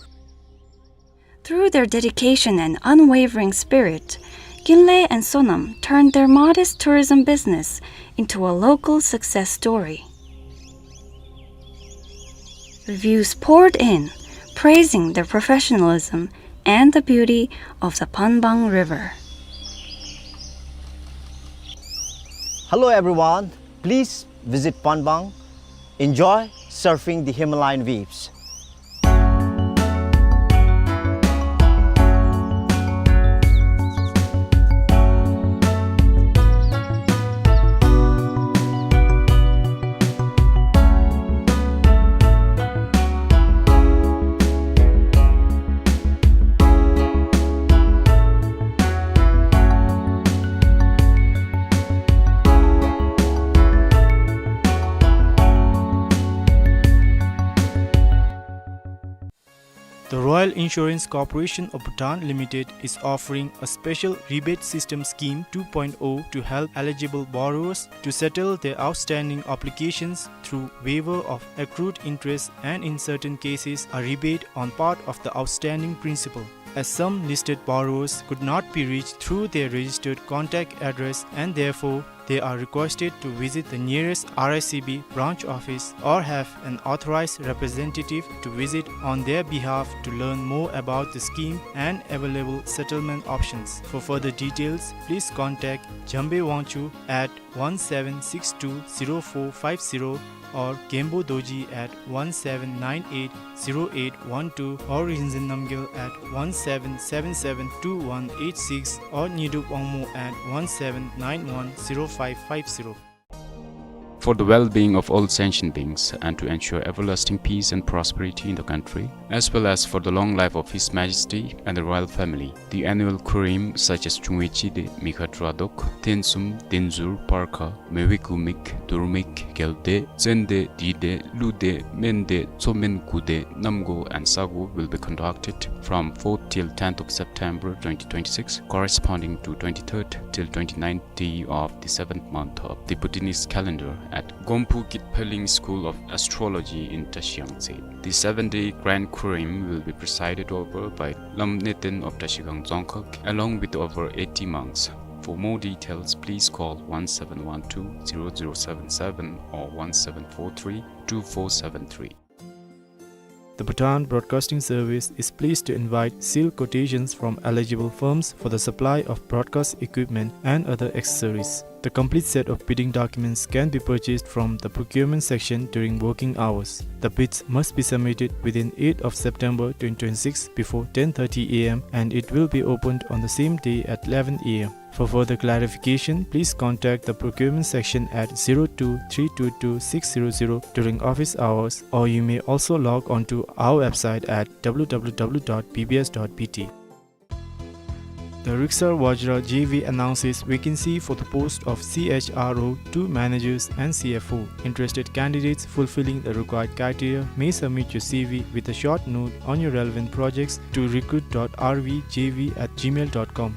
Through their dedication and unwavering spirit, Kinley and Sonam turned their modest tourism business into a local success story. Reviews poured in, praising their professionalism and the beauty of the Panbang River. Hello everyone, please visit Panbang. Enjoy surfing the Himalayan waves. The Royal Insurance Corporation of Bhutan Limited is offering a special rebate system scheme two point oh to help eligible borrowers to settle their outstanding obligations through waiver of accrued interest and, in certain cases, a rebate on part of the outstanding principal. as some listed borrowers could not be reached through their registered contact address, and therefore they are requested to visit the nearest R I C B branch office or have an authorized representative to visit on their behalf to learn more about the scheme and available settlement options. For further details, please contact Jambe Wangchuk at one seven six two zero four five zero or Khenpo Dorji at one seven nine eight zero eight one two or Rinzin Namgyel at one seven seven seven two one eight six or Nyidup Wangmo at one seven nine one zero five five zero. For the well-being of all sentient beings and to ensure everlasting peace and prosperity in the country, as well as for the long life of His Majesty and the royal family, the annual Khurim, such as Chungwe Chide, Mikha Dradok, Tensum, Tenzur, Parkha, Mewe Kumik, Durmik, Gelde, Tsende, Dide, Lude, Mende, Tsomen, Gude, Namgo, and Sago, will be conducted from fourth till tenth of September twenty twenty-six, corresponding to twenty-third till twenty-ninth day of the seventh month of the Bhutanese calendar at Gomphu Kitpheling School of Astrology in Tashi Yangtse. The seven-day Grand Khurim will be presided over by Lam Neten of Tashigang Dzongkhag, along with over eighty monks. For more details, please call one seven one two zero zero seven seven or one seven four three two four seven three. The Bhutan Broadcasting Service is pleased to invite sealed quotations from eligible firms for the supply of broadcast equipment and other accessories. The complete set of bidding documents can be purchased from the procurement section during working hours. The bids must be submitted within eighth of September twenty twenty-six before ten thirty A M and it will be opened on the same day at eleven A M. For further clarification, please contact the procurement section at zero two three two two six zero zero during office hours, or you may also log on to our website at W W W dot B B S dot B T. The Riksar Vajra J V announces vacancy for the post of C H R O two managers and C F O. Interested candidates fulfilling the required criteria may submit your C V with a short note on your relevant projects to recruit dot R V J V at gmail dot com.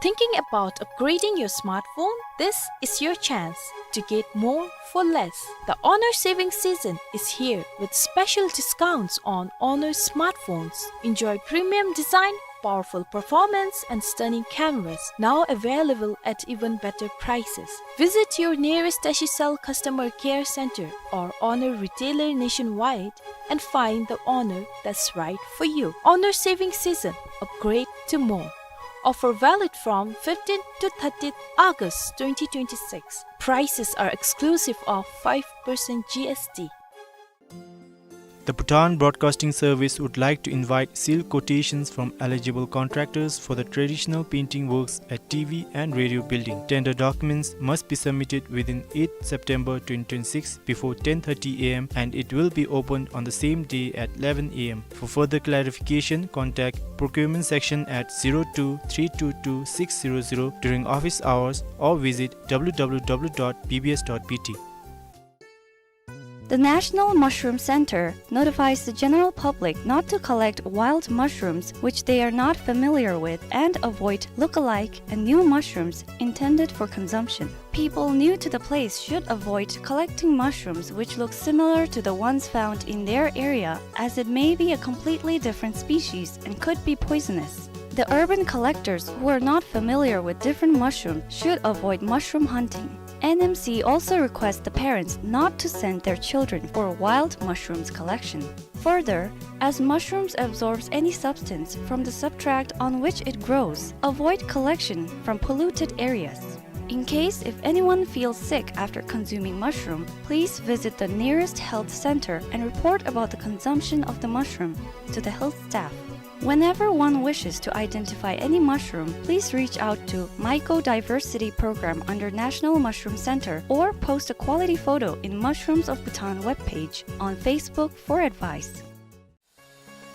Thinking about upgrading your smartphone? This is your chance to get more for less. The Honor saving season is here with special discounts on Honor smartphones. Enjoy premium design, powerful performance, and stunning cameras, now available at even better prices. Visit your nearest Tashicell customer care center or Honor retailer nationwide and find the Honor that's right for you. Honor saving season, upgrade to more. Offer valid from fifteenth to thirtieth August twenty twenty-six. Prices are exclusive of five percent G S T. The Bhutan Broadcasting Service would like to invite sealed quotations from eligible contractors for the traditional painting works at T V and radio building. Tender documents must be submitted within eighth September twenty twenty-six before ten thirty A M and it will be opened on the same day at eleven A M. For further clarification, contact procurement section at zero two three two two six zero zero during office hours or visit W W W dot B B S dot B T. The National Mushroom Center notifies the general public not to collect wild mushrooms which they are not familiar with and avoid look-alike and new mushrooms intended for consumption. People new to the place should avoid collecting mushrooms which look similar to the ones found in their area, as it may be a completely different species and could be poisonous. The urban collectors who are not familiar with different mushrooms should avoid mushroom hunting. N M C also requests the parents not to send their children for wild mushrooms collection. Further, as mushrooms absorbs any substance from the substrate on which it grows, avoid collection from polluted areas. In case if anyone feels sick after consuming mushroom, please visit the nearest health center and report about the consumption of the mushroom to the health staff. Whenever one wishes to identify any mushroom, please reach out to Mycodiversity Program under National Mushroom Center or post a quality photo in Mushrooms of Bhutan webpage on Facebook for advice.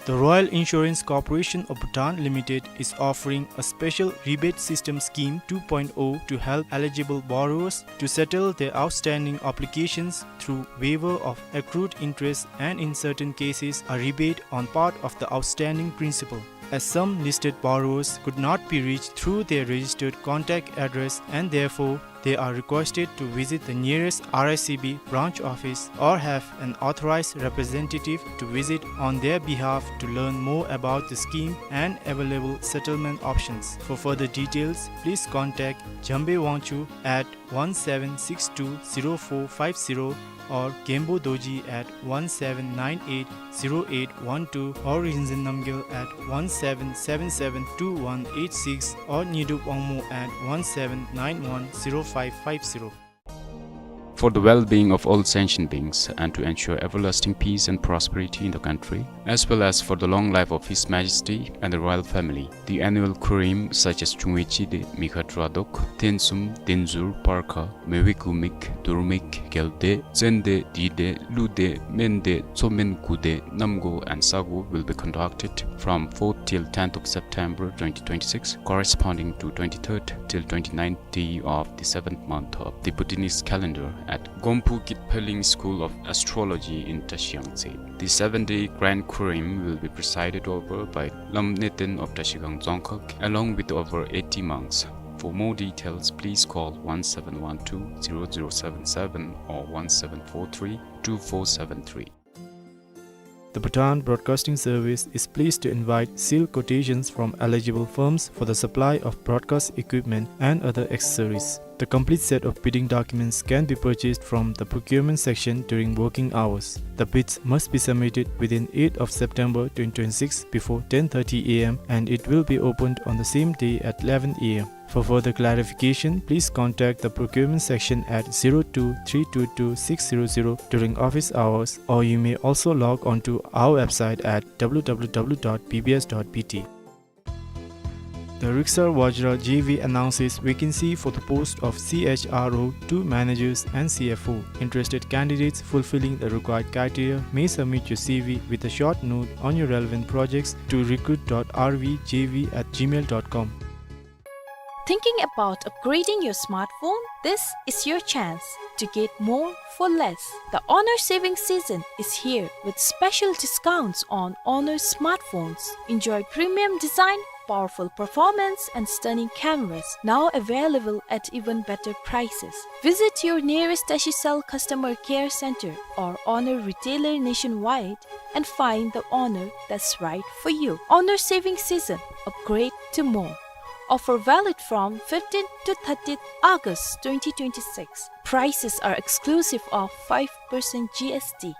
The Royal Insurance Corporation of Bhutan Limited is offering a special rebate system scheme two point oh to help eligible borrowers to settle their outstanding obligations through waiver of accrued interest and, in certain cases, a rebate on part of the outstanding principal. As some listed borrowers could not be reached through their registered contact address and therefore they are requested to visit the nearest R I C B branch office or have an authorized representative to visit on their behalf to learn more about the scheme and available settlement options. For further details, please contact Jambe Wangchuk at one seven six two zero four five zero or Khenpo Dorji at one seven nine eight zero eight one two or Rinzin Namgyel at one seven seven seven two one eight six or Nyidup Wangmo at one seven nine one zero five five zero. For the well-being of all sentient beings and to ensure everlasting peace and prosperity in the country, as well as for the long life of His Majesty and the royal family, the annual Khurim, such as Chungwe Chide, Mikha Tradok, Tensum, Tenzur, Parkha, Mewe Kumik, Durmik, Gelde, Tsende, Dide, Lude, Mende, Tsomen, Gude, Namgo, and Sago, will be conducted from fourth till tenth of September twenty twenty-six, corresponding to twenty-third till twenty-ninth day of the seventh month of the Bhutanese calendar at Gomphu Kitpheling School of Astrology in Tashi Yangtse. The seven-day Grand Khurim will be presided over by Lam Neten of Tashigang Dzongkhag, along with over eighty monks. For more details, please call one seven one two zero zero seven seven or one seven four three two four seven three. The Bhutan Broadcasting Service is pleased to invite sealed quotations from eligible firms for the supply of broadcast equipment and other accessories. The complete set of bidding documents can be purchased from the procurement section during working hours. The bids must be submitted within eighth of September twenty twenty-six before ten thirty A M and it will be opened on the same day at eleven A M. For further clarification, please contact the procurement section at zero two three two two six zero zero during office hours, or you may also log on to our website at W W W dot B B S dot B T. The Riksar Vajra J V announces vacancy for the post of C H R O two managers and C F O. Interested candidates fulfilling the required criteria may submit your C V with a short note on your relevant projects to recruit dot R V J V at gmail dot com. Thinking about upgrading your smartphone? This is your chance to get more for less. The Honor Saving Season is here with special discounts on Honor smartphones. Enjoy premium design, powerful performance, and stunning cameras, now available at even better prices. Visit your nearest Tashicell customer care center or Honor retailer nationwide and find the Honor that's right for you. Honor Saving Season, upgrade to more. Offer valid from fifteenth to thirtieth August twenty twenty-six. Prices are exclusive of five percent G S T.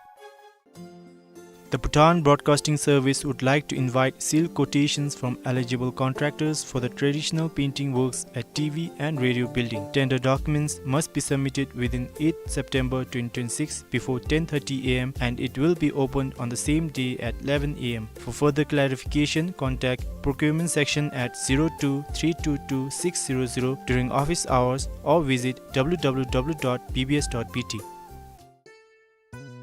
The Bhutan Broadcasting Service would like to invite sealed quotations from eligible contractors for the traditional painting works at T V and radio building. Tender documents must be submitted within eighth September twenty twenty-six before ten thirty A M and it will be opened on the same day at eleven A M. For further clarification, contact procurement section at zero two three two two six zero zero during office hours or visit W W W dot B B S dot B T.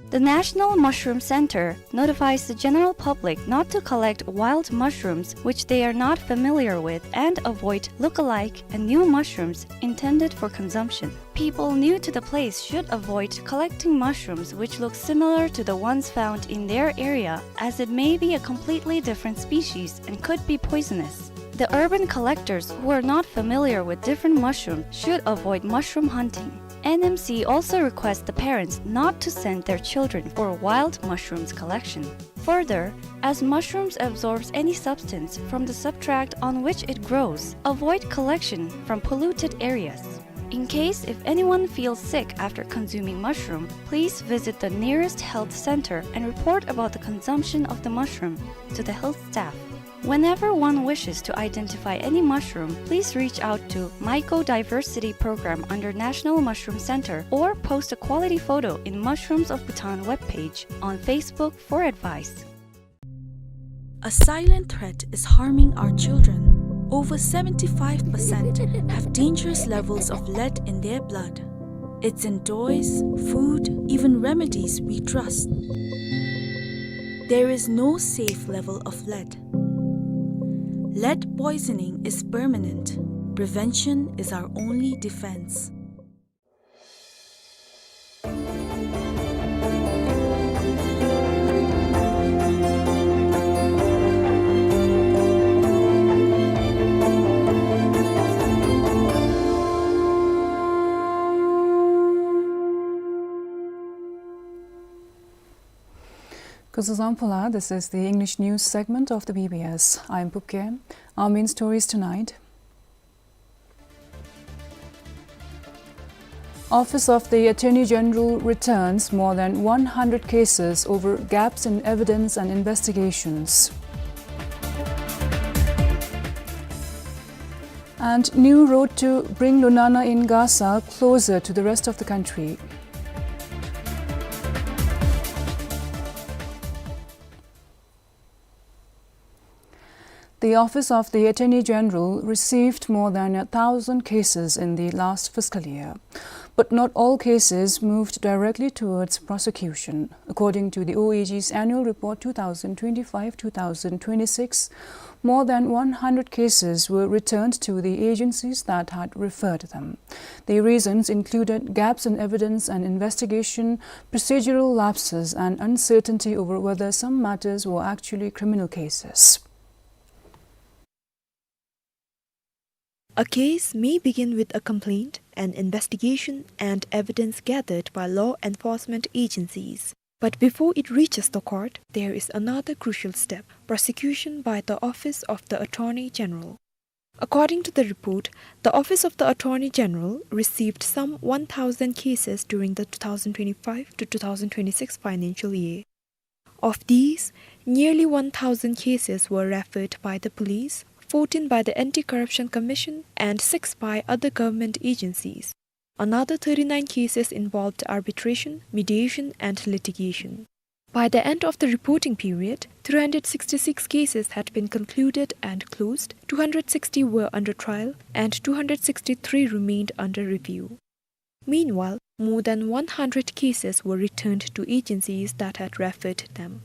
The National Mushroom Center notifies the general public not to collect wild mushrooms which they are not familiar with and avoid look-alike and new mushrooms intended for consumption. People new to the place should avoid collecting mushrooms which look similar to the ones found in their area, as it may be a completely different species and could be poisonous. The urban collectors who are not familiar with different mushrooms should avoid mushroom hunting. N M C also requests the parents not to send their children for wild mushrooms collection. Further, as mushrooms absorbs any substance from the substrate on which it grows, avoid collection from polluted areas. In case if anyone feels sick after consuming mushroom, please visit the nearest health center and report about the consumption of the mushroom to the health staff. Whenever one wishes to identify any mushroom, please reach out to Mycodiversity Program under National Mushroom Center or post a quality photo in Mushrooms of Bhutan webpage on Facebook for advice. A silent threat is harming our children. Over seventy-five percent have dangerous levels of lead in their blood. It's in toys, food, even remedies we trust. There is no safe level of lead. Lead poisoning is permanent. Prevention is our only defense. Kuzuzangphola, this is the English news segment of the B B S. I'm Pupke. Our main stories tonight. Office of the Attorney General returns more than one hundred cases over gaps in evidence and investigations. And new road to bring Lunana in Gasa closer to the rest of the country. The Office of the Attorney General received more than a thousand cases in the last fiscal year. But not all cases moved directly towards prosecution. According to the O A G's annual report two thousand twenty-five two thousand twenty-six, more than one hundred cases were returned to the agencies that had referred them. The reasons included gaps in evidence and investigation, procedural lapses, and uncertainty over whether some matters were actually criminal cases. A case may begin with a complaint, an investigation, and evidence gathered by law enforcement agencies. But before it reaches the court, there is another crucial step, prosecution by the Office of the Attorney General. According to the report, the Office of the Attorney General received some one thousand cases during the two thousand twenty-five to two thousand twenty-six financial year. Of these, nearly one thousand cases were referred by the police, fourteen by the Anti-Corruption Commission, and six by other government agencies. Another thirty-nine cases involved arbitration, mediation, and litigation. By the end of the reporting period, three hundred sixty-six cases had been concluded and closed, two hundred sixty were under trial, and two hundred sixty-three remained under review. Meanwhile, more than one hundred cases were returned to agencies that had referred them.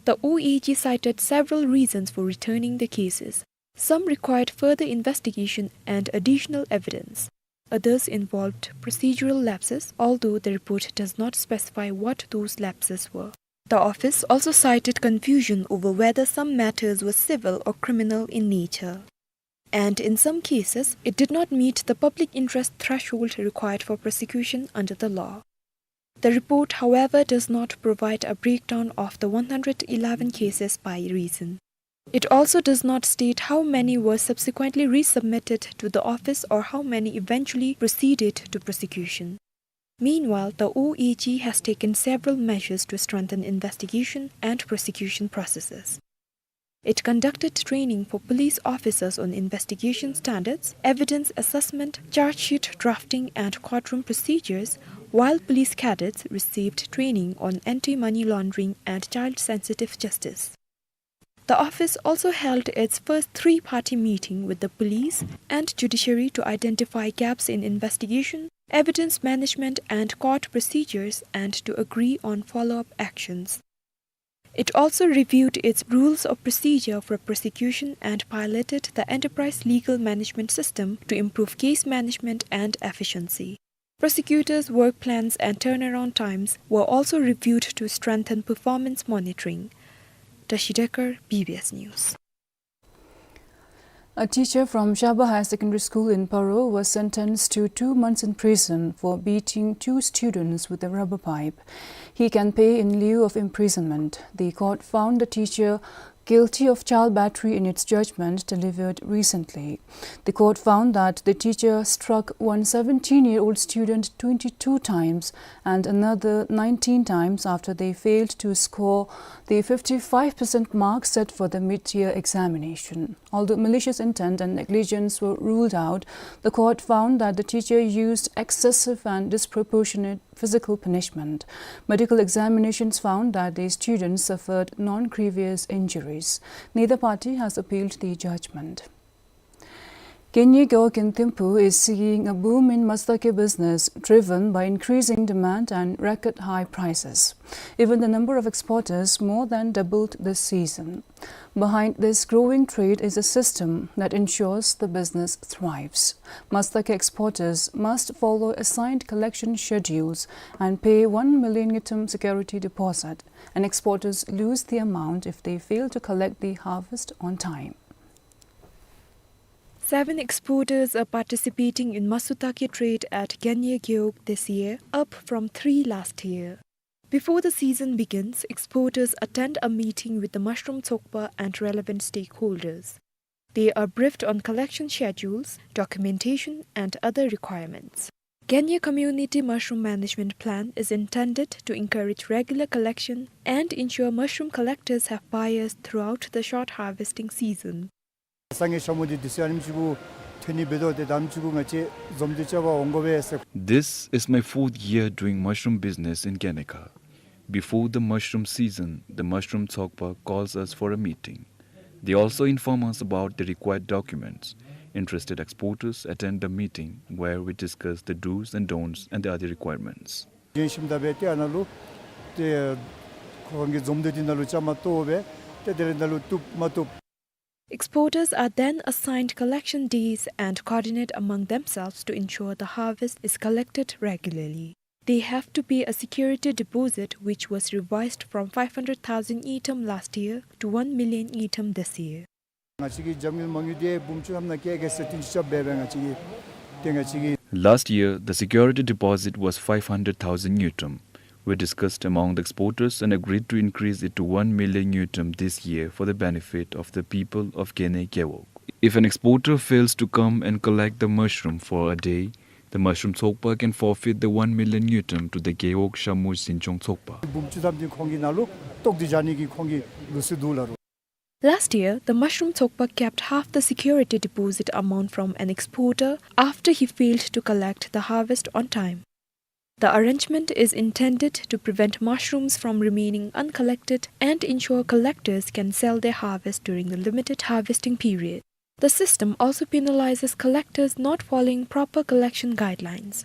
The O A G cited several reasons for returning the cases. Some required further investigation and additional evidence. Others involved procedural lapses, although the report does not specify what those lapses were. The office also cited confusion over whether some matters were civil or criminal in nature. And in some cases, it did not meet the public interest threshold required for prosecution under the law. The report, however, does not provide a breakdown of the one hundred eleven cases by reason. It also does not state how many were subsequently resubmitted to the office or how many eventually proceeded to prosecution. Meanwhile, the O A G has taken several measures to strengthen investigation and prosecution processes. It conducted training for police officers on investigation standards, evidence assessment, charge sheet drafting, and courtroom procedures, while police cadets received training on anti-money laundering and child-sensitive justice. The office also held its first three-party meeting with the police and judiciary to identify gaps in investigation, evidence management, and court procedures, and to agree on follow-up actions. It also reviewed its rules of procedure for prosecution and piloted the enterprise legal management system to improve case management and efficiency. Prosecutors' work plans and turnaround times were also reviewed to strengthen performance monitoring. Tashi Dekar, B B S News. A teacher from Shaba Higher Secondary School in Paro was sentenced to two months in prison for beating two students with a rubber pipe. He can pay in lieu of imprisonment. The court found the teacher guilty of child battery in its judgment delivered recently. The court found that the teacher struck one seventeen-year-old student twenty-two times and another nineteen times after they failed to score the fifty-five percent mark set for the mid-year examination. Although malicious intent and negligence were ruled out, the court found that the teacher used excessive and disproportionate physical punishment. Medical examinations found that the students suffered non-grievous injuries. Neither party has appealed the judgment. Gyenye Gewog in Thimphu is seeing a boom in mastake business driven by increasing demand and record high prices. Even the number of exporters more than doubled this season. Behind this growing trade is a system that ensures the business thrives. Mastake exporters must follow assigned collection schedules and pay one million ngultrum security deposit, and exporters lose the amount if they fail to collect the harvest on time. Seven exporters are participating in mastake trade at Gyenye Gewog this year, up from three last year. Before the season begins, exporters attend a meeting with the Mushroom Tsokpa and relevant stakeholders. They are briefed on collection schedules, documentation, and other requirements. Ghenye Community Mushroom Management Plan is intended to encourage regular collection and ensure mushroom collectors have buyers throughout the short harvesting season. སང་ཉིན་ཤ་མོ་འདི་དུས་ཚོད་ཨ་ནེམ་ཅིག་གུ་ཐོན་ནི་འབད་དོ། ཏེ་ད་ཨ་ནེམ་ཅིག་གུ་ང་བཅས་འཛོམས་འདུ་བྱ་བར་འོང་དགོ་པས་ཟེར། This is my fourth year doing mushroom business in Ghenekha. Before the mushroom season, the Mushroom Tsokpa calls us for a meeting. They also inform us about the required documents. Interested exporters attend the meeting where we discuss the do's and don'ts and the other requirements. གཞན་ཞིམ་ད་འབད་ཏེ་ཨ་ནཱ་ལུ་ཏེ་ཁོང་གི་འཛོམས་འདུ་འདི་ནང་ལུ་བཅའ་མར་གཏོགས་སྦེ་ཏེ་དེ་ལས་ནཱ་ལུ་བཏུབ་མ་བཏུབ། Exporters are then assigned collection days and coordinate among themselves to ensure the harvest is collected regularly. They have to pay a security deposit, which was revised from five hundred thousand ngultrum last year to one million ngultrum this year. ང་བཅས་ཀྱིས་འཇམ་དངུལ་མ་དངུལ་འདི་འབུམ་བཅུ་ཐམ་ནང་བཀལ་གེ་ཟེར་བསྟུན་ཅིག་རྐྱབ་སྦེ་ང་བཅས་ཀྱིས་ཏེ་ང་བཅས་ཀྱིས། Last year, the security deposit was five hundred thousand ngultrum. We discussed among the exporters and agreed to increase it to one million ngultrum this year for the benefit of the people of Ghenye Gewog. If an exporter fails to come and collect the mushroom for a day, the Mushroom Tsokpa can forfeit the one million ngultrum to the Gewog Shamoj Zinchong Tsokpa. འབུམ་བཅུ་ཐམ་འདི་ཁོང་གི་ནང་ལུ་བཏོག་སྟེ་བཞག་ནི་གི་ཁོང་གི་ལུགས་སྲོལ་འདུག་ལགས། Last year, the Mushroom Tsokpa kept half the security deposit amount from an exporter after he failed to collect the harvest on time. The arrangement is intended to prevent mushrooms from remaining uncollected and ensure collectors can sell their harvest during the limited harvesting period. The system also penalizes collectors not following proper collection guidelines.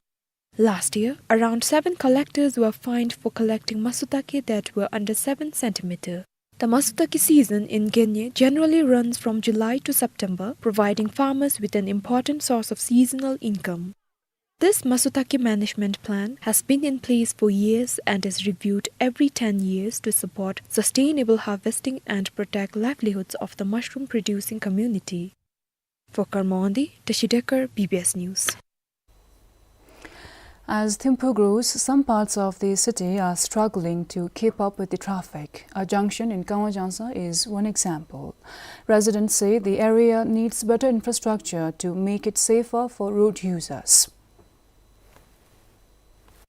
Last year, around seven collectors were fined for collecting masutake that were under seven centimeter. The masutake season in Ghenye generally runs from July to September, providing farmers with an important source of seasonal income. This masutake management plan has been in place for years and is reviewed every ten years to support sustainable harvesting and protect livelihoods of the mushroom producing community. For Karma Wangdi, Tashi Dekar, B B S News. As Thimphu grows, some parts of the city are struggling to keep up with the traffic. A junction in Kangwa Jangsa is one example. Residents say the area needs better infrastructure to make it safer for road users.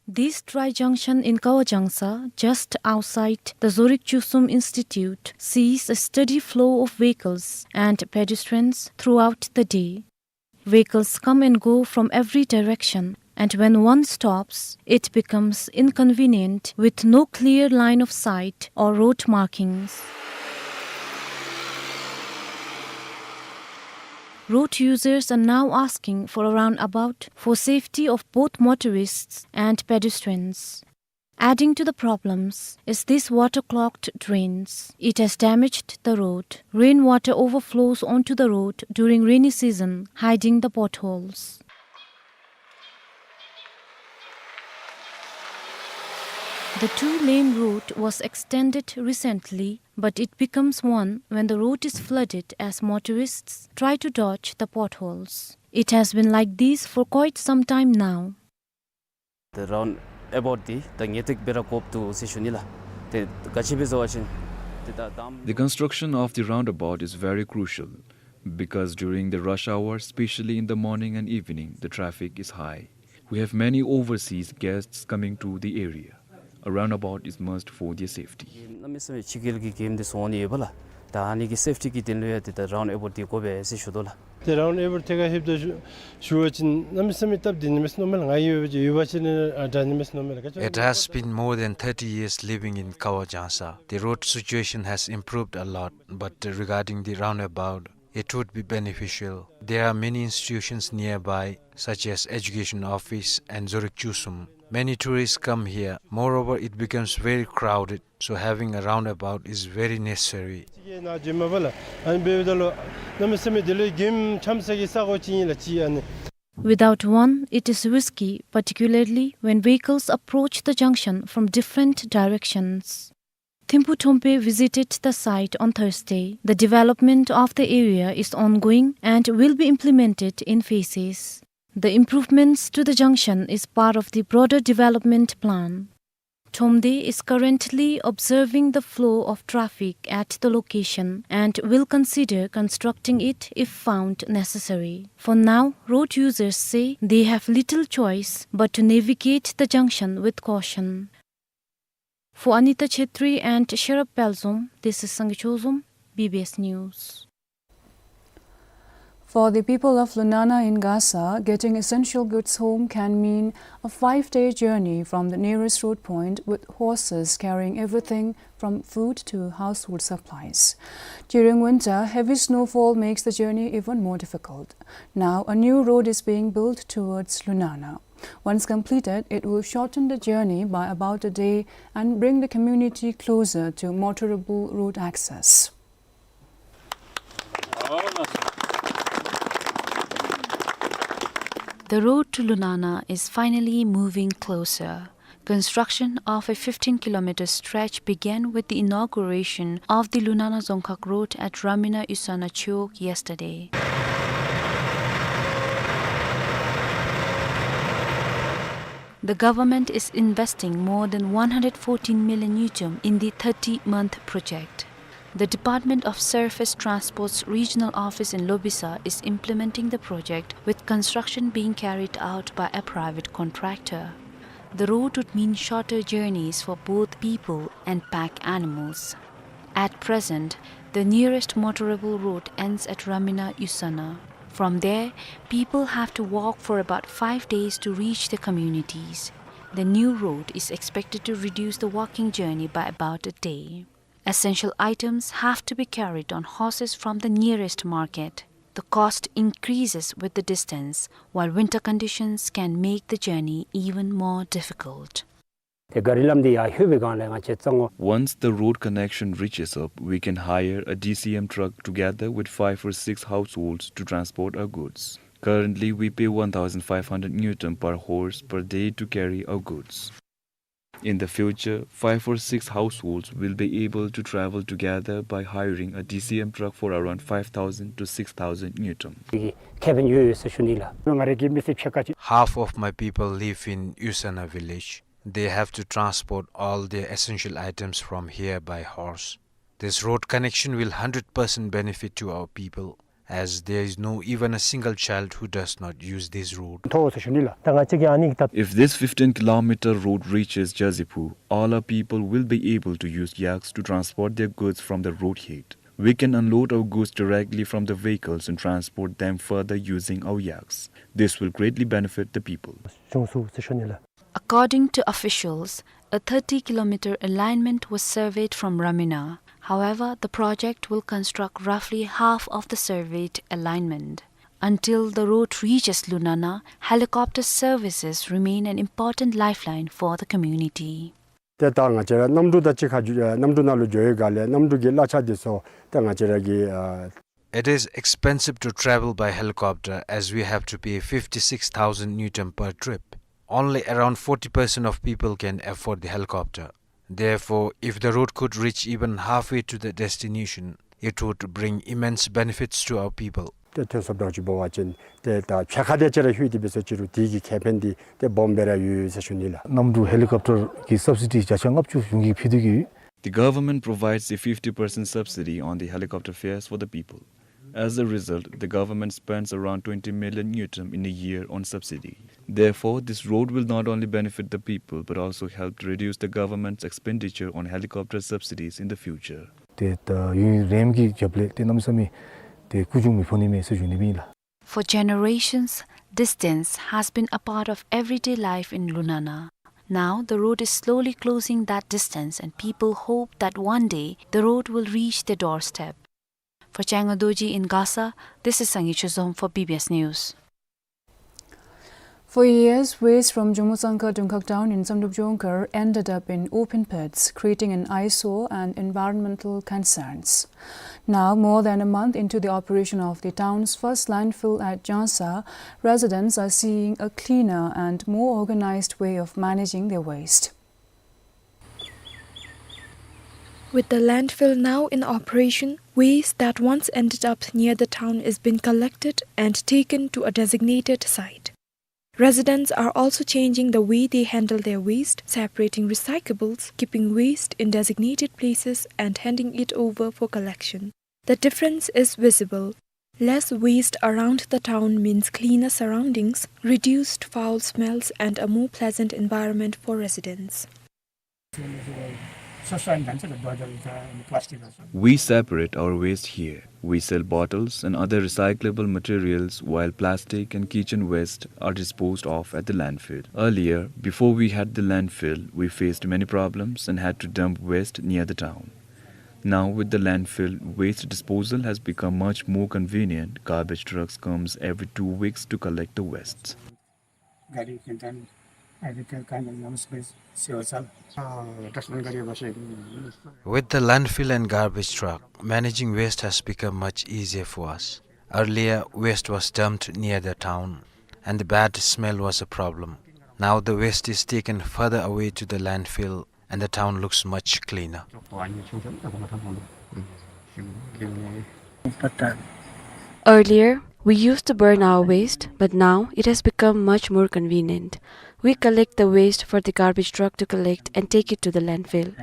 This tri-junction in Kangwa Jangsa, just outside the Zorik Chusum Institute, sees a steady flow of vehicles and pedestrians throughout the day. Vehicles come and go from every direction, and when one stops, it becomes inconvenient with no clear line of sight or road markings. Road users are now asking for a roundabout for safety of both motorists and pedestrians. Adding to the problems is these waterlogged drains. It has damaged the road. Rainwater overflows onto the road during rainy season, hiding the potholes. The two-lane road was extended recently, but it becomes one when the road is flooded as motorists try to dodge the potholes. It has been like this for quite some time now. The roundabout འདི་ད་ངེས་ཏིག་སྦེ་ར་དགོཔ་འདུག་ཟེར་ཞུ་ནི་ལགས། ཏེ་ག་ཅི་སྦེ་ཟེར་བ་ཅིན་ཏེ་ད་དམ། The construction of the roundabout is very crucial because during the rush hour, especially in the morning and evening, the traffic is high. We have many overseas guests coming to the area. A roundabout is must for their safety. གནམ་མེད་ས་མེད་ཕྱི་རྒྱལ་གྱི་མགྱོནམ་འདི་སོང་ནི་ཡོད་པ་ལགས། ད་ཨ་ནི་གི་སེཕ་ཊི་གི་དོན་ལུ་ཡང་ཏེ་ད་རའུནཌ་ཨེ་བའོཊ་འདི་དགོ་པས་ཟེར་ཞུ་དོ་ལགས། ཏེ་རའུནཌ་ཨེ་བའོཊ་ཐད་ཁར་ལྷོདཔ་ད་ཞུ་བ་ཅིན་གནམ་མེད་ས་མེད་སྟབས་བདེ་ནི་མས་ཟེར་མནོཝ་མས་ལགས། ང་ཡོད་པ་ཅིན་ཡོད་པ་ཅིན་ཨ་དྲག་ནི་མས་ཟེར་མནོཝ་མས་ལགས། It has been more than thirty years living in Kangwa Jangsa. The road situation has improved a lot, but regarding the roundabout, it would be beneficial. There are many institutions nearby, such as Education Office and Zorik Chusum. Many tourists come here. Moreover, it becomes very crowded, so having a roundabout is very necessary. ཅིག་ནཱ་བྱོནམ་མས་ལགས། ཨ་ནི་འབདཝ་ད་ལུ་གནམ་མེད་ས་མེད་དེ་ལས་མགྱོནམ་འཁྱམས་ས་གི་ས་གོ་ཅིག་ཨིན་ལགས་ཅིག་ཨ་ནི། Without one, it is risky, particularly when vehicles approach the junction from different directions. Thimphu Thrompe visited the site on Thursday. The development of the area is ongoing and will be implemented in phases. The improvements to the junction is part of the broader development plan. Thomde is currently observing the flow of traffic at the location and will consider constructing it if found necessary. For now, road users say they have little choice but to navigate the junction with caution. For Anita Chetri and Sherab Palzom, this is Sangay Chozom, B B S News. For the people of Lunana in Gasa, getting essential goods home can mean a five-day journey from the nearest road point, with horses carrying everything from food to household supplies. During winter, heavy snowfall makes the journey even more difficult. Now, a new road is being built towards Lunana. Once completed, it will shorten the journey by about a day and bring the community closer to motorable road access. The road to Lunana is finally moving closer. Construction of a fifteen kilometer stretch began with the inauguration of the Lunana Dzongkhag Road at Ramina Yusana Chowk yesterday. The government is investing more than one hundred fourteen million ngultrum in the thirty-month project. The Department of Surface Transport's regional office in Lobisa is implementing the project, with construction being carried out by a private contractor. The road would mean shorter journeys for both people and pack animals. At present, the nearest motorable road ends at Ramina Yusana. From there, people have to walk for about five days to reach their communities. The new road is expected to reduce the walking journey by about a day. Essential items have to be carried on horses from the nearest market. The cost increases with the distance, while winter conditions can make the journey even more difficult. ཏེ་གཱ་རི་ལམ་འདི་ཡར་ལྷོད་པའི་སྒང་ལས་ང་བཅས་གཙང་བོ། Once the road connection reaches up, we can hire a D C M truck together with five or six households to transport our goods. Currently, we pay one thousand five hundred ngultrum per horse per day to carry our goods. In the future, five or six households will be able to travel together by hiring a D C M truck for around five thousand to six thousand ngultrum. ཁེ་ཕན་ཡོད་ཡོད་ཟེར་ཞུ་ནི་ལགས། ང་རའི་གི་མི་སེར་ཕྱེད་ཀ་ཅིག Half of my people live in Yusana village. They have to transport all their essential items from here by horse. This road connection will hundred percent benefit to our people, as there is no even a single child who does not use this road. མཐོ་ཟེར་ཞུ་ནི་ལགས། ད་ང་བཅས་ཀྱི་ཨ་ནི་ད། If this fifteen kilometer road reaches Jazipur, all our people will be able to use yaks to transport their goods from the road head. We can unload our goods directly from the vehicles and transport them further using our yaks. This will greatly benefit the people. བྱུང་སོང་ཟེར་ཞུ་ནི་ལགས། According to officials, a thirty kilometer alignment was surveyed from Ramina. However, the project will construct roughly half of the surveyed alignment. Until the road reaches Lunana, helicopter services remain an important lifeline for the community. ཏེ་ད་ང་བཅས་ར་གནམ་གྲུ་དང་གཅིག་ཁར་འགྱོ་གནམ་གྲུ་ནང་ལུ་འགྱོ་བའི་སྒང་ལས་གནམ་གྲུ་གི་གླ་ཆ་འདི་ཚུ་ཏེ་ང་བཅས་ར་གི་ཨ། It is expensive to travel by helicopter, as we have to pay fifty-six thousand ngultrum per trip. Only around forty percent of people can afford the helicopter. Therefore, if the road could reach even halfway to the destination, it would bring immense benefits to our people. ཏེ་ཐོན་སོངམ་འདྲཝ་ཅིག་འབད་བ་ཅིན་ཏེ་ད་ཕྱེད་ཀ་དེ་ཅིག་ར་ལྷོད་དེ་འབད་སོང་ཅི་རུང་དེ་གི་ཁེ་ཕན་འདི་ཏེ་སྦོམ་སྦེ་ར་ཡོད་ཟེར་ཞུ་ནི་ལགས། གནམ་གྲུ་ཧེ་ལི་ཀོབ་ཊར་གྱི་སབ་སི་ཌི་བརྒྱ་ཆ་ལྔ་བཅུ་གཞུང་གིས་ཕུལ་ཏེ་གི་ཡོད། The government provides a fifty percent subsidy on the helicopter fares for the people. As a result, the government spends around twenty million ngultrum in a year on subsidy. Therefore, this road will not only benefit the people but also help to reduce the government's expenditure on helicopter subsidies in the future. ཏེ་ད་ཡུན་རིངམོ་གི་རྒྱབ་ལས་ཏེ་གནམ་མེད་ས་མེད་ཏེ་སྐུ་གཞུང་མི་ཕོག་ནི་མས་ཟེར་ཞུ་ནི་ཨིན་ལགས། For generations, distance has been a part of everyday life in Lunana. Now, the road is slowly closing that distance, and people hope that one day the road will reach their doorstep. For Changa Dorji in Gasa, this is Sangay Chozom for B B S News. For years, waste from Jungmo Tsangkha Dungkhag town in Samdrup Jongkhar ended up in open pits, creating an eyesore and environmental concerns. Now, more than a month into the operation of the town's first landfill at Jangsa, residents are seeing a cleaner and more organized way of managing their waste. With the landfill now in operation, waste that once ended up near the town is being collected and taken to a designated site. Residents are also changing the way they handle their waste, separating recyclables, keeping waste in designated places, and handing it over for collection. The difference is visible. Less waste around the town means cleaner surroundings, reduced foul smells, and a more pleasant environment for residents. We separate our waste here. We sell bottles and other recyclable materials, while plastic and kitchen waste are disposed of at the landfill. Earlier, before we had the landfill, we faced many problems and had to dump waste near the town. Now, with the landfill, waste disposal has become much more convenient. Garbage trucks comes every two weeks to collect the wastes. With the landfill and garbage truck, managing waste has become much easier for us. Earlier, waste was dumped near the town, and the bad smell was a problem. Now the waste is taken further away to the landfill, and the town looks much cleaner. Earlier, we used to burn our waste, but now it has become much more convenient. We collect the waste for the garbage truck to collect and take it to the landfill.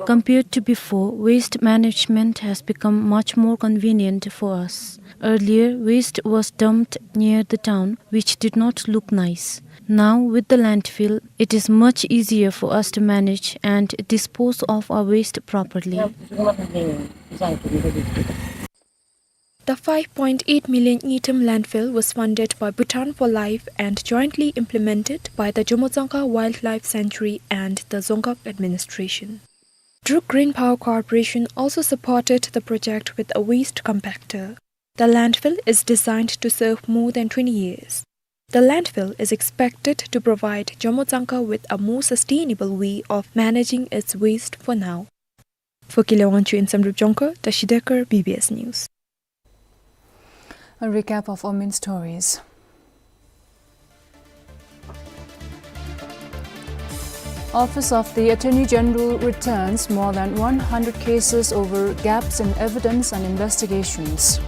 Compared to before, waste management has become much more convenient for us. Earlier, waste was dumped near the town, which did not look nice. Now, with the landfill, it is much easier for us to manage and dispose of our waste properly. The five point eight million Ngitam landfill was funded by Bhutan for Life and jointly implemented by the Jomotsangka Wildlife Sanctuary and the Dzongkhag Administration. Druk Green Power Corporation also supported the project with a waste compactor. The landfill is designed to serve more than twenty years. The landfill is expected to provide Jomotsangka with a more sustainable way of managing its waste for now. For Kile Wangchuk in Samdrup Jongkhar, Tashi Dekar, B B S News. A recap of our main stories. Office of the Attorney General returns more than one hundred cases over gaps in evidence and investigations.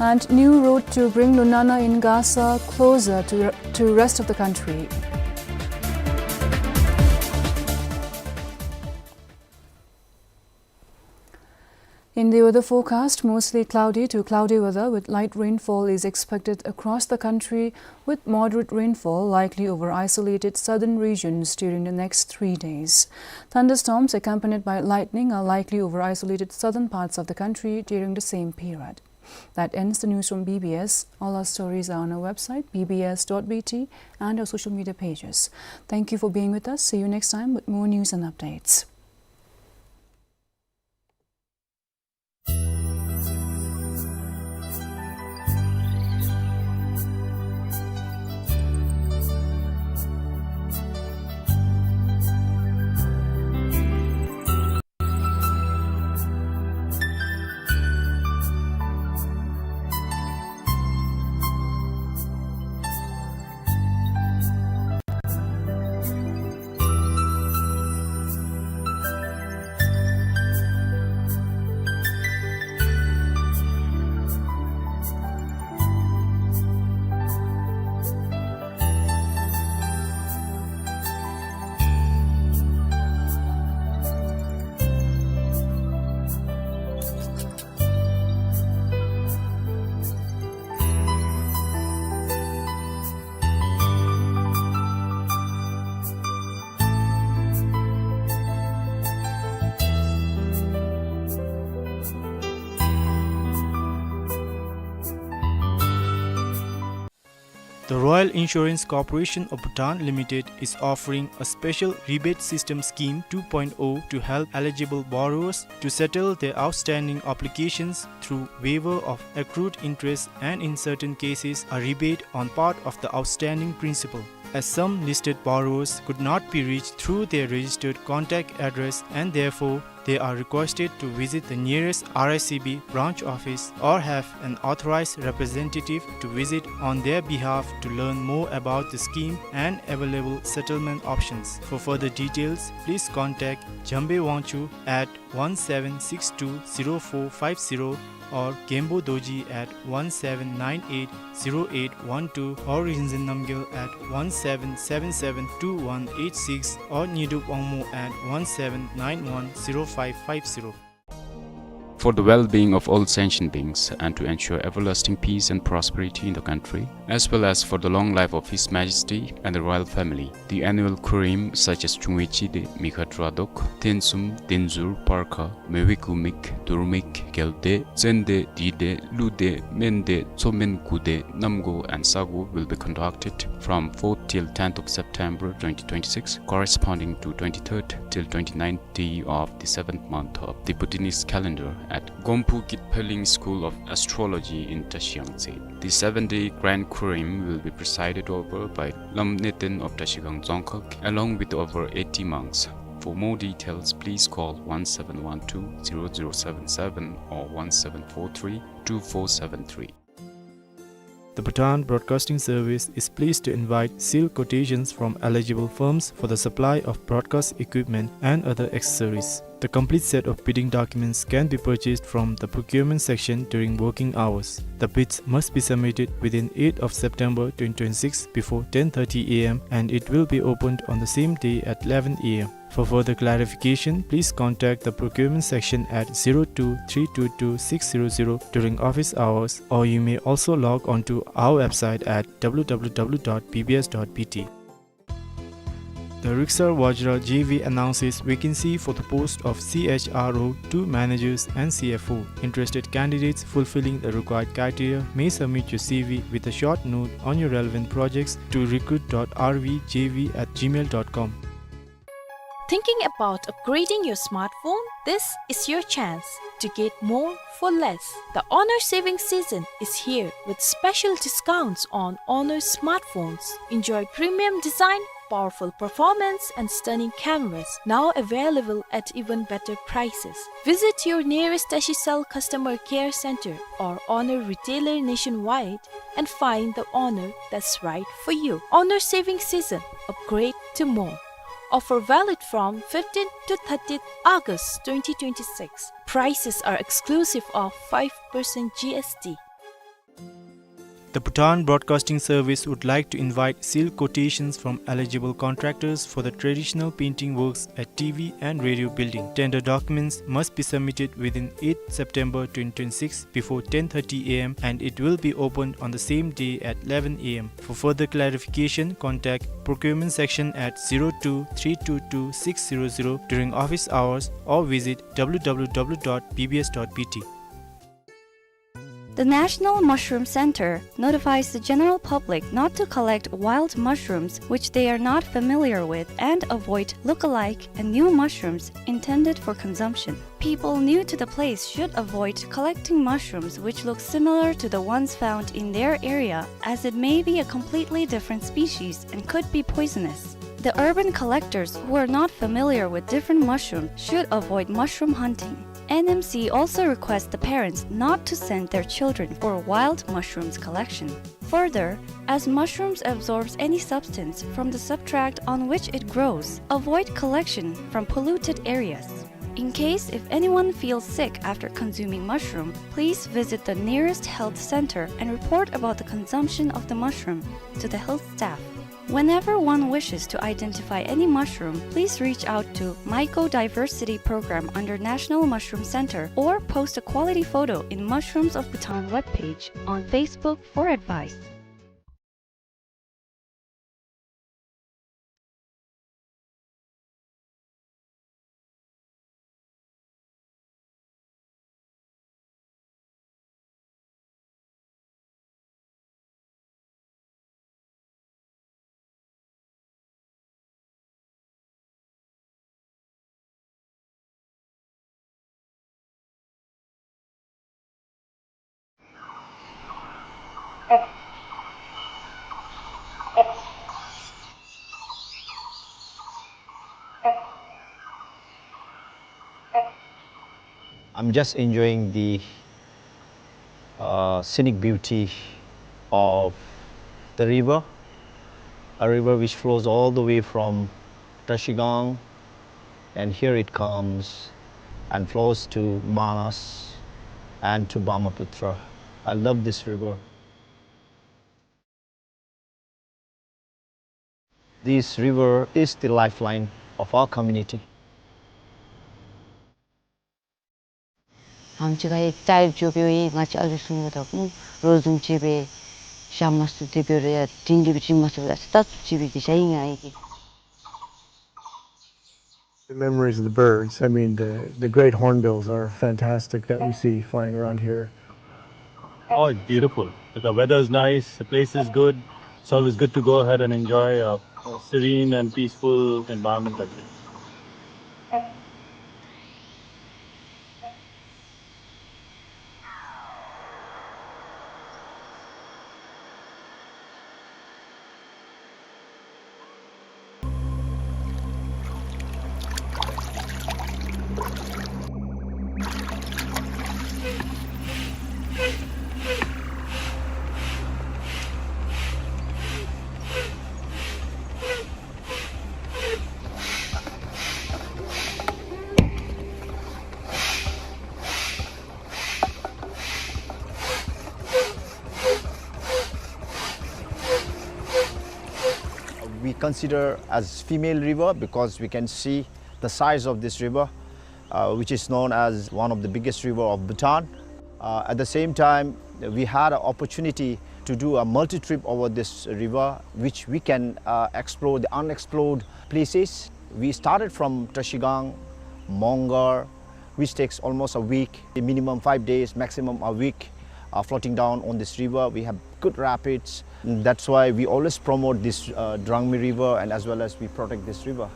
And new road to bring Lunana in Gasa closer to, to rest of the country. In the weather forecast, mostly cloudy to cloudy weather with light rainfall is expected across the country, with moderate rainfall likely over isolated southern regions during the next three days. Thunderstorms accompanied by lightning are likely over isolated southern parts of the country during the same period. That ends the news from B B S. All our stories are on our website, B B S dot B T, and our social media pages. Thank you for being with us. See you next time with more news and updates. The Royal Insurance Corporation of Bhutan Limited is offering a special rebate system scheme two point oh to help eligible borrowers to settle their outstanding obligations through waiver of accrued interest and, in certain cases, a rebate on part of the outstanding principal. As some listed borrowers could not be reached through their registered contact address and therefore they are requested to visit the nearest R I C B branch office or have an authorized representative to visit on their behalf to learn more about the scheme and available settlement options. For further details, please contact Jambe Wangchuk at one seven six two zero four five zero or Khenpo Dorji at one seven nine eight zero eight one two or Rinzin Namgyel at one seven seven seven two one eight six or Nyidup Wangmo at one seven nine one zero five five zero. For the well-being of all sentient beings and to ensure everlasting peace and prosperity in the country, as well as for the long life of His Majesty and the royal family, the annual Khurim, such as Chungwe Chide, Mikha Tradok, Tensum, Tenzur, Parkha, Mewe Kumik, Durmik, Gelde, Tsende, Dide, Lude, Mende, Tsomen, Gude, Namgo, and Sago, will be conducted from fourth till tenth of September twenty twenty-six, corresponding to twenty-third till twenty-ninth day of the seventh month of the Bhutanese calendar at Gomphu Kitpheling School of Astrology in Tashi Yangtse. The seven-day Grand Khurim will be presided over by Lam Neten of Tashigang Dzongkhag, along with over eighty monks. For more details, please call one seven one two zero zero seven seven or one seven four three two four seven three. The Bhutan Broadcasting Service is pleased to invite sealed quotations from eligible firms for the supply of broadcast equipment and other accessories. The complete set of bidding documents can be purchased from the procurement section during working hours. The bids must be submitted within eighth of September twenty twenty-six before ten thirty A M and it will be opened on the same day at eleven A M. For further clarification, please contact the procurement section at zero two three two two six zero zero during office hours, or you may also log on to our website at W W W dot B B S dot B T. The Riksar Vajra J V announces vacancy for the post of C H R O two managers and C F O. Interested candidates fulfilling the required criteria may submit your C V with a short note on your relevant projects to recruit dot R V J V at gmail dot com. Thinking about upgrading your smartphone? This is your chance to get more for less. The Honor Saving Season is here with special discounts on Honor smartphones. Enjoy premium design, powerful performance, and stunning cameras, now available at even better prices. Visit your nearest Tashicell Customer Care Center or Honor retailer nationwide and find the Honor that's right for you. Honor Saving Season, upgrade to more. Offer valid from fifteenth to thirtieth August twenty twenty-six. Prices are exclusive of five percent G S T. The Bhutan Broadcasting Service would like to invite sealed quotations from eligible contractors for the traditional painting works at T V and radio building. Tender documents must be submitted within eighth September twenty twenty-six before ten thirty A M and it will be opened on the same day at eleven A M. For further clarification, contact procurement section at zero two three two two six zero zero during office hours or visit W W W dot B B S dot B T. The National Mushroom Center notifies the general public not to collect wild mushrooms which they are not familiar with and avoid look-alike and new mushrooms intended for consumption. People new to the place should avoid collecting mushrooms which look similar to the ones found in their area, as it may be a completely different species and could be poisonous. The urban collectors who are not familiar with different mushrooms should avoid mushroom hunting. N M C also requests the parents not to send their children for wild mushrooms collection. Further, as mushrooms absorbs any substance from the substrate on which it grows, avoid collection from polluted areas. In case if anyone feels sick after consuming mushroom, please visit the nearest health center and report about the consumption of the mushroom to the health staff. Whenever one wishes to identify any mushroom, please reach out to Mycodiversity Program under National Mushroom Center or post a quality photo in Mushrooms of Bhutan webpage on Facebook for advice. I'm just enjoying the uh, scenic beauty of the river, a river which flows all the way from Trashigang, and here it comes and flows to Manas and to Brahmaputra. I love this river. This river is the lifeline of our community. ཨམ་ཅིག་ག་ཡི་ཏའི་ཇོ་བེ་ཡི་ང་བཅས་ཨ་ལུ་གསུམ་ག་ད་ཀུན་རོགས་འཛོམས་ཅིག་སྦེ་ཞག་མ་སུ་དེ་སྦེ་རེ་ཡ་དིང་དེ་སྦེ་ཅིག་མ་སུ་ཡ་ལྟ་ཚུ་ཅིག་སྦེ་དེ་ཅ་ཡི་ང་ཡི་གི། The memories of the birds. I mean, the, the great hornbills are fantastic that we see flying around here. Oh, it's beautiful. The weather is nice, the place is good. It's always good to go ahead and enjoy a, a serene and peaceful environment like this. We consider as female river because we can see the size of this river, uh, which is known as one of the biggest river of Bhutan. Uh, at the same time, we had an opportunity to do a multi-trip over this river, which we can, uh, explore the unexplored places. We started from Trashigang, Mongar, which takes almost a week, minimum five days, maximum a week, uh, floating down on this river. We have good rapids. That's why we always promote this, uh, Drangmi River, and as well as we protect this river.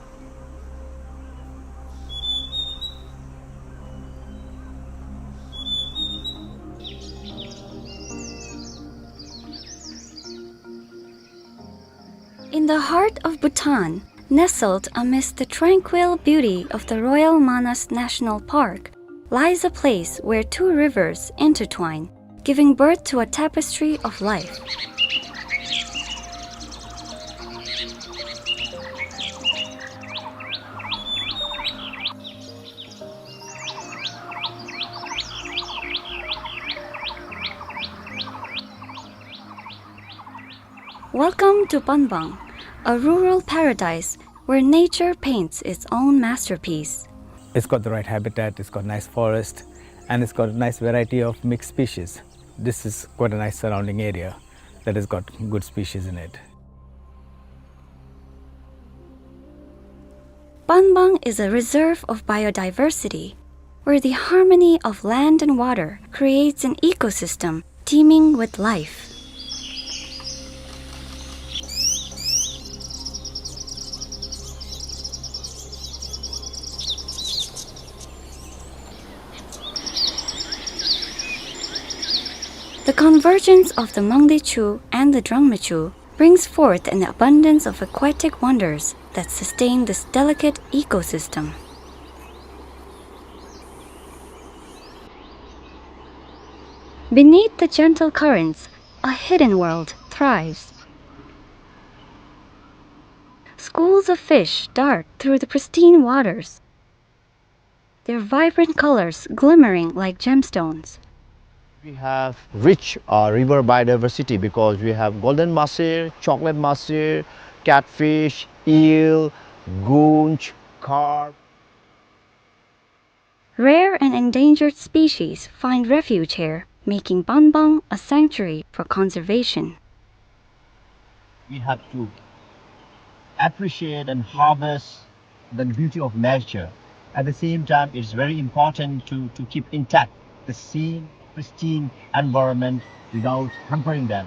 In the heart of Bhutan, nestled amidst the tranquil beauty of the Royal Manas National Park, lies a place where two rivers intertwine, giving birth to a tapestry of life. Welcome to Panbang, a rural paradise where nature paints its own masterpiece. It's got the right habitat, it's got nice forest, and it's got a nice variety of mixed species. This is quite a nice surrounding area that has got good species in it. Panbang is a reserve of biodiversity, where the harmony of land and water creates an ecosystem teeming with life. The convergence of the Mangdechu and the Drangmechu brings forth an abundance of aquatic wonders that sustain this delicate ecosystem. Beneath the gentle currents, a hidden world thrives. Schools of fish dart through the pristine waters, their vibrant colors glimmering like gemstones. We have rich, uh, river biodiversity because we have golden mahseer, chocolate mahseer, catfish, eel, goonch, carp. Rare and endangered species find refuge here, making Panbang a sanctuary for conservation. We have to appreciate and harvest the beauty of nature. At the same time, it's very important to, to keep intact the same pristine environment without hampering them.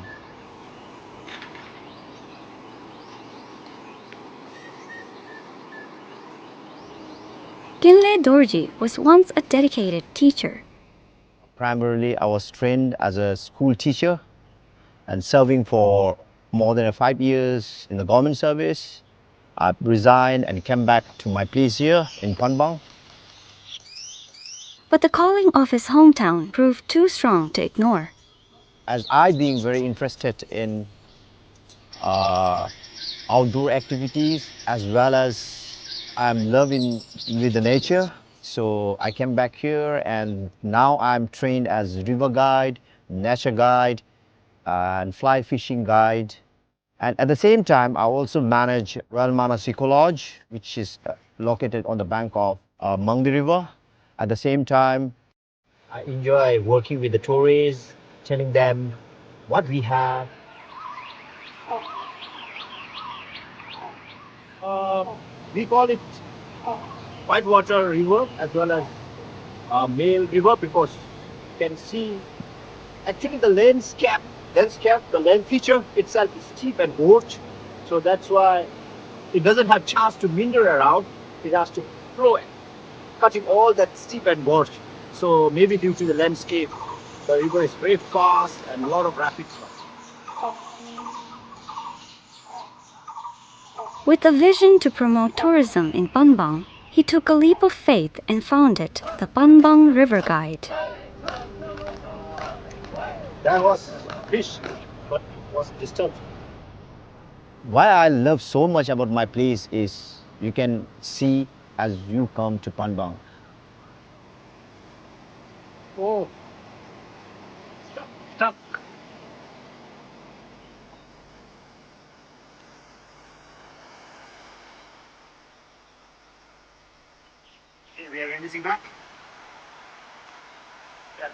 Kinley Dorji was once a dedicated teacher. Primarily, I was trained as a school teacher and serving for more than five years in the government service. I resigned and came back to my place here in Panbang. But the calling of his hometown proved too strong to ignore. As I being very interested in, uh, outdoor activities, as well as I'm loving with the nature, so I came back here, and now I'm trained as river guide, nature guide, and fly fishing guide. And at the same time, I also manage Royal Manas Eco Lodge, which is, uh, located on the bank of, uh, Mangdi River. At the same time, I enjoy working with the tourists, telling them what we have. Uh, we call it Whitewater River as well as, uh, Male River, because you can see actually the landscape, landscape, the land feature itself is steep and gorge. So that's why it doesn't have chance to meander around. It has to flow, cutting all that steep and gorge. So maybe due to the landscape, the river is very fast and a lot of rapids. With a vision to promote tourism in Panbang, he took a leap of faith and founded the Panbang River Guide. That was fish, but it was disturbed. Why I love so much about my place is you can see as you come to Panbang. Oh, stuck. Okay, we are releasing back. Yeah.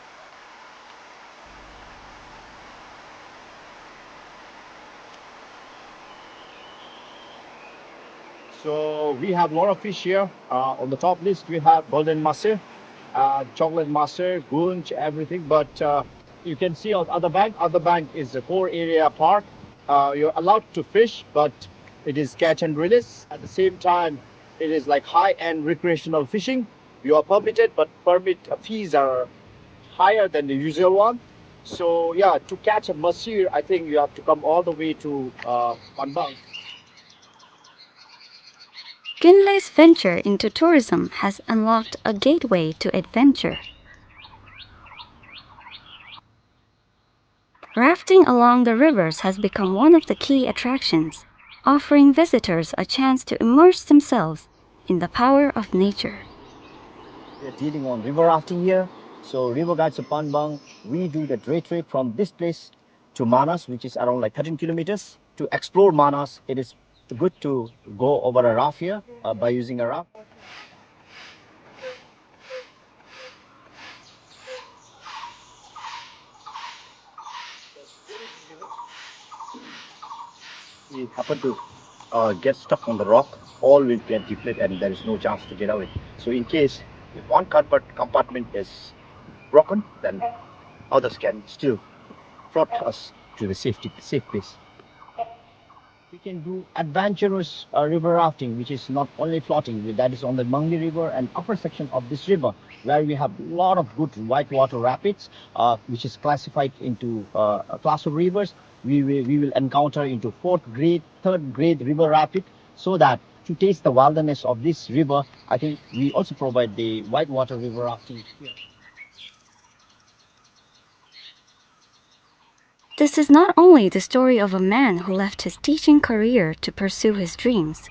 So we have a lot of fish here. Uh, on the top list, we have golden maser, uh, chocolate maser, gunch, everything. But, uh, you can see on other bank. Other bank is a core area park. Uh, you're allowed to fish, but it is catch and release. At the same time, it is like high-end recreational fishing. You are permitted, but permit fees are higher than the usual one. So yeah, to catch a maser, I think you have to come all the way to, uh, Panbang. Kinley's venture into tourism has unlocked a gateway to adventure. Rafting along the rivers has become one of the key attractions, offering visitors a chance to immerse themselves in the power of nature. We are dealing on river rafting here. So River Guides of Panbang, we do the day trip from this place to Manas, which is around, like, thirteen kilometers. To explore Manas, it is good to go over a raft here, uh, by using a raft. We happen to, uh, get stuck on the rock, all will get deflated and there is no chance to get away. So in case if one compa-, compartment is broken, then others can still float us to the safety, safe place. We can do adventurous, uh, river rafting, which is not only floating, that is on the Mangdi River and upper section of this river, where we have lot of good whitewater rapids, uh, which is classified into, uh, a class of rivers. We will, we will encounter into fourth grade, third grade river rapid, so that to taste the wildness of this river, I think we also provide the whitewater river rafting here. This is not only the story of a man who left his teaching career to pursue his dreams,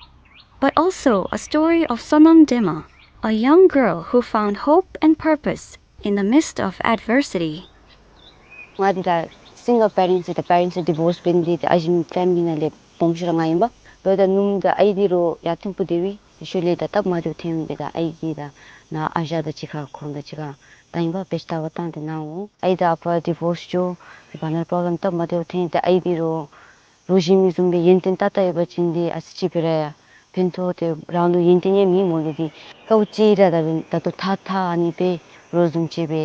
but also a story of Sonam Dema, a young girl who found hope and purpose in the midst of adversity. ང་འདི་ད་single parents ད་parents divorce འབད་ནི་འདི་ད་ཨ་ཞེ་མི་family ནང་ལས་སྦོམ་ཤོས་ར་ང་ཨིན་པས། འབདཝ་ད་ནུམོ་འདི་ཨའི་འདི་རོགས་ཡར་ཐིམ་ཕུག་སྡོད་པའི་ཤུལ་ལས་ད་སྟབས་མ་བདེཝ་ཐོན་སྦེ་ད་ཨའི་འདི་ད་ནཱ་ཨ་ཞང་དང་གཅིག་ཁར་ཁོང་དང་གཅིག་ཁར་ད་ཨིན་པས་བེ་ཤ་ད་བ་བཏང་སྟེ་ནཱ་འོང་། ཨའི་དང་ཨ་པ་divorce འགྱོ། དེ་ཕར་ནཱ་problem སྟབས་མ་བདེཝ་ཐོན་ཏེ་ཨའི་འདི་རོགས་རོགས་ཞི་མི་བཟུམ་སྦེ་ཡོན་ཏན་ཏག་ཏག་ཡོད་པ་ཅིན་འདི་ཨ་ཙི་ཅིག་སྦེ་ར་ཡང་ཕན་ཐོགས་ཏེ་རང་ལུ་ཡོན་ཏན་ཡང་མེད་སྨོ་ལགས། འདི་དཀའཝ་སྤྱད་ར་ད་ད་ལྟོ་ཐགས་ཐགས་ཨ་ནི་སྦེ་རོགས་བཟུམ་ཅིག་སྦེ་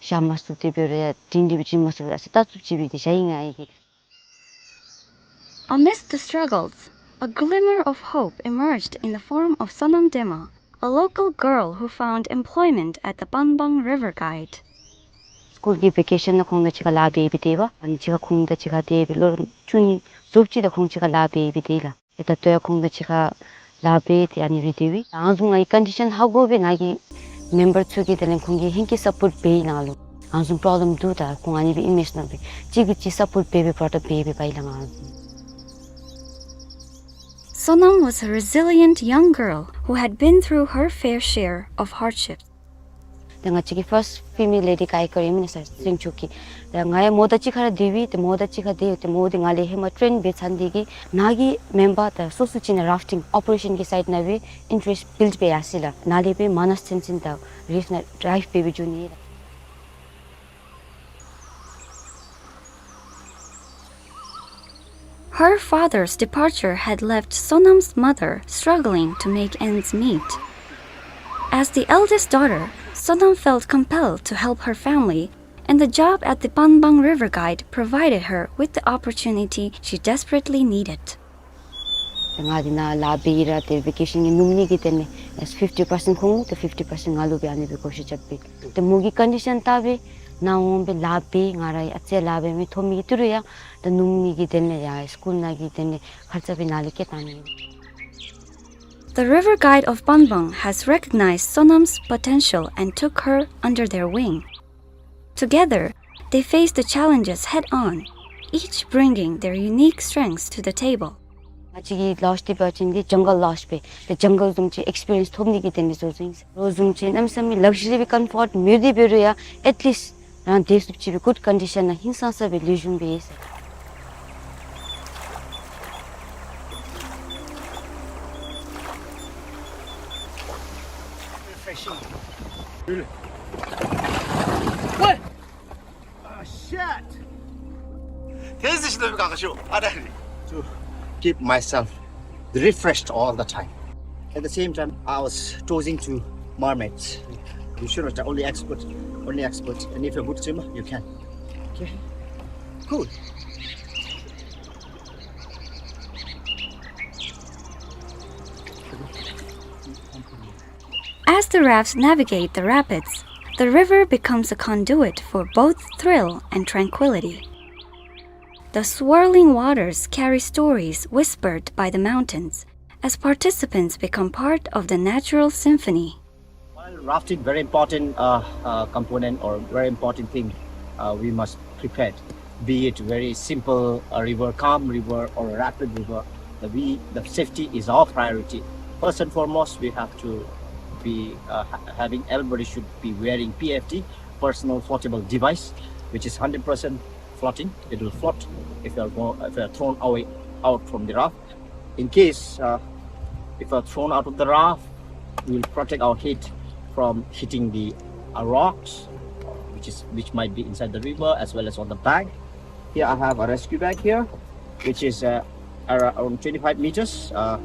བཞག་མ་ཚུགས་ཏེ་སྦེ་ར་ཡང་སྒྲིང་སྒྲི་སྦེ་བྱིན་མ་ཚུགས་པར་ཨ་ཙི་ལྟ་ཚུབ་ཅིག་སྦེ་འདི་བཞག་ཡི་ང་ཨའི་གིས། Amidst the struggles, a glimmer of hope emerged in the form of Sonam Dema, a local girl who found employment at the Panbang River Guide. སི་ཀུལ་གྱི་བེ་ཀེ་ཤཱན་ནང་ཁོང་དང་གཅིག་ཁར་ལཱ་འབད་འབད་དེ་འབད་ཨ་ནི་གཅིག་ཁར་ཁོང་དང་གཅིག་ཁར་དེ་སྦེ་ལོ་བཅུ་གཉིས་རྫོགསཔ་ཅིག་ད་ཁོང་གཅིག་ཁར་ལཱ་འབད་འབད་དེ་ལགས། ད་ལྟོ་ཡང་ཁོང་དང་གཅིག་ཁར་ལཱ་འབད་དེ་ཨ་ནི་ར་སྡོད་ཡི། ཨ་ནི་བཟུམ་ངེའི་condition ཧ་གོ་སྦེ་ང་གིས་ མེམ་བར་ཚུ་གིས་དེ་ལས་ཁོང་གིས་ཧིང་གིས་སཔོརཊ་འབད་ནཱ་ལུ་ཨ་ནི་བཟུམ་པྲོབ་ལེམ་འདུག་ད་ཁོང་ཨ་ནི་སྦེ་ཨིན་མས་ཟེར་ནང་སྦེ་གཅིག་གིས་གཅིག་སཔོརཊ་འབད་འབད་བར་ད་འབད་འབད་བའི་ལཱ་ཨ་ནི་བཟུམ། Sonam was a resilient young girl who had been through her fair share of hardships. ད་ང་བཅས་ཀྱི་ཕརསཊ་ཕི་མེལ་ལེ་ཌི་ཀའི་ཀར་ཨིན་མས་ཟེར་སྲིང་ཆུ་གི། ད་ང་ཡང་མོ་དང་གཅིག་ཁར་སྡོད་པས། ཏེ་མོ་དང་གཅིག་ཁར་སྡོད་ཡོད། ཏེ་མོ་འདི་ང་ལས་ཧེ་མ་ཊེན་འབད་ཚར་ནི་འདི་གིས་ནཱ་གི་མེམ་བར་ད་སོ་སོ་ཅིག་ནང་རཱཕ་ཊིང་ཨོ་པ་རེ་ཤཱན་གྱི་སའིཌ་ནང་སྦེ་ཨིན་ཊ་རེསཊ་བིལཌ་འབད་ཡར་སོ་ཡི་ལགས། ནཱ་ལས་སྦེ་མ་ནཱས་ཚུན་ཚོད་ད་རིབས་ནང་ཌའིབ་འབད་འབད་འགྱོ་ནི་ལགས། Her father's departure had left Sonam's mother struggling to make ends meet. As the eldest daughter, Sonam felt compelled to help her family, and the job at the Panbang River Guide provided her with the opportunity she desperately needed. ད་ང་འདི་ནང་ལཱ་འབད་ཡི་ར་ཏེ་ཝེ་ཀེ་ཤཱན་གྱི་ནུབ་ནི་གི་དོན་ལས་ཕིཕ་ཊི་པར་སེནཊ་ཁོང་ལུ་ཏེ་ཕིཕ་ཊི་པར་སེནཊ་ང་ལུ་སྦེ་ཨ་ནི་སྦེ་བཀོ་བཞག་རྐྱབ་པས། ཏེ་མོ་གི་ཀོན་ཌི་ཤཱན་བལྟ་སྦེ་ནཱ་འོང་སྦེ་ལཱ་འབད་ང་ར་ཨ་ཙི་ལཱ་འབད་མི་ཐོབ་མི་གི་ཏི་རུ་ཡང་ད་ནུབ་ནི་གི་དོན་ལས་ཡང་སི་ཀུལ་ནང་གི་དོན་ལས་ཁར་ཙ་སྦེ་ནཱ་ལས་བསྐྱལ་བཏང་ནི། The river guide of Panbang has recognized Sonam's potential and took her under their wing. Together, they faced the challenges head-on, each bringing their unique strengths to the table. ང་བཅས་ཀྱིས་ལཱ་འབད་བ་ཅིན་འདི་ཇང་གལ་ལཱ་འབད་ཏེ་ཇང་གལ་བཟུམ་ཅིག་ཨེགསི་པི་རི་ཡེནསི་ཐོབ་ནི་གི་དོན་ལས་བཟོ་བཟོཝ་ཨིན། རོགས་བཟུམ་ཅིག་གནམ་མེད་ས་མེད་ལག་ཇ་རི་སྦེ་ཀམ་ཕོརཊ་མེད་དེ་འབད་རུང་ཡང་ཨེཊ་ལིསཊ་རང་སྡོད་ཚུགསཔ་ཅིག་སྦེ་གུཌ་ཀོན་ཌི་ཤཱན་ནང་ཧིང་སངས་ས་སྦེ་ལེགས་ཤོམ་སྦེ་ཡོད་ཟེར། Refreshing. Really? What? Oh, shit! This is the to keep myself refreshed all the time. At the same time, I was toasting to mermaids. You should not only expert, only expert. And if you're a good swimmer, you can. Okay? Cool. As the rafts navigate the rapids, the river becomes a conduit for both thrill and tranquility. The swirling waters carry stories whispered by the mountains as participants become part of the natural symphony. While rafting, very important, uh, uh, component or very important thing, uh, we must prepare. Be it very simple, a river, calm river or a rapid river, the, we, the safety is our priority. First and foremost, we have to be, uh, ha-, having, everybody should be wearing P F D, personal floatable device, which is hundred percent floating. It will float if you are go-, if you are thrown away out from the raft. In case, uh, if you are thrown out of the raft, we will protect our head from hitting the, uh, rocks, uh, which is, which might be inside the river as well as on the bank. Here I have a rescue bag here, which is, uh, around twenty-five meters. Uh,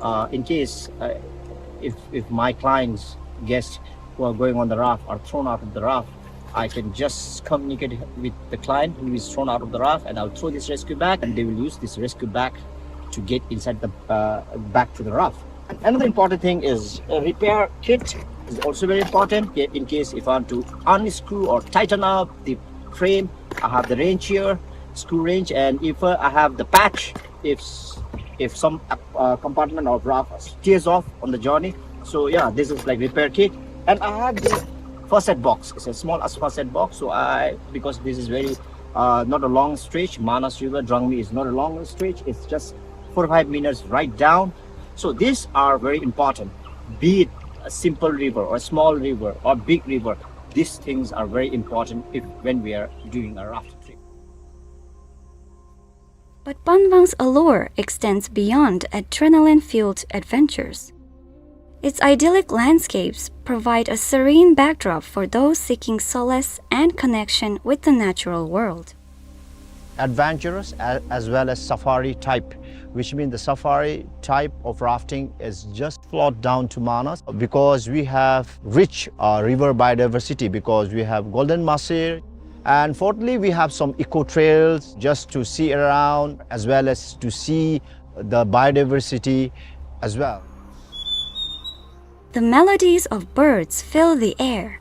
uh, in case, uh, if, if my clients, guests who are going on the raft are thrown out of the raft, I can just communicate with the client who is thrown out of the raft, and I'll throw this rescue bag, and they will use this rescue bag to get inside the, uh, back to the raft. Another important thing is a repair kit is also very important. In case if I want to unscrew or tighten up the frame, I have the wrench here, screw wrench, and if, uh, I have the patch, if s-, if some, uh, compartment of raft tears off on the journey. So yeah, this is like repair kit. And I have this first aid box. It's a small as first aid box. So I, because this is very, uh, not a long stretch, Manas River, Drangmi is not a long stretch. It's just forty-five minutes ride down. So these are very important. Be it a simple river or a small river or big river, these things are very important if, when we are doing a raft trip. But Panbang's allure extends beyond adrenaline-fueled adventures. Its idyllic landscapes provide a serene backdrop for those seeking solace and connection with the natural world. Adventurous a-, as well as safari type, which means the safari type of rafting is just float down to Manas, because we have rich, uh, river biodiversity, because we have golden mahseer, and fourthly, we have some eco trails just to see around as well as to see the biodiversity as well. The melodies of birds fill the air,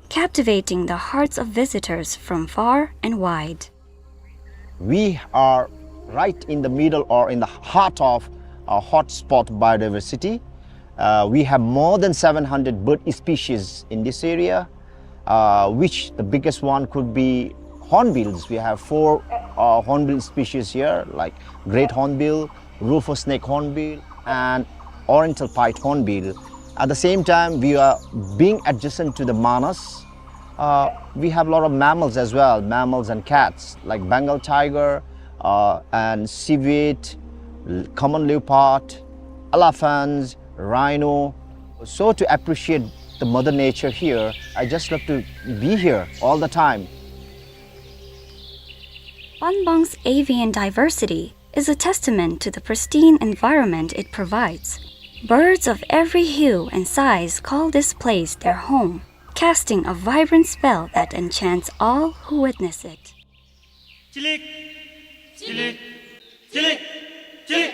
captivating the hearts of visitors from far and wide. We are right in the middle or in the heart of a hotspot biodiversity. Uh, we have more than seven hundred bird species in this area, uh, which the biggest one could be hornbills. We have four, uh, hornbill species here, like great hornbill, rufous neck hornbill, and oriental pied hornbill. At the same time, we are being adjacent to the Manas. Uh, we have a lot of mammals as well, mammals and cats, like Bengal tiger, uh, and civet, l-, common leopard, elephants, rhino. So to appreciate the mother nature here, I just love to be here all the time. Panbang's avian diversity is a testament to the pristine environment it provides. Birds of every hue and size call this place their home, casting a vibrant spell that enchants all who witness it. Chilik, chilik, chilik, chilik.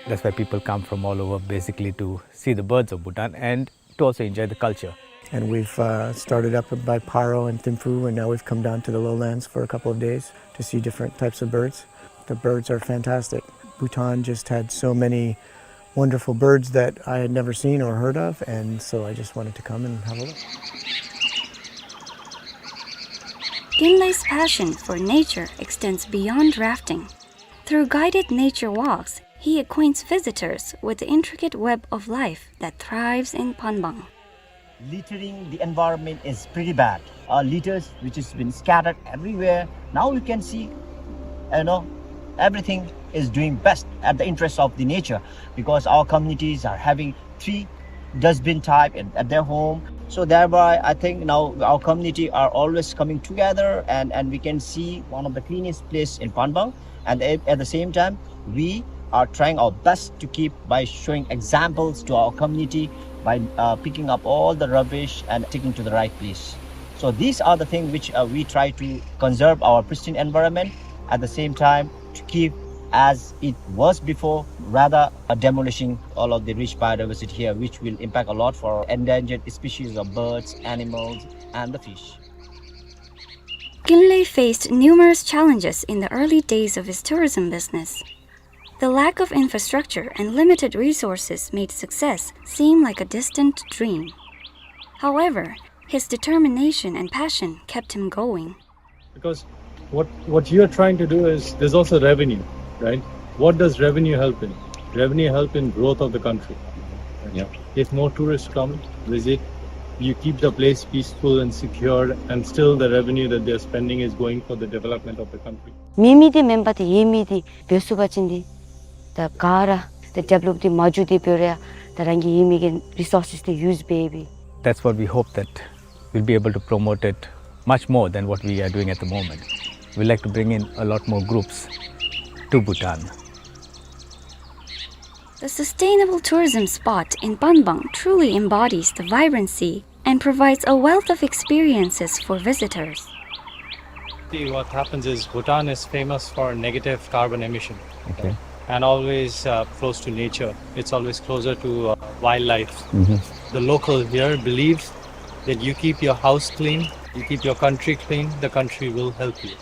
That's why people come from all over, basically to see the birds of Bhutan and to also enjoy the culture. And we've, uh, started up by Paro and Thimphu, and now we've come down to the lowlands for a couple of days to see different types of birds. The birds are fantastic. Bhutan just had so many wonderful birds that I had never seen or heard of, and so I just wanted to come and have a look. Kinley's passion for nature extends beyond rafting. Through guided nature walks, he acquaints visitors with the intricate web of life that thrives in Panbang. Littering the environment is pretty bad. Uh, litters which has been scattered everywhere. Now you can see, you know, everything is doing best at the interest of the nature, because our communities are having three dustbin type at, at their home. So thereby, I think now our community are always coming together, and, and we can see one of the cleanest place in Panbang. And at, at the same time, we are trying our best to keep by showing examples to our community by, uh, picking up all the rubbish and taking to the right place. So these are the things which, uh, we try to conserve our pristine environment. At the same time, to keep as it was before, rather, uh, demolishing all of the rich biodiversity here, which will impact a lot for endangered species of birds, animals, and the fish. Kinley faced numerous challenges in the early days of his tourism business. The lack of infrastructure and limited resources made success seem like a distant dream. However, his determination and passion kept him going. Because what, what you're trying to do is, there's also revenue, right? What does revenue help in? Revenue help in growth of the country. Yeah. If more tourists come, visit, you keep the place peaceful and secure, and still the revenue that they're spending is going for the development of the country. མེད་མི་འདི་མེན་པར་ཏེ་ཡོད་མི་འདི་འབད་ཚུགས་པ་ཅིན་འདི་ད་ག་ར་ཏེ་ཌེབ་ལོབ་འདི་མ་འགྱོ་དེ་འབད་རུང་ཡང་ ད་རང་གི་ཡོད་མི་གི་resources དེ་use འབད་སྦེ། That's what we hope, that we'll be able to promote it much more than what we are doing at the moment. We like to bring in a lot more groups to Bhutan. The sustainable tourism spot in Panbang truly embodies the vibrancy and provides a wealth of experiences for visitors. See, what happens is Bhutan is famous for negative carbon emission. Okay. And always, uh, close to nature. It's always closer to, uh, wildlife. Mm-hmm. The local here believe that you keep your house clean, you keep your country clean, the country will help you,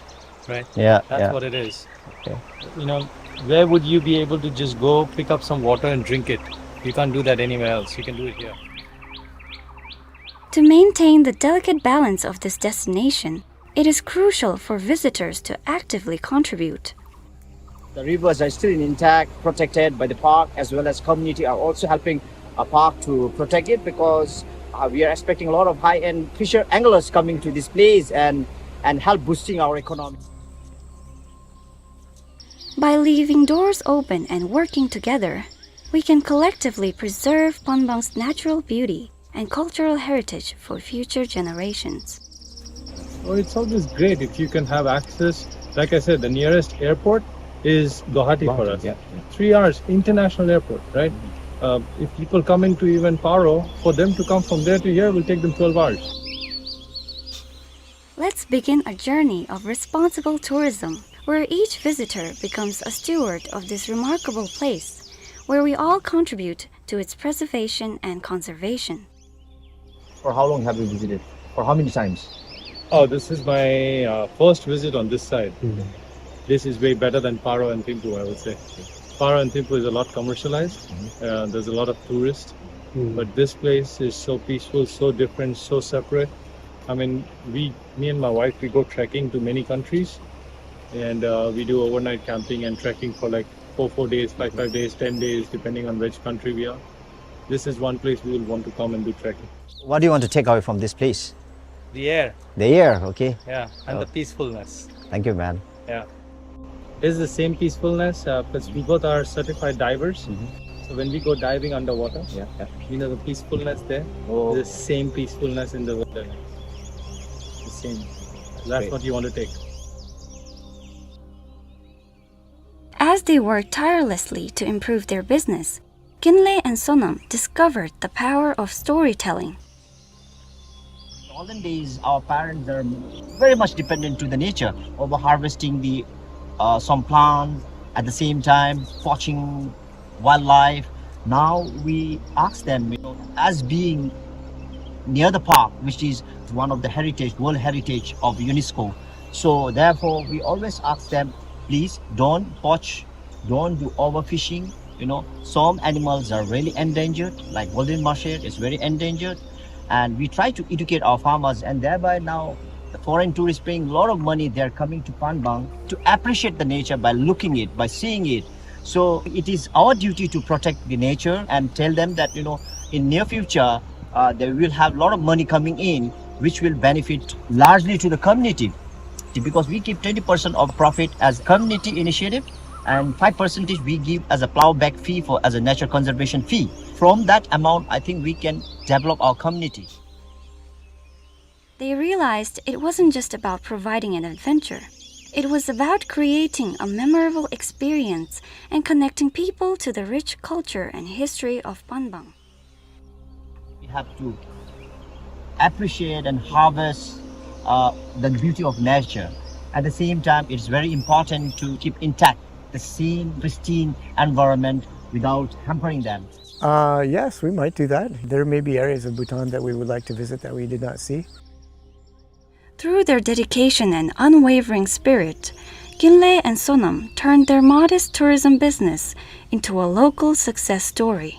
right? Yeah, that's what it is. Okay. You know, where would you be able to just go pick up some water and drink it? You can't do that anywhere else. You can do it here. To maintain the delicate balance of this destination, it is crucial for visitors to actively contribute. The rivers are still intact, protected by the park, as well as community are also helping a park to protect it, because, uh, we are expecting a lot of high-end fisher anglers coming to this place and, and help boosting our economy. By leaving doors open and working together, we can collectively preserve Panbang's natural beauty and cultural heritage for future generations. Oh, it's always great if you can have access. Like I said, the nearest airport is Guwahati for us. Guwahati, yeah, yeah. Three hours, international airport, right? Uh, if people coming to even Paro, for them to come from there to here will take them twelve hours. Let's begin a journey of responsible tourism, where each visitor becomes a steward of this remarkable place, where we all contribute to its preservation and conservation. For how long have you visited? For how many times? Oh, this is my, uh, first visit on this side. Mm-hmm. This is way better than Paro and Thimphu, I would say. Paro and Thimphu is a lot commercialized. Mm-hmm. Uh, there's a lot of tourists. Mm-hmm. But this place is so peaceful, so different, so separate. I mean, we, me and my wife, we go trekking to many countries, and, uh, we do overnight camping and trekking for, like, four, four days, five, five days, ten days, depending on which country we are. This is one place we will want to come and do trekking. What do you want to take away from this place? The air. The air, okay. Yeah, and the peacefulness. Thank you, man. Yeah. It's the same peacefulness, uh, 'cause we both are certified divers. Mm-hmm. So when we go diving underwater, yeah, yeah, you know, the peacefulness there, oh, the same peacefulness in the wilderness. The same. That's great. What you want to take. As they work tirelessly to improve their business, Kinley and Sonam discovered the power of storytelling. In olden days, our parents are very much dependent to the nature, over harvesting the, uh, some plants, at the same time watching wildlife. Now we ask them, you know, as being near the park, which is one of the heritage, world heritage of UNESCO. So therefore, we always ask them, please don't poach, don't do overfishing. You know, some animals are really endangered, like golden mushet is very endangered. And we try to educate our farmers, and thereby now the foreign tourists paying a lot of money, they are coming to Panbang to appreciate the nature by looking it, by seeing it. So it is our duty to protect the nature and tell them that, you know, in near future, uh, they will have a lot of money coming in, which will benefit largely to the community. Because we give twenty percent of profit as community initiative, and five percentage we give as a plowback fee for, as a nature conservation fee. From that amount, I think we can develop our community. They realized it wasn't just about providing an adventure. It was about creating a memorable experience and connecting people to the rich culture and history of Panbang. We have to appreciate and harvest, uh, the beauty of nature. At the same time, it's very important to keep intact the same pristine environment without hampering them. Uh, yes, we might do that. There may be areas of Bhutan that we would like to visit that we did not see. Through their dedication and unwavering spirit, Kinley and Sonam turned their modest tourism business into a local success story.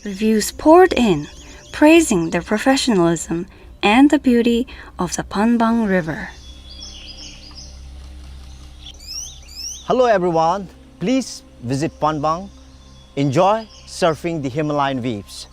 Reviews poured in, praising their professionalism and the beauty of the Panbang River. Hello everyone, please visit Panbang. Enjoy surfing the Himalayan waves.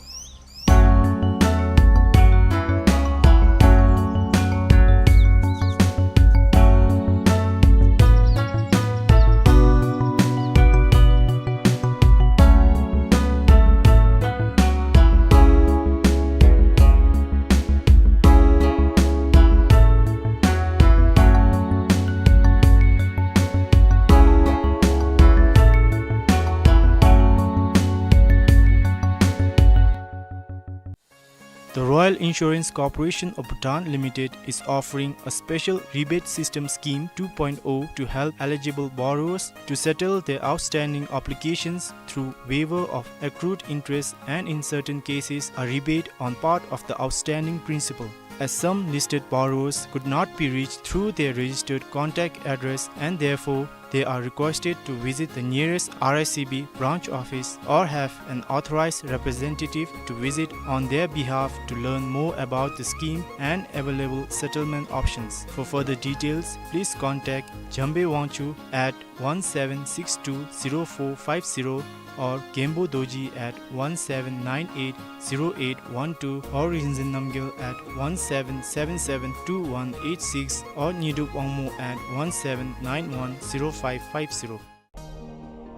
Health Insurance Corporation of Bhutan Limited is offering a special rebate system scheme two point oh to help eligible borrowers to settle their outstanding obligations through waiver of accrued interest and, in certain cases, a rebate on part of the outstanding principal. As some listed borrowers could not be reached through their registered contact address and therefore they are requested to visit the nearest R I C B branch office or have an authorized representative to visit on their behalf to learn more about the scheme and available settlement options. For further details, please contact Jambe Wangchuk at one seven six two zero four five zero or Genpo Dorji at one seven nine eight zero eight one two or Rinzin Namgyel at one seven seven seven two one eight six or Nyidup Wangmo at one seven nine one zero five five zero.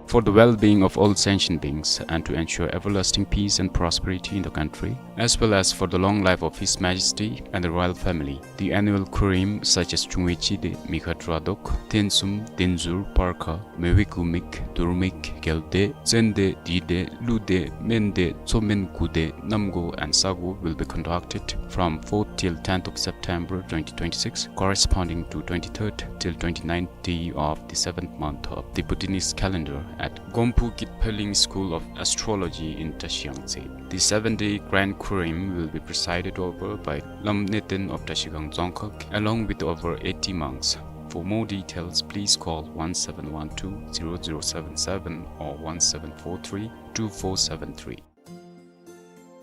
For the well-being of all sentient beings and to ensure everlasting peace and prosperity in the country, as well as for the long life of His Majesty and the royal family, the annual Khurim such as Chungwe Chide, Mikha Tradok, Tensum, Tenzur, Parkha, Mewik Umik, Durmik, Gelde, Zende, Dide, Lude, Mende, Tsomen, Gude, Namgo and Sago will be conducted from fourth till tenth of September twenty twenty-six, corresponding to twenty-third till twenty-ninth day of the seventh month of the Bhutanese calendar at Gomphu Kitpheling School of Astrology in Tashiyangtse. The seven-day Grand Khurim will be presided over by Lam Neten of Tashigang Dzongkhag, along with over eighty monks. For more details, please call one seven one two zero zero seven seven or one seven four three two four seven three.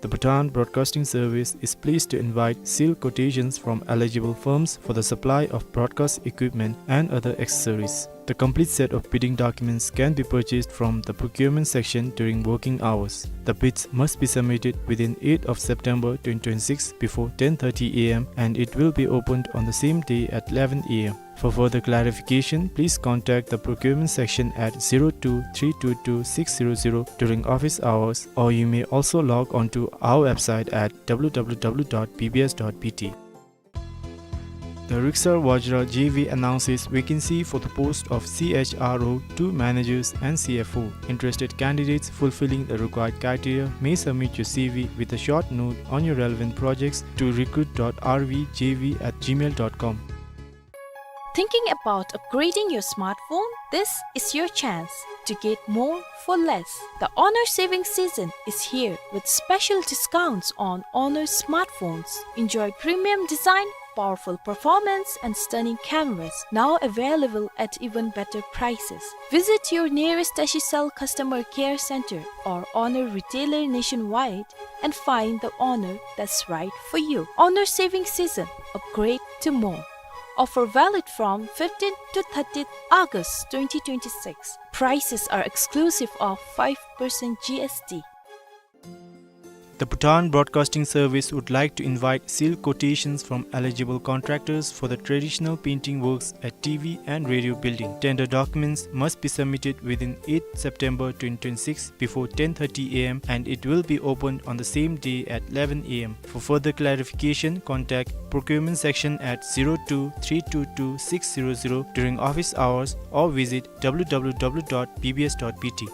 The Bhutan Broadcasting Service is pleased to invite sealed quotations from eligible firms for the supply of broadcast equipment and other accessories. The complete set of bidding documents can be purchased from the procurement section during working hours. The bids must be submitted within eighth of September twenty twenty-six before ten thirty A M and it will be opened on the same day at eleven A M. For further clarification, please contact the procurement section at zero two three two two six zero zero during office hours, or you may also log on to our website at W W W dot B B S dot B T. The Riksar Vajra J V announces vacancy for the post of C H R O two managers and C F O. Interested candidates fulfilling the required criteria may submit your C V with a short note on your relevant projects to recruit dot R V J V at gmail dot com. Thinking about upgrading your smartphone? This is your chance to get more for less. The Honor saving season is here with special discounts on Honor smartphones. Enjoy premium design, powerful performance, and stunning cameras, now available at even better prices. Visit your nearest Tashicell customer care center or Honor retailer nationwide and find the Honor that's right for you. Honor saving season, upgrade to more. Offer valid from fifteenth to thirtieth August twenty twenty-six. Prices are exclusive of five percent G S T. The Bhutan Broadcasting Service would like to invite sealed quotations from eligible contractors for the traditional painting works at T V and radio building. Tender documents must be submitted within eighth September twenty twenty-six before ten thirty A M and it will be opened on the same day at eleven A M. For further clarification, contact procurement section at zero two three two two six zero zero during office hours or visit W W W dot B B S dot B T.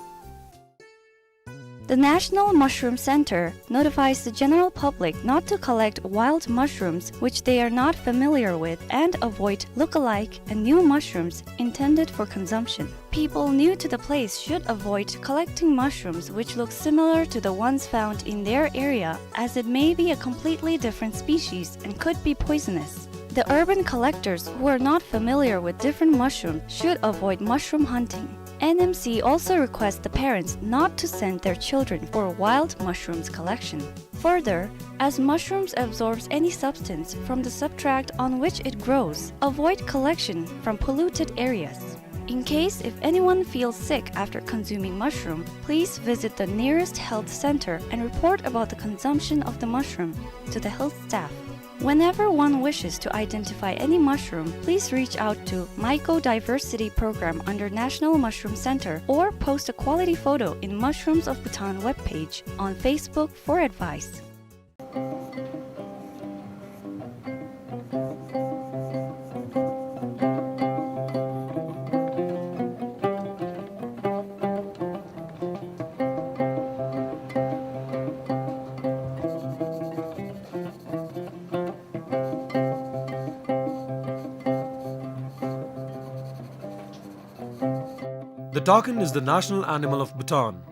The National Mushroom Center notifies the general public not to collect wild mushrooms which they are not familiar with and avoid look-alike and new mushrooms intended for consumption. People new to the place should avoid collecting mushrooms which look similar to the ones found in their area, as it may be a completely different species and could be poisonous. The urban collectors who are not familiar with different mushrooms should avoid mushroom hunting. N M C also requests the parents not to send their children for wild mushrooms collection. Further, as mushrooms absorbs any substance from the substrate on which it grows, avoid collection from polluted areas. In case if anyone feels sick after consuming mushroom, please visit the nearest health center and report about the consumption of the mushroom to the health staff. Whenever one wishes to identify any mushroom, please reach out to Mycodiversity Program under National Mushroom Center or post a quality photo in Mushrooms of Bhutan webpage on Facebook for advice. The takin is the national animal of Bhutan.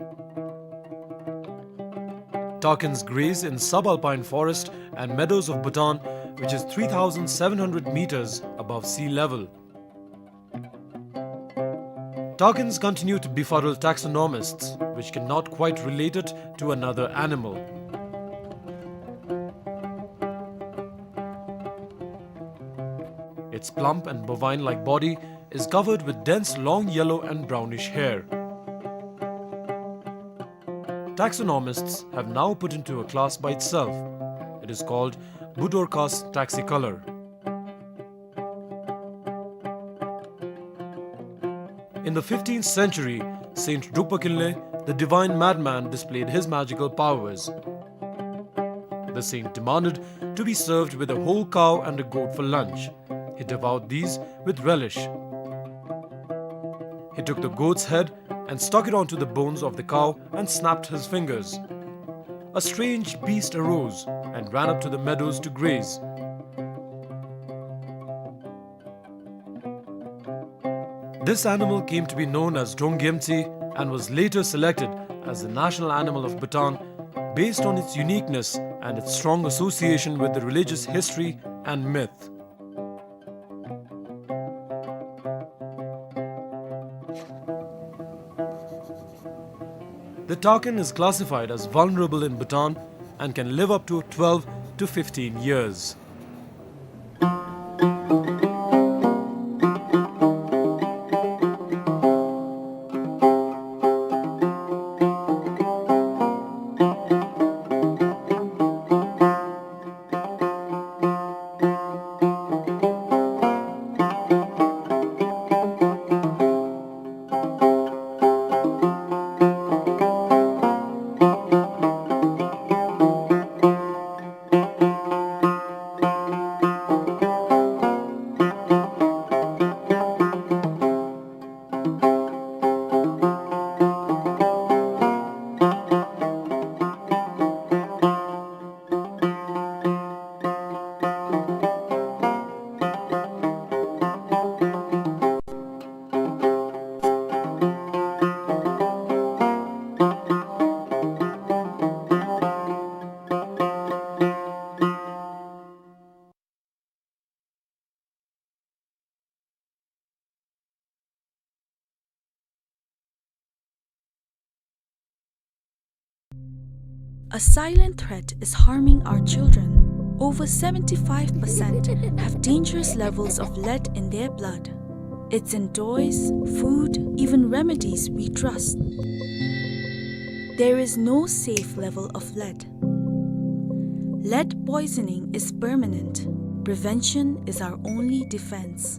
Takins graze in subalpine forest and meadows of Bhutan, which is three thousand seven hundred meters above sea level. Takins continue to befuddle taxonomists, which cannot quite relate it to another animal. Its plump and bovine-like body is covered with dense long yellow and brownish hair. Taxonomists have now put into a class by itself. It is called Budorcas taxicolor. In the fifteenth century, Saint Drukpa Kinley, the divine madman, displayed his magical powers. The saint demanded to be served with a whole cow and a goat for lunch. He devoured these with relish. He took the goat's head and stuck it onto the bones of the cow and snapped his fingers. A strange beast arose and ran up to the meadows to graze. This animal came to be known as Drong Gyemtsi and was later selected as the national animal of Bhutan based on its uniqueness and its strong association with the religious history and myth. The takin is classified as vulnerable in Bhutan and can live up to twelve to fifteen years. A silent threat is harming our children. Over seventy-five percent have dangerous levels of lead in their blood. It's in toys, food, even remedies we trust. There is no safe level of lead. Lead poisoning is permanent. Prevention is our only defense.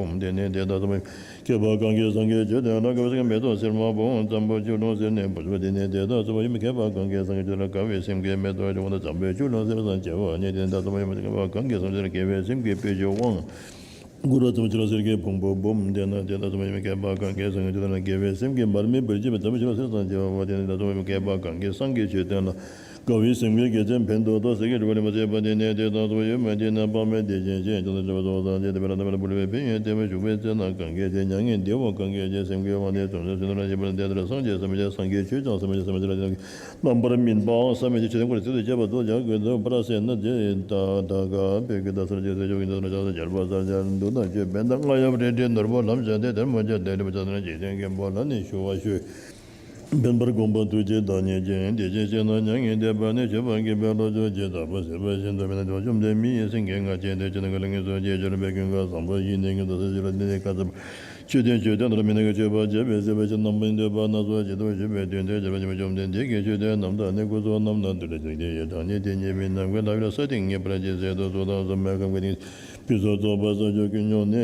འབུམ། དེ་ནས་དེ་དག་ཚངས་པ་ཡུམ་མཁྱེན་པ་གང་གིས་སངས་རྒྱས་ཆོས་སྟོན་ལ། དགའ་བའི་སེམས་ཀྱིས་མེ་ཏོག་སིལ་མ་སྦོམ། འཛམ་བུ་ཆོས་ཀྱི་ཀློང་གསལ་ནས་འབུམ་ཕྱུག་པ། དེ་ནས་དེ་དག་ཚངས་པ་ཡུམ་མཁྱེན་པ་གང་གིས་སངས་རྒྱས་ཆོས་སྟོན་ལ། དགའ་བའི་སེམས་ཀྱིས་མེ་ཏོག་སྦོམ། འཛམ་བུ་ཆོས་ཀྱི་ཀློང་གསལ་བའི་མཚམས་བཅད་པ་ནས། དེ་ནས་དེ་དག་ཚངས་པ་ཡུམ་མཁྱེན་པ་གང་གིས་སངས་རྒྱས་ཆོས་སྟོན་ལ། དགའ་བའི་སེམས་ཀྱིས་དཔལ་གྱི་དབང་བསྐུར་རོ། འཛམ་བུ་ཆོས་ཀྱི་ཀློང་གསལ་གྱི་ཕུང་པོ་སྦོམ། དེ་ནས་དེ་དག་ཚངས་པ་ཡུམ་མཁྱེན་པ་གང་གིས་སངས་རྒྱས་ཆོས་སྟོན་ལ། དགའ་བའི་སེམས་ཀྱིས་མར་མེ་བར་བཅད་པ། འཛམ་བུ་ཆོས་ཀྱི་ཀློང་གསལ་བའི་མཚམས་བཅད་པ། དེ་ནས་དེ་དག་ཚངས་པ་ཡུམ་མཁྱེན་པ་གང་གིས་སངས་རྒྱས་ཆོས་སྟོན་ལ། དགའ་བའི་སེམས་ཀྱིས་རྒྱལ་མཚན་ཕན་འདོགས་དང་། ཟེར་གྱིས་སྒྲུབ་པ་ལེན་པར་བྱེད་པ། དེ་ནས་དེ་དག་ཚངས་པ་ཡུམ་མཁྱེན་པ་དེ་ནས་དཔག་མེད་བདེ་ཆེན་ཅན། ཀྱང་དང་བཅས་པ་སོགས་སངས་རྒྱས་བསྟན་པའི་ལམ་སྣ་ལ་འཕུར་བའི་ཕན་ཡོན་སྟེར་བར་བཞུགས་པའི་ཚེ་ན། གང་གིས་དེ་མྱ་ངན་འདས་པ་གང་གིས་བརྗེད། སེམས་ཀྱི་དབང་དེས་བྱང་ཆུབ་སེམས་དང་བཅས་པ་ལ། དེ་ལྟར་སངས་རྒྱས་སམ་བཅས་སངས་རྒྱས་ཆོས་ཀྱང་སམ་བཅས་སམ་བཅས་རྣམ་པར་སྨིན་པའང་སངས་རྒྱས་ཆོས་ཀྱང་ཆོས་ཀྱི་ཕྱོགས་ཀྱི་སྟོབས་ཀྱིས་བྱེད་པ་དང་། བྱ་དགོས་འདོད་པར་སེམས་ན་དེ་དག་དག་དགའ་བའི་གུས་དང་ས་ལ་ཞེས་བྱ་ཕྱོགས་ཀྱི་འདོད་དང་བྱ་དང་། སྦྱར་བ་ས་ལ་སྦྱར་འདུག་དང་བཅས་པས་ན། རྔ་ཡབ་རལ་གྲི་ནོར་བུ་ལམ་བྱས་ཏེ། དེར་མ་ཆགས་བདེ་ལེགས་པར་འཚལ་ན། འཇིག་རྟེན་མཁན་པོ་ལ་ནི་ཞུ་བར་ཞུ། འཕེན་པར་དགོངས་པ་ཐུགས་བསྐྱེད་བདག་ཉིད་ཀྱིས། བདེ་ཆེན་ཞིང་ན་མྱ་ངན་འདས་པ་ནི། སྤྱོད་པ་དགེ་བའི་བློ་སྦྱོང་བྱེད། དག་པ་བྱེད་པ་བཞིན་དུ་མིན་ན། དེ་བ་བཅོམ་ལྡན་མི་ཡི་སེང་གེ་ང་བཅས་ཏེ། ཅི་ནས་གང་ལ་ངལ་འཚོ་རྒྱས་འབྱོར་པའི་ཀུན་དགའ་བཟང་པོ་ཡི། ནད་ཀྱི་དུག་ཚོགས་ཞི་བའི་གནས་ནི་དཀའ་ཚེགས་པ། མཆོད་རྟེན་མཆོད་རྟེན་དུ་མི་གནས་ཀྱི་མཆོད་པ་བྱེད་པའི་བྱེད་པ་ཅན་རྣམ་པར་སྨིན་འདོད་པ་སྣ་ཚོགས་ཇི་ལྟ་བ་ཞུས་པའི་དོན་དེ་སྦྱར་བ་ཉིད་མ་བཅོམ་ལྡན་འདས་ཀྱིས་ཆོས་སྟོན་རྣམ་དག་ནི། སྐུ་གསུང་རྣམ་དག་འདུལ་བའི་ཞིང་དེ་ཡི། བདག་ཉིད་དེ་ཉིད་མིན་ནམ་མཁའི་ལྷ་བས་ས་སྟེང་ངེས་པར་བྱེད་ཟེར་དུ་གསུངས་དང་གསུངས་པའི་ཁམས་ཀྱི་སྟེང་བི་སོ་རྫོགས་པ་ས་བཅུ་ཀུན་མྱོང་ནི།